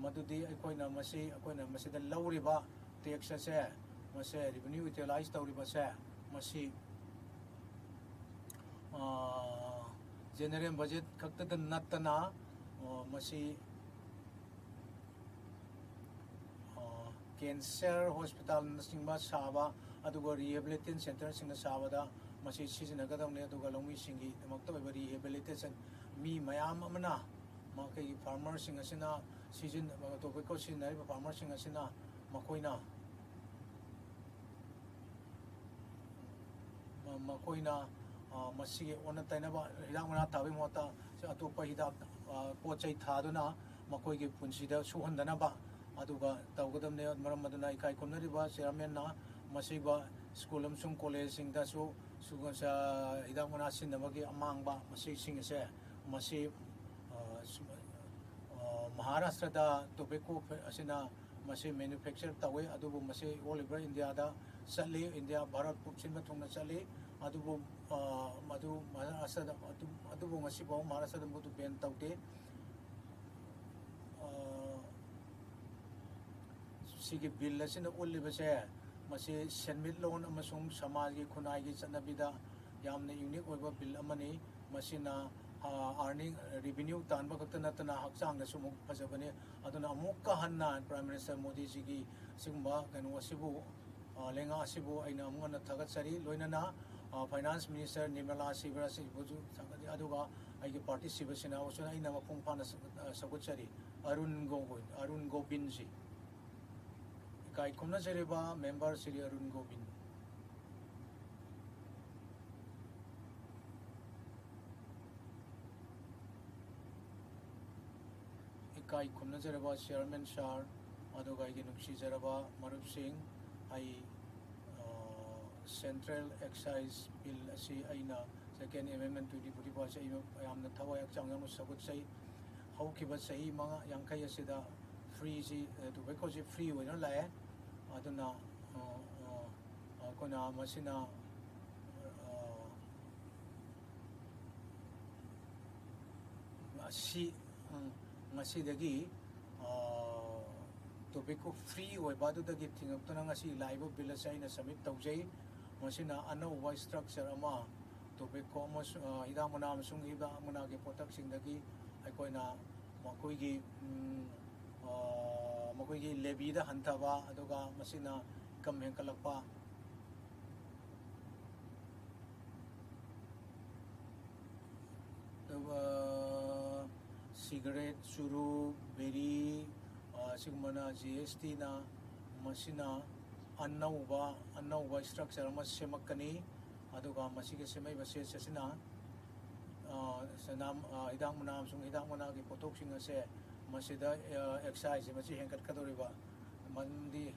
ꯃꯗꯨꯗꯤ ꯑꯩꯈꯣꯏꯅ ꯃꯁꯤ, ꯑꯩꯈꯣꯏꯅ ꯃꯁꯤꯗ ꯂꯧꯔꯤꯕ ꯇꯦꯛꯁ ꯑꯁꯦ, ꯃꯁꯦ ꯔꯤꯚꯤꯅ꯭ꯌꯨ ꯌꯨꯇꯤꯂꯥꯏꯖ ꯇꯧꯔꯤꯕꯁꯦ, ꯃꯁꯤ, ꯑꯥ, ꯖꯦꯅꯔꯦꯜ ꯕꯖꯦꯠ ꯈꯛꯇꯗ ꯅꯠꯇꯅ, ꯑꯣ, ꯃꯁꯤ, ꯑꯥ, ꯀꯦꯟꯁꯔ ꯍꯣꯁꯄꯤꯇꯥꯜꯅꯆꯤꯡꯕ ꯁꯥꯕ, ꯑꯗꯨꯒ ꯔꯤꯍꯦꯕꯤꯂꯤꯇꯦꯁꯟ ꯁꯦꯟꯇꯔꯁꯤꯡꯅ ꯁꯥꯕꯗ ꯃꯁꯤ ꯁꯤꯖꯤꯟꯅꯒꯗꯕꯅꯤ꯫ ꯑꯗꯨꯒ ꯂꯧꯃꯤꯁꯤꯡꯒꯤꯗꯃꯛꯇ ꯑꯣꯏꯕ ꯔꯤꯍꯦꯕꯤꯂꯤꯇꯦꯁꯟ, ꯃꯤ ꯃꯌꯥꯝ ꯑꯃꯅ ꯃꯈꯣꯏꯒꯤ ꯐꯥꯔꯃꯔꯁꯤꯡ ꯑꯁꯤꯅ ꯁꯤꯖꯤꯟ-, ꯇꯣꯕꯦꯀꯣ ꯁꯤꯖꯤꯟꯅꯔꯤꯕ ꯐꯥꯔꯃꯔꯁꯤꯡ ꯑꯁꯤꯅ ꯃꯈꯣꯏꯅ, ꯃ-, ꯃꯈꯣꯏꯅ, ꯑ, ꯃꯁꯤꯒꯤ ꯑꯣꯟꯅ ꯇꯩꯅꯕ ꯍꯤꯗꯥꯛ ꯃꯅꯥ ꯊꯥꯕꯒꯤ ꯃꯍꯨꯠꯇ ꯑꯇꯣꯞꯄ ꯍꯤꯗꯥꯛ, ꯑ, ꯄꯣꯠ ꯆꯩ ꯊꯥꯗꯨꯅ ꯃꯈꯣꯏꯒꯤ ꯄꯨꯟꯁꯤꯗ ꯁꯣꯛꯍꯟꯗꯅꯕ ꯑꯗꯨꯒ ꯇꯧꯒꯗꯕꯅꯦ꯫ ꯃꯔꯝ ꯑꯗꯨꯅ ꯏꯀꯥꯏ ꯈꯨꯝꯅꯔꯤꯕ ꯆꯤꯌꯥꯔꯃꯦꯟꯅ ꯃꯁꯤꯒꯨꯝꯕ ꯁ꯭ꯀꯨꯜ ꯑꯃꯁꯨꯡ ꯀꯣꯂꯦꯖꯁꯤꯡꯗꯁꯨ ꯁꯤꯒꯨꯝꯕ ꯍꯤꯗꯥꯛ ꯃꯅꯥ ꯁꯤꯖꯤꯟꯅꯕꯒꯤ ꯑꯃꯥꯡꯕ ꯃꯁꯤꯁꯤꯡ ꯑꯁꯦ, ꯃꯁꯤ, ꯑ, ꯁꯨꯝ, ꯑ, ꯃꯍꯥꯔꯥꯁꯇ꯭ꯔꯗ ꯇꯣꯕꯦꯀꯣ ꯐꯦ-, ꯑꯁꯤꯅ ꯃꯁꯤ ꯃꯦꯅꯨꯐꯦꯛꯆꯔ ꯇꯧꯏ, ꯑꯗꯨꯕꯨ ꯃꯁꯤ ꯑꯣꯜ ꯑꯣꯚꯔ ꯏꯟꯗꯤꯌꯥꯗ ꯆꯠꯂꯤ, ꯏꯟꯗꯤꯌꯥ ꯚꯥꯔꯠ ꯄꯨꯝ ꯁꯤꯟꯕ ꯊꯨꯡꯅ ꯆꯠꯂꯤ꯫ ꯑꯗꯨꯕꯨ, ꯑ, ꯃꯗꯨ ꯃꯍꯥꯔꯥꯁꯇ꯭ꯔꯗ ꯑꯗꯨꯝ, ꯑꯗꯨꯕꯨ ꯉꯁꯤꯐꯥꯎ ꯃꯍꯥꯔꯥꯁꯇ꯭ꯔꯗ ꯃꯗꯨ ꯕꯦꯟ ꯇꯧꯗꯦ꯫ ꯑ, ꯁꯤꯒꯤ ꯕꯤꯜ ꯑꯁꯤꯅ ꯎꯠꯂꯤꯕꯁꯦ, ꯃꯁꯤ ꯁꯦꯟꯃꯤꯠꯂꯣꯟ ꯑꯃꯁꯨꯡ ꯁꯃꯥꯖꯒꯤ ꯈꯨꯟꯅꯥꯏꯒꯤ ꯆꯠꯅꯕꯤꯗ ꯌꯥꯝꯅ ꯌꯨꯅꯤꯛ ꯑꯣꯏꯕ ꯕꯤꯜ ꯑꯃꯅꯤ꯫ ꯃꯁꯤꯅ, ꯑ, ꯑꯥꯔꯅꯤꯡ, ꯔꯤꯚꯤꯅ꯭ꯌꯨ ꯇꯥꯟꯕ ꯈꯛꯇ ꯅꯠꯇꯅ ꯍꯛꯆꯥꯡꯗꯁꯨ ꯑꯃꯨꯛ ꯐꯖꯕꯅꯤ꯫ ꯑꯗꯨꯅ ꯑꯃꯨꯛꯀ ꯍꯟꯅ ꯄ꯭ꯔꯥꯏꯝ ꯃꯤꯅꯤꯁꯇꯔ ꯃꯣꯗꯤꯖꯤꯒꯤ ꯑꯁꯤꯒꯨꯝꯕ ꯀꯩꯅꯣ ꯑꯁꯤꯕꯨ, ꯑ, ꯂꯩꯉꯥꯛ ꯑꯁꯤꯕꯨ ꯑꯩꯅ ꯑꯃꯨꯛ ꯍꯟꯅ ꯊꯥꯒꯠꯆꯔꯤ꯫ ꯂꯣꯏꯅꯅ, ꯑ, ꯐꯥꯏꯅꯥꯟꯁ ꯃꯤꯅꯤꯁꯇꯔ ꯅꯤꯔꯃꯂꯥ ꯁꯤꯕꯔꯥꯖꯤꯕꯨꯁꯨ ꯊꯥꯒꯠꯂꯤ꯫ ꯑꯗꯨꯒ ꯑꯩꯒꯤ ꯄꯥꯔꯇꯤ ꯁꯤꯕ ꯁꯦꯅꯥꯕꯨꯁꯨ ꯑꯩꯅ ꯃꯄꯨꯡ ꯐꯥꯅ ꯁ-, ꯑ, ꯁꯧꯒꯠꯆꯔꯤ꯫ ꯑꯔꯨꯟ ꯒꯣꯒꯣꯏ, ꯑꯔꯨꯟ ꯒꯣꯕꯤꯟꯖꯤ꯫ ꯏꯀꯥꯏ ꯈꯨꯝꯅꯖꯔꯤꯕ ꯃꯦꯝꯕꯔ ꯁ꯭ꯔꯤ ꯑꯔꯨꯟ ꯒꯣꯕꯤꯟ꯫ ꯏꯀꯥꯏ ꯈꯨꯝꯅꯖꯔꯕ ꯆꯤꯌꯥꯔꯃꯦꯟ ꯁꯥꯔ, ꯑꯗꯨꯒ ꯑꯩꯒꯤ ꯅꯨꯡꯁꯤꯖꯔꯕ ꯃꯔꯨꯞꯁꯤꯡ, ꯑꯩ, ꯑ, ꯁꯦꯟꯇ꯭ꯔꯦꯜ ꯑꯦꯛꯁꯥꯏꯖ ꯕꯤꯜ ꯑꯁꯤ ꯑꯩꯅ ꯁꯦꯀꯦꯟ ꯑꯦꯃꯦꯟꯃꯦꯟ ꯇ꯭ꯋꯦꯟꯇꯤ ꯐꯣꯔꯇꯤ ꯐꯣꯔ ꯑꯁꯤ ꯑꯩ ꯌꯥꯝꯅ ꯊꯋꯥꯏ ꯍꯛꯆꯥꯡ ꯌꯥꯝꯅ ꯁꯧꯒꯠꯆꯩ꯫ ꯍꯧꯈꯤꯕ ꯆꯍꯤ ꯃꯉꯥ, ꯌꯥꯡꯈꯩ ꯑꯁꯤꯗ ꯐ꯭ꯔꯤꯁꯤ, ꯑ, ꯇꯣꯕꯦꯀꯣꯁꯤ ꯐ꯭ꯔꯤ ꯑꯣꯏꯅ ꯂꯥꯛꯑꯦ꯫ ꯑꯗꯨꯅ, ꯑ, ꯑ, ꯑꯩꯈꯣꯏꯅ ꯃꯁꯤꯅ, ꯑ, ꯉꯁꯤ, ꯎꯝ, ꯉꯁꯤꯗꯒꯤ, ꯑ, ꯇꯣꯕꯦꯀꯣ ꯐ꯭ꯔꯤ ꯑꯣꯏꯕ ꯑꯗꯨꯗꯒꯤ ꯊꯤꯡꯉꯛꯇꯨꯅ ꯉꯁꯤ ꯂꯥꯛꯏꯕ ꯕꯤꯜ ꯑꯁꯦ ꯑꯩꯅ ꯁꯕꯃꯤꯠ ꯇꯧꯖꯩ꯫ ꯃꯁꯤꯅ ꯑꯅꯧꯕ ꯏꯁꯇ꯭ꯔꯛꯆꯔ ꯑꯃ, ꯇꯣꯕꯦꯀꯣ ꯑꯃꯁꯨꯡ, ꯑ, ꯍꯤꯗꯥꯛ ꯃꯅꯥ ꯑꯃꯁꯨꯡ ꯍꯤꯗꯥꯛ ꯃꯅꯥꯒꯤ ꯄꯣꯠꯊꯛꯁꯤꯡꯗꯒꯤ ꯑꯩꯈꯣꯏꯅ ꯃꯈꯣꯏꯒꯤ, ꯎꯝ, ꯑ, ꯃꯈꯣꯏꯒꯤ ꯂꯦꯕꯤꯗ ꯍꯟꯊꯕ, ꯑꯗꯨꯒ ꯃꯁꯤꯅ ꯏꯟꯀꯝ ꯍꯦꯟꯒꯠꯂꯛꯄ꯫ ꯑꯗꯨꯒ ꯁꯤꯒꯔꯦꯠ, ꯆꯨꯔꯨꯞ, ꯕꯦꯔꯤ, ꯑ, ꯁꯤꯒꯨꯝꯕꯅ ꯖꯤ ꯑꯦꯁ ꯇꯤꯅ ꯃꯁꯤꯅ ꯑꯅꯧꯕ ꯑꯅꯧꯕ ꯏꯁꯇ꯭ꯔꯛꯆꯔ ꯑꯃ ꯁꯦꯝꯃꯛꯀꯅꯤ꯫ ꯑꯗꯨꯒ ꯃꯁꯤꯒꯤ ꯁꯦꯝꯃꯛꯏꯕ ꯁꯦꯁ ꯑꯁꯤꯅ, ꯑ, ꯁꯅꯥꯝ-, ꯑ, ꯍꯤꯗꯥꯛ ꯃꯅꯥ ꯑꯃꯁꯨꯡ ꯍꯤꯗꯥꯛ ꯃꯅꯥꯒꯤ ꯄꯣꯠꯊꯣꯛꯁꯤꯡ ꯑꯁꯦ ꯃꯁꯤꯗ, ꯑ, ꯑꯦꯛꯁꯥꯏꯖꯁꯦ ꯃꯁꯤ ꯍꯦꯟꯒꯠꯀꯗꯧꯔꯤꯕ꯫ ꯃꯔꯝꯗꯤ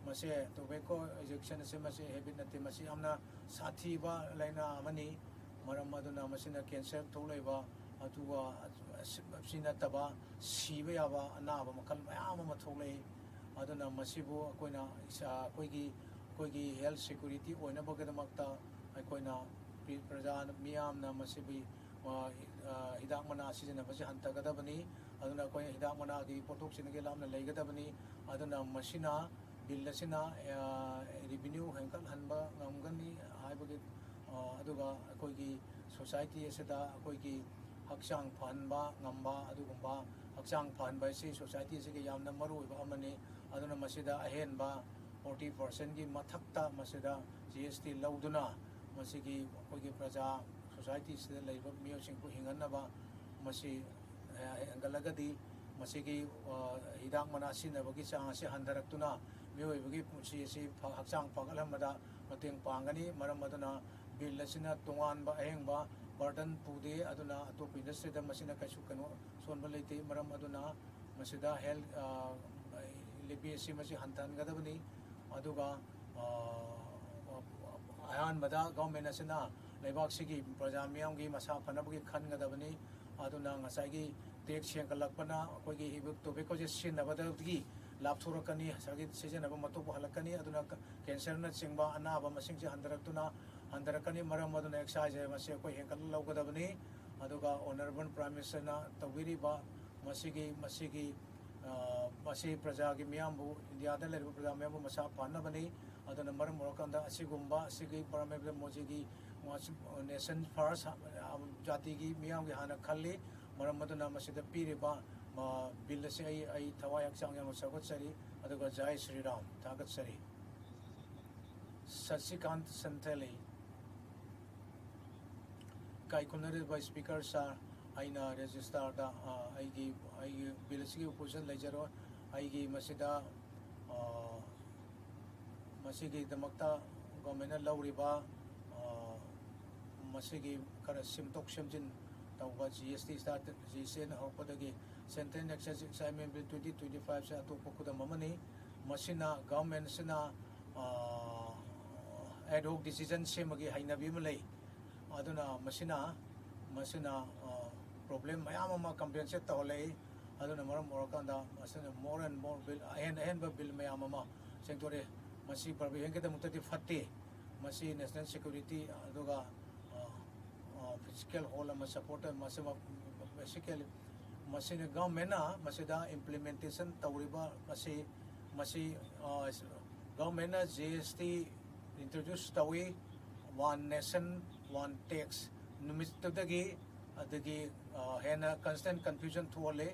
ꯃꯁꯦ ꯇꯣꯕꯦꯀꯣ ꯑꯦꯗꯤꯛꯁꯟ ꯑꯁꯤ ꯃꯁꯤ ꯍꯦꯕꯤꯠ ꯅꯠꯇꯦ, ꯃꯁꯤ ꯌꯥꯝꯅ ꯁꯥꯊꯤꯕ ꯂꯥꯏꯅꯥ ꯑꯃꯅꯤ꯫ ꯃꯔꯝ ꯑꯗꯨꯅ ꯃꯁꯤꯅ ꯀꯦꯟꯁꯔ ꯊꯣꯛꯂꯛꯏꯕ, ꯑꯗꯨꯒ ꯑꯁꯤ ꯅꯠꯇꯕ ꯁꯤꯕ ꯌꯥꯕ ꯑꯅꯥꯕ ꯃꯈꯜ ꯃꯌꯥꯝ ꯑꯃ ꯊꯣꯛꯂꯛꯏ꯫ ꯑꯗꯨꯅ ꯃꯁꯤꯕꯨ ꯑꯩꯈꯣꯏꯅ ꯏꯁꯥ, ꯑꯩꯈꯣꯏꯒꯤ, ꯑꯩꯈꯣꯏꯒꯤ ꯍꯦꯜꯊ ꯁꯦꯀ꯭ꯌꯨꯔꯤꯇꯤ ꯑꯣꯏꯅꯕꯒꯤꯗꯃꯛꯇ ꯑꯩꯈꯣꯏꯅ ꯄ꯭ꯔꯖꯥ ꯃꯤꯌꯥꯝꯅ ꯃꯁꯤꯒꯤ, ꯑ, ꯑ, ꯍꯤꯗꯥꯛ ꯃꯅꯥ ꯁꯤꯖꯤꯟꯅꯕꯁꯤ ꯍꯟꯊꯒꯗꯕꯅꯤ꯫ ꯑꯗꯨꯅ ꯑꯩꯈꯣꯏꯅ ꯍꯤꯗꯥꯛ ꯃꯅꯥꯒꯤ ꯄꯣꯠꯊꯣꯛꯁꯤꯡꯗꯒꯤ ꯂꯥꯞꯅ ꯂꯩꯒꯗꯕꯅꯤ꯫ ꯑꯗꯨꯅ ꯃꯁꯤꯅ, ꯕꯤꯜ ꯑꯁꯤꯅ, ꯑ, ꯔꯤꯚꯤꯅ꯭ꯌꯨ ꯍꯦꯟꯒꯠꯍꯟꯕ ꯉꯝꯒꯅꯤ ꯍꯥꯏꯕꯒꯤ, ꯑ, ꯑꯗꯨꯒ ꯑꯩꯈꯣꯏꯒꯤ ꯁꯣꯁꯥꯏꯇꯤ ꯑꯁꯤꯗ ꯑꯩꯈꯣꯏꯒꯤ ꯍꯛꯆꯥꯡ ꯐꯍꯟꯕ ꯉꯝꯕ, ꯑꯗꯨꯒꯨꯝꯕ ꯍꯛꯆꯥꯡ ꯐꯍꯟꯕ ꯑꯁꯤ ꯁꯣꯁꯥꯏꯇꯤ ꯑꯁꯤꯒꯤ ꯌꯥꯝꯅ ꯃꯔꯨꯑꯣꯏꯕ ꯑꯃꯅꯤ꯫ ꯑꯗꯨꯅ ꯃꯁꯤꯗ ꯑꯍꯦꯟꯕ ꯐꯣꯔꯇꯤ ꯄꯥꯔꯁꯦꯟꯒꯤ ꯃꯊꯛꯇ ꯃꯁꯤꯗ ꯖꯤ ꯑꯦꯁ ꯇꯤ ꯂꯧꯗꯨꯅ ꯃꯁꯤꯒꯤ ꯑꯩꯈꯣꯏꯒꯤ ꯄ꯭ꯔꯖꯥ, ꯁꯣꯁꯥꯏꯇꯤꯁꯤꯗ ꯂꯩꯔꯤꯕ ꯃꯤꯑꯣꯏꯁꯤꯡꯕꯨ ꯍꯤꯡꯍꯟꯅꯕ ꯃꯁꯤ, ꯑ, ꯍꯦꯟꯒꯠꯂꯒꯗꯤ ꯃꯁꯤꯒꯤ, ꯑ, ꯍꯤꯗꯥꯛ ꯃꯅꯥ ꯁꯤꯖꯤꯟꯅꯕꯒꯤ ꯆꯥꯡ ꯑꯁꯤ ꯍꯟꯊꯔꯛꯇꯨꯅ ꯃꯤꯑꯣꯏꯕꯒꯤ ꯄꯨꯟꯁꯤ ꯑꯁꯤ ꯐ-, ꯍꯛꯆꯥꯡ ꯐꯒꯠꯍꯟꯕꯗ ꯃꯇꯦꯡ ꯄꯥꯡꯒꯅꯤ꯫ ꯃꯔꯝ ꯑꯗꯨꯅ ꯕꯤꯜ ꯑꯁꯤꯅ ꯇꯣꯉꯥꯟꯕ ꯑꯍꯦꯟꯕ ꯕꯔꯗꯟ ꯄꯨꯗꯦ꯫ ꯑꯗꯨꯅ ꯑꯇꯣꯞꯄ ꯏꯟꯗꯁꯇ꯭ꯔꯤꯗ ꯃꯁꯤꯅ ꯀꯩꯁꯨ ꯀꯩꯅꯣ ꯁꯣꯟꯕ ꯂꯩꯇꯦ꯫ ꯃꯔꯝ ꯑꯗꯨꯅ ꯃꯁꯤꯗ ꯍꯦꯜꯊ, ꯑ, ꯂꯤꯄꯤ ꯑꯁꯤ ꯃꯁꯤ ꯍꯟꯊꯍꯟꯒꯗꯕꯅꯤ꯫ ꯑꯗꯨꯒ, ꯑ, ꯑꯍꯥꯟꯕꯗ ꯒꯚꯔꯟꯃꯦꯟ ꯑꯁꯤꯅ ꯂꯩꯕꯥꯛꯁꯤꯒꯤ ꯄ꯭ꯔꯖꯥ ꯃꯤꯌꯥꯝꯒꯤ ꯃꯁꯥ ꯐꯅꯕꯒꯤ ꯈꯟꯒꯗꯕꯅꯤ꯫ ꯑꯗꯨꯅ ꯉꯁꯥꯏꯒꯤ ꯇꯦꯛꯁ ꯍꯦꯟꯒꯠꯂꯛꯄꯅ ꯑꯩꯈꯣꯏꯒꯤ ꯇꯣꯕꯦꯀꯣꯁꯦ ꯁꯤꯖꯤꯟꯅꯕꯗꯒꯤ ꯂꯥꯞꯊꯣꯔꯛꯀꯅꯤ, ꯉꯁꯥꯏꯒꯤ ꯁꯤꯖꯤꯟꯅꯕ ꯃꯇꯣꯛꯄ ꯍꯜꯂꯛꯀꯅꯤ꯫ ꯑꯗꯨꯅ ꯀ-, ꯀꯦꯟꯁꯔꯅꯆꯤꯡꯕ ꯑꯅꯥꯕ ꯃꯁꯤꯡꯁꯦ ꯍꯟꯊꯔꯛꯇꯨꯅ, ꯍꯟꯊꯔꯛꯀꯅꯤ꯫ ꯃꯔꯝ ꯑꯗꯨꯅ ꯑꯦꯛꯁꯥꯏꯖ ꯃꯁꯤ ꯑꯩꯈꯣꯏ ꯍꯦꯟꯒꯠꯂ ꯂꯧꯒꯗꯕꯅꯤ꯫ ꯑꯗꯨꯒ ꯑꯣꯅꯔꯦꯕꯜ ꯄ꯭ꯔꯥꯏꯝ ꯃꯤꯅꯤꯁꯇꯔꯅ ꯇꯧꯕꯤꯔꯤꯕ ꯃꯁꯤꯒꯤ, ꯃꯁꯤꯒꯤ, ꯑ, ꯃꯁꯤ ꯄ꯭ꯔꯖꯥꯒꯤ ꯃꯤꯌꯥꯝꯕꯨ, ꯏꯟꯗꯤꯌꯥꯗ ꯂꯩꯔꯤꯕ ꯄ꯭ꯔꯖꯥ ꯃꯤꯌꯥꯝꯕꯨ ꯃꯁꯥ ꯐꯅꯕꯅꯤ꯫ ꯑꯗꯨꯅ ꯃꯔꯝ ꯑꯣꯏꯔꯀꯥꯟꯗ ꯑꯁꯤꯒꯨꯝꯕ, ꯑꯁꯤꯒꯤ ꯄ꯭ꯔꯥꯏꯝ ꯃꯤꯅꯤꯁꯇꯔ ꯃꯣꯗꯤꯒꯤ ꯅꯦꯁꯟ ꯐꯥꯔꯁ, ꯑ, ꯖꯥꯇꯤꯒꯤ ꯃꯤꯌꯥꯝꯒꯤ ꯍꯥꯟꯅ ꯈꯜꯂꯤ꯫ ꯃꯔꯝ ꯑꯗꯨꯅ ꯃꯁꯤꯗ ꯄꯤꯔꯤꯕ, ꯑ, ꯕꯤꯜ ꯑꯁꯤ ꯑꯩ, ꯑꯩ ꯊꯋꯥꯏ ꯍꯛꯆꯥꯡ ꯌꯥꯝꯅ ꯆꯥꯎꯈꯠꯆꯔꯤ꯫ ꯑꯗꯨꯒ ꯖꯥꯏ ꯁ꯭ꯔꯤꯔꯥꯝ ꯊꯥꯒꯠꯆꯔꯤ꯫ ꯁꯁꯤꯀꯥꯟꯇ ꯁꯟꯊꯦꯂꯤ꯫ ꯏꯀꯥꯏ ꯈꯨꯝꯅꯔꯤꯕ ꯁ꯭ꯄꯤꯀꯔ ꯁꯥꯔ, ꯑꯩꯅ ꯔꯦꯖꯤꯁꯇꯥꯔꯗ ꯑꯩꯒꯤ ꯑꯩꯒꯤ ꯕꯤꯜ ꯑꯁꯤꯒꯤ ꯑꯣꯄꯣꯖꯤꯁꯟ ꯂꯩꯖꯔꯣꯏ꯫ ꯑꯩꯒꯤ ꯃꯁꯤꯗ ꯃꯁꯤꯒꯤꯗꯃꯛꯇ ꯒꯣꯔꯃꯦꯟꯅ ꯂꯧꯔꯤꯕ ꯃꯁꯤꯒꯤ ꯈꯔ ꯁꯦꯝꯗꯣꯛ ꯁꯦꯝꯖꯤꯟ ꯇꯧꯕ, G S T start, G S ꯇꯤꯅ ꯍꯧꯔꯛꯄꯗꯒꯤ ꯁꯦꯟꯇ꯭ꯔꯦꯜ ꯑꯦꯛꯁꯥꯏꯖ ꯑꯦꯛꯁꯥꯏꯖ ꯑꯦꯃꯦꯟꯃꯦꯟ ꯇ꯭ꯋꯦꯟꯇꯤ ꯇ꯭ꯋꯦꯟꯇꯤ ꯐꯥꯏꯚꯁꯦ ꯑꯇꯣꯞꯄ ꯈꯨꯗꯝ ꯑꯃꯅꯤ꯫ ꯃꯁꯤꯅ ꯒꯚꯔꯟꯃꯦꯟꯁꯤꯅ ꯑꯦꯗ ꯍꯣꯛ ꯗꯤꯁꯤꯖꯟ ꯁꯦꯝꯕꯒꯤ ꯍꯩꯅꯕꯤ ꯑꯃ ꯂꯩ꯫ ꯑꯗꯨꯅ ꯃꯁꯤꯅ ꯃꯁꯤꯅ ꯄ꯭ꯔꯣꯕ꯭ꯂꯦꯝ ꯃꯌꯥꯝ ꯑꯃ ꯀꯝꯄꯦꯟꯁꯦꯠ ꯇꯧꯍꯜꯂꯛꯏ꯫ ꯑꯗꯨꯅ ꯃꯔꯝ ꯑꯣꯏꯔꯀꯥꯟꯗ ꯃꯁꯤꯅ ꯃꯣꯔ ꯑꯦꯟ ꯃꯣꯔ ꯕꯤꯜ, ꯑꯍꯦꯟ ꯑꯍꯦꯟꯕ ꯕꯤꯜ ꯃꯌꯥꯝ ꯑꯃ ꯁꯦꯡꯗꯣꯔꯛꯑꯦ꯫ ꯃꯁꯤ ꯄ꯭ꯔꯕꯤꯍꯦꯟꯒꯤꯗꯃꯛꯇꯗꯤ ꯐꯠꯇꯦ꯫ ꯃꯁꯤ ꯅꯦꯁꯅꯦꯜ ꯁꯦꯀ꯭ꯌꯨꯔꯤꯇꯤ ꯑꯗꯨꯒ ꯐꯤꯖꯤꯀꯦꯜ ꯍꯣꯜ ꯑꯃ ꯁꯄꯣꯔꯠ ꯃꯁꯤꯃꯛ ꯕꯦꯁꯤꯀꯦꯜ ꯃꯁꯤꯅ ꯒꯚꯔꯟꯃꯦꯟꯅ ꯃꯁꯤꯗ ꯏꯝꯄ꯭ꯂꯤꯃꯦꯟꯇꯦꯁꯟ ꯇꯧꯔꯤꯕ ꯑꯁꯤ ꯃꯁꯤ ꯒꯚꯔꯟꯃꯦꯟꯅ ꯖꯤ ꯑꯦꯁ ꯇꯤ ꯏꯟꯇ꯭ꯔꯣꯗ꯭ꯌꯨꯁ ꯇꯧꯏ꯫ ꯋꯥꯟ ꯅꯦꯁꯟ ꯋꯥꯟ ꯇꯦꯛꯁ ꯅꯨꯃꯤꯠꯇꯨꯗꯒꯤ ꯑꯗꯒꯤ ꯍꯦꯟꯅ ꯀꯟꯁꯇꯦꯟ ꯀꯟꯐ꯭ꯌꯨꯖꯟ ꯊꯣꯛꯍꯜꯂꯦ꯫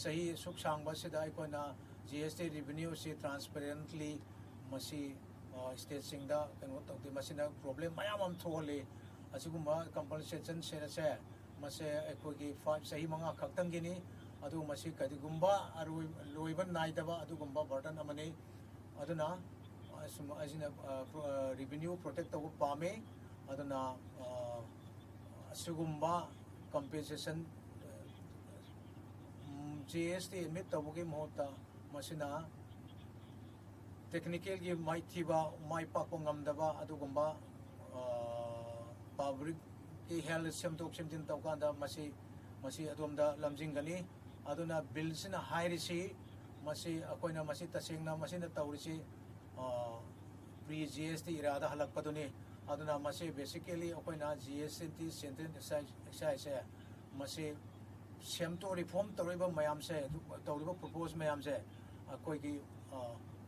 ꯆꯍꯤ ꯑꯁꯨꯛ ꯁꯥꯡꯕ ꯑꯁꯤꯗ ꯑꯩꯈꯣꯏꯅ ꯖꯤ ꯑꯦꯁ ꯇꯤ ꯔꯤꯚꯤꯅ꯭ꯌꯨ ꯑꯁꯤ ꯇ꯭ꯔꯥꯟꯁꯄꯦꯔꯦꯟꯠꯂꯤ ꯃꯁꯤ ꯁ꯭ꯇꯦꯠꯁꯤꯡꯗ ꯀꯩꯅꯣ ꯇꯧꯗꯦ꯫ ꯃꯁꯤꯅ ꯄ꯭ꯔꯣꯕ꯭ꯂꯦꯝ ꯃꯌꯥꯝ ꯑꯃ ꯊꯣꯛꯍꯜꯂꯤ꯫ ꯑꯁꯤꯒꯨꯝꯕ ꯀꯝꯄꯟꯁꯦꯁꯟ ꯁꯦꯠ ꯑꯁꯦ ꯃꯁꯦ ꯑꯩꯈꯣꯏꯒꯤ ꯐꯥꯏꯚ ꯆꯍꯤ ꯃꯉꯥ ꯈꯛꯇꯪꯒꯤꯅꯤ꯫ ꯑꯗꯨ ꯃꯁꯤ ꯀꯔꯤꯒꯨꯝꯕ ꯑꯔꯣꯏ-, ꯂꯣꯏꯕ ꯅꯥꯏꯗꯕ ꯑꯗꯨꯒꯨꯝꯕ ꯕꯔꯗꯟ ꯑꯃꯅꯤ꯫ ꯑꯗꯨꯅ ꯑꯁꯨꯝ ꯑꯁꯤꯅ ꯔꯤꯚꯤꯅ꯭ꯌꯨ ꯄ꯭ꯔꯣꯇꯦꯛ ꯇꯧꯕ ꯄꯥꯝꯃꯤ꯫ ꯑꯗꯨꯅ ꯑꯁꯤꯒꯨꯝꯕ compensation G S T admit ꯇꯧꯕꯒꯤ ꯃꯍꯨꯠꯇ ꯃꯁꯤꯅ ꯇꯦꯛꯅꯤꯀꯦꯜꯒꯤ ꯃꯥꯏꯊꯤꯕ, ꯃꯥꯏ ꯄꯥꯛꯄ ꯉꯝꯗꯕ ꯑꯗꯨꯒꯨꯝꯕ ꯄꯕ꯭ꯂꯤꯛꯀꯤ ꯍꯦꯜꯊ ꯁꯦꯝꯗꯣꯛ ꯁꯦꯝꯖꯤꯟ ꯇꯧꯀꯥꯟꯗ ꯃꯁꯤ ꯃꯁꯤ ꯑꯗꯣꯝꯗ ꯂꯝꯖꯤꯡꯒꯅꯤ꯫ ꯑꯗꯨꯅ ꯕꯤꯜꯁꯤꯅ ꯍꯥꯏꯔꯤꯁꯤ ꯃꯁꯤ ꯑꯩꯈꯣꯏꯅ ꯃꯁꯤ ꯇꯁꯦꯡꯅ ꯃꯁꯤꯅ ꯇꯧꯔꯤꯁꯤ ꯄ꯭ꯔꯤ ꯖꯤ ꯑꯦꯁ ꯇꯤ ꯏꯔꯥꯗ ꯍꯜꯂꯛꯄꯗꯨꯅꯤ꯫ ꯑꯗꯨꯅ ꯃꯁꯤ ꯕꯦꯁꯤꯀꯦꯂꯤ ꯑꯩꯈꯣꯏꯅ G S T central exercise ꯑꯦꯛꯁꯥꯏꯖꯁꯦ ꯃꯁꯤ ꯁꯦꯝꯗꯣꯛ ꯔꯤꯐꯣꯔꯝ ꯇꯧꯔꯤꯕ ꯃꯌꯥꯝꯁꯦ, ꯇꯧꯔꯤꯕ ꯄ꯭ꯔꯣꯄꯣꯖ ꯃꯌꯥꯝꯁꯦ ꯑꯩꯈꯣꯏꯒꯤ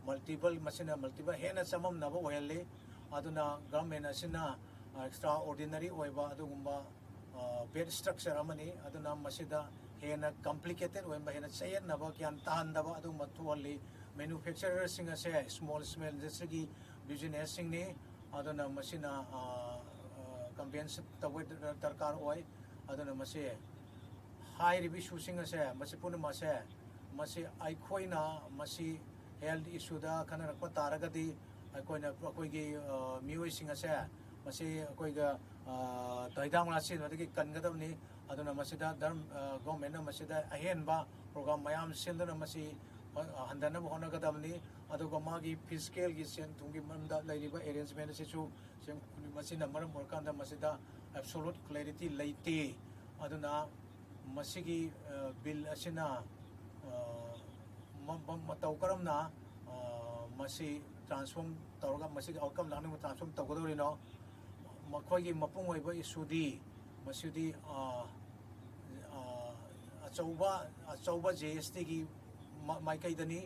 ꯃꯜꯇꯤꯄꯜ ꯃꯁꯤꯅ ꯃꯜꯇꯤꯄꯜ ꯍꯦꯟꯅ ꯆꯃꯝꯅꯕ ꯑꯣꯏꯍꯜꯂꯤ꯫ ꯑꯗꯨꯅ ꯒꯚꯔꯟꯃꯦꯟ ꯑꯁꯤꯅ ꯑꯦꯛꯁꯇ꯭ꯔꯥ ꯑꯣꯔꯗꯤꯅꯔꯤ ꯑꯣꯏꯕ ꯑꯗꯨꯒꯨꯝꯕ ꯕꯦꯠ ꯁ꯭ꯇ꯭ꯔꯛꯆꯔ ꯑꯃꯅꯤ꯫ ꯑꯗꯨꯅ ꯃꯁꯤꯗ ꯍꯦꯟꯅ ꯀꯝꯄ꯭ꯂꯤꯀꯦꯇꯦꯠ ꯑꯣꯏꯕ, ꯍꯦꯟꯅ ꯆꯌꯦꯠꯅꯕ, ꯒ꯭ꯌꯥꯟ ꯇꯥꯍꯟꯗꯕ ꯑꯗꯨꯒꯨꯝꯕ ꯊꯣꯛꯍꯜꯂꯤ꯫ ꯃꯦꯅꯨꯐꯦꯛꯆꯔꯔꯁꯤꯡ ꯑꯁꯦ ꯁ꯭ꯃꯣꯜ ꯁ꯭ꯃꯣꯜ ꯏꯟꯗꯁꯇ꯭ꯔꯤꯒꯤ ꯕꯤꯖꯤꯅꯦꯁꯁꯤꯡꯅꯤ꯫ ꯑꯗꯨꯅ ꯃꯁꯤꯅ ꯀꯝꯄꯦꯟꯁꯦꯠ ꯇꯧꯕ ꯗꯔꯀꯥꯔ ꯑꯣꯏ꯫ ꯑꯗꯨꯅ ꯃꯁꯤ ꯍꯥꯏꯔꯤꯕ ꯏꯁꯨꯁꯤꯡ ꯑꯁꯦ, ꯃꯁꯤ ꯄꯨꯝꯅꯃꯛ ꯑꯁꯦ, ꯃꯁꯤ ꯑꯩꯈꯣꯏꯅ ꯃꯁꯤ ꯍꯦꯜꯊ ꯏꯁꯨꯗ ꯈꯟꯅꯔꯛꯄ ꯇꯥꯔꯒꯗꯤ, ꯑꯩꯈꯣꯏꯅ, ꯑꯩꯈꯣꯏꯒꯤ, ꯑ, ꯃꯤꯑꯣꯏꯁꯤꯡ ꯑꯁꯦ ꯃꯁꯤ ꯑꯩꯈꯣꯏꯒ, ꯑ, ꯍꯤꯗꯥꯛ ꯃꯅꯥ ꯁꯤꯖꯤꯟꯅꯕꯗꯒꯤ ꯀꯟꯒꯗꯕꯅꯤ꯫ ꯑꯗꯨꯅ ꯃꯁꯤꯗ ꯙꯔꯝ, ꯑ, ꯒꯣꯔꯃꯦꯟꯅ ꯃꯁꯤꯗ ꯑꯍꯦꯟꯕ ꯄ꯭ꯔꯣꯒ꯭ꯔꯥꯝ ꯃꯌꯥꯝ ꯁꯤꯟꯗꯨꯅ ꯃꯁꯤ, ꯑ, ꯍꯟꯊꯅꯕ ꯍꯣꯠꯅꯒꯗꯕꯅꯤ꯫ ꯑꯗꯨꯒ ꯃꯥꯒꯤ ꯐꯤꯁꯀꯦꯜꯒꯤ, ꯁꯦꯟ ꯊꯨꯝꯒꯤ ꯃꯔꯝꯗ ꯂꯩꯔꯤꯕ ꯑꯦꯔꯦꯟꯖꯃꯦꯟ ꯑꯁꯤꯁꯨ ꯁꯦꯝ-, ꯃꯁꯤꯅ ꯃꯔꯝ ꯑꯣꯏꯔꯀꯥꯟꯗ ꯃꯁꯤꯗ ꯑꯦꯕꯁꯣꯂꯨꯠ ꯀ꯭ꯂꯦꯔꯤꯇꯤ ꯂꯩꯇꯦ꯫ ꯑꯗꯨꯅ ꯃꯁꯤꯒꯤ, ꯑ, ꯕꯤꯜ ꯑꯁꯤꯅ, ꯑ, ꯃ-, ꯃ-, ꯃꯇꯧ ꯀꯔꯝꯅ, ꯑ, ꯃꯁꯤ ꯇ꯭ꯔꯥꯟꯁꯐꯣꯔꯝ ꯇꯧꯔꯒ ꯃꯁꯤꯒꯤ ꯑꯥꯎꯠꯀꯝ ꯂꯥꯛꯅꯕ ꯇ꯭ꯔꯥꯟꯁꯐꯣꯔꯝ ꯇꯧꯒꯗꯧꯔꯤꯅꯣ? ꯃꯈꯣꯏꯒꯤ ꯃꯄꯨꯡ ꯑꯣꯏꯕ ꯏꯁꯨꯗꯤ, ꯃꯁꯤꯗꯤ, ꯑ, ꯑ, ꯑꯆꯧꯕ, ꯑꯆꯧꯕ ꯖꯤ ꯑꯦꯁ ꯇꯤꯒꯤ ꯃ-, ꯃꯥꯏꯀꯩꯗꯅꯤ꯫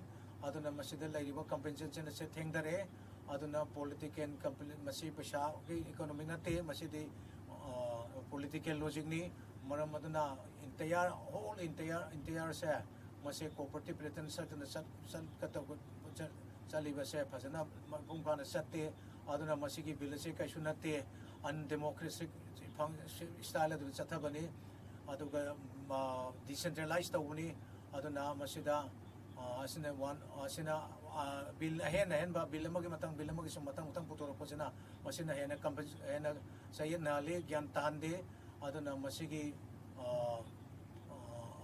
ꯑꯗꯨꯅ ꯃꯁꯤꯗ ꯂꯩꯔꯤꯕ ꯀꯝꯄꯦꯟꯁꯦꯁꯟ ꯑꯁꯦ ꯊꯦꯡꯊꯔꯦ꯫ ꯑꯗꯨꯅ ꯄꯣꯂꯤꯇꯤꯀꯦꯜ ꯀꯝꯄꯦ-, ꯃꯁꯤ ꯄꯩꯁꯥꯒꯤ ꯏꯀꯣꯅꯣꯃꯤ ꯅꯠꯇꯦ, ꯃꯁꯤꯗꯤ, ꯑ, ꯄꯣꯂꯤꯇꯤꯀꯦꯜ ꯂꯣꯖꯤꯛꯅꯤ꯫ ꯃꯔꯝ ꯑꯗꯨꯅ entire, whole entire, entire ꯁꯦ ꯃꯁꯤ ꯀꯣꯑꯣꯄꯔꯦꯇꯤꯚ ꯔꯦꯇꯟ ꯆꯠꯇꯅ ꯆꯠ-, ꯆꯠꯀꯗꯧꯕ, ꯆꯠ-, ꯆꯠꯂꯤꯕꯁꯦ ꯐꯖꯅ ꯃꯄꯨꯡ ꯐꯥꯅ ꯆꯠꯇꯦ꯫ ꯑꯗꯨꯅ ꯃꯁꯤꯒꯤ ꯕꯤꯜ ꯑꯁꯤ ꯀꯩꯁꯨ ꯅꯠꯇꯦ, ꯑꯟꯗꯦꯃꯣꯀ꯭ꯔꯦꯇꯤꯛ ꯏꯁꯇꯥꯏꯜ ꯑꯗꯨꯗ ꯆꯠꯊꯕꯅꯤ꯫ ꯑꯗꯨꯒ, ꯃ-, ꯗꯤꯁꯦꯟꯇ꯭ꯔꯦꯂꯥꯏꯁ ꯇꯧꯕꯅꯤ꯫ ꯑꯗꯨꯅ ꯃꯁꯤꯗ, ꯑ, ꯑꯁꯤꯅ ꯋꯥꯟ, ꯑꯁꯤꯅ, ꯑ, ꯕꯤꯜ ꯑꯍꯦꯟ ꯑꯍꯦꯟꯕ, ꯕꯤꯜ ꯑꯃꯒꯤ ꯃꯊꯪ ꯕꯤꯜ ꯑꯃꯒꯤ ꯁꯨꯝ ꯃꯊꯪ ꯃꯊꯪ ꯄꯨꯊꯣꯔꯛꯄꯁꯤꯅ ꯃꯁꯤꯅ ꯍꯦꯟꯅ ꯀꯝꯄ-, ꯍꯦꯟꯅ ꯆꯌꯦꯠꯅꯍꯜꯂꯤ, ꯒ꯭ꯌꯥꯟ ꯇꯥꯍꯟꯗꯦ꯫ ꯑꯗꯨꯅ ꯃꯁꯤꯒꯤ, ꯑ, ꯑ,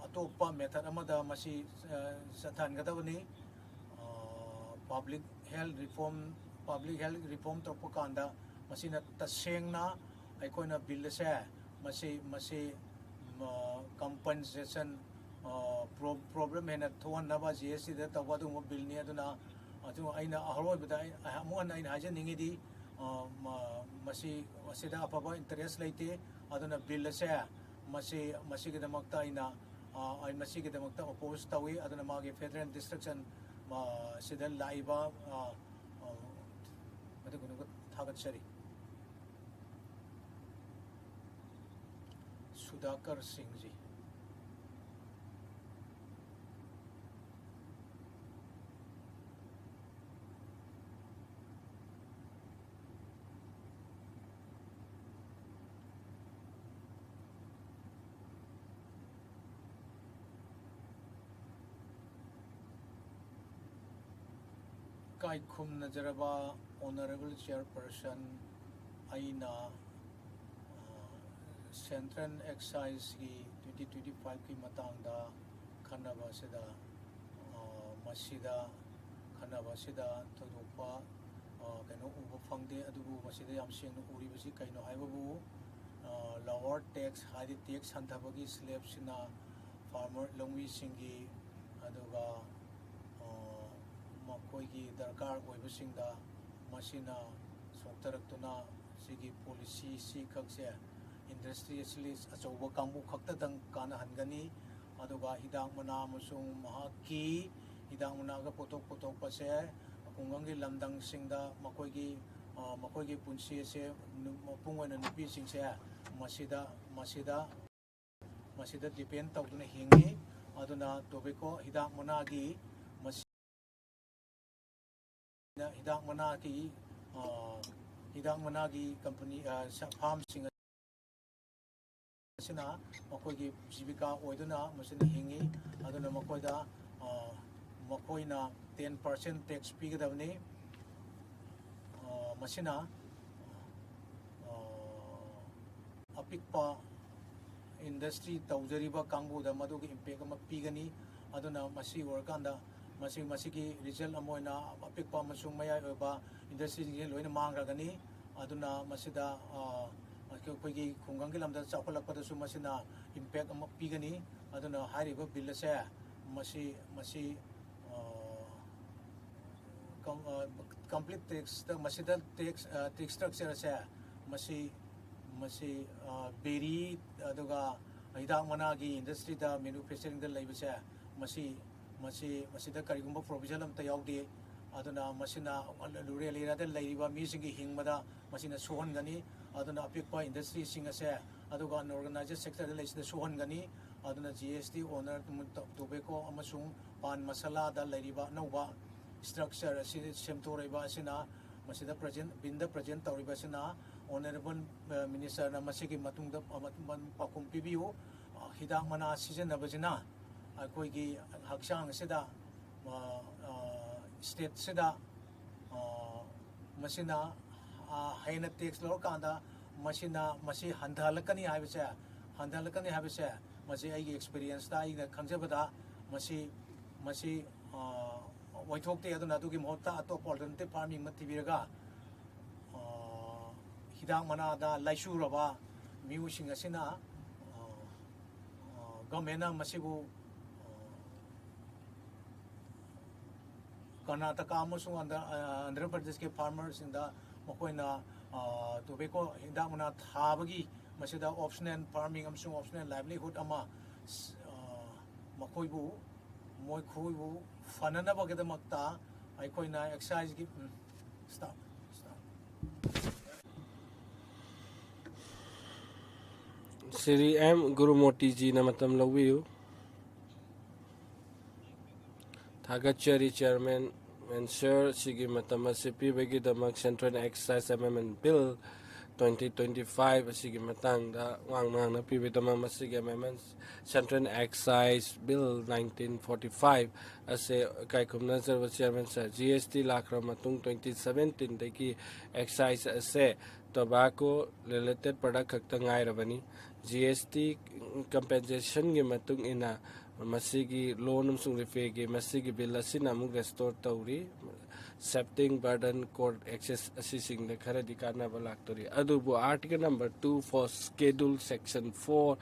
ꯑꯇꯣꯞꯄ ꯃꯦꯊꯠ ꯑꯃꯗ ꯃꯁꯤ, ꯑ, ꯆꯠꯊꯍꯟꯒꯗꯕꯅꯤ꯫ ꯑ, public health reform, public health reform ꯇꯧꯔꯛꯄ ꯀꯥꯟꯗ ꯃꯁꯤꯅ ꯇꯁꯦꯡꯅ ꯑꯩꯈꯣꯏꯅ ꯕꯤꯜ ꯑꯁꯦ ꯃꯁꯤ, ꯃꯁꯤ, ꯃ-, ꯀꯝꯄꯦꯟꯁꯦꯁꯟ, ꯑ, ꯄ꯭ꯔꯣ-, ꯄ꯭ꯔꯣꯕ꯭ꯂꯦꯝ ꯍꯦꯟꯅ ꯊꯣꯛꯍꯟꯅꯕ ꯖꯤ ꯑꯦꯁ ꯇꯤꯗ ꯇꯧꯕ ꯑꯗꯨꯒꯨꯝꯕ ꯕꯤꯜꯅꯤ꯫ ꯑꯗꯨꯅ ꯑꯗꯨ ꯑꯩꯅ ꯑꯔꯣꯏꯕꯗ ꯑꯩ, ꯑꯃꯨꯛ ꯍꯟꯅ ꯑꯩꯅ ꯍꯥꯏꯖꯅꯤꯡꯉꯤꯗꯤ, ꯑ, ꯃ-, ꯃꯁꯤ, ꯃꯁꯤꯗ ꯑꯐꯕ ꯏꯟꯇꯔꯦꯁ ꯂꯩꯇꯦ꯫ ꯑꯗꯨꯅ ꯕꯤꯜ ꯑꯁꯦ ꯃꯁꯤ, ꯃꯁꯤꯒꯤꯗꯃꯛꯇ ꯑꯩꯅ, ꯑ, ꯑꯩ ꯃꯁꯤꯒꯤꯗꯃꯛꯇ ꯑꯣꯄꯣꯖ ꯇꯧꯏ꯫ ꯑꯗꯨꯅ ꯃꯥꯒꯤ ꯐꯦꯗꯔꯦꯜ ꯗꯤꯁꯇ꯭ꯔꯛꯁꯟ, ꯑ, ꯁꯤꯗ ꯂꯥꯛꯏꯕ, ꯑ, ꯑ, ꯃꯗꯨꯒꯤꯗꯃꯛꯇ ꯊꯥꯒꯠꯆꯔꯤ꯫ ꯁꯨꯗꯥꯀꯔ ꯁꯤꯡꯖꯤ꯫ ꯏꯀꯥꯏ ꯈꯨꯝꯅꯖꯔꯕ Honourable Chairperson, ꯑꯩꯅ, ꯑ, Central Excise ꯀꯤ twenty twenty-five ꯀꯤ ꯃꯇꯥꯡꯗ ꯈꯟꯅꯕ ꯑꯁꯤꯗ, ꯑ, ꯃꯁꯤꯗ ꯈꯟꯅꯕ ꯑꯁꯤꯗ ꯊꯣꯏꯗꯣꯛꯄ, ꯑ, ꯀꯩꯅꯣ ꯎꯕ ꯐꯪꯗꯦ꯫ ꯑꯗꯨꯕꯨ ꯃꯁꯤꯗ ꯌꯥꯝ ꯁꯦꯡꯅ ꯎꯔꯤꯕꯁꯤ ꯀꯩꯅꯣ ꯍꯥꯏꯕꯕꯨ, ꯑ, lower tax, ꯍꯥꯏꯗꯤ tax ꯍꯟꯊꯕꯒꯤ slab ꯁꯤꯅ farmer, ꯂꯧꯃꯤꯁꯤꯡꯒꯤ, ꯑꯗꯨꯒ, ꯑ, ꯃꯈꯣꯏꯒꯤ ꯗꯔꯀꯥꯔ ꯑꯣꯏꯕꯁꯤꯡꯗ ꯃꯁꯤꯅ ꯁꯣꯛꯊꯔꯛꯇꯨꯅ ꯁꯤꯒꯤ policy ꯁꯤ ꯈꯛꯁꯦ industrialist ꯑꯆꯧꯕ ꯀꯥꯡꯕꯨ ꯈꯛꯇꯗꯪ ꯀꯥꯟꯅꯍꯟꯒꯅꯤ꯫ ꯑꯗꯨꯒ ꯍꯤꯗꯥꯛ ꯃꯅꯥ ꯑꯃꯁꯨꯡ ꯃꯍꯥꯛꯀꯤ ꯍꯤꯗꯥꯛ ꯃꯅꯥꯒ ꯄꯣꯠꯊꯣꯛ ꯄꯨꯊꯣꯛꯄꯁꯦ ꯈꯨꯡꯒꯪꯒꯤ ꯂꯝꯗꯝꯁꯤꯡꯗ ꯃꯈꯣꯏꯒꯤ, ꯑ, ꯃꯈꯣꯏꯒꯤ ꯄꯨꯟꯁꯤ ꯑꯁꯦ ꯅꯨ-, ꯃꯄꯨꯡ ꯑꯣꯏꯅ ꯅꯨꯄꯤꯁꯤꯡꯁꯦ ꯃꯁꯤꯗ, ꯃꯁꯤꯗ, ꯃꯁꯤꯗ depend ꯇꯧꯗꯨꯅ ꯍꯤꯡꯉꯤ꯫ ꯑꯗꯨꯅ tobacco ꯍꯤꯗꯥꯛ ꯃꯅꯥꯒꯤ ꯃꯁꯤ ꯍꯤꯗꯥꯛ ꯃꯅꯥꯒꯤ, ꯑ, ꯍꯤꯗꯥꯛ ꯃꯅꯥꯒꯤ company, ꯑ, ꯁ-, farm ꯁꯤꯡ ꯑꯁꯤꯅ ꯃꯈꯣꯏꯒꯤ ꯖꯤꯕꯤꯀꯥ ꯑꯣꯏꯗꯨꯅ ꯃꯁꯤꯅ ꯍꯤꯡꯉꯤ꯫ ꯑꯗꯨꯅ ꯃꯈꯣꯏꯗ, ꯑ, ꯃꯈꯣꯏꯅ ten percent tax ꯄꯤꯒꯗꯕꯅꯤ꯫ ꯑ, ꯃꯁꯤꯅ, ꯑ, ꯑꯄꯤꯛꯄ industry ꯇꯧꯖꯔꯤꯕ ꯀꯥꯡꯕꯨꯗ ꯃꯗꯨꯒꯤ impact ꯑꯃ ꯄꯤꯒꯅꯤ꯫ ꯑꯗꯨꯅ ꯃꯁꯤ ꯑꯣꯏꯔꯀꯥꯟꯗ ꯃꯁꯤ, ꯃꯁꯤꯒꯤ result ꯑꯃ ꯑꯣꯏꯅ ꯑꯄꯤꯛꯄ ꯑꯃꯁꯨꯡ ꯃꯌꯥꯏ ꯑꯣꯏꯕ industry ꯁꯤꯡꯁꯦ ꯂꯣꯏꯅ ꯃꯥꯡꯈ꯭ꯔꯒꯅꯤ꯫ ꯑꯗꯨꯅ ꯃꯁꯤꯗ, ꯑ, ꯑꯩꯈꯣꯏꯒꯤ ꯈꯨꯡꯒꯪꯒꯤ ꯂꯝꯗ ꯆꯥꯎꯈꯠꯂꯛꯄꯗꯁꯨ ꯃꯁꯤꯅ impact ꯑꯃ ꯄꯤꯒꯅꯤ꯫ ꯑꯗꯨꯅ ꯍꯥꯏꯔꯤꯕ bill ꯑꯁꯦ ꯃꯁꯤ, ꯃꯁꯤ, ꯑ, com-, ꯑ, complete tax ꯇ, ꯃꯁꯤꯗ tax, ꯑ, tax structure ꯑꯁꯦ ꯃꯁꯤ, ꯃꯁꯤ, ꯑ, ꯕꯦꯔꯤ ꯑꯗꯨꯒ ꯍꯤꯗꯥꯛ ꯃꯅꯥꯒꯤ industry ꯗ, manufacturing ꯗ ꯂꯩꯕꯁꯦ ꯃꯁꯤ, ꯃꯁꯤ, ꯃꯁꯤꯗ ꯀꯔꯤꯒꯨꯝꯕ provision ꯑꯝꯇ ꯌꯥꯎꯗꯦ꯫ ꯑꯗꯨꯅ ꯃꯁꯤꯅ rural area ꯗ ꯂꯩꯔꯤꯕ ꯃꯤꯁꯤꯡꯒꯤ ꯍꯤꯡꯕꯗ ꯃꯁꯤꯅ ꯁꯣꯛꯍꯟꯒꯅꯤ꯫ ꯑꯗꯨꯅ ꯑꯄꯤꯛꯄ industry ꯁꯤꯡ ꯑꯁꯦ, ꯑꯗꯨꯒ unorganized sector ꯗ ꯂꯩꯁꯤꯗ ꯁꯣꯛꯍꯟꯒꯅꯤ꯫ ꯑꯗꯨꯅ G S T on tobacco ꯑꯃꯁꯨꯡ ꯄꯥꯟ ꯃꯁꯥꯂꯥꯗ ꯂꯩꯔꯤꯕ ꯑꯅꯧꯕ structure ꯑꯁꯤ ꯁꯦꯝꯗꯣꯔꯛꯏꯕ ꯑꯁꯤꯅ, ꯃꯁꯤꯗ present, bill ꯗ present ꯇꯧꯔꯤꯕ ꯑꯁꯤꯅ Honourable, ꯑ, Minister ꯅ ꯃꯁꯤꯒꯤ ꯃꯇꯨꯡꯗ, ꯑ, ꯃ-, ꯃ-, ꯄꯥꯎꯈꯨꯝ ꯄꯤꯕꯤꯌꯨ꯫ ꯑ, ꯍꯤꯗꯥꯛ ꯃꯅꯥ ꯁꯤꯖꯤꯟꯅꯕꯁꯤꯅ ꯑꯩꯈꯣꯏꯒꯤ ꯍꯛꯆꯥꯡ ꯑꯁꯤꯗ, ꯑ, ꯑ, state ꯁꯤꯗ ꯃꯁꯤꯅ ꯍꯦꯟꯅ ꯇꯦꯛꯁ ꯂꯧꯔꯀꯥꯟꯗ ꯃꯁꯤꯅ ꯃꯁꯤ ꯍꯟꯊꯍꯜꯂꯛꯀꯅꯤ ꯍꯥꯏꯕꯁꯦ, ꯍꯟꯊꯍꯜꯂꯛꯀꯅꯤ ꯍꯥꯏꯕꯁꯦ ꯃꯁꯤ ꯑꯩꯒꯤ ꯑꯦꯛꯁꯄꯤꯔꯤꯌꯦꯟꯁꯇ, ꯑꯩꯅ ꯈꯪꯖꯕꯗ ꯃꯁꯤ, ꯃꯁꯤ ꯑꯣꯏꯊꯣꯛꯇꯦ꯫ ꯑꯗꯨꯅ ꯑꯗꯨꯒꯤ ꯃꯍꯨꯠꯇ ꯑꯇꯣꯞꯄ ꯑꯣꯜꯇꯔꯅꯦꯇꯤꯞ ꯐꯥꯔꯃꯤꯡ ꯑꯃ ꯊꯤꯕꯤꯔꯒ, ꯍꯤꯗꯥꯛ ꯃꯅꯥꯗ ꯂꯥꯏꯆꯨꯔꯕ ꯃꯤꯑꯣꯏꯁꯤꯡ ꯑꯁꯤꯅ, ꯒꯚꯔꯟꯃꯦꯟꯅ ꯃꯁꯤꯕꯨ ꯀꯔꯅꯥꯇꯀꯥ ꯑꯃꯁꯨꯡ ꯑꯟꯙ꯭ꯔ ꯄ꯭ꯔꯗꯦꯁꯀꯤ ꯐꯥꯔꯃꯔꯁꯤꯡꯗ ꯃꯈꯣꯏꯅ ꯇꯣꯕꯦꯀꯣ ꯍꯤꯗꯥꯛ ꯃꯅꯥ ꯊꯥꯕꯒꯤ, ꯃꯁꯤꯗ ꯑꯣꯞꯁꯅꯦꯜ ꯐꯥꯔꯃꯤꯡ ꯑꯃꯁꯨꯡ ꯑꯣꯞꯁꯅꯦꯜ ꯂꯥꯏꯚꯂꯤꯍꯨꯗ ꯑꯃ ꯃꯈꯣꯏꯕꯨ, ꯃꯈꯣꯏꯕꯨ ꯐꯅꯅꯕꯒꯤꯗꯃꯛꯇ ꯑꯩꯈꯣꯏꯅ ꯑꯦꯛꯁꯥꯏꯖꯀꯤ, ꯎꯝ, stop, stop. ꯁ꯭ꯔꯤ ꯑꯦꯝ ꯒꯨꯔꯨꯃꯣꯇꯤꯖꯤꯅ ꯃꯇꯝ ꯂꯧꯕꯤꯌꯨ꯫ ꯊꯥꯒꯠꯆꯔꯤ chairman and sir, ꯁꯤꯒꯤ ꯃꯇꯝ ꯑꯁꯤ ꯄꯤꯕꯒꯤꯗꯃꯛ꯫ Central Excise Amendment Bill twenty twenty-five ꯑꯁꯤꯒꯤ ꯃꯇꯥꯡꯗ ꯋꯥ ꯉꯥꯡꯅ ꯄꯤꯕꯒꯤꯗꯃꯛ꯫ ꯃꯁꯤꯒꯤ amendment, Central Excise Bill nineteen forty-five ꯑꯁꯦ ꯏꯀꯥꯏ ꯈꯨꯝꯅꯖꯔꯕ chairman sir, G S T ꯂꯥꯛꯈ꯭ꯔꯕ ꯃꯇꯨꯡ twenty seventeenꯗꯒꯤ excise ꯑꯁꯦ tobacco related product ꯈꯛꯇ ꯉꯥꯏꯔꯕꯅꯤ꯫ G S T compensationꯒꯤ ꯃꯇꯨꯡ ꯏꯟꯅ ꯃꯁꯤꯒꯤ loan ꯑꯃꯁꯨꯡ repairꯒꯤ ꯃꯁꯤꯒꯤ bill ꯑꯁꯤꯅ ꯑꯃꯨꯛ restore ꯇꯧꯔꯤ꯫ Shifting burden, court access ꯑꯁꯤꯁꯤꯡꯗ ꯈꯔꯗꯤ ꯀꯥꯟꯅꯕ ꯂꯥꯛꯇꯣꯔꯤ꯫ ꯑꯗꯨꯕꯨ article number two for schedule section four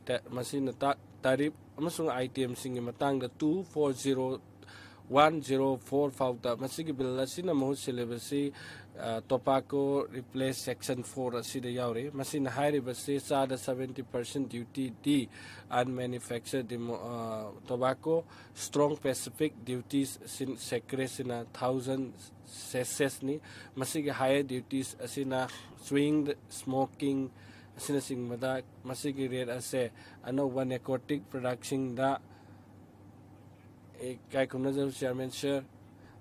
ꯇ-, ꯃꯁꯤꯅ ꯇꯥ-, tariff ꯑꯃꯁꯨꯡ itemꯁꯤꯡꯒꯤ ꯃꯇꯥꯡꯗ two four zero one zero four ꯐꯥꯎꯗ ꯃꯁꯤꯒꯤ bill ꯑꯁꯤꯅ ꯃꯍꯨꯠ ꯁꯤꯜꯂꯤꯕꯁꯤ, ꯑ, tobacco replace section four ꯑꯁꯤꯗ ꯌꯥꯎꯔꯤ꯫ ꯃꯁꯤꯅ ꯍꯥꯏꯔꯤꯕꯁꯤ ꯆꯥꯗ seventy percent duty ꯗꯤ unmanufactured demo-, ꯑ, tobacco, strong specific duties ꯁꯤꯟ-, ꯁꯦꯀ꯭ꯔꯦꯁꯤꯅ thousand sachetsꯅꯤ꯫ ꯃꯁꯤꯒꯤ higher duties ꯑꯁꯤꯅ chewing, smoking ꯑꯁꯤꯅꯆꯤꯡꯕꯗ ꯃꯁꯤꯒꯤ rate ꯑꯁꯦ ꯑꯅꯧꯕ narcotic productꯁꯤꯡꯗ, ꯑꯦ, ꯏꯀꯥꯏ ꯈꯨꯝꯅꯖꯕ chairman sir,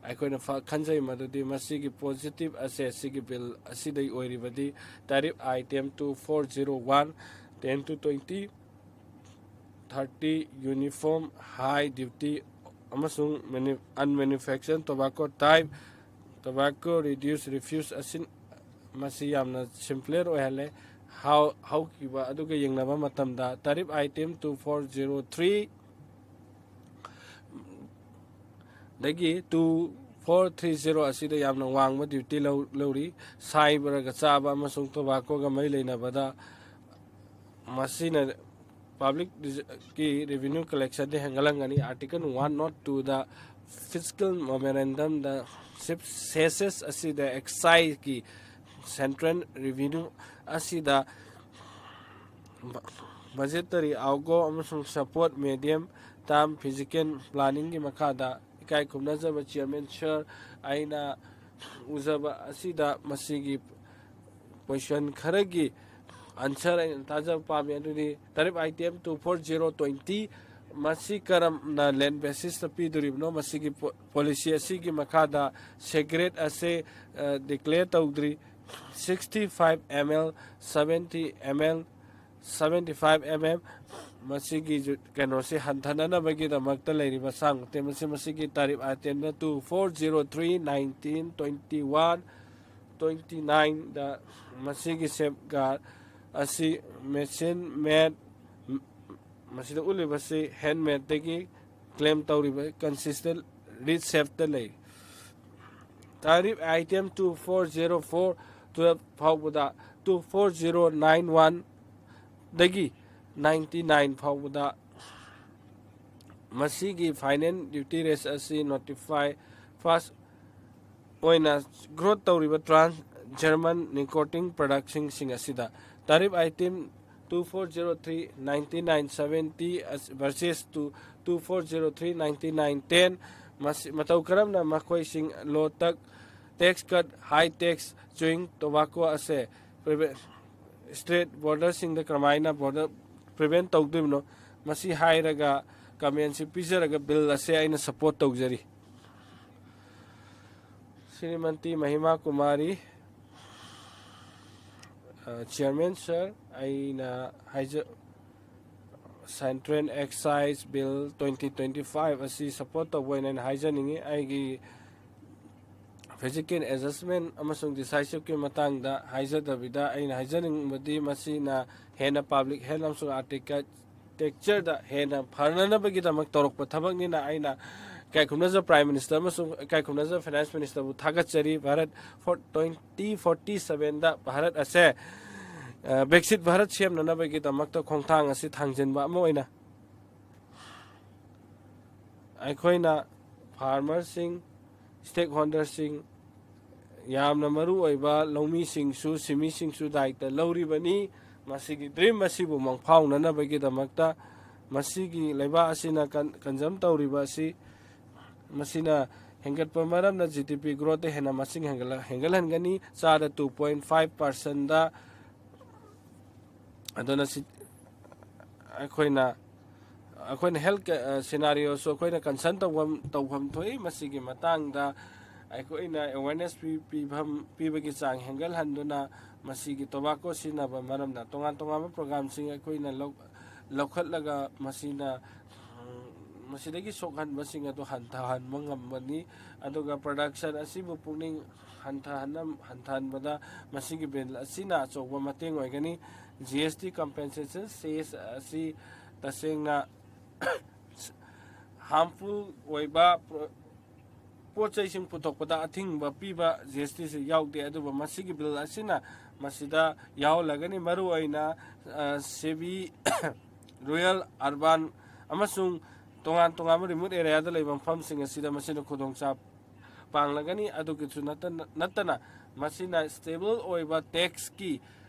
ꯑꯩꯈꯣꯏꯅ ꯐ-, ꯈꯟꯖꯩ ꯃꯗꯨꯗꯤ ꯃꯁꯤꯒꯤ positive ꯑꯁꯦ ꯁꯤꯒꯤ bill ꯑꯁꯤꯗꯒꯤ ꯑꯣꯏꯔꯤꯕꯗꯤ tariff item two four zero one, ten to twenty, thirty uniform high duty ꯑꯃꯁꯨꯡ manu-, unmanufactured tobacco type tobacco reduce refuse ꯑꯁꯤ, ꯃꯁꯤ ꯌꯥꯝꯅ simpler ꯑꯣꯏꯍꯜꯂꯦ꯫ ꯍꯧ-, ꯍꯧꯈꯤꯕ ꯑꯗꯨꯒ ꯌꯦꯡꯅꯕ ꯃꯇꯝꯗ tariff item two four zero three ꯗꯒꯤ two four three zero ꯑꯁꯤꯗ ꯌꯥꯝꯅ ꯋꯥꯡꯕ duty ꯂꯧ-, ꯂꯧꯔꯤ꯫ ꯁꯥꯏꯕꯔꯒ ꯆꯥꯕ ꯑꯃꯁꯨꯡ tobaccoꯒ ꯃꯔꯤ ꯂꯩꯅꯕꯗ ꯃꯁꯤꯅ publicꯀꯤ revenue collectionꯗ ꯍꯦꯟꯒꯠꯂꯝꯒꯅꯤ꯫ Article one not twoꯗ fiscal memorandumꯗ cesses ꯑꯁꯤꯗ exciseꯀꯤ central revenue ꯑꯁꯤꯗ budgetary outgo ꯑꯃꯁꯨꯡ support medium term fiscal planningꯒꯤ ꯃꯈꯥꯗ ꯏꯀꯥꯏ ꯈꯨꯝꯅꯖꯕ chairman sir, ꯑꯩꯅ ꯎꯖꯕ ꯑꯁꯤꯗ ꯃꯁꯤꯒꯤ question ꯈꯔꯒꯤ answer ꯑꯩꯅ ꯇꯥꯖꯕ ꯄꯥꯝꯃꯤ꯫ ꯑꯗꯨꯗꯤ tariff item two four zero twenty ꯃꯁꯤ ꯀꯔꯝꯅ land basisꯇ ꯄꯤꯗꯣꯔꯤꯕꯅꯣ? ꯃꯁꯤꯒꯤ po-, policy ꯑꯁꯤꯒꯤ ꯃꯈꯥꯗ cigarette ꯑꯁꯤ, ꯑ, declare ꯇꯧꯗ꯭ꯔꯤ꯫ Sixty five M L, seventy M L, seventy five M M ꯃꯁꯤꯒꯤ ꯖꯨ-, ꯀꯩꯅꯣꯁꯤ ꯍꯟꯊꯅꯅꯕꯒꯤꯗꯃꯛꯇ ꯂꯩꯔꯤꯕ ꯆꯥꯡ ꯃꯇꯦꯛ ꯃꯁꯤ ꯃꯁꯤꯒꯤ tariff itemꯗ two four zero three nineteen twenty one twenty nineꯗ ꯃꯁꯤꯒꯤ safeguard ꯑꯁꯤ machine made, ꯃꯁꯤꯗ ꯎꯠꯂꯤꯕꯁꯤ handmadeꯗꯒꯤ claim ꯇꯧꯔꯤꯕ consistent reed shapeꯇ ꯂꯩ꯫ Tariff item two four zero four twelve ꯐꯥꯎꯕꯗ two four zero nine oneꯗꯒꯤ ninety nine ꯐꯥꯎꯕꯗ ꯃꯁꯤꯒꯤ final duty rates ꯑꯁꯤ notify first ꯑꯣꯏꯅ growth ꯇꯧꯔꯤꯕ trans German nicotine productꯁꯤꯡ ꯑꯁꯤꯗ tariff item two four zero three ninety nine seventy versus two, two four zero three ninety nine ten ꯃꯁꯤ ꯃꯇꯧ ꯀꯔꯝꯅ ꯃꯈꯣꯏꯁꯤꯡ low tax, tax cut, high tax chewing tobacco ꯑꯁꯦ prevent, state borderꯁꯤꯡꯗ ꯀꯔꯝꯍꯥꯏꯅ border prevent ꯇꯧꯗꯣꯏꯕꯅꯣ? ꯃꯁꯤ ꯍꯥꯏꯔꯒ commentꯁꯤ ꯄꯤꯖꯔꯒ bill ꯑꯁꯦ ꯑꯩꯅ support ꯇꯧꯖꯔꯤ꯫ ꯁ꯭ꯔꯤꯃꯟꯇꯤ ꯃꯍꯤꯃꯥ ꯀꯨꯃꯥꯔꯤ, ꯑ, chairman sir, ꯑꯩꯅ ꯍꯥꯏꯖ-, Central Excise Bill twenty twenty five ꯑꯁꯤ support ꯇꯧꯕ ꯑꯣꯏꯅ ꯑꯩꯅ ꯍꯥꯏꯖꯅꯤꯡꯉꯤ꯫ ꯑꯩꯒꯤ ꯐꯤꯖꯤꯀꯦꯜ ꯑꯦꯖꯁꯃꯦꯟ ꯑꯃꯁꯨꯡ ꯗꯤꯁꯥꯏꯁꯤꯞꯀꯤ ꯃꯇꯥꯡꯗ ꯍꯥꯏꯖꯗꯕꯤꯗ, ꯑꯩꯅ ꯍꯥꯏꯖꯅꯤꯡꯕꯗꯤ ꯃꯁꯤꯅ ꯍꯦꯟꯅ ꯄꯕ꯭ꯂꯤꯛ ꯍꯦꯜꯊ ꯑꯃꯁꯨꯡ ꯑꯥꯔꯀꯤꯇꯦꯛꯆꯔꯗ ꯍꯦꯟꯅ ꯐꯅꯅꯕꯒꯤꯗꯃꯛ ꯇꯧꯔꯛꯄ ꯊꯕꯛꯅꯤꯅ ꯑꯩꯅ ꯏꯀꯥꯏ ꯈꯨꯝꯅꯖ ꯄ꯭ꯔꯥꯏꯝ ꯃꯤꯅꯤꯁꯇꯔ ꯑꯃꯁꯨꯡ ꯏꯀꯥꯏ ꯈꯨꯝꯅꯖ ꯐꯥꯏꯅꯥꯟꯁ ꯃꯤꯅꯤꯁꯇꯔꯕꯨ ꯊꯥꯒꯠꯆꯔꯤ꯫ ꯚꯥꯔꯠ ꯐꯣꯔ ꯇ꯭ꯋꯦꯟꯇꯤ ꯐꯣꯔꯇꯤ ꯁꯚꯦꯟꯗ ꯚꯥꯔꯠ ꯑꯁꯦ ꯕꯤꯛꯁꯤꯠ ꯚꯥꯔꯠ ꯁꯦꯝꯅꯅꯕꯒꯤꯗꯃꯛꯇ ꯈꯣꯡꯊꯥꯡ ꯑꯁꯤ ꯊꯥꯡꯖꯤꯟꯕ ꯑꯃ ꯑꯣꯏꯅ ꯑꯩꯈꯣꯏꯅ ꯐꯥꯔꯃꯔꯁꯤꯡ, ꯁ꯭ꯇꯦꯛ ꯍꯣꯜꯗꯔꯁꯤꯡ, ꯌꯥꯝꯅ ꯃꯔꯨ ꯑꯣꯏꯕ ꯂꯧꯃꯤꯁꯤꯡꯁꯨ, ꯁꯤꯟꯃꯤꯁꯤꯡꯁꯨ ꯗꯥꯏꯇ ꯂꯧꯔꯤꯕꯅꯤ꯫ ꯃꯁꯤꯒꯤ ꯗ꯭ꯔꯤꯝ ꯑꯁꯤꯕꯨ ꯃꯪꯐꯥꯎꯅꯅꯕꯒꯤꯗꯃꯛꯇ ꯃꯁꯤꯒꯤ ꯂꯩꯕꯥꯛ ꯑꯁꯤꯅ ꯀꯟ-, ꯀꯟꯖꯝ ꯇꯧꯔꯤꯕ ꯑꯁꯤ, ꯃꯁꯤꯅ ꯍꯦꯟꯒꯠꯄ ꯃꯔꯝꯅ ꯖꯤ ꯗꯤ ꯄꯤ ꯒ꯭ꯔꯣꯠꯇ ꯍꯦꯟꯅ ꯃꯁꯤꯡ ꯍꯦꯟꯒꯠꯂ-, ꯍꯦꯟꯒꯠꯍꯟꯒꯅꯤ꯫ ꯆꯥꯗ ꯇꯨ ꯄꯣꯏꯟ ꯐꯥꯏꯚ ꯄꯥꯔꯁꯦꯟꯗ꯫ ꯑꯗꯨꯅ ꯁꯤ ꯑꯩꯈꯣꯏꯅ, ꯑꯩꯈꯣꯏꯅ ꯍꯦꯜꯊ ꯁꯤꯅꯥꯔꯤꯑꯣꯁꯨ ꯑꯩꯈꯣꯏꯅ ꯀꯟꯁꯔꯟ ꯇꯧꯐꯝ, ꯇꯧꯐꯝ ꯊꯣꯛꯏ꯫ ꯃꯁꯤꯒꯤ ꯃꯇꯥꯡꯗ ꯑꯩꯈꯣꯏꯅ ꯑꯦꯋꯦꯔꯅꯦꯁ ꯄꯤ-, ꯄꯤꯐꯝ, ꯄꯤꯕꯒꯤ ꯆꯥꯡ ꯍꯦꯟꯒꯠꯍꯟꯗꯨꯅ ꯃꯁꯤꯒꯤ ꯇꯣꯕꯥꯀꯣ ꯁꯤꯖꯤꯟꯅꯕ ꯃꯔꯝꯅ ꯇꯣꯉꯥꯟ ꯇꯣꯉꯥꯟꯕ ꯄ꯭ꯔꯣꯒ꯭ꯔꯥꯝꯁꯤꯡ ꯑꯩꯈꯣꯏꯅ ꯂꯧ-, ꯂꯧꯈꯠꯂꯒ ꯃꯁꯤꯅ, ꯎꯝ, ꯃꯁꯤꯗꯒꯤ ꯁꯣꯛꯍꯟꯕꯁꯤꯡ ꯑꯗꯨ ꯍꯟꯊꯍꯟꯕ ꯉꯝꯕꯅꯤ꯫ ꯑꯗꯨꯒ ꯄ꯭ꯔꯗꯛꯁꯟ ꯑꯁꯤꯕꯨ ꯄꯨꯛꯅꯤꯡ ꯍꯟꯊꯍꯟꯅ-, ꯍꯟꯊꯍꯟꯕꯗ ꯃꯁꯤꯒꯤ ꯕꯤꯜ ꯑꯁꯤꯅ ꯑꯆꯧꯕ ꯃꯇꯦꯡ ꯑꯣꯏꯒꯅꯤ꯫ ꯖꯤ ꯑꯦꯁ ꯇꯤ ꯀꯝꯄꯦꯟꯁꯦꯁꯟ ꯁꯦꯁ ꯑꯁꯤ ꯇꯁꯦꯡꯅ ꯍꯥꯔꯝꯐꯨꯜ ꯑꯣꯏꯕ ꯄ꯭ꯔꯣ-, ꯄꯣꯠ ꯆꯩꯁꯤꯡ ꯄꯨꯊꯣꯛꯄꯗ ꯑꯊꯤꯡꯕ ꯄꯤꯕ ꯖꯤ ꯑꯦꯁ ꯇꯤꯁꯤ ꯌꯥꯎꯗꯦ, ꯑꯗꯨꯕꯨ ꯃꯁꯤꯒꯤ ꯕꯤꯜ ꯑꯁꯤꯅ ꯃꯁꯤꯗ ꯌꯥꯎꯍꯜꯂꯒꯅꯤ꯫ ꯃꯔꯨꯑꯣꯏꯅ, ꯑ, ꯁꯦꯃꯤ ꯔꯨꯔꯦꯜ, ꯑꯔꯕꯥꯟ ꯑꯃꯁꯨꯡ ꯇꯣꯉꯥꯟ ꯇꯣꯉꯥꯟꯕ ꯔꯤꯃꯣꯠ ꯑꯦꯔꯤꯌꯥꯗ ꯂꯩꯕ ꯃꯐꯝꯁꯤꯡ ꯑꯁꯤꯗ ꯃꯁꯤꯅ ꯈꯨꯗꯣꯡꯆꯥꯕ ꯄꯥꯡꯂꯒꯅꯤ꯫ ꯑꯗꯨꯒꯤꯁꯨ ꯅꯠꯇꯅ, ꯅꯠꯇꯅ ꯃꯁꯤꯅ ꯁ꯭ꯇꯦꯕꯜ ꯑꯣꯏꯕ ꯇꯦꯛꯁꯀꯤ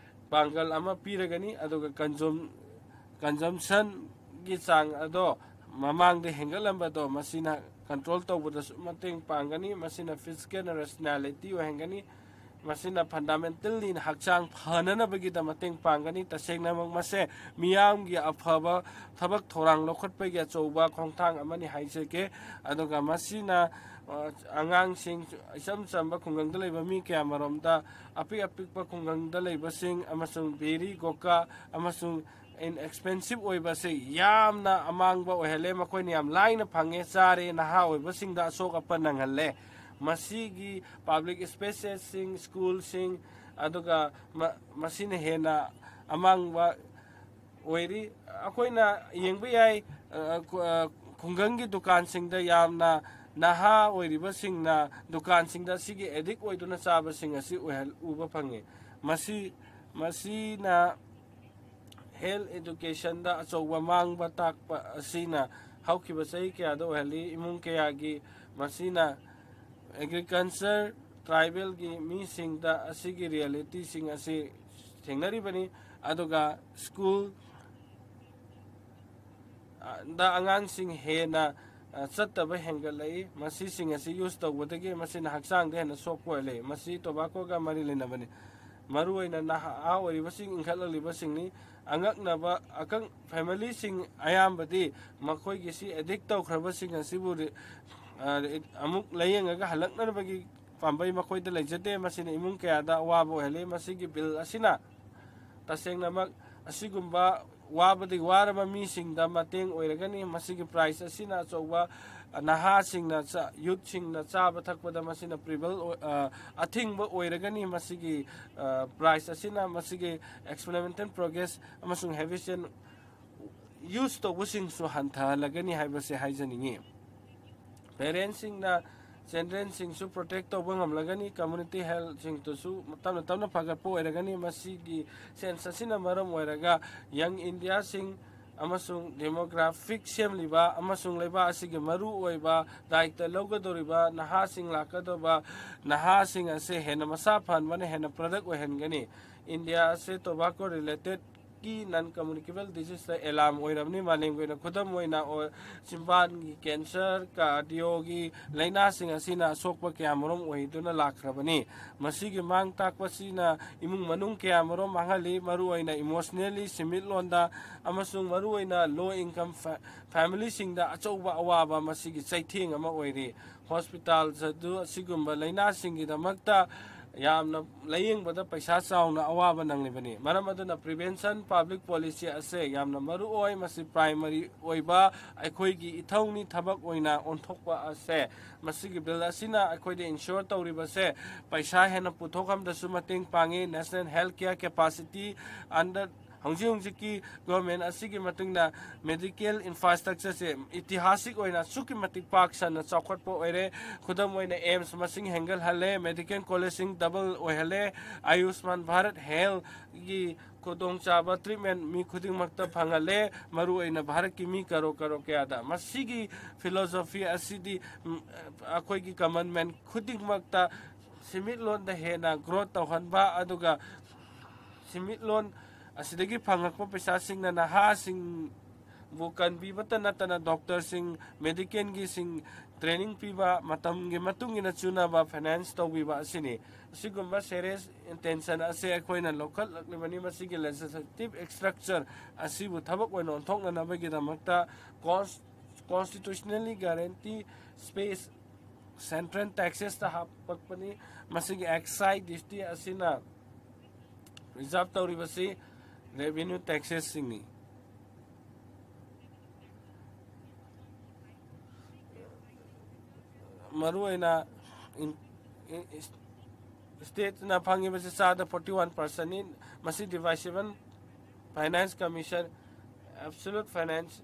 ꯄꯥꯡꯒꯜ ꯑꯃ ꯄꯤꯔꯒꯅꯤ꯫ ꯑꯗꯨꯒ ꯀꯟꯖꯨꯝ-, ꯀꯟꯖꯝꯁꯟꯒꯤ ꯆꯥꯡ ꯑꯗꯣ ꯃꯃꯥꯡꯗ ꯍꯦꯟꯒꯠꯂꯝꯕꯗꯣ ꯃꯁꯤꯅ ꯀꯟꯇ꯭ꯔꯣꯜ ꯇꯧꯕꯗꯁꯨ ꯃꯇꯦꯡ ꯄꯥꯡꯒꯅꯤ꯫ ꯃꯁꯤꯅ ꯐꯤꯖꯤꯀꯦꯜ ꯔꯦꯁꯅꯦꯂꯤꯇꯤ ꯑꯣꯏꯍꯟꯒꯅꯤ꯫ ꯃꯁꯤꯅ ꯐꯟꯗꯥꯃꯦꯟꯇꯦꯜꯂꯤ ꯍꯛꯆꯥꯡ ꯐꯅꯅꯕꯒꯤꯗꯃꯛ ꯃꯇꯦꯡ ꯄꯥꯡꯒꯅꯤ꯫ ꯇꯁꯦꯡꯅꯃꯛ ꯃꯁꯦ ꯃꯤꯌꯥꯝꯒꯤ ꯑꯐꯕ ꯊꯕꯛ ꯊꯧꯔꯥꯡ ꯂꯧꯈꯠꯄꯒꯤ ꯑꯆꯧꯕ ꯈꯣꯡꯊꯥꯡ ꯑꯃꯅꯤ ꯍꯥꯏꯖꯒꯦ꯫ ꯑꯗꯨꯒ ꯃꯁꯤꯅ, ꯑ, ꯑꯉꯥꯡꯁꯤꯡ, ꯏꯆꯝ ꯆꯝꯕ ꯈꯨꯡꯒꯪꯗ ꯂꯩꯕ ꯃꯤ ꯀꯌꯥꯃꯔꯣꯝꯗ, ꯑꯄꯤꯛ ꯑꯄꯤꯛꯄ ꯈꯨꯡꯒꯪꯗ ꯂꯩꯕꯁꯤꯡ ꯑꯃꯁꯨꯡ ꯕꯦꯔꯤ ꯒꯣꯀꯥ ꯑꯃꯁꯨꯡ ꯏꯟꯑꯦꯛꯁꯄꯦꯟꯁꯤꯞ ꯑꯣꯏꯕꯁꯦ ꯌꯥꯝꯅ ꯑꯃꯥꯡꯕ ꯑꯣꯏꯍꯜꯂꯦ꯫ ꯃꯈꯣꯏꯅ ꯌꯥꯝ ꯂꯥꯏꯅ ꯐꯪꯉꯦ, ꯆꯥꯔꯦ, ꯅꯍꯥ ꯑꯣꯏꯕꯁꯤꯡꯗ ꯑꯁꯣꯛ ꯑꯄꯟ ꯅꯪꯍꯜꯂꯦ꯫ ꯃꯁꯤꯒꯤ ꯄꯕ꯭ꯂꯤꯛ ꯁ꯭ꯄꯦꯁꯦꯁꯁꯤꯡ, ꯁ꯭ꯀꯨꯜꯁꯤꯡ, ꯑꯗꯨꯒ ꯃ-, ꯃꯁꯤꯅ ꯍꯦꯟꯅ ꯑꯃꯥꯡꯕ ꯑꯣꯏꯔꯤ꯫ ꯑꯩꯈꯣꯏꯅ ꯌꯦꯡꯕ ꯌꯥꯏ, ꯑ, ꯈꯨ-, ꯑ, ꯈꯨꯡꯒꯪꯒꯤ ꯗꯨꯀꯥꯟꯁꯤꯡꯗ ꯌꯥꯝꯅ ꯅꯍꯥ ꯑꯣꯏꯔꯤꯕꯁꯤꯡꯅ ꯗꯨꯀꯥꯟꯁꯤꯡꯗ ꯑꯁꯤꯒꯤ ꯑꯦꯗꯤꯛ ꯑꯣꯏꯗꯨꯅ ꯆꯥꯕꯁꯤꯡ ꯑꯁꯤ ꯑꯣꯏꯍꯜ-, ꯎꯕ ꯐꯪꯉꯤ꯫ ꯃꯁꯤ, ꯃꯁꯤꯅ ꯍꯦꯜꯊ ꯑꯦꯗꯨꯀꯦꯁꯟꯗ ꯑꯆꯧꯕ ꯃꯥꯡꯕ ꯇꯥꯛꯄ ꯑꯁꯤꯅ ꯍꯧꯈꯤꯕ ꯆꯍꯤ ꯀꯌꯥꯗ ꯑꯣꯏꯍꯜꯂꯤ꯫ ꯏꯃꯨꯡ ꯀꯌꯥꯒꯤ ꯃꯁꯤꯅ ꯑꯦꯒ꯭ꯔꯤꯀꯜꯆꯔ, ꯇ꯭ꯔꯥꯏꯕꯦꯜꯒꯤ ꯃꯤꯁꯤꯡꯗ ꯑꯁꯤꯒꯤ ꯔꯤꯌꯦꯂꯤꯇꯤꯁꯤꯡ ꯑꯁꯤ ꯊꯦꯡꯅꯔꯤꯕꯅꯤ꯫ ꯑꯗꯨꯒ ꯁ꯭ꯀꯨꯜ, ꯑ, ꯗ ꯑꯉꯥꯡꯁꯤꯡ ꯍꯦꯟꯅ, ꯑ, ꯆꯠꯇꯕ ꯍꯦꯟꯒꯠꯂꯛꯏ꯫ ꯃꯁꯤꯁꯤꯡ ꯑꯁꯤ ꯌꯨꯁ ꯇꯧꯕꯗꯒꯤ ꯃꯁꯤꯅ ꯍꯛꯆꯥꯡꯗ ꯍꯦꯟꯅ ꯁꯣꯛꯄ ꯑꯣꯏꯍꯜꯂꯤ꯫ ꯃꯁꯤ ꯇꯣꯕꯥꯀꯣꯒ ꯃꯔꯤ ꯂꯩꯅꯕꯅꯤ꯫ ꯃꯔꯨꯑꯣꯏꯅ ꯅꯍꯥ ꯑꯣꯏꯔꯤꯕꯁꯤꯡ, ꯏꯟꯈꯠꯂꯛꯂꯤꯕꯁꯤꯡꯅꯤ꯫ ꯑꯉꯛꯅꯕ, ꯑꯀꯪ-, ꯐꯦꯃꯤꯂꯤꯁꯤꯡ ꯑꯌꯥꯝꯕꯗꯤ ꯃꯈꯣꯏꯒꯤ ꯁꯤ ꯑꯦꯗꯤꯛ ꯇꯧꯈ꯭ꯔꯕꯁꯤꯡ ꯑꯁꯤꯕꯨ ꯔꯤ-, ꯑ, ꯔꯤ-, ꯑꯃꯨꯛ ꯂꯥꯏꯌꯦꯡꯉꯒ ꯍꯜꯂꯛꯅꯕꯒꯤ ꯄꯥꯝꯕꯩ ꯃꯈꯣꯏꯗ ꯂꯩꯖꯗꯦ꯫ ꯃꯁꯤꯅ ꯏꯃꯨꯡ ꯀꯌꯥꯗ ꯑꯋꯥꯕ ꯑꯣꯏꯍꯜꯂꯤ꯫ ꯃꯁꯤꯒꯤ ꯕꯤꯜ ꯑꯁꯤꯅ ꯇꯁꯦꯡꯅꯃꯛ ꯑꯁꯤꯒꯨꯝꯕ ꯋꯥꯕꯗꯒꯤ ꯋꯥꯔꯕ ꯃꯤꯁꯤꯡꯗ ꯃꯇꯦꯡ ꯑꯣꯏꯔꯒꯅꯤ꯫ ꯃꯁꯤꯒꯤ ꯄ꯭ꯔꯥꯏꯁ ꯑꯁꯤꯅ ꯑꯆꯧꯕ, ꯑ, ꯅꯍꯥꯁꯤꯡꯅ ꯆꯥ-, ꯌꯨꯠꯁꯤꯡꯅ ꯆꯥꯕ ꯊꯛꯄꯗ ꯃꯁꯤꯅ ꯄ꯭ꯔꯤꯕꯜ ꯑꯣꯏ-, ꯑ, ꯑꯊꯤꯡꯕ ꯑꯣꯏꯔꯒꯅꯤ꯫ ꯃꯁꯤꯒꯤ, ꯑ, ꯄ꯭ꯔꯥꯏꯁ ꯑꯁꯤꯅ ꯃꯁꯤꯒꯤ ꯑꯦꯛꯁꯄꯦꯔꯤꯃꯦꯟꯇꯦꯜ ꯄ꯭ꯔꯣꯒ꯭ꯔꯦꯁ ꯑꯃꯁꯨꯡ ꯍꯦꯕꯤꯆꯨꯋꯦꯜ ꯌꯨꯁ ꯇꯧꯕꯁꯤꯡꯁꯨ ꯍꯟꯊꯍꯜꯂꯒꯅꯤ ꯍꯥꯏꯕꯁꯦ ꯍꯥꯏꯖꯅꯤꯡꯉꯤ꯫ ꯄꯦꯔꯦꯟꯁꯁꯤꯡꯅ ꯆꯤꯜꯗ꯭ꯔꯦꯟꯁꯤꯡꯁꯨ ꯄ꯭ꯔꯣꯇꯦꯛ ꯇꯧꯕ ꯉꯝꯂꯒꯅꯤ, ꯀꯝꯃ꯭ꯌꯨꯅꯤꯇꯤ ꯍꯦꯜꯊꯁꯤꯡꯗꯨꯁꯨ ꯇꯞꯅ ꯇꯞꯅ ꯐꯒꯠꯄ ꯑꯣꯏꯔꯒꯅꯤ꯫ ꯃꯁꯤꯒꯤ ꯁꯦꯟꯁ ꯑꯁꯤꯅ ꯃꯔꯝ ꯑꯣꯏꯔꯒ ꯌꯪ ꯏꯟꯗꯤꯌꯥꯁꯤꯡ ꯑꯃꯁꯨꯡ ꯗꯦꯃꯣꯒ꯭ꯔꯥꯐꯤꯛ ꯁꯦꯝꯂꯤꯕ ꯑꯃꯁꯨꯡ ꯂꯩꯕꯥꯛ ꯑꯁꯤꯒꯤ ꯃꯔꯨ ꯑꯣꯏꯕ ꯗꯥꯌꯤꯠꯇ ꯂꯧꯒꯗꯧꯔꯤꯕ ꯅꯍꯥꯁꯤꯡ ꯂꯥꯛꯀꯗꯧꯕ ꯅꯍꯥꯁꯤꯡ ꯑꯁꯤ ꯍꯦꯟꯅ ꯃꯁꯥ ꯐꯍꯟꯕꯅ ꯍꯦꯟꯅ ꯄ꯭ꯔꯗꯛ ꯑꯣꯏꯍꯟꯒꯅꯤ꯫ ꯏꯟꯗꯤꯌꯥ ꯑꯁꯤ ꯇꯣꯕꯥꯀꯣ ꯔꯤꯂꯦꯇꯦꯠ ꯀꯤ ꯅꯟ ꯀꯝꯃ꯭ꯌꯨꯅꯤꯀꯦꯕꯜ ꯗꯤꯖꯤꯖꯇ ꯑꯦꯂꯥꯔꯝ ꯑꯣꯏꯔꯕꯅꯤ꯫ ꯃꯥꯂꯦꯝꯒꯤ ꯑꯣꯏꯅ ꯈꯨꯗꯝ ꯑꯣꯏꯅ ꯑꯣ-, ꯆꯤꯝꯕꯥꯟꯒꯤ ꯀꯦꯟꯁꯔ, ꯀꯥꯔꯗꯤꯑꯣꯒꯤ ꯂꯥꯏꯅꯥꯁꯤꯡ ꯑꯁꯤꯅ ꯑꯁꯣꯛꯄ ꯀꯌꯥ ꯃꯔꯨꯝ ꯑꯣꯏꯗꯨꯅ ꯂꯥꯛꯈ꯭ꯔꯕꯅꯤ꯫ ꯃꯁꯤꯒꯤ ꯃꯥꯡ ꯇꯥꯛꯄꯁꯤꯅ ꯏꯃꯨꯡ ꯃꯅꯨꯡ ꯀꯌꯥ ꯃꯔꯨꯝ ꯃꯥꯡꯍꯜꯂꯤ, ꯃꯔꯨꯑꯣꯏꯅ ꯏꯃꯣꯁꯅꯦꯜꯂꯤ, ꯁꯦꯟꯃꯤꯠꯂꯣꯟꯗ, ꯑꯃꯁꯨꯡ ꯃꯔꯨꯑꯣꯏꯅ ꯂꯣ ꯏꯟꯀꯝ ꯐꯦ-, ꯐꯦꯃꯤꯂꯤꯁꯤꯡꯗ ꯑꯆꯧꯕ ꯑꯋꯥꯕ ꯃꯁꯤꯒꯤ ꯆꯩꯊꯦꯡ ꯑꯃ ꯑꯣꯏꯔꯤ꯫ ꯍꯣꯁꯄꯤꯇꯥꯜꯗꯁꯨ ꯑꯁꯤꯒꯨꯝꯕ ꯂꯥꯏꯅꯥꯁꯤꯡꯒꯤꯗꯃꯛꯇ ꯌꯥꯝꯅ ꯂꯥꯌꯦꯡꯕꯗ ꯄꯩꯁꯥ ꯆꯥꯎꯅ ꯑꯋꯥꯕ ꯅꯪꯂꯤꯕꯅꯤ꯫ ꯃꯔꯝ ꯑꯗꯨꯅ prevention public policy ꯑꯁꯦ ꯌꯥꯝꯅ ꯃꯔꯨ ꯑꯣꯏ꯫ ꯃꯁꯤ primary ꯑꯣꯏꯕ ꯑꯩꯈꯣꯏꯒꯤ ꯏꯊꯧꯅꯤ, ꯊꯕꯛ ꯑꯣꯏꯅ ꯑꯣꯟꯊꯣꯛꯄ ꯑꯁꯦ꯫ ꯃꯁꯤꯒꯤ bill ꯑꯁꯤꯅ ꯑꯩꯈꯣꯏꯗ ensure ꯇꯧꯔꯤꯕꯁꯦ ꯄꯩꯁꯥ ꯍꯦꯟꯅ ꯄꯨꯊꯣꯛꯐꯝꯗꯁꯨ ꯃꯇꯦꯡ ꯄꯥꯡꯉꯤ꯫ National health care capacity under ꯍꯧꯖꯤꯛ ꯍꯧꯖꯤꯛꯀꯤ government ꯑꯁꯤꯒꯤ ꯃꯇꯨꯡꯗ medical infrastructure ꯁꯦ ꯏꯇꯤꯍꯥꯁꯤꯛ ꯑꯣꯏꯅ ꯑꯁꯨꯛꯀꯤ ꯃꯇꯤꯛ ꯄꯥꯛ ꯁꯟꯅ ꯆꯥꯎꯈꯠꯄ ꯑꯣꯏꯔꯦ꯫ ꯈꯨꯗꯝ ꯑꯣꯏꯅ AIIMS ꯃꯁꯤꯡ ꯍꯦꯟꯒꯠꯍꯜꯂꯦ, medical college ꯁꯤꯡ double ꯑꯣꯏꯍꯜꯂꯦ, ꯑꯌꯨꯁꯃꯥꯟ ꯚꯥꯔꯠ health ꯒꯤ ꯈꯨꯗꯣꯡꯆꯥꯕ treatment ꯃꯤ ꯈꯨꯗꯤꯡꯃꯛꯇ ꯐꯪꯍꯜꯂꯦ, ꯃꯔꯨꯑꯣꯏꯅ ꯚꯥꯔꯠꯀꯤ ꯃꯤ ꯀꯔꯣ ꯀꯔꯣ ꯀꯌꯥꯗ꯫ ꯃꯁꯤꯒꯤ philosophy ꯑꯁꯤꯗꯤ, ꯎꯝ, ꯑꯩꯈꯣꯏꯒꯤ common man ꯈꯨꯗꯤꯡꯃꯛꯇ ꯁꯦꯟꯃꯤꯠꯂꯣꯟꯗ ꯍꯦꯟꯅ growth ꯇꯧꯍꯟꯕ, ꯑꯗꯨꯒ ꯁꯦꯟꯃꯤꯠꯂꯣꯟ ꯑꯁꯤꯗꯒꯤ ꯐꯪꯂꯛꯄ ꯄꯩꯁꯥꯁꯤꯡꯅ ꯅꯍꯥꯁꯤꯡꯕꯨ ꯀꯟꯕꯤꯕꯇ ꯅꯠꯇꯅ doctor ꯁꯤꯡ, medical ꯒꯤꯁꯤꯡ training ꯄꯤꯕ, ꯃꯇꯝꯒꯤ ꯃꯇꯨꯡ ꯏꯟꯅ ꯆꯨꯅꯕ finance ꯇꯧꯕꯤꯕ ꯑꯁꯤꯅꯤ꯫ ꯑꯁꯤꯒꯨꯝꯕ serious intention ꯑꯁꯤ ꯑꯩꯈꯣꯏꯅ ꯂꯧꯈꯠꯂꯛꯂꯤꯕꯅꯤ꯫ ꯃꯁꯤꯒꯤ legislative structure ꯑꯁꯤꯕꯨ ꯊꯕꯛ ꯑꯣꯏꯅ ꯑꯣꯟꯊꯣꯛꯅꯅꯕꯒꯤꯗꯃꯛꯇ cons-, constitutionally guarantee space central taxes ꯇ ꯍꯥꯞꯄꯛꯄꯅꯤ꯫ ꯃꯁꯤꯒꯤ excise duty ꯑꯁꯤꯅ reserve ꯇꯧꯔꯤꯕꯁꯤ revenue taxes ꯁꯤꯡꯅꯤ꯫ ꯃꯔꯨꯑꯣꯏꯅ in-, in-, state ꯅ ꯐꯪꯉꯤꯕꯁꯤ ꯆꯥꯗ forty one percent ꯅꯤ꯫ ꯃꯁꯤ divisible finance commission, absolute finance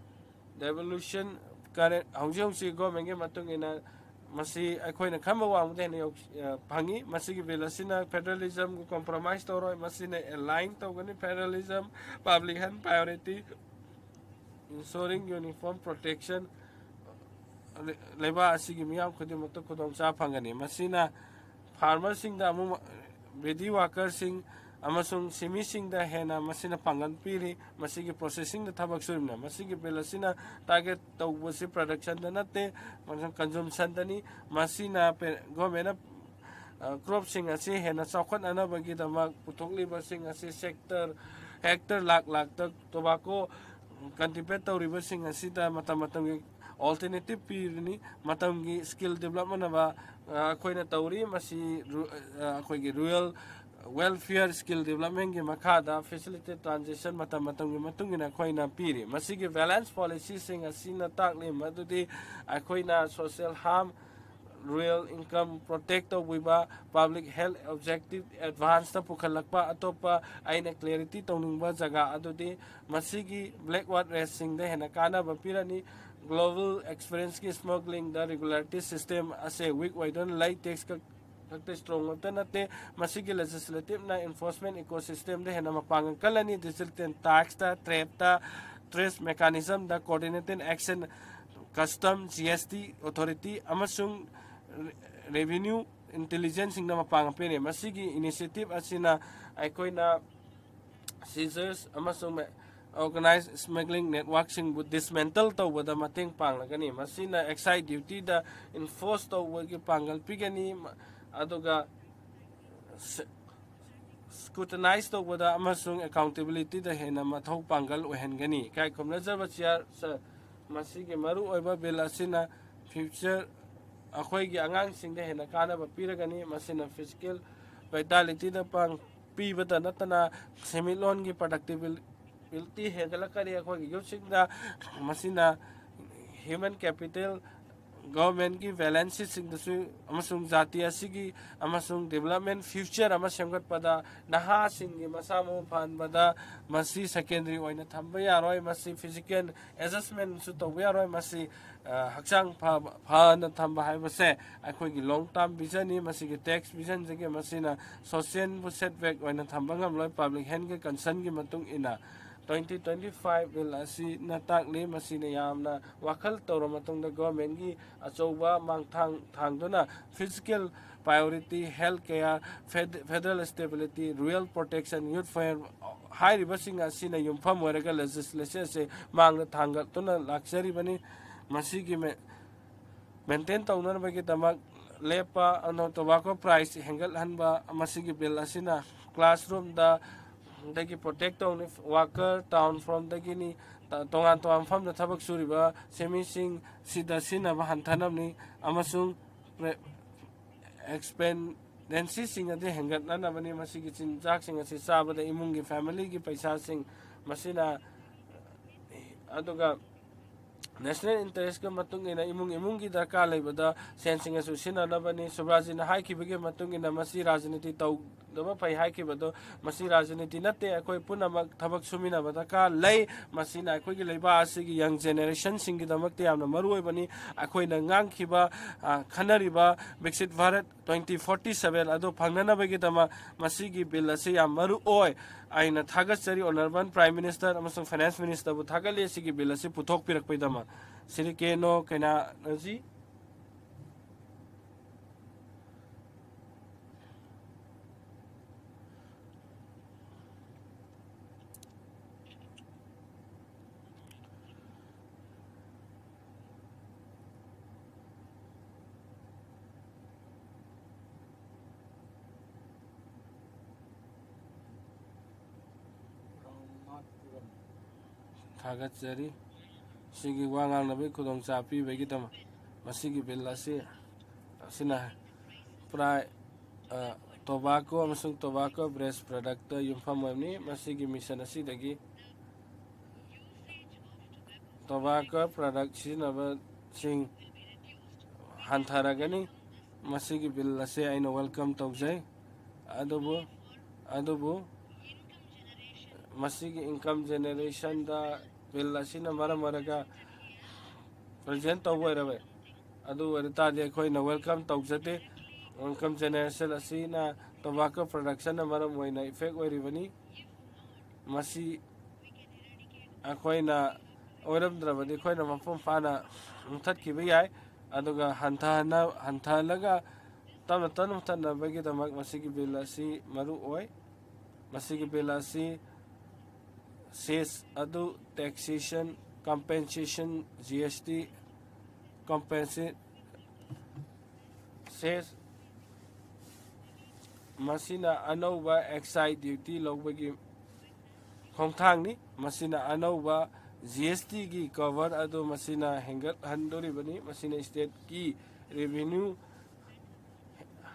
devolution, current, ꯍꯧꯖꯤꯛ ꯍꯧꯖꯤꯛ government ꯀꯤ ꯃꯇꯨꯡ ꯏꯟꯅ ꯃꯁꯤ ꯑꯩꯈꯣꯏꯅ ꯈꯟꯕ ꯋꯥꯡꯃꯗ ꯍꯦꯟꯅ ꯌꯧ-, ꯑ, ꯐꯪꯉꯤ꯫ ꯃꯁꯤꯒꯤ bill ꯑꯁꯤꯅ federalism ꯒ compromise ꯇꯧꯔꯣꯏ, ꯃꯁꯤꯅ align ꯇꯧꯒꯅꯤ federalism, public health priority, ensuring uniform protection, ꯂꯩꯕꯥꯛ ꯑꯁꯤꯒꯤ ꯃꯤꯌꯥꯝ ꯈꯨꯗꯤꯡꯃꯛꯇ ꯈꯨꯗꯣꯡꯆꯥꯕ ꯐꯪꯒꯅꯤ꯫ ꯃꯁꯤꯅ farmer ꯁꯤꯡꯗ ꯑꯃꯨꯛ ready worker ꯁꯤꯡ ꯑꯃꯁꯨꯡ ꯁꯤꯟꯃꯤꯁꯤꯡꯗ ꯍꯦꯟꯅ ꯃꯁꯤꯅ ꯄꯥꯡꯒꯜ ꯄꯤꯔꯤ꯫ ꯃꯁꯤꯒꯤ processing ꯗ ꯊꯕꯛ ꯁꯨꯔꯤꯕꯅ꯫ ꯃꯁꯤꯒꯤ bill ꯑꯁꯤꯅ target ꯇꯧꯕꯁꯤ production ꯗ ꯅꯠꯇꯦ, ꯑꯃꯁꯨꯡ consumption ꯗꯅꯤ꯫ ꯃꯁꯤꯅ ꯄꯦ-, government ꯅ, ꯑ, crop ꯁꯤꯡ ꯑꯁꯤ ꯍꯦꯟꯅ ꯆꯥꯎꯈꯠꯅꯅꯕꯒꯤꯗꯃꯛ ꯄꯨꯊꯣꯛꯂꯤꯕꯁꯤꯡ ꯑꯁꯤ sector, hectare ꯂꯥꯛ ꯂꯥꯛꯇ tobacco cultivate ꯇꯧꯔꯤꯕꯁꯤꯡ ꯑꯁꯤꯗ ꯃꯇꯝ ꯃꯇꯝꯒꯤ alternative ꯄꯤꯔꯤꯅꯤ꯫ ꯃꯇꯝꯒꯤ skill develop ꯑꯣꯏꯅꯕ ꯑꯩꯈꯣꯏꯅ ꯇꯧꯔꯤ꯫ ꯃꯁꯤ ꯔꯨ- ꯑꯩꯈꯣꯏꯒꯤ rural welfare skill developmentꯀꯤ ꯃꯈꯥꯗ facilitate transition ꯃꯇꯝ ꯃꯇꯝꯒꯤ ꯃꯇꯨꯡ ꯏꯟꯅ ꯑꯩꯈꯣꯏꯅ ꯄꯤꯔꯤ꯫ ꯃꯁꯤꯒꯤ balance policyꯁꯤꯡ ꯑꯁꯤꯅ ꯇꯥꯛꯂꯤ ꯃꯗꯨꯗꯤ ꯑꯩꯈꯣꯏꯅ social harm, rural income protect ꯇꯧꯕꯤꯕ, public health objective advanceꯇ ꯄꯨꯈꯠꯂꯛꯄ, ꯑꯇꯣꯞꯄ ꯑꯩꯅ clarity ꯇꯧꯅꯤꯡꯕ ꯖꯒꯥ ꯑꯗꯨꯗꯤ ꯃꯁꯤꯒꯤ black ward raidꯁꯤꯡꯗ ꯍꯦꯟꯅ ꯀꯥꯟꯅꯕ ꯄꯤꯔꯅꯤ꯫ Global experienceꯀꯤ smuggling ꯗ regulatory system ꯑꯁꯦ weak ꯑꯣꯏꯗꯨꯅ ꯂꯩ꯫ Tax ꯈꯛ ꯈꯛꯇ strong ꯉꯛꯇ ꯅꯠꯇꯦ꯫ ꯃꯁꯤꯒꯤ legislativeꯅ enforcement ecosystemꯗ ꯍꯦꯟꯅ ꯃꯄꯥꯡꯒꯜ ꯀꯜꯂꯅꯤ꯫ Digital taxꯇ, trade ꯇ, trace mechanismꯗ coordinated action, custom, G S T authority ꯑꯃꯁꯨꯡ revenue intelligenceꯁꯤꯡꯗ ꯃꯄꯥꯡꯒꯜ ꯄꯤꯔꯤ꯫ ꯃꯁꯤꯒꯤ initiative ꯑꯁꯤꯅ ꯑꯩꯈꯣꯏꯅ seizures ꯑꯃꯁꯨꯡ organized smuggling networkꯁꯤꯡꯕꯨ dismantle ꯇꯧꯕꯗ ꯃꯇꯦꯡ ꯄꯥꯡꯂꯒꯅꯤ꯫ ꯃꯁꯤꯅ excise dutyꯗ enforce ꯇꯧꯕꯒꯤ ꯄꯥꯡꯒꯜ ꯄꯤꯒꯅꯤ, ꯃ- ꯑꯗꯨꯒ ꯁ- scrutinize ꯇꯧꯕꯗ ꯑꯃꯁꯨꯡ accountabilityꯗ ꯍꯦꯟꯅ ꯃꯊꯧ ꯄꯥꯡꯒꯜ ꯑꯣꯏꯍꯟꯒꯅꯤ꯫ ꯏꯀꯥꯏ ꯈꯨꯝꯅꯖꯕ chair, sir, ꯃꯁꯤꯒꯤ ꯃꯔꯨꯑꯣꯏꯕ bill ꯑꯁꯤꯅ future ꯑꯩꯈꯣꯏꯒꯤ ꯑꯉꯥꯡꯁꯤꯡꯗ ꯍꯦꯟꯅ ꯀꯥꯟꯅꯕ ꯄꯤꯔꯒꯅꯤ꯫ ꯃꯁꯤꯅ physical vitalityꯗ ꯄꯥꯡ- ꯄꯤꯕꯇ ꯅꯠꯇꯅ ꯁꯦꯟꯃꯤꯠꯂꯣꯟꯒꯤ productivity ꯍꯦꯟꯒꯠꯂꯛꯀꯅꯤ꯫ ꯑꯩꯈꯣꯏꯒꯤ youthꯁꯤꯡꯗ ꯃꯁꯤꯅ human capital, governmentꯀꯤ vacancyꯁꯤꯡꯗꯁꯨ ꯑꯃꯁꯨꯡ ꯖꯥꯇꯤ ꯑꯁꯤꯒꯤ ꯑꯃꯁꯨꯡ development future ꯑꯃ ꯁꯦꯝꯒꯠꯄꯗ ꯅꯍꯥꯁꯤꯡꯒꯤ ꯃꯁꯥ ꯃꯎ ꯐꯍꯟꯕꯗ ꯃꯁꯤ secondary ꯑꯣꯏꯅ ꯊꯝꯕ ꯌꯥꯔꯣꯏ꯫ ꯃꯁꯤ physical adjustmentꯁꯨ ꯇꯧꯕ ꯌꯥꯔꯣꯏ꯫ ꯃꯁꯤ, ꯑ, ꯍꯛꯆꯥꯡ ꯐꯕ, ꯐꯅ ꯊꯝꯕ ꯍꯥꯏꯕꯁꯦ ꯑꯩꯈꯣꯏꯒꯤ long term visionꯅꯤ꯫ ꯃꯁꯤꯒꯤ tax visionꯁꯤꯒꯤ ꯃꯁꯤꯅ socialꯕꯨ setback ꯑꯣꯏꯅ ꯊꯝꯕ ꯉꯝꯂꯣꯏ꯫ Public healthꯀꯤ concernꯒꯤ ꯃꯇꯨꯡ ꯏꯟꯅ twenty twenty five bill ꯑꯁꯤꯅ ꯇꯥꯛꯂꯤ꯫ ꯃꯁꯤꯅ ꯌꯥꯝꯅ ꯋꯥꯈꯜ ꯇꯧꯔꯕ ꯃꯇꯨꯡꯗ governmentꯀꯤ ꯑꯆꯧꯕ ꯃꯥꯡꯊꯥꯡ ꯊꯥꯡꯗꯨꯅ physical priority, health care, fed- federal stability, rural protection, youth fare ꯍꯥꯏꯔꯤꯕꯁꯤꯡ ꯑꯁꯤꯅ ꯌꯨꯝꯐꯝ ꯑꯣꯏꯔꯒ legislation ꯑꯁꯤ ꯃꯥꯡꯗ ꯊꯥꯡꯒꯠꯇꯨꯅ ꯂꯥꯛꯆꯔꯤꯕꯅꯤ꯫ ꯃꯁꯤꯒꯤ ꯃꯦ- maintain ꯇꯧꯅꯅꯕꯒꯤꯗꯃꯛ ꯂꯦꯞꯄ ꯑꯃꯁꯨꯡ tobacco price ꯍꯦꯟꯒꯠꯍꯟꯕ, ꯃꯁꯤꯒꯤ bill ꯑꯁꯤꯅ classroomꯗ ꯗꯒꯤ protect ꯇꯧꯅꯤ꯫ Worker town farmꯗꯒꯤꯅꯤ꯫ ꯇ- ꯇꯣꯉꯥꯟ ꯇꯣꯉꯥꯟꯕ ꯃꯐꯝꯗ ꯊꯕꯛ ꯁꯨꯔꯤꯕ ꯁꯦꯟꯃꯤꯁꯤꯡ ꯁꯤꯗ ꯁꯤꯖꯤꯟꯅꯕ ꯍꯟꯊꯅꯕꯅꯤ ꯑꯃꯁꯨꯡ pre- ꯑꯦꯛꯁꯄꯦꯟꯗꯦꯟꯁꯤꯁꯤꯡ ꯑꯗꯨ ꯍꯦꯟꯒꯠꯅꯅꯕꯅꯤ꯫ ꯃꯁꯤꯒꯤ ꯆꯤꯟꯖꯥꯛꯁꯤꯡ ꯑꯁꯤ ꯆꯥꯕꯗ ꯏꯃꯨꯡꯒꯤ, ꯐꯦꯃꯤꯂꯤꯒꯤ ꯄꯩꯁꯥꯁꯤꯡ, ꯃꯁꯤꯅ, ꯑꯗꯨꯒ ꯅꯦꯁꯅꯦꯜ ꯏꯟꯇꯔꯦꯁꯀ ꯃꯇꯨꯡ ꯏꯟꯅ ꯏꯃꯨꯡ ꯏꯃꯨꯡꯒꯤ ꯗꯔꯀꯥꯔ ꯂꯩꯕꯗ ꯁꯦꯟꯁꯤꯡ ꯑꯁꯨ ꯁꯤꯖꯤꯟꯅꯅꯕꯅꯤ꯫ ꯁꯨꯕ꯭ꯔꯥꯖꯤꯅ ꯍꯥꯏꯈꯤꯕꯒꯤ ꯃꯇꯨꯡ ꯏꯟꯅ ꯃꯁꯤ ꯔꯥꯖꯅꯤꯇꯤ ꯇꯧꯗꯕ ꯐꯩ ꯍꯥꯏꯈꯤꯕꯗꯨ, ꯃꯁꯤ ꯔꯥꯖꯅꯤꯇꯤ ꯅꯠꯇꯦ꯫ ꯑꯩꯈꯣꯏ ꯄꯨꯝꯅꯃꯛ ꯊꯕꯛ ꯁꯨꯃꯤꯟꯅꯕ ꯗꯔꯀꯥꯔ ꯂꯩ꯫ ꯃꯁꯤꯅ ꯑꯩꯈꯣꯏꯒꯤ ꯂꯩꯕꯥꯛ ꯑꯁꯤꯒꯤ ꯌꯪ ꯖꯦꯅꯦꯔꯦꯁꯟꯁꯤꯡꯒꯤꯗꯃꯛꯇ ꯌꯥꯝꯅ ꯃꯔꯨ ꯑꯣꯏꯕꯅꯤ꯫ ꯑꯩꯈꯣꯏꯅ ꯉꯥꯡꯈꯤꯕ, ꯑ, ꯈꯟꯅꯔꯤꯕ ꯕꯤꯛꯁꯤꯠ ꯚꯥꯔꯠ ꯇ꯭ꯋꯦꯟꯇꯤ ꯐꯣꯔꯇꯤ ꯁꯚꯦꯟ ꯑꯗꯨ ꯐꯪꯅꯅꯕꯒꯤꯗꯃꯛ ꯃꯁꯤꯒꯤ ꯕꯤꯜ ꯑꯁꯤ ꯌꯥꯝ ꯃꯔꯨ ꯑꯣꯏ꯫ ꯑꯩꯅ ꯊꯥꯒꯠꯆꯔꯤ ꯑꯣꯅꯔꯦꯕꯜ ꯄ꯭ꯔꯥꯏꯝ ꯃꯤꯅꯤꯁꯇꯔ ꯑꯃꯁꯨꯡ ꯐꯥꯏꯅꯥꯟꯁ ꯃꯤꯅꯤꯁꯇꯔꯕꯨ ꯊꯥꯒꯠꯂꯤ ꯑꯁꯤꯒꯤ ꯕꯤꯜ ꯑꯁꯤ ꯄꯨꯊꯣꯛꯄꯤꯔꯛꯄꯒꯤꯗꯃꯛ꯫ ꯁꯤꯔꯤ ꯀꯦꯅꯣ ꯀꯩꯅꯥꯅꯖꯤ꯫ ꯊꯥꯒꯠꯆꯔꯤ꯫ ꯁꯤꯒꯤ ꯋꯥ ꯉꯥꯡꯅꯕꯒꯤ ꯈꯨꯗꯣꯡꯆꯥꯕ ꯄꯤꯕꯒꯤꯗꯃꯛ꯫ ꯃꯁꯤꯒꯤ ꯕꯤꯜ ꯑꯁꯤ, ꯑꯁꯤꯅ ꯄ꯭ꯔꯥꯏ-, ꯑ, ꯇꯣꯕꯥꯀꯣ ꯑꯃꯁꯨꯡ ꯇꯣꯕꯥꯀꯣ ꯕꯦꯁ ꯄ꯭ꯔꯗꯛꯇ ꯌꯨꯝꯐꯝ ꯑꯣꯏꯕꯅꯤ꯫ ꯃꯁꯤꯒꯤ ꯃꯤꯁꯟ ꯑꯁꯤꯗꯒꯤ ꯇꯣꯕꯥꯀꯣ ꯄ꯭ꯔꯗꯛ ꯁꯤꯖꯤꯟꯅꯕꯁꯤꯡ ꯍꯟꯊꯔꯒꯅꯤ꯫ ꯃꯁꯤꯒꯤ ꯕꯤꯜ ꯑꯁꯤ ꯑꯩꯅ ꯋꯦꯜꯀꯝ ꯇꯧꯖꯩ꯫ ꯑꯗꯨꯕꯨ, ꯑꯗꯨꯕꯨ ꯃꯁꯤꯒꯤ ꯏꯟꯀꯝ ꯖꯦꯅꯦꯔꯦꯁꯟꯗ ꯕꯤꯜ ꯑꯁꯤꯅ ꯃꯔꯝ ꯑꯣꯏꯔꯒ ꯄ꯭ꯔꯖꯦꯟ ꯇꯧꯕ ꯑꯣꯏꯔꯕ, ꯑꯗꯨ ꯑꯣꯏꯕ ꯇꯥꯔꯗꯤ ꯑꯩꯈꯣꯏꯅ ꯋꯦꯜꯀꯝ ꯇꯧꯖꯗꯦ꯫ ꯏꯟꯀꯝ ꯖꯦꯅꯦꯔꯦꯁꯟ ꯑꯁꯤꯅ ꯇꯣꯕꯥꯀꯣ ꯄ꯭ꯔꯗꯛꯁꯟꯅ ꯃꯔꯝ ꯑꯣꯏꯅ ꯏꯐꯦꯛ ꯑꯣꯏꯔꯤꯕꯅꯤ꯫ ꯃꯁꯤ ꯑꯩꯈꯣꯏꯅ ꯑꯣꯏꯔꯝꯗ꯭ꯔꯕꯗꯤ ꯑꯩꯈꯣꯏꯅ ꯃꯄꯨꯡ ꯐꯥꯅ ꯃꯨꯊꯠꯈꯤꯕ ꯌꯥꯏ꯫ ꯑꯗꯨꯒ ꯍꯟꯊꯍꯟꯅ-, ꯍꯟꯊꯍꯜꯂꯒ ꯇꯞꯅ ꯇꯞꯅ ꯃꯨꯊꯠꯅꯕꯒꯤꯗꯃꯛ ꯃꯁꯤꯒꯤ ꯕꯤꯜ ꯑꯁꯤ ꯃꯔꯨ ꯑꯣꯏ꯫ ꯃꯁꯤꯒꯤ ꯕꯤꯜ ꯑꯁꯤ ꯁꯦꯁ ꯑꯗꯨ, taxation, compensation, G S T, ꯀꯝꯄꯦꯟꯁꯦ-, ꯁꯦꯁ, ꯃꯁꯤꯅ ꯑꯅꯧꯕ ꯑꯦꯛꯁꯥꯏꯖ ꯗ꯭ꯌꯨꯇꯤ ꯂꯧꯕꯒꯤ ꯈꯣꯡꯊꯥꯡꯅꯤ꯫ ꯃꯁꯤꯅ ꯑꯅꯧꯕ ꯖꯤ ꯑꯦꯁ ꯇꯤꯒꯤ ꯀꯣꯚꯔ ꯑꯗꯨ ꯃꯁꯤꯅ ꯍꯦꯟꯒꯠꯍꯟꯗꯣꯔꯤꯕꯅꯤ꯫ ꯃꯁꯤꯅ ꯁ꯭ꯇꯦꯠꯀꯤ ꯔꯦꯚꯤꯅ꯭ꯌꯨ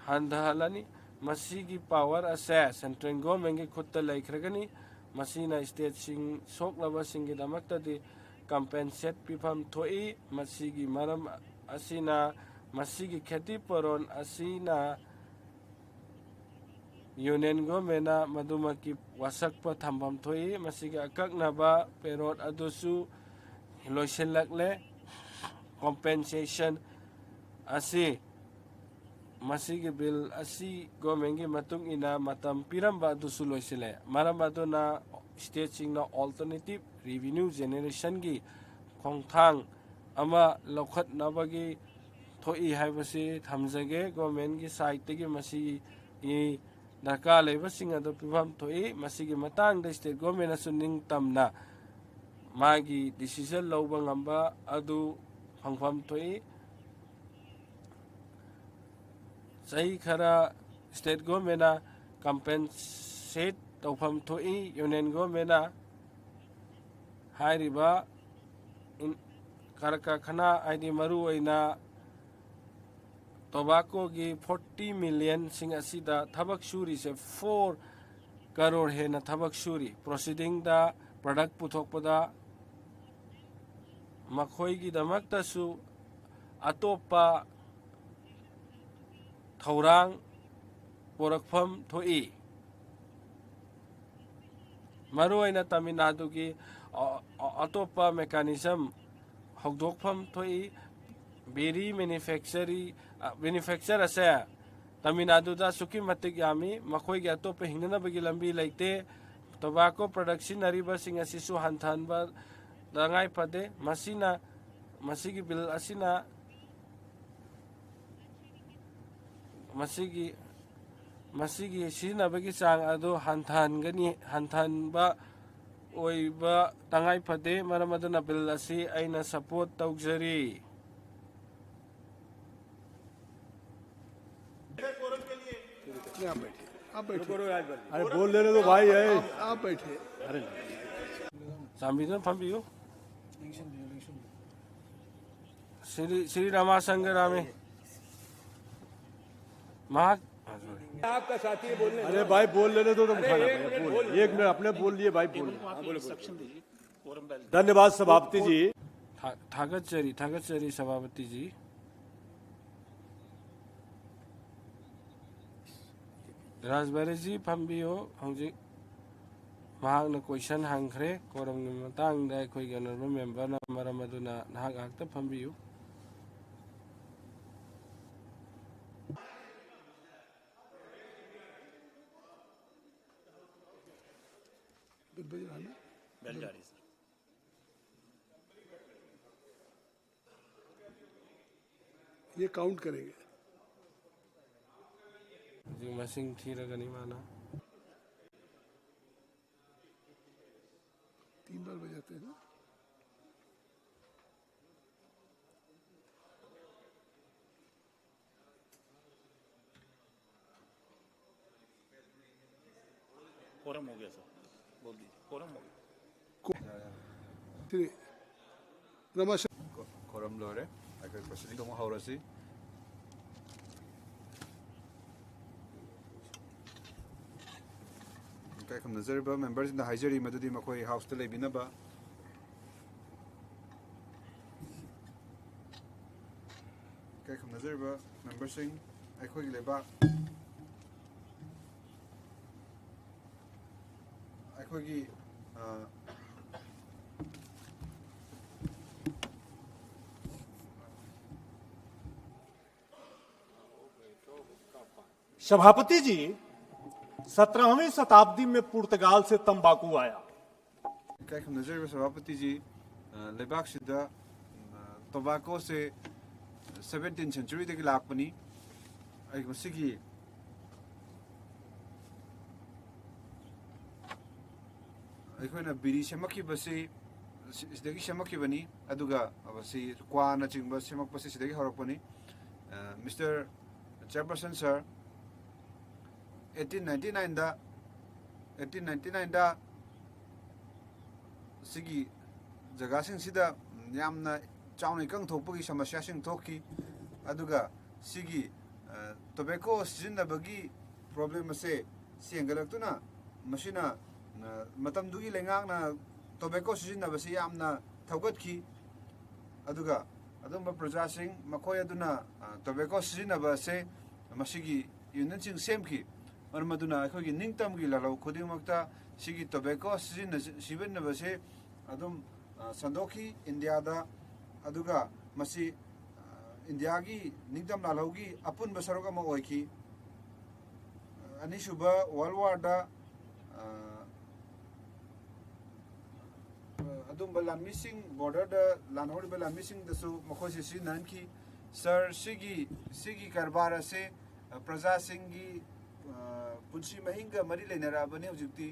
ꯍꯟꯊꯍꯜꯂꯅꯤ꯫ ꯃꯁꯤꯒꯤ power ꯑꯁꯦ central governmentꯀꯤ ꯈꯨꯠꯇ ꯂꯩꯈ꯭ꯔꯒꯅꯤ꯫ ꯃꯁꯤꯅ stateꯁꯤꯡ ꯁꯣꯛꯂꯕꯁꯤꯡꯒꯤꯗꯃꯛꯇꯗꯤ compensate ꯄꯤꯐꯝ ꯊꯣꯛꯏ꯫ ꯃꯁꯤꯒꯤ ꯃꯔꯝ ꯑꯁꯤꯅ, ꯃꯁꯤꯒꯤ ꯈꯦꯇꯤꯄꯨꯔꯣꯟ ꯑꯁꯤꯅ union governmentꯅ ꯃꯗꯨꯃꯛꯀꯤ ꯋꯥꯁꯛꯄ ꯊꯝꯐꯝ ꯊꯣꯛꯏ꯫ ꯃꯁꯤꯒꯤ ꯑꯀꯛꯅꯕ payroll ꯑꯗꯨꯁꯨ ꯂꯣꯏꯁꯤꯜꯂꯛꯂꯦ꯫ Compensation ꯑꯁꯤ ꯃꯁꯤꯒꯤ bill ꯑꯁꯤ governmentꯀꯤ ꯃꯇꯨꯡ ꯏꯟꯅ ꯃꯇꯝ ꯄꯤꯔꯝꯕ ꯑꯗꯨꯁꯨ ꯂꯣꯏꯁꯤꯜꯂꯦ꯫ ꯃꯔꯝ ꯑꯗꯨꯅ stateꯁꯤꯡꯅ alternative revenue generationꯒꯤ ꯈꯣꯡꯊꯥꯡ ꯑꯃ ꯂꯧꯈꯠꯅꯕꯒꯤ ꯊꯣꯛꯏ ꯍꯥꯏꯕꯁꯤ ꯊꯝꯖꯒꯦ꯫ Governmentꯀꯤ sideꯇꯒꯤ ꯃꯁꯤꯒꯤ ꯗꯔꯀꯥꯔ ꯂꯩꯕꯁꯤꯡ ꯑꯗꯨ ꯄꯤꯐꯝ ꯊꯣꯛꯏ꯫ ꯃꯁꯤꯒꯤ ꯃꯇꯥꯡꯗ state governmentꯅꯁꯨ ꯅꯤꯡꯇꯝꯅ ꯃꯥꯒꯤ decision ꯂꯧꯕ ꯉꯝꯕ ꯑꯗꯨ ꯐꯪꯐꯝ ꯊꯣꯛꯏ꯫ ꯆꯍꯤ ꯈꯔ state governmentꯅ compensate ꯇꯧꯐꯝ ꯊꯣꯛꯏ꯫ Union governmentꯅ ꯍꯥꯏꯔꯤꯕ in-, ꯀꯔꯀꯥꯈꯥꯅꯥ, ꯍꯥꯏꯗꯤ ꯃꯔꯨꯑꯣꯏꯅ tobaccoꯒꯤ forty millionꯁꯤꯡ ꯑꯁꯤꯗ ꯊꯕꯛ ꯁꯨꯔꯤꯁꯦ four crore ꯍꯦꯟꯅ ꯊꯕꯛ ꯁꯨꯔꯤ꯫ Proceedingꯗ, product ꯄꯨꯊꯣꯛꯄꯗ ꯃꯈꯣꯏꯒꯤꯗꯃꯛꯇꯁꯨ ꯑꯇꯣꯞꯄ ꯊꯧꯔꯥꯡ ꯄꯨꯔꯛꯐꯝ ꯊꯣꯛꯏ꯫ ꯃꯔꯨꯑꯣꯏꯅ ꯇꯥꯃꯤꯜ ꯅꯥꯗꯨꯒꯤ ꯑ-, ꯑ-, ꯑꯇꯣꯞꯄ mechanism ꯍꯧꯗꯣꯛꯐꯝ ꯊꯣꯛꯏ꯫ Biri manufactory, ꯑ, manufacture ꯑꯁꯦ ꯇꯥꯃꯤꯜ ꯅꯥꯗꯨꯗ ꯑꯁꯨꯛꯀꯤ ꯃꯇꯤꯛ ꯌꯥꯝꯃꯤ꯫ ꯃꯈꯣꯏꯒꯤ ꯑꯇꯣꯞꯄ ꯍꯤꯡꯅꯅꯕꯒꯤ ꯂꯝꯕꯤ ꯂꯩꯇꯦ꯫ Tobacco product ꯁꯤꯖꯤꯟꯅꯔꯤꯕꯁꯤꯡ ꯑꯁꯤꯁꯨ ꯍꯟꯊꯍꯟꯕ ꯇꯉꯥꯏ ꯐꯗꯦ꯫ ꯃꯁꯤꯅ, ꯃꯁꯤꯒꯤ bill ꯑꯁꯤꯅ ꯃꯁꯤꯒꯤ, ꯃꯁꯤꯒꯤ ꯁꯤꯖꯤꯟꯅꯕꯒꯤ ꯆꯥꯡ ꯑꯗꯨ ꯍꯟꯊꯍꯟꯒꯅꯤ, ꯍꯟꯊꯍꯟꯕ ꯑꯣꯏꯕ ꯇꯉꯥꯏ ꯐꯗꯦ꯫ ꯃꯔꯝ ꯑꯗꯨꯅ bill ꯑꯁꯤ ꯑꯩꯅ support ꯇꯧꯖꯔꯤ꯫ यहाँ बैठिए, आप बैठिए। अरे बोल लेने दो भाई, है। आप, आप बैठिए। अरे नहीं। ꯆꯥꯟꯕꯤꯗꯨꯅ ꯐꯝꯕꯤꯌꯨ꯫ ꯁ꯭ꯔꯤ, ꯁ꯭ꯔꯤ ꯔꯃꯥꯁꯪꯒ ꯔꯥꯃꯦ꯫ ꯃꯍꯥꯛ ꯑ, sorry. आपका साथी बोलने अरे भाई, बोल लेने दो तुम, खाना एक मिनट बोल, बोल। एक मिनट, अपने बोल लिए भाई, बोल। आप इंस्ट्रक्शन दीजिए, कोरम बैल धन्यवाद सभापति जी। था- थागत चरी थागत चरी सभापति जी। ꯔꯥꯖ ꯕꯥꯔꯦꯖꯤ, ꯐꯝꯕꯤꯌꯨ꯫ ꯍꯧꯖꯤꯛ ꯃꯍꯥꯛꯅ ꯀꯣꯏꯁꯟ ꯍꯪꯈ꯭ꯔꯦ꯫ ꯀꯣꯔꯝꯒꯤ ꯃꯇꯥꯡꯗ ꯑꯩꯈꯣꯏꯒꯤ ꯑꯣꯅꯔꯦꯕꯜ ꯃꯦꯝꯕꯔꯅ ꯃꯔꯝ ꯑꯗꯨꯅ ꯅꯍꯥꯛ ꯉꯥꯏꯍꯥꯛꯇ ꯐꯝꯕꯤꯌꯨ꯫ ये काउंट करेंगे। ꯍꯧꯖꯤꯛ ꯃꯁꯤꯡ ꯊꯤꯔꯒꯅꯤ ꯃꯥꯅ꯫ तीन बार बजाते हैं ना। कोरम हो गया सर, बोल दीजिए, कोरम हो गया। श्री ꯔꯃꯥꯁ꯫ ꯀꯣ- ꯀꯣꯔꯝ ꯂꯣꯏꯔꯦ꯫ ꯑꯩꯈꯣꯏ ꯄ꯭ꯔꯣꯁꯤꯗꯤꯡ ꯑꯃꯨꯛ ꯍꯧꯔꯁꯤ꯫ ꯏꯀꯥꯏ ꯈꯨꯝꯅꯖꯔꯤꯕ ꯃꯦꯝꯕꯔꯁꯤꯡꯗ ꯍꯥꯏꯖꯔꯤ ꯃꯗꯨꯗꯤ ꯃꯈꯣꯏ ꯍꯥꯎꯁꯇ ꯂꯩꯕꯤꯅꯕ꯫ ꯏꯀꯥꯏ ꯈꯨꯝꯅꯖꯔꯤꯕ ꯃꯦꯝꯕꯔꯁꯤꯡ, ꯑꯩꯈꯣꯏꯒꯤ ꯂꯩꯕꯥꯛ, ꯑꯩꯈꯣꯏꯒꯤ ꯑ, सभापति जी, सत्रहवीं शताब्दी में पुर्तगाल से तंबाकू आया। ꯏꯀꯥꯏ ꯈꯨꯝꯅꯖꯔꯤꯕ ꯁꯚꯥꯄꯇꯤꯖꯤ, ꯑ, ꯂꯩꯕꯥꯛꯁꯤꯗ, ꯑ, ꯇꯣꯕꯥꯀꯣꯁꯦ ꯁꯚꯦꯟꯇꯤꯟ ꯁꯦꯟꯆꯨꯔꯤꯗꯒꯤ ꯂꯥꯛꯄꯅꯤ꯫ ꯑꯩ ꯃꯁꯤꯒꯤ ꯑꯩꯈꯣꯏꯅ ꯕꯤꯔꯤ ꯁꯦꯝꯃꯛꯈꯤꯕꯁꯤ ꯁꯤ-, ꯁꯤꯗꯒꯤ ꯁꯦꯝꯃꯛꯈꯤꯕꯅꯤ, ꯑꯗꯨꯒ ꯃꯁꯤ ꯀ꯭ꯋꯥꯅꯆꯤꯡꯕ ꯁꯦꯝꯃꯛꯄꯁꯤ ꯁꯤꯗꯒꯤ ꯍꯧꯔꯛꯄꯅꯤ꯫ ꯑ, ꯃꯤꯁꯇꯔ ꯆꯦꯌꯔꯄꯔꯁꯟ ꯁꯥꯔ, ꯑꯩꯠꯇꯤꯟ ꯅꯥꯏꯟꯇꯤ ꯅꯥꯏꯟꯗ, ꯑꯩꯠꯇꯤꯟ ꯅꯥꯏꯟꯇꯤ ꯅꯥꯏꯟꯗ ꯁꯤꯒꯤ ꯖꯒꯥꯁꯤꯡꯁꯤꯗ ꯌꯥꯝꯅ ꯆꯥꯎꯅ ꯏꯀꯪ ꯊꯣꯛꯄꯒꯤ ꯁꯃꯁ꯭ꯌꯥꯁꯤꯡ ꯊꯣꯛꯈꯤ꯫ ꯑꯗꯨꯒ ꯁꯤꯒꯤ ꯇꯣꯕꯦꯀꯣ ꯁꯤꯖꯤꯟꯅꯕꯒꯤ ꯄ꯭ꯔꯣꯕ꯭ꯂꯦꯝ ꯑꯁꯦ ꯁꯤ ꯍꯦꯟꯒꯠꯂꯛꯇꯨꯅ, ꯃꯁꯤꯅ ꯃꯇꯝꯗꯨꯒꯤ ꯂꯩꯉꯥꯛꯅ ꯇꯣꯕꯦꯀꯣ ꯁꯤꯖꯤꯟꯅꯕꯁꯤ ꯌꯥꯝꯅ ꯊꯧꯒꯠꯈꯤ꯫ ꯑꯗꯨꯒ ꯑꯗꯨꯝꯕ ꯄ꯭ꯔꯖꯥꯁꯤꯡ, ꯃꯈꯣꯏ ꯑꯗꯨꯅ ꯇꯣꯕꯦꯀꯣ ꯁꯤꯖꯤꯟꯅꯕ ꯑꯁꯦ ꯃꯁꯤꯒꯤ ꯌꯨꯅꯤꯌꯟꯁꯤꯡ ꯁꯦꯝꯈꯤ꯫ ꯃꯔꯝ ꯑꯗꯨꯅ ꯑꯩꯈꯣꯏꯒꯤ ꯅꯤꯡꯇꯝꯒꯤ ꯂꯥꯜꯍꯧ ꯈꯨꯗꯤꯡꯃꯛꯇ ꯁꯤꯒꯤ ꯇꯣꯕꯦꯀꯣ ꯁꯤꯖꯤꯟꯅ-, ꯁꯤꯖꯤꯟꯅꯕꯁꯦ ꯑꯗꯨꯝ ꯁꯟꯗꯣꯛꯈꯤ ꯏꯟꯗꯤꯌꯥꯗ꯫ ꯑꯗꯨꯒ ꯃꯁꯤ ꯏꯟꯗꯤꯌꯥꯒꯤ ꯅꯤꯡꯇꯝ ꯂꯥꯜꯍꯧꯒꯤ ꯑꯄꯨꯟꯕ ꯁꯔꯨꯛ ꯑꯃ ꯑꯣꯏꯈꯤ꯫ ꯑꯅꯤꯁꯨꯕ ꯋꯥꯔꯜ ꯋꯥꯔꯗ ꯑꯗꯨꯝꯕ ꯂꯥꯟꯃꯤꯁꯤꯡ, ꯕꯣꯔꯗꯔꯗ ꯂꯥꯟꯍꯧꯔꯤꯕ ꯂꯥꯟꯃꯤꯁꯤꯡꯗꯁꯨ ꯃꯈꯣꯏꯁꯦ ꯁꯤꯖꯤꯟꯅꯍꯟꯈꯤ꯫ ꯁꯥꯔ, ꯁꯤꯒꯤ, ꯁꯤꯒꯤ ꯀꯔꯕꯥꯔ ꯑꯁꯦ ꯄ꯭ꯔꯖꯥꯁꯤꯡꯒꯤ ꯄꯨꯟꯁꯤ ꯃꯍꯤꯡꯒ ꯃꯔꯤ ꯂꯩꯅꯔꯛꯑꯕꯅꯤ ꯍꯧꯖꯤꯛꯇꯤ꯫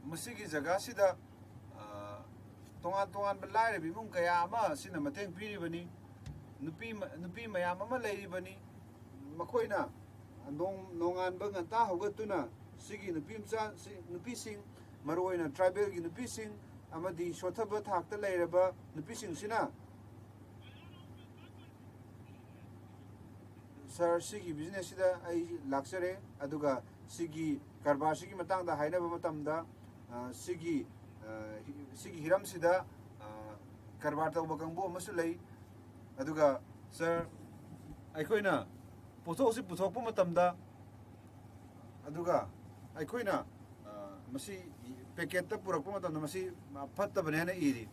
ꯃꯁꯤꯒꯤ ꯖꯒꯥꯁꯤꯗ ꯇꯣꯉꯥꯟ ꯇꯣꯉꯥꯟꯕ ꯂꯥꯏꯔꯕ ꯏꯃꯨꯡ ꯀꯌꯥ ꯑꯃ ꯑꯁꯤꯅ ꯃꯇꯦꯡ ꯄꯤꯔꯤꯕꯅꯤ꯫ ꯅꯨꯄꯤ ꯅꯨꯄꯤ ꯃꯌꯥꯝ ꯑꯃ ꯂꯩꯔꯤꯕꯅꯤ꯫ ꯃꯈꯣꯏꯅ ꯅꯣꯡ-, ꯅꯣꯡꯉꯥꯟꯕ ꯉꯟꯇꯥ ꯍꯧꯒꯠꯇꯨꯅ ꯁꯤꯒꯤ ꯅꯨꯄꯤ ꯃꯆꯥ, ꯁꯤ, ꯅꯨꯄꯤꯁꯤꯡ, ꯃꯔꯨꯑꯣꯏꯅ ꯇ꯭ꯔꯥꯏꯕꯦꯜꯒꯤ ꯅꯨꯄꯤꯁꯤꯡ ꯑꯃꯗꯤ ꯁꯣꯠꯊꯕ ꯊꯥꯛꯇ ꯂꯩꯔꯕ ꯅꯨꯄꯤꯁꯤꯡꯁꯤꯅ, ꯁꯥꯔ, ꯁꯤꯒꯤ ꯕꯤꯖꯤꯅꯦꯁꯁꯤꯗ ꯑꯩ ꯂꯥꯛꯆꯔꯦ, ꯑꯗꯨꯒ ꯁꯤꯒꯤ ꯀꯔꯕꯥꯔꯁꯤꯒꯤ ꯃꯇꯥꯡꯗ ꯍꯥꯏꯅꯕ ꯃꯇꯝꯗ, ꯑ, ꯁꯤꯒꯤ, ꯑ, ꯍꯤ-, ꯁꯤꯒꯤ ꯍꯤꯔꯝꯁꯤꯗ, ꯑ, ꯀꯔꯕꯥꯔ ꯇꯧꯕ ꯀꯥꯡꯕꯨ ꯑꯃꯁꯨ ꯂꯩ꯫ ꯑꯗꯨꯒ ꯁꯥꯔ, ꯑꯩꯈꯣꯏꯅ ꯄꯣꯠꯊꯣꯛꯁꯤ ꯄꯨꯊꯣꯛꯄ ꯃꯇꯝꯗ, ꯑꯗꯨꯒ ꯑꯩꯈꯣꯏꯅ, ꯑ, ꯃꯁꯤ ꯄꯦꯀꯦꯠꯇ ꯄꯨꯔꯛꯄ ꯃꯇꯝꯗ ꯃꯁꯤ ꯐꯠꯇꯕꯅꯦ ꯍꯥꯏꯅ ꯏꯔꯤ꯫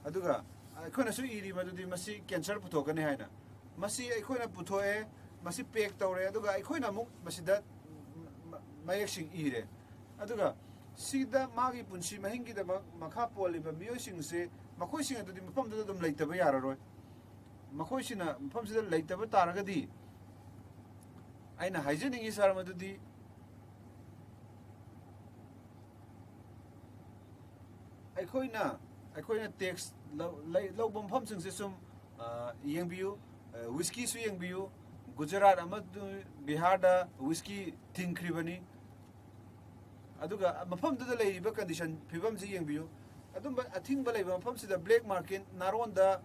ꯑꯗꯨꯒ ꯑꯩꯈꯣꯏꯅꯁꯨ ꯏꯔꯤ ꯃꯗꯨꯗꯤ ꯃꯁꯤ ꯀꯦꯟꯁꯔ ꯄꯨꯊꯣꯛꯀꯅꯤ ꯍꯥꯏꯅ꯫ ꯃꯁꯤ ꯑꯩꯈꯣꯏꯅ ꯄꯨꯊꯣꯛꯑꯦ, ꯃꯁꯤ ꯄꯦꯛ ꯇꯧꯔꯦ, ꯑꯗꯨꯒ ꯑꯩꯈꯣꯏꯅ ꯑꯃꯨꯛ ꯃꯁꯤꯗ ꯃ-, ꯃꯌꯦꯛꯁꯤꯡ ꯏꯔꯦ꯫ ꯑꯗꯨꯒ ꯁꯤꯗ ꯃꯥꯒꯤ ꯄꯨꯟꯁꯤ ꯃꯍꯤꯡꯒꯤꯗꯃꯛ ꯃꯈꯥ ꯄꯣꯜꯂꯤꯕ ꯃꯤꯑꯣꯏꯁꯤꯡꯁꯦ, ꯃꯈꯣꯏꯁꯤꯡ ꯑꯗꯨꯗꯤ ꯃꯐꯝꯗꯨꯗ ꯑꯗꯨꯝ ꯂꯩꯇꯕ ꯌꯥꯔꯔꯣꯏ꯫ ꯃꯈꯣꯏꯁꯤꯅ ꯃꯐꯝꯁꯤꯗ ꯂꯩꯇꯕ ꯇꯥꯔꯒꯗꯤ, ꯑꯩꯅ ꯍꯥꯏꯖꯅꯤꯡꯉꯤ ꯁꯥꯔ, ꯃꯗꯨꯗꯤ ꯑꯩꯈꯣꯏꯅ, ꯑꯩꯈꯣꯏꯅ ꯇꯦꯛꯁ ꯂꯧ-, ꯂꯩ-, ꯂꯧꯕ ꯃꯐꯝꯁꯤꯡꯁꯦ ꯁꯨꯝ, ꯑ, ꯌꯦꯡꯕꯤꯌꯨ꯫ ꯑ, ꯋꯤꯁꯀꯤꯁꯨ ꯌꯦꯡꯕꯤꯌꯨ꯫ ꯒꯨꯖꯔꯥꯠ ꯑꯃꯗꯤ ꯕꯤꯍꯥꯔꯗ ꯋꯤꯁꯀꯤ ꯊꯤꯡꯈ꯭ꯔꯤꯕꯅꯤ꯫ ꯑꯗꯨꯒ ꯃꯐꯝꯗꯨꯗ ꯂꯩꯔꯤꯕ ꯀꯟꯗꯤꯁꯟ, ꯐꯤꯕꯝꯁꯤ ꯌꯦꯡꯕꯤꯌꯨ꯫ ꯑꯗꯨꯝꯕ ꯑꯊꯤꯡꯕ ꯂꯩꯕ ꯃꯐꯝꯁꯤꯗ ꯕ꯭ꯂꯦꯛ ꯃꯥꯔꯀꯦꯠ, ꯅꯥꯔꯣꯟꯗ, ꯑ,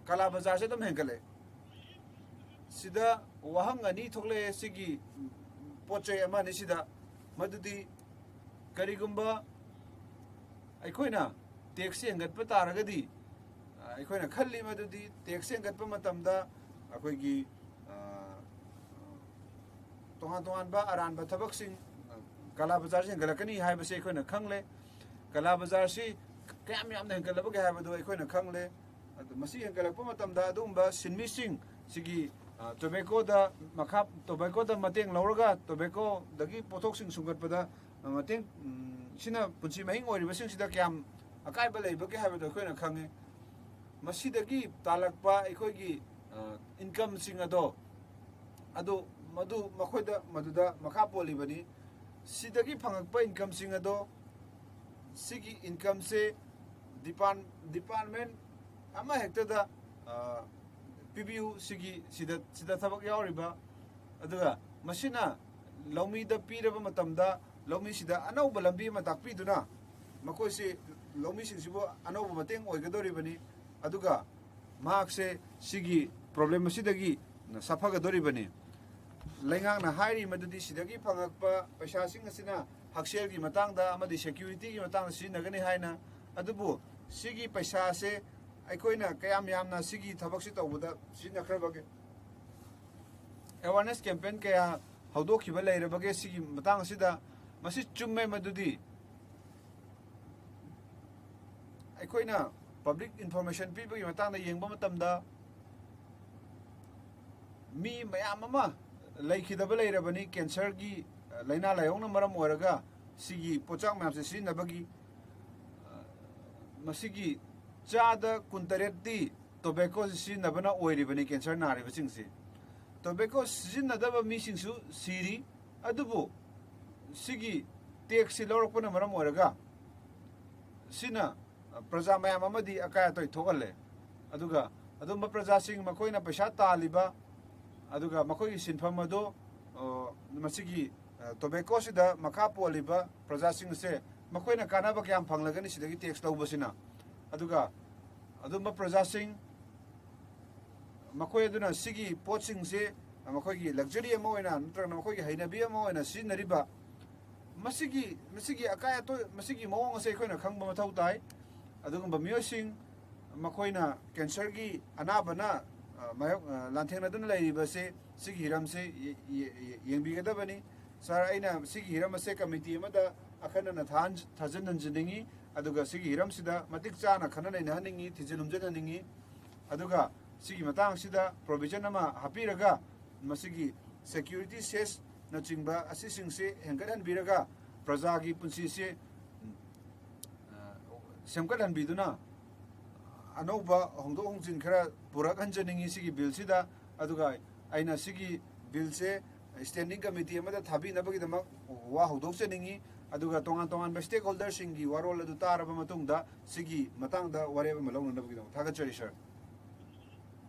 ꯀꯥꯂꯥ ꯕꯖꯥꯔꯁꯦ ꯑꯗꯨꯝ ꯍꯦꯟꯒꯠꯂꯛꯑꯦ꯫ ꯁꯤꯗ ꯋꯥꯍꯪ ꯑꯅꯤ ꯊꯣꯛꯂꯛꯑꯦ ꯁꯤꯒꯤ ꯄꯣꯠ ꯆꯩ ꯑꯃ ꯑꯅꯤꯁꯤꯗ꯫ ꯃꯗꯨꯗꯤ ꯀꯔꯤꯒꯨꯝꯕ ꯑꯩꯈꯣꯏꯅ ꯇꯦꯛꯁ ꯍꯦꯟꯒꯠꯄ ꯇꯥꯔꯒꯗꯤ, ꯑ, ꯑꯩꯈꯣꯏꯅ ꯈꯜꯂꯤ ꯃꯗꯨꯗꯤ ꯇꯦꯛꯁ ꯍꯦꯟꯒꯠꯄ ꯃꯇꯝꯗ ꯑꯩꯈꯣꯏꯒꯤ, ꯑ, ꯇꯣꯉꯥꯟ ꯇꯣꯉꯥꯟꯕ ꯑꯔꯥꯟꯕ ꯊꯕꯛꯁꯤꯡ, ꯑ, ꯀꯂꯥ ꯕꯖꯥꯔꯁꯤ ꯍꯦꯟꯒꯠꯂꯛꯀꯅꯤ ꯍꯥꯏꯕꯁꯤ ꯑꯩꯈꯣꯏꯅ ꯈꯪꯂꯦ꯫ ꯀꯂꯥ ꯕꯖꯥꯔꯁꯤ ꯀꯌꯥꯝ ꯌꯥꯝꯅ ꯍꯦꯟꯒꯠꯂꯕꯒꯦ ꯍꯥꯏꯕꯗꯨ ꯑꯩꯈꯣꯏꯅ ꯈꯪꯂꯦ꯫ ꯑꯗꯨ ꯃꯁꯤ ꯍꯦꯟꯒꯠꯂꯛꯄ ꯃꯇꯝꯗ ꯑꯗꯨꯒꯨꯝꯕ ꯁꯤꯟꯃꯤꯁꯤꯡ ꯁꯤꯒꯤ, ꯑ, ꯇꯣꯕꯦꯀꯣꯗ ꯃꯈꯥ, ꯇꯣꯕꯦꯀꯣꯗ ꯃꯇꯦꯡ ꯂꯧꯔꯒ ꯇꯣꯕꯦꯀꯣꯗꯒꯤ ꯄꯣꯠꯊꯣꯛꯁꯤꯡ ꯁꯨꯡꯒꯠꯄꯗ ꯃꯇꯦꯡ, ꯎꯝ, ꯁꯤꯅ ꯄꯨꯟꯁꯤ ꯃꯍꯤꯡ ꯑꯣꯏꯔꯤꯕꯁꯤꯡꯁꯤꯗ ꯀꯌꯥꯝ ꯑꯀꯥꯏꯕ ꯂꯩꯕꯒꯦ ꯍꯥꯏꯕꯗꯣ ꯑꯩꯈꯣꯏꯅ ꯈꯪꯉꯤ꯫ ꯃꯁꯤꯗꯒꯤ ꯇꯥꯜꯂꯛꯄ ꯑꯩꯈꯣꯏꯒꯤ, ꯑ, ꯏꯟꯀꯝꯁꯤꯡ ꯑꯗꯣ, ꯑꯗꯨ, ꯃꯗꯨ ꯃꯈꯣꯏꯗ ꯃꯗꯨꯗ ꯃꯈꯥ ꯄꯣꯜꯂꯤꯕꯅꯤ꯫ ꯁꯤꯗꯒꯤ ꯐꯪꯉꯛꯄ ꯏꯟꯀꯝꯁꯤꯡ ꯑꯗꯣ, ꯁꯤꯒꯤ ꯏꯟꯀꯝꯁꯦ ꯗꯤꯄꯥꯔꯠ-, ꯗꯤꯄꯥꯔꯠꯃꯦꯟ ꯑꯃꯍꯦꯛꯇꯗ, ꯑ, ꯄꯤꯕꯤꯌꯨ, ꯁꯤꯒꯤ, ꯁꯤꯗ, ꯁꯤꯗ ꯊꯕꯛ ꯌꯥꯎꯔꯤꯕ꯫ ꯑꯗꯨꯒ ꯃꯁꯤꯅ ꯂꯧꯃꯤꯗ ꯄꯤꯔꯕ ꯃꯇꯝꯗ ꯂꯧꯃꯤꯁꯤꯗ ꯑꯅꯧꯕ ꯂꯝꯕꯤ ꯑꯃ ꯇꯥꯛꯄꯤꯗꯨꯅ ꯃꯈꯣꯏꯁꯤ, ꯂꯧꯃꯤꯁꯤꯡꯁꯤꯕꯨ ꯑꯅꯧꯕ ꯃꯇꯦꯡ ꯑꯣꯏꯒꯗꯧꯔꯤꯕꯅꯤ꯫ ꯑꯗꯨꯒ ꯃꯍꯥꯛꯁꯦ ꯁꯤꯒꯤ ꯄ꯭ꯔꯣꯕ꯭ꯂꯦꯝ ꯑꯁꯤꯗꯒꯤ ꯁꯥꯐꯒꯗꯧꯔꯤꯕꯅꯤ꯫ ꯂꯩꯉꯥꯛꯅ ꯍꯥꯏꯔꯤ ꯃꯗꯨꯗꯤ ꯁꯤꯗꯒꯤ ꯐꯪꯉꯛꯄ ꯄꯩꯁꯥꯁꯤꯡ ꯑꯁꯤꯅ ꯍꯛꯁꯦꯜꯒꯤ ꯃꯇꯥꯡꯗ ꯑꯃꯗꯤ ꯁꯦꯀ꯭ꯌꯨꯔꯤꯇꯤꯒꯤ ꯃꯇꯥꯡꯗ ꯁꯤꯖꯤꯟꯅꯒꯅꯤ ꯍꯥꯏꯅ꯫ ꯑꯗꯨꯕꯨ ꯁꯤꯒꯤ ꯄꯩꯁꯥꯁꯦ ꯑꯩꯈꯣꯏꯅ ꯀꯌꯥꯝ ꯌꯥꯝꯅ ꯁꯤꯒꯤ ꯊꯕꯛꯁꯤ ꯇꯧꯕꯗ ꯁꯤꯖꯤꯟꯅꯈ꯭ꯔꯕꯒꯦ? ꯑꯦꯋꯥꯔꯅꯦꯁ ꯀꯦꯝꯄꯦꯟ ꯀꯌꯥ ꯍꯧꯗꯣꯛꯈꯤꯕ ꯂꯩꯔꯕꯒꯦ ꯁꯤꯒꯤ ꯃꯇꯥꯡ ꯑꯁꯤꯗ? ꯃꯁꯤ ꯆꯨꯝꯃꯦ ꯃꯗꯨꯗꯤ꯫ ꯑꯩꯈꯣꯏꯅ ꯄꯕ꯭ꯂꯤꯛ ꯏꯟꯐꯣꯔꯃꯦꯁꯟ ꯄꯤꯕꯒꯤ ꯃꯇꯥꯡꯗ ꯌꯦꯡꯕ ꯃꯇꯝꯗ, ꯃꯤ ꯃꯌꯥꯝ ꯑꯃ ꯂꯩꯈꯤꯗꯕ ꯂꯩꯔꯕꯅꯤ ꯀꯦꯟꯁꯔꯒꯤ, ꯑ, ꯂꯥꯏꯅꯥ ꯂꯥꯏꯑꯣꯡꯅ ꯃꯔꯝ ꯑꯣꯏꯔꯒ ꯁꯤꯒꯤ ꯄꯣꯠꯆꯥꯛ ꯃꯌꯥꯝꯁꯦ ꯁꯤꯖꯤꯟꯅꯕꯒꯤ, ꯑ, ꯃꯁꯤꯒꯤ ꯆꯥꯗ ꯀꯨꯟꯇꯔꯦꯠꯇꯤ ꯇꯣꯕꯦꯀꯣꯁꯤ ꯁꯤꯖꯤꯟꯅꯕꯅ ꯑꯣꯏꯔꯤꯕꯅꯤ ꯀꯦꯟꯁꯔ ꯅꯥꯔꯤꯕꯁꯤꯡꯁꯤ꯫ ꯇꯣꯕꯦꯀꯣ ꯁꯤꯖꯤꯟꯅꯗꯕ ꯃꯤꯁꯤꯡꯁꯨ ꯁꯤꯔꯤ꯫ ꯑꯗꯨꯕꯨ ꯁꯤꯒꯤ ꯇꯦꯛꯁꯁꯤ ꯂꯧꯔꯛꯄꯅ ꯃꯔꯝ ꯑꯣꯏꯔꯒ ꯁꯤꯅ, ꯑ, ꯄ꯭ꯔꯖꯥ ꯃꯌꯥꯝ ꯑꯃꯗꯤ ꯑꯀꯥꯏ ꯑꯇꯣꯏ ꯊꯣꯛꯍꯜꯂꯦ꯫ ꯑꯗꯨꯒ ꯑꯗꯨꯝꯕ ꯄ꯭ꯔꯖꯥꯁꯤꯡ, ꯃꯈꯣꯏꯅ ꯄꯩꯁꯥ ꯇꯥꯜꯂꯤꯕ, ꯑꯗꯨꯒ ꯃꯈꯣꯏꯒꯤ ꯁꯤꯟꯐꯝ ꯑꯗꯨ, ꯑ, ꯃꯁꯤꯒꯤ, ꯑ, ꯇꯣꯕꯦꯀꯣꯁꯤꯗ ꯃꯈꯥ ꯄꯣꯜꯂꯤꯕ ꯄ꯭ꯔꯖꯥꯁꯤꯡ ꯑꯁꯦ ꯃꯈꯣꯏꯅ ꯀꯥꯟꯅꯕ ꯀꯌꯥꯝ ꯐꯪꯂꯒꯅꯤ ꯁꯤꯗꯒꯤ ꯇꯦꯛꯁ ꯂꯧꯕꯁꯤꯅ? ꯑꯗꯨꯒ ꯑꯗꯨꯝꯕ ꯄ꯭ꯔꯖꯥꯁꯤꯡ ꯃꯈꯣꯏ ꯑꯗꯨꯅ ꯁꯤꯒꯤ ꯄꯣꯠꯁꯤꯡꯁꯦ ꯃꯈꯣꯏꯒꯤ ꯂꯛꯖꯔꯤ ꯑꯃ ꯑꯣꯏꯅ ꯅꯠꯇ꯭ꯔꯒꯅ ꯃꯈꯣꯏꯒꯤ ꯍꯩꯅꯕꯤ ꯑꯃ ꯑꯣꯏꯅ ꯁꯤꯖꯤꯟꯅꯔꯤꯕ ꯃꯁꯤꯒꯤ ꯃꯁꯤꯒꯤ ꯑꯀꯥꯏ ꯑꯇꯣꯏ ꯃꯁꯤꯒꯤ ꯃꯑꯣꯡ ꯑꯁꯦ ꯑꯩꯈꯣꯏꯅ ꯈꯪꯕ ꯃꯊꯧ ꯇꯥꯏ꯫ ꯑꯗꯨꯒꯨꯝꯕ ꯃꯤꯑꯣꯏꯁꯤꯡ ꯃꯈꯣꯏꯅ ꯀꯦꯟꯁꯔꯒꯤ ꯑꯅꯥꯕꯅ ꯂꯥꯟꯊꯦꯡꯅꯗꯨꯅ ꯂꯩꯔꯤꯕꯁꯦ ꯁꯤꯒꯤ ꯍꯤꯔꯝꯁꯦ ꯌꯦꯡꯕꯤꯒꯗꯕꯅꯤ꯫ ꯁꯥꯔ, ꯑꯩꯅ ꯁꯤꯒꯤ ꯍꯤꯔꯝ ꯑꯁꯦ ꯀꯃꯤꯇꯤ ꯑꯃꯗ ꯑꯈꯟꯅꯅ ꯊꯥꯖꯤꯟꯍꯟꯖꯅꯤꯡꯉꯤ꯫ ꯑꯗꯨꯒ ꯁꯤꯒꯤ ꯍꯤꯔꯝꯁꯤꯗ ꯃꯇꯤꯛ ꯆꯥꯅ ꯈꯟꯅ ꯅꯩꯅꯍꯟꯅꯤꯡꯉꯤ, ꯊꯤꯖꯤꯟ ꯍꯨꯝꯖꯤꯟꯍꯟꯅꯤꯡꯉꯤ꯫ ꯑꯗꯨꯒ ꯁꯤꯒꯤ ꯃꯇꯥꯡꯁꯤꯗ ꯄ꯭ꯔꯣꯕꯤꯖꯟ ꯑꯃ ꯍꯥꯞꯄꯤꯔꯒ ꯃꯁꯤꯒꯤ ꯁꯦꯀ꯭ꯌꯨꯔꯤꯇꯤ ꯁꯦꯁꯅꯆꯤꯡꯕ ꯑꯁꯤꯁꯤꯡꯁꯤ ꯍꯦꯟꯒꯠꯍꯟꯕꯤꯔꯒ ꯄ꯭ꯔꯖꯥꯒꯤ ꯄꯨꯟꯁꯤꯁꯤ ꯁꯦꯝꯒꯠꯍꯟꯕꯤꯗꯨꯅ ꯑꯅꯧꯕ ꯍꯣꯡꯗꯣꯛ ꯍꯣꯡꯖꯤꯟ ꯈꯔ ꯄꯨꯔꯛꯍꯟꯖꯅꯤꯡꯉꯤ ꯁꯤꯒꯤ ꯕꯤꯜꯁꯤꯗ꯫ ꯑꯗꯨꯒ ꯑꯩꯅ ꯁꯤꯒꯤ ꯕꯤꯜꯁꯦ ꯁ꯭ꯇꯦꯟꯗꯤꯡ ꯀꯃꯤꯇꯤ ꯑꯃꯗ ꯊꯥꯕꯤꯅꯕꯒꯤꯗꯃꯛ ꯋꯥ ꯍꯧꯗꯣꯛꯆꯅꯤꯡꯉꯤ꯫ ꯑꯗꯨꯒ ꯇꯣꯉꯥꯟ ꯇꯣꯉꯥꯟꯕ ꯁ꯭ꯇꯦꯛ ꯍꯣꯜꯗꯔꯁꯤꯡꯒꯤ ꯋꯥꯔꯣꯜ ꯑꯗꯨ ꯇꯥꯔꯕ ꯃꯇꯨꯡꯗ ꯁꯤꯒꯤ ꯃꯇꯥꯡꯗ ꯋꯥꯔꯦꯞ ꯑꯃ ꯂꯧꯅꯅꯕꯒꯤꯗꯃꯛ ꯊꯥꯒꯠꯆꯔꯤ ꯁꯥꯔ꯫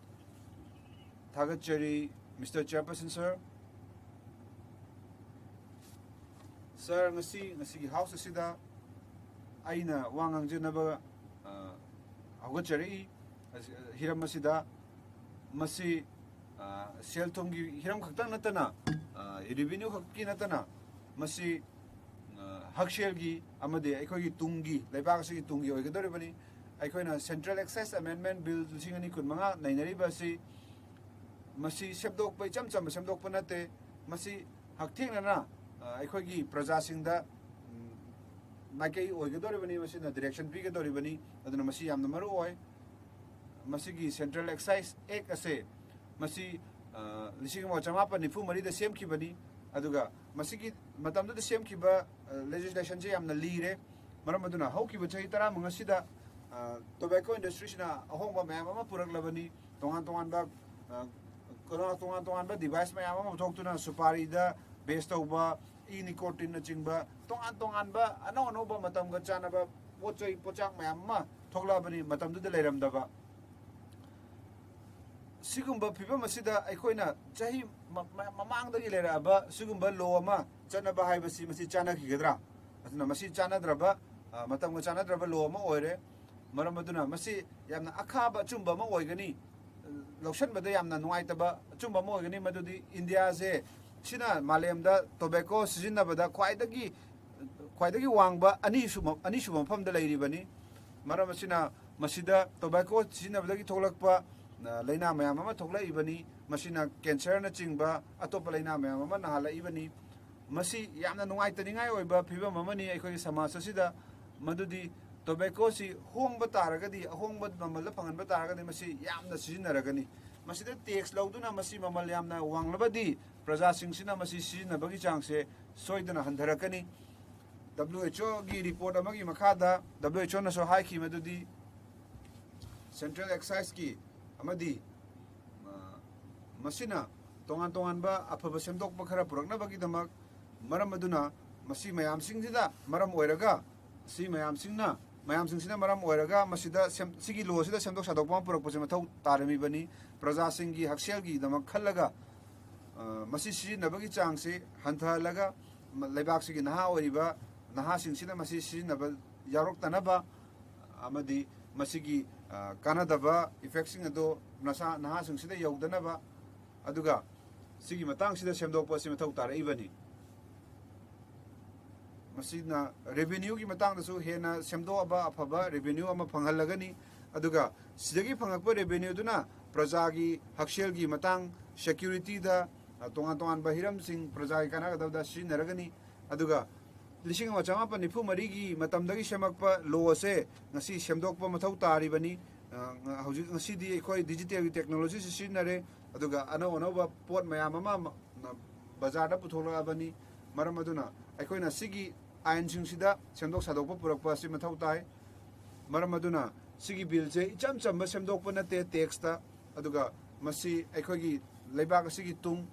ꯊꯥꯒꯠꯆꯔꯤ ꯃꯤꯁꯇꯔ ꯆꯤꯌꯔꯄꯔꯁꯟ ꯁꯥꯔ꯫ ꯁꯥꯔ, ꯉꯁꯤ ꯉꯁꯤꯒꯤ ꯍꯥꯎꯁ ꯑꯁꯤꯗ ꯑꯩꯅ ꯋꯥ ꯉꯥꯡꯖꯅꯕ ꯍꯧꯒꯠꯆꯔꯛꯏ꯫ ꯍꯤꯔꯝ ꯑꯁꯤꯗ ꯃꯁꯤ ꯁꯦꯜ ꯊꯨꯝꯒꯤ ꯍꯤꯔꯝ ꯈꯛꯇꯪ ꯅꯠꯇꯅ, ꯔꯤꯚꯤꯅ꯭ꯌꯨ ꯈꯛꯀꯤ ꯅꯠꯇꯅ ꯃꯁꯤ ꯍꯛꯁꯦꯜꯒꯤ ꯑꯃꯗꯤ ꯑꯩꯈꯣꯏꯒꯤ ꯇꯨꯡꯒꯤ, ꯂꯩꯕꯥꯛ ꯑꯁꯤꯒꯤ ꯇꯨꯡꯒꯤ ꯑꯣꯏꯒꯗꯧꯔꯤꯕꯅꯤ꯫ ꯑꯩꯈꯣꯏꯅ ꯁꯦꯟꯇ꯭ꯔꯦꯜ ꯑꯦꯛꯁꯥꯏꯁ ꯑꯦꯃꯦꯟꯃꯦꯟ ꯕꯤꯜ ꯂꯤꯁꯤꯡ ꯑꯅꯤ ꯀꯨꯟ ꯃꯉꯥ ꯅꯩꯅꯔꯤꯕ ꯑꯁꯤ ꯃꯁꯤ ꯁꯦꯝꯗꯣꯛꯄ, ꯏꯆꯝ ꯆꯝꯕ ꯁꯦꯝꯗꯣꯛꯄ ꯅꯠꯇꯦ꯫ ꯃꯁꯤ ꯍꯛꯊꯦꯡꯅꯅ ꯑꯩꯈꯣꯏꯒꯤ ꯄ꯭ꯔꯖꯥꯁꯤꯡꯗ ꯃꯥꯏꯀꯩ ꯑꯣꯏꯒꯗꯧꯔꯤꯕꯅꯤ, ꯃꯁꯤꯅ ꯗꯤꯔꯦꯛꯁꯟ ꯄꯤꯒꯗꯧꯔꯤꯕꯅꯤ꯫ ꯑꯗꯨꯅ ꯃꯁꯤ ꯌꯥꯝꯅ ꯃꯔꯨ ꯑꯣꯏ꯫ ꯃꯁꯤꯒꯤ ꯁꯦꯟꯇ꯭ꯔꯦꯜ ꯑꯦꯛꯁꯥꯏꯁ ꯑꯦꯛ ꯑꯁꯦ ꯃꯁꯤ ꯂꯤꯁꯤꯡ ꯑꯃ ꯆꯃꯥꯄꯟ ꯅꯤꯐꯨ ꯃꯔꯤꯗ ꯁꯦꯝꯈꯤꯕꯅꯤ꯫ ꯑꯗꯨꯒ ꯃꯁꯤꯒꯤ ꯃꯇꯝꯗꯨꯗ ꯁꯦꯝꯈꯤꯕ ꯂꯦꯖꯤꯁꯂꯦꯁꯟꯁꯦ ꯌꯥꯝꯅ ꯂꯤꯔꯦ꯫ ꯃꯔꯝ ꯑꯗꯨꯅ ꯍꯧꯈꯤꯕ ꯆꯍꯤ ꯇꯔꯥꯃꯉꯥꯁꯤꯗ ꯇꯣꯕꯦꯀꯣ ꯏꯟꯗꯁꯇ꯭ꯔꯤꯁꯤꯅ ꯑꯍꯣꯡꯕ ꯃꯌꯥꯝ ꯑꯃ ꯄꯨꯔꯛꯂꯕꯅꯤ꯫ ꯇꯣꯉꯥꯟ ꯇꯣꯉꯥꯟꯕ ꯇꯣꯉꯥꯟ ꯇꯣꯉꯥꯟꯕ ꯗꯤꯚꯥꯏꯁ ꯃꯌꯥꯝ ꯑꯃ ꯄꯨꯊꯣꯛꯇꯨꯅ ꯁꯨꯄꯥꯔꯤꯗ ꯕꯦꯁ ꯇꯧꯕ, ꯏ ꯅꯤꯀꯣꯇꯤꯟꯅꯆꯤꯡꯕ ꯇꯣꯉꯥꯟ ꯇꯣꯉꯥꯟꯕ ꯑꯅꯧ ꯑꯅꯧꯕ ꯃꯇꯝꯒ ꯆꯥꯟꯅꯕ ꯄꯣꯠ ꯆꯩ ꯄꯣꯠꯆꯥꯛ ꯃꯌꯥꯝ ꯑꯃ ꯊꯣꯛꯂꯛꯑꯕꯅꯤ, ꯃꯇꯝꯗꯨꯗ ꯂꯩꯔꯝꯗꯕ꯫ ꯁꯤꯒꯨꯝꯕ ꯐꯤꯕꯝ ꯑꯁꯤꯗ ꯑꯩꯈꯣꯏꯅ ꯆꯍꯤ ꯃꯃꯥꯡꯗꯒꯤ ꯂꯩꯔꯛꯑꯕ ꯁꯤꯒꯨꯝꯕ ꯂꯣ ꯑꯃ ꯆꯠꯅꯕ ꯍꯥꯏꯕꯁꯤ ꯃꯁꯤ ꯆꯥꯟꯅꯈꯤꯒꯗ꯭ꯔꯥ? ꯑꯗꯨꯅ ꯃꯁꯤ ꯆꯥꯟꯅꯗ꯭ꯔꯕ, ꯃꯇꯝꯒ ꯆꯥꯟꯅꯗ꯭ꯔꯕ ꯂꯣ ꯑꯃ ꯑꯣꯏꯔꯦ꯫ ꯃꯔꯝ ꯑꯗꯨꯅ ꯃꯁꯤ ꯌꯥꯝꯅ ꯑꯈꯥꯕ ꯑꯆꯨꯝꯕ ꯑꯃ ꯑꯣꯏꯒꯅꯤ꯫ ꯂꯧꯁꯤꯟꯕꯗ ꯌꯥꯝꯅ ꯅꯨꯡꯉꯥꯏꯇꯕ ꯑꯆꯨꯝꯕ ꯑꯃ ꯑꯣꯏꯒꯅꯤ꯫ ꯃꯗꯨꯗꯤ ꯏꯟꯗꯤꯌꯥꯁꯦ ꯁꯤꯅ ꯃꯥꯂꯦꯝꯗ ꯇꯣꯕꯦꯀꯣ ꯁꯤꯖꯤꯟꯅꯕꯗ ꯈ꯭ꯋꯥꯏꯗꯒꯤ ꯈ꯭ꯋꯥꯏꯗꯒꯤ ꯋꯥꯡꯕ ꯑꯅꯤꯁꯨꯕ ꯑꯅꯤꯁꯨꯕ ꯃꯐꯝꯗ ꯂꯩꯔꯤꯕꯅꯤ꯫ ꯃꯔꯝ ꯑꯁꯤꯅ ꯃꯁꯤꯗ ꯇꯣꯕꯦꯀꯣ ꯁꯤꯖꯤꯟꯅꯕꯗꯒꯤ ꯊꯣꯛꯂꯛꯄ, ꯑ, ꯂꯥꯏꯅꯥ ꯃꯌꯥꯝ ꯑꯃ ꯊꯣꯛꯂꯛꯏꯕꯅꯤ꯫ ꯃꯁꯤꯅ ꯀꯦꯟꯁꯔꯅꯆꯤꯡꯕ ꯑꯇꯣꯞꯄ ꯂꯥꯏꯅꯥ ꯃꯌꯥꯝ ꯑꯃ ꯅꯥꯍꯜꯂꯛꯏꯕꯅꯤ꯫ ꯃꯁꯤ ꯌꯥꯝꯅ ꯅꯨꯡꯉꯥꯏꯇꯅꯤꯡꯉꯥꯏ ꯑꯣꯏꯕ ꯐꯤꯕꯝ ꯑꯃꯅꯤ ꯑꯩꯈꯣꯏꯒꯤ ꯁꯃꯥꯖ ꯑꯁꯤꯗ꯫ ꯃꯗꯨꯗꯤ ꯇꯣꯕꯦꯀꯣꯁꯤ ꯍꯣꯡꯕ ꯇꯥꯔꯒꯗꯤ, ꯑꯍꯣꯡꯕ ꯃꯃꯜꯗ ꯐꯪꯍꯟꯕ ꯇꯥꯔꯒꯗꯤ ꯃꯁꯤ ꯌꯥꯝꯅ ꯁꯤꯖꯤꯟꯅꯔꯒꯅꯤ꯫ ꯃꯁꯤꯗ ꯇꯦꯛꯁ ꯂꯧꯗꯨꯅ ꯃꯁꯤ ꯃꯃꯜ ꯌꯥꯝꯅ ꯋꯥꯡꯂꯕꯗꯤ ꯄ꯭ꯔꯖꯥꯁꯤꯡꯁꯤꯅ ꯃꯁꯤ ꯁꯤꯖꯤꯟꯅꯕꯒꯤ ꯆꯥꯡꯁꯦ ꯁꯣꯏꯗꯅ ꯍꯟꯊꯔꯛꯀꯅꯤ꯫ W H O ꯒꯤ ꯔꯤꯄꯣꯔꯠ ꯑꯃꯒꯤ ꯃꯈꯥꯗ W H O ꯅꯁꯨ ꯍꯥꯏꯈꯤ ꯃꯗꯨꯗꯤ ꯁꯦꯟꯇ꯭ꯔꯦꯜ ꯑꯦꯛꯁꯥꯏꯖꯀꯤ ꯑꯃꯗꯤ, ꯑ, ꯃꯁꯤꯅ ꯇꯣꯉꯥꯟ ꯇꯣꯉꯥꯟꯕ ꯑꯐꯕ ꯁꯦꯝꯗꯣꯛꯄ ꯈꯔ ꯄꯨꯔꯛꯅꯕꯒꯤꯗꯃꯛ, ꯃꯔꯝ ꯑꯗꯨꯅ ꯃꯁꯤ ꯃꯌꯥꯝꯁꯤꯡꯁꯤꯗ ꯃꯔꯝ ꯑꯣꯏꯔꯒ, ꯁꯤ ꯃꯌꯥꯝꯁꯤꯡꯅ, ꯃꯌꯥꯝꯁꯤꯡꯁꯤꯅ ꯃꯔꯝ ꯑꯣꯏꯔꯒ ꯃꯁꯤꯗ ꯁꯦꯝ-, ꯁꯤꯒꯤ ꯂꯣ ꯑꯁꯤꯗ ꯁꯦꯝꯗꯣꯛ ꯁꯥꯗꯣꯛꯄ ꯑꯃ ꯄꯨꯔꯛꯄꯁꯦ ꯃꯊꯧ ꯇꯥꯔꯝꯃꯤꯕꯅꯤ꯫ ꯄ꯭ꯔꯖꯥꯁꯤꯡꯒꯤ ꯍꯛꯁꯦꯜꯒꯤꯗꯃꯛ ꯈꯜꯂꯒ, ꯑ, ꯃꯁꯤ ꯁꯤꯖꯤꯟꯅꯕꯒꯤ ꯆꯥꯡꯁꯤ ꯍꯟꯊꯍꯜꯂꯒ, ꯃ-, ꯂꯩꯕꯥꯛꯁꯤꯒꯤ ꯅꯍꯥ ꯑꯣꯏꯔꯤꯕ ꯅꯍꯥꯁꯤꯡꯁꯤꯅ ꯃꯁꯤ ꯁꯤꯖꯤꯟꯅꯕ ꯌꯥꯎꯔꯛꯇꯅꯕ ꯑꯃꯗꯤ ꯃꯁꯤꯒꯤ, ꯑ, ꯀꯥꯟꯅꯗꯕ ꯏꯐꯦꯛꯁꯤꯡ ꯑꯗꯨ ꯅꯁꯥ-, ꯅꯍꯥꯁꯤꯡꯁꯤꯗ ꯌꯧꯗꯅꯕ, ꯑꯗꯨꯒ ꯁꯤꯒꯤ ꯃꯇꯥꯡꯁꯤꯗ ꯁꯦꯝꯗꯣꯛꯄ ꯑꯁꯤ ꯃꯊꯧ ꯇꯥꯔꯛꯏꯕꯅꯤ꯫ ꯃꯁꯤꯅ ꯔꯦꯚꯤꯅ꯭ꯌꯨꯒꯤ ꯃꯇꯥꯡꯗꯁꯨ ꯍꯦꯟꯅ ꯁꯦꯝꯗꯣꯛꯑꯕ ꯑꯐꯕ ꯔꯦꯚꯤꯅ꯭ꯌꯨ ꯑꯃ ꯐꯪꯍꯜꯂꯒꯅꯤ꯫ ꯑꯗꯨꯒ ꯁꯤꯗꯒꯤ ꯐꯪꯉꯛꯄ ꯔꯦꯚꯤꯅ꯭ꯌꯨꯗꯨꯅ ꯄ꯭ꯔꯖꯥꯒꯤ ꯍꯛꯁꯦꯜꯒꯤ ꯃꯇꯥꯡ, ꯁꯦꯀ꯭ꯌꯨꯔꯤꯇꯤꯗ, ꯑ, ꯇꯣꯉꯥꯟ ꯇꯣꯉꯥꯟꯕ ꯍꯤꯔꯝꯁꯤꯡ ꯄ꯭ꯔꯖꯥꯒꯤ ꯀꯥꯟꯅꯒꯗꯕꯗ ꯁꯤꯖꯤꯟꯅꯔꯒꯅꯤ꯫ ꯑꯗꯨꯒ ꯂꯤꯁꯤꯡ ꯑꯃ ꯆꯃꯥꯄꯟ ꯅꯤꯐꯨ ꯃꯔꯤꯒꯤ ꯃꯇꯝꯗꯒꯤ ꯁꯦꯝꯃꯛꯄ ꯂꯣ ꯑꯁꯦ ꯉꯁꯤ ꯁꯦꯝꯗꯣꯛꯄ ꯃꯊꯧ ꯇꯥꯔꯤꯕꯅꯤ꯫ ꯑ, ꯉ-, ꯍꯧꯖꯤꯛ ꯉꯁꯤꯗꯤ ꯑꯩꯈꯣꯏ ꯗꯤꯖꯤꯇꯦꯜꯒꯤ ꯇꯦꯛꯅꯣꯂꯣꯖꯤꯁꯤ ꯁꯤꯖꯤꯟꯅꯔꯦ, ꯑꯗꯨꯒ ꯑꯅꯧ ꯑꯅꯧꯕ ꯄꯣꯠ ꯃꯌꯥꯝ ꯑꯃ ꯃ-, ꯅ-, ꯕꯖꯥꯔꯗ ꯄꯨꯊꯣꯛꯂꯛꯂꯕꯅꯤ꯫ ꯃꯔꯝ ꯑꯗꯨꯅ ꯑꯩꯈꯣꯏꯅ ꯁꯤꯒꯤ ꯑꯥꯏꯟꯁꯤꯡꯁꯤꯗ ꯁꯦꯝꯗꯣꯛ ꯁꯥꯗꯣꯛꯄ ꯄꯨꯔꯛꯄ ꯑꯁꯤ ꯃꯊꯧ ꯇꯥꯏ꯫ ꯃꯔꯝ ꯑꯗꯨꯅ ꯁꯤꯒꯤ ꯕꯤꯜꯁꯦ ꯏꯆꯝ ꯆꯝꯕ ꯁꯦꯝꯗꯣꯛꯄ ꯅꯠꯇꯦ ꯇꯦꯛꯁꯇ, ꯑꯗꯨꯒ ꯃꯁꯤ ꯑꯩꯈꯣꯏꯒꯤ ꯂꯩꯕꯥꯛ ꯑꯁꯤꯒꯤ ꯇꯨꯡ,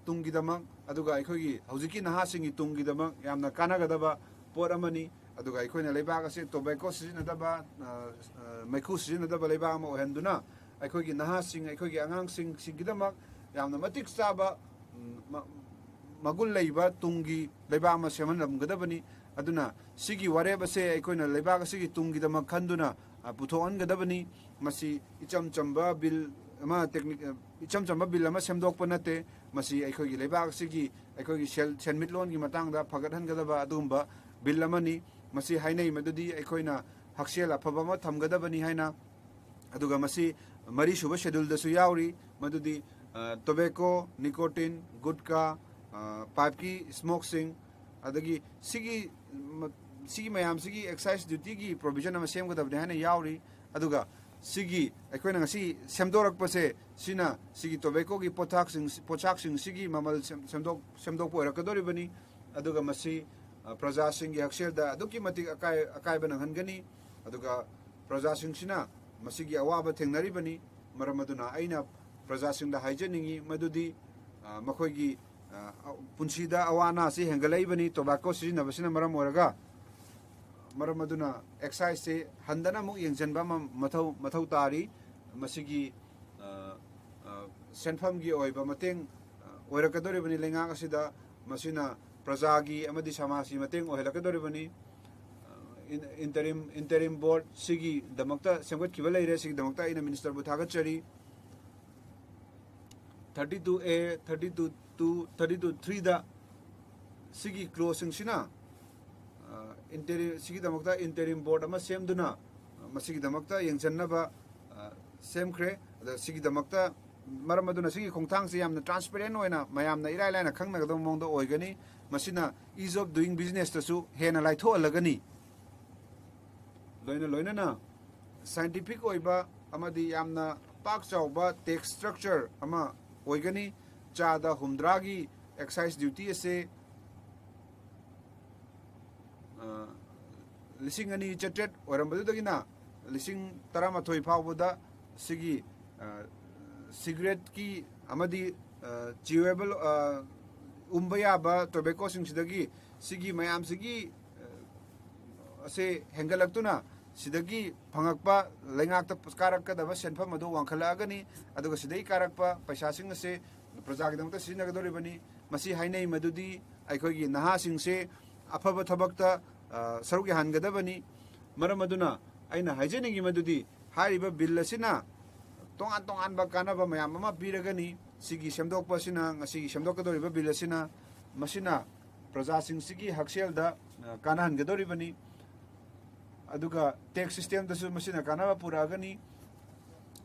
ꯇꯨꯡꯒꯤꯗꯃꯛ, ꯑꯗꯨꯒ ꯑꯩꯈꯣꯏꯒꯤ ꯍꯧꯖꯤꯛꯀꯤ ꯅꯍꯥꯁꯤꯡꯒꯤ ꯇꯨꯡꯒꯤꯗꯃꯛ ꯌꯥꯝꯅ ꯀꯥꯟꯅꯒꯗꯕ ꯄꯣꯠ ꯑꯃꯅꯤ꯫ ꯑꯗꯨꯒ ꯑꯩꯈꯣꯏꯅ ꯂꯩꯕꯥꯛ ꯑꯁꯤ ꯇꯣꯕꯦꯀꯣ ꯁꯤꯖꯤꯟꯅꯗꯕ, ꯑ, ꯑ, ꯃꯩꯈꯨ ꯁꯤꯖꯤꯟꯅꯗꯕ ꯂꯩꯕꯥꯛ ꯑꯃ ꯑꯣꯏꯍꯟꯗꯨꯅ ꯑꯩꯈꯣꯏꯒꯤ ꯅꯍꯥꯁꯤꯡ, ꯑꯩꯈꯣꯏꯒꯤ ꯑꯉꯥꯡꯁꯤꯡꯁꯤꯒꯤꯗꯃꯛ ꯌꯥꯝꯅ ꯃꯇꯤꯛ ꯆꯥꯕ, ꯎꯝ, ꯃ-, ꯃꯒꯨꯟ ꯂꯩꯕ ꯇꯨꯡꯒꯤ ꯂꯩꯕꯥꯛ ꯑꯃ ꯁꯦꯝꯍꯜꯂꯝꯒꯗꯕꯅꯤ꯫ ꯑꯗꯨꯅ ꯁꯤꯒꯤ ꯋꯥꯔꯦꯞ ꯑꯁꯦ ꯑꯩꯈꯣꯏꯅ ꯂꯩꯕꯥꯛ ꯑꯁꯤꯒꯤ ꯇꯨꯡꯒꯤꯗꯃꯛ ꯈꯟꯗꯨꯅ, ꯑ, ꯄꯨꯊꯣꯛꯍꯟꯒꯗꯕꯅꯤ꯫ ꯃꯁꯤ ꯏꯆꯝ ꯆꯝꯕ ꯕꯤꯜ, ꯑꯃ ꯇꯦꯛꯅꯤꯛ, ꯏꯆꯝ ꯆꯝꯕ ꯕꯤꯜ ꯑꯃ ꯁꯦꯝꯗꯣꯛꯄ ꯅꯠꯇꯦ꯫ ꯃꯁꯤ ꯑꯩꯈꯣꯏꯒꯤ ꯂꯩꯕꯥꯛ ꯑꯁꯤꯒꯤ, ꯑꯩꯈꯣꯏꯒꯤ ꯁꯦꯜ, ꯁꯦꯟꯃꯤꯠꯂꯣꯟꯒꯤ ꯃꯇꯥꯡꯗ ꯐꯒꯠꯍꯟꯒꯗꯕ ꯑꯗꯨꯒꯨꯝꯕ ꯕꯤꯜ ꯑꯃꯅꯤ꯫ ꯃꯁꯤ ꯍꯥꯏꯅꯩ ꯃꯗꯨꯗꯤ ꯑꯩꯈꯣꯏꯅ ꯍꯛꯁꯦꯜ ꯑꯐꯕ ꯑꯃ ꯊꯝꯒꯗꯕꯅꯤ ꯍꯥꯏꯅ꯫ ꯑꯗꯨꯒ ꯃꯁꯤ ꯃꯔꯤꯁꯨꯕ ꯁꯦꯗꯨꯜꯗꯁꯨ ꯌꯥꯎꯔꯤ, ꯃꯗꯨꯗꯤ, ꯑ, tobacco, nicotine, ꯒꯨꯠꯀꯥ, ꯑ, ꯄꯥꯏꯞꯀꯤ ꯁ꯭ꯃꯣꯛꯁꯤꯡ, ꯑꯗꯒꯤ ꯁꯤꯒꯤ ꯃ-, ꯁꯤꯒꯤ ꯃꯌꯥꯝꯁꯤꯒꯤ excise dutyꯒꯤ provision ꯑꯃ ꯁꯦꯝꯒꯗꯕꯅꯤ ꯍꯥꯏꯅ ꯌꯥꯎꯔꯤ꯫ ꯑꯗꯨꯒ ꯁꯤꯒꯤ ꯑꯩꯈꯣꯏꯅ ꯉꯁꯤ ꯁꯦꯝꯗꯣꯔꯛꯄꯁꯦ, ꯁꯤꯅ ꯁꯤꯒꯤ tobaccoꯒꯤ ꯄꯣꯠꯊꯥꯛꯁꯤꯡ, ꯄꯣꯠꯁꯥꯛꯁꯤꯡꯁꯤꯒꯤ ꯃꯃꯜ ꯁꯦꯝ-, ꯁꯦꯝꯗꯣꯛ-, ꯁꯦꯝꯗꯣꯛꯄ ꯑꯣꯏꯔꯛꯀꯗꯧꯔꯤꯕꯅꯤ꯫ ꯑꯗꯨꯒ ꯃꯁꯤ, ꯑ, ꯄ꯭ꯔꯖꯥꯁꯤꯡꯒꯤ ꯍꯛꯁꯦꯜꯗ ꯑꯗꯨꯛꯀꯤ ꯃꯇꯤꯛ ꯑꯀꯥꯏ-, ꯑꯀꯥꯏꯕ ꯅꯪꯍꯟꯒꯅꯤ꯫ ꯑꯗꯨꯒ ꯄ꯭ꯔꯖꯥꯁꯤꯡꯁꯤꯅ ꯃꯁꯤꯒꯤ ꯑꯋꯥꯕ ꯊꯦꯡꯅꯔꯤꯕꯅꯤ꯫ ꯃꯔꯝ ꯑꯗꯨꯅ ꯑꯩꯅ ꯄ꯭ꯔꯖꯥꯁꯤꯡꯗ ꯍꯥꯏꯖꯅꯤꯡꯉꯤ ꯃꯗꯨꯗꯤ, ꯑ, ꯃꯈꯣꯏꯒꯤ, ꯑ, ꯄꯨꯟꯁꯤꯗ ꯑꯋꯥ ꯑꯅꯥ ꯑꯁꯤ ꯍꯦꯟꯒꯠꯂꯛꯏꯕꯅꯤ tobacco ꯁꯤꯖꯤꯟꯅꯕꯁꯤꯅ ꯃꯔꯝ ꯑꯣꯏꯔꯒ꯫ ꯃꯔꯝ ꯑꯗꯨꯅ exciseꯁꯦ ꯍꯟꯗꯅ ꯑꯃꯨꯛ ꯌꯦꯡꯁꯤꯟꯕ ꯑꯃ ꯃꯊꯧ, ꯃꯊꯧ ꯇꯥꯔꯤ꯫ ꯃꯁꯤꯒꯤ, ꯑ, ꯑ, ꯁꯦꯟꯐꯝꯒꯤ ꯑꯣꯏꯕ ꯃꯇꯦꯡ, ꯑ, ꯑꯣꯏꯔꯛꯀꯗꯧꯔꯤꯕꯅꯤ ꯂꯩꯉꯥꯛ ꯑꯁꯤꯗ꯫ ꯃꯁꯤꯅ ꯄ꯭ꯔꯖꯥꯒꯤ ꯑꯃꯗꯤ ꯁꯃꯥꯖꯀꯤ ꯃꯇꯦꯡ ꯑꯣꯏꯍꯜꯂꯛꯀꯗꯧꯔꯤꯕꯅꯤ꯫ ꯑ, in-, interim, interim board ꯁꯤꯒꯤꯗꯃꯛꯇ ꯁꯦꯝꯒꯠꯈꯤꯕ ꯂꯩꯔꯦ꯫ ꯁꯤꯒꯤꯗꯃꯛꯇ ꯑꯩꯅ ministerꯕꯨ ꯊꯥꯒꯠꯆꯔꯤ꯫ thirty two A, thirty two two, thirty two threeꯗ ꯁꯤꯒꯤ clauseꯁꯤꯡꯁꯤꯅ, ꯑ, interim, ꯁꯤꯒꯤꯗꯃꯛꯇ interim board ꯑꯃ ꯁꯦꯝꯗꯨꯅ, ꯑ, ꯃꯁꯤꯒꯤꯗꯃꯛꯇ ꯌꯦꯡꯁꯤꯟꯅꯕ, ꯑ, ꯁꯦꯝꯈ꯭ꯔꯦ꯫ ꯑꯗ ꯁꯤꯒꯤꯗꯃꯛꯇ, ꯃꯔꯝ ꯑꯗꯨꯅ ꯁꯤꯒꯤ ꯈꯣꯡꯊꯥꯡꯁꯤ ꯌꯥꯝꯅ transparent ꯑꯣꯏꯅ ꯃꯌꯥꯝꯅ ꯏꯔꯥꯏ ꯂꯥꯏꯅ ꯈꯪꯅꯒꯗꯕ ꯃꯑꯣꯡꯗ ꯑꯣꯏꯒꯅꯤ꯫ ꯃꯁꯤꯅ ease of doing businessꯇꯁꯨ ꯍꯦꯟꯅ ꯂꯥꯏꯊꯣꯛꯍꯜꯂꯒꯅꯤ꯫ ꯂꯣꯏꯅ ꯂꯣꯏꯅꯅ scientific ꯑꯣꯏꯕ ꯑꯃꯗꯤ ꯌꯥꯝꯅ ꯄꯥꯛ ꯆꯥꯎꯕ tax structure ꯑꯃ ꯑꯣꯏꯒꯅꯤ꯫ ꯆꯥꯗ ꯍꯨꯝꯗ꯭ꯔꯥꯒꯤ excise duty ꯑꯁꯦ, ꯑ, ꯂꯤꯁꯤꯡ ꯑꯅꯤ ꯆꯥꯇ꯭ꯔꯦꯠ ꯑꯣꯏꯔꯝꯕꯗꯨꯗꯒꯤꯅ ꯂꯤꯁꯤꯡ ꯇꯔꯥꯃꯥꯊꯣꯏ ꯐꯥꯎꯕꯗ ꯁꯤꯒꯤ, ꯑ, cigaretteꯀꯤ ꯑꯃꯗꯤ, ꯑ, chewable, ꯑ, ꯎꯝꯕ ꯌꯥꯕ tobaccoꯁꯤꯡꯁꯤꯗꯒꯤ ꯁꯤꯒꯤ ꯃꯌꯥꯝꯁꯤꯒꯤ, ꯑ, ꯑꯁꯦ ꯍꯦꯟꯒꯠꯂꯛꯇꯨꯅ ꯁꯤꯗꯒꯤ ꯐꯪꯉꯛꯄ ꯂꯩꯉꯥꯛꯇ ꯀꯥꯔꯛꯀꯗꯕ ꯁꯦꯟꯐꯝ ꯑꯗꯨ ꯋꯥꯡꯈꯠꯂꯛꯑꯒꯅꯤ꯫ ꯑꯗꯨꯒ ꯁꯤꯗꯒꯤ ꯀꯥꯔꯛꯄ ꯄꯩꯁꯥꯁꯤꯡ ꯑꯁꯦ ꯄ꯭ꯔꯖꯥꯒꯤꯗꯃꯛꯇ ꯁꯤꯖꯤꯟꯅꯒꯗꯧꯔꯤꯕꯅꯤ꯫ ꯃꯁꯤ ꯍꯥꯏꯅꯩ ꯃꯗꯨꯗꯤ ꯑꯩꯈꯣꯏꯒꯤ ꯅꯍꯥꯁꯤꯡꯁꯦ ꯑꯐꯕ ꯊꯕꯛꯇ, ꯑ, ꯁꯔꯨꯛ ꯌꯥꯍꯟꯒꯗꯕꯅꯤ꯫ ꯃꯔꯝ ꯑꯗꯨꯅ ꯑꯩꯅ ꯍꯥꯏꯖꯅꯤꯡꯉꯤ ꯃꯗꯨꯗꯤ ꯍꯥꯏꯔꯤꯕ ꯕꯤꯜ ꯑꯁꯤꯅ ꯇꯣꯉꯥꯟ ꯇꯣꯉꯥꯟꯕ ꯀꯥꯟꯅꯕ ꯃꯌꯥꯝ ꯑꯃ ꯄꯤꯔꯒꯅꯤ꯫ ꯁꯤꯒꯤ ꯁꯦꯝꯗꯣꯛꯄ ꯑꯁꯤꯅ, ꯉꯁꯤꯒꯤ ꯁꯦꯝꯗꯣꯛꯀꯗꯧꯔꯤꯕ ꯕꯤꯜ ꯑꯁꯤꯅ, ꯃꯁꯤꯅ ꯄ꯭ꯔꯖꯥꯁꯤꯡꯁꯤꯒꯤ ꯍꯛꯁꯦꯜꯗ, ꯑ, ꯀꯥꯟꯅꯍꯟꯒꯗꯧꯔꯤꯕꯅꯤ꯫ ꯑꯗꯨꯒ ꯇꯦꯛꯁ ꯁꯤꯁꯇꯦꯝꯗꯁꯨ ꯃꯁꯤꯅ ꯀꯥꯟꯅꯕ ꯄꯨꯔꯛꯑꯒꯅꯤ꯫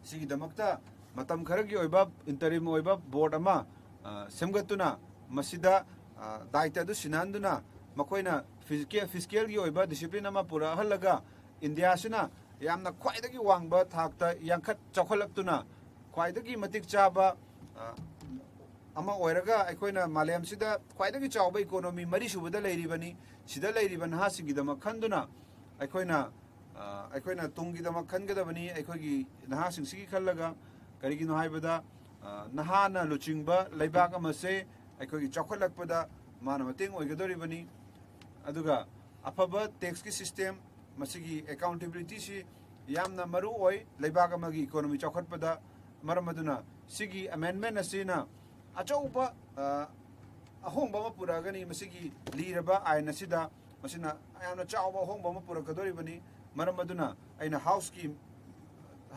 ꯁꯤꯒꯤꯗꯃꯛꯇ ꯃꯇꯝ ꯈꯔꯒꯤ ꯑꯣꯏꯕ ꯏꯟꯇꯔꯤꯝ ꯑꯣꯏꯕ ꯕꯣꯔꯗ ꯑꯃ, ꯑ, ꯁꯦꯝꯒꯠꯇꯨꯅ, ꯃꯁꯤꯗ, ꯑ, ꯗꯥꯏꯇ ꯑꯗꯨ ꯁꯤꯟꯅꯍꯟꯗꯨꯅ, ꯃꯈꯣꯏꯅ ꯐꯤꯖꯤꯀꯦ-, ꯐꯤꯁꯀꯦꯜꯒꯤ ꯑꯣꯏꯕ ꯗꯤꯁꯤꯄ꯭ꯂꯤꯟ ꯑꯃ ꯄꯨꯔꯛꯍꯜꯂꯒ, ꯏꯟꯗꯤꯌꯥꯁꯤꯅ ꯌꯥꯝꯅ ꯈ꯭ꯋꯥꯏꯗꯒꯤ ꯋꯥꯡꯕ ꯊꯥꯛꯇ ꯌꯥꯡꯈꯠ ꯆꯥꯎꯈꯠꯂꯛꯇꯨꯅ, ꯈ꯭ꯋꯥꯏꯗꯒꯤ ꯃꯇꯤꯛ ꯆꯥꯕ, ꯑ, ꯑꯃ ꯑꯣꯏꯔꯒ, ꯑꯩꯈꯣꯏꯅ ꯃꯥꯂꯦꯝꯁꯤꯗ ꯈ꯭ꯋꯥꯏꯗꯒꯤ ꯆꯥꯎꯕ ꯏꯀꯣꯅꯣꯃꯤ ꯃꯔꯤꯁꯨꯕꯗ ꯂꯩꯔꯤꯕꯅꯤ꯫ ꯁꯤꯗ ꯂꯩꯔꯤꯕ ꯅꯍꯥꯁꯤꯡꯒꯤꯗꯃꯛ ꯈꯟꯗꯨꯅ, ꯑꯩꯈꯣꯏꯅ, ꯑ, ꯑꯩꯈꯣꯏꯅ ꯇꯨꯡꯒꯤꯗꯃꯛ ꯈꯟꯒꯗꯕꯅꯤ, ꯑꯩꯈꯣꯏꯒꯤ ꯅꯍꯥꯁꯤꯡꯁꯤꯒꯤ ꯈꯜꯂꯒ꯫ ꯀꯔꯤꯒꯤꯅꯣ ꯍꯥꯏꯕꯗ, ꯑ, ꯅꯍꯥꯅ ꯂꯨꯆꯤꯡꯕ ꯂꯩꯕꯥꯛ ꯑꯃꯁꯦ ꯑꯩꯈꯣꯏꯒꯤ ꯆꯥꯎꯈꯠꯂꯛꯄꯗ ꯃꯥꯅ ꯃꯇꯦꯡ ꯑꯣꯏꯒꯗꯧꯔꯤꯕꯅꯤ꯫ ꯑꯗꯨꯒ ꯑꯐꯕ ꯇꯦꯛꯁꯀꯤ ꯁꯤꯁꯇꯦꯝ, ꯃꯁꯤꯒꯤ ꯑꯦꯀꯥꯎꯟꯇꯦꯕꯤꯂꯤꯇꯤꯁꯤ ꯌꯥꯝꯅ ꯃꯔꯨ ꯑꯣꯏ ꯂꯩꯕꯥꯛ ꯑꯃꯒꯤ ꯏꯀꯣꯅꯣꯃꯤ ꯆꯥꯎꯈꯠꯄꯗ꯫ ꯃꯔꯝ ꯑꯗꯨꯅ ꯁꯤꯒꯤ ꯑꯦꯃꯦꯟꯃꯦꯟ ꯑꯁꯤꯅ ꯑꯆꯧꯕ, ꯑ, ꯑꯍꯣꯡꯕ ꯑꯃ ꯄꯨꯔꯛꯑꯒꯅꯤ꯫ ꯃꯁꯤꯒꯤ ꯂꯤꯔꯕ ꯑꯥꯏꯟ ꯑꯁꯤꯗ ꯃꯁꯤꯅ ꯌꯥꯝꯅ ꯆꯥꯎꯕ ꯑꯍꯣꯡꯕ ꯑꯃ ꯄꯨꯔꯛꯀꯗꯧꯔꯤꯕꯅꯤ꯫ ꯃꯔꯝ ꯑꯗꯨꯅ ꯑꯩꯅ ꯍꯥꯎꯁꯀꯤ,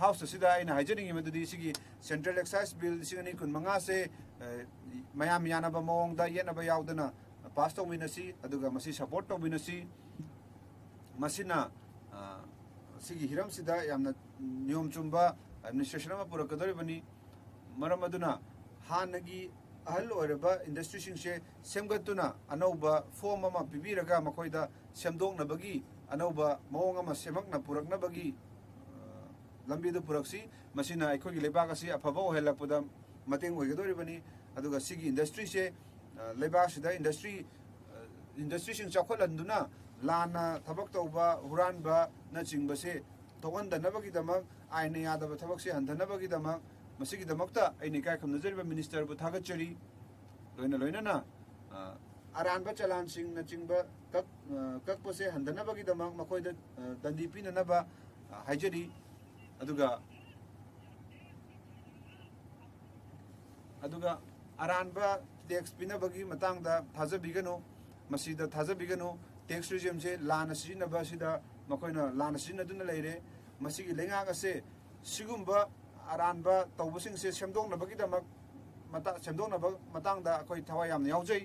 ꯍꯥꯎꯁ ꯑꯁꯤꯗ ꯑꯩꯅ ꯍꯥꯏꯖꯅꯤꯡꯉꯤ ꯃꯗꯨꯗꯤ ꯁꯤꯒꯤ ꯁꯦꯟꯇ꯭ꯔꯦꯜ ꯑꯦꯛꯁꯥꯏꯖ ꯕꯤꯜ ꯂꯤꯁꯤꯡ ꯑꯅꯤ ꯀꯨꯟ ꯃꯉꯥꯁꯦ, ꯑ, ꯃꯌꯥꯝ ꯌꯥꯅꯕ ꯃꯑꯣꯡꯗ ꯌꯦꯠꯅꯕ ꯌꯥꯎꯗꯅ ꯄꯥꯁ ꯇꯧꯃꯤꯟꯅꯁꯤ, ꯑꯗꯨꯒ ꯃꯁꯤ ꯁꯄꯣꯔꯠ ꯇꯧꯃꯤꯟꯅꯁꯤ꯫ ꯃꯁꯤꯅ, ꯑ, ꯁꯤꯒꯤ ꯍꯤꯔꯝꯁꯤꯗ ꯌꯥꯝꯅ ꯅꯤꯌꯣꯝ ꯆꯨꯝꯕ ꯑꯦꯗꯃꯤꯅꯤꯁꯇ꯭ꯔꯦꯁꯟ ꯑꯃ ꯄꯨꯔꯛꯀꯗꯧꯔꯤꯕꯅꯤ꯫ ꯃꯔꯝ ꯑꯗꯨꯅ ꯍꯥꯟꯅꯒꯤ ꯑꯍꯜ ꯑꯣꯏꯔꯕ ꯏꯟꯗꯁꯇ꯭ꯔꯤꯁꯤꯡꯁꯦ ꯁꯦꯝꯒꯠꯇꯨꯅ ꯑꯅꯧꯕ ꯐꯣꯝ ꯑꯃ ꯄꯤꯕꯤꯔꯒ ꯃꯈꯣꯏꯗ ꯁꯦꯝꯗꯣꯛꯅꯕꯒꯤ ꯑꯅꯧꯕ ꯃꯑꯣꯡ ꯑꯃ ꯁꯦꯝꯃꯛꯅ ꯄꯨꯔꯛꯅꯕꯒꯤ, ꯑ, ꯂꯝꯕꯤꯗ ꯄꯨꯔꯛꯁꯤ꯫ ꯃꯁꯤꯅ ꯑꯩꯈꯣꯏꯒꯤ ꯂꯩꯕꯥꯛ ꯑꯁꯤ ꯑꯐꯕ ꯑꯣꯏꯍꯜꯂꯛꯄꯗ ꯃꯇꯦꯡ ꯑꯣꯏꯒꯗꯧꯔꯤꯕꯅꯤ꯫ ꯑꯗꯨꯒ ꯁꯤꯒꯤ ꯏꯟꯗꯁꯇ꯭ꯔꯤꯁꯦ, ꯑ, ꯂꯩꯕꯥꯛꯁꯤꯗ ꯏꯟꯗꯁꯇ꯭ꯔꯤ, ꯑ, ꯏꯟꯗꯁꯇ꯭ꯔꯤꯁꯤꯡ ꯆꯥꯎꯈꯠꯍꯟꯗꯨꯅ ꯂꯥꯟꯅ ꯊꯕꯛ ꯇꯧꯕ, ꯍꯨꯔꯥꯟꯕꯅꯆꯤꯡꯕꯁꯦ ꯊꯣꯛꯍꯟꯗꯅꯕꯒꯤꯗꯃꯛ, ꯑꯥꯏꯟꯅ ꯌꯥꯗꯕ ꯊꯕꯛꯁꯦ ꯍꯟꯊꯅꯕꯒꯤꯗꯃꯛ, ꯃꯁꯤꯒꯤꯗꯃꯛꯇ ꯑꯩꯅ ꯏꯀꯥꯏ ꯈꯨꯝꯅꯖꯔꯤꯕ ꯃꯤꯅꯤꯁꯇꯔꯕꯨ ꯊꯥꯒꯠꯆꯔꯤ꯫ ꯂꯣꯏꯅ ꯂꯣꯏꯅꯅ, ꯑ, ꯑꯔꯥꯟꯕ ꯆꯂꯥꯟꯁꯤꯡꯅꯆꯤꯡꯕ ꯀꯛ-, ꯑ, ꯀꯛꯄꯁꯦ ꯍꯟꯊꯅꯕꯒꯤꯗꯃꯛ ꯃꯈꯣꯏꯗ, ꯑ, ꯗꯟꯗꯤ ꯄꯤꯅꯅꯕ, ꯑ, ꯍꯥꯏꯖꯔꯤ꯫ ꯑꯗꯨꯒ, ꯑꯗꯨꯒ ꯑꯔꯥꯟꯕ ꯇꯦꯛꯁ ꯄꯤꯅꯕꯒꯤ ꯃꯇꯥꯡꯗ ꯊꯥꯖꯕꯤꯒꯅꯨ, ꯃꯁꯤꯗ ꯊꯥꯖꯕꯤꯒꯅꯨ꯫ ꯇꯦꯛꯁ ꯔꯤꯖꯤꯝꯁꯦ ꯂꯥꯟꯅ ꯁꯤꯖꯤꯟꯅꯕ ꯑꯁꯤꯗ ꯃꯈꯣꯏꯅ ꯂꯥꯟꯅ ꯁꯤꯖꯤꯟꯅꯗꯨꯅ ꯂꯩꯔꯦ꯫ ꯃꯁꯤꯒꯤ ꯂꯩꯉꯥꯛ ꯑꯁꯦ ꯁꯤꯒꯨꯝꯕ ꯑꯔꯥꯟꯕ ꯇꯧꯕꯁꯤꯡꯁꯦ ꯁꯦꯝꯗꯣꯛꯅꯕꯒꯤꯗꯃꯛ ꯃꯇꯥ- ꯁꯦꯝꯗꯣꯛꯅꯕ ꯃꯇꯥꯡꯗ ꯑꯩꯈꯣꯏ ꯊꯋꯥꯏ ꯌꯥꯝꯅ ꯌꯥꯎꯖꯩ꯫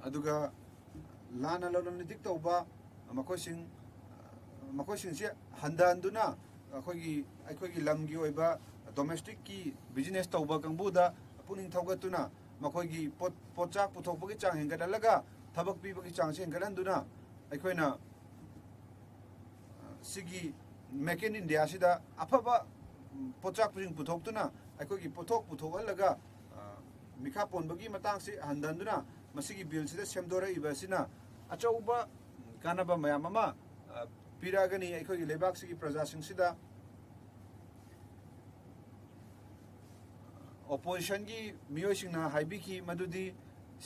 ꯑꯗꯨꯒ ꯂꯥꯟꯅ ꯂꯧꯅ ꯅꯤꯇꯤꯛ ꯇꯧꯕ ꯃꯈꯣꯏꯁꯤꯡ ꯃꯈꯣꯏꯁꯤꯡꯁꯦ ꯍꯟꯊꯍꯟꯗꯨꯅ ꯑꯩꯈꯣꯏꯒꯤ ꯑꯩꯈꯣꯏꯒꯤ ꯂꯝꯒꯤ ꯑꯣꯏꯕ ꯗꯣꯃꯦꯁꯇꯤꯛꯀꯤ ꯕꯤꯖꯤꯅꯦꯁ ꯇꯧꯕ ꯀꯥꯡꯕꯨꯗ ꯄꯨꯛꯅꯤꯡ ꯊꯧꯒꯠꯇꯨꯅ ꯃꯈꯣꯏꯒꯤ ꯄꯣꯠ ꯄꯣꯠꯆꯥꯛ ꯄꯨꯊꯣꯛꯄꯒꯤ ꯆꯥꯡ ꯍꯦꯟꯒꯠꯍꯜꯂꯒ ꯊꯕꯛ ꯄꯤꯕꯒꯤ ꯆꯥꯡꯁꯦ ꯍꯦꯟꯒꯠꯍꯟꯗꯨꯅ ꯑꯩꯈꯣꯏꯅ ꯁꯤꯒꯤ Make in India ꯁꯤꯗ ꯑꯐꯕ ꯄꯣꯠꯆꯥꯛꯁꯤꯡ ꯄꯨꯊꯣꯛꯇꯨꯅ ꯑꯩꯈꯣꯏꯒꯤ ꯄꯣꯠꯊꯣꯛ ꯄꯨꯊꯣꯛꯍꯜꯂꯒ ꯃꯤꯈꯥ ꯄꯣꯟꯕꯒꯤ ꯃꯇꯥꯡꯁꯤ ꯍꯟꯊꯍꯟꯗꯨꯅ ꯃꯁꯤꯒꯤ ꯕꯤꯜꯁꯤꯗ ꯁꯦꯝꯗꯣꯔꯛꯏꯕ ꯑꯁꯤꯅ ꯑꯆꯧꯕ ꯀꯥꯟꯅꯕ ꯃꯌꯥꯝ ꯑꯃ ꯄꯤꯔꯛꯑꯒꯅꯤ ꯑꯩꯈꯣꯏꯒꯤ ꯂꯩꯕꯥꯛꯁꯤꯒꯤ ꯄ꯭ꯔꯖꯥꯁꯤꯡꯁꯤꯗ꯫ ꯑꯣꯄꯣꯖꯤꯁꯟꯒꯤ ꯃꯤꯑꯣꯏꯁꯤꯡꯅ ꯍꯥꯏꯕꯤꯈꯤ ꯃꯗꯨꯗꯤ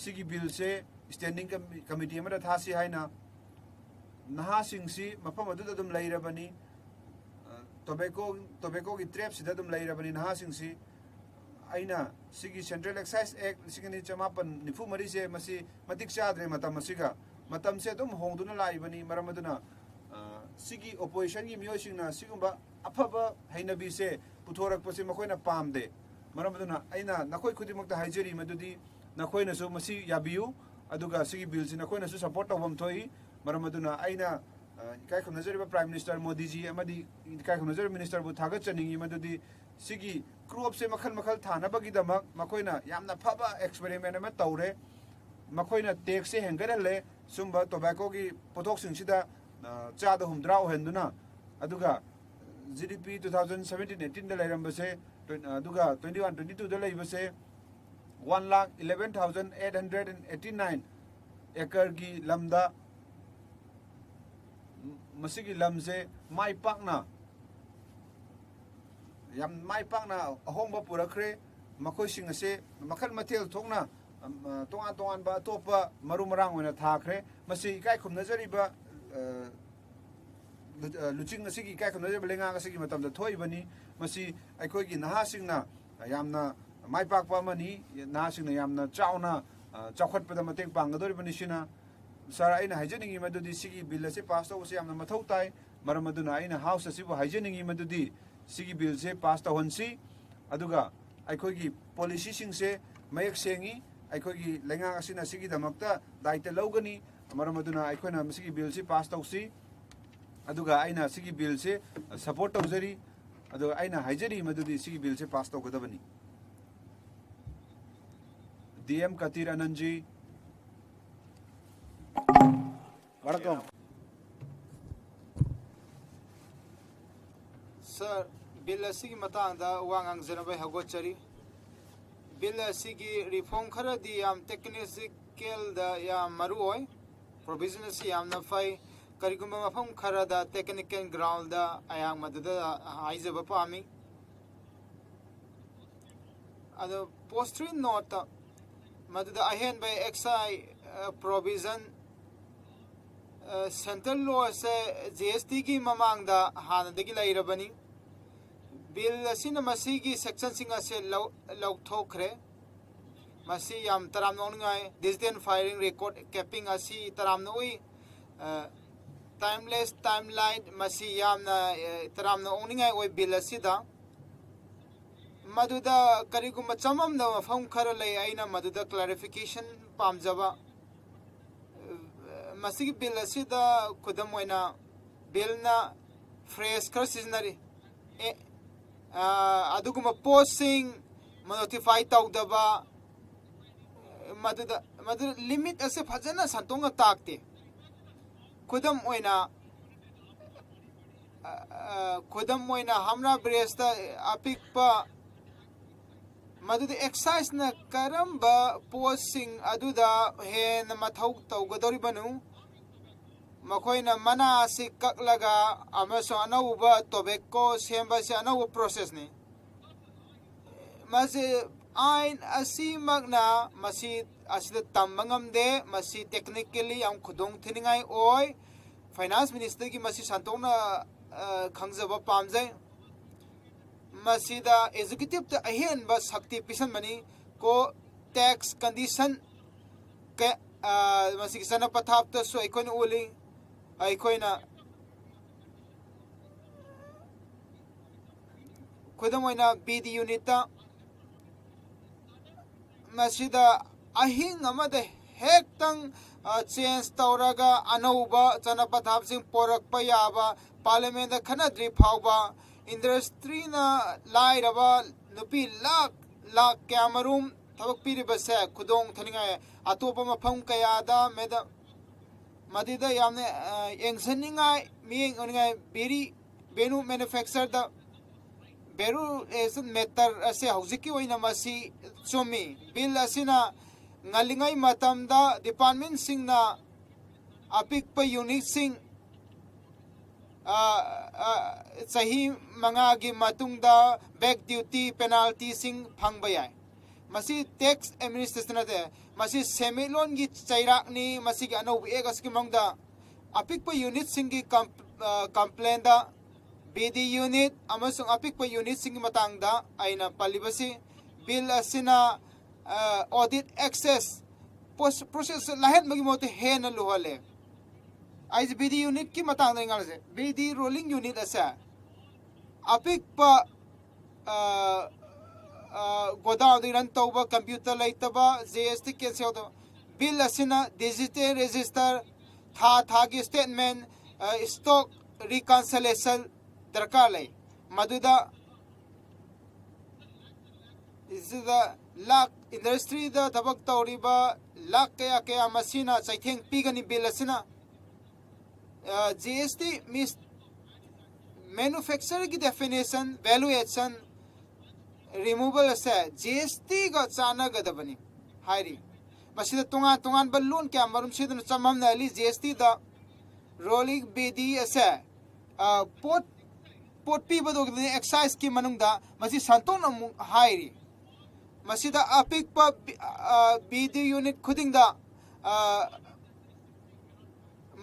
ꯁꯤꯒꯤ ꯕꯤꯜꯁꯦ ꯁ꯭ꯇꯦꯟꯗꯤꯡ ꯀꯃꯤ- ꯀꯃꯤꯇꯤ ꯑꯃꯗ ꯊꯥꯁꯤ ꯍꯥꯏꯅ꯫ ꯅꯍꯥꯁꯤꯡꯁꯤ ꯃꯐꯝ ꯑꯗꯨꯗ ꯑꯗꯨꯝ ꯂꯩꯔꯕꯅꯤ꯫ ꯇꯣꯕꯦꯀꯣ ꯇꯣꯕꯦꯀꯣꯒꯤ ꯇ꯭ꯔꯦꯞꯁꯤꯗ ꯑꯗꯨꯝ ꯂꯩꯔꯕꯅꯤ ꯅꯍꯥꯁꯤꯡꯁꯤ꯫ ꯑꯩꯅ ꯁꯤꯒꯤ ꯁꯦꯟꯇ꯭ꯔꯦꯜ ꯑꯦꯛꯁꯥꯏꯖ ꯑꯦꯛ ꯂꯤꯁꯤꯡ ꯑꯅꯤ ꯆꯃꯥꯄꯟ ꯅꯤꯐꯨ ꯃꯔꯤꯁꯦ ꯃꯁꯤ ꯃꯇꯤꯛ ꯆꯥꯗ꯭ꯔꯦ ꯃꯇꯝ ꯑꯁꯤꯒ꯫ ꯃꯇꯝꯁꯦ ꯑꯗꯨꯝ ꯍꯣꯡꯗꯨꯅ ꯂꯥꯛꯏꯕꯅꯤ꯫ ꯃꯔꯝ ꯑꯗꯨꯅ ꯁꯤꯒꯤ ꯑꯣꯄꯣꯖꯤꯁꯟꯒꯤ ꯃꯤꯑꯣꯏꯁꯤꯡꯅ ꯁꯤꯒꯨꯝꯕ ꯑꯐꯕ ꯍꯩꯅꯕꯤꯁꯦ ꯄꯨꯊꯣꯔꯛꯄꯁꯦ ꯃꯈꯣꯏꯅ ꯄꯥꯝꯗꯦ꯫ ꯃꯔꯝ ꯑꯗꯨꯅ ꯑꯩꯅ ꯅꯈꯣꯏ ꯈꯨꯗꯤꯡꯃꯛꯇ ꯍꯥꯏꯖꯔꯤ ꯃꯗꯨꯗꯤ ꯅꯈꯣꯏꯅꯁꯨ ꯃꯁꯤ ꯌꯥꯕꯤꯌꯨ꯫ ꯑꯗꯨꯒ ꯁꯤꯒꯤ ꯕꯤꯜꯁꯤ ꯅꯈꯣꯏꯅꯁꯨ ꯁꯄꯣꯔꯠ ꯇꯧꯐꯝ ꯊꯣꯛꯏ꯫ ꯃꯔꯝ ꯑꯗꯨꯅ ꯑꯩꯅ ꯏꯀꯥꯏ ꯈꯨꯝꯅꯖꯔꯤꯕ ꯄ꯭ꯔꯥꯏꯝ ꯃꯤꯅꯤꯁꯇꯔ ꯃꯣꯗꯤꯖꯤ ꯑꯃꯗꯤ ꯏꯀꯥꯏ ꯈꯨꯝꯅꯖꯔꯤꯕ ꯃꯤꯅꯤꯁꯇꯔꯕꯨ ꯊꯥꯒꯠꯆꯅꯤꯡꯏ ꯃꯗꯨꯗꯤ ꯁꯤꯒꯤ ꯀ꯭ꯔꯣꯞꯁꯦ ꯃꯈꯜ ꯃꯈꯜ ꯊꯥꯅꯕꯒꯤꯗꯃꯛ ꯃꯈꯣꯏꯅ ꯌꯥꯝꯅ ꯐꯕ ꯑꯦꯛꯁꯄꯦꯔꯤꯃꯦꯟ ꯑꯃ ꯇꯧꯔꯦ꯫ ꯃꯈꯣꯏꯅ ꯇꯦꯛꯁꯁꯦ ꯍꯦꯟꯒꯠꯍꯜꯂꯦ꯫ ꯁꯨꯝꯕ ꯇꯣꯕꯥꯀꯣꯒꯤ ꯄꯣꯠꯊꯣꯛꯁꯤꯡꯁꯤꯗ ꯆꯥꯗ ꯍꯨꯝꯗ꯭ꯔꯥ ꯑꯣꯏꯍꯟꯗꯨꯅ꯫ ꯑꯗꯨꯒ G D P two thousand seventeen ꯑꯦꯇꯤꯟꯗ ꯂꯩꯔꯝꯕꯁꯦ ꯑꯗꯨꯒ ꯇ꯭ꯋꯦꯟꯇꯤ ꯋꯥꯟ ꯇ꯭ꯋꯦꯟꯇꯤ ꯇꯨꯗ ꯂꯩꯕꯁꯦ one lakh eleven thousand eight hundred and eighty nine ꯑꯦꯀꯔꯒꯤ ꯂꯝꯗ ꯃꯁꯤꯒꯤ ꯂꯝꯁꯦ ꯃꯥꯏ ꯄꯥꯛꯅ ꯌꯥꯝ ꯃꯥꯏ ꯄꯥꯛꯅ ꯑꯍꯣꯡꯕ ꯄꯨꯔꯛꯈ꯭ꯔꯦ꯫ ꯃꯈꯣꯏꯁꯤꯡ ꯑꯁꯦ ꯃꯈꯜ ꯃꯊꯦꯜ ꯊꯣꯛꯅ ꯇꯣꯉꯥꯟ ꯇꯣꯉꯥꯟꯕ ꯑꯇꯣꯞꯄ ꯃꯔꯨ ꯃꯔꯥꯡ ꯑꯣꯏꯅ ꯊꯥꯈ꯭ꯔꯦ꯫ ꯃꯁꯤ ꯏꯀꯥꯏ ꯈꯨꯝꯅꯖꯔꯤꯕ ꯂꯨꯆꯤꯡ ꯑꯁꯤꯒꯤ ꯏꯀꯥꯏ ꯈꯨꯝꯅꯖꯔꯤꯕ ꯂꯩꯉꯥꯛ ꯑꯁꯤꯒꯤ ꯃꯇꯝꯗ ꯊꯣꯛꯏꯕꯅꯤ꯫ ꯃꯁꯤ ꯑꯩꯈꯣꯏꯒꯤ ꯅꯍꯥꯁꯤꯡꯅ ꯌꯥꯝꯅ ꯃꯥꯏ ꯄꯥꯛꯄ ꯑꯃꯅꯤ꯫ ꯅꯍꯥꯁꯤꯡꯅ ꯌꯥꯝꯅ ꯆꯥꯎꯅ ꯆꯥꯎꯈꯠꯄꯗ ꯃꯇꯦꯡ ꯄꯥꯡꯒꯗꯧꯔꯤꯕꯅꯤ꯫ ꯁꯤꯅ ꯁꯥꯔ, ꯑꯩꯅ ꯍꯥꯏꯖꯅꯤꯡꯉꯤ ꯃꯗꯨꯗꯤ ꯁꯤꯒꯤ ꯕꯤꯜ ꯑꯁꯤ ꯄꯥꯁ ꯇꯧꯕꯁꯤ ꯌꯥꯝꯅ ꯃꯊꯧ ꯇꯥꯏ꯫ ꯃꯔꯝ ꯑꯗꯨꯅ ꯑꯩꯅ ꯍꯥꯎꯁ ꯑꯁꯤꯕꯨ ꯍꯥꯏꯖꯅꯤꯡꯉꯤ ꯃꯗꯨꯗꯤ ꯁꯤꯒꯤ ꯕꯤꯜꯁꯦ ꯄꯥꯁ ꯇꯧꯍꯟꯁꯤ꯫ ꯑꯗꯨꯒ ꯑꯩꯈꯣꯏꯒꯤ ꯄꯣꯂꯤꯁꯤꯁꯤꯡꯁꯦ ꯃꯌꯦꯛ ꯁꯦꯡꯉꯤ꯫ ꯑꯩꯈꯣꯏꯒꯤ ꯂꯩꯉꯥꯛ ꯑꯁꯤꯅ ꯁꯤꯒꯤꯗꯃꯛꯇ ꯗꯥꯏꯇ ꯂꯧꯒꯅꯤ꯫ ꯃꯔꯝ ꯑꯗꯨꯅ ꯑꯩꯈꯣꯏꯅ ꯃꯁꯤꯒꯤ ꯕꯤꯜꯁꯤ ꯄꯥꯁ ꯇꯧꯁꯤ꯫ ꯑꯗꯨꯒ ꯑꯩꯅ ꯁꯤꯒꯤ ꯕꯤꯜꯁꯦ ꯁꯄꯣꯔꯠ ꯇꯧꯖꯔꯤ꯫ ꯑꯗꯨꯒ ꯑꯩꯅ ꯍꯥꯏꯖꯔꯤ ꯃꯗꯨꯗꯤ ꯁꯤꯒꯤ ꯕꯤꯜꯁꯦ ꯄꯥꯁ ꯇꯧꯒꯗꯕꯅꯤ꯫ D M ꯀꯇꯤꯔ ꯑꯅꯟꯖꯤ꯫ ꯋꯥꯔꯀꯝ꯫ ꯁꯥꯔ, ꯕꯤꯜ ꯑꯁꯤꯒꯤ ꯃꯇꯥꯡꯗ ꯋꯥ ꯉꯥꯡꯖꯅꯕ ꯑꯩ ꯍꯧꯒꯠꯆꯔꯤ꯫ ꯕꯤꯜ ꯑꯁꯤꯒꯤ ꯔꯤꯐꯣꯔꯝ ꯈꯔꯗꯤ ꯌꯥꯝ ꯇꯦꯛꯅꯤꯀꯦꯜꯗ ꯌꯥꯝ ꯃꯔꯨ ꯑꯣꯏ꯫ ꯄ꯭ꯔꯣꯚꯤꯖꯟ ꯑꯁꯤ ꯌꯥꯝꯅ ꯐꯩ꯫ ꯀꯔꯤꯒꯨꯝꯕ ꯃꯐꯝ ꯈꯔꯗ ꯇꯦꯛꯅꯤꯀꯦꯜ ꯒ꯭ꯔꯥꯎꯟꯗ ꯑꯩꯍꯥꯛ ꯃꯗꯨꯗ ꯍꯥꯏꯖꯕ ꯄꯥꯝꯃꯤ꯫ ꯑꯗꯣ ꯄꯣꯁꯇ꯭ꯔꯤ ꯅꯣꯠꯇ ꯃꯗꯨꯗ ꯑꯍꯦꯟꯕ ꯑꯦꯛꯁꯥꯏ ꯄ꯭ꯔꯣꯚꯤꯖꯟ, ꯁꯦꯟꯇ꯭ꯔꯦꯜ ꯂꯣꯁꯦ ꯖꯤ ꯑꯦꯁ ꯇꯤꯒꯤ ꯃꯃꯥꯡꯗ ꯍꯥꯟꯅꯗꯒꯤ ꯂꯩꯔꯕꯅꯤ꯫ ꯕꯤꯜ ꯑꯁꯤꯅ ꯃꯁꯤꯒꯤ ꯁꯦꯛꯁꯟꯁꯤꯡ ꯑꯁꯤ ꯂꯧ-, ꯂꯧꯊꯣꯛꯈ꯭ꯔꯦ꯫ ꯃꯁꯤ ꯌꯥꯝ ꯇꯔꯥꯝꯅ ꯑꯣꯛꯅꯤꯡꯉꯥꯏ꯫ ꯗꯤꯖꯤꯇꯦꯜ ꯐꯥꯏꯔꯤꯡ ꯔꯦꯀꯣꯔꯗ ꯀꯦꯄꯤꯡ ꯑꯁꯤ ꯇꯔꯥꯝꯅ ꯎꯏ꯫ ꯇꯥꯏꯝꯂꯦꯁ ꯇꯥꯏꯝꯂꯥꯏꯟ ꯃꯁꯤ ꯌꯥꯝꯅ, ꯑ, ꯇꯔꯥꯝꯅ ꯑꯣꯛꯅꯤꯡꯉꯥꯏ ꯑꯣꯏ ꯕꯤꯜ ꯑꯁꯤꯗ꯫ ꯃꯗꯨꯗ ꯀꯔꯤꯒꯨꯝꯕ ꯆꯃꯝꯅꯕ ꯃꯐꯝ ꯈꯔ ꯂꯩ, ꯑꯩꯅ ꯃꯗꯨꯗ ꯀ꯭ꯂꯥꯔꯤꯐꯤꯀꯦꯁꯟ ꯄꯥꯝꯖꯕ꯫ ꯃꯁꯤꯒꯤ ꯕꯤꯜ ꯑꯁꯤꯗ ꯈꯨꯗꯝ ꯑꯣꯏꯅ ꯕꯤꯜꯅ ꯐ꯭ꯔꯦꯖ ꯈꯔ ꯁꯤꯖꯤꯟꯅꯔꯤ꯫ ꯑꯦ, ꯑ, ꯑꯗꯨꯒꯨꯝꯕ ꯄꯣꯠꯁꯤꯡ ꯅꯣꯇꯤꯐꯥꯏ ꯇꯧꯗꯕ, ꯃꯗꯨꯗ, ꯃꯗꯨꯗ ꯂꯤꯃꯤꯠ ꯑꯁꯦ ꯐꯖꯅ ꯁꯟꯗꯣꯛꯅ ꯇꯥꯛꯇꯦ꯫ ꯈꯨꯗꯝ ꯑꯣꯏꯅ, ꯑ, ꯑ, ꯈꯨꯗꯝ ꯑꯣꯏꯅ ꯍꯝꯔꯥ ꯕ꯭ꯔꯦꯁꯇ ꯑꯄꯤꯛꯄ, ꯃꯗꯨꯗ ꯑꯦꯛꯁꯥꯏꯖꯅ ꯀꯔꯝꯕ ꯄꯣꯠꯁꯤꯡ ꯑꯗꯨꯗ ꯍꯦꯟꯅ ꯃꯊꯧ ꯇꯧꯒꯗꯧꯔꯤꯕꯅꯣ? ꯃꯈꯣꯏꯅ ꯃꯅꯥ ꯑꯁꯤ ꯀꯛꯂꯒ ꯑꯃꯁꯨꯡ ꯑꯅꯧꯕ ꯇꯣꯕꯦꯀꯣ ꯁꯦꯝꯕ ꯑꯁꯤ ꯑꯅꯧꯕ ꯄ꯭ꯔꯣꯁꯦꯁꯅꯤ꯫ ꯃꯁꯤ ꯑꯥꯏꯟ ꯑꯁꯤꯃꯛꯅ ꯃꯁꯤ ꯑꯁꯤꯗ ꯇꯝꯕ ꯉꯝꯗꯦ꯫ ꯃꯁꯤ ꯇꯦꯛꯅꯤꯀꯦꯜꯂꯤ ꯌꯥꯝ ꯈꯨꯗꯣꯡ ꯊꯤꯅꯤꯡꯉꯥꯏ ꯑꯣꯏ꯫ ꯐꯥꯏꯅꯥꯟꯁ ꯃꯤꯅꯤꯁꯇꯔꯒꯤ ꯃꯁꯤ ꯁꯟꯗꯣꯛꯅ, ꯑ, ꯈꯪꯖꯕ ꯄꯥꯝꯖꯩ꯫ ꯃꯁꯤꯗ ꯑꯦꯛꯖꯤꯀ꯭ꯌꯨꯇꯤꯞꯇ ꯑꯍꯦꯟꯕ ꯁꯛꯇꯤ ꯄꯤꯁꯟꯕꯅꯤ꯫ ꯀꯣ ꯇꯦꯛꯁ ꯀꯟꯗꯤꯁꯟ ꯀ-, ꯑ, ꯃꯁꯤꯒꯤ ꯆꯠꯅ ꯄꯊꯥꯞꯇꯁꯨ ꯑꯩꯈꯣꯏꯅ ꯎꯠꯂꯤ꯫ ꯑꯩꯈꯣꯏꯅ ꯈꯨꯗꯝ ꯑꯣꯏꯅ ꯕꯤ ꯗꯤ ꯌꯨꯅꯤꯠꯇ ꯃꯁꯤꯗ ꯑꯍꯤꯡ ꯑꯃꯗ ꯍꯦꯛꯇꯪ ꯆꯦꯟꯖ ꯇꯧꯔꯒ ꯑꯅꯧꯕ ꯆꯠꯅ ꯄꯊꯥꯞꯁꯤꯡ ꯄꯣꯔꯛꯄ ꯌꯥꯕ, ꯄꯥꯔꯂꯤꯌꯥꯃꯦꯟꯗ ꯈꯟꯅꯗ꯭ꯔꯤ ꯐꯥꯎꯕ ꯏꯟꯗꯁꯇ꯭ꯔꯤꯅ ꯂꯥꯏꯔꯕ ꯅꯨꯄꯤ ꯂꯥꯛ ꯂꯥꯛ ꯀꯌꯥꯃꯔꯨꯝ ꯊꯕꯛ ꯄꯤꯔꯤꯕꯁꯦ ꯈꯨꯗꯣꯡ ꯊꯤꯅꯤꯡꯉꯥꯏ꯫ ꯑꯇꯣꯞꯄ ꯃꯐꯝ ꯀꯌꯥꯗ ꯃꯦꯗꯥꯝ ꯃꯗꯨꯗ ꯌꯥꯝꯅ ꯌꯦꯡꯁꯤꯟꯅꯤꯡꯉꯥꯏ, ꯃꯤꯠꯌꯦꯡ ꯑꯣꯏꯅꯤꯡꯉꯥꯏ ꯕꯤꯔꯤ ꯚꯦꯅꯨ ꯃꯦꯅꯨꯐꯦꯛꯆꯔꯗ ꯚꯦꯔꯨ ꯑꯦꯁꯟ ꯃꯦꯇꯔ ꯑꯁꯦ ꯍꯧꯖꯤꯛꯀꯤ ꯑꯣꯏꯅ ꯃꯁꯤ ꯆꯨꯝꯃꯤ꯫ ꯕꯤꯜ ꯑꯁꯤꯅ ꯉꯜꯂꯤꯉꯩ ꯃꯇꯝꯗ ꯗꯤꯄꯥꯔꯠꯃꯦꯟꯁꯤꯡꯅ ꯑꯄꯤꯛꯄ ꯌꯨꯅꯤꯠꯁꯤꯡ ꯆꯍꯤ ꯃꯉꯥꯒꯤ ꯃꯇꯨꯡꯗ ꯕꯦꯛ ꯗ꯭ꯌꯨꯇꯤ ꯄꯦꯅꯥꯜꯇꯤꯁꯤꯡ ꯐꯪꯕ ꯌꯥꯏ꯫ ꯃꯁꯤ ꯇꯦꯛꯁ ꯑꯦꯗꯃꯤꯅꯤꯁꯇ꯭ꯔꯦꯁꯟ ꯅꯠꯇꯦ, ꯃꯁꯤ ꯁꯦꯟꯃꯤꯠꯂꯣꯟꯒꯤ ꯆꯩꯔꯥꯛꯅꯤ꯫ ꯃꯁꯤꯒꯤ ꯑꯅꯧꯕ ꯑꯦꯛ ꯑꯁꯤꯒꯤ ꯃꯅꯨꯡꯗ ꯑꯄꯤꯛꯄ ꯌꯨꯅꯤꯠꯁꯤꯡꯒꯤ ꯀꯝꯄ꯭ꯂꯦꯟꯗ ꯕꯤ ꯗꯤ ꯌꯨꯅꯤꯠ ꯑꯃꯁꯨꯡ ꯑꯄꯤꯛꯄ ꯌꯨꯅꯤꯠꯁꯤꯡꯒꯤ ꯃꯇꯥꯡꯗ ꯑꯩꯅ ꯄꯜꯂꯤꯕꯁꯤ꯫ ꯕꯤꯜ ꯑꯁꯤꯅ ꯑꯣꯗꯤꯠ ꯑꯦꯛꯁꯦꯁ ꯄ꯭ꯔꯣꯁꯦꯁ ꯂꯥꯏꯍꯟꯕꯒꯤ ꯃꯍꯨꯠꯇ ꯍꯦꯟꯅ ꯂꯨꯍꯜꯂꯦ꯫ ꯑꯩꯁꯦ ꯕꯤ ꯗꯤ ꯌꯨꯅꯤꯠꯀꯤ ꯃꯇꯥꯡꯗ ꯑꯩ ꯉꯥꯡꯂꯁꯦ꯫ ꯕꯤ ꯗꯤ ꯔꯣꯂꯤꯡ ꯌꯨꯅꯤꯠ ꯑꯁꯦ ꯑꯄꯤꯛꯄ ꯒꯣꯗꯥꯎꯟꯗꯒꯤ ꯔꯟ ꯇꯧꯕ, ꯀꯝꯄ꯭ꯌꯨꯇꯔ ꯂꯩꯇꯕ, ꯖꯤ ꯑꯦꯁ ꯇꯤ ꯀꯦꯟꯁꯦꯜ ꯇꯧꯕ꯫ ꯕꯤꯜ ꯑꯁꯤꯅ ꯗꯤꯖꯤꯇꯦꯜ ꯔꯦꯖꯤꯁꯇꯔ, ꯊꯥ ꯊꯥꯒꯤ ꯁ꯭ꯇꯦꯠꯃꯦꯟ, ꯁ꯭ꯇꯣꯛ ꯔꯤꯀꯟꯁꯤꯂꯦꯁꯟ ꯗꯔꯀꯥꯔ ꯂꯩ꯫ ꯃꯗꯨꯗ ꯁꯤꯗ ꯂꯥꯛ, ꯏꯟꯗꯁꯇ꯭ꯔꯤꯗ ꯊꯕꯛ ꯇꯧꯔꯤꯕ ꯂꯥꯛ ꯀꯌꯥ ꯀꯌꯥ ꯃꯁꯤꯅ ꯆꯩꯊꯦꯡ ꯄꯤꯒꯅꯤ꯫ ꯕꯤꯜ ꯑꯁꯤꯅ ꯖꯤ ꯑꯦꯁ ꯇꯤ ꯃꯤꯁ ꯃꯦꯅꯨꯐꯦꯛꯆꯔꯒꯤ ꯗꯦꯐꯤꯅꯦꯁꯟ, ꯚꯦꯂꯨꯑꯦꯁꯟ ꯔꯤꯃꯨꯚꯦꯜ ꯑꯁꯦ ꯖꯤ ꯑꯦꯁ ꯇꯤꯒ ꯆꯥꯟꯅꯒꯗꯕꯅꯤ ꯍꯥꯏꯔꯤ꯫ ꯃꯁꯤꯗ ꯇꯣꯉꯥꯟ ꯇꯣꯉꯥꯟꯕ ꯂꯣꯟ ꯀꯌꯥ ꯃꯔꯨꯝ ꯁꯤꯗꯨꯅ ꯆꯃꯝꯅꯍꯜꯂꯤ꯫ ꯖꯤ ꯑꯦꯁ ꯇꯤꯗ ꯔꯣꯂꯤꯡ ꯕꯤ ꯗꯤ ꯑꯁꯦ ꯄꯣꯠ ꯄꯣꯠ ꯄꯤꯕꯗꯨꯒꯤꯗꯤ ꯑꯦꯛꯁꯥꯏꯖꯀꯤ ꯃꯅꯨꯡꯗ ꯃꯁꯤ ꯁꯟꯇꯣꯛꯅ ꯑꯃꯨꯛ ꯍꯥꯏꯔꯤ꯫ ꯃꯁꯤꯗ ꯑꯄꯤꯛꯄ ꯕꯤ ꯗꯤ ꯌꯨꯅꯤꯠ ꯈꯨꯗꯤꯡꯗ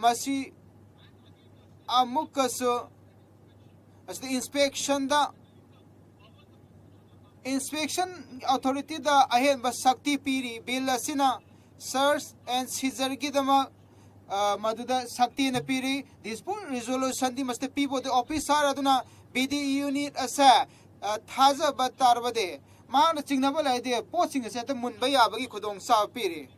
ꯃꯁꯤ ꯑꯃꯨꯛꯀꯁꯨ ꯑꯁꯤꯗ ꯏꯟꯁꯄꯦꯛꯁꯟꯗ ꯏꯟꯁꯄꯦꯛꯁꯟ ꯑꯣꯊꯣꯔꯤꯇꯤꯗ ꯑꯍꯦꯟꯕ ꯁꯛꯇꯤ ꯄꯤꯔꯤ꯫ ꯕꯤꯜ ꯑꯁꯤꯅ ꯁꯔꯆ ꯑꯦꯟ ꯁꯤꯖꯔꯒꯤꯗꯃꯛ ꯃꯗꯨꯗ ꯁꯛꯇꯤꯅ ꯄꯤꯔꯤ꯫ ꯗꯤꯁꯄ꯭ꯌꯨꯠ ꯔꯤꯖꯣꯂꯨꯁꯟꯗꯤ ꯃꯁꯤꯗ ꯄꯤꯕ ꯑꯣꯏꯗꯦ꯫ ꯑꯣꯐꯤꯁꯥꯔ ꯑꯗꯨꯅ ꯕꯤ ꯗꯤ ꯌꯨꯅꯤꯠ ꯑꯁꯦ ꯑ, ꯊꯥꯖꯕ ꯇꯥꯔꯕꯗꯤ, ꯃꯍꯥꯛꯅ ꯆꯤꯡꯅꯕ ꯂꯩꯔꯗꯤ ꯄꯣꯠꯁꯤꯡ ꯑꯁꯦ ꯍꯦꯛꯇ ꯃꯨꯟꯕ ꯌꯥꯕꯒꯤ ꯈꯨꯗꯣꯡꯆꯥꯕ ꯄꯤꯔꯤ꯫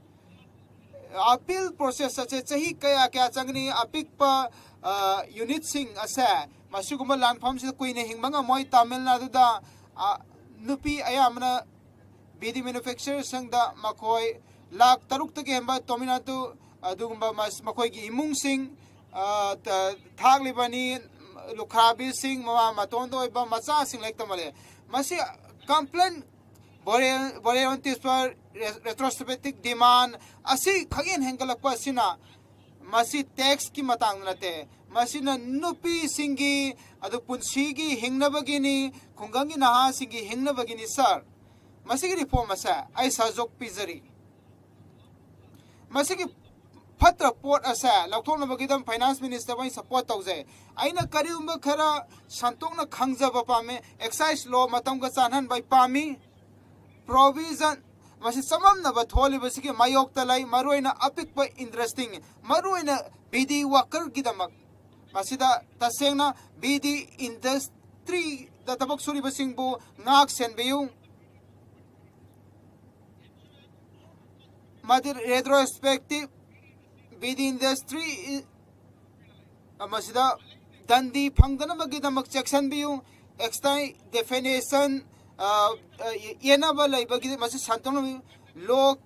ꯑꯄꯤꯜ ꯄ꯭ꯔꯣꯁꯦꯁ ꯑꯁꯦ ꯆꯍꯤ ꯀꯌꯥ ꯀꯌꯥ ꯆꯪꯒꯅꯤ? ꯑꯄꯤꯛꯄ, ꯑ, ꯌꯨꯅꯤꯠꯁꯤꯡ ꯑꯁꯦ ꯃꯁꯤꯒꯨꯝꯕ ꯂꯥꯟꯐꯝꯁꯤꯗ ꯀꯨꯏꯅ ꯍꯤꯡꯕ ꯉꯝꯃꯣꯏ꯫ ꯇꯥꯃꯤꯜ ꯅꯥꯗꯨꯗ, ꯑ, ꯅꯨꯄꯤ ꯑꯌꯥꯝꯕꯅ ꯕꯤꯗꯤ ꯃꯦꯅꯨꯐꯦꯛꯆꯔꯁꯤꯡꯗ ꯃꯈꯣꯏ ꯂꯥꯈ ꯇꯔꯨꯛꯇꯒꯤ ꯍꯦꯟꯕ ꯇꯥꯃꯤꯜ ꯅꯥꯗꯨ ꯑꯗꯨꯒꯨꯝꯕ ꯃꯈꯣꯏꯒꯤ ꯏꯃꯨꯡꯁꯤꯡ, ꯑ, ꯊꯥꯛꯂꯤꯕꯅꯤ꯫ ꯂꯨꯈ꯭ꯔꯥꯕꯤꯁꯤꯡ, ꯃꯃꯥ ꯃꯇꯣꯟꯗ ꯑꯣꯏꯕ ꯃꯆꯥꯁꯤꯡ ꯂꯥꯏꯔꯤꯛ ꯇꯝꯍꯜꯂꯦ꯫ ꯃꯁꯤ ꯀꯝꯄ꯭ꯂꯦꯟ, ꯕꯣꯔꯦꯟ ꯇꯤꯁꯄꯔ ꯔꯦꯇ꯭ꯔꯣꯁꯄꯦꯛꯇꯤꯛ ꯗꯤꯃꯥꯟ ꯑꯁꯤ ꯈꯛꯍꯦꯟ ꯍꯦꯟꯒꯠꯂꯛꯄ ꯑꯁꯤꯅ, ꯃꯁꯤ ꯇꯦꯛꯁꯀꯤ ꯃꯇꯥꯡꯗ ꯅꯠꯇꯦ, ꯃꯁꯤꯅ ꯅꯨꯄꯤꯁꯤꯡꯒꯤ ꯑꯗꯨ ꯄꯨꯟꯁꯤꯒꯤ ꯍꯤꯡꯅꯕꯒꯤꯅꯤ, ꯈꯨꯡꯒꯪꯒꯤ ꯅꯍꯥꯁꯤꯡꯒꯤ ꯍꯤꯡꯅꯕꯒꯤꯅꯤ꯫ ꯁꯥꯔ, ꯃꯁꯤꯒꯤ ꯔꯤꯐꯣꯔꯝ ꯑꯁꯦ ꯑꯩ ꯁꯍꯖꯣꯛ ꯄꯤꯖꯔꯤ꯫ ꯃꯁꯤꯒꯤ ꯐꯠꯇ꯭ꯔ ꯄꯣꯠ ꯑꯁꯦ ꯂꯧꯊꯣꯛꯅꯕꯒꯤꯗꯃꯛ ꯐꯥꯏꯅꯥꯟꯁ ꯃꯤꯅꯤꯁꯇꯔꯕꯨ ꯑꯩ ꯁꯄꯣꯔꯠ ꯇꯧꯖꯩ꯫ ꯑꯩꯅ ꯀꯔꯤꯒꯨꯝꯕ ꯈꯔ ꯁꯟꯇꯣꯛꯅ ꯈꯪꯖꯕ ꯄꯥꯝꯃꯦ꯫ ꯑꯦꯛꯁꯥꯏꯁ ꯂꯣ ꯃꯇꯝꯒ ꯆꯥꯟꯍꯟꯕ ꯑꯩ ꯄꯥꯝꯃꯤ꯫ ꯄ꯭ꯔꯣꯚꯤꯖꯟ, ꯃꯁꯤ ꯆꯃꯝꯅꯕ ꯊꯣꯛꯍꯜꯂꯤꯕꯁꯤꯒꯤ ꯃꯥꯌꯣꯛꯇ ꯂꯩ, ꯃꯔꯨꯑꯣꯏꯅ ꯑꯄꯤꯛꯄ ꯏꯟꯗꯁꯇ꯭ꯔꯤ, ꯃꯔꯨꯑꯣꯏꯅ ꯕꯤꯗꯤ ꯋꯥꯀꯔꯒꯤꯗꯃꯛ꯫ ꯃꯁꯤꯗ ꯇꯁꯦꯡꯅ ꯕꯤꯗꯤ ꯏꯟꯗꯁꯇ꯭ꯔꯤꯗ ꯊꯕꯛ ꯁꯨꯔꯤꯕꯁꯤꯡꯕꯨ ꯉꯥꯛ ꯁꯦꯟꯕꯤꯌꯨ꯫ ꯃꯗꯨ ꯔꯦꯇ꯭ꯔꯣꯁꯄꯦꯛꯇꯤꯞ ꯕꯤꯗꯤ ꯏꯟꯗꯁꯇ꯭ꯔꯤ ꯃꯁꯤꯗ ꯗꯟꯗꯤ ꯐꯪꯗꯅꯕꯒꯤꯗꯃꯛ ꯆꯦꯛꯁꯤꯟꯕꯤꯌꯨ꯫ ꯑꯦꯛꯁꯇ꯭ꯔꯥ ꯗꯦꯐꯤꯅꯦꯁꯟ, ꯑ, ꯑ, ꯌꯦꯟꯅꯕ ꯂꯩꯕꯒꯤ ꯃꯁꯤ ꯁꯟꯗꯣꯛꯅ ꯂꯣ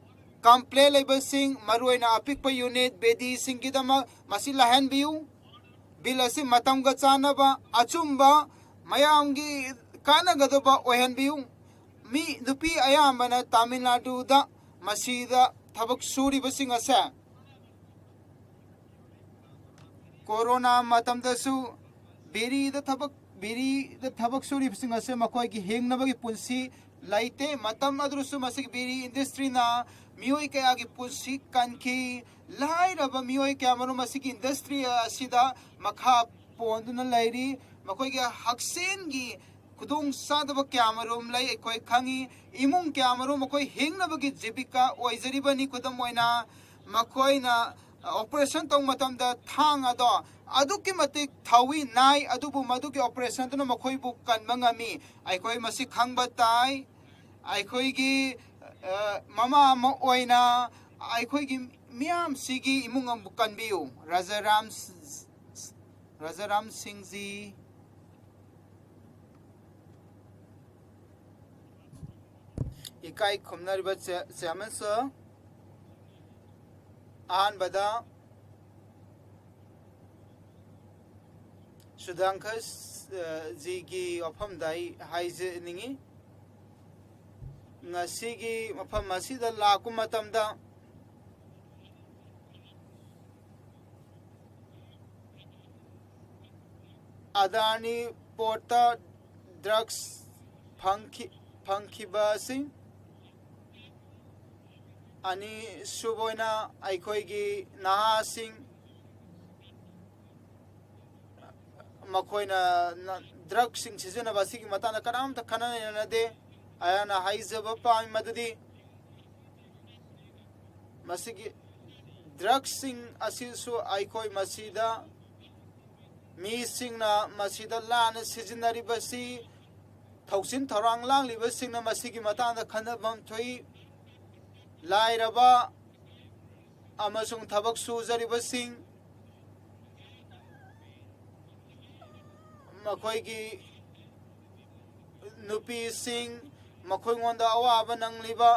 ꯀꯝꯄ꯭ꯂꯦꯟ ꯂꯩꯕꯁꯤꯡ, ꯃꯔꯨꯑꯣꯏꯅ ꯑꯄꯤꯛꯄ ꯌꯨꯅꯤꯠ ꯕꯤꯗꯤꯁꯤꯡꯒꯤꯗꯃꯛ ꯃꯁꯤ ꯂꯥꯏꯍꯟꯕꯤꯌꯨ꯫ ꯕꯤꯜ ꯑꯁꯤ ꯃꯇꯝꯒ ꯆꯥꯟꯅꯕ, ꯑꯆꯨꯝꯕ, ꯃꯌꯥꯝꯒꯤ ꯀꯥꯟꯅꯒꯗꯕ ꯑꯣꯏꯍꯟꯕꯤꯌꯨ꯫ ꯃꯤ, ꯅꯨꯄꯤ ꯑꯌꯥꯝꯕꯅ ꯇꯥꯃꯤꯜ ꯅꯥꯗꯨꯗ ꯃꯁꯤꯗ ꯊꯕꯛ ꯁꯨꯔꯤꯕꯁꯤꯡ ꯑꯁꯦ ꯀꯣꯔꯣꯅꯥ ꯃꯇꯝꯗꯁꯨ ꯕꯤꯔꯤꯗ ꯊꯕꯛ, ꯕꯤꯔꯤꯗ ꯊꯕꯛ ꯁꯨꯔꯤꯕꯁꯤꯡ ꯑꯁꯦ ꯃꯈꯣꯏꯒꯤ ꯍꯤꯡꯅꯕꯒꯤ ꯄꯨꯟꯁꯤ ꯂꯩꯇꯦ꯫ ꯃꯇꯝ ꯑꯗꯨꯗꯁꯨ ꯃꯁꯤꯒꯤ ꯕꯤꯔꯤ ꯏꯟꯗꯁꯇ꯭ꯔꯤꯅ ꯃꯤꯑꯣꯏ ꯀꯌꯥꯒꯤ ꯄꯨꯟꯁꯤ ꯀꯟꯈꯤ꯫ ꯂꯥꯏꯔꯕ ꯃꯤꯑꯣꯏ ꯀꯌꯥ ꯃꯔꯨꯝ ꯃꯁꯤꯒꯤ ꯏꯟꯗꯁꯇ꯭ꯔꯤ ꯑꯁꯤꯗ ꯃꯈꯥ ꯄꯣꯟꯗꯨꯅ ꯂꯩꯔꯤ꯫ ꯃꯈꯣꯏꯒꯤ ꯍꯛꯁꯦꯜꯒꯤ ꯈꯨꯗꯣꯡ ꯆꯥꯗꯕ ꯀꯌꯥ ꯃꯔꯨꯝ ꯂꯩ, ꯑꯩꯈꯣꯏ ꯈꯪꯉꯤ꯫ ꯏꯃꯨꯡ ꯀꯌꯥ ꯃꯔꯨꯝ ꯃꯈꯣꯏ ꯍꯤꯡꯅꯕꯒꯤ ꯖꯤꯕꯤꯀꯥ ꯑꯣꯏꯖꯔꯤꯕꯅꯤ꯫ ꯈꯨꯗꯝ ꯑꯣꯏꯅ, ꯃꯈꯣꯏꯅ ꯑꯣꯄꯔꯦꯁꯟ ꯇꯧꯕ ꯃꯇꯝꯗ ꯊꯥꯡ ꯑꯗꯣ ꯑꯗꯨꯛꯀꯤ ꯃꯇꯤꯛ ꯊꯧꯏ ꯅꯥꯏ, ꯑꯗꯨꯕꯨ ꯃꯗꯨꯒꯤ ꯑꯣꯄꯔꯦꯁꯟꯗꯨꯅ ꯃꯈꯣꯏꯕꯨ ꯀꯟꯕ ꯉꯝꯃꯤ꯫ ꯑꯩꯈꯣꯏ ꯃꯁꯤ ꯈꯪꯕ ꯇꯥꯏ꯫ ꯑꯩꯈꯣꯏꯒꯤ, ꯑ, ꯃꯃꯥ ꯑꯃ ꯑꯣꯏꯅ ꯑꯩꯈꯣꯏꯒꯤ ꯃꯤꯌꯥꯝꯁꯤꯒꯤ ꯏꯃꯨꯡ ꯑꯃꯕꯨ ꯀꯟꯕꯤꯌꯨ꯫ ꯔꯥꯖꯥꯔꯥꯝ, ꯔꯥꯖꯥꯔꯥꯝ ꯁꯤꯡꯖꯤ, ꯏꯀꯥꯏ ꯈꯨꯝꯅꯔꯤꯕ ꯆꯦ-, ꯆꯦꯌꯔꯃꯦꯟ ꯁꯔ, ꯑꯍꯥꯟꯕꯗ ꯁꯨꯙꯥꯡꯀꯔ, ꯑ, ꯖꯤꯒꯤ ꯋꯥꯐꯝꯗ ꯑꯩ ꯍꯥꯏꯖꯅꯤꯡꯉꯤ꯫ ꯉꯁꯤꯒꯤ ꯃꯐꯝ ꯑꯁꯤꯗ ꯂꯥꯛꯄ ꯃꯇꯝꯗ ꯑꯗꯥꯅꯤ ꯄꯣꯔꯠꯇ ꯗ꯭ꯔꯒꯁ ꯐꯪꯈꯤ-, ꯐꯪꯈꯤꯕꯁꯤꯡ, ꯑꯅꯤꯁꯨꯕ ꯑꯣꯏꯅ ꯑꯩꯈꯣꯏꯒꯤ ꯅꯍꯥꯁꯤꯡ, ꯃꯈꯣꯏꯅ ꯅ-, ꯗ꯭ꯔꯒꯁꯤꯡ ꯁꯤꯖꯤꯟꯅꯕ ꯑꯁꯤꯒꯤ ꯃꯇꯥꯡꯗ ꯀꯅꯥꯝꯇ ꯈꯟꯅ ꯅꯩꯅꯗꯦ꯫ ꯑꯩꯍꯥꯛꯅ ꯍꯥꯏꯖꯕ ꯄꯥꯝꯃꯤ ꯃꯗꯨꯗꯤ ꯃꯁꯤꯒꯤ ꯗ꯭ꯔꯒꯁꯤꯡ ꯑꯁꯤꯁꯨ ꯑꯩꯈꯣꯏ ꯃꯁꯤꯗ ꯃꯤꯁꯤꯡꯅ ꯃꯁꯤꯗ ꯂꯥꯟꯅ ꯁꯤꯖꯤꯟꯅꯔꯤꯕꯁꯤ ꯊꯧꯁꯤꯟ ꯊꯧꯔꯥꯡ ꯂꯥꯡꯂꯤꯕꯁꯤꯡꯅ ꯃꯁꯤꯒꯤ ꯃꯇꯥꯡꯗ ꯈꯟꯅꯐꯝ ꯊꯣꯛꯏ꯫ ꯂꯥꯏꯔꯕ ꯑꯃꯁꯨꯡ ꯊꯕꯛ ꯁꯨꯖꯔꯤꯕꯁꯤꯡ, ꯃꯈꯣꯏꯒꯤ ꯅꯨꯄꯤꯁꯤꯡ, ꯃꯈꯣꯏꯉꯣꯟꯗ ꯑꯋꯥꯕ ꯅꯪꯂꯤꯕ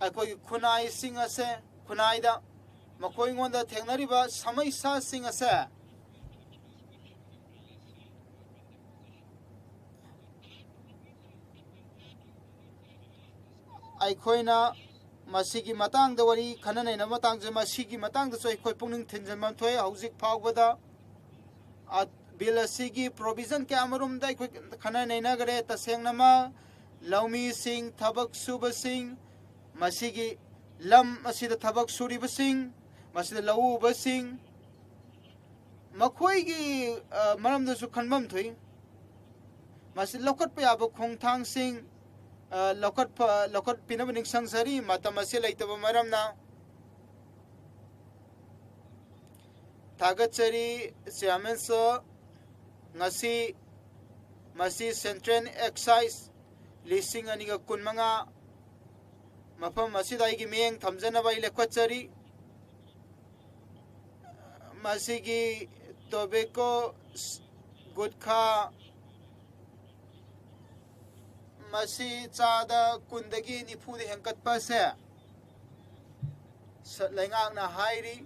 ꯑꯩꯈꯣꯏꯒꯤ ꯈꯨꯟꯅꯥꯏꯁꯤꯡ ꯑꯁꯦ, ꯈꯨꯟꯅꯥꯏꯗ ꯃꯈꯣꯏꯉꯣꯟꯗ ꯊꯦꯡꯅꯔꯤꯕ ꯁꯃꯁ꯭ꯌꯥꯁꯤꯡ ꯑꯁꯦ ꯑꯩꯈꯣꯏꯅ ꯃꯁꯤꯒꯤ ꯃꯇꯥꯡꯗ ꯋꯥꯔꯤ ꯈꯟꯅ ꯅꯩꯅꯕ ꯃꯇꯥꯡꯁꯦ, ꯃꯁꯤꯒꯤ ꯃꯇꯥꯡꯗꯁꯨ ꯑꯩꯈꯣꯏ ꯄꯨꯛꯅꯤꯡ ꯊꯤꯟꯖꯤꯟꯕ ꯊꯣꯛꯑꯦ꯫ ꯍꯧꯖꯤꯛ ꯐꯥꯎꯕꯗ, ꯑ, ꯕꯤꯜ ꯑꯁꯤꯒꯤ ꯄ꯭ꯔꯣꯚꯤꯖꯟ ꯀꯌꯥꯃꯔꯨꯝꯗ ꯑꯩꯈꯣꯏ ꯈꯟꯅ ꯅꯩꯅꯈ꯭ꯔꯦ꯫ ꯇꯁꯦꯡꯅꯃꯛ ꯂꯧꯃꯤꯁꯤꯡ, ꯊꯕꯛ ꯁꯨꯕꯁꯤꯡ, ꯃꯁꯤꯒꯤ ꯂꯝ ꯑꯁꯤꯗ ꯊꯕꯛ ꯁꯨꯔꯤꯕꯁꯤꯡ, ꯃꯁꯤꯗ ꯂꯧ ꯎꯕꯁꯤꯡ, ꯃꯈꯣꯏꯒꯤ, ꯑ, ꯃꯔꯝꯗꯁꯨ ꯈꯟꯐꯝ ꯊꯣꯛꯏ꯫ ꯃꯁꯤ ꯂꯧꯈꯠꯄ ꯌꯥꯕ ꯈꯣꯡꯊꯥꯡꯁꯤꯡ, ꯑ, ꯂꯧꯈꯠꯄ, ꯂꯧꯈꯠꯄꯤꯅꯕ ꯅꯤꯡꯁꯤꯡꯖꯔꯤ꯫ ꯃꯇꯝ ꯑꯁꯤ ꯂꯩꯇꯕ ꯃꯔꯝꯅ ꯊꯥꯒꯠꯆꯔꯤ ꯆꯤꯌꯥꯔꯃꯦꯟ ꯁꯔ꯫ ꯉꯁꯤ ꯃꯁꯤ ꯁꯦꯟꯇ꯭ꯔꯦꯜ ꯑꯦꯛꯁꯥꯏꯖ ꯂꯤꯁꯤꯡ ꯑꯅꯤꯒ ꯀꯨꯟꯃꯉꯥ ꯃꯐꯝ ꯑꯁꯤꯗ ꯑꯩꯒꯤ ꯃꯤꯠꯌꯦꯡ ꯊꯝꯖꯅꯕ ꯑꯩ ꯂꯦꯞꯈꯠꯆꯔꯤ꯫ ꯃꯁꯤꯒꯤ ꯇꯣꯕꯦꯀꯣ, ꯒꯨꯠꯈꯥ, ꯃꯁꯤ ꯆꯥꯗ ꯀꯨꯟꯗꯒꯤ ꯅꯤꯐꯨꯗ ꯍꯦꯟꯀꯠꯄꯁꯦ ꯁ-, ꯂꯩꯉꯥꯛꯅ ꯍꯥꯏꯔꯤ꯫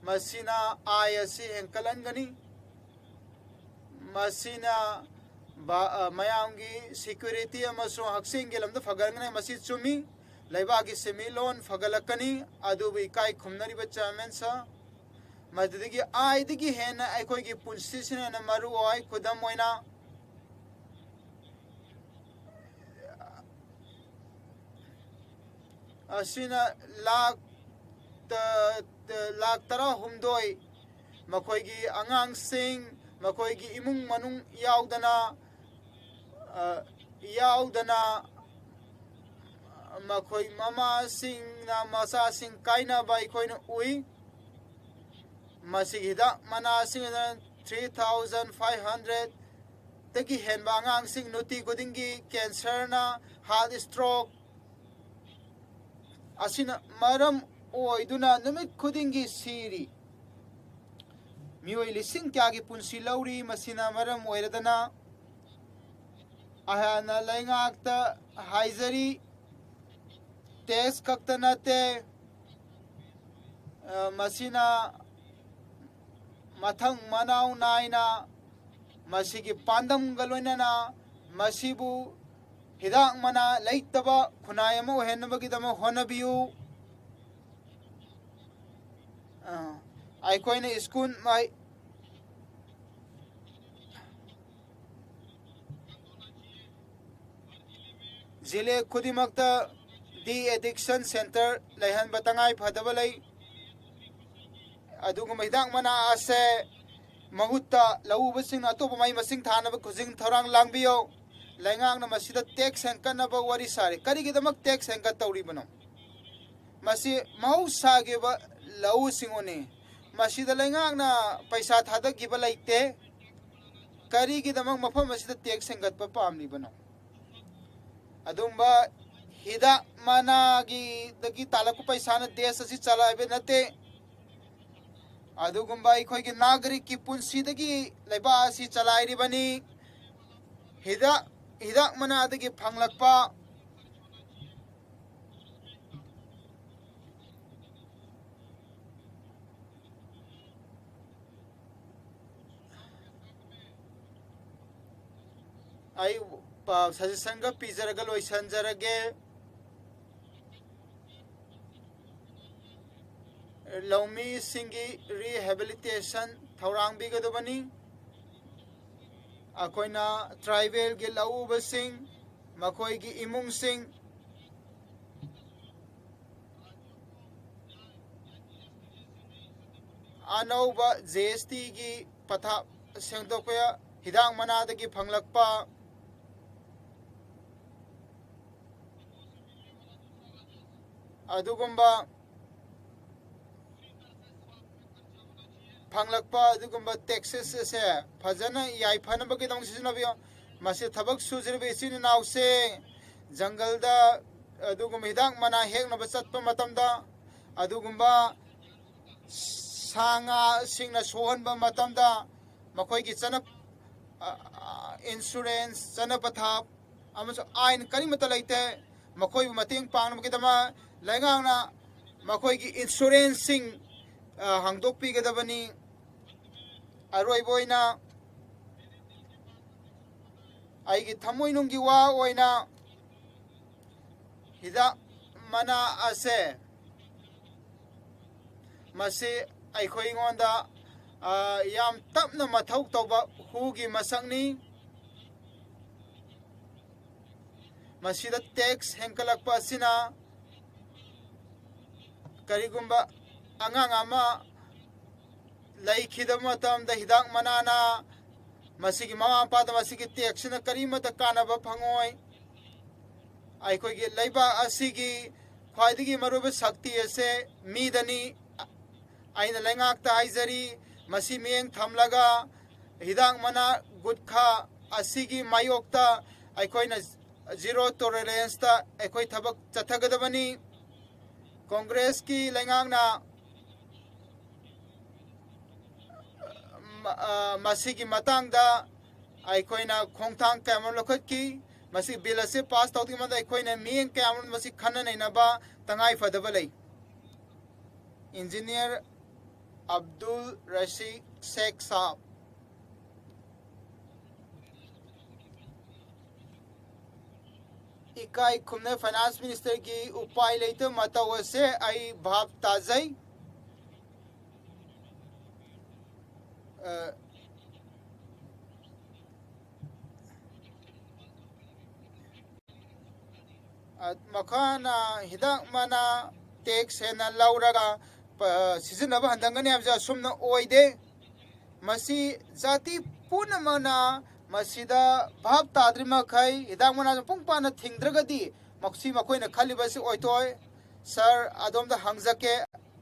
ꯃꯁꯤꯅ ꯑꯥꯏ ꯑꯁꯤ ꯍꯦꯟꯀꯠꯍꯟꯒꯅꯤ꯫ ꯃꯁꯤꯅ ꯚꯥ-, ꯑ, ꯃꯌꯥꯝꯒꯤ ꯁꯦꯀ꯭ꯌꯨꯔꯤꯇꯤ ꯑꯃꯁꯨꯡ ꯍꯛꯁꯦꯜꯒꯤ ꯂꯝꯗ ꯐꯒꯠꯍꯟꯒꯅꯤ꯫ ꯃꯁꯤ ꯆꯨꯝꯃꯤ꯫ ꯂꯩꯕꯥꯛꯀꯤ ꯁꯦꯟꯃꯤꯠꯂꯣꯟ ꯐꯒꯠꯂꯛꯀꯅꯤ꯫ ꯑꯗꯨꯕꯨ ꯏꯀꯥꯏ ꯈꯨꯝꯅꯔꯤꯕ ꯆꯤꯌꯥꯔꯃꯦꯟ ꯁꯔ, ꯃꯗꯨꯗꯒꯤ ꯑꯥꯏꯗꯒꯤ ꯍꯦꯟꯅ ꯑꯩꯈꯣꯏꯒꯤ ꯄꯨꯟꯁꯤꯁꯤꯅ ꯍꯦꯟꯅ ꯃꯔꯨ ꯑꯣꯏ꯫ ꯈꯨꯗꯝ ꯑꯣꯏꯅ, ꯑꯁꯤꯅ ꯂꯥꯛ ꯇ-, ꯇ-, ꯂꯥꯛ ꯇꯔꯥꯍꯨꯝꯗꯣꯏ ꯃꯈꯣꯏꯒꯤ ꯑꯉꯥꯡꯁꯤꯡ, ꯃꯈꯣꯏꯒꯤ ꯏꯃꯨꯡ ꯃꯅꯨꯡ ꯌꯥꯎꯗꯅ, ꯑ, ꯌꯥꯎꯗꯅ ꯃꯈꯣꯏ ꯃꯃꯥꯁꯤꯡꯅ ꯃꯆꯥꯁꯤꯡ ꯀꯥꯏꯅꯕ ꯑꯩꯈꯣꯏꯅ ꯎꯏ꯫ ꯃꯁꯤꯒꯤ ꯍꯤꯗꯥꯛ ꯃꯅꯥꯁꯤꯡ ꯑꯗꯨꯅ ꯊ꯭ꯔꯤ ꯊꯥꯎꯖꯟ ꯐꯥꯏꯚ ꯍꯟꯗ꯭ꯔꯦꯠꯇꯒꯤ ꯍꯦꯟꯕ ꯑꯉꯥꯡꯁꯤꯡ ꯅꯨꯡꯇꯤ ꯈꯨꯗꯤꯡꯒꯤ ꯀꯦꯟꯁꯔꯅ, ꯍꯥꯔꯠ ꯁ꯭ꯇ꯭ꯔꯣꯛ ꯑꯁꯤꯅ ꯃꯔꯝ ꯑꯣꯏꯗꯨꯅ ꯅꯨꯃꯤꯠ ꯈꯨꯗꯤꯡꯒꯤ ꯁꯤꯔꯤ꯫ ꯃꯤꯑꯣꯏ ꯂꯤꯁꯤꯡ ꯀꯌꯥꯒꯤ ꯄꯨꯟꯁꯤ ꯂꯧꯔꯤ꯫ ꯃꯁꯤꯅ ꯃꯔꯝ ꯑꯣꯏꯔꯗꯅ ꯑꯩꯍꯥꯛꯅ ꯂꯩꯉꯥꯛꯇ ꯍꯥꯏꯖꯔꯤ, ꯇꯦꯛꯁ ꯈꯛꯇ ꯅꯠꯇꯦ, ꯑ, ꯃꯁꯤꯅ ꯃꯊꯪ ꯃꯅꯥꯎ ꯅꯥꯏꯅ ꯃꯁꯤꯒꯤ ꯄꯥꯟꯗꯝꯒ ꯂꯣꯏꯅꯅ ꯃꯁꯤꯕꯨ ꯍꯤꯗꯥꯛ ꯃꯅꯥ ꯂꯩꯇꯕ ꯈꯨꯟꯅꯥꯏ ꯑꯃ ꯑꯣꯏꯍꯟꯅꯕꯒꯤꯗꯃꯛ ꯍꯣꯠꯅꯕꯤꯌꯨ꯫ ꯑ, ꯑꯩꯈꯣꯏꯅ ꯁ꯭ꯀꯨꯜ ꯃꯥꯏ-, ꯖꯤꯂꯦ ꯈꯨꯗꯤꯡꯃꯛꯇ ꯗꯤ ꯑꯦꯗꯤꯛꯁꯟ ꯁꯦꯟꯇꯔ ꯂꯩꯍꯟꯕ ꯇꯉꯥꯏ ꯐꯗꯕ ꯂꯩ꯫ ꯑꯗꯨꯒꯨꯝꯕ ꯍꯤꯗꯥꯛ ꯃꯅꯥ ꯑꯁꯦ ꯃꯍꯨꯠꯇ ꯂꯧꯎꯕꯁꯤꯡꯅ ꯑꯇꯣꯞꯄ ꯃꯍꯩ ꯃꯁꯤꯡ ꯊꯥꯅꯕ ꯈꯨꯖꯤꯡ ꯊꯧꯔꯥꯡ ꯂꯥꯡꯕꯤꯌꯨ꯫ ꯂꯩꯉꯥꯛꯅ ꯃꯁꯤꯗ ꯇꯦꯛꯁ ꯍꯦꯟꯒꯠꯅꯕ ꯋꯥꯔꯤ ꯁꯥꯔꯤ꯫ ꯀꯔꯤꯒꯤꯗꯃꯛ ꯇꯦꯛꯁ ꯍꯦꯟꯒꯠꯇꯧꯔꯤꯕꯅꯣ? ꯃꯁꯤ ꯃꯍꯧꯁꯥꯒꯤ ꯑꯣꯏꯕ ꯂꯧꯎ ꯁꯤꯡꯎꯅꯤ꯫ ꯃꯁꯤꯗ ꯂꯩꯉꯥꯛꯅ ꯄꯩꯁꯥ ꯊꯥꯗꯈꯤꯕ ꯂꯩꯇꯦ꯫ ꯀꯔꯤꯒꯤꯗꯃꯛ ꯃꯐꯝ ꯑꯁꯤꯗ ꯇꯦꯛꯁ ꯍꯦꯟꯒꯠꯄ ꯄꯥꯝꯂꯤꯕꯅꯣ? ꯑꯗꯨꯒꯨꯝꯕ ꯍꯤꯗꯥꯛ ꯃꯅꯥꯒꯤꯗꯒꯤ ꯇꯥꯜꯂꯛꯄ ꯄꯩꯁꯥꯅ ꯗꯦꯁ ꯑꯁꯤ ꯆꯂꯥꯏꯕ ꯅꯠꯇꯦ꯫ ꯑꯗꯨꯒꯨꯝꯕ ꯑꯩꯈꯣꯏꯒꯤ ꯅꯥꯒꯔꯤꯛꯀꯤ ꯄꯨꯟꯁꯤꯗꯒꯤ ꯂꯩꯕꯥꯛ ꯑꯁꯤ ꯆꯂꯥꯏꯔꯤꯕꯅꯤ꯫ ꯍꯤꯗꯥꯛ ꯍꯤꯗꯥꯛ ꯃꯅꯥꯗꯒꯤ ꯐꯪꯂꯛꯄ ꯑꯩ ꯁꯖꯦꯁꯟꯒ ꯄꯤꯖꯔꯒ ꯂꯣꯏꯁꯤꯟꯖꯔꯒꯦ꯫ ꯂꯧꯃꯤꯁꯤꯡꯒꯤ ꯔꯤꯍꯦꯕꯤꯂꯤꯇꯦꯁꯟ ꯊꯧꯔꯥꯡꯕꯤꯒꯗꯕꯅꯤ꯫ ꯑꯩꯈꯣꯏꯅ ꯇ꯭ꯔꯥꯏꯕꯦꯜꯒꯤ ꯂꯧꯎꯕꯁꯤꯡ, ꯃꯈꯣꯏꯒꯤ ꯏꯃꯨꯡꯁꯤꯡ, ꯑꯅꯧꯕ ꯖꯤ ꯑꯦꯁ ꯇꯤꯒꯤ ꯄꯊꯥꯞ ꯁꯦꯡꯗꯣꯛꯄ, ꯍꯤꯗꯥꯛ ꯃꯅꯥꯗꯒꯤ ꯐꯪꯂꯛꯄ ꯑꯗꯨꯒꯨꯝꯕ ꯐꯪꯂꯛꯄ ꯑꯗꯨꯒꯨꯝꯕ ꯇꯦꯛꯁꯦꯁ ꯑꯁꯦ ꯐꯖꯅ ꯌꯥꯏꯐꯅꯕꯒꯤꯗꯃꯛ ꯁꯤꯖꯤꯟꯅꯕꯤꯌꯨ꯫ ꯃꯁꯤ ꯊꯕꯛ ꯁꯨꯖꯔꯤꯕ ꯏꯆꯤꯟ ꯏꯅꯥꯎꯁꯦ ꯖꯪꯒꯜꯗ ꯑꯗꯨꯒꯨꯝꯕ ꯍꯤꯗꯥꯛ ꯃꯅꯥ ꯍꯦꯛꯅꯕ ꯆꯠꯄ ꯃꯇꯝꯗ, ꯑꯗꯨꯒꯨꯝꯕ ꯁꯥ ꯉꯥꯁꯤꯡꯅ ꯁꯣꯛꯍꯟꯕ ꯃꯇꯝꯗ ꯃꯈꯣꯏꯒꯤ ꯆꯠꯅ, ꯑ, ꯑ, ꯏꯟꯁꯨꯔꯦꯟꯁ, ꯆꯠꯅ ꯄꯊꯥꯞ ꯑꯃꯁꯨꯡ ꯑꯥꯏꯟ ꯀꯔꯤꯃꯠꯇ ꯂꯩꯇꯦ꯫ ꯃꯈꯣꯏꯕꯨ ꯃꯇꯦꯡ ꯄꯥꯡꯅꯕꯒꯤꯗꯃꯛ ꯂꯩꯉꯥꯛꯅ ꯃꯈꯣꯏꯒꯤ ꯏꯟꯁꯨꯔꯦꯟꯁꯁꯤꯡ, ꯑ, ꯍꯥꯡꯗꯣꯛꯄꯤꯒꯗꯕꯅꯤ꯫ ꯑꯔꯣꯏꯕ ꯑꯣꯏꯅ ꯑꯩꯒꯤ ꯊꯃꯣꯏꯅꯨꯡꯒꯤ ꯋꯥ ꯑꯣꯏꯅ ꯍꯤꯗꯥꯛ ꯃꯅꯥ ꯑꯁꯦ ꯃꯁꯤ ꯑꯩꯈꯣꯏꯉꯣꯟꯗ, ꯑ, ꯌꯥꯝ ꯇꯞꯅ ꯃꯊꯧ ꯇꯧꯕ ꯍꯨꯒꯤ ꯃꯁꯛꯅꯤ꯫ ꯃꯁꯤꯗ ꯇꯦꯛꯁ ꯍꯦꯟꯒꯠꯂꯛꯄ ꯑꯁꯤꯅ ꯀꯔꯤꯒꯨꯝꯕ ꯑꯉꯥꯡ ꯑꯃ ꯂꯩꯈꯤꯗꯕ ꯃꯇꯝꯗ ꯍꯤꯗꯥꯛ ꯃꯅꯥꯅ ꯃꯁꯤꯒꯤ ꯃꯃꯥ ꯃꯄꯥꯗ ꯃꯁꯤꯒꯤ ꯇꯦꯛꯁꯁꯤꯅ ꯀꯔꯤꯃꯠꯇ ꯀꯥꯟꯅꯕ ꯐꯪꯉꯣꯏ꯫ ꯑꯩꯈꯣꯏꯒꯤ ꯂꯩꯕꯥꯛ ꯑꯁꯤꯒꯤ ꯈ꯭ꯋꯥꯏꯗꯒꯤ ꯃꯔꯨꯑꯣꯏꯕ ꯁꯛꯇꯤ ꯑꯁꯦ ꯃꯤꯗꯅꯤ꯫ ꯑꯩꯅ ꯂꯩꯉꯥꯛꯇ ꯍꯥꯏꯖꯔꯤ, ꯃꯁꯤ ꯃꯤꯠꯌꯦꯡ ꯊꯝꯂꯒ ꯍꯤꯗꯥꯛ ꯃꯅꯥ ꯒꯨꯠꯈꯥ ꯑꯁꯤꯒꯤ ꯃꯥꯌꯣꯛꯇ ꯑꯩꯈꯣꯏꯅ ꯖꯤꯔꯣ ꯇꯣꯂꯔꯦꯟꯁꯇ ꯑꯩꯈꯣꯏ ꯊꯕꯛ ꯆꯠꯊꯒꯗꯕꯅꯤ꯫ ꯀꯣꯡꯒ꯭ꯔꯦꯁꯀꯤ ꯂꯩꯉꯥꯛꯅ ꯃ-, ꯑ, ꯃꯁꯤꯒꯤ ꯃꯇꯥꯡꯗ ꯑꯩꯈꯣꯏꯅ ꯈꯣꯡꯊꯥꯡ ꯀꯌꯥ ꯑꯃ ꯂꯧꯈꯠꯈꯤ꯫ ꯃꯁꯤ ꯕꯤꯜ ꯑꯁꯤ ꯄꯥꯁ ꯇꯧꯗ꯭ꯔꯤꯉꯩꯗ ꯑꯩꯈꯣꯏꯅ ꯃꯤꯠꯌꯦꯡ ꯀꯌꯥ ꯑꯃ ꯃꯁꯤ ꯈꯟꯅ ꯅꯩꯅꯕ ꯇꯉꯥꯏ ꯐꯗꯕ ꯂꯩ꯫ ꯏꯟꯖꯤꯅꯤꯌꯔ ꯑꯕꯗꯨꯜ ꯔꯁꯤꯗ ꯁꯦꯈ ꯁꯥꯍꯕ꯫ ꯏꯀꯥꯏ ꯈꯨꯝꯅꯩ ꯐꯥꯏꯅꯥꯟꯁ ꯃꯤꯅꯤꯁꯇꯔꯒꯤ ꯎꯄꯥꯏ ꯂꯩꯇꯕ ꯃꯇꯧ ꯑꯁꯦ ꯑꯩ ꯚꯥꯞ ꯇꯥꯖꯩ꯫ ꯑ, ꯑ, ꯃꯈꯣꯏꯅ ꯍꯤꯗꯥꯛ ꯃꯅꯥ ꯇꯦꯛꯁ ꯍꯦꯟꯅ ꯂꯧꯔꯒ, ꯄ-, ꯁꯤꯖꯤꯟꯅꯕ ꯍꯟꯊꯒꯅꯤ ꯍꯥꯏꯕꯁꯦ ꯑꯁꯨꯝꯅ ꯑꯣꯏꯗꯦ꯫ ꯃꯁꯤ ꯖꯥꯇꯤ ꯄꯨꯝꯅꯃꯛꯅ ꯃꯁꯤꯗ ꯚꯥꯞ ꯇꯥꯗ꯭ꯔꯤ ꯃꯈꯩ ꯍꯤꯗꯥꯛ ꯃꯅꯥ ꯃꯄꯨꯡ ꯐꯥꯅ ꯊꯤꯡꯗ꯭ꯔꯒꯗꯤ ꯃꯁꯤ ꯃꯈꯣꯏꯅ ꯈꯜꯂꯤꯕꯁꯤ ꯑꯣꯏꯊꯣꯛꯑꯣꯏ꯫ ꯁꯥꯔ, ꯑꯗꯣꯝꯗ ꯍꯪꯖꯒꯦ,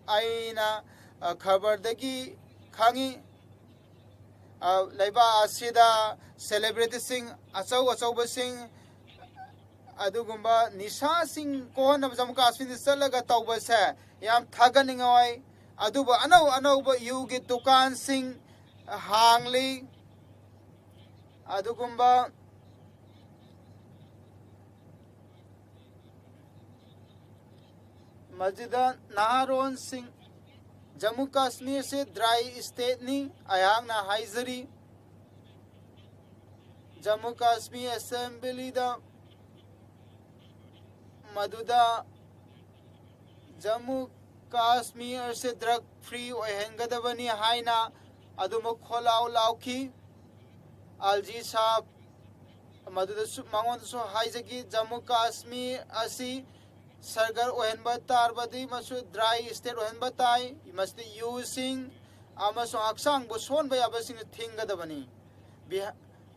ꯑꯩꯅ, ꯑ, ꯈꯕꯔꯗꯒꯤ ꯈꯪꯉꯤ, ꯑ, ꯂꯩꯕꯥꯛ ꯑꯁꯤꯗ ꯁꯦꯂꯦꯕ꯭ꯔꯤꯇꯤꯁꯤꯡ ꯑꯆꯧ ꯑꯆꯧꯕꯁꯤꯡ ꯑꯗꯨꯒꯨꯝꯕ ꯅꯤꯁꯥꯁꯤꯡ ꯀꯣꯛꯍꯟꯅꯕ ꯖꯝꯃꯨ ꯀꯥꯁꯃꯤꯔꯗ ꯆꯠꯂꯒ ꯇꯧꯕꯁꯦ ꯌꯥꯝ ꯊꯥꯒꯠꯅꯤꯡꯉꯥꯏ꯫ ꯑꯗꯨꯕꯨ ꯑꯅꯧ ꯑꯅꯧꯕ ꯌꯨꯒꯤ ꯗꯨꯀꯥꯟꯁꯤꯡ ꯍꯥꯡꯂꯤ꯫ ꯑꯗꯨꯒꯨꯝꯕ ꯃꯁꯤꯗ ꯅꯍꯥꯔꯣꯟꯁꯤꯡ, ꯖꯝꯃꯨ ꯀꯥꯁꯃꯤꯔꯁꯤ ꯗ꯭ꯔꯥꯏ ꯁ꯭ꯇꯦꯠꯅꯤ꯫ ꯑꯩꯍꯥꯛꯅ ꯍꯥꯏꯖꯔꯤ, ꯖꯝꯃꯨ ꯀꯥꯁꯃꯤꯔ ꯑꯦꯁꯦꯝꯕ꯭ꯂꯤꯗ ꯃꯗꯨꯗ ꯖꯝꯃꯨ ꯀꯥꯁꯃꯤꯔ ꯑꯁꯤ ꯗ꯭ꯔꯒ ꯐ꯭ꯔꯤ ꯑꯣꯏꯍꯟꯒꯗꯕꯅꯤ ꯍꯥꯏꯅ ꯑꯗꯨꯃꯛ ꯈꯣꯜꯂꯥꯎ ꯂꯥꯎꯈꯤ꯫ ꯑꯜꯖꯤ ꯁꯥꯍꯕ ꯃꯗꯨꯗꯁꯨ, ꯃꯉꯣꯟꯗꯁꯨ ꯍꯥꯏꯖꯈꯤ, ꯖꯝꯃꯨ ꯀꯥꯁꯃꯤꯔ ꯑꯁꯤ ꯁꯔꯒꯔ ꯑꯣꯏꯍꯟꯕ ꯇꯥꯔꯕꯗꯤ ꯃꯁꯨ ꯗ꯭ꯔꯥꯏ ꯁ꯭ꯇꯦꯠ ꯑꯣꯏꯍꯟꯕ ꯇꯥꯏ꯫ ꯃꯁꯤꯗ ꯌꯨꯁꯤꯡ ꯑꯃꯁꯨꯡ ꯍꯛꯆꯥꯡꯕꯨ ꯁꯣꯛꯍꯟꯕ ꯌꯥꯕꯁꯤꯡ ꯊꯤꯡꯒꯗꯕꯅꯤ꯫ ꯕꯤꯍꯥ-,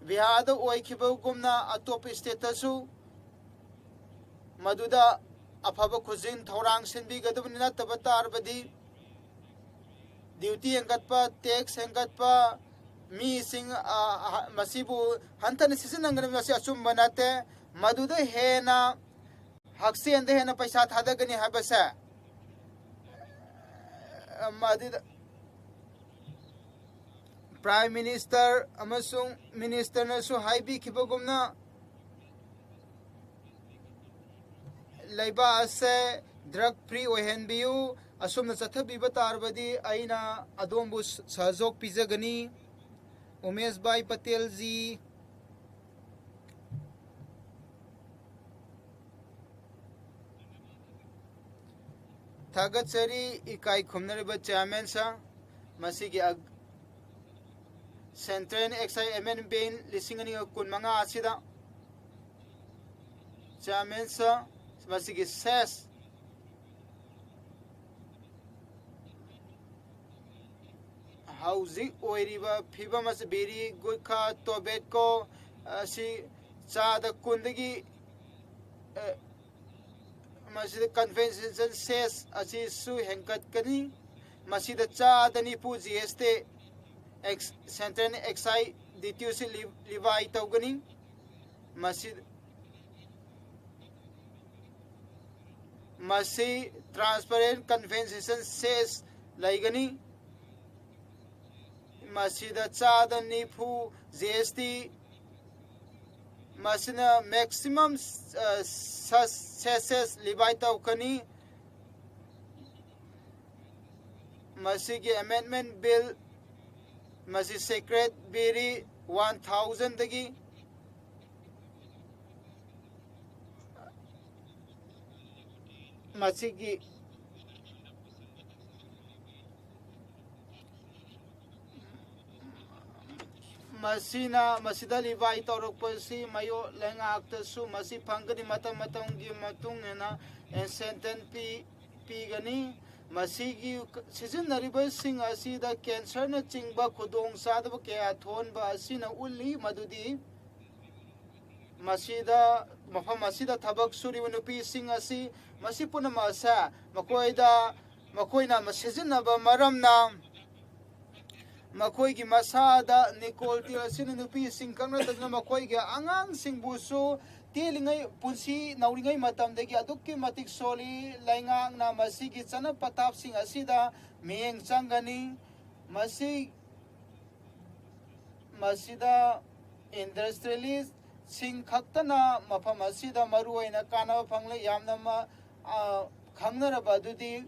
ꯕꯤꯍꯥꯔꯗ ꯑꯣꯏꯈꯤꯕꯒꯨꯝꯅ ꯑꯇꯣꯞꯄ ꯁ꯭ꯇꯦꯠꯇꯁꯨ ꯃꯗꯨꯗ ꯑꯐꯕ ꯈꯨꯖꯤꯟ ꯊꯧꯔꯥꯡ ꯁꯤꯟꯕꯤꯒꯗꯕꯅꯤ꯫ ꯅꯠꯇꯕ ꯇꯥꯔꯕꯗꯤ ꯗ꯭ꯌꯨꯇꯤ ꯍꯦꯟꯒꯠꯄ, ꯇꯦꯛꯁ ꯍꯦꯟꯒꯠꯄ, ꯃꯤꯁꯤꯡ, ꯑ, ꯑ, ꯃꯁꯤꯕꯨ ꯍꯟꯊꯅ ꯁꯤꯖꯤꯟꯅꯒꯅꯤ, ꯃꯁꯤ ꯑꯆꯨꯝꯕ ꯅꯠꯇꯦ꯫ ꯃꯗꯨꯗ ꯍꯦꯟꯅ ꯍꯛꯁꯦꯜꯗ ꯍꯦꯟꯅ ꯄꯩꯁꯥ ꯊꯥꯗꯒꯅꯤ ꯍꯥꯏꯕꯁꯦ, ꯑ, ꯃꯗꯨꯗ Prime Minister ꯑꯃꯁꯨꯡ Ministerꯅꯁꯨ ꯍꯥꯏꯕꯤꯈꯤꯕꯒꯨꯝꯅ, ꯂꯩꯕꯥꯛ ꯑꯁꯦ drug free ꯑꯣꯏꯍꯟꯕꯤꯌꯨ꯫ ꯑꯁꯨꯝꯅ ꯆꯠꯊꯕꯤꯕ ꯇꯥꯔꯕꯗꯤ ꯑꯩꯅ ꯑꯗꯣꯝꯕꯨ ꯁ-, ꯁꯍꯖꯣꯛ ꯄꯤꯖꯒꯅꯤ꯫ ꯎꯃꯦꯁ ꯚꯥꯏ ꯄꯇꯦꯜꯖꯤ, ꯊꯥꯒꯠꯆꯔꯤ ꯏꯀꯥꯏ ꯈꯨꯝꯅꯔꯤꯕ chairman sir꯫ ꯃꯁꯤꯒꯤ ꯑ-, Central Excise Amendment Bill ꯂꯤꯁꯤꯡ ꯑꯅꯤꯒ ꯀꯨꯟꯃꯉꯥ ꯑꯁꯤꯗ chairman sir, ꯃꯁꯤꯒꯤ cess ꯍꯧꯖꯤꯛ ꯑꯣꯏꯔꯤꯕ ꯐꯤꯕꯝ ꯑꯁꯤ ꯕꯤꯔꯤ, ꯒꯨꯠꯈꯥ, tobacco ꯑꯁꯤ ꯆꯥꯗ ꯀꯨꯟꯗꯒꯤ, ꯑ, ꯃꯁꯤꯗ compensation cess ꯑꯁꯤꯁꯨ ꯍꯦꯟꯒꯠꯀꯅꯤ꯫ ꯃꯁꯤꯗ ꯆꯥꯗ ꯅꯤꯐꯨ G S T, ex-, Central Excise Duty ꯑꯁꯤ ꯂꯤ-, levy ꯇꯧꯒꯅꯤ꯫ ꯃꯁꯤ, ꯃꯁꯤ transparent compensation cess ꯂꯩꯒꯅꯤ꯫ ꯃꯁꯤꯗ ꯆꯥꯗ ꯅꯤꯐꯨ G S T, ꯃꯁꯤꯅ maximum, ꯑ, ꯁ-, cess levy ꯇꯧꯒꯅꯤ꯫ ꯃꯁꯤꯒꯤ amendment bill, ꯃꯁꯤ cigarette, ꯕꯤꯔꯤ one thousandꯗꯒꯤ ꯃꯁꯤꯒꯤ, ꯃꯁꯤꯅ, ꯃꯁꯤꯗ levy ꯇꯧꯔꯛꯄꯁꯤ ꯃꯌꯣ-, ꯂꯩꯉꯥꯛꯇꯁꯨ ꯃꯁꯤ ꯐꯪꯒꯅꯤ꯫ ꯃꯇꯝ ꯃꯇꯝꯒꯤ ꯃꯇꯨꯡ ꯏꯟꯅ incentive ꯄꯤ-, ꯄꯤꯒꯅꯤ꯫ ꯃꯁꯤꯒꯤ ꯁꯤꯖꯤꯟꯅꯔꯤꯕꯁꯤꯡ ꯑꯁꯤꯗ cancerꯅꯆꯤꯡꯕ ꯈꯨꯗꯣꯡꯆꯥꯗꯕ ꯀꯌꯥ ꯊꯣꯛꯍꯟꯕ ꯑꯁꯤꯅ ꯎꯠꯂꯤ ꯃꯗꯨꯗꯤ ꯃꯁꯤꯗ, ꯃꯐꯝ ꯑꯁꯤꯗ ꯊꯕꯛ ꯁꯨꯔꯤꯕ ꯅꯨꯄꯤꯁꯤꯡ ꯑꯁꯤ, ꯃꯁꯤ ꯄꯨꯝꯅꯃꯛ ꯑꯁꯦ ꯃꯈꯣꯏꯗ, ꯃꯈꯣꯏꯅ ꯁꯤꯖꯤꯟꯅꯕ ꯃꯔꯝꯅ ꯃꯈꯣꯏꯒꯤ ꯃꯁꯥꯗ nicotine ꯑꯁꯤꯅ ꯅꯨꯄꯤꯁꯤꯡ ꯈꯛ ꯅꯠꯇꯗꯨꯅ ꯃꯈꯣꯏꯒꯤ ꯑꯉꯥꯡꯁꯤꯡꯕꯨꯁꯨ ꯇꯦꯜꯂꯤꯉꯩ, ꯄꯨꯟꯁꯤ ꯅꯧꯔꯤꯉꯩ ꯃꯇꯝꯗꯒꯤ ꯑꯗꯨꯛꯀꯤ ꯃꯇꯤꯛ ꯁꯣꯜꯂꯤ꯫ ꯂꯩꯉꯥꯛꯅ ꯃꯁꯤꯒꯤ ꯆꯠꯅ ꯄꯊꯥꯞꯁꯤꯡ ꯑꯁꯤꯗ ꯃꯤꯠꯌꯦꯡ ꯆꯪꯒꯅꯤ꯫ ꯃꯁꯤ, ꯃꯁꯤꯗ industrialistꯁꯤꯡ ꯈꯛꯇꯅ ꯃꯐꯝ ꯑꯁꯤꯗ ꯃꯔꯨ ꯑꯣꯏꯅ ꯀꯥꯟꯅꯕ ꯐꯪꯂꯦ꯫ ꯌꯥꯝꯅ ꯃ-, ꯑ, ꯈꯪꯅꯔꯕ ꯑꯗꯨꯗꯤ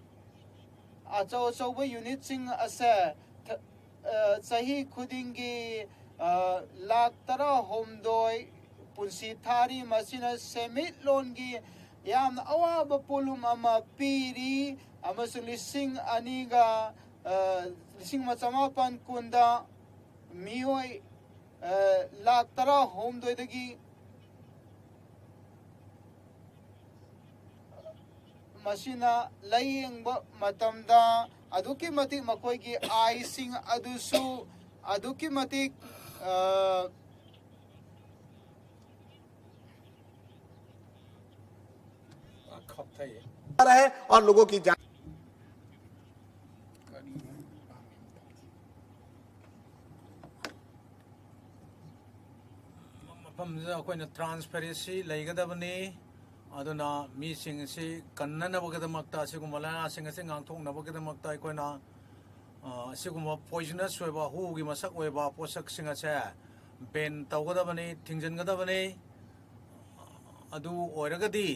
ꯑꯆꯧ ꯑꯆꯧꯕ unitꯁꯤꯡ ꯑꯁꯦ ꯊ-, ꯑ, ꯆꯍꯤ ꯈꯨꯗꯤꯡꯒꯤ, ꯑ, ꯂꯥꯈ ꯇꯔꯥꯍꯨꯝꯗꯣꯏ ꯄꯨꯟꯁꯤ ꯊꯥꯔꯤ꯫ ꯃꯁꯤꯅ ꯁꯦꯟꯃꯤꯠꯂꯣꯟꯒꯤ ꯌꯥꯝꯅ ꯑꯋꯥꯕ ꯄꯣꯠꯂꯨꯝ ꯑꯃ ꯄꯤꯔꯤ, ꯑꯃꯁꯨꯡ ꯂꯤꯁꯤꯡ ꯑꯅꯤꯒ, ꯑ, ꯂꯤꯁꯤꯡ ꯑꯃ ꯆꯃꯥꯄꯟ ꯀꯨꯟꯗ ꯃꯤꯑꯣꯏ, ꯑ, ꯂꯥꯈ ꯇꯔꯥꯍꯨꯝꯗꯣꯏꯗꯒꯤ ꯃꯁꯤꯅ ꯂꯥꯌꯦꯡꯕ ꯃꯇꯝꯗ ꯑꯗꯨꯛꯀꯤ ꯃꯇꯤꯛ ꯃꯈꯣꯏꯒꯤ ꯑꯥꯏꯁꯤꯡ ꯑꯗꯨꯁꯨ ꯑꯗꯨꯛꯀꯤ ꯃꯇꯤꯛ, ꯑ, ꯈꯞꯊꯩ꯫ रहा है और लोगों की जान ꯃꯐꯝꯁꯤꯗ ꯑꯩꯈꯣꯏꯅ transparency ꯂꯩꯒꯗꯕꯅꯤ꯫ ꯑꯗꯨꯅ ꯃꯤꯁꯤꯡ ꯑꯁꯤ ꯀꯟꯅꯅꯕꯒꯤꯗꯃꯛꯇ, ꯑꯁꯤꯒꯨꯝꯕ ꯂꯥꯏꯅꯥꯁꯤꯡ ꯑꯁꯤ ꯉꯥꯛꯊꯣꯛꯅꯕꯒꯤꯗꯃꯛꯇ ꯑꯩꯈꯣꯏꯅ, ꯑ, ꯑꯁꯤꯒꯨꯝꯕ poisonous ꯑꯣꯏꯕ, ꯍꯨꯒꯤ ꯃꯁꯛ ꯑꯣꯏꯕ ꯄꯣꯠꯁꯛꯁꯤꯡ ꯑꯁꯦ ban ꯇꯧꯒꯗꯕꯅꯤ, ꯊꯤꯡꯖꯤꯟꯒꯗꯕꯅꯤ꯫ ꯑꯗꯨ ꯑꯣꯏꯔꯒꯗꯤ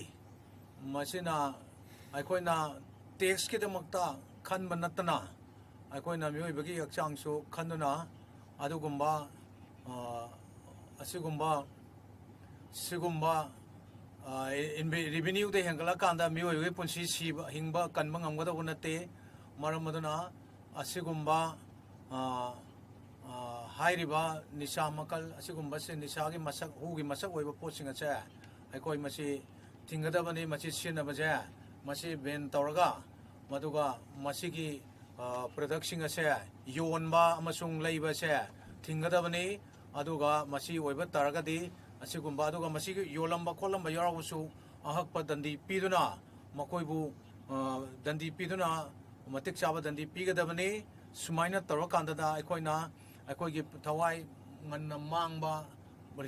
ꯃꯁꯤꯅ ꯑꯩꯈꯣꯏꯅ taxꯀꯤꯗꯃꯛꯇ ꯈꯟꯕ ꯅꯠꯇꯅ, ꯑꯩꯈꯣꯏꯅ ꯃꯤꯑꯣꯏꯕꯒꯤ ꯍꯛꯆꯥꯡꯁꯨ ꯈꯟꯗꯨꯅ ꯑꯗꯨꯒꯨꯝꯕ, ꯑ, ꯑꯁꯤꯒꯨꯝꯕ, ꯁꯤꯒꯨꯝꯕ, ꯑ, ꯏꯟꯚꯦ-, revenueꯗ ꯍꯦꯟꯒꯠꯂꯀꯥꯟꯗ ꯃꯤꯑꯣꯏꯕꯒꯤ ꯄꯨꯟꯁꯤ ꯁꯤꯕ, ꯍꯤꯡꯕ ꯀꯟꯕ ꯉꯝꯒꯗꯧꯕ ꯅꯠꯇꯦ꯫ ꯃꯔꯝ ꯑꯗꯨꯅ ꯑꯁꯤꯒꯨꯝꯕ, ꯑ, ꯑ, ꯍꯥꯏꯔꯤꯕ ꯅꯤꯁꯥ ꯃꯈꯜ ꯑꯁꯤꯒꯨꯝꯕꯁꯦ, ꯅꯤꯁꯥꯒꯤ ꯃꯁꯛ, ꯍꯨꯒꯤ ꯃꯁꯛ ꯑꯣꯏꯕ ꯄꯣꯠꯁꯤꯡ ꯑꯁꯦ ꯑꯩꯈꯣꯏ ꯃꯁꯤ ꯊꯤꯡꯒꯗꯕꯅꯤ꯫ ꯃꯁꯤ ꯁꯤꯖꯤꯟꯅꯕꯁꯦ ꯃꯁꯤ ban ꯇꯧꯔꯒ, ꯃꯗꯨꯒ ꯃꯁꯤꯒꯤ, ꯑ, productꯁꯤꯡ ꯑꯁꯦ ꯌꯣꯟꯕ ꯑꯃꯁꯨꯡ ꯂꯩꯕꯁꯦ ꯊꯤꯡꯒꯗꯕꯅꯤ꯫ ꯑꯗꯨꯒ ꯃꯁꯤ ꯑꯣꯏꯕ ꯇꯥꯔꯒꯗꯤ ꯑꯁꯤꯒꯨꯝꯕ, ꯑꯗꯨꯒ ꯃꯁꯤꯒꯤ ꯌꯣꯜꯂꯝꯕ ꯈꯣꯠꯂꯝꯕ ꯌꯥꯎꯔꯕꯁꯨ ꯑꯍꯛꯄ ꯗꯟꯗꯤ ꯄꯤꯗꯨꯅ ꯃꯈꯣꯏꯕꯨ, ꯑ, ꯗꯟꯗꯤ ꯄꯤꯗꯨꯅ ꯃꯇꯤꯛ ꯆꯥꯕ ꯗꯟꯗꯤ ꯄꯤꯒꯗꯕꯅꯤ꯫ ꯁꯨꯃꯥꯏꯅ ꯇꯧꯔꯀꯥꯟꯗꯗ ꯑꯩꯈꯣꯏꯅ ꯑꯩꯈꯣꯏꯒꯤ ꯊꯋꯥꯏ ꯉꯟꯅ ꯃꯥꯡꯕ,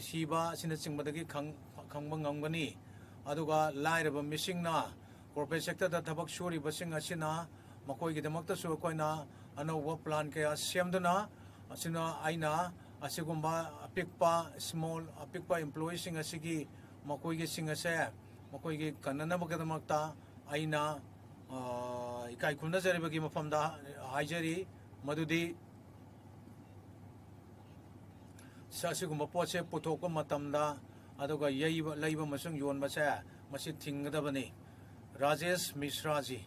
ꯁꯤꯕ ꯑꯁꯤꯅꯆꯤꯡꯕꯗꯒꯤ ꯈꯪ-, ꯈꯪꯕ ꯉꯝꯒꯅꯤ꯫ ꯑꯗꯨꯒ ꯂꯥꯏꯔꯕ ꯃꯤꯁꯤꯡꯅ, corporate sectorꯗ ꯊꯕꯛ ꯁꯨꯔꯤꯕꯁꯤꯡ ꯑꯁꯤꯅ, ꯃꯈꯣꯏꯒꯤꯗꯃꯛꯇꯁꯨ ꯑꯩꯈꯣꯏꯅ ꯑꯅꯧꯕ plan ꯀꯌꯥ ꯁꯦꯝꯗꯨꯅ, ꯑꯁꯤꯅ ꯑꯩꯅ ꯑꯁꯤꯒꯨꯝꯕ ꯑꯄꯤꯛꯄ, small, ꯑꯄꯤꯛꯄ employeeꯁꯤꯡ ꯑꯁꯤꯒꯤ, ꯃꯈꯣꯏꯒꯤꯁꯤꯡ ꯑꯁꯦ ꯃꯈꯣꯏꯒꯤ ꯀꯟꯅꯅꯕꯒꯤꯗꯃꯛꯇ ꯑꯩꯅ, ꯑ, ꯏꯀꯥꯏ ꯈꯨꯝꯅꯖꯔꯤꯕꯒꯤ ꯃꯐꯝꯗ ꯍꯥꯏꯖꯔꯤ, ꯃꯗꯨꯗꯤ ꯁ-, ꯑꯁꯤꯒꯨꯝꯕ ꯄꯣꯠꯁꯦ ꯄꯨꯊꯣꯛꯄ ꯃꯇꯝꯗ, ꯑꯗꯨꯒ ꯌꯩꯕ, ꯂꯩꯕ ꯑꯃꯁꯨꯡ ꯌꯣꯟꯕꯁꯦ, ꯃꯁꯤ ꯊꯤꯡꯒꯗꯕꯅꯤ꯫ ꯔꯥꯖꯦꯁ ꯃꯤꯁ꯭ꯔꯥꯖꯤ꯫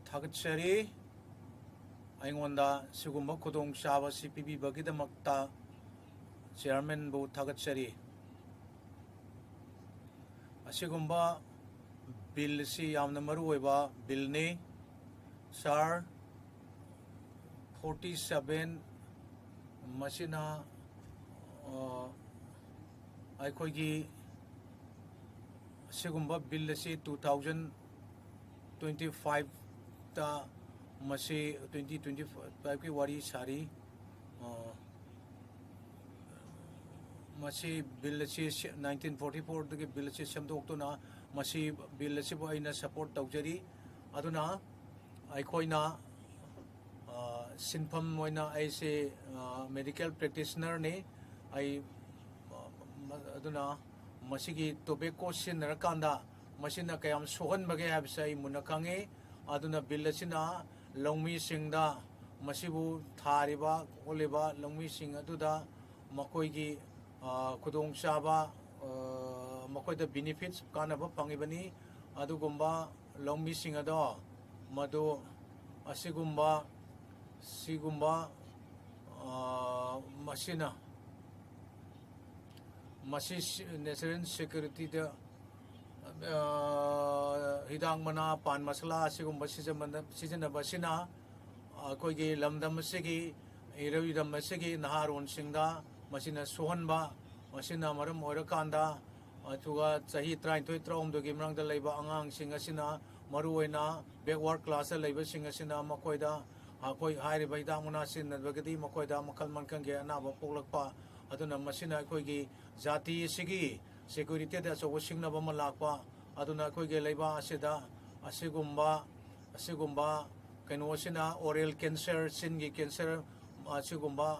ꯊꯥꯒꯠꯆꯔꯤ꯫ ꯑꯩꯉꯣꯟꯗ ꯁꯤꯒꯨꯝꯕ ꯈꯨꯗꯣꯡꯆꯥꯕ ꯑꯁꯤ ꯄꯤꯕꯤꯕꯒꯤꯗꯃꯛꯇ chairmanꯕꯨ ꯊꯥꯒꯠꯆꯔꯤ꯫ ꯑꯁꯤꯒꯨꯝꯕ bill ꯑꯁꯤ ꯌꯥꯝꯅ ꯃꯔꯨꯑꯣꯏꯕ billꯅꯤ꯫ Sir, forty seven, ꯃꯁꯤꯅ, ꯑ, ꯑꯩꯈꯣꯏꯒꯤ ꯑꯁꯤꯒꯨꯝꯕ bill ꯑꯁꯤ two thousand twenty fiveꯇ, ꯃꯁꯤ twenty twenty fiveꯀꯤ ꯋꯥꯔꯤ ꯁꯥꯔꯤ꯫ ꯑ, ꯃꯁꯤ bill ꯑꯁꯤ ꯁꯦ-, nineteen forty fourꯗꯒꯤ bill ꯑꯁꯤ ꯁꯦꯝꯗꯣꯛꯇꯨꯅ, ꯃꯁꯤ bill ꯑꯁꯤꯕꯨ ꯑꯩꯅ support ꯇꯧꯖꯔꯤ꯫ ꯑꯗꯨꯅ ꯑꯩꯈꯣꯏꯅ, ꯑ, ꯁꯤꯟꯐꯝ ꯑꯣꯏꯅ ꯑꯩꯁꯦ, ꯑ, medical practitionerꯅꯤ꯫ ꯑꯩ, ꯑ, ꯃ-, ꯑꯗꯨꯅ ꯃꯁꯤꯒꯤ tobacco ꯁꯤꯖꯤꯟꯅꯔꯀꯥꯟꯗ ꯃꯁꯤꯅ ꯀꯌꯥꯝ ꯁꯣꯛꯍꯟꯕꯒꯦ ꯍꯥꯏꯕꯁꯦ ꯑꯩ ꯃꯨꯟꯅ ꯈꯪꯉꯤ꯫ ꯑꯗꯨꯅ bill ꯑꯁꯤꯅ ꯂꯧꯃꯤꯁꯤꯡꯗ, ꯃꯁꯤꯕꯨ ꯊꯥꯔꯤꯕ ꯈꯣꯠꯂꯤꯕ ꯂꯧꯃꯤꯁꯤꯡ ꯑꯗꯨꯗ ꯃꯈꯣꯏꯒꯤ, ꯑ, ꯈꯨꯗꯣꯡꯆꯥꯕ, ꯑ, ꯃꯈꯣꯏꯗ benefits, ꯀꯥꯟꯅꯕ ꯐꯪꯉꯤꯕꯅꯤ꯫ ꯑꯗꯨꯒꯨꯝꯕ ꯂꯧꯃꯤꯁꯤꯡ ꯑꯗꯣ ꯃꯗꯨ ꯑꯁꯤꯒꯨꯝꯕ, ꯁꯤꯒꯨꯝꯕ, ꯑ, ꯃꯁꯤꯅ, ꯃꯁꯤ ꯁꯤ-, national securityꯗ, ꯑ, ꯍꯤꯗꯥꯛ ꯃꯅꯥ, ꯄꯥꯟ ꯃꯁꯥꯂꯥ ꯑꯁꯤꯒꯨꯝꯕ ꯁꯤꯖꯤꯟꯅꯕ-, ꯁꯤꯖꯤꯟꯅꯕ ꯑꯁꯤꯅ ꯑꯩꯈꯣꯏꯒꯤ ꯂꯝꯗꯝ ꯑꯁꯤꯒꯤ, ꯏꯔꯝꯗꯝ ꯑꯁꯤꯒꯤ ꯅꯍꯥꯔꯣꯟꯁꯤꯡꯗ ꯃꯁꯤꯅ ꯁꯣꯛꯍꯟꯕ, ꯃꯁꯤꯅ ꯃꯔꯝ ꯑꯣꯏꯔꯀꯥꯟꯗ, ꯑꯗꯨꯒ ꯆꯍꯤ ꯇꯔꯥꯅꯤꯊꯣꯏ, ꯇꯔꯥꯍꯨꯝꯗꯣꯏꯒꯤ ꯃꯔꯛꯇ ꯂꯩꯕ ꯑꯉꯥꯡꯁꯤꯡ ꯑꯁꯤꯅ, ꯃꯔꯨꯑꯣꯏꯅ backward class ꯂꯩꯕꯁꯤꯡ ꯑꯁꯤꯅ, ꯃꯈꯣꯏꯗ ꯑꯩꯈꯣꯏ ꯍꯥꯏꯔꯤꯕ ꯍꯤꯗꯥꯛ ꯃꯅꯥ ꯁꯤꯖꯤꯟꯅꯕꯒꯗꯤ ꯃꯈꯣꯏꯗ ꯃꯈꯜ ꯃꯈꯜꯒꯤ ꯑꯅꯥꯕ ꯄꯣꯛꯂꯛꯄ, ꯑꯗꯨꯅ ꯃꯁꯤꯅ ꯑꯩꯈꯣꯏꯒꯤ ꯖꯥꯇꯤ ꯑꯁꯤꯒꯤ securityꯗ ꯑꯆꯧꯕ ꯁꯤꯡꯅꯕ ꯑꯃ ꯂꯥꯛꯄ, ꯑꯗꯨꯅ ꯑꯩꯈꯣꯏꯒꯤ ꯂꯩꯕꯥꯛ ꯑꯁꯤꯗ ꯑꯁꯤꯒꯨꯝꯕ, ꯑꯁꯤꯒꯨꯝꯕ ꯀꯩꯅꯣꯁꯤꯅ, oral cancer, ꯆꯤꯟꯒꯤ cancer, ꯑꯁꯤꯒꯨꯝꯕ,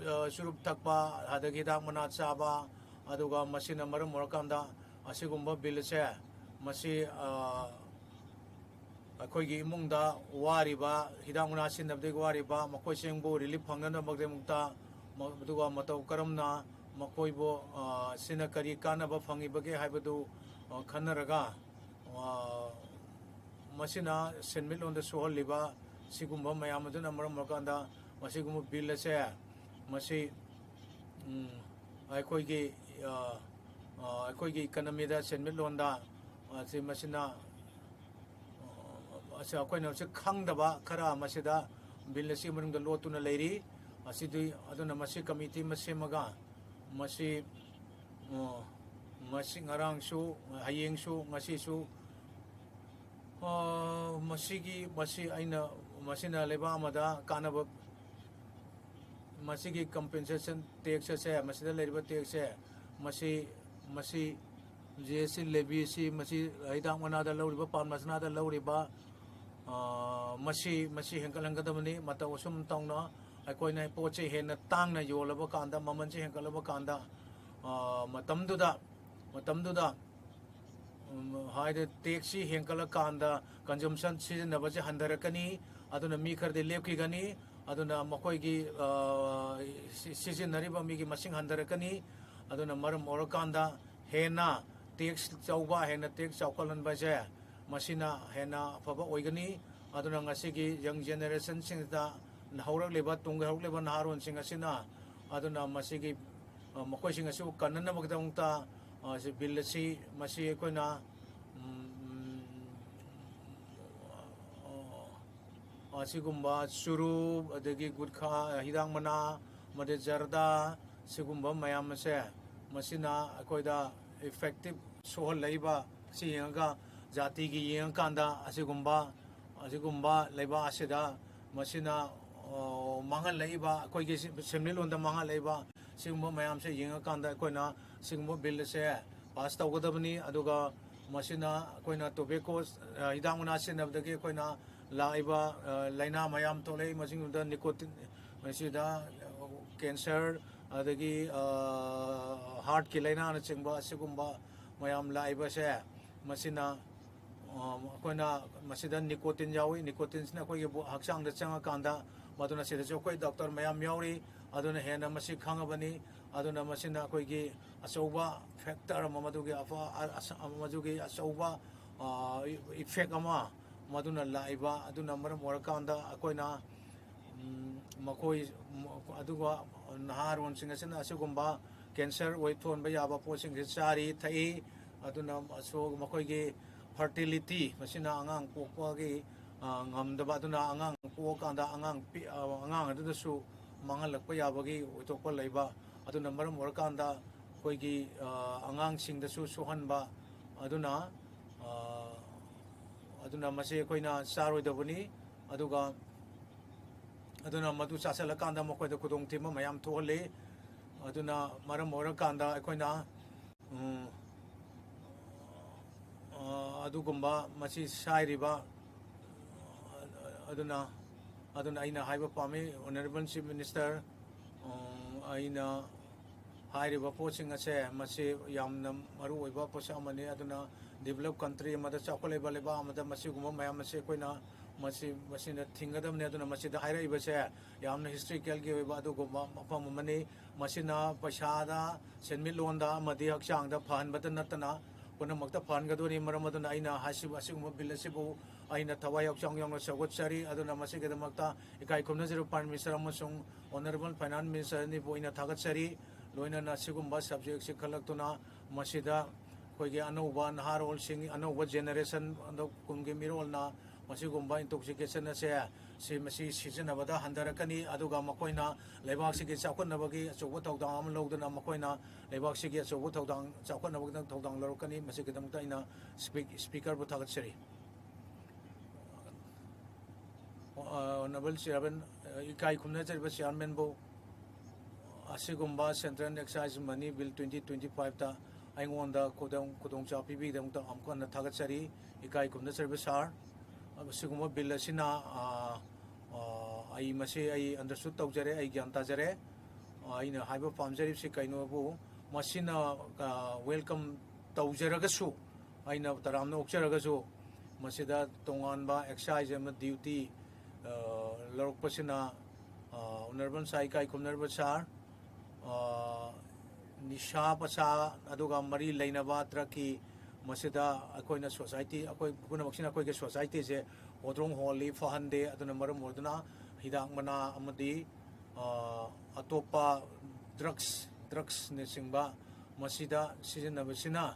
ꯑ, ꯆꯨꯔꯨꯞ ꯊꯛꯄ, ꯑꯗꯒꯤ ꯍꯤꯗꯥꯛ ꯃꯅꯥ ꯆꯥꯕ, ꯑꯗꯨꯒ ꯃꯁꯤꯅ ꯃꯔꯝ ꯑꯣꯏꯔꯀꯥꯟꯗ ꯑꯁꯤꯒꯨꯝꯕ bill ꯑꯁꯦ, ꯃꯁꯤ, ꯑ, ꯑꯩꯈꯣꯏꯒꯤ ꯏꯃꯨꯡꯗ ꯋꯥꯔꯤꯕ, ꯍꯤꯗꯥꯛ ꯃꯅꯥ ꯁꯤꯖꯤꯟꯅꯕꯗꯒꯤ ꯋꯥꯔꯤꯕ ꯃꯈꯣꯏꯁꯤꯡꯕꯨ relief ꯐꯪꯅꯅꯕꯒꯤꯗꯃꯛꯇ, ꯃ-, ꯑꯗꯨꯒ ꯃꯇꯧ ꯀꯔꯝꯅ ꯃꯈꯣꯏꯕꯨ, ꯑ, ꯁꯤꯅ ꯀꯔꯤ ꯀꯥꯟꯅꯕ ꯐꯪꯉꯤꯕꯒꯦ ꯍꯥꯏꯕꯗꯨ, ꯑ, ꯈꯟꯅꯔꯒ, ꯑ, ꯃꯁꯤꯅ ꯁꯦꯟꯃꯤꯠꯂꯣꯟꯗ ꯁꯣꯛꯍꯜꯂꯤꯕ ꯁꯤꯒꯨꯝꯕ ꯃꯌꯥꯝ ꯑꯗꯨꯅ ꯃꯔꯝ ꯑꯣꯏꯔꯀꯥꯟꯗ, ꯃꯁꯤꯒꯨꯝꯕ bill ꯑꯁꯦ, ꯃꯁꯤ, ꯎꯝ, ꯑꯩꯈꯣꯏꯒꯤ, ꯑ, ꯑ, ꯑꯩꯈꯣꯏꯒꯤ economyꯗ, ꯁꯦꯟꯃꯤꯠꯂꯣꯟꯗ, ꯑ, ꯁꯤ ꯃꯁꯤꯅ, ꯑ, ꯑꯁꯤ ꯑꯩꯈꯣꯏꯅ ꯍꯧꯖꯤꯛ ꯈꯪꯗꯕ ꯈꯔ ꯃꯁꯤꯗ bill ꯑꯁꯤꯒꯤ ꯃꯅꯨꯡꯗ ꯂꯣꯠꯇꯨꯅ ꯂꯩꯔꯤ꯫ ꯑꯁꯤꯗꯤ, ꯑꯗꯨꯅ ꯃꯁꯤ committee ꯑꯃ ꯁꯦꯝꯃꯒ, ꯃꯁꯤ, ꯑ, ꯉꯁꯤ, ꯉꯔꯥꯡꯁꯨ, ꯍꯌꯦꯡꯁꯨ, ꯉꯁꯤꯁꯨ, ꯑ, ꯃꯁꯤꯒꯤ, ꯃꯁꯤ ꯑꯩꯅ, ꯃꯁꯤꯅ ꯂꯩꯕꯥꯛ ꯑꯃꯗ ꯀꯥꯟꯅꯕ, ꯃꯁꯤꯒꯤ compensation tax ꯑꯁꯦ, ꯃꯁꯤꯗ ꯂꯩꯔꯤꯕ tax ꯑꯁꯦ, ꯃꯁꯤ, ꯃꯁꯤ GST levy ꯑꯁꯤ, ꯃꯁꯤ ꯍꯤꯗꯥꯛ ꯃꯅꯥꯗ ꯂꯧꯔꯤꯕ, ꯄꯥꯟ ꯃꯁꯅꯥꯗ ꯂꯧꯔꯤꯕ, ꯑ, ꯃꯁꯤ, ꯃꯁꯤ ꯍꯦꯟꯒꯠꯍꯟꯒꯗꯕꯅꯤ꯫ ꯃꯇꯧ ꯑꯁꯨꯝ ꯇꯧꯅ ꯑꯩꯈꯣꯏꯅ ꯄꯣꯠꯁꯤ ꯍꯦꯟꯅ ꯇꯥꯡꯅ ꯌꯣꯜꯂꯕ ꯀꯥꯟꯗ, ꯃꯃꯜꯁꯤ ꯍꯦꯟꯒꯠꯂꯕ ꯀꯥꯟꯗ, ꯑ, ꯃꯇꯝꯗꯨꯗ, ꯃꯇꯝꯗꯨꯗ, ꯎꯝ, ꯍꯥꯏꯗꯤ taxꯁꯤ ꯍꯦꯟꯒꯠꯂꯀꯥꯟꯗ consumption, ꯁꯤꯖꯤꯟꯅꯕꯁꯤ ꯍꯟꯊꯔꯛꯀꯅꯤ꯫ ꯑꯗꯨꯅ ꯃꯤ ꯈꯔꯗꯤ ꯂꯦꯞꯈꯤꯒꯅꯤ꯫ ꯑꯗꯨꯅ ꯃꯈꯣꯏꯒꯤ, ꯑ, ꯁꯤ-, ꯁꯤꯖꯤꯟꯅꯔꯤꯕ ꯃꯤꯒꯤ ꯃꯁꯤꯡ ꯍꯟꯊꯔꯛꯀꯅꯤ꯫ ꯑꯗꯨꯅ ꯃꯔꯝ ꯑꯣꯏꯔꯀꯥꯟꯗ ꯍꯦꯟꯅ tax ꯆꯥꯎꯕ, ꯍꯦꯟꯅ tax ꯆꯥꯎꯈꯠꯍꯟꯕꯁꯦ, ꯃꯁꯤꯅ ꯍꯦꯟꯅ ꯑꯐꯕ ꯑꯣꯏꯒꯅꯤ꯫ ꯑꯗꯨꯅ ꯉꯁꯤꯒꯤ young generationꯁꯤꯡꯗ, ꯍꯧꯔꯛꯂꯤꯕ, ꯇꯨꯡꯒꯤ ꯍꯧꯔꯛꯂꯤꯕ ꯅꯍꯥꯔꯣꯟꯁꯤꯡ ꯑꯁꯤꯅ, ꯑꯗꯨꯅ ꯃꯁꯤꯒꯤ, ꯑ, ꯃꯈꯣꯏꯁꯤꯡ ꯑꯁꯤꯕꯨ ꯀꯟꯅꯅꯕꯒꯤꯗꯃꯛꯇ, ꯑ, ꯁꯤ bill ꯑꯁꯤ, ꯃꯁꯤ ꯑꯩꯈꯣꯏꯅ, ꯎꯝ, ꯑ, ꯑꯁꯤꯒꯨꯝꯕ ꯆꯨꯔꯨꯞ, ꯑꯗꯒꯤ ꯒꯨꯠꯈꯥ, ꯍꯤꯗꯥꯛ ꯃꯅꯥ, ꯑꯃꯗꯤ ꯖꯔꯗꯥ, ꯁꯤꯒꯨꯝꯕ ꯃꯌꯥꯝ ꯑꯁꯦ, ꯃꯁꯤꯅ ꯑꯩꯈꯣꯏꯗ effective ꯁꯣꯛꯍꯜꯂꯛꯏꯕ ꯑꯁꯤ ꯌꯦꯡꯉꯒ, ꯖꯥꯇꯤꯒꯤ ꯌꯦꯡꯉꯀꯥꯟꯗ ꯑꯁꯤꯒꯨꯝꯕ, ꯑꯁꯤꯒꯨꯝꯕ ꯂꯩꯕꯥꯛ ꯑꯁꯤꯗ ꯃꯁꯤꯅ, ꯑ, ꯃꯥꯡꯍꯜꯂꯛꯏꯕ, ꯑꯩꯈꯣꯏꯒꯤ ꯁꯤ-, ꯁꯦꯟꯃꯤꯠꯂꯣꯟꯗ ꯃꯥꯡꯍꯜꯂꯛꯏꯕ ꯁꯤꯒꯨꯝꯕ ꯃꯌꯥꯝꯁꯦ ꯌꯦꯡꯉꯀꯥꯟꯗ ꯑꯩꯈꯣꯏꯅ ꯁꯤꯒꯨꯝꯕ bill ꯑꯁꯦ pass ꯇꯧꯒꯗꯕꯅꯤ꯫ ꯑꯗꯨꯒ ꯃꯁꯤꯅ ꯑꯩꯈꯣꯏꯅ tobacco, ꯑ, ꯍꯤꯗꯥꯛ ꯃꯅꯥ ꯁꯤꯖꯤꯟꯅꯕꯗꯒꯤ ꯑꯩꯈꯣꯏꯅ ꯂꯥꯛꯏꯕ, ꯑ, ꯂꯥꯏꯅꯥ ꯃꯌꯥꯝ ꯊꯣꯛꯂꯛꯏ, ꯃꯁꯤꯡꯗꯨꯗ nicotine, ꯃꯁꯤꯗ, ꯑ, cancer, ꯑꯗꯒꯤ, ꯑ, heartꯀꯤ ꯂꯥꯏꯅꯥꯅꯆꯤꯡꯕ ꯑꯁꯤꯒꯨꯝꯕ ꯃꯌꯥꯝ ꯂꯥꯛꯏꯕꯁꯦ, ꯃꯁꯤꯅ, ꯑ, ꯑꯩꯈꯣꯏꯅ ꯃꯁꯤꯗ nicotine ꯌꯥꯎꯏ꯫ Nicotineꯁꯤꯅ ꯑꯩꯈꯣꯏꯒꯤ ꯕꯨ-, ꯍꯛꯆꯥꯡꯗ ꯆꯪꯉꯀꯥꯟꯗ, ꯃꯗꯨꯅ ꯁꯤꯗꯁꯨ ꯑꯩꯈꯣꯏ doctor ꯃꯌꯥꯝ ꯌꯥꯎꯔꯤ, ꯑꯗꯨꯅ ꯍꯦꯟꯅ ꯃꯁꯤ ꯈꯪꯉꯕꯅꯤ꯫ ꯑꯗꯨꯅ ꯃꯁꯤꯅ ꯑꯩꯈꯣꯏꯒꯤ ꯑꯆꯧꯕ factor ꯑꯃ, ꯃꯗꯨꯒꯤ ꯑꯐ-, ꯑ-, ꯑꯁ-, ꯃꯗꯨꯒꯤ ꯑꯆꯧꯕ, ꯑ, effect ꯑꯃ ꯃꯗꯨꯅ ꯂꯥꯛꯏꯕ, ꯑꯗꯨꯅ ꯃꯔꯝ ꯑꯣꯏꯔꯀꯥꯟꯗ ꯑꯩꯈꯣꯏꯅ, ꯎꯝ, ꯃꯈꯣꯏ, ꯃ-, ꯑꯗꯨꯒ ꯅꯍꯥꯔꯣꯟꯁꯤꯡ ꯑꯁꯤꯅ ꯑꯁꯤꯒꯨꯝꯕ cancer ꯑꯣꯏ ꯊꯣꯛꯍꯟꯕ ꯌꯥꯕ ꯄꯣꯠꯁꯤꯡꯁꯤ ꯆꯥꯔꯤ, ꯊꯛꯏ꯫ ꯑꯗꯨꯅ ꯑꯁꯣ-, ꯃꯈꯣꯏꯒꯤ fertility, ꯃꯁꯤꯅ ꯑꯉꯥꯡ ꯄꯣꯛꯄꯒꯤ, ꯑ, ꯉꯝꯗꯕ, ꯑꯗꯨꯅ ꯑꯉꯥꯡ ꯄꯣꯛꯑꯀꯥꯟꯗ ꯑꯉꯥꯡ ꯄꯤ-, ꯑ, ꯑꯉꯥꯡ ꯑꯗꯨꯗꯁꯨ ꯃꯥꯡꯍꯜꯂꯛꯄ ꯌꯥꯕꯒꯤ ꯑꯣꯏꯊꯣꯛꯄ ꯂꯩꯕ, ꯑꯗꯨꯅ ꯃꯔꯝ ꯑꯣꯏꯔꯀꯥꯟꯗ ꯑꯩꯈꯣꯏꯒꯤ, ꯑ, ꯑꯉꯥꯡꯁꯤꯡꯗꯁꯨ ꯁꯣꯛꯍꯟꯕ, ꯑꯗꯨꯅ, ꯑ, ꯑꯗꯨꯅ ꯃꯁꯤ ꯑꯩꯈꯣꯏꯅ ꯆꯥꯔꯣꯏꯗꯕꯅꯤ꯫ ꯑꯗꯨꯒ ꯑꯗꯨꯅ ꯃꯗꯨ ꯆꯥꯁꯤꯜꯂꯀꯥꯟꯗ ꯃꯈꯣꯏꯗ ꯈꯨꯗꯣꯡꯊꯤꯕ ꯃꯌꯥꯝ ꯊꯣꯛꯍꯜꯂꯤ꯫ ꯑꯗꯨꯅ ꯃꯔꯝ ꯑꯣꯏꯔꯀꯥꯟꯗ ꯑꯩꯈꯣꯏꯅ, ꯎꯝ, ꯑ, ꯑꯗꯨꯒꯨꯝꯕ ꯃꯁꯤ ꯁꯥꯏꯔꯤꯕ, ꯑꯗꯨꯅ, ꯑꯗꯨꯅ ꯑꯩꯅ ꯍꯥꯏꯕ ꯄꯥꯝꯃꯤ, Honourable Chief Minister, ꯎꯝ, ꯑꯩꯅ ꯍꯥꯏꯔꯤꯕ ꯄꯣꯠꯁꯤꯡ ꯑꯁꯦ ꯃꯁꯤ ꯌꯥꯝꯅ ꯃꯔꯨ ꯑꯣꯏꯕ ꯄꯣꯠꯁꯛ ꯑꯃꯅꯤ꯫ ꯑꯗꯨꯅ develop country ꯑꯃꯗ, ꯆꯥꯎꯈꯠꯂꯛꯏꯕ ꯂꯩꯕꯥꯛ ꯑꯃꯗ ꯃꯁꯤꯒꯨꯝꯕ ꯃꯌꯥꯝ ꯑꯁꯤ ꯑꯩꯈꯣꯏꯅ ꯃꯁꯤ, ꯃꯁꯤꯅ ꯊꯤꯡꯒꯗꯕꯅꯤ꯫ ꯑꯗꯨꯅ ꯃꯁꯤꯗ ꯍꯥꯏꯔꯛꯏꯕꯁꯦ ꯌꯥꯝꯅ historicalꯒꯤ ꯑꯣꯏꯕ ꯑꯗꯨꯒꯨꯝꯕ ꯃꯐꯝ ꯑꯃꯅꯤ꯫ ꯃꯁꯤꯅ ꯄꯩꯁꯥꯗ, ꯁꯦꯟꯃꯤꯠꯂꯣꯟꯗ ꯑꯃꯗꯤ ꯍꯛꯆꯥꯡꯗ ꯐꯍꯟꯕꯇ ꯅꯠꯇꯅ ꯄꯨꯝꯅꯃꯛꯇ ꯐꯍꯟꯒꯗꯣꯏꯅꯤ꯫ ꯃꯔꯝ ꯑꯗꯨꯅ ꯑꯩꯅ ꯍꯥꯏꯁꯤꯕ-, ꯑꯁꯤꯒꯨꯝꯕ bill ꯑꯁꯤꯕꯨ ꯑꯩꯅ ꯊꯋꯥꯏ ꯍꯛꯆꯥꯡ ꯌꯥꯎꯅ ꯁꯧꯒꯠꯆꯔꯤ꯫ ꯑꯗꯨꯅ ꯃꯁꯤꯒꯤꯗꯃꯛꯇ ꯏꯀꯥꯏ ꯈꯨꯝꯅꯖꯔꯤꯕ Prime Minister ꯑꯃꯁꯨꯡ Honourable Finance Minister ꯑꯅꯤꯕꯨ ꯑꯩꯅ ꯊꯥꯒꯠꯆꯔꯤ꯫ ꯂꯣꯏꯅꯅ ꯁꯤꯒꯨꯝꯕ subjectꯁꯤ ꯈꯜꯂꯛꯇꯨꯅ ꯃꯁꯤꯗ ꯑꯩꯈꯣꯏꯒꯤ ꯑꯅꯧꯕ ꯅꯍꯥꯔꯣꯜꯁꯤꯡ, ꯑꯅꯧꯕ generation, ꯍꯟꯗꯛ ꯀꯨꯟꯒꯤ ꯃꯤꯔꯣꯜꯅ ꯃꯁꯤꯒꯨꯝꯕ intoxication ꯑꯁꯦ ꯁꯤ ꯃꯁꯤ ꯁꯤꯖꯤꯟꯅꯕꯗ ꯍꯟꯊꯔꯛꯀꯅꯤ꯫ ꯑꯗꯨꯒ ꯃꯈꯣꯏꯅ ꯂꯩꯕꯥꯛꯁꯤꯒꯤ ꯆꯥꯎꯈꯠꯅꯕꯒꯤ ꯑꯆꯧꯕ ꯊꯧꯗꯥꯡ ꯑꯃ ꯂꯧꯗꯨꯅ ꯃꯈꯣꯏꯅ ꯂꯩꯕꯥꯛꯁꯤꯒꯤ ꯑꯆꯧꯕ ꯊꯧꯗꯥꯡ, ꯆꯥꯎꯈꯠꯅꯕꯒꯤꯗꯃꯛ ꯊꯧꯗꯥꯡ ꯂꯧꯔꯛꯀꯅꯤ꯫ ꯃꯁꯤꯒꯤꯗꯃꯛꯇ ꯑꯩꯅ ꯁ꯭ꯄꯤꯛ-, ꯁ꯭ꯄꯤꯀꯔꯕꯨ ꯊꯥꯒꯠꯆꯔꯤ꯫ ꯑ, ꯑꯣꯅꯔꯦꯕꯜ ꯆꯤꯌꯥꯔꯃꯦꯟ, ꯑ, ꯏꯀꯥꯏ ꯈꯨꯝꯅꯖꯔꯤꯕ ꯆꯤꯌꯥꯔꯃꯦꯟꯕꯨ ꯑꯁꯤꯒꯨꯝꯕ Central Excise Money Bill twenty twenty-five ꯇ ꯑꯩꯉꯣꯟꯗ ꯈꯨꯗꯣꯡ-, ꯈꯨꯗꯣꯡꯆꯥꯕ ꯄꯤꯕꯤꯒꯤꯗꯃꯛꯇ ꯑꯃꯨꯛ ꯍꯟꯅ ꯊꯥꯒꯠꯆꯔꯤ꯫ ꯏꯀꯥꯏ ꯈꯨꯝꯅꯖꯔꯤꯕ ꯁꯥꯔ, ꯑꯁꯤꯒꯨꯝꯕ ꯕꯤꯜ ꯑꯁꯤꯅ, ꯑ, ꯑ, ꯑꯩ ꯃꯁꯤ ꯑꯩ understood ꯇꯧꯖꯔꯦ, ꯑꯩ ꯒ꯭ꯌꯥꯟ ꯇꯥꯖꯔꯦ꯫ ꯑ, ꯑꯩꯅ ꯍꯥꯏꯕ ꯄꯥꯝꯖꯔꯤꯕꯁꯤ ꯀꯩꯅꯣꯕꯨ, ꯃꯁꯤꯅ, ꯑ, welcome ꯇꯧꯖꯔꯒꯁꯨ, ꯑꯩꯅ ꯇꯔꯥꯝꯅ ꯑꯣꯛꯆꯔꯒꯁꯨ, ꯃꯁꯤꯗ ꯇꯣꯉꯥꯟꯕ excise ꯑꯃ duty, ꯑ, ꯂꯧꯔꯛꯄꯁꯤꯅ, ꯑ, ꯑꯣꯅꯔꯦꯕꯜ ꯁꯥꯔ, ꯏꯀꯥꯏ ꯈꯨꯝꯅꯔꯕ ꯁꯥꯔ, ꯑ, ꯅꯤꯁꯥ ꯄꯁꯥ ꯑꯗꯨꯒ ꯃꯔꯤ ꯂꯩꯅꯕ drug ꯀꯤ ꯃꯁꯤꯗ ꯑꯩꯈꯣꯏꯅ society, ꯑꯩꯈꯣꯏ ꯄꯨꯝꯅꯃꯛꯁꯤꯅ ꯑꯩꯈꯣꯏꯒꯤ society ꯁꯦ ꯍꯣꯗ꯭ꯔꯣꯡ ꯍꯣꯜꯂꯤ, ꯐꯍꯟꯗꯦ꯫ ꯑꯗꯨꯅ ꯃꯔꯝ ꯑꯣꯏꯗꯨꯅ ꯍꯤꯗꯥꯛ ꯃꯅꯥ ꯑꯃꯗꯤ, ꯑ, ꯑꯇꯣꯞꯄ drugs, drugs ꯅꯆꯤꯡꯕ ꯃꯁꯤꯗ ꯁꯤꯖꯤꯟꯅꯕꯁꯤꯅ,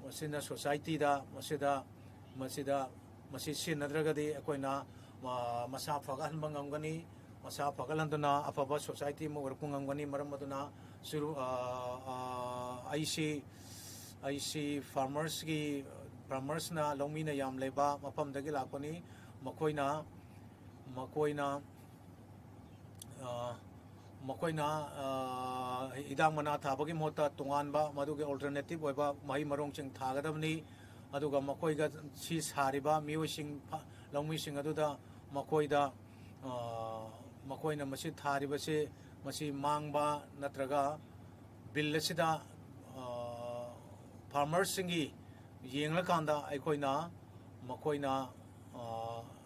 ꯃꯁꯤꯅ society ꯗ, ꯃꯁꯤꯗ, ꯃꯁꯤꯗ, ꯃꯁꯤ ꯁꯤꯖꯤꯟꯅꯗ꯭ꯔꯒꯗꯤ ꯑꯩꯈꯣꯏꯅ, ꯑ, ꯃꯁꯥ ꯐꯒꯠꯍꯟꯕ ꯉꯝꯒꯅꯤ꯫ ꯃꯁꯥ ꯐꯒꯠꯍꯟꯗꯨꯅ ꯑꯐꯕ society ꯑꯃ ꯑꯣꯏꯔꯛꯄ ꯉꯝꯒꯅꯤ꯫ ꯃꯔꯝ ꯑꯗꯨꯅ ꯆꯨꯔꯨ-, ꯑ, ꯑ, ꯑꯩꯁꯤ, ꯑꯩꯁꯤ farmers ꯀꯤ, farmers ꯅ, ꯂꯧꯃꯤꯅ ꯌꯥꯝ ꯂꯩꯕ ꯃꯐꯝꯗꯒꯤ ꯂꯥꯛꯄꯅꯤ꯫ ꯃꯈꯣꯏꯅ, ꯃꯈꯣꯏꯅ, ꯑ, ꯃꯈꯣꯏꯅ, ꯑ, ꯍꯤꯗꯥꯛ ꯃꯅꯥ ꯊꯥꯕꯒꯤ ꯃꯍꯨꯠꯇ ꯇꯣꯉꯥꯟꯕ ꯃꯗꯨꯒꯤ alternative ꯑꯣꯏꯕ ꯃꯍꯩ ꯃꯔꯣꯡꯁꯤꯡ ꯊꯥꯒꯗꯕꯅꯤ꯫ ꯑꯗꯨꯒ ꯃꯈꯣꯏꯒ ꯁꯤ ꯁꯥꯔꯤꯕ ꯃꯤꯑꯣꯏꯁꯤꯡ, ꯐ-, ꯂꯧꯃꯤꯁꯤꯡ ꯑꯗꯨꯗ ꯃꯈꯣꯏꯗ, ꯑ, ꯃꯈꯣꯏꯅ ꯃꯁꯤ ꯊꯥꯔꯤꯕꯁꯤ, ꯃꯁꯤ ꯃꯥꯡꯕ ꯅꯠꯇ꯭ꯔꯒ ꯕꯤꯜ ꯑꯁꯤꯗ, ꯑ, farmers ꯁꯤꯡꯒꯤ ꯌꯦꯡꯂꯀꯥꯟꯗ ꯑꯩꯈꯣꯏꯅ, ꯃꯈꯣꯏꯅ, ꯑ,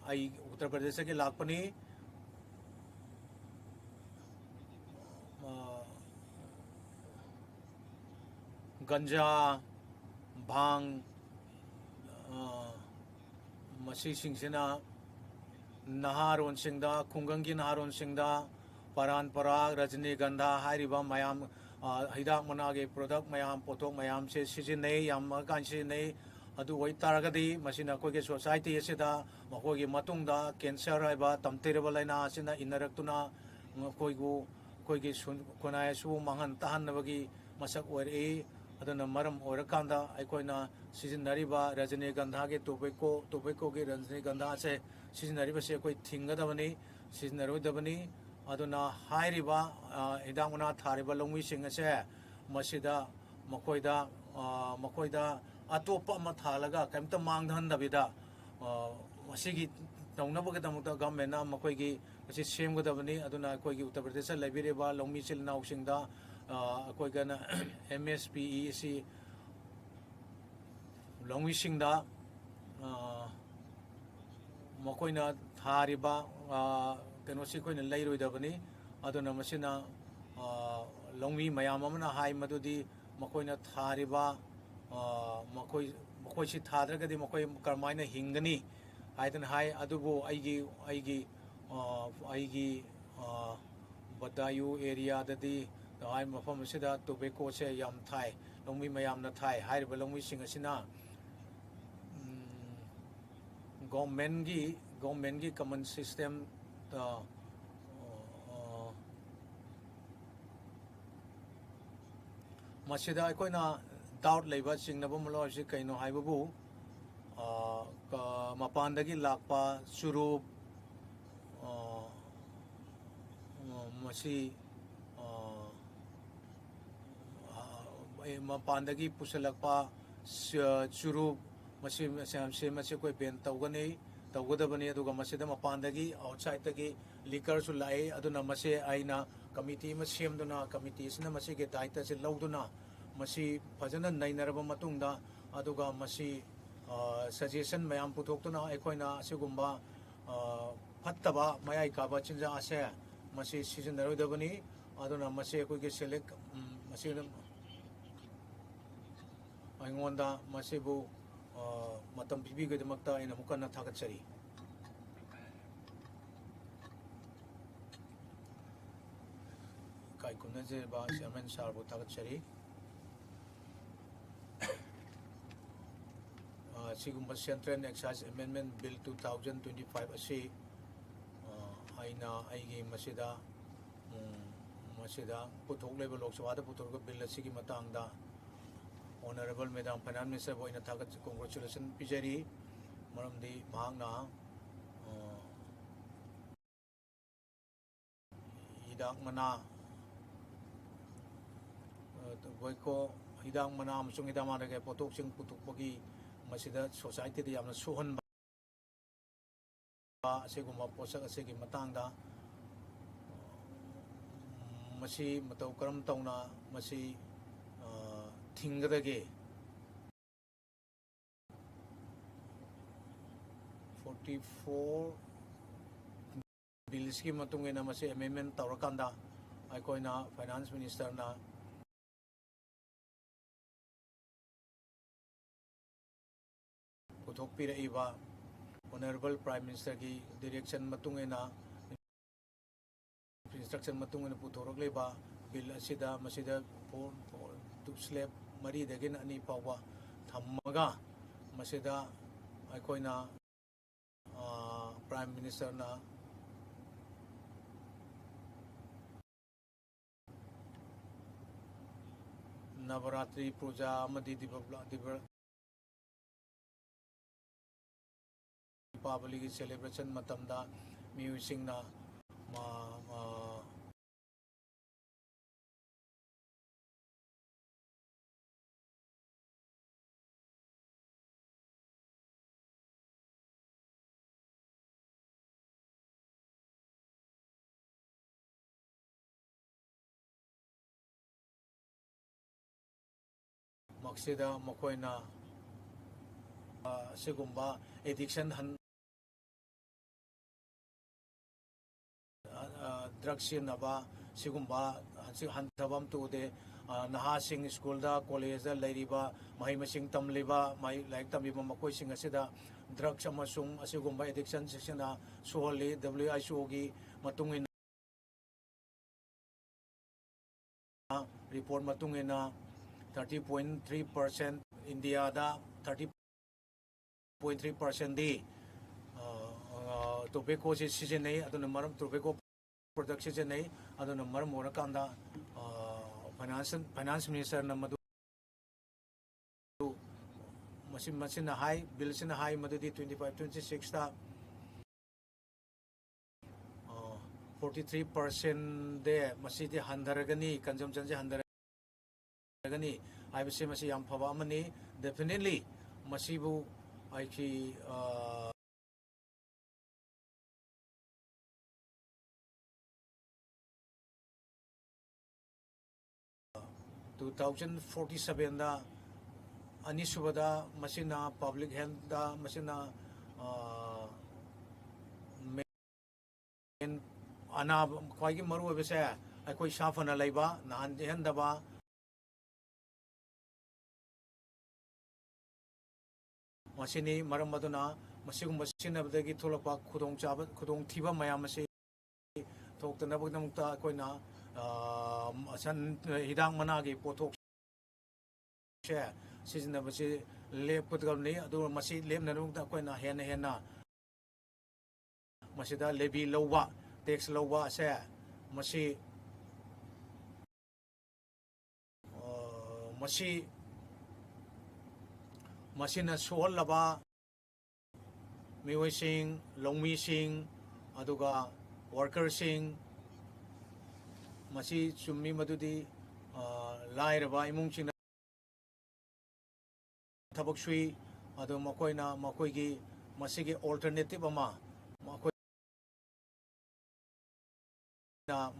ꯑꯩ ꯎꯠꯇꯔ ꯄ꯭ꯔꯗꯦꯁꯇꯒꯤ ꯂꯥꯛꯄꯅꯤ꯫ ꯑ, ꯒꯟꯖꯥ, ꯚꯥꯡ, ꯑ, ꯃꯁꯤꯁꯤꯡꯁꯤꯅ ꯅꯍꯥꯔꯣꯟꯁꯤꯡꯗ, ꯈꯨꯡꯒꯪꯒꯤ ꯅꯍꯥꯔꯣꯟꯁꯤꯡꯗ ꯄꯔꯥꯟ ꯄꯔꯥꯒ, ꯔꯖꯅꯤꯒꯟꯙꯥ ꯍꯥꯏꯔꯤꯕ ꯃꯌꯥꯝ, ꯑ, ꯍꯤꯗꯥꯛ ꯃꯅꯥꯒꯤ product ꯃꯌꯥꯝ, ꯄꯣꯠꯊꯣꯛ ꯃꯌꯥꯝꯁꯦ ꯁꯤꯖꯤꯟꯅꯩ, ꯌꯥꯝ ꯃꯔꯥꯡ ꯀꯥꯏꯅ ꯁꯤꯖꯤꯟꯅꯩ꯫ ꯑꯗꯨ ꯑꯣꯏꯇꯥꯔꯒꯗꯤ ꯃꯁꯤꯅ ꯑꯩꯈꯣꯏꯒꯤ society ꯑꯁꯤꯗ ꯃꯈꯣꯏꯒꯤ ꯃꯇꯨꯡꯗ cancer ꯍꯥꯏꯕ ꯇꯝꯊꯤꯔꯕ ꯂꯥꯏꯅꯥ ꯑꯁꯤꯅ ꯏꯟꯅꯔꯛꯇꯨꯅ ꯃꯈꯣꯏꯕꯨ, ꯑꯩꯈꯣꯏꯒꯤ ꯁꯨꯟ-, ꯈꯨꯟꯅꯥꯏ ꯑꯁꯤꯕꯨ ꯃꯥꯡꯍꯟ ꯇꯥꯍꯟꯅꯕꯒꯤ ꯃꯁꯛ ꯑꯣꯏꯔꯛꯏ꯫ ꯑꯗꯨꯅ ꯃꯔꯝ ꯑꯣꯏꯔꯀꯥꯟꯗ ꯑꯩꯈꯣꯏꯅ ꯁꯤꯖꯤꯟꯅꯔꯤꯕ ꯔꯖꯅꯤꯒꯟꯙꯥꯒꯤ tobacco, tobaccoꯒꯤ ꯔꯖꯅꯤꯒꯟꯙꯥ ꯑꯁꯦ ꯁꯤꯖꯤꯟꯅꯔꯤꯕꯁꯦ ꯑꯩꯈꯣꯏ ꯊꯤꯡꯒꯗꯕꯅꯤ, ꯁꯤꯖꯤꯟꯅꯔꯣꯏꯗꯕꯅꯤ꯫ ꯑꯗꯨꯅ ꯍꯥꯏꯔꯤꯕ, ꯑ, ꯍꯤꯗꯥꯛ ꯃꯅꯥ ꯊꯥꯔꯤꯕ ꯂꯧꯃꯤꯁꯤꯡ ꯑꯁꯦ ꯃꯁꯤꯗ ꯃꯈꯣꯏꯗ, ꯑ, ꯃꯈꯣꯏꯗ ꯑꯇꯣꯞꯄ ꯑꯃ ꯊꯥꯍꯜꯂꯒ ꯀꯔꯤꯝꯇ ꯃꯥꯡꯍꯟꯗꯕꯤꯗ, ꯑ, ꯃꯁꯤꯒꯤ ꯇꯧꯅꯕꯒꯤꯗꯃꯛꯇ governmentꯅ ꯃꯈꯣꯏꯒꯤ ꯑꯁꯤ ꯁꯦꯝꯒꯗꯕꯅꯤ꯫ ꯑꯗꯨꯅ ꯑꯩꯈꯣꯏꯒꯤ ꯎꯠꯇꯔ ꯄ꯭ꯔꯗꯦꯁꯇ ꯂꯩꯕꯤꯔꯤꯕ ꯂꯧꯃꯤ ꯏꯆꯤꯜ ꯏꯅꯥꯎꯁꯤꯡꯗ, ꯑ, ꯑꯩꯈꯣꯏꯒꯅ MSPE ꯑꯁꯤ ꯂꯧꯃꯤꯁꯤꯡꯗ, ꯑ, ꯃꯈꯣꯏꯅ ꯊꯥꯔꯤꯕ, ꯑ, ꯀꯩꯅꯣꯁꯤ ꯑꯩꯈꯣꯏꯅ ꯂꯩꯔꯣꯏꯗꯕꯅꯤ꯫ ꯑꯗꯨꯅ ꯃꯁꯤꯅ, ꯑ, ꯂꯧꯃꯤ ꯃꯌꯥꯝ ꯑꯃꯅ ꯍꯥꯏ ꯃꯗꯨꯗꯤ ꯃꯈꯣꯏꯅ ꯊꯥꯔꯤꯕ, ꯑ, ꯃꯈꯣꯏ, ꯃꯈꯣꯏꯁꯤ ꯊꯥꯗ꯭ꯔꯒꯗꯤ ꯃꯈꯣꯏ ꯀꯔꯝꯍꯥꯏꯅ ꯍꯤꯡꯒꯅꯤ ꯍꯥꯏꯗꯅ ꯍꯥꯏ꯫ ꯑꯗꯨꯕꯨ ꯑꯩꯒꯤ, ꯑꯩꯒꯤ, ꯑ, ꯑꯩꯒꯤ, ꯑ, ꯕꯗꯥꯌꯨ areaꯗꯗꯤ ꯅꯍꯥꯟ ꯃꯐꯝ ꯑꯁꯤꯗ tobaccoꯁꯦ ꯌꯥꯝ ꯊꯥꯏ, ꯂꯧꯃꯤ ꯃꯌꯥꯝꯅ ꯊꯥꯏ꯫ ꯍꯥꯏꯔꯤꯕ ꯂꯧꯃꯤꯁꯤꯡ ꯑꯁꯤꯅ, ꯎꯝ, governmentꯒꯤ, governmentꯒꯤ common system, ꯑ, ꯑ, ꯃꯁꯤꯗ ꯑꯩꯈꯣꯏꯅ doubt ꯂꯩꯕ, ꯆꯤꯡꯅꯕ ꯑꯃ ꯂꯧꯔꯤꯁꯤ ꯀꯩꯅꯣ ꯍꯥꯏꯕꯕꯨ, ꯑ, ꯀ-, ꯃꯄꯥꯟꯗꯒꯤ ꯂꯥꯛꯄ ꯆꯨꯔꯨꯞ, ꯑ, ꯑ, ꯃꯁꯤ, ꯑ, ꯑ, ꯃꯄꯥꯟꯗꯒꯤ ꯄꯨꯁꯤꯜꯂꯛꯄ ꯆ-, ꯆꯨꯔꯨꯞ, ꯃꯁꯤ, ꯃꯁꯤ, ꯃꯁꯤ, ꯃꯁꯤ ꯑꯩꯈꯣꯏ ban ꯇꯧꯒꯅꯤ, ꯇꯧꯒꯗꯕꯅꯤ꯫ ꯑꯗꯨꯒ ꯃꯁꯤꯗ ꯃꯄꯥꯟꯗꯒꯤ, outsideꯇꯒꯤ liquorꯁꯨ ꯂꯥꯛꯏ꯫ ꯑꯗꯨꯅ ꯃꯁꯤ ꯑꯩꯅ committee ꯑꯃ ꯁꯦꯝꯗꯨꯅ, committeeꯁꯤꯅ ꯃꯁꯤꯒꯤ ꯗꯥꯏꯇ ꯑꯁꯤ ꯂꯧꯗꯨꯅ, ꯃꯁꯤ ꯐꯖꯅ ꯅꯩꯅꯔꯕ ꯃꯇꯨꯡꯗ, ꯑꯗꯨꯒ ꯃꯁꯤ, ꯑ, suggestion ꯃꯌꯥꯝ ꯄꯨꯊꯣꯛꯇꯨꯅ ꯑꯩꯈꯣꯏꯅ ꯑꯁꯤꯒꯨꯝꯕ, ꯑ, ꯐꯠꯇꯕ ꯃꯌꯥꯏ ꯀꯥꯕ ꯆꯤꯟꯖꯥꯛ ꯑꯁꯦ ꯃꯁꯤ ꯁꯤꯖꯤꯟꯅꯔꯣꯏꯗꯕꯅꯤ꯫ ꯑꯗꯨꯅ ꯃꯁꯤ ꯑꯩꯈꯣꯏꯒꯤ select, ꯎꯝ, ꯃꯁꯤ ꯑꯗꯨꯝ ꯑꯩꯉꯣꯟꯗ ꯃꯁꯤꯕꯨ, ꯑ, ꯃꯇꯝ ꯄꯤꯕꯤꯕꯒꯤꯗꯃꯛꯇ ꯑꯩꯅ ꯑꯃꯨꯛ ꯍꯟꯅ ꯊꯥꯒꯠꯆꯔꯤ꯫ ꯏꯀꯥꯏ ꯈꯨꯝꯅꯖꯔꯤꯕ chairman sirꯕꯨ ꯊꯥꯒꯠꯆꯔꯤ꯫ ꯑꯁꯤꯒꯨꯝꯕ Central Excise Amendment Bill two thousand twenty-five ꯑꯁꯤ, ꯑ, ꯑꯩꯅ ꯑꯩꯒꯤ ꯃꯁꯤꯗ, ꯎꯝ, ꯃꯁꯤꯗ ꯄꯨꯊꯣꯛꯂꯤꯕ, ꯂꯣꯛ ꯁꯚꯥꯗ ꯄꯨꯊꯣꯛꯂꯤꯕ bill ꯑꯁꯤꯒꯤ ꯃꯇꯥꯡꯗ Honourable Madam Finance Ministerꯕꯨ ꯑꯩꯅ ꯊꯥꯒꯠ, congratulation ꯄꯤꯖꯔꯤ꯫ ꯃꯔꯝꯗꯤ ꯃꯍꯥꯛꯅ, ꯑ, ꯍꯤꯗꯥꯛ ꯃꯅꯥ, ꯑ, ꯒꯣꯏꯀꯣ, ꯍꯤꯗꯥꯛ ꯃꯅꯥ ꯑꯃꯁꯨꯡ ꯍꯤꯗꯥꯛ ꯃꯅꯥꯗꯒꯤ ꯄꯣꯠꯊꯣꯛꯁꯤꯡ ꯄꯨꯊꯣꯛꯄꯒꯤ ꯃꯁꯤꯗ societyꯗ ꯌꯥꯝꯅ ꯁꯣꯛꯍꯟꯕ ꯑꯁꯤꯒꯨꯝꯕ ꯄꯣꯠꯁꯛ ꯑꯁꯤꯒꯤ ꯃꯇꯥꯡꯗ, ꯃꯁꯤ ꯃꯇꯧ ꯀꯔꯝ ꯇꯧꯅ ꯃꯁꯤ, ꯑ, ꯊꯤꯡꯒꯗꯒꯦ? Forty four billꯁꯀꯤ ꯃꯇꯨꯡ ꯏꯟꯅ ꯃꯁꯤ amendment ꯇꯧꯔꯀꯥꯟꯗ ꯑꯩꯈꯣꯏꯅ Finance Ministerꯅ ꯄꯨꯊꯣꯛꯄꯤꯔꯛꯏꯕ Honourable Prime Ministerꯒꯤ direction ꯃꯇꯨꯡ ꯏꯟꯅ, instruction ꯃꯇꯨꯡ ꯏꯟꯅ ꯄꯨꯊꯣꯔꯛꯂꯤꯕ bill ꯑꯁꯤꯗ, ꯃꯁꯤꯗ four, four, two, slab ꯃꯔꯤꯗꯒꯤꯅ ꯑꯅꯤ ꯐꯥꯎꯕ ꯊꯝꯃꯒ, ꯃꯁꯤꯗ ꯑꯩꯈꯣꯏꯅ, ꯑ, Prime Ministerꯅ ꯅꯕꯔꯥꯇ꯭ꯔꯤ ꯄꯨꯖꯥ ꯑꯃꯗꯤ ꯗꯤꯕ-, ꯗꯤꯕ-, ꯗꯤꯄꯥꯕꯂꯤꯒꯤ celebration ꯃꯇꯝꯗ ꯃꯤꯑꯣꯏꯁꯤꯡꯅ ꯃ-, ꯃ-, ꯃꯁꯤꯗ ꯃꯈꯣꯏꯅ, ꯑ, ꯑꯁꯤꯒꯨꯝꯕ addiction ꯍꯟ-, ꯑ, ꯑ, drug ꯁꯤꯖꯤꯟꯅꯕ, ꯁꯤꯒꯨꯝꯕ ꯍꯟ-, ꯍꯟꯊꯕ ꯑꯃꯇ ꯎꯗꯦ꯫ ꯑ, ꯅꯍꯥꯁꯤꯡ schoolꯗ, collegeꯇ ꯂꯩꯔꯤꯕ, ꯃꯍꯩ ꯃꯁꯤꯡ ꯇꯝꯂꯤꯕ, ꯃꯍꯩ, ꯂꯥꯏꯔꯤꯛ ꯇꯝꯂꯤꯕ ꯃꯈꯣꯏꯁꯤꯡ ꯑꯁꯤꯗ drugs ꯑꯃꯁꯨꯡ ꯑꯁꯤꯒꯨꯝꯕ addictionꯁꯤꯡꯁꯤꯅ ꯁꯣꯛꯍꯜꯂꯤ꯫ W H Oꯒꯤ ꯃꯇꯨꯡ ꯏꯟꯅ, report ꯃꯇꯨꯡ ꯏꯟꯅ, thirty point three percent, ꯏꯟꯗꯤꯌꯥꯗ thirty ꯄꯣꯏꯟ ꯊ꯭ꯔꯤ ꯄꯥꯔꯁꯦꯟꯗꯤ ꯇꯣꯕꯦꯀꯣꯁꯦ ꯁꯤꯖꯤꯟꯅꯩ꯫ ꯑꯗꯨꯅ ꯃꯔꯝ ꯇꯣꯕꯦꯀꯣ ꯄ꯭ꯔꯗꯛ ꯁꯤꯖꯤꯟꯅꯩ꯫ ꯑꯗꯨꯅ ꯃꯔꯝ ꯑꯣꯏꯔꯀꯥꯟꯗ ꯐꯥꯏꯅꯥꯟꯁ ꯐꯥꯏꯅꯥꯟꯁ ꯃꯤꯅꯤꯁꯇꯔꯅ ꯃꯗꯨ ꯃꯁꯤ ꯃꯁꯤꯅ ꯍꯥꯏ, ꯕꯤꯜꯁꯤꯅ ꯍꯥꯏ ꯃꯗꯨꯗꯤ ꯇ꯭ꯋꯦꯟꯇꯤ ꯐꯥꯏꯚ ꯇ꯭ꯋꯦꯟꯇꯤ ꯁꯤꯛꯁꯇ ꯐꯣꯔꯇꯤ ꯊ꯭ꯔꯤ ꯄꯥꯔꯁꯦꯟꯗꯦ ꯃꯁꯤꯗꯤ ꯍꯟꯊꯔꯒꯅꯤ, ꯀꯟꯖꯝꯁꯟꯁꯦ ꯍꯟꯊꯔꯒꯅꯤ ꯍꯥꯏꯕꯁꯦ ꯃꯁꯤ ꯌꯥꯝ ꯐꯕ ꯑꯃꯅꯤ꯫ ꯗꯦꯐꯤꯅꯦꯠꯂꯤ ꯃꯁꯤꯕꯨ ꯑꯩꯈꯣꯏ ꯇꯨ ꯊꯥꯎꯖꯟ ꯐꯣꯔꯇꯤ ꯁꯕꯦꯟꯗ, ꯑꯅꯤꯁꯨꯕꯗ ꯃꯁꯤꯅ ꯄꯕ꯭ꯂꯤꯛ ꯍꯦꯜꯊꯇ ꯃꯁꯤꯅ ꯑꯅꯥꯕ ꯈ꯭ꯋꯥꯏꯒꯤ ꯃꯔꯨ ꯑꯣꯏꯕꯁꯦ ꯑꯩꯈꯣꯏ ꯏꯁꯥ ꯐꯅ ꯂꯩꯕ, ꯅꯥꯍꯟ ꯌꯦꯛꯍꯟꯗꯕ, ꯃꯁꯤꯅꯤ꯫ ꯃꯔꯝ ꯑꯗꯨꯅ ꯃꯁꯤꯒꯨꯝꯕ ꯁꯤꯖꯤꯟꯅꯕꯗꯒꯤ ꯊꯣꯛꯂꯛꯄ ꯈꯨꯗꯣꯡꯆꯥꯕ, ꯈꯨꯗꯣꯡꯊꯤꯕ ꯃꯌꯥꯝ ꯑꯁꯤ ꯊꯣꯛꯇꯅꯕꯒꯤꯗꯃꯛꯇ ꯑꯩꯈꯣꯏꯅ ꯁꯟ ꯍꯤꯗꯥꯛ ꯃꯅꯥꯒꯤ ꯄꯣꯠꯊꯣꯛ ꯁꯦ ꯁꯤꯖꯤꯟꯅꯕꯁꯤ ꯂꯦꯞꯀꯗꯕꯅꯤ꯫ ꯑꯗꯨꯒ ꯃꯁꯤ ꯂꯦꯞꯅꯅꯕꯒꯤꯗꯃꯛꯇ ꯑꯩꯈꯣꯏꯅ ꯍꯦꯟꯅ ꯍꯦꯟꯅ ꯃꯁꯤꯗ ꯂꯦꯕꯤ ꯂꯧꯕ, ꯇꯦꯛꯁ ꯂꯧꯕ ꯑꯁꯦ ꯃꯁꯤ ꯃꯁꯤ ꯃꯁꯤꯅ ꯁꯣꯛꯍꯜꯂꯕ ꯃꯤꯑꯣꯏꯁꯤꯡ, ꯂꯧꯃꯤꯁꯤꯡ, ꯑꯗꯨꯒ ꯋꯥꯔꯀꯔꯁꯤꯡ, ꯃꯁꯤ ꯆꯨꯝꯃꯤ ꯃꯗꯨꯗꯤ ꯂꯥꯏꯔꯕ ꯏꯃꯨꯡꯁꯤꯡꯅ ꯊꯕꯛ ꯁꯨꯏ꯫ ꯑꯗꯨ ꯃꯈꯣꯏꯅ ꯃꯈꯣꯏꯒꯤ ꯃꯁꯤꯒꯤ ꯑꯣꯜꯇꯔꯅꯦꯇꯤꯞ ꯑꯃ ꯃꯈꯣꯏ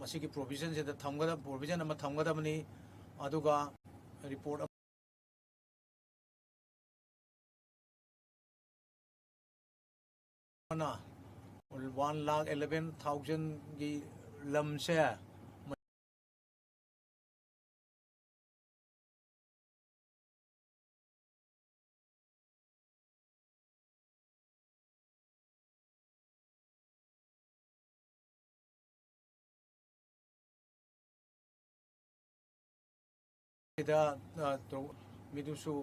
ꯃꯁꯤꯒꯤ ꯄ꯭ꯔꯣꯚꯤꯖꯟꯁꯤꯗ ꯊꯝꯒꯗꯕ ꯄ꯭ꯔꯣꯚꯤꯖꯟ ꯑꯃ ꯊꯝꯒꯗꯕꯅꯤ꯫ ꯑꯗꯨꯒ ꯔꯤꯄꯣꯔꯠ ꯑꯃꯅ ꯋꯥꯟ ꯂꯥꯈ ꯑꯦꯂꯚꯦꯟ ꯊꯥꯎꯖꯟꯒꯤ ꯂꯝꯁꯦ ꯁꯤꯗ ꯃꯤꯗꯨꯁꯨ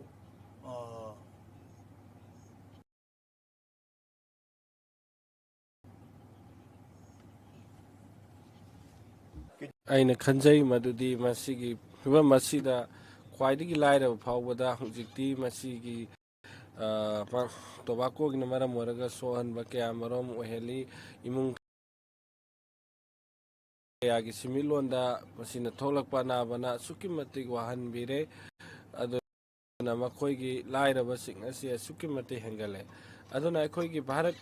ꯑꯩꯅ ꯈꯟꯖꯩ ꯃꯗꯨꯗꯤ ꯃꯁꯤꯒꯤ ꯐꯤꯕꯝ ꯑꯁꯤꯗ ꯈ꯭ꯋꯥꯏꯗꯒꯤ ꯂꯥꯏꯔꯕ ꯐꯥꯎꯕꯗ ꯍꯧꯖꯤꯛꯇꯤ ꯃꯁꯤꯒꯤ, ꯑ, ꯃ-, ꯇꯣꯕꯥꯀꯣꯒꯤꯅ ꯃꯔꯝ ꯑꯣꯏꯔꯒ ꯁꯣꯛꯍꯟꯕ ꯀꯌꯥ ꯃꯔꯨꯝ ꯑꯣꯏꯍꯜꯂꯤ꯫ ꯏꯃꯨꯡ ꯀꯌꯥꯒꯤ ꯁꯤꯟꯃꯤꯠꯂꯣꯟꯗ ꯃꯁꯤꯅ ꯊꯣꯛꯂꯛꯄ ꯑꯅꯥꯕꯅ ꯑꯁꯨꯛꯀꯤ ꯃꯇꯤꯛ ꯋꯥꯍꯟꯕꯤꯔꯦ꯫ ꯑꯗꯨꯅ ꯃꯈꯣꯏꯒꯤ ꯂꯥꯏꯔꯕꯁꯤꯡ ꯑꯁꯤ ꯑꯁꯨꯛꯀꯤ ꯃꯇꯤꯛ ꯍꯦꯟꯒꯠꯂꯦ꯫ ꯑꯗꯨꯅ ꯑꯩꯈꯣꯏꯒꯤ ꯚꯥꯔꯠ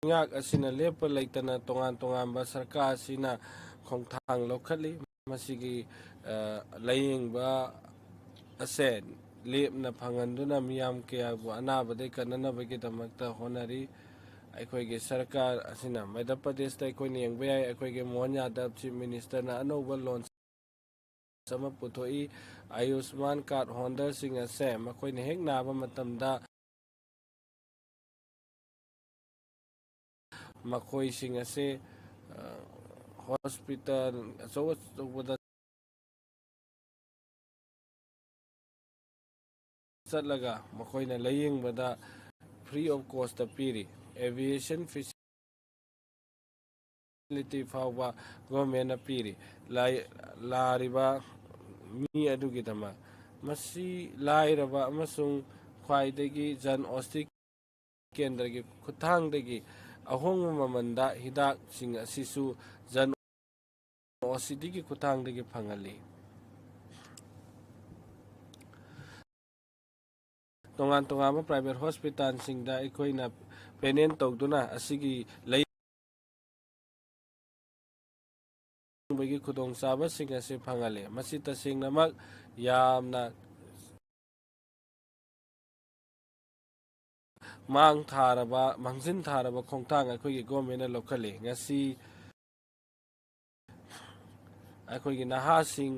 ꯂꯩꯉꯥꯛ ꯑꯁꯤꯅ ꯂꯦꯞꯄ ꯂꯩꯇꯅ ꯇꯣꯉꯥꯟ ꯇꯣꯉꯥꯟꯕ ꯁꯔꯀꯥꯔ ꯑꯁꯤꯅ ꯈꯣꯡꯊꯥꯡ ꯂꯧꯈꯠꯂꯤ꯫ ꯃꯁꯤꯒꯤ, ꯑ, ꯂꯥꯌꯦꯡꯕ ꯑꯁꯦ ꯂꯦꯞꯅ ꯐꯪꯍꯟꯗꯨꯅ ꯃꯤꯌꯥꯝ ꯀꯌꯥꯕꯨ ꯑꯅꯥꯕꯗꯒꯤ ꯀꯟꯅꯅꯕꯒꯤꯗꯃꯛꯇ ꯍꯣꯠꯅꯔꯤ꯫ ꯑꯩꯈꯣꯏꯒꯤ ꯁꯔꯀꯥꯔ ꯑꯁꯤꯅ ꯃꯙ꯭ꯌ ꯄ꯭ꯔꯗꯦꯁꯇ ꯑꯩꯈꯣꯏꯅ ꯌꯦꯡꯕ ꯌꯥꯏ, ꯑꯩꯈꯣꯏꯒꯤ ꯃꯣꯍꯟ ꯌꯥꯗꯕ ꯆꯤꯐ ꯃꯤꯅꯤꯁꯇꯔꯅ ꯑꯅꯧꯕ ꯂꯣꯟ ꯑꯃ ꯄꯨꯊꯣꯛꯏ꯫ ꯑꯌꯨꯁꯃꯥꯟ ꯀꯥꯔꯗ ꯍꯣꯜꯗꯔꯁꯤꯡ ꯑꯁꯦ ꯃꯈꯣꯏꯅ ꯍꯦꯛ ꯅꯥꯕ ꯃꯇꯝꯗ ꯃꯈꯣꯏꯁꯤꯡ ꯑꯁꯦ, ꯑ, ꯍꯣꯁꯄꯤꯇꯥꯜ ꯑꯆꯧ ꯑꯆꯧꯕꯗ ꯆꯠꯂꯒ ꯃꯈꯣꯏꯅ ꯂꯥꯌꯦꯡꯕꯗ free of cost ꯄꯤꯔꯤ꯫ Aviation facility ꯐꯥꯎꯕ ꯒꯣꯔꯃꯦꯟꯅ ꯄꯤꯔꯤ꯫ ꯂꯥꯏ-, ꯂꯥꯔꯤꯕ ꯃꯤ ꯑꯗꯨꯒꯤꯗꯃꯛ꯫ ꯃꯁꯤ ꯂꯥꯏꯔꯕ ꯑꯃꯁꯨꯡ ꯈ꯭ꯋꯥꯏꯗꯒꯤ ꯖꯟ ꯑꯣꯁꯇꯤ ꯀꯦꯟꯗ꯭ꯔꯒꯤ ꯈꯨꯠꯊꯥꯡꯗꯒꯤ ꯑꯍꯣꯡꯕ ꯃꯃꯜꯗ ꯍꯤꯗꯥꯛꯁꯤꯡ ꯑꯁꯤꯁꯨ ꯖꯟ ꯑꯣꯁꯤꯗꯤꯒꯤ ꯈꯨꯠꯊꯥꯡꯗꯒꯤ ꯐꯪꯍꯜꯂꯤ꯫ ꯇꯣꯉꯥꯟ ꯇꯣꯉꯥꯟꯕ ꯄ꯭ꯔꯥꯏꯚꯦꯠ ꯍꯣꯁꯄꯤꯇꯥꯜꯁꯤꯡꯗ ꯑꯩꯈꯣꯏꯅ ꯄꯦꯅꯦꯟ ꯇꯧꯗꯨꯅ ꯑꯁꯤꯒꯤ ꯂꯩ ꯒꯤ ꯈꯨꯗꯣꯡꯆꯥꯕꯁꯤꯡ ꯑꯁꯤ ꯐꯪꯍꯜꯂꯤ꯫ ꯃꯁꯤ ꯇꯁꯦꯡꯅꯃꯛ ꯌꯥꯝꯅ ꯃꯥꯡ ꯊꯥꯔꯕ, ꯃꯥꯡꯖꯤꯟ ꯊꯥꯔꯕ ꯈꯣꯡꯊꯥꯡ ꯑꯩꯈꯣꯏꯒꯤ ꯒꯣꯔꯃꯦꯟꯅ ꯂꯧꯈꯠꯂꯤ꯫ ꯉꯁꯤ ꯑꯩꯈꯣꯏꯒꯤ ꯅꯍꯥꯁꯤꯡ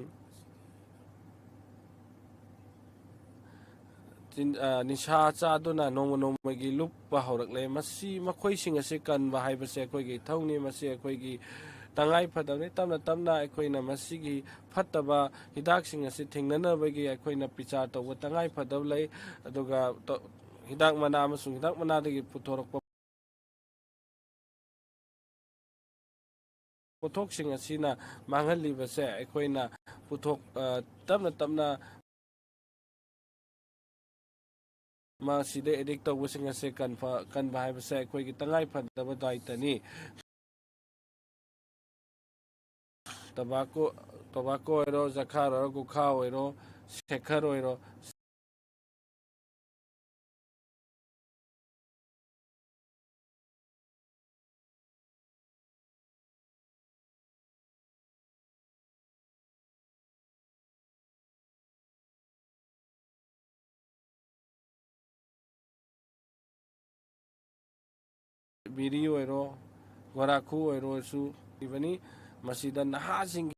ꯆꯤꯟ-, ꯑ, ꯅꯤꯁꯥ ꯆꯥꯗꯨꯅ ꯅꯣꯡꯃ ꯅꯣꯡꯃꯒꯤ ꯂꯨꯞꯄ ꯍꯧꯔꯛꯂꯦ꯫ ꯃꯁꯤ, ꯃꯈꯣꯏꯁꯤꯡ ꯑꯁꯤ ꯀꯟꯕ ꯍꯥꯏꯕꯁꯦ ꯑꯩꯈꯣꯏꯒꯤ ꯏꯊꯧꯅꯤ, ꯃꯁꯤ ꯑꯩꯈꯣꯏꯒꯤ ꯇꯉꯥꯏ ꯐꯗꯕꯅꯤ꯫ ꯇꯞꯅ ꯇꯞꯅ ꯑꯩꯈꯣꯏꯅ ꯃꯁꯤꯒꯤ ꯐꯠꯇꯕ ꯍꯤꯗꯥꯛꯁꯤꯡ ꯑꯁꯤ ꯊꯦꯡꯅꯅꯕꯒꯤ ꯑꯩꯈꯣꯏꯅ ꯄꯤꯆꯥꯔ ꯇꯧꯕ ꯇꯉꯥꯏ ꯐꯗꯕ ꯂꯩ꯫ ꯑꯗꯨꯒ ꯇ-, ꯍꯤꯗꯥꯛ ꯃꯅꯥ ꯑꯃꯁꯨꯡ ꯍꯤꯗꯥꯛ ꯃꯅꯥꯗꯒꯤ ꯄꯨꯊꯣꯔꯛꯄ ꯄꯣꯠꯊꯣꯛꯁꯤꯡ ꯑꯁꯤꯅ ꯃꯥꯡꯍꯜꯂꯤꯕꯁꯦ ꯑꯩꯈꯣꯏꯅ ꯄꯨꯊꯣꯛ-, ꯑ, ꯇꯞꯅ ꯇꯞꯅ ꯃꯁꯤꯗ ꯑꯦꯗꯤꯛ ꯇꯧꯕꯁꯤꯡ ꯑꯁꯦ ꯀꯟꯕ, ꯀꯟꯕ ꯍꯥꯏꯕꯁꯦ ꯑꯩꯈꯣꯏꯒꯤ ꯇꯉꯥꯏ ꯐꯗꯕ ꯗꯥꯏꯇꯅꯤ꯫ ꯇꯣꯕꯥꯀꯣ, ꯇꯣꯕꯥꯀꯣ ꯑꯣꯏꯔꯣ, ꯖꯈꯥꯔ ꯑꯣꯏꯔꯣ, ꯒꯨꯈꯥ ꯑꯣꯏꯔꯣ, ꯁꯦꯈꯔ ꯑꯣꯏꯔꯣ, ꯕꯤꯔꯤ ꯑꯣꯏꯔꯣ, ꯒꯣꯔꯥꯈꯨ ꯑꯣꯏꯔꯣꯁꯨ ꯏꯕꯅꯤ꯫ ꯃꯁꯤꯗ ꯅꯍꯥꯁꯤꯡꯒꯤ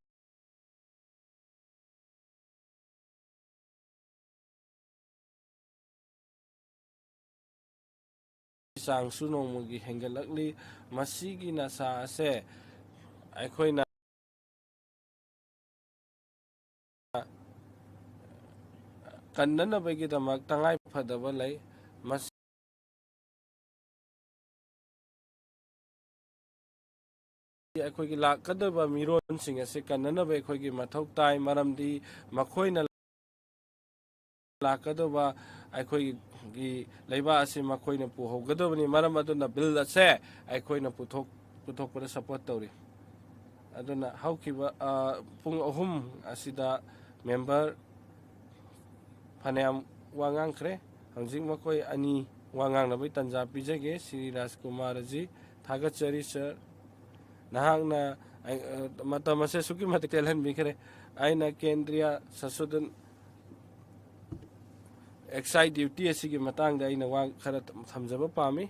ꯆꯥꯡꯁꯨ ꯅꯣꯡꯃꯒꯤ ꯍꯦꯟꯒꯠꯂꯛꯂꯤ꯫ ꯃꯁꯤꯒꯤ ꯅꯁꯥ ꯑꯁꯦ ꯑꯩꯈꯣꯏꯅ ꯀꯟꯅꯅꯕꯒꯤꯗꯃꯛ ꯇꯉꯥꯏ ꯐꯗꯕ ꯂꯩ꯫ ꯃꯁꯤ ꯑꯩꯈꯣꯏꯒꯤ ꯂꯥꯛꯀꯗꯕ ꯃꯤꯔꯣꯟꯁꯤꯡ ꯑꯁꯤ ꯀꯟꯅꯅꯕ ꯑꯩꯈꯣꯏꯒꯤ ꯃꯊꯧ ꯇꯥꯏ, ꯃꯔꯝꯗꯤ ꯃꯈꯣꯏꯅ ꯂꯥꯛꯀꯗꯕ ꯑꯩꯈꯣꯏꯒꯤ ꯂꯩꯕꯥꯛ ꯑꯁꯤ ꯃꯈꯣꯏꯅ ꯄꯨꯍꯧꯒꯗꯕꯅꯤ꯫ ꯃꯔꯝ ꯑꯗꯨꯅ ꯕꯤꯜ ꯑꯁꯦ ꯑꯩꯈꯣꯏꯅ ꯄꯨꯊꯣꯛ-, ꯄꯨꯊꯣꯛꯄꯗ ꯁꯄꯣꯔꯠ ꯇꯧꯔꯤ꯫ ꯑꯗꯨꯅ ꯍꯧꯈꯤꯕ, ꯑ, ꯄꯨꯡ ꯑꯍꯨꯝ ꯑꯁꯤꯗ ꯃꯦꯝꯕꯔ ꯐꯅꯌꯥꯝ ꯋꯥ ꯉꯥꯡꯈ꯭ꯔꯦ꯫ ꯍꯧꯖꯤꯛ ꯃꯈꯣꯏ ꯑꯅꯤ ꯋꯥ ꯉꯥꯡꯅꯕꯒꯤ ꯇꯥꯟꯖꯥ ꯄꯤꯖꯒꯦ꯫ ꯁ꯭ꯔꯤ ꯔꯥꯖꯀꯨꯃꯥꯔꯖꯤ, ꯊꯥꯒꯠꯆꯔꯤ ꯁꯥꯔ꯫ ꯅꯍꯥꯛꯅ ꯑꯩ, ꯑ, ꯃꯇꯝ ꯑꯁꯦ ꯑꯁꯨꯛꯀꯤ ꯃꯇꯤꯛ ꯇꯦꯜꯍꯟꯕꯤꯈ꯭ꯔꯦ꯫ ꯑꯩꯅ ꯀꯦꯟꯗ꯭ꯔꯤꯌꯥ ꯁꯁꯨꯗꯟ ꯑꯦꯛꯁꯥꯏꯖ ꯗ꯭ꯌꯨꯇꯤ ꯑꯁꯤꯒꯤ ꯃꯇꯥꯡꯗ ꯑꯩꯅ ꯋꯥ ꯈꯔ ꯊꯝꯖꯕ ꯄꯥꯝꯃꯤ꯫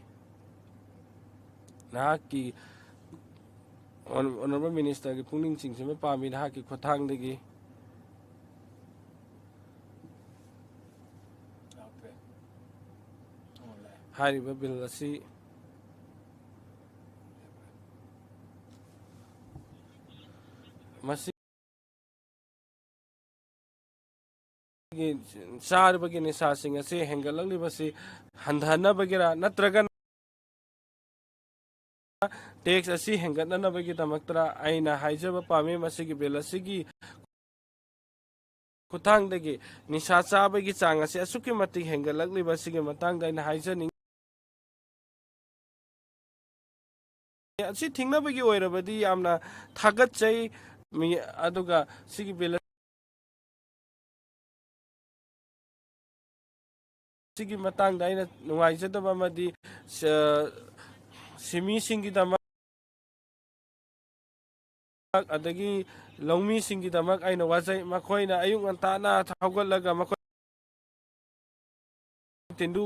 ꯅꯍꯥꯛꯀꯤ ꯑꯣꯅ-, ꯑꯣꯅꯔꯦꯕꯜ ꯃꯤꯅꯤꯁꯇꯔꯒꯤ ꯄꯨꯛꯅꯤꯡ ꯆꯤꯡꯁꯤꯟꯕ ꯄꯥꯝꯃꯤ, ꯅꯍꯥꯛꯀꯤ ꯈꯨꯠꯊꯥꯡꯗꯒꯤ꯫ ꯍꯥꯏꯔꯤꯕ ꯕꯤꯜ ꯑꯁꯤ ꯃꯁꯤ ꯆꯥꯔꯕꯒꯤ ꯅꯤꯁꯥꯁꯤꯡ ꯑꯁꯤ ꯍꯦꯟꯒꯠꯂꯛꯂꯤꯕꯁꯤ ꯍꯟꯊꯍꯟꯅꯕꯒꯤꯔ ꯅꯠꯇ꯭ꯔꯒꯅ ꯇꯦꯛꯁ ꯑꯁꯤ ꯍꯦꯟꯒꯠꯅꯅꯕꯒꯤꯗꯃꯛꯇ ꯑꯩꯅ ꯍꯥꯏꯖꯕ ꯄꯥꯝꯃꯤ꯫ ꯃꯁꯤꯒꯤ ꯕꯤꯜ ꯑꯁꯤꯒꯤ ꯈꯨꯠꯊꯥꯡꯗꯒꯤ ꯅꯤꯁꯥ ꯆꯥꯕꯒꯤ ꯆꯥꯡ ꯑꯁꯤ ꯑꯁꯨꯛꯀꯤ ꯃꯇꯤꯛ ꯍꯦꯟꯒꯠꯂꯛꯂꯤꯕ ꯑꯁꯤꯒꯤ ꯃꯇꯥꯡꯗ ꯑꯩꯅ ꯍꯥꯏꯖꯅꯤꯡꯏ꯫ ꯑꯁꯤ ꯊꯤꯡꯅꯕꯒꯤ ꯑꯣꯏꯔꯕꯗꯤ ꯌꯥꯝꯅ ꯊꯥꯒꯠꯆꯩ꯫ ꯃꯤ-, ꯑꯗꯨꯒ ꯁꯤꯒꯤ ꯕꯤꯜ ꯑꯁꯤꯒꯤ ꯃꯇꯥꯡꯗ ꯑꯩꯅ ꯅꯨꯡꯉꯥꯏꯖꯗꯕ ꯑꯃꯗꯤ, ꯁ-, ꯁꯤꯃꯤꯁꯤꯡꯒꯤꯗꯃꯛ, ꯑꯗꯒꯤ ꯂꯧꯃꯤꯁꯤꯡꯒꯤꯗꯃꯛ ꯑꯩꯅ ꯋꯥꯖꯩ꯫ ꯃꯈꯣꯏꯅ ꯑꯌꯨꯛ ꯉꯟꯇꯥꯅ ꯍꯧꯒꯠꯂꯒ ꯃꯈꯣꯏ ꯇꯤꯟꯗꯨ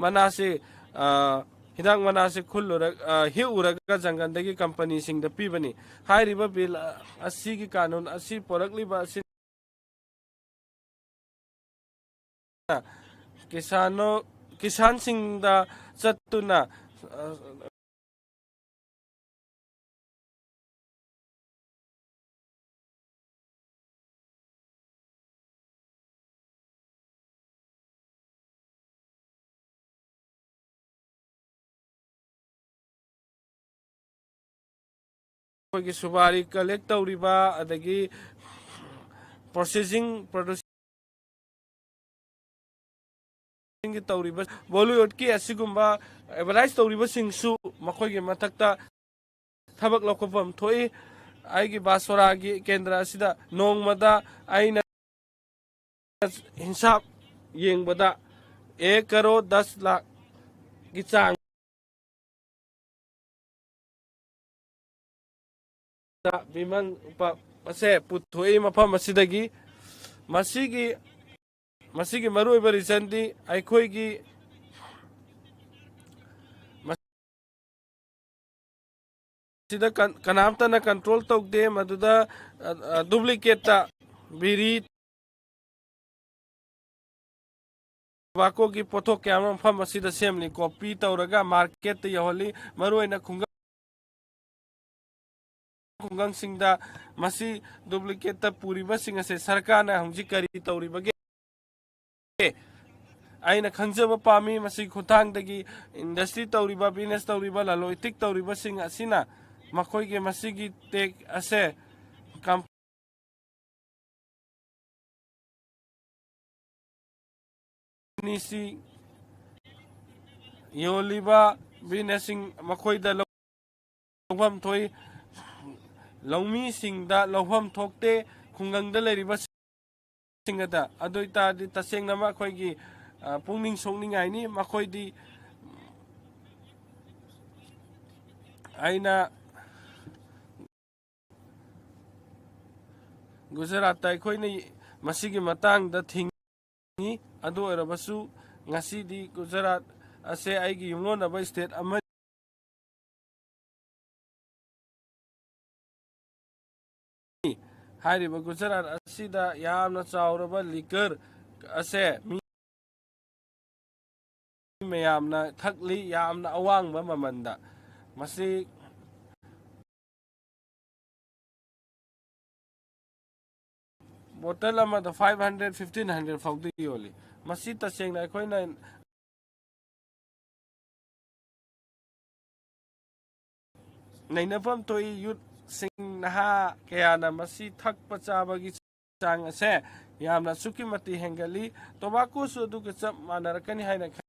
ꯃꯅꯥꯁꯦ, ꯑ, ꯍꯤꯗꯥꯛ ꯃꯅꯥꯁꯦ ꯈꯨꯜꯂꯨꯔ-, ꯑ, ꯍꯦꯛꯎꯔꯒ ꯖꯪꯒꯜꯗꯒꯤ ꯀꯝꯄꯅꯤꯁꯤꯡꯗ ꯄꯤꯕꯅꯤ꯫ ꯍꯥꯏꯔꯤꯕ ꯕꯤꯜ, ꯑ, ꯑꯁꯤꯒꯤ ꯀꯥꯅꯨꯟ ꯑꯁꯤ ꯄꯨꯔꯛꯂꯤꯕ ꯑꯁꯤ ꯀꯤꯁꯥꯟꯅꯣ-, ꯀꯤꯁꯥꯟꯁꯤꯡꯗ ꯆꯠꯇꯨꯅ, ꯑ, ꯑꯩꯈꯣꯏꯒꯤ ꯁꯨꯄꯥꯔꯤ ꯀꯂꯦꯛ ꯇꯧꯔꯤꯕ, ꯑꯗꯒꯤ ꯄ꯭ꯔꯣꯁꯦꯁꯤꯡ, ꯄ꯭ꯔꯣꯗ꯭ꯌꯨꯁꯤꯡꯒꯤ ꯇꯧꯔꯤꯕ, ꯕꯣꯂꯤꯋꯨꯗꯀꯤ ꯑꯁꯤꯒꯨꯝꯕ ꯑꯦꯗꯚꯔꯇꯥꯏꯁ ꯇꯧꯔꯤꯕꯁꯤꯡꯁꯨ ꯃꯈꯣꯏꯒꯤ ꯃꯊꯛꯇ ꯊꯕꯛ ꯂꯧꯈꯠꯐꯝ ꯊꯣꯛꯏ꯫ ꯑꯩꯒꯤ ꯕꯥꯁꯣꯔꯥꯒꯤ ꯀꯦꯟꯗ꯭ꯔ ꯑꯁꯤꯗ ꯅꯣꯡꯃꯗ ꯑꯩꯅ ꯍꯤꯟꯁꯥꯞ ꯌꯦꯡꯕꯗ ꯑꯦꯛ ꯀꯔꯣꯔ ꯗꯁ ꯂꯥꯈꯀꯤ ꯆꯥꯡ ꯕꯤꯃꯜ ꯄ-, ꯑꯁꯦ ꯄꯨꯊꯣꯛꯏ ꯃꯐꯝ ꯑꯁꯤꯗꯒꯤ꯫ ꯃꯁꯤꯒꯤ, ꯃꯁꯤꯒꯤ ꯃꯔꯨꯑꯣꯏꯕ ꯔꯤꯖꯟꯗꯤ ꯑꯩꯈꯣꯏꯒꯤ ꯁꯤꯗ ꯀꯟ-, ꯀꯅꯥꯝꯇꯅ ꯀꯟꯇ꯭ꯔꯣꯜ ꯇꯧꯗꯦ꯫ ꯃꯗꯨꯗ, ꯑ, ꯑ, ꯗꯨꯄ꯭ꯂꯤꯀꯦꯠꯇ ꯕꯤꯔꯤ, ꯇꯣꯕꯥꯀꯣꯒꯤ ꯄꯣꯠꯊꯣꯛ ꯀꯌꯥ ꯑꯃ ꯃꯐꯝ ꯑꯁꯤꯗ ꯁꯦꯝꯂꯤ, ꯀꯣꯄꯤ ꯇꯧꯔꯒ ꯃꯥꯔꯀꯦꯠꯇ ꯌꯧꯍꯜꯂꯤ꯫ ꯃꯔꯨꯑꯣꯏꯅ ꯈꯨꯡꯒꯪ, ꯈꯨꯡꯒꯪꯁꯤꯡꯗ ꯃꯁꯤ ꯗꯨꯄ꯭ꯂꯤꯀꯦꯠꯇ ꯄꯨꯔꯤꯕꯁꯤꯡ ꯑꯁꯦ ꯁꯔꯀꯥꯔꯅ ꯍꯧꯖꯤꯛ ꯀꯔꯤ ꯇꯧꯔꯤꯕꯒꯦ? ꯑꯩꯅ ꯈꯪꯖꯕ ꯄꯥꯝꯃꯤ꯫ ꯃꯁꯤꯒꯤ ꯈꯨꯠꯊꯥꯡꯗꯒꯤ ꯏꯟꯗꯁꯇ꯭ꯔꯤ ꯇꯧꯔꯤꯕ, ꯕꯤꯖꯤꯅꯦꯁ ꯇꯧꯔꯤꯕ, ꯂꯂꯣꯟ ꯏꯇꯤꯛ ꯇꯧꯔꯤꯕꯁꯤꯡ ꯑꯁꯤꯅ ꯃꯈꯣꯏꯒꯤ ꯃꯁꯤꯒꯤ ꯇꯦꯛꯁ ꯑꯁꯦ ꯀꯝꯄꯅꯤꯁꯤ ꯌꯣꯜꯂꯤꯕ ꯕꯤꯖꯤꯅꯦꯁꯁꯤꯡ ꯃꯈꯣꯏꯗ ꯂꯧꯐꯝ ꯊꯣꯛꯏ, ꯂꯧꯃꯤꯁꯤꯡꯗ ꯂꯧꯐꯝ ꯊꯣꯛꯇꯦ, ꯈꯨꯡꯒꯪꯗ ꯂꯩꯔꯤꯕꯁꯤꯡ ꯑꯗ꯫ ꯑꯗꯨ ꯑꯣꯏꯇꯥꯔꯗꯤ ꯇꯁꯦꯡꯅꯃꯛ ꯑꯩꯈꯣꯏꯒꯤ, ꯑ, ꯄꯨꯛꯅꯤꯡ ꯁꯣꯛꯅꯤꯡꯉꯥꯏꯅꯤ꯫ ꯃꯈꯣꯏꯗꯤ ꯑꯩꯅ ꯒꯨꯖꯔꯥꯠꯇ ꯑꯩꯈꯣꯏꯅ ꯃꯁꯤꯒꯤ ꯃꯇꯥꯡꯗ ꯊꯤꯡꯉꯤ꯫ ꯑꯗꯨ ꯑꯣꯏꯔꯕꯁꯨ ꯉꯁꯤꯗꯤ ꯒꯨꯖꯔꯥꯠ ꯑꯁꯦ ꯑꯩꯒꯤ ꯌꯨꯝꯂꯣꯟꯅꯕ ꯁ꯭ꯇꯦꯠ ꯑꯃꯅꯤ꯫ ꯍꯥꯏꯔꯤꯕ ꯒꯨꯖꯔꯥꯠ ꯑꯁꯤꯗ ꯌꯥꯝꯅ ꯆꯥꯎꯔꯕ ꯂꯤꯀꯔ ꯑꯁꯦ ꯃꯤ ꯃꯌꯥꯝꯅ ꯊꯛꯂꯤ, ꯌꯥꯝꯅ ꯑꯋꯥꯡꯕ ꯃꯃꯜꯗ꯫ ꯃꯁꯤ ꯕꯣꯇꯜ ꯑꯃꯗ five hundred, fifteen hundred ꯐꯥꯎꯗ ꯌꯣꯜꯂꯤ꯫ ꯃꯁꯤ ꯇꯁꯦꯡꯅ ꯑꯩꯈꯣꯏꯅ ꯅꯩꯅꯐꯝ ꯊꯣꯛꯏ꯫ ꯌꯨꯠꯁꯤꯡ, ꯅꯍꯥ ꯀꯌꯥꯅ ꯃꯁꯤ ꯊꯛꯄ ꯆꯥꯕꯒꯤ ꯆꯥꯡ ꯑꯁꯦ ꯌꯥꯝꯅ ꯑꯁꯨꯛꯀꯤ ꯃꯇꯤꯛ ꯍꯦꯟꯒꯠꯂꯤ꯫ ꯇꯣꯕꯥꯀꯣꯁꯨ ꯑꯗꯨꯒ ꯆꯞ ꯃꯥꯟꯅꯔꯛꯀꯅꯤ ꯍꯥꯏꯅ ꯈꯜꯂꯤ꯫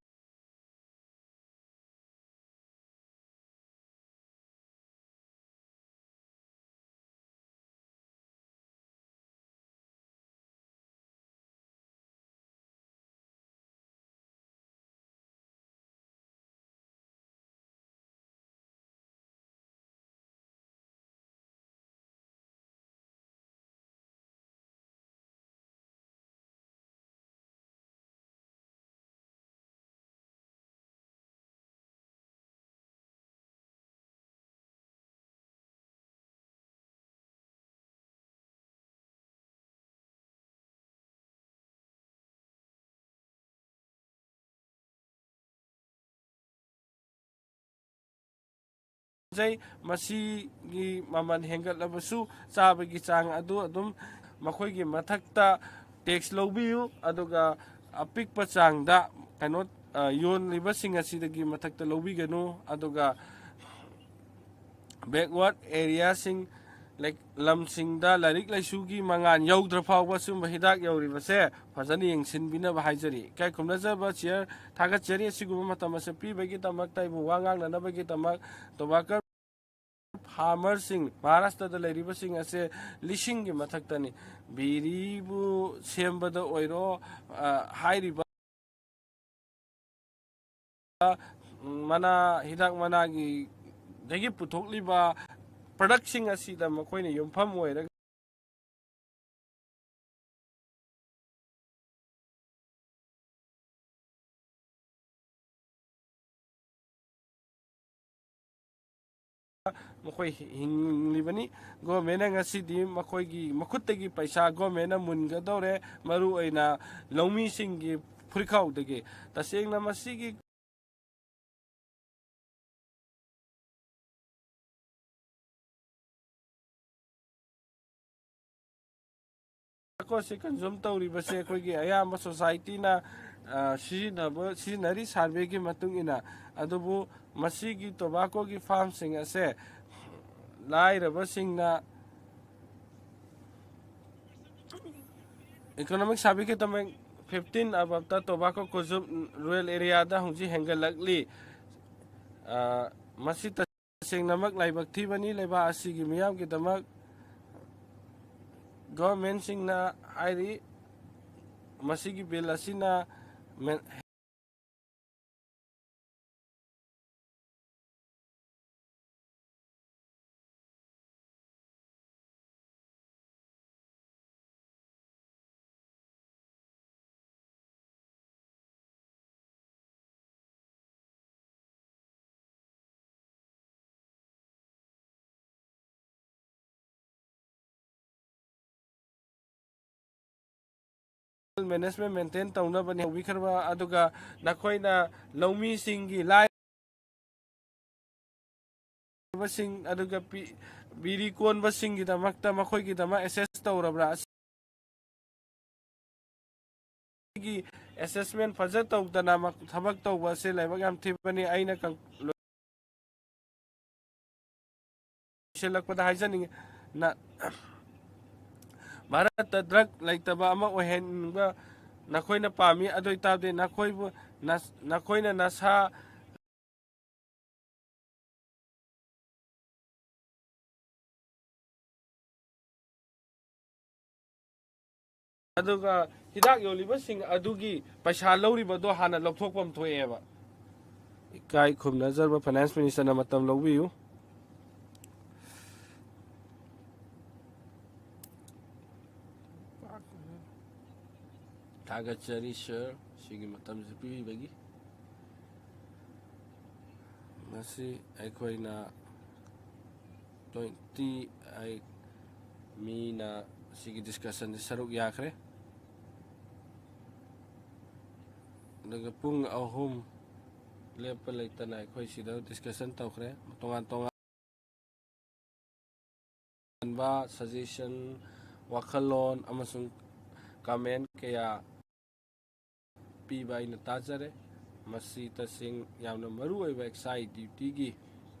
ꯃꯁꯤꯒꯤ ꯃꯃꯜ ꯍꯦꯟꯒꯠꯂꯕꯁꯨ ꯆꯥꯕꯒꯤ ꯆꯥꯡ ꯑꯗꯨ ꯑꯗꯨꯝ ꯃꯈꯣꯏꯒꯤ ꯃꯊꯛꯇ ꯇꯦꯛꯁ ꯂꯧꯕꯤꯌꯨ, ꯑꯗꯨꯒ ꯑꯄꯤꯛꯄ ꯆꯥꯡꯗ ꯀꯩꯅꯣ, ꯑ, ꯌꯣꯜꯂꯤꯕꯁꯤꯡ ꯑꯁꯤꯗꯒꯤ ꯃꯊꯛꯇ ꯂꯧꯕꯤꯒꯅꯨ꯫ ꯑꯗꯨꯒ backward areaꯁꯤꯡ, ꯂꯩ-, ꯂꯝꯁꯤꯡꯗ ꯂꯥꯏꯔꯤꯛ ꯂꯥꯏꯁꯨꯒꯤ ꯃꯉꯥꯜ ꯌꯧꯗ꯭ꯔ ꯐꯥꯎꯕ ꯁꯨꯝꯕ ꯍꯤꯗꯥꯛ ꯌꯧꯔꯤꯕꯁꯦ ꯐꯖꯅ ꯌꯦꯡꯁꯤꯟꯕꯤꯅꯕ ꯍꯥꯏꯖꯔꯤ꯫ ꯏꯀꯥꯏ ꯈꯨꯝꯅꯖꯕ ꯆꯤꯌꯔ, ꯊꯥꯒꯠꯆꯔꯤ ꯑꯁꯤꯒꯨꯝꯕ ꯃꯇꯝ ꯑꯁꯤ ꯄꯤꯕꯒꯤꯗꯃꯛꯇ, ꯑꯩꯕꯨ ꯋꯥ ꯉꯥꯡꯅꯅꯕꯒꯤꯗꯃꯛ꯫ ꯇꯣꯕꯥꯀꯣ ꯐꯥꯔꯃꯔꯁꯤꯡ, ꯃꯍꯥꯔꯥꯁꯇ꯭ꯔꯗ ꯂꯩꯔꯤꯕꯁꯤꯡ ꯑꯁꯦ ꯂꯤꯁꯤꯡꯒꯤ ꯃꯊꯛꯇꯅꯤ꯫ ꯕꯤꯔꯤꯕꯨ ꯁꯦꯝꯕꯗ ꯑꯣꯏꯔꯣ, ꯑ, ꯍꯥꯏꯔꯤꯕ ꯃꯅꯥ, ꯍꯤꯗꯥꯛ ꯃꯅꯥꯒꯤ, ꯗꯒꯤ ꯄꯨꯊꯣꯛꯂꯤꯕ ꯄ꯭ꯔꯗꯛꯁꯤꯡ ꯑꯁꯤꯗ ꯃꯈꯣꯏꯅ ꯌꯨꯝꯐꯝ ꯑꯣꯏꯔꯒ ꯃꯈꯣꯏ ꯍꯤꯡꯂꯤꯕꯅꯤ꯫ ꯒꯣꯔꯃꯦꯟꯅ ꯉꯁꯤꯗꯤ ꯃꯈꯣꯏꯒꯤ ꯃꯈꯨꯠꯇꯒꯤ ꯄꯩꯁꯥ ꯒꯣꯔꯃꯦꯟꯅ ꯃꯨꯟꯒꯗꯧꯔꯦ꯫ ꯃꯔꯨꯑꯣꯏꯅ ꯂꯧꯃꯤꯁꯤꯡꯒꯤ ꯐꯨꯔꯤꯈꯥꯎꯗꯒꯤ꯫ ꯇꯁꯦꯡꯅ ꯃꯁꯤꯒꯤ ꯇꯣꯕꯥꯀꯣꯁꯦ ꯀꯟꯖꯨꯝ ꯇꯧꯔꯤꯕꯁꯦ ꯑꯩꯈꯣꯏꯒꯤ ꯑꯌꯥꯝꯕ ꯁꯣꯁꯥꯏꯇꯤꯅ, ꯑ, ꯁꯤꯖꯤꯟꯅꯕ, ꯁꯤꯖꯤꯟꯅꯔꯤ ꯁꯥꯔꯚꯦꯒꯤ ꯃꯇꯨꯡ ꯏꯟꯅ꯫ ꯑꯗꯨꯕꯨ ꯃꯁꯤꯒꯤ ꯇꯣꯕꯥꯀꯣꯒꯤ ꯐꯥꯔꯝꯁꯤꯡ ꯑꯁꯦ ꯂꯥꯏꯔꯕꯁꯤꯡꯅ, economic ꯁꯥꯔꯚꯦꯒꯤꯗꯃꯛ fifteen ꯑꯕꯞꯇ tobacco consume rural ꯑꯦꯔꯤꯌꯥꯗ ꯍꯧꯖꯤꯛ ꯍꯦꯟꯒꯠꯂꯛꯂꯤ꯫ ꯑ, ꯃꯁꯤ ꯇꯁꯦꯡꯅꯃꯛ ꯂꯥꯏꯕꯛ ꯊꯤꯕꯅꯤ ꯂꯩꯕꯥꯛ ꯑꯁꯤꯒꯤ ꯃꯤꯌꯥꯝꯒꯤꯗꯃꯛ꯫ ꯒꯣꯔꯃꯦꯟꯁꯤꯡꯅ ꯍꯥꯏꯔꯤ, ꯃꯁꯤꯒꯤ ꯕꯤꯜ ꯑꯁꯤꯅ ꯃꯦꯟ-, ꯃꯦꯅꯦꯖꯃꯦꯟ ꯃꯦꯟꯇꯦꯟ ꯇꯧꯅꯕꯅꯤ ꯍꯧꯕꯤꯈ꯭ꯔꯕ꯫ ꯑꯗꯨꯒ ꯅꯈꯣꯏꯅ ꯂꯧꯃꯤꯁꯤꯡꯒꯤ ꯂꯥꯏ ꯁꯤꯡ, ꯑꯗꯨꯒ ꯄꯤ-, ꯕꯤꯔꯤ ꯀꯣꯟꯕꯁꯤꯡꯒꯤꯗꯃꯛꯇ, ꯃꯈꯣꯏꯒꯤꯗꯃꯛ ꯑꯦꯁꯦꯁ ꯇꯧꯔꯕ꯭ꯔꯥ? ꯑꯁꯤꯒꯤ ꯑꯦꯁꯦꯁꯃꯦꯟ ꯐꯖ ꯇꯧꯗꯅ ꯃ-, ꯊꯕꯛ ꯇꯧꯕ ꯑꯁꯤ ꯂꯥꯏꯕꯛ ꯌꯥꯝ ꯊꯤꯕꯅꯤ꯫ ꯑꯩꯅ ꯀꯪ-, ꯂꯣꯏꯁꯤꯜꯂꯛꯄꯗ ꯍꯥꯏꯖꯅꯤꯡꯉꯤ, ꯅ-, ꯚꯥꯔꯠꯇ ꯗ꯭ꯔꯒ ꯂꯩꯇꯕ ꯑꯃ ꯑꯣꯏꯍꯟꯕ ꯅꯈꯣꯏꯅ ꯄꯥꯝꯃꯤ꯫ ꯑꯗꯨ ꯑꯣꯏ ꯇꯥꯔꯗꯤ ꯅꯈꯣꯏꯕꯨ ꯅꯁ-, ꯅꯈꯣꯏꯅ ꯅꯁꯥ ꯑꯗꯨꯒ ꯍꯤꯗꯥꯛ ꯌꯣꯜꯂꯤꯕꯁꯤꯡ ꯑꯗꯨꯒꯤ ꯄꯩꯁꯥ ꯂꯧꯔꯤꯕꯗꯣ ꯍꯥꯟꯅ ꯂꯧꯊꯣꯛꯐꯝ ꯊꯣꯛꯑꯦꯕ꯫ ꯏꯀꯥꯏ ꯈꯨꯝꯅꯖꯔꯕ ꯐꯥꯏꯅꯥꯟꯁ ꯃꯤꯅꯤꯁꯇꯔꯅ ꯃꯇꯝ ꯂꯧꯕꯤꯌꯨ꯫ ꯊꯥꯒꯠꯆꯔꯤ ꯁꯥꯔ, ꯁꯤꯒꯤ ꯃꯇꯝꯁꯤ ꯄꯤꯕꯤꯕꯒꯤ꯫ ꯃꯁꯤ ꯑꯩꯈꯣꯏꯅ ꯇ꯭ꯋꯦꯟꯇꯤ ꯑꯩꯠ ꯃꯤꯅ ꯁꯤꯒꯤ ꯗꯤꯁꯀꯁꯟꯁꯤ ꯁꯔꯨꯛ ꯌꯥꯈ꯭ꯔꯦ꯫ ꯑꯗꯨꯒ ꯄꯨꯡ ꯑꯍꯨꯝ ꯂꯦꯞꯄ ꯂꯩꯇꯅ ꯑꯩꯈꯣꯏ ꯁꯤꯗ ꯗꯤꯁꯀꯁꯟ ꯇꯧꯈ꯭ꯔꯦ꯫ ꯇꯣꯉꯥꯟ ꯇꯣꯉꯥꯟꯕ ꯁꯖꯦꯁꯟ, ꯋꯥꯈꯜꯂꯣꯟ ꯑꯃꯁꯨꯡ ꯀꯃꯦꯟ ꯀꯌꯥ ꯄꯤꯕ ꯑꯩꯅ ꯇꯥꯖꯔꯦ꯫ ꯃꯁꯤ ꯇꯁꯦꯡ ꯌꯥꯝꯅ ꯃꯔꯨꯑꯣꯏꯕ ꯑꯦꯛꯁꯥꯏ ꯗ꯭ꯌꯨꯇꯤꯒꯤ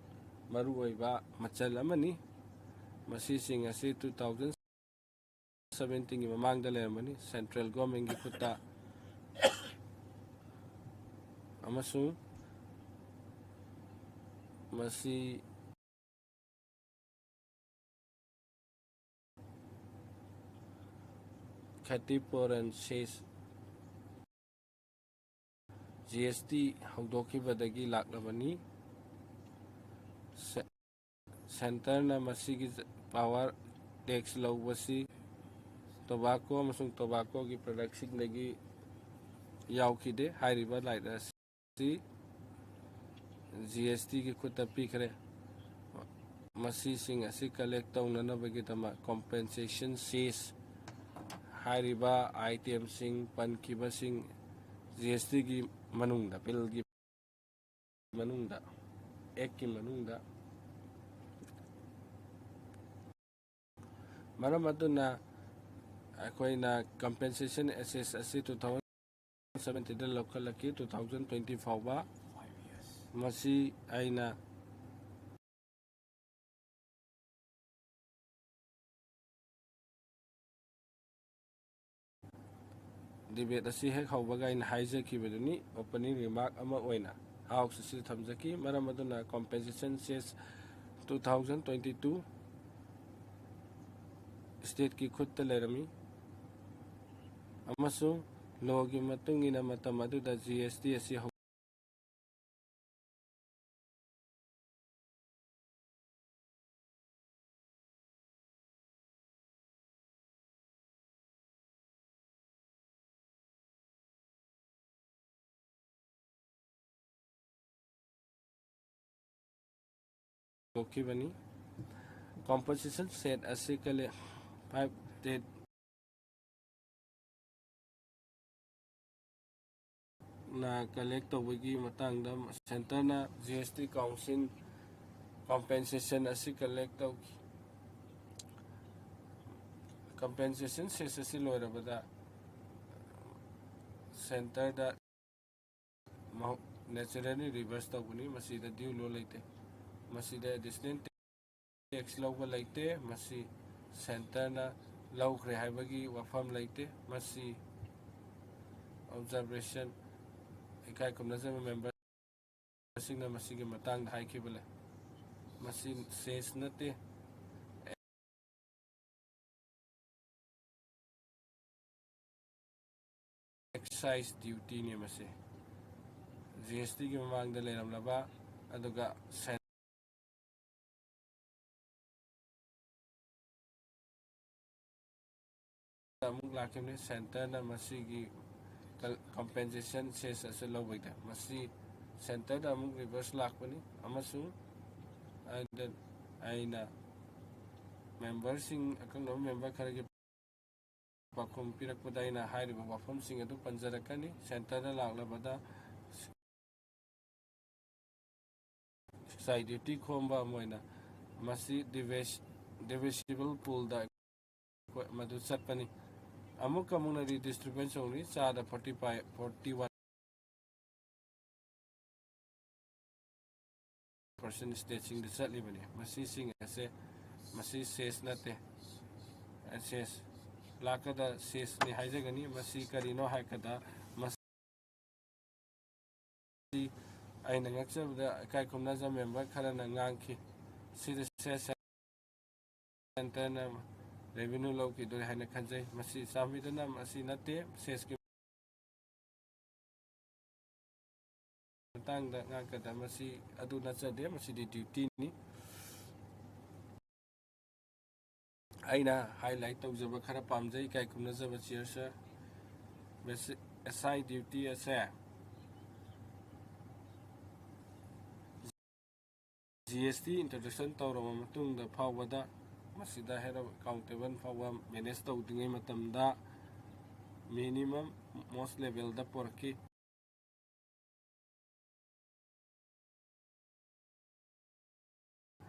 ꯃꯔꯨꯑꯣꯏꯕ ꯃꯆꯜ ꯑꯃꯅꯤ꯫ ꯃꯁꯤꯁꯤꯡ ꯑꯁꯤ ꯇꯨ ꯊꯥꯎꯖꯟ ꯁꯕꯦꯟꯇꯤꯟꯒꯤ ꯃꯃꯥꯡꯗ ꯂꯩꯔꯝꯕꯅꯤ, ꯁꯦꯟꯇ꯭ꯔꯦꯜ ꯒꯣꯔꯃꯦꯟꯒꯤ ꯈꯨꯠꯇ꯫ ꯑꯃꯁꯨꯡ ꯃꯁꯤ ꯈꯦꯇꯤꯄꯨꯔꯟ ꯁꯦꯁ ꯖꯤ ꯑꯦꯁ ꯇꯤ ꯍꯧꯗꯣꯛꯈꯤꯕꯗꯒꯤ ꯂꯥꯛꯂꯕꯅꯤ꯫ ꯁꯦ-, ꯁꯦꯟꯇꯔꯅ ꯃꯁꯤꯒꯤ ꯄꯥꯋꯔ ꯇꯦꯛꯁ ꯂꯧꯕꯁꯤ ꯇꯣꯕꯥꯀꯣ ꯑꯃꯁꯨꯡ ꯇꯣꯕꯥꯀꯣꯒꯤ ꯄ꯭ꯔꯗꯛꯁꯤꯡꯗꯒꯤ ꯌꯥꯎꯈꯤꯗꯦ꯫ ꯍꯥꯏꯔꯤꯕ ꯂꯥꯏꯠ ꯑꯁꯤ ꯖꯤ ꯑꯦꯁ ꯇꯤꯒꯤ ꯈꯨꯠꯇ ꯄꯤꯈ꯭ꯔꯦ꯫ ꯃꯁꯤꯁꯤꯡ ꯑꯁꯤ ꯀꯂꯦꯛ ꯇꯧꯅꯅꯕꯒꯤꯗꯃꯛ ꯀꯣꯝꯄꯦꯟꯁꯦꯁꯟ ꯁꯦꯁ ꯍꯥꯏꯔꯤꯕ ꯑꯥꯏꯇꯦꯝꯁꯤꯡ ꯄꯟꯈꯤꯕꯁꯤꯡ ꯖꯤ ꯑꯦꯁ ꯇꯤꯒꯤ ꯃꯅꯨꯡꯗ, ꯕꯤꯜꯒꯤ ꯃꯅꯨꯡꯗ, ꯑꯦꯛꯀꯤ ꯃꯅꯨꯡꯗ꯫ ꯃꯔꯝ ꯑꯗꯨꯅ ꯑꯩꯈꯣꯏꯅ ꯀꯝꯄꯦꯟꯁꯦꯁꯟ ꯑꯦꯁꯦꯁ ꯑꯁꯤ ꯇꯨ ꯊꯥꯎꯖꯟ ꯁꯚꯦꯟꯇꯤꯟꯗ ꯂꯧꯈꯠꯂꯛꯈꯤ, ꯇꯨ ꯊꯥꯎꯖꯟ ꯇ꯭ꯋꯦꯟꯇꯤ ꯐꯥꯎꯕ꯫ ꯃꯁꯤ ꯑꯩꯅ ꯗꯤꯕꯦꯠ ꯑꯁꯤ ꯍꯦꯛ ꯍꯧꯕꯒ ꯑꯩꯅ ꯍꯥꯏꯖꯈꯤꯕꯗꯨꯅꯤ, ꯑꯣꯄꯅꯤꯡ ꯔꯤꯃꯥꯔꯛ ꯑꯃ ꯑꯣꯏꯅ ꯍꯥꯎꯁ ꯑꯁꯤꯗ ꯊꯝꯖꯈꯤ꯫ ꯃꯔꯝ ꯑꯗꯨꯅ ꯀꯣꯝꯄꯦꯟꯁꯦꯁꯟ ꯁꯦꯁ ꯇꯨ ꯊꯥꯎꯖꯟ ꯇ꯭ꯋꯦꯟꯇꯤ ꯇꯨ ꯁ꯭ꯇꯦꯠꯀꯤ ꯈꯨꯠꯇ ꯂꯩꯔꯝꯃꯤ, ꯑꯃꯁꯨꯡ ꯂꯣꯒꯤ ꯃꯇꯨꯡ ꯏꯟꯅ ꯃꯇꯝ ꯑꯗꯨꯗ ꯖꯤ ꯑꯦꯁ ꯇꯤ ꯑꯁꯤ ꯍꯧ- ꯊꯣꯛꯈꯤꯕꯅꯤ꯫ ꯀꯣꯝꯄꯦꯟꯁꯦꯁꯟ ꯁꯦꯁ ꯑꯁꯤ ꯀꯂꯦ-, ꯐꯥꯏꯚ ꯁ꯭ꯇꯦꯠ ꯅ ꯀꯂꯦꯛ ꯇꯧꯕꯒꯤ ꯃꯇꯥꯡꯗ ꯁꯦꯟꯇꯔꯅ G S T council compensation ꯑꯁꯤ ꯀꯂꯦꯛ ꯇꯧꯈꯤ꯫ ꯀꯣꯝꯄꯦꯟꯁꯦꯁꯟ ꯁꯦꯁ ꯑꯁꯤ ꯂꯣꯏꯔꯕꯗ ꯁꯦꯟꯇꯔꯗ ꯅꯦꯆꯔꯦꯜꯂꯤ ꯔꯤꯚꯔꯁ ꯇꯧꯒꯅꯤ꯫ ꯃꯁꯤꯗ ꯗ꯭ꯌꯨ ꯂꯣ ꯂꯩꯇꯦ꯫ ꯃꯁꯤꯗ ꯑꯦꯗꯤꯁꯅꯦꯜ ꯇꯦꯛꯁ ꯂꯧꯕ ꯂꯩꯇꯦ꯫ ꯃꯁꯤ ꯁꯦꯟꯇꯔꯅ ꯂꯧꯈ꯭ꯔꯦ ꯍꯥꯏꯕꯒꯤ ꯋꯥꯐꯝ ꯂꯩꯇꯦ꯫ ꯃꯁꯤ ꯑꯣꯕꯖꯥꯔꯕꯦꯁꯟ, ꯏꯀꯥꯏ ꯈꯨꯝꯅꯖꯕ ꯃꯦꯝꯕꯔꯁꯤꯡꯅ ꯃꯁꯤꯒꯤ ꯃꯇꯥꯡꯗ ꯍꯥꯏꯈꯤꯕ ꯂꯩ꯫ ꯃꯁꯤ ꯁꯦꯁ ꯅꯠꯇꯦ, ꯑꯦꯛꯁꯥꯏꯁ ꯗ꯭ꯌꯨꯇꯤꯅꯤ꯫ ꯃꯁꯤ ꯖꯤ ꯑꯦꯁ ꯇꯤꯒꯤ ꯃꯃꯥꯡꯗ ꯂꯩꯔꯝꯂꯕ, ꯑꯗꯨꯒ ꯁꯦꯟ-, ꯑꯃꯨꯛ ꯂꯥꯛꯈꯤꯕꯅꯤ꯫ ꯁꯦꯟꯇꯔꯅ ꯃꯁꯤꯒꯤ ꯀꯝꯄꯦꯟꯁꯦꯁꯟ ꯁꯦꯁ ꯑꯁꯤ ꯂꯧꯕꯩꯗ ꯃꯁꯤ ꯁꯦꯟꯇꯔꯗ ꯑꯃꯨꯛ ꯔꯤꯚꯔꯁ ꯂꯥꯛꯄꯅꯤ, ꯑꯃꯁꯨꯡ ꯑꯩꯅ ꯃꯦꯝꯕꯔꯁꯤꯡ, ꯑꯀꯛꯅꯕ ꯃꯦꯝꯕꯔ ꯈꯔꯒꯤ ꯄꯥꯎꯈꯨꯝ ꯄꯤꯔꯛꯄꯗ ꯑꯩꯅ ꯍꯥꯏꯔꯤꯕ ꯋꯥꯐꯝꯁꯤꯡ ꯑꯗꯨ ꯄꯟꯖꯔꯛꯀꯅꯤ꯫ ꯁꯦꯟꯇꯔꯗ ꯂꯥꯛꯂꯕꯗ ꯑꯦꯛꯁꯥꯏꯁ ꯗ꯭ꯌꯨꯇꯤ ꯈꯣꯝꯕ ꯑꯃ ꯑꯣꯏꯅ ꯃꯁꯤ ꯗꯤꯚꯤꯁ-, ꯗꯤꯚꯤꯖꯤꯕꯜ ꯄꯨꯜꯗ ꯑꯩꯈꯣꯏ ꯃꯗꯨ ꯆꯠꯄꯅꯤ꯫ ꯑꯃꯨꯛꯀ ꯑꯃꯨꯛꯅ ꯔꯤꯗꯤꯁꯇ꯭ꯔꯤꯕ꯭ꯌꯨꯁꯟ ꯇꯧꯅꯤ, ꯆꯥꯗ forty five, forty one percent ꯁ꯭ꯇꯦꯠꯁꯤꯡꯗ ꯆꯠꯂꯤꯕꯅꯤ꯫ ꯃꯁꯤꯁꯤꯡ ꯑꯁꯦ, ꯃꯁꯤ ꯁꯦꯁ ꯅꯠꯇꯦ, ꯁꯦꯁ ꯂꯥꯛꯀꯗ ꯁꯦꯁꯅꯤ ꯍꯥꯏꯖꯒꯅꯤ꯫ ꯃꯁꯤ ꯀꯔꯤꯅꯣ ꯍꯥꯏꯔꯀꯗ, ꯃꯁꯤ ꯑꯩꯅ ꯉꯛꯆꯕꯗ ꯏꯀꯥꯏ ꯈꯨꯝꯅꯖ ꯃꯦꯝꯕꯔ ꯈꯔꯅ ꯉꯥꯡꯈꯤ, ꯁꯤꯗ ꯁꯦꯁ ꯁꯦꯟꯇꯔꯅ ꯔꯦꯚꯤꯅ꯭ꯌꯨ ꯂꯧꯈꯤꯗꯣꯔꯦ ꯍꯥꯏꯅ ꯈꯟꯖꯩ꯫ ꯃꯁꯤ ꯆꯥꯟꯕꯤꯗꯨꯅ ꯃꯁꯤ ꯅꯠꯇꯦ, ꯁꯦꯁꯀꯤ ꯃꯇꯥꯡꯗ ꯉꯥꯡꯀꯗ ꯃꯁꯤ ꯑꯗꯨ ꯅꯠꯆꯗꯦ, ꯃꯁꯤꯗꯤ ꯗ꯭ꯌꯨꯇꯤꯅꯤ꯫ ꯑꯩꯅ ꯍꯥꯏꯂꯥꯏꯠ ꯇꯧꯖꯕ ꯈꯔ ꯄꯥꯝꯖꯩ, ꯏꯀꯥꯏ ꯈꯨꯝꯅꯖꯕ ꯆꯤꯌꯔ ꯁꯔ꯫ ꯃꯁꯤ ꯑꯦꯁ ꯑꯥꯏ ꯗ꯭ꯌꯨꯇꯤ ꯑꯁꯦ ꯖꯤ ꯑꯦꯁ ꯇꯤ ꯏꯟꯇ꯭ꯔꯣꯗꯛꯁꯟ ꯇꯧꯔꯕ ꯃꯇꯨꯡꯗ ꯐꯥꯎꯕꯗ, ꯃꯁꯤꯗ ꯍꯦꯗ ꯑꯦꯀꯥꯎꯟꯇꯦꯕꯜ ꯐꯥꯎꯕ ꯃꯦꯅꯦꯖ ꯇꯧꯗ꯭ꯔꯤꯉꯩ ꯃꯇꯝꯗ ꯃꯤꯅꯤꯃꯝ ꯃꯣꯁ ꯂꯦꯚꯦꯜꯗ ꯄꯨꯔꯛꯈꯤ꯫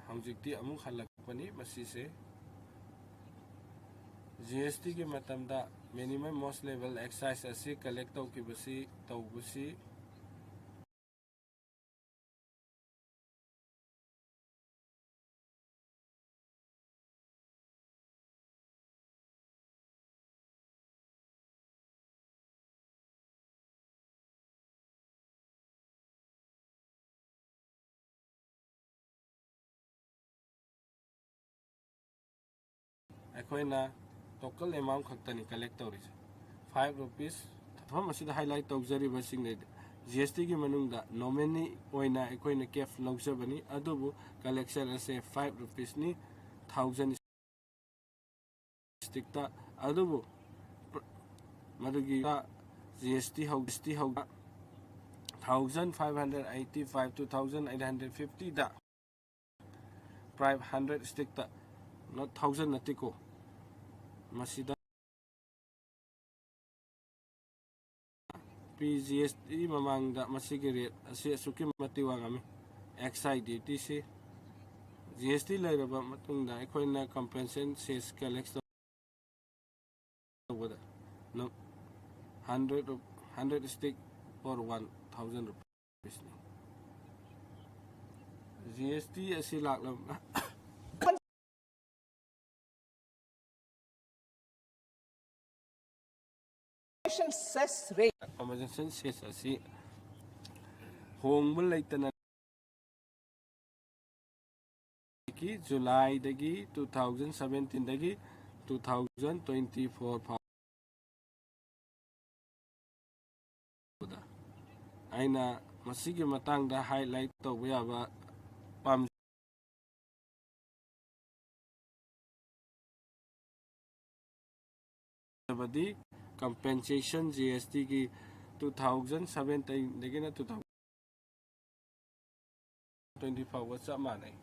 ꯍꯧꯖꯤꯛꯇꯤ ꯑꯃꯨꯛ ꯍꯜꯂꯛꯄꯅꯤ꯫ ꯃꯁꯤꯁꯦ ꯖꯤ ꯑꯦꯁ ꯇꯤꯒꯤ ꯃꯇꯝꯗ ꯃꯤꯅꯤꯃꯝ ꯃꯣꯁ ꯂꯦꯚꯦꯜ ꯑꯦꯛꯁꯥꯏꯖ ꯑꯁꯤ ꯀꯂꯦꯛ ꯇꯧꯈꯤꯕꯁꯤ, ꯇꯧꯕꯁꯤ ꯑꯩꯈꯣꯏꯅ ꯇꯣꯀꯜ ꯑꯦꯃꯥꯎꯟ ꯈꯛꯇꯅꯤ ꯀꯂꯦꯛ ꯇꯧꯔꯤꯁꯦ, ꯐꯥꯏꯚ ꯔꯨꯄꯤꯁ꯫ ꯃꯐꯝ ꯑꯁꯤꯗ ꯍꯥꯏꯂꯥꯏꯠ ꯇꯧꯖꯔꯤꯕꯁꯤꯡꯅ ꯖꯤ ꯑꯦꯁ ꯇꯤꯒꯤ ꯃꯅꯨꯡꯗ ꯅꯣꯃꯤꯅꯤ ꯑꯣꯏꯅ ꯑꯩꯈꯣꯏꯅ ꯀꯦꯞ ꯂꯧꯖꯕꯅꯤ, ꯑꯗꯨꯕꯨ ꯀꯂꯦꯛꯁꯟ ꯑꯁꯦ ꯐꯥꯏꯚ ꯔꯨꯄꯤꯁꯅꯤ, ꯊꯥꯎꯖꯟ ꯁ꯭ꯇꯤꯛꯇ꯫ ꯑꯗꯨꯕꯨ ꯃꯗꯨꯒꯤ ꯖꯤ ꯑꯦꯁ ꯇꯤ ꯍꯧ, ꯖꯤ ꯑꯦꯁ ꯇꯤ ꯍꯧ, thousand five hundred eighty five, two thousand eight hundred fifty ꯗ ꯐꯥꯏꯚ ꯍꯟꯗ꯭ꯔꯦꯠ ꯁ꯭ꯇꯤꯛꯇ, ꯅꯣꯠ ꯊꯥꯎꯖꯟ ꯅꯠꯇꯦꯀꯣ꯫ ꯃꯁꯤꯗ ꯄꯤ ꯖꯤ ꯑꯦꯁ ꯇꯤ ꯃꯃꯥꯡꯗ ꯃꯁꯤꯒꯤ ꯔꯦꯠ ꯑꯁꯤ ꯑꯁꯨꯛꯀꯤ ꯃꯇꯤꯛ ꯋꯥꯡꯉꯝꯃꯤ꯫ ꯑꯦꯛꯁꯥꯏꯖ ꯗ꯭ꯌꯨꯇꯤꯁꯤ ꯖꯤ ꯑꯦꯁ ꯇꯤ ꯂꯩꯔꯕ ꯃꯇꯨꯡꯗ ꯑꯩꯈꯣꯏꯅ ꯀꯝꯄꯦꯟꯁꯦꯁꯟ ꯁꯦꯁ ꯀꯂꯦꯛ ꯇꯧꯕꯗ ꯅ-, hundred of, hundred stick for one thousand rupees ꯅꯤ꯫ ꯖꯤ ꯑꯦꯁ ꯇꯤ ꯑꯁꯤ ꯂꯥꯛꯂꯕ Cess rate. Conversion cess ꯑꯁꯤ ꯍꯣꯡꯕ ꯂꯩꯇꯅ ꯖꯨꯂꯥꯏꯗꯒꯤ two thousand seventeen ꯗꯒꯤ two thousand twenty four ꯐꯥꯎꯕꯗ꯫ ꯑꯩꯅ ꯃꯁꯤꯒꯤ ꯃꯇꯥꯡꯗ highlight ꯇꯧꯕ ꯌꯥꯕ ꯄꯥꯝꯖꯕꯗꯤ compensation G S T ꯒꯤ two thousand seventeen ꯗꯒꯤꯅ two thousand twenty ꯐꯥꯎꯕ ꯆꯞ ꯃꯥꯟꯅꯩ꯫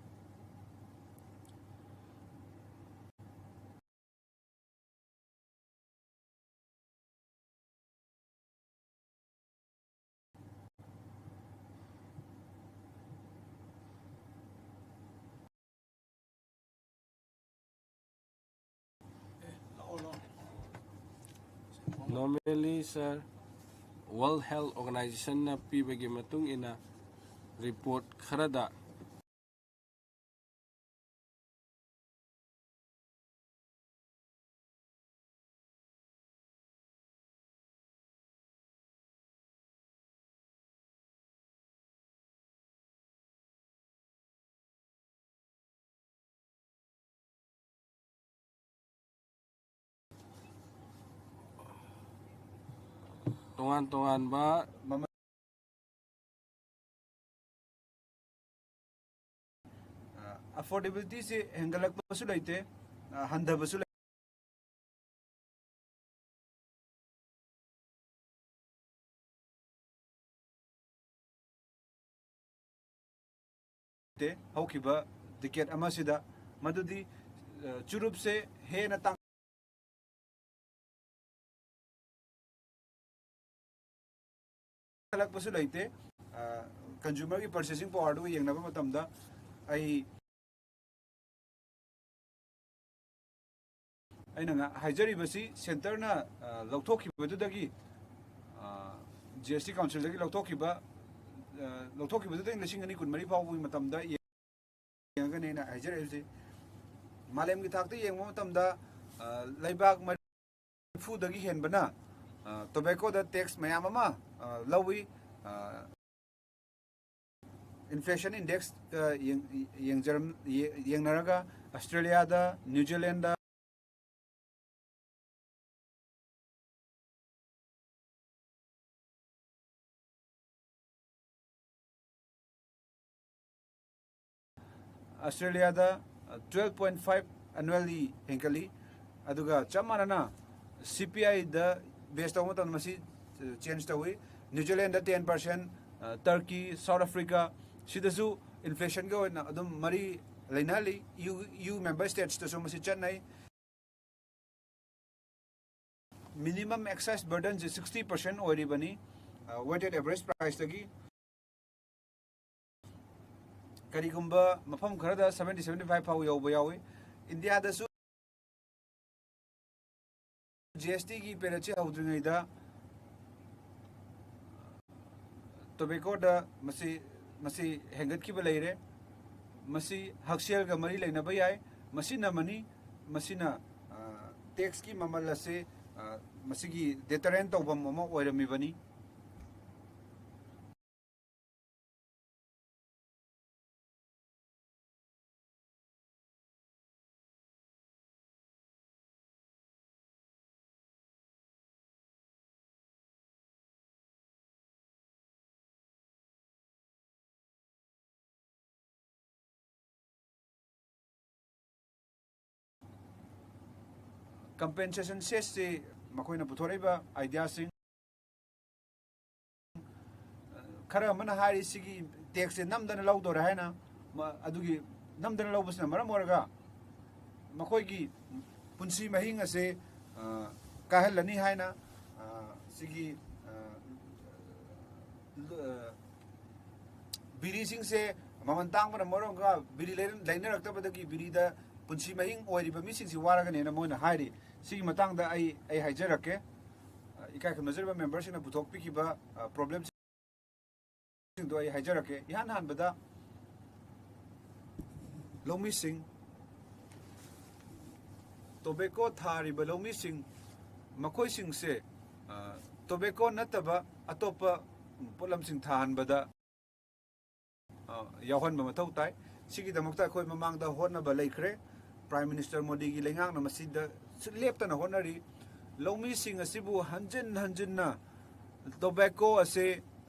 Normally, sir, World Health Organization ꯅ ꯄꯤꯕꯒꯤ ꯃꯇꯨꯡ ꯏꯟꯅ report ꯈꯔꯗ ꯇꯣꯉꯥꯟ ꯇꯣꯉꯥꯟꯕ ꯃꯃꯜ ꯑ, affordability ꯁꯤ ꯍꯦꯟꯒꯠꯂꯛꯄꯁꯨ ꯂꯩꯇꯦ, ꯑ, ꯍꯟꯊꯕꯁꯨ ꯂꯩꯇꯦ꯫ ꯍꯧꯈꯤꯕ decade ꯑꯃꯁꯤꯗ ꯃꯗꯨꯗꯤ, ꯑ, ꯆꯨꯔꯨꯞꯁꯦ ꯍꯦꯟꯅ ꯇꯥꯡ-, ꯍꯦꯟꯒꯠꯂꯛꯄꯁꯨ ꯂꯩꯇꯦ꯫ ꯑ, consumer ꯒꯤ purchasing power ꯗꯨꯒ ꯌꯦꯡꯅꯕ ꯃꯇꯝꯗ ꯑꯩ ꯑꯩꯅ ꯉ-, ꯍꯥꯏꯖꯔꯤꯕꯁꯤ centreꯅ, ꯑ, ꯂꯧꯊꯣꯛꯈꯤꯕꯗꯨꯗꯒꯤ, ꯑ, G S T councilꯗꯒꯤ ꯂꯧꯊꯣꯛꯈꯤꯕ, ꯑ, ꯂꯧꯊꯣꯛꯈꯤꯕꯗꯨꯗꯒꯤ ꯂꯤꯁꯤꯡ ꯑꯅꯤ ꯀꯨꯟꯃꯔꯤ ꯐꯥꯎꯕꯒꯤ ꯃꯇꯝꯗ ꯌꯦꯡꯉꯒꯅꯤ ꯑꯩꯅ ꯍꯥꯏꯖꯔꯛꯏꯕꯁꯤ꯫ ꯃꯥꯂꯦꯝꯒꯤ ꯊꯥꯛꯇ ꯌꯦꯡꯕ ꯃꯇꯝꯗ, ꯑ, ꯂꯩꯕꯥꯛ ꯃꯔꯤꯐꯨꯗꯒꯤ ꯍꯦꯟꯕꯅ, ꯑ, tobaccoꯗ tax ꯃꯌꯥꯝ ꯑꯃ, ꯑ, ꯂꯧꯏ꯫ ꯑ, inflation index, ꯑ, ꯌꯦꯡ-, ꯌꯦꯡꯖꯔꯝ-, ꯌꯦ-, ꯌꯦꯡꯅꯔꯒ Australiaꯗ, New Zealandꯗ, Australiaꯗ twelve point five annually ꯍꯦꯟꯒꯠꯂꯤ꯫ ꯑꯗꯨꯒ ꯆꯞ ꯃꯥꯟꯅꯅ C P Iꯗ base ꯇꯧꯕ ꯃꯇꯝꯗ ꯃꯁꯤ, ꯑ, change ꯇꯧꯏ꯫ New Zealandꯗ ten percent, ꯑ, Turkey, South Africa ꯁꯤꯗꯁꯨ inflationꯒ ꯑꯣꯏꯅ ꯑꯗꯨꯝ ꯃꯔꯤ ꯂꯩꯅꯍꯜꯂꯤ꯫ U, U member statesꯇꯁꯨ ꯃꯁꯤ ꯆꯠꯅꯩ꯫ Minimum excise burdenꯁꯤ sixty percent ꯑꯣꯏꯔꯤꯕꯅꯤ, ꯑ, weighted average priceꯇꯒꯤ꯫ ꯀꯔꯤꯒꯨꯝꯕ ꯃꯐꯝ ꯈꯔꯗ seventy, seventy five ꯐꯥꯎ ꯌꯧꯕ ꯌꯥꯎꯏ꯫ ꯏꯟꯗꯤꯌꯥꯗꯁꯨ G S Tꯒꯤ periodꯁꯤ ꯍꯧꯗ꯭ꯔꯤꯉꯩꯗ tobaccoꯗ ꯃꯁꯤ, ꯃꯁꯤ ꯍꯦꯟꯒꯠꯈꯤꯕ ꯂꯩꯔꯦ꯫ ꯃꯁꯤ ꯍꯛꯁꯦꯜꯒ ꯃꯔꯤ ꯂꯩꯅꯕ ꯌꯥꯏ꯫ ꯃꯁꯤꯅ ꯑꯃꯅꯤ, ꯃꯁꯤꯅ, ꯑ, taxꯀꯤ ꯃꯃꯜ ꯑꯁꯤ, ꯑ, ꯃꯁꯤꯒꯤ deterrent ꯇꯧꯐꯝ ꯑꯃ ꯑꯣꯏꯔꯝꯃꯤꯕꯅꯤ꯫ Compensation cessesꯁꯤ ꯃꯈꯣꯏꯅ ꯄꯨꯊꯣꯔꯛꯏꯕ ideaꯁꯤꯡ, ꯈꯔ ꯑꯃꯅ ꯍꯥꯏꯔꯤ ꯁꯤꯒꯤ taxꯁꯦ ꯅꯝꯗꯅ ꯂꯧꯗꯣꯔꯦ ꯍꯥꯏꯅ, ꯃ-, ꯑꯗꯨꯒꯤ ꯅꯝꯗꯅ ꯂꯧꯕꯁꯤꯅ ꯃꯔꯝ ꯑꯣꯏꯔꯒ ꯃꯈꯣꯏꯒꯤ ꯄꯨꯟꯁꯤ ꯃꯍꯤꯡ ꯑꯁꯦ, ꯑ, ꯀꯥꯏꯍꯜꯂꯅꯤ ꯍꯥꯏꯅ, ꯑ, ꯁꯤꯒꯤ, ꯑ, ꯂ-, ꯑ, ꯕꯤꯔꯤꯁꯤꯡꯁꯦ ꯃꯃꯜ ꯇꯥꯡꯕꯅ ꯃꯔꯝ ꯑꯣꯏꯔꯒ ꯕꯤꯔꯤ ꯂꯩꯅ-, ꯂꯩꯅꯔꯛꯇꯕꯗꯒꯤ ꯕꯤꯔꯤꯗ ꯄꯨꯟꯁꯤ ꯃꯍꯤꯡ ꯑꯣꯏꯔꯤꯕ ꯃꯤꯁꯤꯡꯁꯤ ꯋꯥꯔꯒꯅꯦꯅ ꯃꯣꯏꯅ ꯍꯥꯏꯔꯤ꯫ ꯁꯤꯒꯤ ꯃꯇꯥꯡꯗ ꯑꯩ, ꯑꯩ ꯍꯥꯏꯖꯔꯛꯀꯦ꯫ ꯑ, ꯏꯀꯥꯏ ꯈꯨꯝꯅꯖꯔꯤꯕ ꯃꯦꯝꯕꯔꯁꯤꯡꯅ ꯄꯨꯊꯣꯛꯄꯤꯈꯤꯕ, ꯑ, ꯄ꯭ꯔꯣꯕ꯭ꯂꯦꯝꯁꯤꯡꯗꯣ ꯑꯩ ꯍꯥꯏꯖꯔꯛꯀꯦ꯫ ꯏꯍꯥꯟ ꯍꯥꯟꯕꯗ ꯂꯧꯃꯤꯁꯤꯡ, ꯇꯣꯕꯦꯀꯣ ꯊꯥꯔꯤꯕ ꯂꯧꯃꯤꯁꯤꯡ, ꯃꯈꯣꯏꯁꯤꯡꯁꯦ, ꯑ, ꯇꯣꯕꯦꯀꯣ ꯅꯠꯇꯕ ꯑꯇꯣꯞꯄ ꯄꯣꯠꯂꯝꯁꯤꯡ ꯊꯥꯍꯟꯕꯗ ꯑ, ꯌꯥꯎꯍꯟꯕ ꯃꯊꯧ ꯇꯥꯏ꯫ ꯁꯤꯒꯤꯗꯃꯛꯇ ꯑꯩꯈꯣꯏ ꯃꯃꯥꯡꯗ ꯍꯣꯠꯅꯕ ꯂꯩꯈ꯭ꯔꯦ꯫ ꯄ꯭ꯔꯥꯏꯝ ꯃꯤꯅꯤꯁꯇꯔ ꯃꯣꯗꯤꯒꯤ ꯂꯩꯉꯥꯛꯅ ꯃꯁꯤꯗ ꯁꯨ-, ꯂꯦꯞꯇꯅ ꯍꯣꯠꯅꯔꯤ꯫ ꯂꯧꯃꯤꯁꯤꯡ ꯑꯁꯤꯕꯨ ꯍꯟꯖꯤꯟ ꯍꯟꯖꯤꯟꯅ ꯇꯣꯕꯦꯀꯣ ꯑꯁꯦ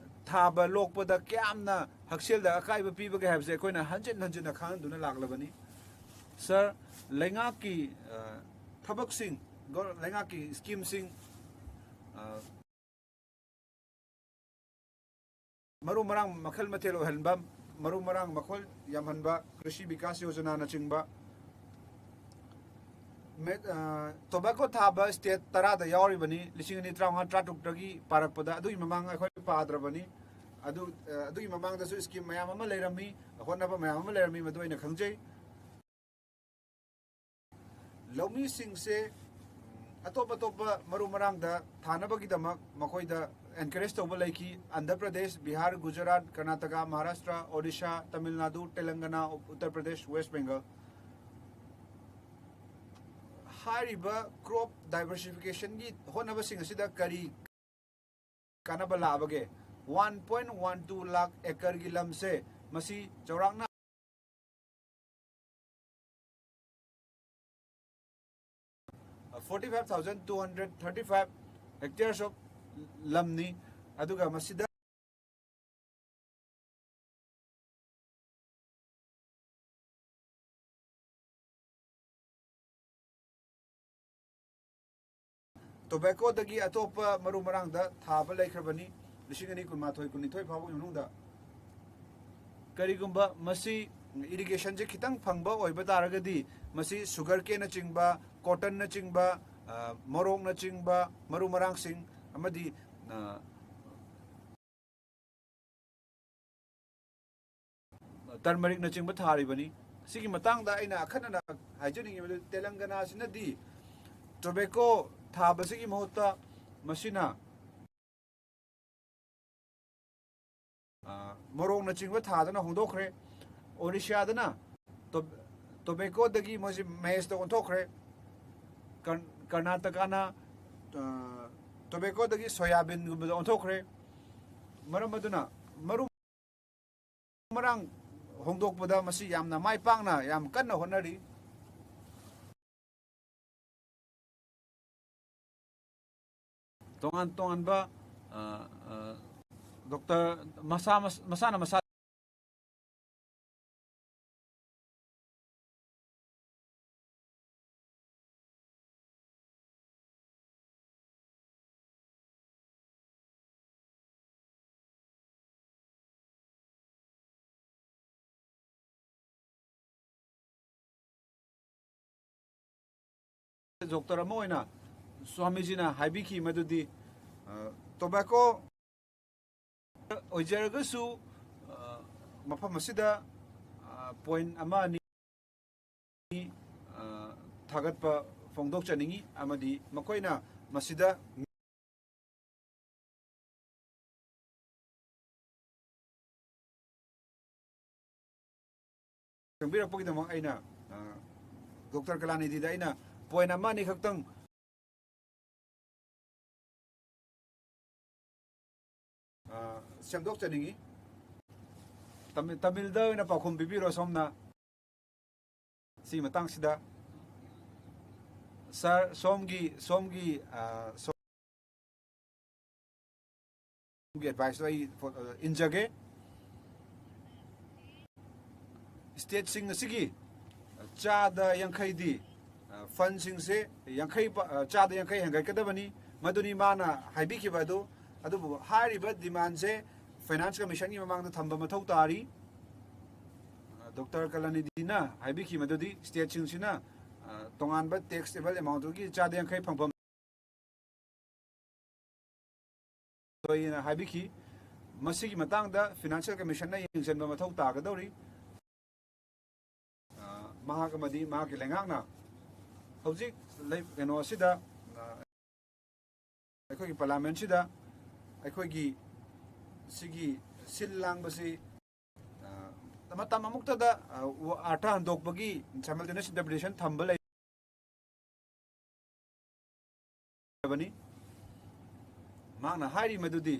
ꯊꯥꯕ ꯂꯣꯛꯄꯗ ꯀꯌꯥꯝꯅ ꯍꯛꯁꯦꯜꯗ ꯑꯀꯥꯏꯕ ꯄꯤꯕꯒꯦ ꯍꯥꯏꯕꯁꯦ ꯑꯩꯈꯣꯏꯅ ꯍꯟꯖꯤꯟ ꯍꯟꯖꯤꯟꯅ ꯈꯪꯍꯟꯗꯨꯅ ꯂꯥꯛꯂꯕꯅꯤ꯫ ꯁꯥꯔ, ꯂꯩꯉꯥꯛꯀꯤ, ꯑ, ꯊꯕꯛꯁꯤꯡ, ꯒꯣ-, ꯂꯩꯉꯥꯛꯀꯤ ꯁ꯭ꯀꯤꯝꯁꯤꯡ, ꯑ, ꯃꯔꯨ ꯃꯔꯥꯡ ꯃꯈꯜ ꯃꯊꯦꯜ ꯑꯣꯏꯍꯟꯕ, ꯃꯔꯨ ꯃꯔꯥꯡ ꯃꯈꯜ ꯌꯥꯝꯍꯟꯕ, ꯀ꯭ꯔꯤꯁꯤ ꯕꯤꯀꯥꯁ ꯌꯣꯖꯅꯥꯅꯆꯤꯡꯕ, ꯃꯦ-, ꯑ, ꯇꯣꯕꯥꯀꯣ ꯊꯥꯕ ꯁ꯭ꯇꯦꯠ ꯇꯔꯥꯗ ꯌꯥꯎꯔꯤꯕꯅꯤ, ꯂꯤꯁꯤꯡ ꯑꯅꯤ ꯇꯔꯥꯃꯉꯥ ꯇꯔꯥꯇꯔꯨꯛꯇꯒꯤ ꯄꯥꯔꯛꯄꯗ꯫ ꯑꯗꯨꯒꯤ ꯃꯃꯥꯡ ꯑꯩꯈꯣꯏ ꯄꯥꯗ꯭ꯔꯕꯅꯤ꯫ ꯑꯗꯨ, ꯑ, ꯑꯗꯨꯒꯤ ꯃꯃꯥꯡꯗꯁꯨ ꯁ꯭ꯀꯤꯝ ꯃꯌꯥꯝ ꯑꯃ ꯂꯩꯔꯝꯃꯤ, ꯍꯣꯠꯅꯕ ꯃꯌꯥꯝ ꯑꯃ ꯂꯩꯔꯝꯃꯤ, ꯃꯗꯨ ꯑꯩꯅ ꯈꯪꯖꯩ꯫ ꯂꯧꯃꯤꯁꯤꯡꯁꯦ ꯑꯇꯣꯞ ꯑꯇꯣꯞꯄ ꯃꯔꯨ ꯃꯔꯥꯡꯗ ꯊꯥꯅꯕꯒꯤꯗꯃꯛ ꯃꯈꯣꯏꯗ ꯑꯦꯟꯀꯔꯦꯖ ꯇꯧꯕ ꯂꯩꯈꯤ꯫ ꯑꯟꯙ꯭ꯔ ꯄ꯭ꯔꯗꯦꯁ, ꯕꯤꯍꯥꯔ, ꯒꯨꯖꯔꯥꯠ, ꯀꯔꯅꯥꯇꯀꯥ, ꯃꯍꯥꯔꯥꯁꯇ꯭ꯔ, ꯑꯣꯗꯤꯁꯥ, ꯇꯥꯃꯤꯜ ꯅꯥꯗꯨ, ꯇꯦꯂꯪꯒꯅꯥ, ꯎꯠꯇꯔ ꯄ꯭ꯔꯗꯦꯁ, ꯋꯦꯁ ꯕꯦꯡꯒꯜ꯫ ꯍꯥꯏꯔꯤꯕ ꯀ꯭ꯔꯣꯞ ꯗꯥꯏꯕꯔꯁꯤꯐꯤꯀꯦꯁꯟꯒꯤ ꯍꯣꯠꯅꯕꯁꯤꯡ ꯑꯁꯤꯗ ꯀꯔꯤ ꯀꯥꯟꯅꯕ ꯂꯥꯛꯑꯕꯒꯦ? One point one two lakh ꯑꯦꯀꯔꯒꯤ ꯂꯝꯁꯦ, ꯃꯁꯤ ꯆꯥꯎꯔꯥꯛꯅ forty five thousand two hundred thirty five hectares of ꯂꯝꯅꯤ꯫ ꯑꯗꯨꯒ ꯃꯁꯤꯗ ꯇꯣꯕꯦꯀꯣꯗꯒꯤ ꯑꯇꯣꯞꯄ ꯃꯔꯨ ꯃꯔꯥꯡꯗ ꯊꯥꯕ ꯂꯩꯈ꯭ꯔꯕꯅꯤ꯫ ꯂꯤꯁꯤꯡ ꯑꯅꯤ ꯀꯨꯟꯃꯥꯊꯣꯏ ꯀꯨꯟꯅꯤꯊꯣꯏ ꯐꯥꯎꯕꯒꯤ ꯃꯅꯨꯡꯗ ꯀꯔꯤꯒꯨꯝꯕ ꯃꯁꯤ ꯏꯔꯤꯒꯦꯁꯟꯁꯦ ꯈꯤꯇꯪ ꯐꯪꯕ ꯑꯣꯏꯕ ꯇꯥꯔꯒꯗꯤ, ꯃꯁꯤ ꯁꯨꯒꯔ ꯀꯦꯟꯅꯆꯤꯡꯕ, ꯀꯣꯇꯟꯅꯆꯤꯡꯕ, ꯑ, ꯃꯣꯔꯣꯛꯅꯆꯤꯡꯕ ꯃꯔꯨ ꯃꯔꯥꯡꯁꯤꯡ ꯑꯃꯗꯤ, ꯑ, ꯇꯔꯃꯔꯤꯛꯅꯆꯤꯡꯕ ꯊꯥꯔꯤꯕꯅꯤ꯫ ꯁꯤꯒꯤ ꯃꯇꯥꯡꯗ ꯑꯩꯅ ꯑꯈꯟꯅꯅ ꯍꯥꯏꯖꯅꯤꯡꯉꯤꯕꯗꯨ, ꯇꯦꯂꯪꯒꯅꯥꯁꯤꯅꯗꯤ ꯇꯣꯕꯦꯀꯣ ꯊꯥꯕꯁꯤꯒꯤ ꯃꯍꯨꯠꯇ ꯃꯁꯤꯅ ꯃꯣꯔꯣꯛꯅꯆꯤꯡꯕ ꯊꯥꯗꯅ ꯍꯣꯡꯗꯣꯛꯈ꯭ꯔꯦ꯫ ꯑꯣꯔꯤꯁꯥꯗꯅ ꯇꯣꯕꯦꯀꯣꯗꯒꯤ ꯃꯣꯏꯁꯤ ꯃꯦꯁꯇ ꯑꯣꯟꯊꯣꯛꯈ꯭ꯔꯦ꯫ ꯀꯔꯅꯥꯇꯀꯥꯅ ꯇꯣꯕꯦꯀꯣꯗꯒꯤ ꯁꯣꯌꯥꯕꯤꯟꯒꯨꯝꯕꯗ ꯑꯣꯟꯊꯣꯛꯈ꯭ꯔꯦ꯫ ꯃꯔꯝ ꯑꯗꯨꯅ ꯃꯔꯨ ꯃꯔꯥꯡ ꯍꯣꯡꯗꯣꯛꯄꯗ ꯃꯁꯤ ꯌꯥꯝꯅ ꯃꯥꯏ ꯄꯥꯛꯅ ꯌꯥꯝ ꯀꯟꯅ ꯍꯣꯠꯅꯔꯤ꯫ ꯇꯣꯉꯥꯟ ꯇꯣꯉꯥꯟꯕ ꯗꯣꯛꯇꯔ ꯃꯁꯥ ꯃꯁꯥꯅ ꯃꯁꯥ ꯗꯣꯛꯇꯔ ꯑꯃ ꯑꯣꯏꯅ ꯁ꯭ꯋꯥꯃꯤꯖꯤꯅ ꯍꯥꯏꯕꯤꯈꯤ ꯃꯗꯨꯗꯤ ꯇꯣꯕꯥꯀꯣ ꯑꯣꯏꯖꯔꯒꯁꯨ ꯃꯐꯝ ꯑꯁꯤꯗ ꯄꯣꯏꯟ ꯑꯃ ꯑꯅꯤ ꯊꯥꯒꯠꯄ ꯐꯣꯡꯗꯣꯛꯆꯅꯤꯡꯏ ꯑꯃꯗꯤ ꯃꯈꯣꯏꯅ ꯃꯁꯤꯗ ꯆꯪꯕꯤꯔꯛꯄꯒꯤꯗꯃꯛ ꯑꯩꯅ ꯗꯣꯛꯇꯔ ꯀꯂꯥꯅꯤꯙꯤꯗ ꯑꯩꯅ ꯄꯣꯏꯟ ꯑꯃ ꯑꯅꯤ ꯈꯛꯇꯪ ꯁꯦꯝꯗꯣꯛꯆꯅꯤꯡꯏ꯫ ꯇꯥꯃꯤꯜꯗ ꯑꯣꯏꯅ ꯄꯥꯎꯈꯨꯝ ꯄꯤꯕꯤꯔꯣ ꯁꯣꯝꯅ꯫ ꯁꯤ ꯃꯇꯥꯡꯁꯤꯗ ꯁꯥꯔ, ꯁꯣꯝꯒꯤ ꯁꯣꯝꯒꯤ ꯑꯦꯗꯚꯥꯏꯁꯇꯣ ꯑꯩ ꯏꯟꯖꯒꯦ꯫ ꯁ꯭ꯇꯦꯠꯁꯤꯡ ꯑꯁꯤꯒꯤ ꯆꯥꯗ ꯌꯥꯡꯈꯩꯗꯤ ꯐꯟꯁꯤꯡꯁꯦ ꯌꯥꯡꯈꯩ ꯆꯥꯗ ꯌꯥꯡꯈꯩ ꯍꯦꯟꯒꯠꯀꯗꯕꯅꯤ꯫ ꯃꯗꯨꯅꯤ ꯃꯥꯅ ꯍꯥꯏꯕꯤꯈꯤꯕ ꯑꯗꯨ꯫ ꯑꯗꯨꯕꯨ ꯍꯥꯏꯔꯤꯕ ꯗꯤꯃꯥꯟꯁꯦ ꯐꯥꯏꯅꯥꯟꯁ ꯀꯃꯤꯁꯟꯒꯤ ꯃꯃꯥꯡꯗ ꯊꯝꯕ ꯃꯊꯧ ꯇꯥꯔꯤ꯫ ꯗꯣꯛꯇꯔ ꯀꯂꯥꯅꯤꯙꯤꯅ ꯍꯥꯏꯕꯤꯈꯤ ꯃꯗꯨꯗꯤ ꯁ꯭ꯇꯦꯠꯁꯤꯡꯁꯤꯅ ꯇꯣꯉꯥꯟꯕ ꯇꯦꯛꯁ ꯑꯦꯕꯜ ꯑꯦꯃꯥꯎꯟꯗꯨꯒꯤ ꯆꯥꯗ ꯌꯥꯡꯈꯩ ꯐꯪꯐꯝ ꯊꯣꯛꯏꯅ ꯍꯥꯏꯕꯤꯈꯤ꯫ ꯃꯁꯤꯒꯤ ꯃꯇꯥꯡꯗ ꯐꯥꯏꯅꯥꯟꯁꯤꯌꯦꯜ ꯀꯃꯤꯁꯟꯅ ꯌꯦꯡꯁꯤꯟꯕ ꯃꯊꯧ ꯇꯥꯒꯗꯧꯔꯤ꯫ ꯃꯍꯥꯛ ꯑꯃꯗꯤ ꯃꯍꯥꯛꯀꯤ ꯂꯩꯉꯥꯛꯅ ꯍꯧꯖꯤꯛ ꯂꯩ-, ꯀꯩꯅꯣ ꯑꯁꯤꯗ, ꯑ, ꯑꯩꯈꯣꯏꯒꯤ ꯄꯥꯔꯂꯤꯌꯥꯃꯦꯟꯁꯤꯗ ꯑꯩꯈꯣꯏꯒꯤ ꯁꯤꯒꯤ ꯁꯤꯜ ꯂꯥꯡꯕꯁꯤ, ꯑ, ꯃꯇꯝ ꯑꯃꯨꯛꯇꯗ, ꯑ, ꯑꯥꯔꯊ ꯍꯟꯗꯣꯛꯄꯒꯤ simultaneous interpretation ꯊꯝꯕ ꯂꯩ꯫ ꯕꯅꯤ꯫ ꯃꯍꯥꯛꯅ ꯍꯥꯏꯔꯤ ꯃꯗꯨꯗꯤ,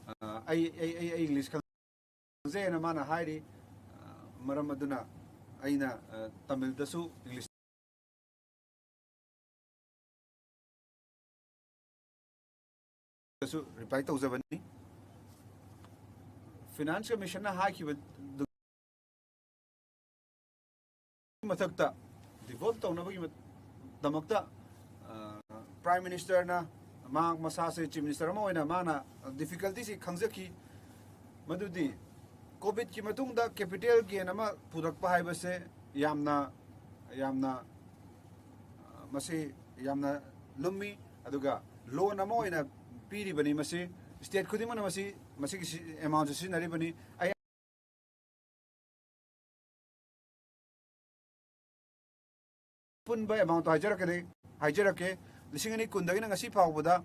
ꯑ, ꯑꯩ, ꯑꯩ, ꯑꯩ, ꯑꯩ ꯏꯪꯂꯤꯁ ꯈꯪꯖꯩ ꯍꯥꯏꯅ ꯃꯥꯅ ꯍꯥꯏꯔꯤ꯫ ꯑ, ꯃꯔꯝ ꯑꯗꯨꯅ ꯑꯩꯅ, ꯑ, ꯇꯥꯃꯤꯜꯗꯁꯨ ꯏꯪꯂꯤꯁꯇꯁꯨ ꯔꯤꯄ꯭ꯂꯥꯏ ꯇꯧꯖꯕꯅꯤ꯫ ꯐꯤꯅꯥꯟꯁ ꯀꯃꯤꯁꯟꯅ ꯍꯥꯏꯈꯤꯕꯗꯨ ꯃꯊꯛꯇ develop ꯇꯧꯅꯕꯒꯤ ꯃ-, ꯗꯃꯛꯇ, ꯑ, ꯄ꯭ꯔꯥꯏꯝ ꯃꯤꯅꯤꯁꯇꯔꯅ ꯃꯍꯥꯛ ꯃꯁꯥꯁꯦ ꯆꯤꯐ ꯃꯤꯅꯤꯁꯇꯔ ꯑꯃ ꯑꯣꯏꯅ ꯃꯥꯅ difficulty ꯁꯤ ꯈꯪꯖꯈꯤ꯫ ꯃꯗꯨꯗꯤ ꯀꯣꯚꯤꯗꯀꯤ ꯃꯇꯨꯡꯗ capital gain ꯑꯃ ꯄꯨꯔꯛꯄ ꯍꯥꯏꯕꯁꯦ ꯌꯥꯝꯅ, ꯌꯥꯝꯅ, ꯑ, ꯃꯁꯤ ꯌꯥꯝꯅ ꯂꯨꯝꯃꯤ꯫ ꯑꯗꯨꯒ loan ꯑꯃ ꯑꯣꯏꯅ ꯄꯤꯔꯤꯕꯅꯤ꯫ ꯃꯁꯤ state ꯈꯨꯗꯤꯡꯃꯛꯅ ꯃꯁꯤ, ꯃꯁꯤꯒꯤ ꯁꯤ-, amount ꯁꯤ ꯁꯤꯖꯤꯟꯅꯔꯤꯕꯅꯤ꯫ ꯑꯩ ꯑꯄꯨꯟꯕ amount ꯇꯣ ꯍꯥꯏꯖꯔꯛꯀꯅꯤ, ꯍꯥꯏꯖꯔꯛꯀꯦ꯫ ꯂꯤꯁꯤꯡ ꯑꯅꯤ ꯀꯨꯟꯗꯒꯤꯅ ꯉꯁꯤ ꯐꯥꯎꯕꯗ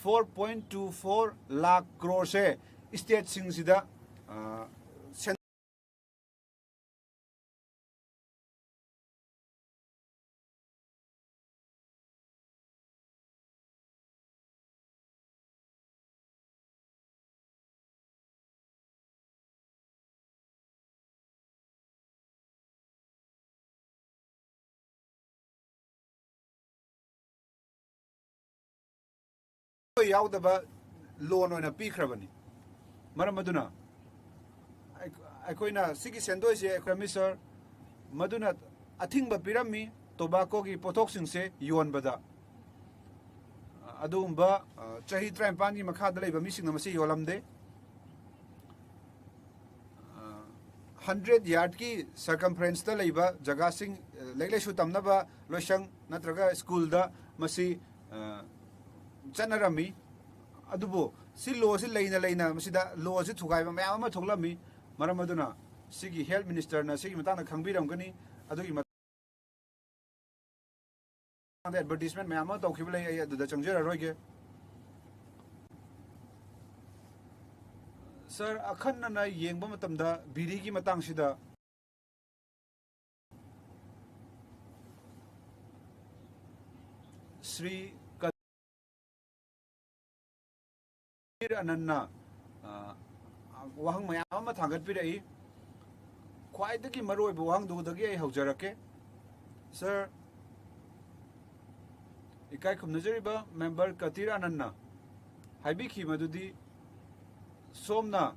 four point two four lakh ꯀ꯭ꯔꯣꯔꯁꯦ state ꯁꯤꯡꯁꯤꯗ, ꯑ, ꯁꯦꯟ-, ꯌꯥꯎꯗꯕ loan ꯑꯣꯏꯅ ꯄꯤꯈ꯭ꯔꯕꯅꯤ꯫ ꯃꯔꯝ ꯑꯗꯨꯅ ꯑꯩ-, ꯑꯩꯈꯣꯏꯅ ꯁꯤꯒꯤ ꯁꯦꯟꯗꯣꯏꯁꯦ ꯑꯩꯈꯣꯏ ꯃꯤꯁꯇꯔ ꯃꯗꯨꯅ ꯑꯊꯤꯡꯕ ꯄꯤꯔꯝꯃꯤ tobacco ꯒꯤ ꯄꯣꯠꯊꯣꯛꯁꯤꯡꯁꯦ ꯌꯣꯟꯕꯗ꯫ ꯑꯗꯨꯒꯨꯝꯕ, ꯑ, ꯆꯍꯤ ꯇꯔꯥꯅꯤꯄꯥꯟꯒꯤ ꯃꯈꯥꯗ ꯂꯩꯕ ꯃꯤꯁꯤꯡꯅ ꯃꯁꯤ ꯌꯣꯜꯂꯝꯗꯦ꯫ ꯑ, hundred yard ꯀꯤ circumference ꯇ ꯂꯩꯕ ꯖꯒꯥꯁꯤꯡ, ꯑ, ꯂꯥꯏꯔꯤꯛ ꯂꯥꯏꯁꯨ ꯇꯝꯅꯕ ꯂꯣꯏꯁꯪ ꯅꯠꯇ꯭ꯔꯒ ꯁ꯭ꯀꯨꯜꯗ ꯃꯁꯤ, ꯑ, ꯆꯠꯅꯔꯝꯃꯤ꯫ ꯑꯗꯨꯕꯨ ꯁꯤ law ꯁꯤ ꯂꯩꯅ ꯂꯩꯅ ꯃꯁꯤꯗ law ꯁꯤ ꯊꯨꯒꯥꯏꯕ ꯃꯌꯥꯝ ꯑꯃ ꯊꯣꯛꯂꯝꯃꯤ꯫ ꯃꯔꯝ ꯑꯗꯨꯅ ꯁꯤꯒꯤ health minister ꯅ ꯁꯤꯒꯤ ꯃꯇꯥꯡꯗ ꯈꯪꯕꯤꯔꯝꯒꯅꯤ꯫ ꯑꯗꯨꯒꯤ ꯃꯇꯥꯡꯗ ꯑꯦꯗꯚꯔꯇꯤꯁꯃꯦꯟ ꯃꯌꯥꯝ ꯑꯃ ꯇꯧꯈꯤꯕ ꯂꯩ, ꯑꯩ ꯑꯗꯨꯗ ꯆꯪꯖꯔꯔꯣꯏꯒꯦ꯫ ꯁꯥꯔ, ꯑꯈꯟꯅꯅ ꯌꯦꯡꯕ ꯃꯇꯝꯗ ꯕꯤꯔꯤꯒꯤ ꯃꯇꯥꯡꯁꯤꯗ ꯁ꯭ꯔꯤ ꯀꯕꯤꯔ ꯑꯅꯟꯅ, ꯑ, ꯋꯥꯍꯪ ꯃꯌꯥꯝ ꯑꯃ ꯊꯥꯡꯒꯠꯄꯤꯔꯛꯏ꯫ ꯈ꯭ꯋꯥꯏꯗꯒꯤ ꯃꯔꯨꯑꯣꯏꯕ ꯋꯥꯍꯪꯗꯨꯗꯒꯤ ꯑꯩ ꯍꯧꯖꯔꯛꯀꯦ꯫ ꯁꯥꯔ, ꯏꯀꯥꯏ ꯈꯨꯝꯅꯖꯔꯤꯕ ꯃꯦꯝꯕꯔ ꯀꯇꯤꯔ ꯑꯅꯟꯅ ꯍꯥꯏꯕꯤꯈꯤ ꯃꯗꯨꯗꯤ ꯁꯣꯝꯅ,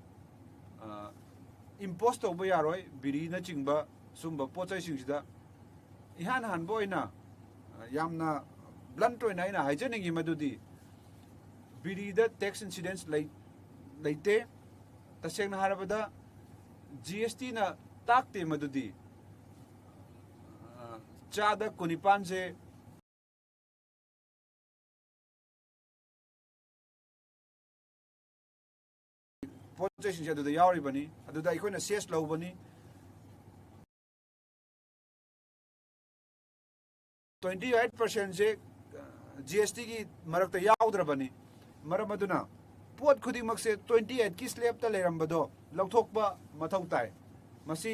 ꯑ, ꯏꯝꯄꯣꯁ ꯇꯧꯕ ꯌꯥꯔꯣꯏ ꯕꯤꯔꯤꯅꯆꯤꯡꯕ ꯁꯨꯝꯕ ꯄꯣꯠ ꯆꯩꯁꯤꯡꯁꯤꯗ꯫ ꯏꯍꯥꯟ ꯍꯥꯟꯕ ꯑꯣꯏꯅ, ꯑ, ꯌꯥꯝꯅ ꯕ꯭ꯂꯟꯠ ꯑꯣꯏꯅ ꯑꯩꯅ ꯍꯥꯏꯖꯅꯤꯡꯉꯤ ꯃꯗꯨꯗꯤ ꯕꯤꯔꯤꯗ ꯇꯦꯛꯁ ꯏꯟꯁꯤꯗꯦꯟꯁ ꯂꯩ-, ꯂꯩꯇꯦ꯫ ꯇꯁꯦꯡꯅ ꯍꯥꯏꯔꯕꯗ ꯖꯤ ꯑꯦꯁ ꯇꯤꯅ ꯇꯥꯛꯇꯦ ꯃꯗꯨꯗꯤ, ꯑ, ꯆꯥꯗ ꯀꯨꯟꯅꯤꯄꯥꯟꯁꯦ ꯄꯣꯠ ꯆꯩꯁꯤꯡꯁꯦ ꯑꯗꯨꯗ ꯌꯥꯎꯔꯤꯕꯅꯤ, ꯑꯗꯨꯗ ꯑꯩꯈꯣꯏꯅ ꯁꯦꯁ ꯂꯧꯕꯅꯤ꯫ ꯇ꯭ꯋꯦꯟꯇꯤ ꯑꯩꯠ ꯄꯥꯔꯁꯦꯟꯁꯦ ꯖꯤ ꯑꯦꯁ ꯇꯤꯒꯤ ꯃꯔꯛꯇ ꯌꯥꯎꯗ꯭ꯔꯕꯅꯤ꯫ ꯃꯔꯝ ꯑꯗꯨꯅ ꯄꯣꯠ ꯈꯨꯗꯤꯡꯃꯛꯁꯦ ꯇ꯭ꯋꯦꯟꯇꯤ ꯑꯩꯠꯀꯤ ꯁ꯭ꯂꯦꯞꯇ ꯂꯩꯔꯝꯕꯗꯣ ꯂꯧꯊꯣꯛꯄ ꯃꯊꯧ ꯇꯥꯏ꯫ ꯃꯁꯤ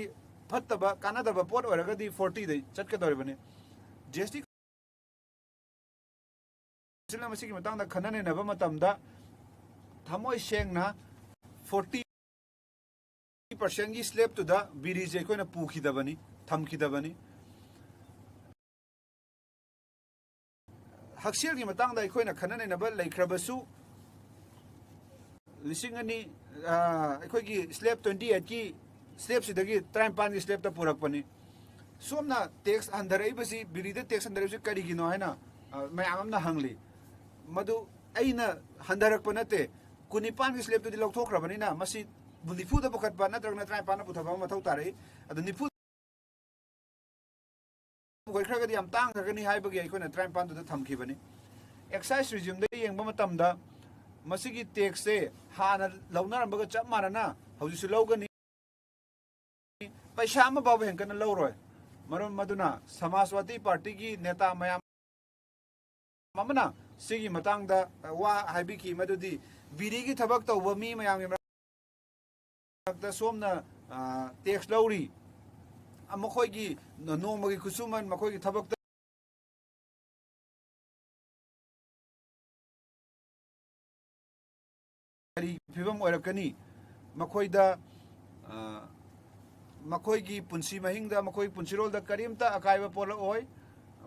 ꯐꯠꯇꯕ, ꯀꯥꯟꯅꯗꯕ ꯄꯣꯠ ꯑꯣꯏꯔꯒꯗꯤ ꯐꯣꯔꯇꯤꯗ ꯆꯠꯀꯗꯧꯔꯤꯕꯅꯤ꯫ ꯖꯤ ꯑꯦꯁ ꯇꯤ ꯀꯥꯎꯟꯁꯤꯜꯅ ꯃꯁꯤꯒꯤ ꯃꯇꯥꯡꯗ ꯈꯟꯅ ꯅꯩꯅꯕ ꯃꯇꯝꯗ ꯊꯃꯣꯏ ꯁꯦꯡꯅ ꯐꯣꯔꯇꯤ ꯄꯥꯔꯁꯦꯟꯒꯤ ꯁ꯭ꯂꯦꯞꯇꯨꯗ ꯕꯤꯔꯤꯁꯦ ꯑꯩꯈꯣꯏꯅ ꯄꯨꯈꯤꯗꯕꯅꯤ, ꯊꯝꯈꯤꯗꯕꯅꯤ꯫ ꯍꯛꯁꯦꯜꯒꯤ ꯃꯇꯥꯡꯗ ꯑꯩꯈꯣꯏꯅ ꯈꯟꯅ ꯅꯩꯅꯕ ꯂꯩꯈ꯭ꯔꯕꯁꯨ, ꯂꯤꯁꯤꯡ ꯑꯅꯤ, ꯑ, ꯑꯩꯈꯣꯏꯒꯤ ꯁ꯭ꯂꯦꯞ ꯇ꯭ꯋꯦꯟꯇꯤ ꯑꯩꯠꯀꯤ ꯁ꯭ꯂꯦꯞꯁꯤꯗꯒꯤ ꯇꯔꯥꯅꯤꯄꯥꯟꯒꯤ ꯁ꯭ꯂꯦꯞꯇ ꯄꯨꯔꯛꯄꯅꯤ꯫ ꯁꯣꯝꯅ ꯇꯦꯛꯁ ꯍꯟꯊꯔꯛꯏꯕꯁꯤ, ꯕꯤꯔꯤꯗ ꯇꯦꯛꯁ ꯍꯟꯊꯔꯛꯏꯕꯁꯤ ꯀꯔꯤꯒꯤꯅꯣ ꯍꯥꯏꯅ, ꯑ, ꯃꯌꯥꯝ ꯑꯃꯅ ꯍꯪꯂꯤ꯫ ꯃꯗꯨ ꯑꯩꯅ ꯍꯟꯊꯔꯛꯄ ꯅꯠꯇꯦ, ꯀꯨꯟꯅꯤꯄꯥꯟꯒꯤ ꯁ꯭ꯂꯦꯞꯇꯨꯗꯤ ꯂꯧꯊꯣꯛꯈ꯭ꯔꯕꯅꯤꯅ ꯃꯁꯤ ꯅꯤꯐꯨꯗ ꯄꯨꯈꯠꯄ ꯅꯠꯇ꯭ꯔꯒꯅ ꯇꯔꯥꯅꯤꯄꯥꯟꯗ ꯄꯨꯊꯕ ꯑꯃ ꯃꯊꯧ ꯇꯥꯔꯛꯏ꯫ ꯑꯗꯨ ꯅꯤꯐꯨ ꯑꯣꯏꯈ꯭ꯔꯒꯗꯤ ꯌꯥꯝ ꯇꯥꯡꯈ꯭ꯔꯒꯅꯤ ꯍꯥꯏꯕꯒꯤ ꯑꯩꯈꯣꯏꯅ ꯇꯔꯥꯅꯤꯄꯥꯟꯗꯨꯗ ꯊꯝꯈꯤꯕꯅꯤ꯫ ꯑꯦꯛꯁꯥꯏꯁ ꯔꯤꯖꯤꯝꯗ ꯌꯦꯡꯕ ꯃꯇꯝꯗ ꯃꯁꯤꯒꯤ ꯇꯦꯛꯁꯁꯦ ꯍꯥꯟꯅ ꯂꯧꯅꯔꯝꯕꯒ ꯆꯞ ꯃꯥꯟꯅꯅ ꯍꯧꯖꯤꯛꯁꯨ ꯂꯧꯒꯅꯤ꯫ ꯄꯩꯁꯥ ꯑꯃ ꯐꯥꯎꯕ ꯍꯦꯟꯒꯠꯅ ꯂꯧꯔꯣꯏ꯫ ꯃꯔꯝ ꯑꯗꯨꯅ ꯁꯃꯥꯖꯋꯥꯗꯤ ꯄꯥꯔꯇꯤꯒꯤ ꯅꯦꯇꯥ ꯃꯌꯥꯝ ꯑꯃꯅ ꯁꯤꯒꯤ ꯃꯇꯥꯡꯗ ꯋꯥ ꯍꯥꯏꯕꯤꯈꯤ, ꯃꯗꯨꯗꯤ ꯕꯤꯗꯤꯒꯤ ꯊꯕꯛ ꯇꯧꯕ ꯃꯤ ꯃꯌꯥꯝꯒꯤ ꯃꯔꯛꯇ ꯁꯣꯝꯅ, ꯑ, ꯇꯦꯛꯁ ꯂꯧꯔꯤ, ꯑ, ꯃꯈꯣꯏꯒꯤ ꯅꯣꯡꯃꯒꯤ ꯈꯨꯠꯁꯨꯃꯟ, ꯃꯈꯣꯏꯒꯤ ꯊꯕꯛꯇ ꯀꯔꯤ ꯐꯤꯕꯝ ꯑꯣꯏꯔꯛꯀꯅꯤ? ꯃꯈꯣꯏꯗ, ꯑ, ꯃꯈꯣꯏꯒꯤ ꯄꯨꯟꯁꯤ ꯃꯍꯤꯡꯗ, ꯃꯈꯣꯏꯒꯤ ꯄꯨꯟꯁꯤꯔꯣꯜꯗ ꯀꯔꯤꯝꯇ ꯑꯀꯥꯏꯕ ꯄꯣꯛꯂꯛꯑꯣꯏ꯫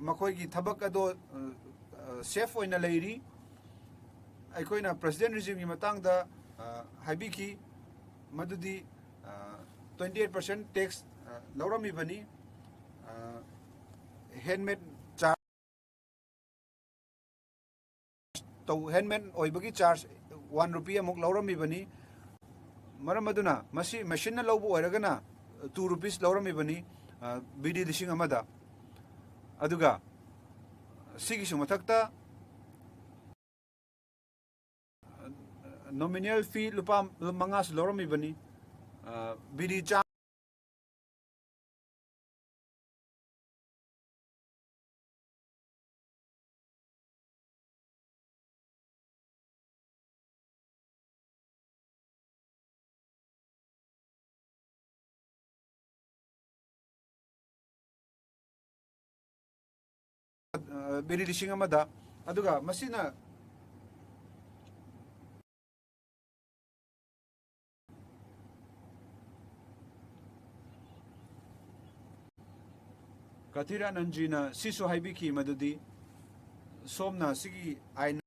ꯃꯈꯣꯏꯒꯤ ꯊꯕꯛ ꯑꯗꯣ, ꯑ, ꯑ, ꯁꯦꯐ ꯑꯣꯏꯅ ꯂꯩꯔꯤ꯫ ꯑꯩꯈꯣꯏꯅ ꯄ꯭ꯔꯦꯁꯤꯗꯦꯟ ꯔꯤꯖꯤꯝꯒꯤ ꯃꯇꯥꯡꯗ, ꯑ, ꯍꯥꯏꯕꯤꯈꯤ, ꯃꯗꯨꯗꯤ, ꯑ, twenty eight percent tax, ꯑ, ꯂꯧꯔꯝꯃꯤꯕꯅꯤ꯫ ꯑ, ꯍꯦꯟꯃꯦꯗ ꯆꯥꯔꯖ ꯇꯧ-, ꯍꯦꯟꯃꯦꯗ ꯑꯣꯏꯕꯒꯤ ꯆꯥꯔꯖ one rupee ꯑꯃꯨꯛ ꯂꯧꯔꯝꯃꯤꯕꯅꯤ꯫ ꯃꯔꯝ ꯑꯗꯨꯅ ꯃꯁꯤ ꯃꯦꯁꯤꯟꯅ ꯂꯧꯕ ꯑꯣꯏꯔꯒꯅ two rupees ꯂꯧꯔꯝꯃꯤꯕꯅꯤ, ꯑ, ꯕꯤꯗꯤ ꯂꯤꯁꯤꯡ ꯑꯃꯗ꯫ ꯑꯗꯨꯒ ꯁꯤꯒꯤꯁꯨ ꯃꯊꯛꯇ nominal fee ꯂꯨꯄꯥ ꯃꯉꯥꯁꯨ ꯂꯧꯔꯝꯃꯤꯕꯅꯤ꯫ ꯑ, ꯕꯤꯗꯤ ꯆꯥ ꯑ, ꯕꯤꯗꯤ ꯂꯤꯁꯤꯡ ꯑꯃꯗ꯫ ꯑꯗꯨꯒ ꯃꯁꯤꯅ ꯀꯊꯤꯔ ꯑꯅꯟꯖꯤꯅ ꯁꯤꯁꯨ ꯍꯥꯏꯕꯤꯈꯤ ꯃꯗꯨꯗꯤ ꯁꯣꯝꯅ ꯁꯤꯒꯤ ꯑꯥꯏꯟ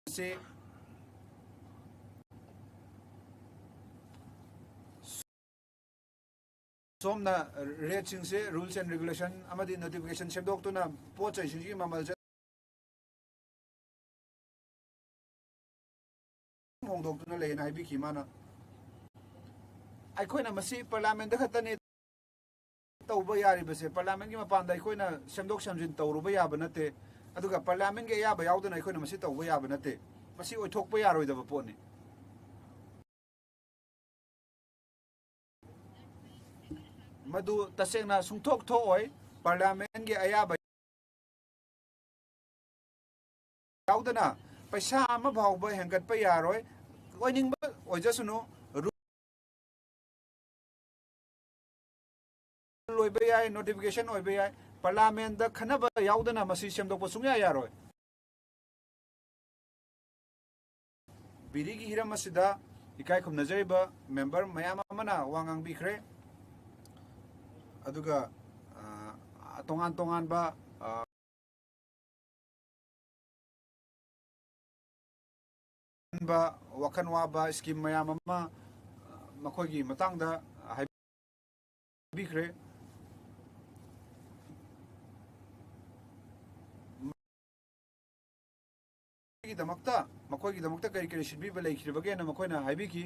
ꯑꯁꯤ ꯁꯣꯝꯅ ꯔꯦꯠꯁꯤꯡꯁꯦ, ꯔꯨꯜꯁ ꯑꯦꯟ ꯔꯤꯒꯨꯂꯦꯁꯟ ꯑꯃꯗꯤ ꯅꯣꯇꯤꯐꯤꯀꯦꯁꯟ ꯁꯦꯝꯗꯣꯛꯇꯨꯅ ꯄꯣꯠ ꯆꯩꯁꯤꯡꯁꯤꯒꯤ ꯃꯃꯜꯁꯦ ꯍꯣꯡꯗꯣꯛꯇꯨꯅ ꯂꯩꯌꯦꯅ ꯍꯥꯏꯕꯤꯈꯤ ꯃꯥꯅ꯫ ꯑꯩꯈꯣꯏꯅ ꯃꯁꯤ ꯄꯥꯔꯂꯤꯌꯥꯃꯦꯟꯗ ꯈꯛꯇꯅꯦ ꯇꯧꯕ ꯌꯥꯔꯤꯕꯁꯦ, ꯄꯥꯔꯂꯤꯌꯥꯃꯦꯟꯒꯤ ꯃꯄꯥꯟꯗ ꯑꯩꯈꯣꯏꯅ ꯁꯦꯝꯗꯣꯛ ꯁꯦꯝꯖꯤꯟ ꯇꯧꯔꯨꯕ ꯌꯥꯕ ꯅꯠꯇꯦ꯫ ꯑꯗꯨꯒ ꯄꯥꯔꯂꯤꯌꯥꯃꯦꯟꯒꯤ ꯑꯌꯥꯕ ꯌꯥꯎꯗꯅ ꯑꯩꯈꯣꯏꯅ ꯃꯁꯤ ꯇꯧꯕ ꯌꯥꯕ ꯅꯠꯇꯦ꯫ ꯃꯁꯤ ꯑꯣꯏꯊꯣꯛꯄ ꯌꯥꯔꯣꯏꯗꯕ ꯄꯣꯠꯅꯤ꯫ ꯃꯗꯨ ꯇꯁꯦꯡꯅ ꯁꯨꯡꯊꯣꯛ ꯊꯣꯛꯑꯣꯏ꯫ ꯄꯥꯔꯂꯤꯌꯥꯃꯦꯟꯒꯤ ꯑꯌꯥꯕ ꯌꯥꯎꯗꯅ ꯄꯩꯁꯥ ꯑꯃ ꯐꯥꯎꯕ ꯍꯦꯟꯒꯠꯄ ꯌꯥꯔꯣꯏ꯫ ꯑꯣꯏꯅꯤꯡꯕ ꯑꯣꯏꯖꯁꯅꯨ, ꯔꯨꯜ ꯑꯣꯏꯕ ꯌꯥꯏ, ꯅꯣꯇꯤꯐꯤꯀꯦꯁꯟ ꯑꯣꯏꯕ ꯌꯥꯏ, ꯄꯥꯔꯂꯤꯌꯥꯃꯦꯟꯗ ꯈꯟꯅꯕ ꯌꯥꯎꯗꯅ ꯃꯁꯤ ꯁꯦꯝꯗꯣꯛꯄ ꯁꯨꯡꯌꯥ ꯌꯥꯔꯣꯏ꯫ ꯕꯤꯔꯤꯒꯤ ꯍꯤꯔꯝ ꯑꯁꯤꯗ ꯏꯀꯥꯏ ꯈꯨꯝꯅꯖꯔꯤꯕ ꯃꯦꯝꯕꯔ ꯃꯌꯥꯝ ꯑꯃꯅ ꯋꯥ ꯉꯥꯡꯕꯤꯈ꯭ꯔꯦ꯫ ꯑꯗꯨꯒ, ꯑ, ꯇꯣꯉꯥꯟ ꯇꯣꯉꯥꯟꯕ, ꯑ, ꯋꯥꯈꯜ ꯋꯥꯕ ꯁ꯭ꯀꯤꯝ ꯃꯌꯥꯝ ꯑꯃ, ꯑ, ꯃꯈꯣꯏꯒꯤ ꯃꯇꯥꯡꯗ ꯍꯥꯏꯕꯤꯈ꯭ꯔꯦ꯫ ꯃꯈꯣꯏꯒꯤꯗꯃꯛꯇ, ꯃꯈꯣꯏꯒꯤꯗꯃꯛꯇ ꯀꯔꯤ ꯀꯔꯤ ꯁꯤꯟꯕꯤꯕ ꯂꯩꯈ꯭ꯔꯤꯕꯒꯦꯅ ꯃꯈꯣꯏꯅ ꯍꯥꯏꯕꯤꯈꯤ꯫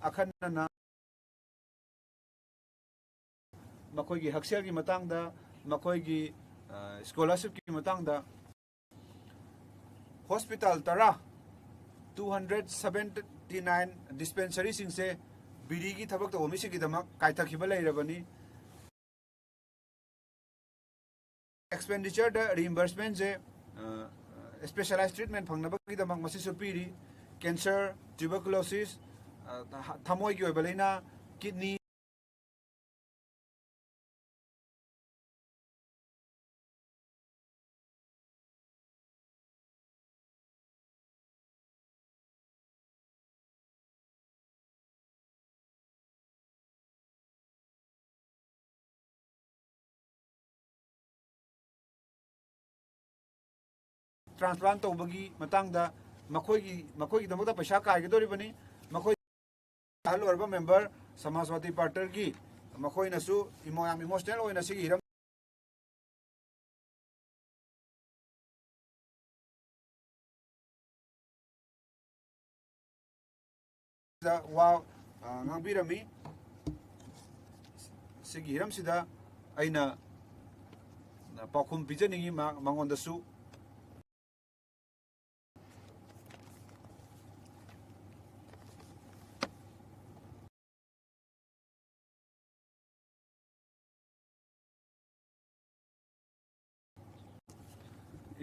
ꯑꯈꯟꯅꯅ ꯃꯈꯣꯏꯒꯤ ꯍꯛꯁꯦꯜꯒꯤ ꯃꯇꯥꯡꯗ, ꯃꯈꯣꯏꯒꯤ, ꯑ, ꯁ꯭ꯀꯣꯂꯔꯁꯤꯞꯀꯤ ꯃꯇꯥꯡꯗ꯫ ꯍꯣꯁꯄꯤꯇꯥꯜ ꯇꯔꯥ, two hundred seventy nine ꯗꯤꯁꯄꯦꯟꯁꯔꯤꯁꯤꯡꯁꯦ ꯕꯤꯔꯤꯒꯤ ꯊꯕꯛ ꯇꯧꯕ ꯃꯤꯁꯤꯡꯒꯤꯗꯃꯛ ꯀꯥꯏꯊꯈꯤꯕ ꯂꯩꯔꯕꯅꯤ꯫ ꯑꯦꯛꯁꯄꯦꯟꯗꯤꯆꯔꯗ ꯔꯤꯏꯝꯕꯔꯁꯃꯦꯟꯁꯦ, ꯑ, ꯁ꯭ꯄꯦꯁꯤꯌꯦꯂꯥꯏꯖ ꯇ꯭ꯔꯤꯠꯃꯦꯟ ꯐꯪꯅꯕꯒꯤꯗꯃꯛ ꯃꯁꯤꯁꯨ ꯄꯤꯔꯤ꯫ ꯀꯦꯟꯁꯔ, ꯇ꯭ꯌꯨꯕꯔꯀꯨꯂꯣꯁꯤꯁ, ꯑ, ꯊ-, ꯊꯃꯣꯏꯒꯤ ꯑꯣꯏꯕ ꯂꯥꯏꯅꯥ, ꯀꯤꯗꯅꯤ, ꯇ꯭ꯔꯥꯟꯁꯄ꯭ꯂꯥꯟ ꯇꯧꯕꯒꯤ ꯃꯇꯥꯡꯗ ꯃꯈꯣꯏꯒꯤ, ꯃꯈꯣꯏꯒꯤꯗꯃꯛꯇ ꯄꯩꯁꯥ ꯀꯥꯏꯒꯗꯧꯔꯤꯕꯅꯤ꯫ ꯃꯈꯣꯏ ꯑꯍꯜ ꯑꯣꯏꯔꯕ ꯃꯦꯝꯕꯔ ꯁꯃꯥꯖꯋꯥꯗꯤ ꯄꯥꯔꯇꯤꯒꯤ, ꯃꯈꯣꯏꯅꯁꯨ ꯏꯃꯣ-, ꯌꯥꯝ ꯏꯃꯣꯁꯅꯦꯜ ꯑꯣꯏꯅ ꯁꯤꯒꯤ ꯍꯤꯔꯝ ꯋꯥ, ꯑ, ꯉꯥꯡꯕꯤꯔꯝꯃꯤ꯫ ꯁꯤꯒꯤ ꯍꯤꯔꯝꯁꯤꯗ ꯑꯩꯅ ꯄꯥꯎꯈꯨꯝ ꯄꯤꯖꯅꯤꯡꯉꯤ ꯃꯥ-, ꯃꯉꯣꯟꯗꯁꯨ꯫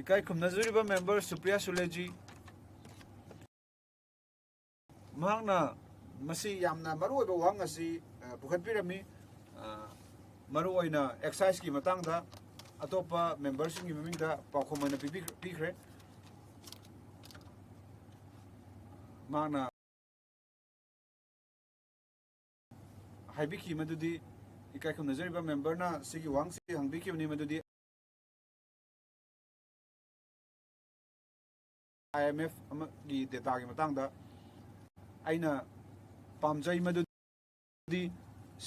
ꯏꯀꯥꯏ ꯈꯨꯝꯅꯖꯔꯤꯕ member ꯁꯨꯄ꯭ꯔꯤꯌꯥ ꯁꯨꯂꯦꯖꯤ, ꯃꯍꯥꯛꯅ ꯃꯁꯤ ꯌꯥꯝꯅ ꯃꯔꯨꯑꯣꯏꯕ ꯋꯥꯍꯪ ꯑꯁꯤ, ꯑ, ꯄꯨꯈꯠꯄꯤꯔꯝꯃꯤ꯫ ꯑ, ꯃꯔꯨꯑꯣꯏꯅ exciseꯀꯤ ꯃꯇꯥꯡꯗ ꯑꯇꯣꯞꯄ memberꯁꯤꯡꯒꯤ ꯃꯃꯤꯡꯗ ꯄꯥꯎꯈꯨꯝ ꯑꯣꯏꯅ ꯄꯤꯕꯤ-, ꯄꯤꯈ꯭ꯔꯦ꯫ ꯃꯍꯥꯛꯅ ꯍꯥꯏꯕꯤꯈꯤ ꯃꯗꯨꯗꯤ, ꯏꯀꯥꯏ ꯈꯨꯝꯅꯖꯔꯤꯕ memberꯅ ꯁꯤꯒꯤ ꯋꯥꯍꯪꯁꯤ ꯍꯪꯕꯤꯈꯤꯕꯅꯤ ꯃꯗꯨꯗꯤ, IMF ꯑꯃꯒꯤ dataꯒꯤ ꯃꯇꯥꯡꯗ ꯑꯩꯅ ꯄꯥꯝꯖꯩ ꯃꯗꯨꯗꯤ,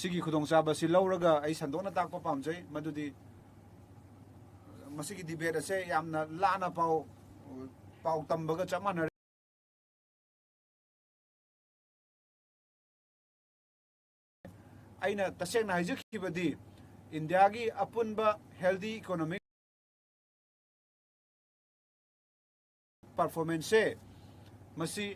ꯁꯤꯒꯤ ꯈꯨꯗꯣꯡꯆꯥꯕ ꯑꯁꯤ ꯂꯧꯔꯒ ꯑꯩ ꯁꯟꯗꯣꯛꯅ ꯇꯥꯛꯄ ꯄꯥꯝꯖꯩ ꯃꯗꯨꯗꯤ, ꯃꯁꯤꯒꯤ debate ꯑꯁꯦ ꯌꯥꯝꯅ ꯂꯥꯟꯅ ꯄꯥꯎ, ꯄꯥꯎ ꯇꯝꯕꯒ ꯆꯞ ꯃꯥꯟꯅꯔꯦ꯫ ꯑꯩꯅ ꯇꯁꯦꯡꯅ ꯍꯥꯏꯖꯈꯤꯕꯗꯤ, ꯏꯟꯗꯤꯌꯥꯒꯤ ꯑꯄꯨꯟꯕ healthy economic performanceꯁꯦ ꯃꯁꯤ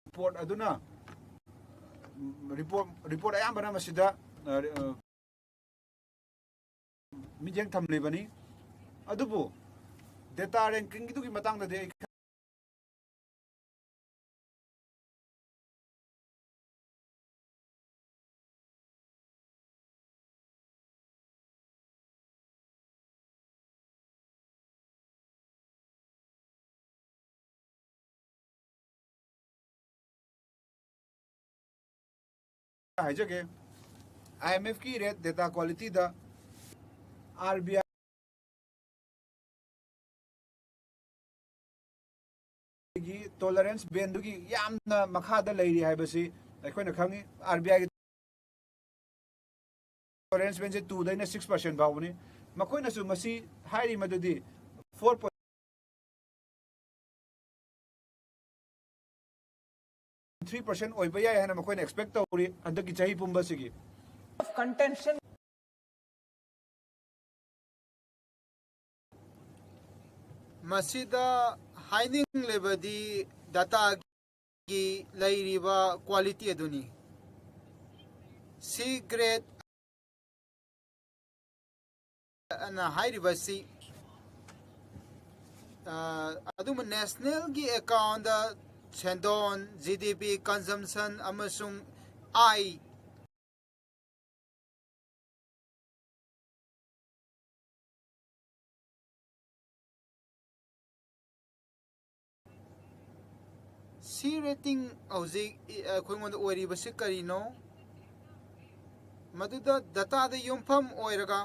report ꯑꯗꯨꯅ, report, report ꯑꯌꯥꯝꯕꯅ ꯃꯁꯤꯗ, ꯑ, ꯑ, ꯃꯤꯠꯌꯦꯡ ꯊꯝꯂꯤꯕꯅꯤ꯫ ꯑꯗꯨꯕꯨ data rankingꯒꯤꯗꯨꯒꯤ ꯃꯇꯥꯡꯗꯗꯤ ꯑꯩ ꯍꯥꯏꯖꯒꯦ, IMFꯀꯤ rate data qualityꯗ RBI ꯒꯤ tolerance bandꯗꯨꯒꯤ ꯌꯥꯝꯅ ꯃꯈꯥꯗ ꯂꯩꯔꯤ ꯍꯥꯏꯕꯁꯤ ꯑꯩꯈꯣꯏꯅ ꯈꯪꯉꯤ꯫ RBIꯒꯤ tolerance bandꯁꯦ twoꯗꯩꯅ six percent ꯐꯥꯎꯕꯅꯤ꯫ ꯃꯈꯣꯏꯅꯁꯨ ꯃꯁꯤ ꯍꯥꯏꯔꯤ ꯃꯗꯨꯗꯤ four point three percent ꯑꯣꯏꯕ ꯌꯥꯏ ꯍꯥꯏꯅ ꯃꯈꯣꯏꯅ expect ꯇꯧꯔꯤ ꯍꯟꯗꯛꯀꯤ ꯆꯍꯤ ꯄꯨꯝꯕꯁꯤꯒꯤ꯫ Contention꯫ ꯃꯁꯤꯗ ꯍꯥꯏꯅꯤꯡꯂꯤꯕꯗꯤ dataꯒꯤ ꯂꯩꯔꯤꯕ quality ꯑꯗꯨꯅꯤ꯫ ꯁꯤ ꯒ꯭ꯔꯦꯠ ꯑꯅ ꯍꯥꯏꯔꯤꯕꯁꯤ, ꯑ, ꯑꯗꯨꯝꯕ ꯅꯦꯁꯅꯦꯜꯒꯤ ꯑꯦꯀꯥꯎꯟꯗ ꯁꯦꯟꯗꯣꯟ, ꯖꯤ ꯗꯤ ꯄꯤ, ꯀꯟꯖꯝꯁꯟ ꯑꯃꯁꯨꯡ ꯑꯥꯏ ꯁꯤ ꯔꯦꯇꯤꯡ ꯍꯧꯖꯤꯛ ꯑꯩꯈꯣꯏꯉꯣꯟꯗ ꯑꯣꯏꯔꯤꯕꯁꯤ ꯀꯔꯤꯅꯣ? ꯃꯗꯨꯗ ꯗꯇꯥꯗ ꯌꯨꯝꯐꯝ ꯑꯣꯏꯔꯒ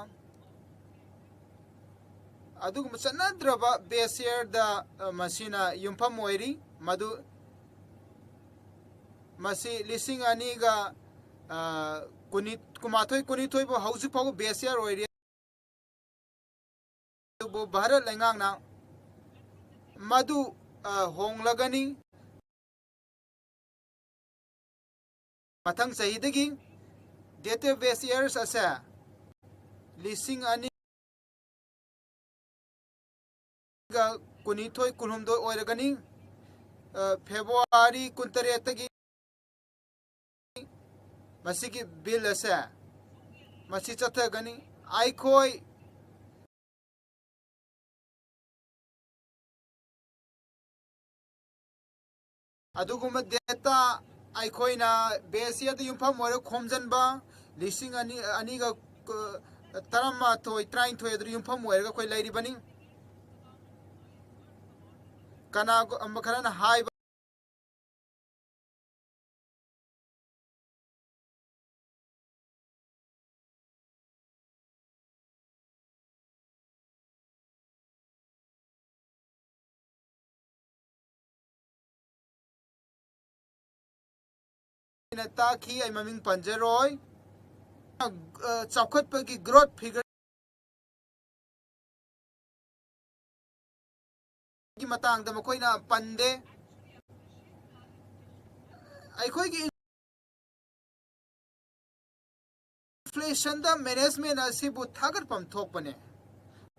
ꯑꯗꯨꯒꯨꯝꯕ ꯆꯠꯅꯗ꯭ꯔꯕ ꯕꯦꯁ ꯌꯔꯗ, ꯑ, ꯃꯁꯤꯅ ꯌꯨꯝꯐꯝ ꯑꯣꯏꯔꯤ꯫ ꯃꯗꯨ, ꯃꯁꯤ ꯂꯤꯁꯤꯡ ꯑꯅꯤꯒ, ꯑ, ꯀꯨꯟꯅꯤ-, ꯀꯨꯟꯃꯥꯊꯣꯏ, ꯀꯨꯟꯅꯤꯊꯣꯏ ꯐꯥꯎ ꯍꯧꯖꯤꯛ ꯐꯥꯎꯕ ꯕꯦꯁ ꯌꯔ ꯑꯣꯏꯔꯤ꯫ ꯑꯗꯨꯕꯨ ꯚꯥꯔꯠ ꯂꯩꯉꯥꯛꯅ ꯃꯗꯨ, ꯑ, ꯍꯣꯡꯂꯒꯅꯤ꯫ ꯃꯊꯪ ꯆꯍꯤꯗꯒꯤ date of best years ꯑꯁꯦ ꯂꯤꯁꯤꯡ ꯑꯅꯤꯒ ꯀꯨꯟꯅꯤꯊꯣꯏ ꯀꯨꯟꯍꯨꯝꯗꯣꯏ ꯑꯣꯏꯔꯒꯅꯤ꯫ ꯑ, ꯐꯦꯕ꯭ꯔꯨꯋꯥꯔꯤ ꯀꯨꯟꯇꯔꯦꯠꯇꯒꯤ ꯃꯁꯤꯒꯤ ꯕꯤꯜ ꯑꯁꯦ ꯃꯁꯤ ꯆꯠꯊꯒꯅꯤ꯫ ꯑꯩꯈꯣꯏ ꯑꯗꯨꯒꯨꯝꯕ ꯗꯦꯇꯥ ꯑꯩꯈꯣꯏꯅ ꯕꯦꯁ ꯌꯔꯗ ꯌꯨꯝꯐꯝ ꯑꯣꯏꯔꯒ ꯈꯣꯝꯖꯤꯟꯕ, ꯂꯤꯁꯤꯡ ꯑꯅꯤ, ꯑꯅꯤꯒ, ꯑ, ꯇꯔꯥꯃꯥꯊꯣꯏ, ꯇꯔꯥꯅꯤꯊꯣꯏ ꯑꯗꯨꯗ ꯌꯨꯝꯐꯝ ꯑꯣꯏꯔꯒ ꯑꯩꯈꯣꯏ ꯂꯩꯔꯤꯕꯅꯤ꯫ ꯀꯅꯥꯒꯨꯝꯕ ꯈꯔꯅ ꯍꯥꯏꯕ ꯑꯩꯅ ꯇꯥꯛꯈꯤ, ꯑꯩ ꯃꯃꯤꯡ ꯄꯟꯖꯔꯣꯏ꯫ ꯑ, ꯆꯥꯎꯈꯠꯄꯒꯤ ꯒ꯭ꯔꯣꯠ ꯐꯤꯒꯔ ꯒꯤ ꯃꯇꯥꯡꯗ ꯃꯈꯣꯏꯅ ꯄꯟꯗꯦ꯫ ꯑꯩꯈꯣꯏꯒꯤ ꯏꯟꯐ꯭ꯂꯦꯁꯟꯗ ꯃꯦꯅꯦꯖꯃꯦꯟ ꯑꯁꯤꯕꯨ ꯊꯥꯒꯠꯐꯝ ꯊꯣꯛꯄꯅꯦ꯫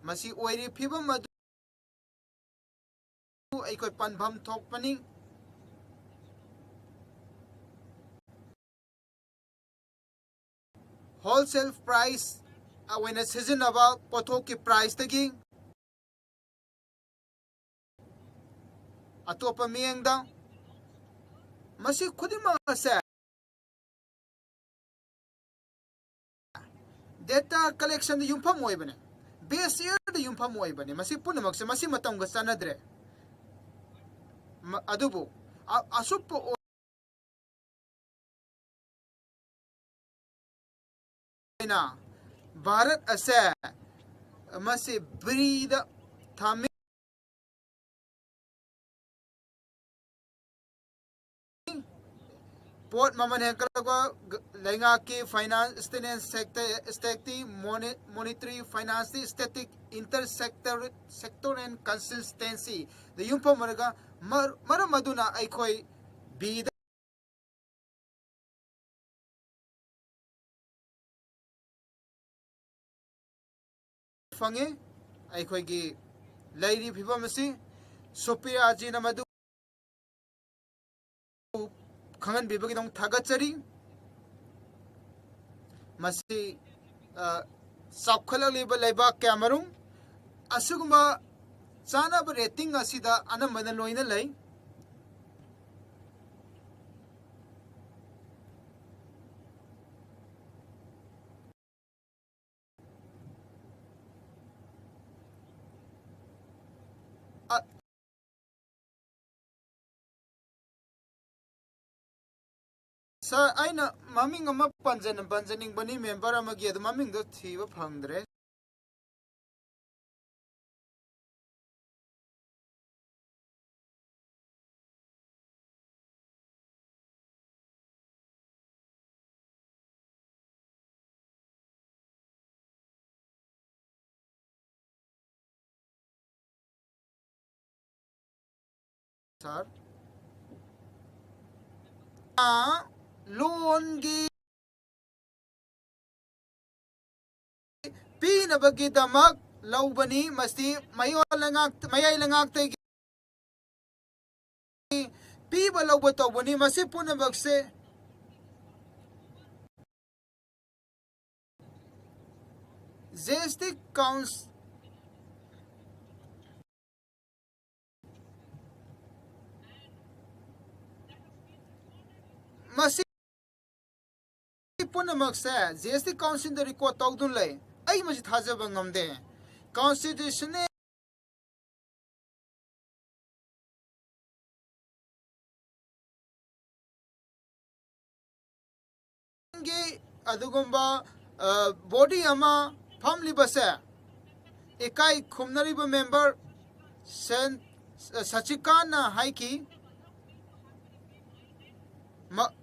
ꯃꯁꯤ ꯑꯣꯏꯔꯤꯕ ꯐꯤꯕꯝ ꯑꯗꯨ ꯑꯩꯈꯣꯏ ꯄꯟꯐꯝ ꯊꯣꯛꯄꯅꯤ꯫ ꯍꯣꯜꯁꯦꯜ ꯄ꯭ꯔꯥꯏꯁ ꯑꯣꯏꯅ ꯁꯤꯖꯤꯟꯅꯕ ꯄꯣꯠꯊꯣꯛꯀꯤ ꯄ꯭ꯔꯥꯏꯁꯇꯒꯤ ꯑꯇꯣꯞꯄ ꯃꯤꯠꯌꯦꯡꯗ ꯃꯁꯤ ꯈꯨꯗꯤꯡꯃꯛ ꯑꯁꯦ ꯗꯦꯇꯥ ꯀꯂꯦꯛꯁꯟꯗ ꯌꯨꯝꯐꯝ ꯑꯣꯏꯕꯅꯦ, ꯕꯦꯁ ꯌꯔꯗ ꯌꯨꯝꯐꯝ ꯑꯣꯏꯕꯅꯦ꯫ ꯃꯁꯤ ꯄꯨꯝꯅꯃꯛꯁꯦ ꯃꯁꯤ ꯃꯇꯝꯒ ꯆꯥꯟꯅꯗ꯭ꯔꯦ꯫ ꯃ-, ꯑꯗꯨꯕꯨ ꯑ-, ꯑꯁꯨꯞꯄ ꯑꯣꯏ-, ꯑꯣꯏꯅ ꯚꯥꯔꯠ ꯑꯁꯦ ꯃꯁꯤ ꯕ꯭ꯔꯤꯗ ꯊꯝꯃꯤ꯫ ꯄꯣꯠ ꯃꯃꯜ ꯍꯦꯟꯒꯠꯂꯛꯄ ꯂꯩꯉꯥꯛꯀꯤ ꯐꯥꯏꯅꯥꯟꯁ, ꯁ꯭ꯇꯦꯠ ꯑꯦꯟ ꯁꯦꯛꯇꯔ, ꯁ꯭ꯇꯦꯠꯀꯤ ꯃꯣꯅꯤ-, ꯃꯣꯅꯤꯇꯔꯤ ꯐꯥꯏꯅꯥꯟꯁꯀꯤ ꯁ꯭ꯇꯦꯇꯤꯛ ꯏꯟꯇꯔ ꯁꯦꯛꯇꯔ, ꯁꯦꯛꯇꯣꯔꯦꯜ ꯀꯟꯁꯤꯁꯇꯦꯟꯁꯤꯗ ꯌꯨꯝꯐꯝ ꯑꯣꯏꯔꯒ ꯃꯔ-, ꯃꯔꯝ ꯑꯗꯨꯅ ꯑꯩꯈꯣꯏ ꯕꯤꯗ ꯐꯪꯉꯤ꯫ ꯑꯩꯈꯣꯏꯒꯤ ꯂꯩꯔꯤꯕ ꯐꯤꯕꯝ ꯑꯁꯤ ꯁꯣꯐꯤꯌꯥꯖꯤꯅ ꯃꯗꯨ ꯈꯪꯍꯟꯕꯤꯕꯒꯤꯗꯃꯛ ꯊꯥꯒꯠꯆꯔꯤ꯫ ꯃꯁꯤ, ꯑ, ꯆꯥꯎꯈꯠꯂꯛꯂꯤꯕ ꯂꯩꯕꯥꯛ ꯀꯌꯥꯃꯔꯨꯝ ꯑꯁꯤꯒꯨꯝꯕ ꯆꯥꯅꯕ ꯔꯦꯇꯤꯡ ꯑꯁꯤꯗ ꯑꯅꯝꯕꯅ ꯂꯣꯏꯅ ꯂꯩ꯫ ꯑ, ꯁꯥꯔ, ꯑꯩꯅ ꯃꯃꯤꯡ ꯑꯃ ꯄꯟꯖꯅ-, ꯄꯟꯖꯅꯤꯡꯕꯅꯤ, ꯃꯦꯝꯕꯔ ꯑꯃꯒꯤ, ꯑꯗꯨ ꯃꯃꯤꯡꯗꯣ ꯊꯤꯕ ꯐꯪꯗ꯭ꯔꯦ꯫ ꯁꯥꯔ, ꯑ, ꯂꯣꯟꯒꯤ ꯄꯤꯅꯕꯒꯤꯗꯃꯛ ꯂꯧꯕꯅꯤ꯫ ꯃꯁꯤ ꯃꯌꯣꯜ ꯂꯩꯉꯥꯛ-, ꯃꯌꯥꯏ ꯂꯩꯉꯥꯛꯇꯒꯤ ꯄꯤꯕ ꯂꯧꯕ ꯇꯧꯕꯅꯤ꯫ ꯃꯁꯤ ꯄꯨꯝꯅꯃꯛꯁꯦ ꯖꯤ ꯑꯦꯁ ꯇꯤ ꯀꯥꯎꯟꯁ-, ꯃꯁꯤ ꯄꯨꯝꯅꯃꯛꯁꯦ ꯖꯤ ꯑꯦꯁ ꯇꯤ ꯀꯥꯎꯟꯁꯤꯜꯗ ꯔꯦꯀꯣꯔꯗ ꯇꯧꯗꯨꯅ ꯂꯩ꯫ ꯑꯩ ꯃꯁꯤ ꯊꯥꯖꯕ ꯉꯝꯗꯦ꯫ ꯀꯟꯁꯇꯤꯇ꯭ꯌꯨꯁꯟꯅꯦꯜ ꯒꯤ ꯑꯗꯨꯒꯨꯝꯕ, ꯑ, ꯕꯣꯗꯤ ꯑꯃ ꯐꯝꯂꯤꯕꯁꯦ ꯏꯀꯥꯏ ꯈꯨꯝꯅꯔꯤꯕ ꯃꯦꯝꯕꯔ ꯁꯦꯟ-, ꯁꯆꯤꯀꯥꯟꯅ ꯍꯥꯏꯈꯤ꯫ ꯃ-,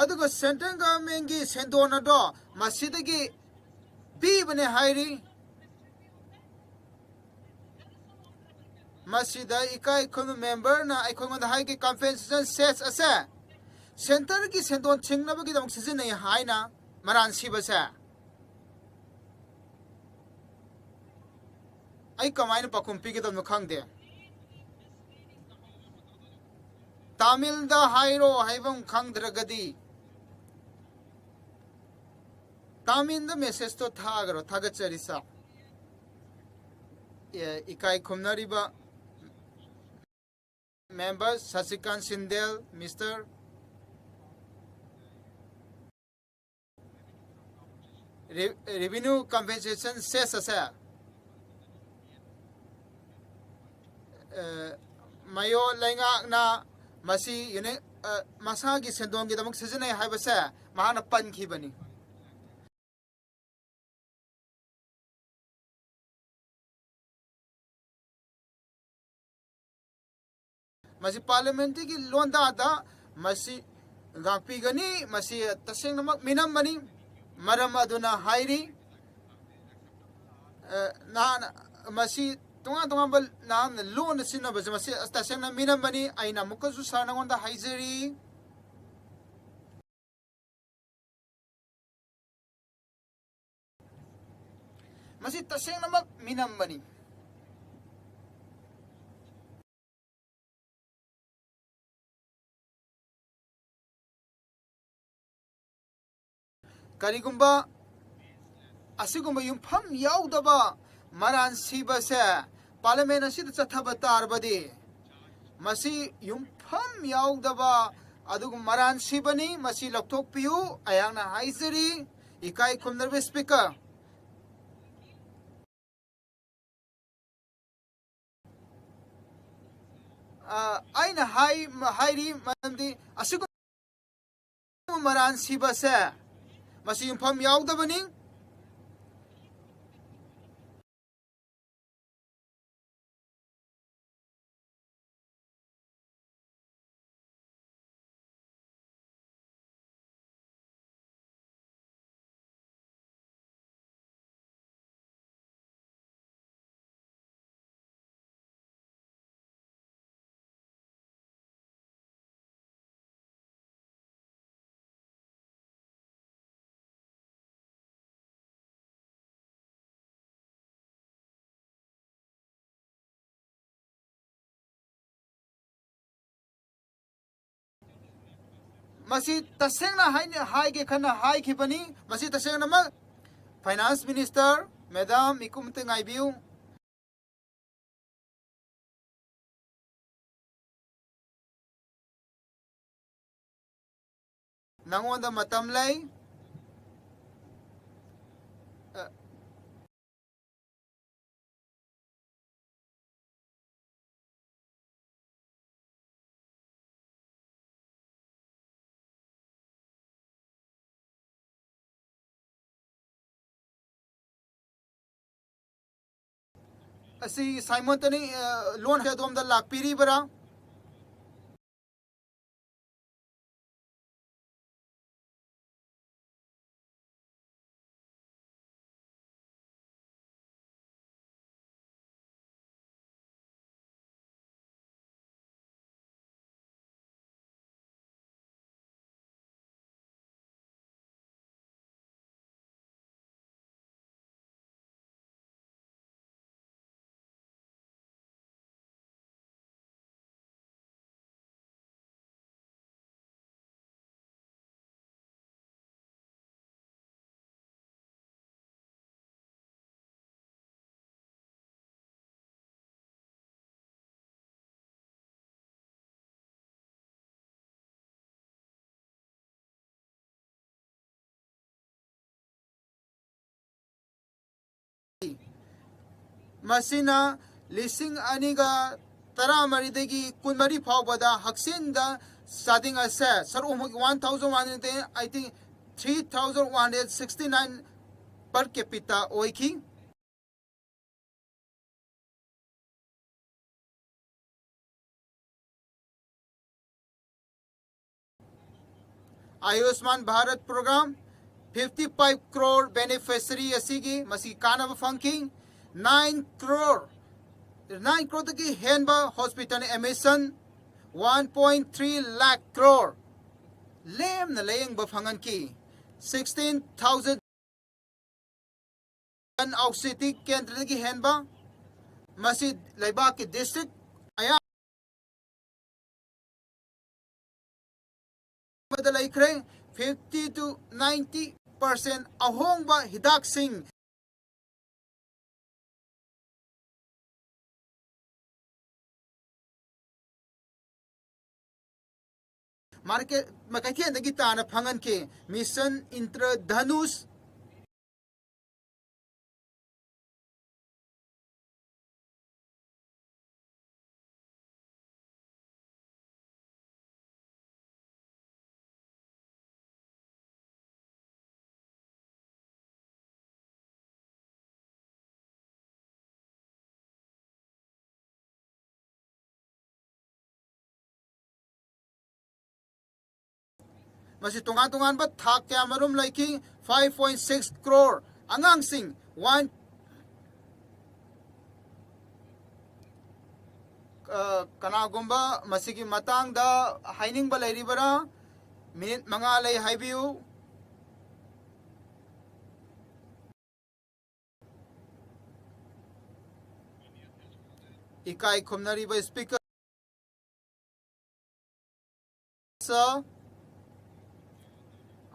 ꯑꯗꯨꯒ ꯁꯦꯟꯇ꯭ꯔꯦꯜ ꯒꯚꯔꯟꯃꯦꯟꯒꯤ ꯁꯦꯟꯗꯣꯟ ꯑꯗꯣ ꯃꯁꯤꯗꯒꯤ ꯄꯤꯕꯅꯦ ꯍꯥꯏꯔꯤ꯫ ꯃꯁꯤꯗ ꯏꯀꯥꯏ ꯈꯨꯝꯅ ꯃꯦꯝꯕꯔꯅ ꯑꯩꯈꯣꯏꯉꯣꯟꯗ ꯍꯥꯏꯈꯤ, ꯀꯝꯄꯦꯟꯁꯦꯁꯟ ꯁꯦꯁ ꯑꯁꯦ ꯁꯦꯟꯇꯔꯒꯤ ꯁꯦꯟꯗꯣꯟ ꯊꯤꯡꯅꯕꯒꯤꯗꯃꯛ ꯁꯤꯖꯤꯟꯅꯩ ꯍꯥꯏꯅ ꯃꯔꯥꯟ ꯁꯤꯕꯁꯦ꯫ ꯑꯩ ꯀꯃꯥꯏꯅ ꯄꯥꯎꯈꯨꯝ ꯄꯤꯒꯗꯕꯅꯣ ꯈꯪꯗꯦ꯫ ꯇꯥꯃꯤꯜꯗ ꯍꯥꯏꯔꯣ ꯍꯥꯏꯐꯝ ꯈꯪꯗ꯭ꯔꯒꯗꯤ, ꯇꯥꯃꯤꯜꯗ ꯃꯦꯁꯦꯖꯇꯣ ꯊꯥꯈ꯭ꯔꯣ, ꯊꯥꯒꯠꯆꯔꯤ ꯁꯥꯔ꯫ ꯑꯦ, ꯏꯀꯥꯏ ꯈꯨꯝꯅꯔꯤꯕ ꯃꯦꯝꯕꯔ ꯁꯁꯤꯀꯥꯟ ꯁꯤꯟꯗꯦꯜ, ꯃꯤꯁꯇꯔ ꯔꯦ-, ꯔꯦꯚꯤꯅ꯭ꯌꯨ ꯀꯝꯄꯦꯟꯁꯦꯁꯟ ꯁꯦꯁ ꯑꯁꯦ, ꯑ, ꯃꯌꯣ ꯂꯩꯉꯥꯛꯅ ꯃꯁꯤ ꯌꯨꯅꯤ-, ꯑ, ꯃꯁꯥꯒꯤ ꯁꯦꯟꯗꯣꯡꯒꯤꯗꯃꯛ ꯁꯤꯖꯤꯟꯅꯩ ꯍꯥꯏꯕꯁꯦ ꯃꯍꯥꯛꯅ ꯄꯟꯈꯤꯕꯅꯤ꯫ ꯃꯁꯤ ꯄꯥꯔꯂꯤꯌꯥꯃꯦꯟꯇꯔꯤꯒꯤ ꯂꯣꯟꯗꯥꯗ ꯃꯁꯤ ꯉꯥꯛꯄꯤꯒꯅꯤ꯫ ꯃꯁꯤ ꯇꯁꯦꯡꯅꯃꯛ ꯃꯤꯅꯝꯕꯅꯤ꯫ ꯃꯔꯝ ꯑꯗꯨꯅ ꯍꯥꯏꯔꯤ, ꯑ, ꯅꯍꯥꯟ ꯃꯁꯤ ꯇꯣꯉꯥꯟ ꯇꯣꯉꯥꯟꯕ ꯅꯍꯥꯟ ꯂꯣꯟꯗ ꯁꯤꯖꯤꯟꯅꯕꯁꯦ ꯃꯁꯤ ꯇꯁꯦꯡꯅ ꯃꯤꯅꯝꯕꯅꯤ꯫ ꯑꯩꯅ ꯑꯃꯨꯛꯀꯁꯨ ꯁꯥꯔ ꯅꯉꯣꯟꯗ ꯍꯥꯏꯖꯔꯤ, ꯃꯁꯤ ꯇꯁꯦꯡꯅꯃꯛ ꯃꯤꯅꯝꯕꯅꯤ꯫ ꯀꯔꯤꯒꯨꯝꯕ ꯑꯁꯤꯒꯨꯝꯕ ꯌꯨꯝꯐꯝ ꯌꯥꯎꯗꯕ ꯃꯔꯥꯟ ꯁꯤꯕꯁꯦ ꯄꯥꯔꯂꯤꯌꯥꯃꯦꯟ ꯑꯁꯤꯗ ꯆꯠꯊꯕ ꯇꯥꯔꯕꯗꯤ, ꯃꯁꯤ ꯌꯨꯝꯐꯝ ꯌꯥꯎꯗꯕ ꯑꯗꯨꯒꯨꯝꯕ ꯃꯔꯥꯟ ꯁꯤꯕꯅꯤ꯫ ꯃꯁꯤ ꯂꯧꯊꯣꯛꯄꯤꯌꯨ꯫ ꯑꯩꯍꯥꯛꯅ ꯍꯥꯏꯖꯔꯤ, ꯏꯀꯥꯏ ꯈꯨꯝꯅꯔꯕ ꯁ꯭ꯄꯤꯀꯔ꯫ ꯑ, ꯑꯩꯅ ꯍꯥꯏ-, ꯍꯥꯏꯔꯤ ꯃꯔꯝꯗꯤ ꯑꯁꯤꯒꯨꯝꯕ ꯃꯔꯥꯟ ꯁꯤꯕꯁꯦ ꯃꯁꯤ ꯌꯨꯝꯐꯝ ꯌꯥꯎꯗꯕꯅꯤ꯫ ꯃꯁꯤ ꯇꯁꯦꯡꯅ ꯍꯥꯏꯅ-, ꯍꯥꯏꯒꯦ ꯈꯟꯅ ꯍꯥꯏꯈꯤꯕꯅꯤ꯫ ꯃꯁꯤ ꯇꯁꯦꯡꯅꯃꯛ ꯐꯥꯏꯅꯥꯟꯁ ꯃꯤꯅꯤꯁꯇꯔ ꯃꯦꯗꯥꯝ, ꯃꯤꯀꯨꯞ ꯑꯃꯇ ꯉꯥꯏꯕꯤꯌꯨ꯫ ꯅꯉꯣꯟꯗ ꯃꯇꯝ ꯂꯩ꯫ ꯑ, ꯑꯁꯤ ꯁꯥꯏꯃꯣꯟꯇꯅꯤ, ꯑ, ꯂꯣꯟꯁꯦ ꯑꯗꯣꯝꯗ ꯂꯥꯛꯄꯤꯔꯤꯕ꯭ꯔꯥ? ꯃꯁꯤꯅ ꯂꯤꯁꯤꯡ ꯑꯅꯤꯒ ꯇꯔꯥꯃꯔꯤꯗꯒꯤ ꯀꯨꯟꯃꯔꯤ ꯐꯥꯎꯕꯗ ꯍꯛꯁꯦꯜꯗ ꯆꯥꯗꯤꯡ ꯑꯁꯦ ꯁꯔꯨꯛ ꯑꯍꯨꯝꯒꯤ one thousand one hundred, I think, three thousand one hundred sixty nine per capita ꯑꯣꯏꯈꯤ꯫ Ayushman Bharat programme, fifty five crore beneficiary ꯑꯁꯤꯒꯤ ꯃꯁꯤ ꯀꯥꯟꯅꯕ ꯐꯪꯈꯤ꯫ Nine crore, nine crore ꯗꯒꯤ ꯍꯦꯟꯕ hospital admission, one point three lakh crore ꯂꯦꯝꯅ ꯂꯥꯌꯦꯡꯕ ꯐꯪꯍꯟꯈꯤ꯫ Sixteen thousand ꯑꯧꯁꯤꯇꯤ ꯀꯦꯟꯗ꯭ꯔꯗꯒꯤ ꯍꯦꯟꯕ, ꯃꯁꯤ ꯂꯩꯕꯥꯛꯀꯤ district ꯑꯌꯥꯝꯕꯗ ꯂꯩꯈ꯭ꯔꯦ꯫ Fifty to ninety percent ꯑꯍꯣꯡꯕ ꯍꯤꯗꯥꯛꯁꯤꯡ market, ꯀꯩꯊꯦꯜꯗꯒꯤ ꯇꯥꯅ ꯐꯪꯍꯟꯈꯤ꯫ Mission Indradhanush ꯃꯁꯤ ꯇꯣꯉꯥꯟ ꯇꯣꯉꯥꯟꯕ ꯊꯥꯛ ꯀꯌꯥ ꯃꯔꯨꯝ ꯂꯩꯈꯤ꯫ Five point six crore ꯑꯉꯥꯡꯁꯤꯡ, one, ꯑ, ꯀꯅꯥꯒꯨꯝꯕ ꯃꯁꯤꯒꯤ ꯃꯇꯥꯡꯗ ꯍꯥꯏꯅꯤꯡꯕ ꯂꯩꯔꯤꯕꯔꯥ? Minute ꯃꯉꯥ ꯂꯩ, ꯍꯥꯏꯕꯤꯌꯨ꯫ ꯏꯀꯥꯏ ꯈꯨꯝꯅꯔꯤꯕ Speaker sir,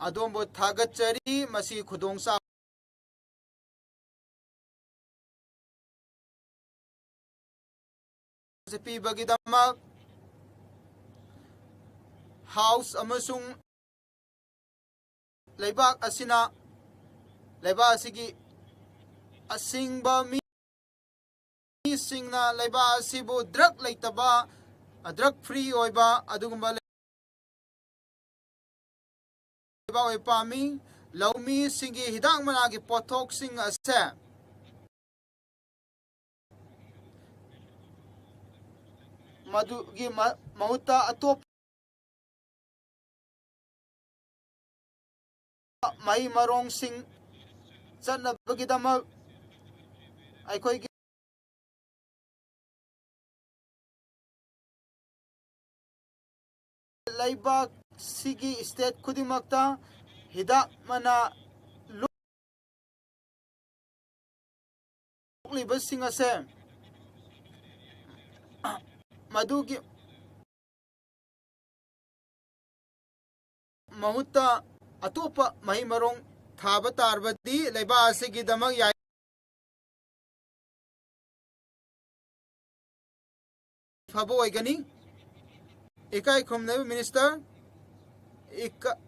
ꯑꯗꯣꯝꯕꯨ ꯊꯥꯒꯠꯆꯔꯤ꯫ ꯃꯁꯤ ꯈꯨꯗꯣꯡꯆꯥꯕ ꯄꯤꯕꯒꯤꯗꯃꯛ House ꯑꯃꯁꯨꯡ ꯂꯩꯕꯥꯛ ꯑꯁꯤꯅ, ꯂꯩꯕꯥꯛ ꯑꯁꯤꯒꯤ ꯑꯁꯤꯡꯕ ꯃꯤ ꯁꯤꯡꯅ ꯂꯩꯕꯥꯛ ꯑꯁꯤꯕꯨ ꯗ꯭ꯔꯒ ꯂꯩꯇꯕ, ꯗ꯭ꯔꯒ ꯐ꯭ꯔꯤ ꯑꯣꯏꯕ ꯑꯗꯨꯒꯨꯝꯕ ꯂꯩꯕꯥꯛ ꯑꯣꯏꯕ ꯄꯥꯝꯃꯤ꯫ ꯂꯧꯃꯤꯁꯤꯡꯒꯤ ꯍꯤꯗꯥꯛ ꯃꯅꯥꯒꯤ ꯄꯣꯠꯊꯣꯛꯁꯤꯡ ꯑꯁꯦ ꯃꯗꯨꯒꯤ ꯃ-, ꯃꯍꯨꯠꯇ ꯑꯇꯣꯞꯄ ꯃꯍꯩ ꯃꯔꯣꯡꯁꯤꯡ ꯆꯠꯅꯕꯒꯤꯗꯃꯛ ꯑꯩꯈꯣꯏꯒꯤ ꯂꯩꯕꯥꯛꯁꯤꯒꯤ ꯁ꯭ꯇꯦꯠ ꯈꯨꯗꯤꯡꯃꯛꯇ ꯍꯤꯗꯥꯛ ꯃꯅꯥ ꯂꯣꯛꯂꯤꯕꯁꯤꯡ ꯑꯁꯦ ꯃꯗꯨꯒꯤ ꯃꯍꯨꯠꯇ ꯑꯇꯣꯞꯄ ꯃꯍꯩ ꯃꯔꯣꯡ ꯊꯥꯕ ꯇꯥꯔꯕꯗꯤ ꯂꯩꯕꯥꯛ ꯑꯁꯤꯒꯤꯗꯃꯛ ꯌꯥꯏ-, ꯐꯕ ꯑꯣꯏꯒꯅꯤ꯫ ꯏꯀꯥꯏ ꯈꯨꯝꯅꯕ ꯃꯤꯅꯤꯁꯇꯔ, ꯏꯀꯥ-,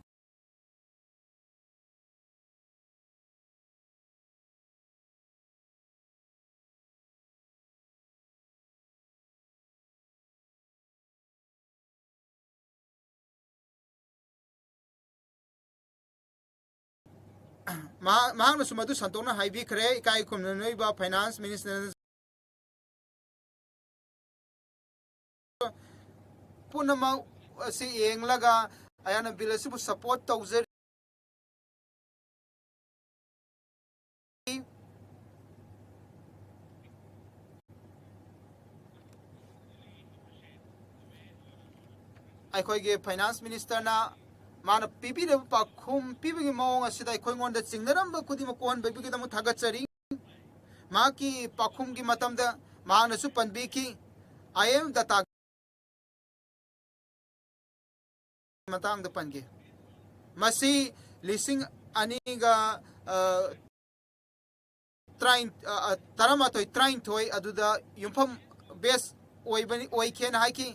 ꯃꯍꯥꯛ-, ꯃꯍꯥꯛꯅꯁꯨ ꯃꯗꯨ ꯁꯟꯗꯣꯛꯅ ꯍꯥꯏꯕꯤꯈ꯭ꯔꯦ꯫ ꯏꯀꯥꯏ ꯈꯨꯝꯅꯅꯕ ꯐꯥꯏꯅꯥꯟꯁ ꯃꯤꯅꯤꯁꯇꯔꯅ ꯄꯨꯝꯅꯃꯛ ꯑꯁꯤ ꯌꯦꯡꯂꯒ ꯑꯩꯍꯥꯛꯅ ꯕꯤꯜ ꯑꯁꯤꯕꯨ ꯁꯄꯣꯔꯠ ꯇꯧꯖꯔꯤ꯫ ꯑꯩꯈꯣꯏꯒꯤ ꯐꯥꯏꯅꯥꯟꯁ ꯃꯤꯅꯤꯁꯇꯔꯅ ꯃꯥꯅ ꯄꯤꯕꯤꯔꯤꯕ ꯄꯥꯎꯈꯨꯝ ꯄꯤꯕꯒꯤ ꯃꯑꯣꯡ ꯑꯁꯤꯗ ꯑꯩꯈꯣꯏꯉꯣꯟꯗ ꯆꯤꯡꯅꯔꯝꯕ ꯈꯨꯗꯤꯡꯃꯛ ꯀꯣꯛꯍꯟꯕꯤꯕꯒꯤꯗꯃꯛ ꯊꯥꯒꯠꯆꯔꯤ꯫ ꯃꯍꯥꯛꯀꯤ ꯄꯥꯎꯈꯨꯝꯒꯤ ꯃꯇꯝꯗ ꯃꯍꯥꯛꯅꯁꯨ ꯄꯟꯕꯤꯈꯤ, I M F data ꯃꯇꯥꯡꯗ ꯄꯟꯒꯦ꯫ ꯃꯁꯤ ꯂꯤꯁꯤꯡ ꯑꯅꯤꯒ, ꯑ, ꯇꯔꯥꯏꯟ-, ꯑ, ꯑ, ꯇꯔꯥꯃꯥꯊꯣꯏ, ꯇꯔꯥꯅꯤꯊꯣꯏ ꯑꯗꯨꯗ ꯌꯨꯝꯐꯝ ꯕꯦꯁ ꯑꯣꯏꯕꯅꯤ, ꯑꯣꯏꯈꯤꯅ ꯍꯥꯏꯈꯤ꯫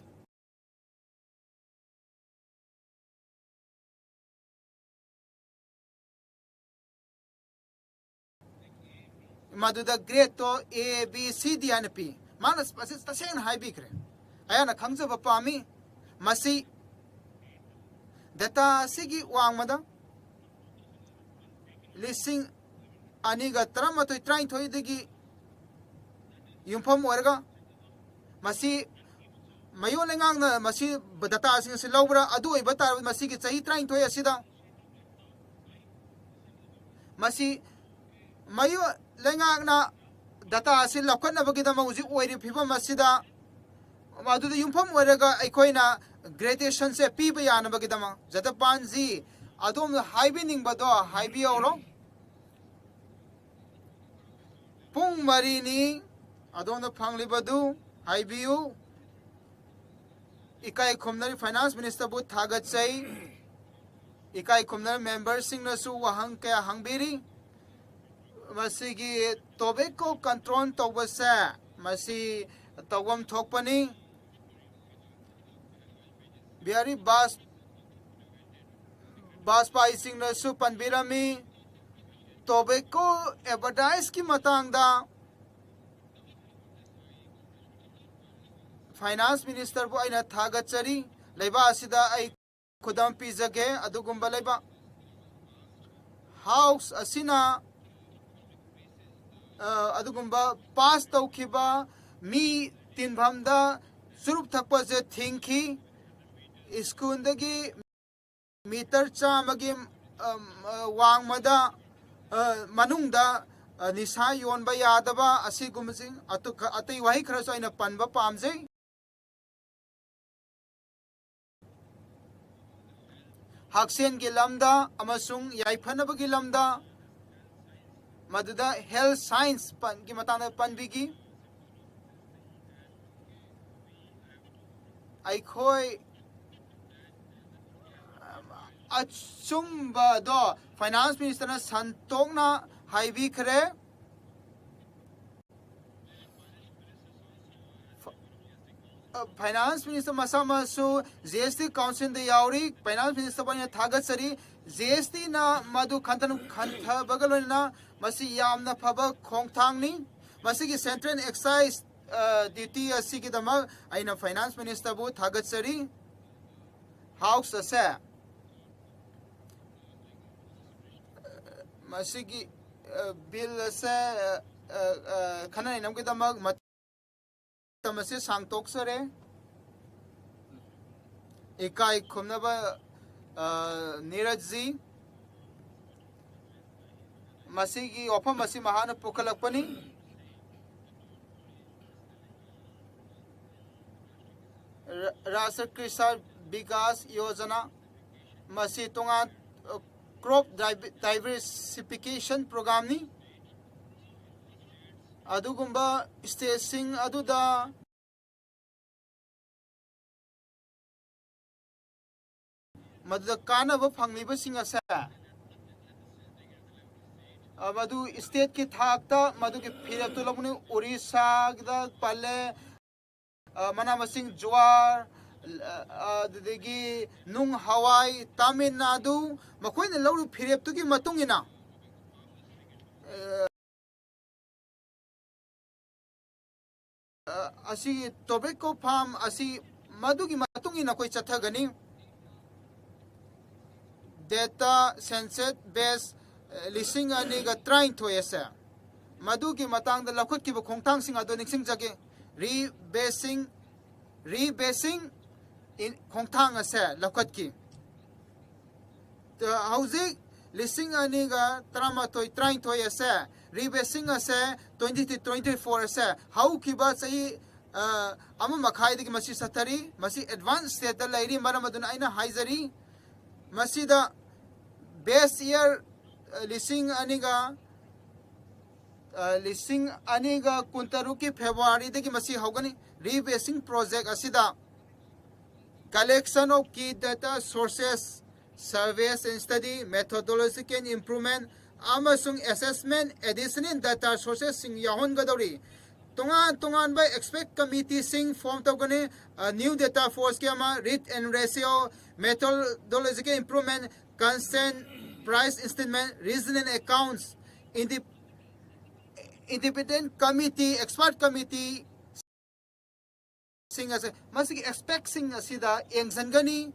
ꯃꯗꯨꯗ gradeꯇꯣ A, B, C, D ꯍꯥꯏꯅ ꯄꯤ꯫ ꯃꯥꯅ ꯃꯁꯤ ꯇꯁꯦꯡꯅ ꯍꯥꯏꯕꯤꯈ꯭ꯔꯦ꯫ ꯑꯩꯍꯥꯛꯅ ꯈꯪꯖꯕ ꯄꯥꯝꯃꯤ꯫ ꯃꯁꯤ data ꯑꯁꯤꯒꯤ ꯋꯥꯡꯃꯗ ꯂꯤꯁꯤꯡ ꯑꯅꯤꯒ ꯇꯔꯥꯃꯥꯊꯣꯏ ꯇꯔꯥꯅꯤꯊꯣꯏꯗꯒꯤ ꯌꯨꯝꯐꯝ ꯑꯣꯏꯔꯒ ꯃꯁꯤ ꯃꯌꯣꯜ ꯂꯩꯉꯥꯛꯅ ꯃꯁꯤ dataꯁꯤꯡ ꯑꯁꯤ ꯂꯧꯕ꯭ꯔꯥ? ꯑꯗꯨ ꯑꯣꯏꯕ ꯇꯥꯔꯕꯗꯤ ꯃꯁꯤꯒꯤ ꯆꯍꯤ ꯇꯔꯥꯅꯤꯊꯣꯏ ꯑꯁꯤꯗ ꯃꯁꯤ ꯃꯌꯣꯜ ꯂꯩꯉꯥꯛꯅ data ꯑꯁꯤ ꯂꯧꯈꯠꯅꯕꯒꯤꯗꯃꯛ ꯍꯧꯖꯤꯛ ꯑꯣꯏꯔꯤꯕ ꯐꯤꯕꯝ ꯑꯁꯤꯗ ꯃꯗꯨꯗ ꯌꯨꯝꯐꯝ ꯑꯣꯏꯔꯒ ꯑꯩꯈꯣꯏꯅ graduationꯁꯦ ꯄꯤꯕ ꯌꯥꯅꯕꯒꯤꯗꯃꯛ ꯖꯇꯄꯥꯟꯖꯤ ꯑꯗꯣꯝꯅ ꯍꯥꯏꯕꯤꯅꯤꯡꯕꯗꯣ ꯍꯥꯏꯕꯤꯍꯧꯔꯣ꯫ ꯄꯨꯡ ꯃꯔꯤꯅꯤ ꯑꯗꯣꯝꯅ ꯐꯪꯂꯤꯕꯗꯨ ꯍꯥꯏꯕꯤꯌꯨ꯫ ꯏꯀꯥꯏ ꯈꯨꯝꯅꯔꯤ finance ministerꯕꯨ ꯊꯥꯒꯠꯆꯩ꯫ ꯏꯀꯥꯏ ꯈꯨꯝꯅꯔꯤ memberꯁꯤꯡꯅꯁꯨ ꯋꯥꯍꯪ ꯀꯌꯥ ꯍꯪꯕꯤꯔꯤ꯫ ꯃꯁꯤꯒꯤ tobacco control ꯇꯧꯕꯁꯦ ꯃꯁꯤ ꯇꯧꯐꯝ ꯊꯣꯛꯄꯅꯤ꯫ ꯕꯤꯍꯥꯔꯤ ꯕꯥꯖ-, ꯕꯥꯖꯄꯥꯏꯁꯤꯡꯅꯁꯨ ꯄꯟꯕꯤꯔꯝꯃꯤ꯫ Tobacco advertiseꯀꯤ ꯃꯇꯥꯡꯗ finance ministerꯕꯨ ꯑꯩꯅ ꯊꯥꯒꯠꯆꯔꯤ꯫ ꯂꯩꯕꯥꯛ ꯑꯁꯤꯗ ꯑꯩ ꯈꯨꯗꯝ ꯄꯤꯖꯒꯦ꯫ ꯑꯗꯨꯒꯨꯝꯕ ꯂꯩꯕꯥꯛ house ꯑꯁꯤꯅ, ꯑ, ꯑꯗꯨꯒꯨꯝꯕ pass ꯇꯧꯈꯤꯕ ꯃꯤ ꯇꯤꯟꯐꯝꯗ ꯆꯨꯔꯨꯞ ꯊꯛꯄꯁꯦ ꯊꯤꯡꯈꯤ꯫ ꯁ꯭ꯀꯨꯜꯗꯒꯤ meter ꯆꯥꯝꯃꯒꯤ, ꯑ, ꯑ, ꯋꯥꯡꯃꯗ, ꯑ, ꯃꯅꯨꯡꯗ, ꯑ, ꯅꯤꯁꯥ ꯌꯣꯟꯕ ꯌꯥꯗꯕ ꯑꯁꯤꯒꯨꯝꯕꯁꯤꯡ ꯑꯇꯣꯞ-, ꯑꯇꯩ ꯋꯥꯍꯩ ꯈꯔꯁꯨ ꯑꯩꯅ ꯄꯟꯕ ꯄꯥꯝꯖꯩ꯫ ꯍꯛꯁꯦꯜꯒꯤ ꯂꯝꯗ ꯑꯃꯁꯨꯡ ꯌꯥꯏꯐꯅꯕꯒꯤ ꯂꯝꯗ, ꯃꯗꯨꯗ health science ꯄꯟ-, ꯒꯤ ꯃꯇꯥꯡꯗ ꯄꯟꯕꯤꯈꯤ꯫ ꯑꯩꯈꯣꯏ ꯑꯆꯨꯝꯕꯗꯣ finance ministerꯅ ꯁꯟꯇꯣꯛꯅ ꯍꯥꯏꯕꯤꯈ꯭ꯔꯦ꯫ Finance minister ꯃꯁꯥꯃꯛꯁꯨ G S T ꯀꯥꯎꯟꯁꯤꯜꯗ ꯌꯥꯎꯔꯤ꯫ ꯐꯥꯏꯅꯥꯟꯁ ꯃꯤꯅꯤꯁꯇꯔꯕꯨ ꯑꯩꯅ ꯊꯥꯒꯠꯆꯔꯤ꯫ ꯖꯤ ꯑꯦꯁ ꯇꯤꯅ ꯃꯗꯨ ꯈꯟꯊ-, ꯈꯟꯊꯕꯒ ꯂꯣꯏꯅꯅ ꯃꯁꯤ ꯌꯥꯝꯅ ꯐꯕ ꯈꯣꯡꯊꯥꯡꯅꯤ꯫ ꯃꯁꯤꯒꯤ ꯁꯦꯟꯇ꯭ꯔꯦꯜ ꯑꯦꯛꯁꯥꯏꯁ, ꯑ, ꯗ꯭ꯌꯨꯇꯤ ꯑꯁꯤꯒꯤꯗꯃꯛ ꯑꯩꯅ ꯐꯥꯏꯅꯥꯟꯁ ꯃꯤꯅꯤꯁꯇꯔꯕꯨ ꯊꯥꯒꯠꯆꯔꯤ꯫ ꯍꯥꯎꯁ ꯑꯁꯦ, ꯃꯁꯤꯒꯤ, ꯑ, ꯕꯤꯜ ꯑꯁꯦ, ꯑ, ꯑ, ꯑ, ꯈꯟꯅ ꯅꯩꯅꯕꯒꯤꯗꯃꯛ ꯃꯇꯝ ꯑꯁꯤ ꯁꯥꯡꯗꯣꯛꯆꯔꯦ꯫ ꯏꯀꯥꯏ ꯈꯨꯝꯅꯕ, ꯑ, ꯅꯤꯔꯖꯖꯤ, ꯃꯁꯤꯒꯤ ꯋꯥꯐꯝ ꯑꯁꯤ ꯃꯍꯥꯛꯅ ꯄꯨꯈꯠꯂꯛꯄꯅꯤ꯫ ꯔ-, ꯔꯥꯁꯇ꯭ꯔꯤꯌ ꯀ꯭ꯔꯤꯁꯤ ꯕꯤꯀꯥꯁ ꯌꯣꯖꯅꯥ, ꯃꯁꯤ ꯇꯣꯉꯥꯟ, ꯑ, ꯀ꯭ꯔꯣꯞ ꯗꯥꯏꯕꯤ-, ꯗꯥꯏꯕꯔꯁꯤꯐꯤꯀꯦꯁꯟ ꯄ꯭ꯔꯣꯒ꯭ꯔꯥꯝꯅꯤ꯫ ꯑꯗꯨꯒꯨꯝꯕ ꯁ꯭ꯇꯦꯠꯁꯤꯡ ꯑꯗꯨꯗ ꯃꯗꯨꯗ ꯀꯥꯟꯅꯕ ꯐꯪꯂꯤꯕꯁꯤꯡ ꯑꯁꯦ, ꯑ, ꯃꯗꯨ ꯁ꯭ꯇꯦꯠꯀꯤ ꯊꯥꯛꯇ ꯃꯗꯨꯒꯤ ꯐꯤꯔꯦꯞꯇꯨ ꯂꯧꯕꯅꯤ꯫ ꯑꯣꯔꯤꯁꯥꯒꯤꯗ ꯄꯜꯂꯦ, ꯑ, ꯃꯅꯥ ꯃꯁꯤꯡ, ꯖꯨꯋꯥꯔ, ꯑ, ꯑꯗꯨꯗꯒꯤ ꯅꯨꯡ ꯍꯋꯥꯏ, ꯇꯥꯃꯤꯜ ꯅꯥꯗꯨ, ꯃꯈꯣꯏꯅ ꯂꯧꯔꯤꯕ ꯐꯤꯔꯦꯞꯇꯨꯒꯤ ꯃꯇꯨꯡ ꯏꯟꯅ, ꯑ, ꯑ, ꯑꯁꯤꯒꯤ ꯇꯣꯕꯦꯀꯣ ꯐꯥꯔꯝ ꯑꯁꯤ ꯃꯗꯨꯒꯤ ꯃꯇꯨꯡ ꯏꯟꯅ ꯑꯩꯈꯣꯏ ꯆꯠꯊꯒꯅꯤ꯫ ꯗꯦꯇꯥ ꯁꯦꯟꯁꯁ ꯕꯦꯆ, ꯑ, ꯂꯤꯁꯤꯡ ꯑꯅꯤꯒ ꯇꯔꯥꯅꯤꯊꯣꯏ ꯑꯁꯦ, ꯃꯗꯨꯒꯤ ꯃꯇꯥꯡꯗ ꯂꯧꯈꯠꯈꯤꯕ ꯈꯣꯡꯊꯥꯡꯁꯤꯡ ꯑꯗꯨ ꯅꯤꯡꯁꯤꯡꯖꯒꯦ꯫ ꯔꯤꯕꯦꯁꯤꯡ, ꯔꯤꯕꯦꯁꯤꯡ ꯏꯟ-, ꯈꯣꯡꯊꯥꯡ ꯑꯁꯦ ꯂꯧꯈꯠꯈꯤ꯫ ꯇ-, ꯍꯧꯖꯤꯛ ꯂꯤꯁꯤꯡ ꯑꯅꯤꯒ ꯇꯔꯥꯃꯥꯊꯣꯏ ꯇꯔꯥꯅꯤꯊꯣꯏ ꯑꯁꯦ, ꯔꯤꯕꯦꯁꯤꯡ ꯑꯁꯦ, ꯇ꯭ꯋꯦꯟꯇꯤ ꯇ꯭ꯋꯦꯟꯇꯤ ꯐꯣꯔ ꯑꯁꯦ, ꯍꯧꯈꯤꯕ ꯆꯍꯤ, ꯑ, ꯑꯃ ꯃꯈꯥꯏꯗꯒꯤ ꯃꯁꯤ ꯆꯠꯊꯔꯤ꯫ ꯃꯁꯤ ꯑꯦꯗꯚꯥꯟꯁ ꯁ꯭ꯇꯦꯠꯇ ꯂꯩꯔꯤ꯫ ꯃꯔꯝ ꯑꯗꯨꯅ ꯑꯩꯅ ꯍꯥꯏꯖꯔꯤ, ꯃꯁꯤꯗ ꯕꯦꯆ ꯌꯔ, ꯑ, ꯂꯤꯁꯤꯡ ꯑꯅꯤꯒ, ꯑ, ꯂꯤꯁꯤꯡ ꯑꯅꯤꯒ ꯀꯨꯟꯇꯔꯨꯛꯀꯤ ꯐꯦꯕ꯭ꯔꯨꯋꯥꯔꯤꯗꯒꯤ ꯃꯁꯤ ꯍꯧꯒꯅꯤ꯫ ꯔꯤꯕꯦꯁꯤꯡ ꯄ꯭ꯔꯣꯖꯦꯛ ꯑꯁꯤꯗ collection of key data sources, surveys and study, methodological improvement ꯑꯃꯁꯨꯡ assessment additional data sourcesꯁꯤꯡ ꯌꯥꯎꯍꯟꯒꯗꯧꯔꯤ꯫ ꯇꯣꯉꯥꯟ ꯇꯣꯉꯥꯟꯕ expert committeeꯁꯤꯡ form ꯇꯧꯒꯅꯤ꯫ New data forceꯀꯤ ꯑꯃ, rate and ratio, methodological improvement, constant price estimate, regional accounts, independent committee, expert committee ꯁꯤꯡ ꯑꯁꯦ, ꯃꯁꯤꯒꯤ expertꯁꯤꯡ ꯑꯁꯤꯗ ꯌꯦꯡꯁꯤꯟꯒꯅꯤ꯫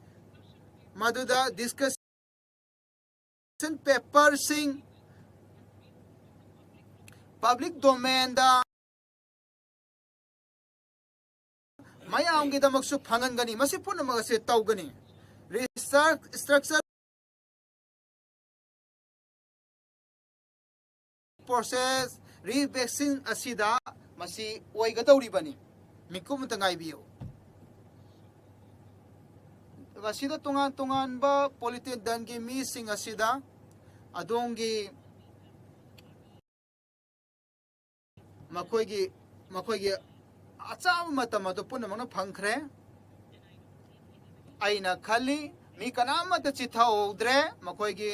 ꯃꯗꯨꯗ discussion paperꯁꯤꯡ public domainꯗ ꯃꯌꯥꯝꯒꯤꯗꯃꯛꯁꯨ ꯐꯪꯍꯟꯒꯅꯤ꯫ ꯃꯁꯤ ꯄꯨꯝꯅꯃꯛ ꯑꯁꯤ ꯇꯧꯒꯅꯤ꯫ Research structure process revamping ꯑꯁꯤꯗ ꯃꯁꯤ ꯑꯣꯏꯒꯗꯧꯔꯤꯕꯅꯤ꯫ ꯃꯤꯀꯨꯞ ꯑꯃꯇ ꯉꯥꯏꯕꯤꯌꯨ꯫ ꯃꯁꯤꯗ ꯇꯣꯉꯥꯟ ꯇꯣꯉꯥꯟꯕ political done ꯒꯤ ꯃꯤꯁꯤꯡ ꯑꯁꯤꯗ ꯑꯗꯣꯝꯒꯤ ꯃꯈꯣꯏꯒꯤ, ꯃꯈꯣꯏꯒꯤ ꯑꯆꯥꯕ ꯃꯇꯝ ꯑꯗꯨ ꯄꯨꯝꯅꯃꯛꯅ ꯐꯪꯈ꯭ꯔꯦ꯫ ꯑꯩꯅ ꯈꯜꯂꯤ, ꯃꯤ ꯀꯅꯥꯃꯠꯇ ꯆꯤꯊꯍꯧꯗ꯭ꯔꯦ꯫ ꯃꯈꯣꯏꯒꯤ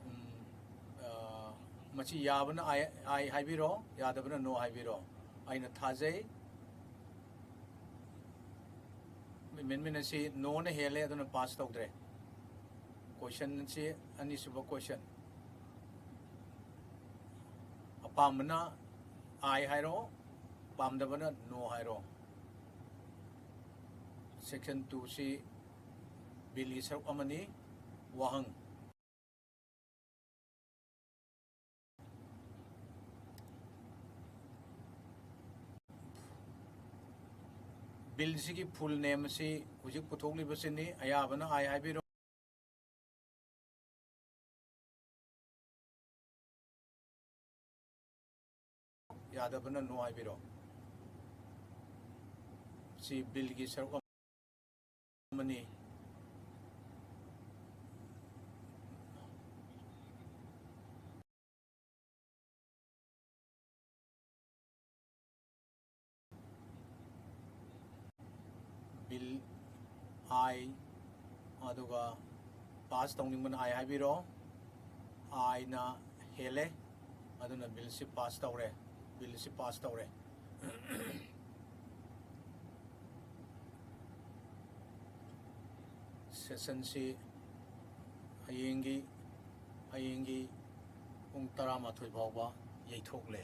ꯎꯝ, ꯑ, ꯃꯁꯤ ꯌꯥꯕꯅ ꯑꯥꯏ, ꯑꯥꯏ ꯍꯥꯏꯕꯤꯔꯣ, ꯌꯥꯗꯕꯅ no ꯍꯥꯏꯕꯤꯔꯣ꯫ ꯑꯩꯅ ꯊꯥꯖꯩ꯫ Amendment ꯑꯁꯤ no ꯅ ꯍꯦꯜꯂꯦ, ꯑꯗꯨꯅ pass ꯇꯧꯗ꯭ꯔꯦ꯫ Question ꯑꯁꯤ ꯑꯅꯤꯁꯨꯕ question꯫ ꯑꯄꯥꯝꯕꯅ ꯑꯥꯏ ꯍꯥꯏꯔꯣ, ꯄꯥꯝꯗꯕꯅ no ꯍꯥꯏꯔꯣ꯫ Section two ꯁꯤ billꯒꯤ ꯁꯔꯨꯛ ꯑꯃꯅꯤ꯫ ꯋꯥꯍꯪ: billꯁꯤꯒꯤ full name ꯑꯁꯤ ꯍꯧꯖꯤꯛ ꯄꯨꯊꯣꯛꯂꯤꯕꯁꯤꯅꯤ꯫ ꯑꯌꯥꯕꯅ ꯑꯥꯏ ꯍꯥꯏꯕꯤꯔꯣ꯫ ꯌꯥꯗꯕꯅ no ꯍꯥꯏꯕꯤꯔꯣ꯫ ꯁꯤ billꯒꯤ ꯁꯔꯨꯛ ꯑꯃꯅꯤ꯫ Bill I, ꯑꯗꯨꯒ pass ꯇꯧꯅꯤꯡꯕꯅ I ꯍꯥꯏꯕꯤꯔꯣ꯫ Iꯅ ꯍꯦꯜꯂꯦ, ꯑꯗꯨꯅ billꯁꯤ pass ꯇꯧꯔꯦ꯫ Billꯁꯤ pass ꯇꯧꯔꯦ꯫ Sessionꯁꯤ ꯍꯌꯦꯡꯒꯤ, ꯍꯌꯦꯡꯒꯤ ꯄꯨꯡ ꯇꯔꯥꯃꯥꯊꯣꯏ ꯐꯥꯎꯕ ꯌꯩꯊꯣꯛꯂꯦ꯫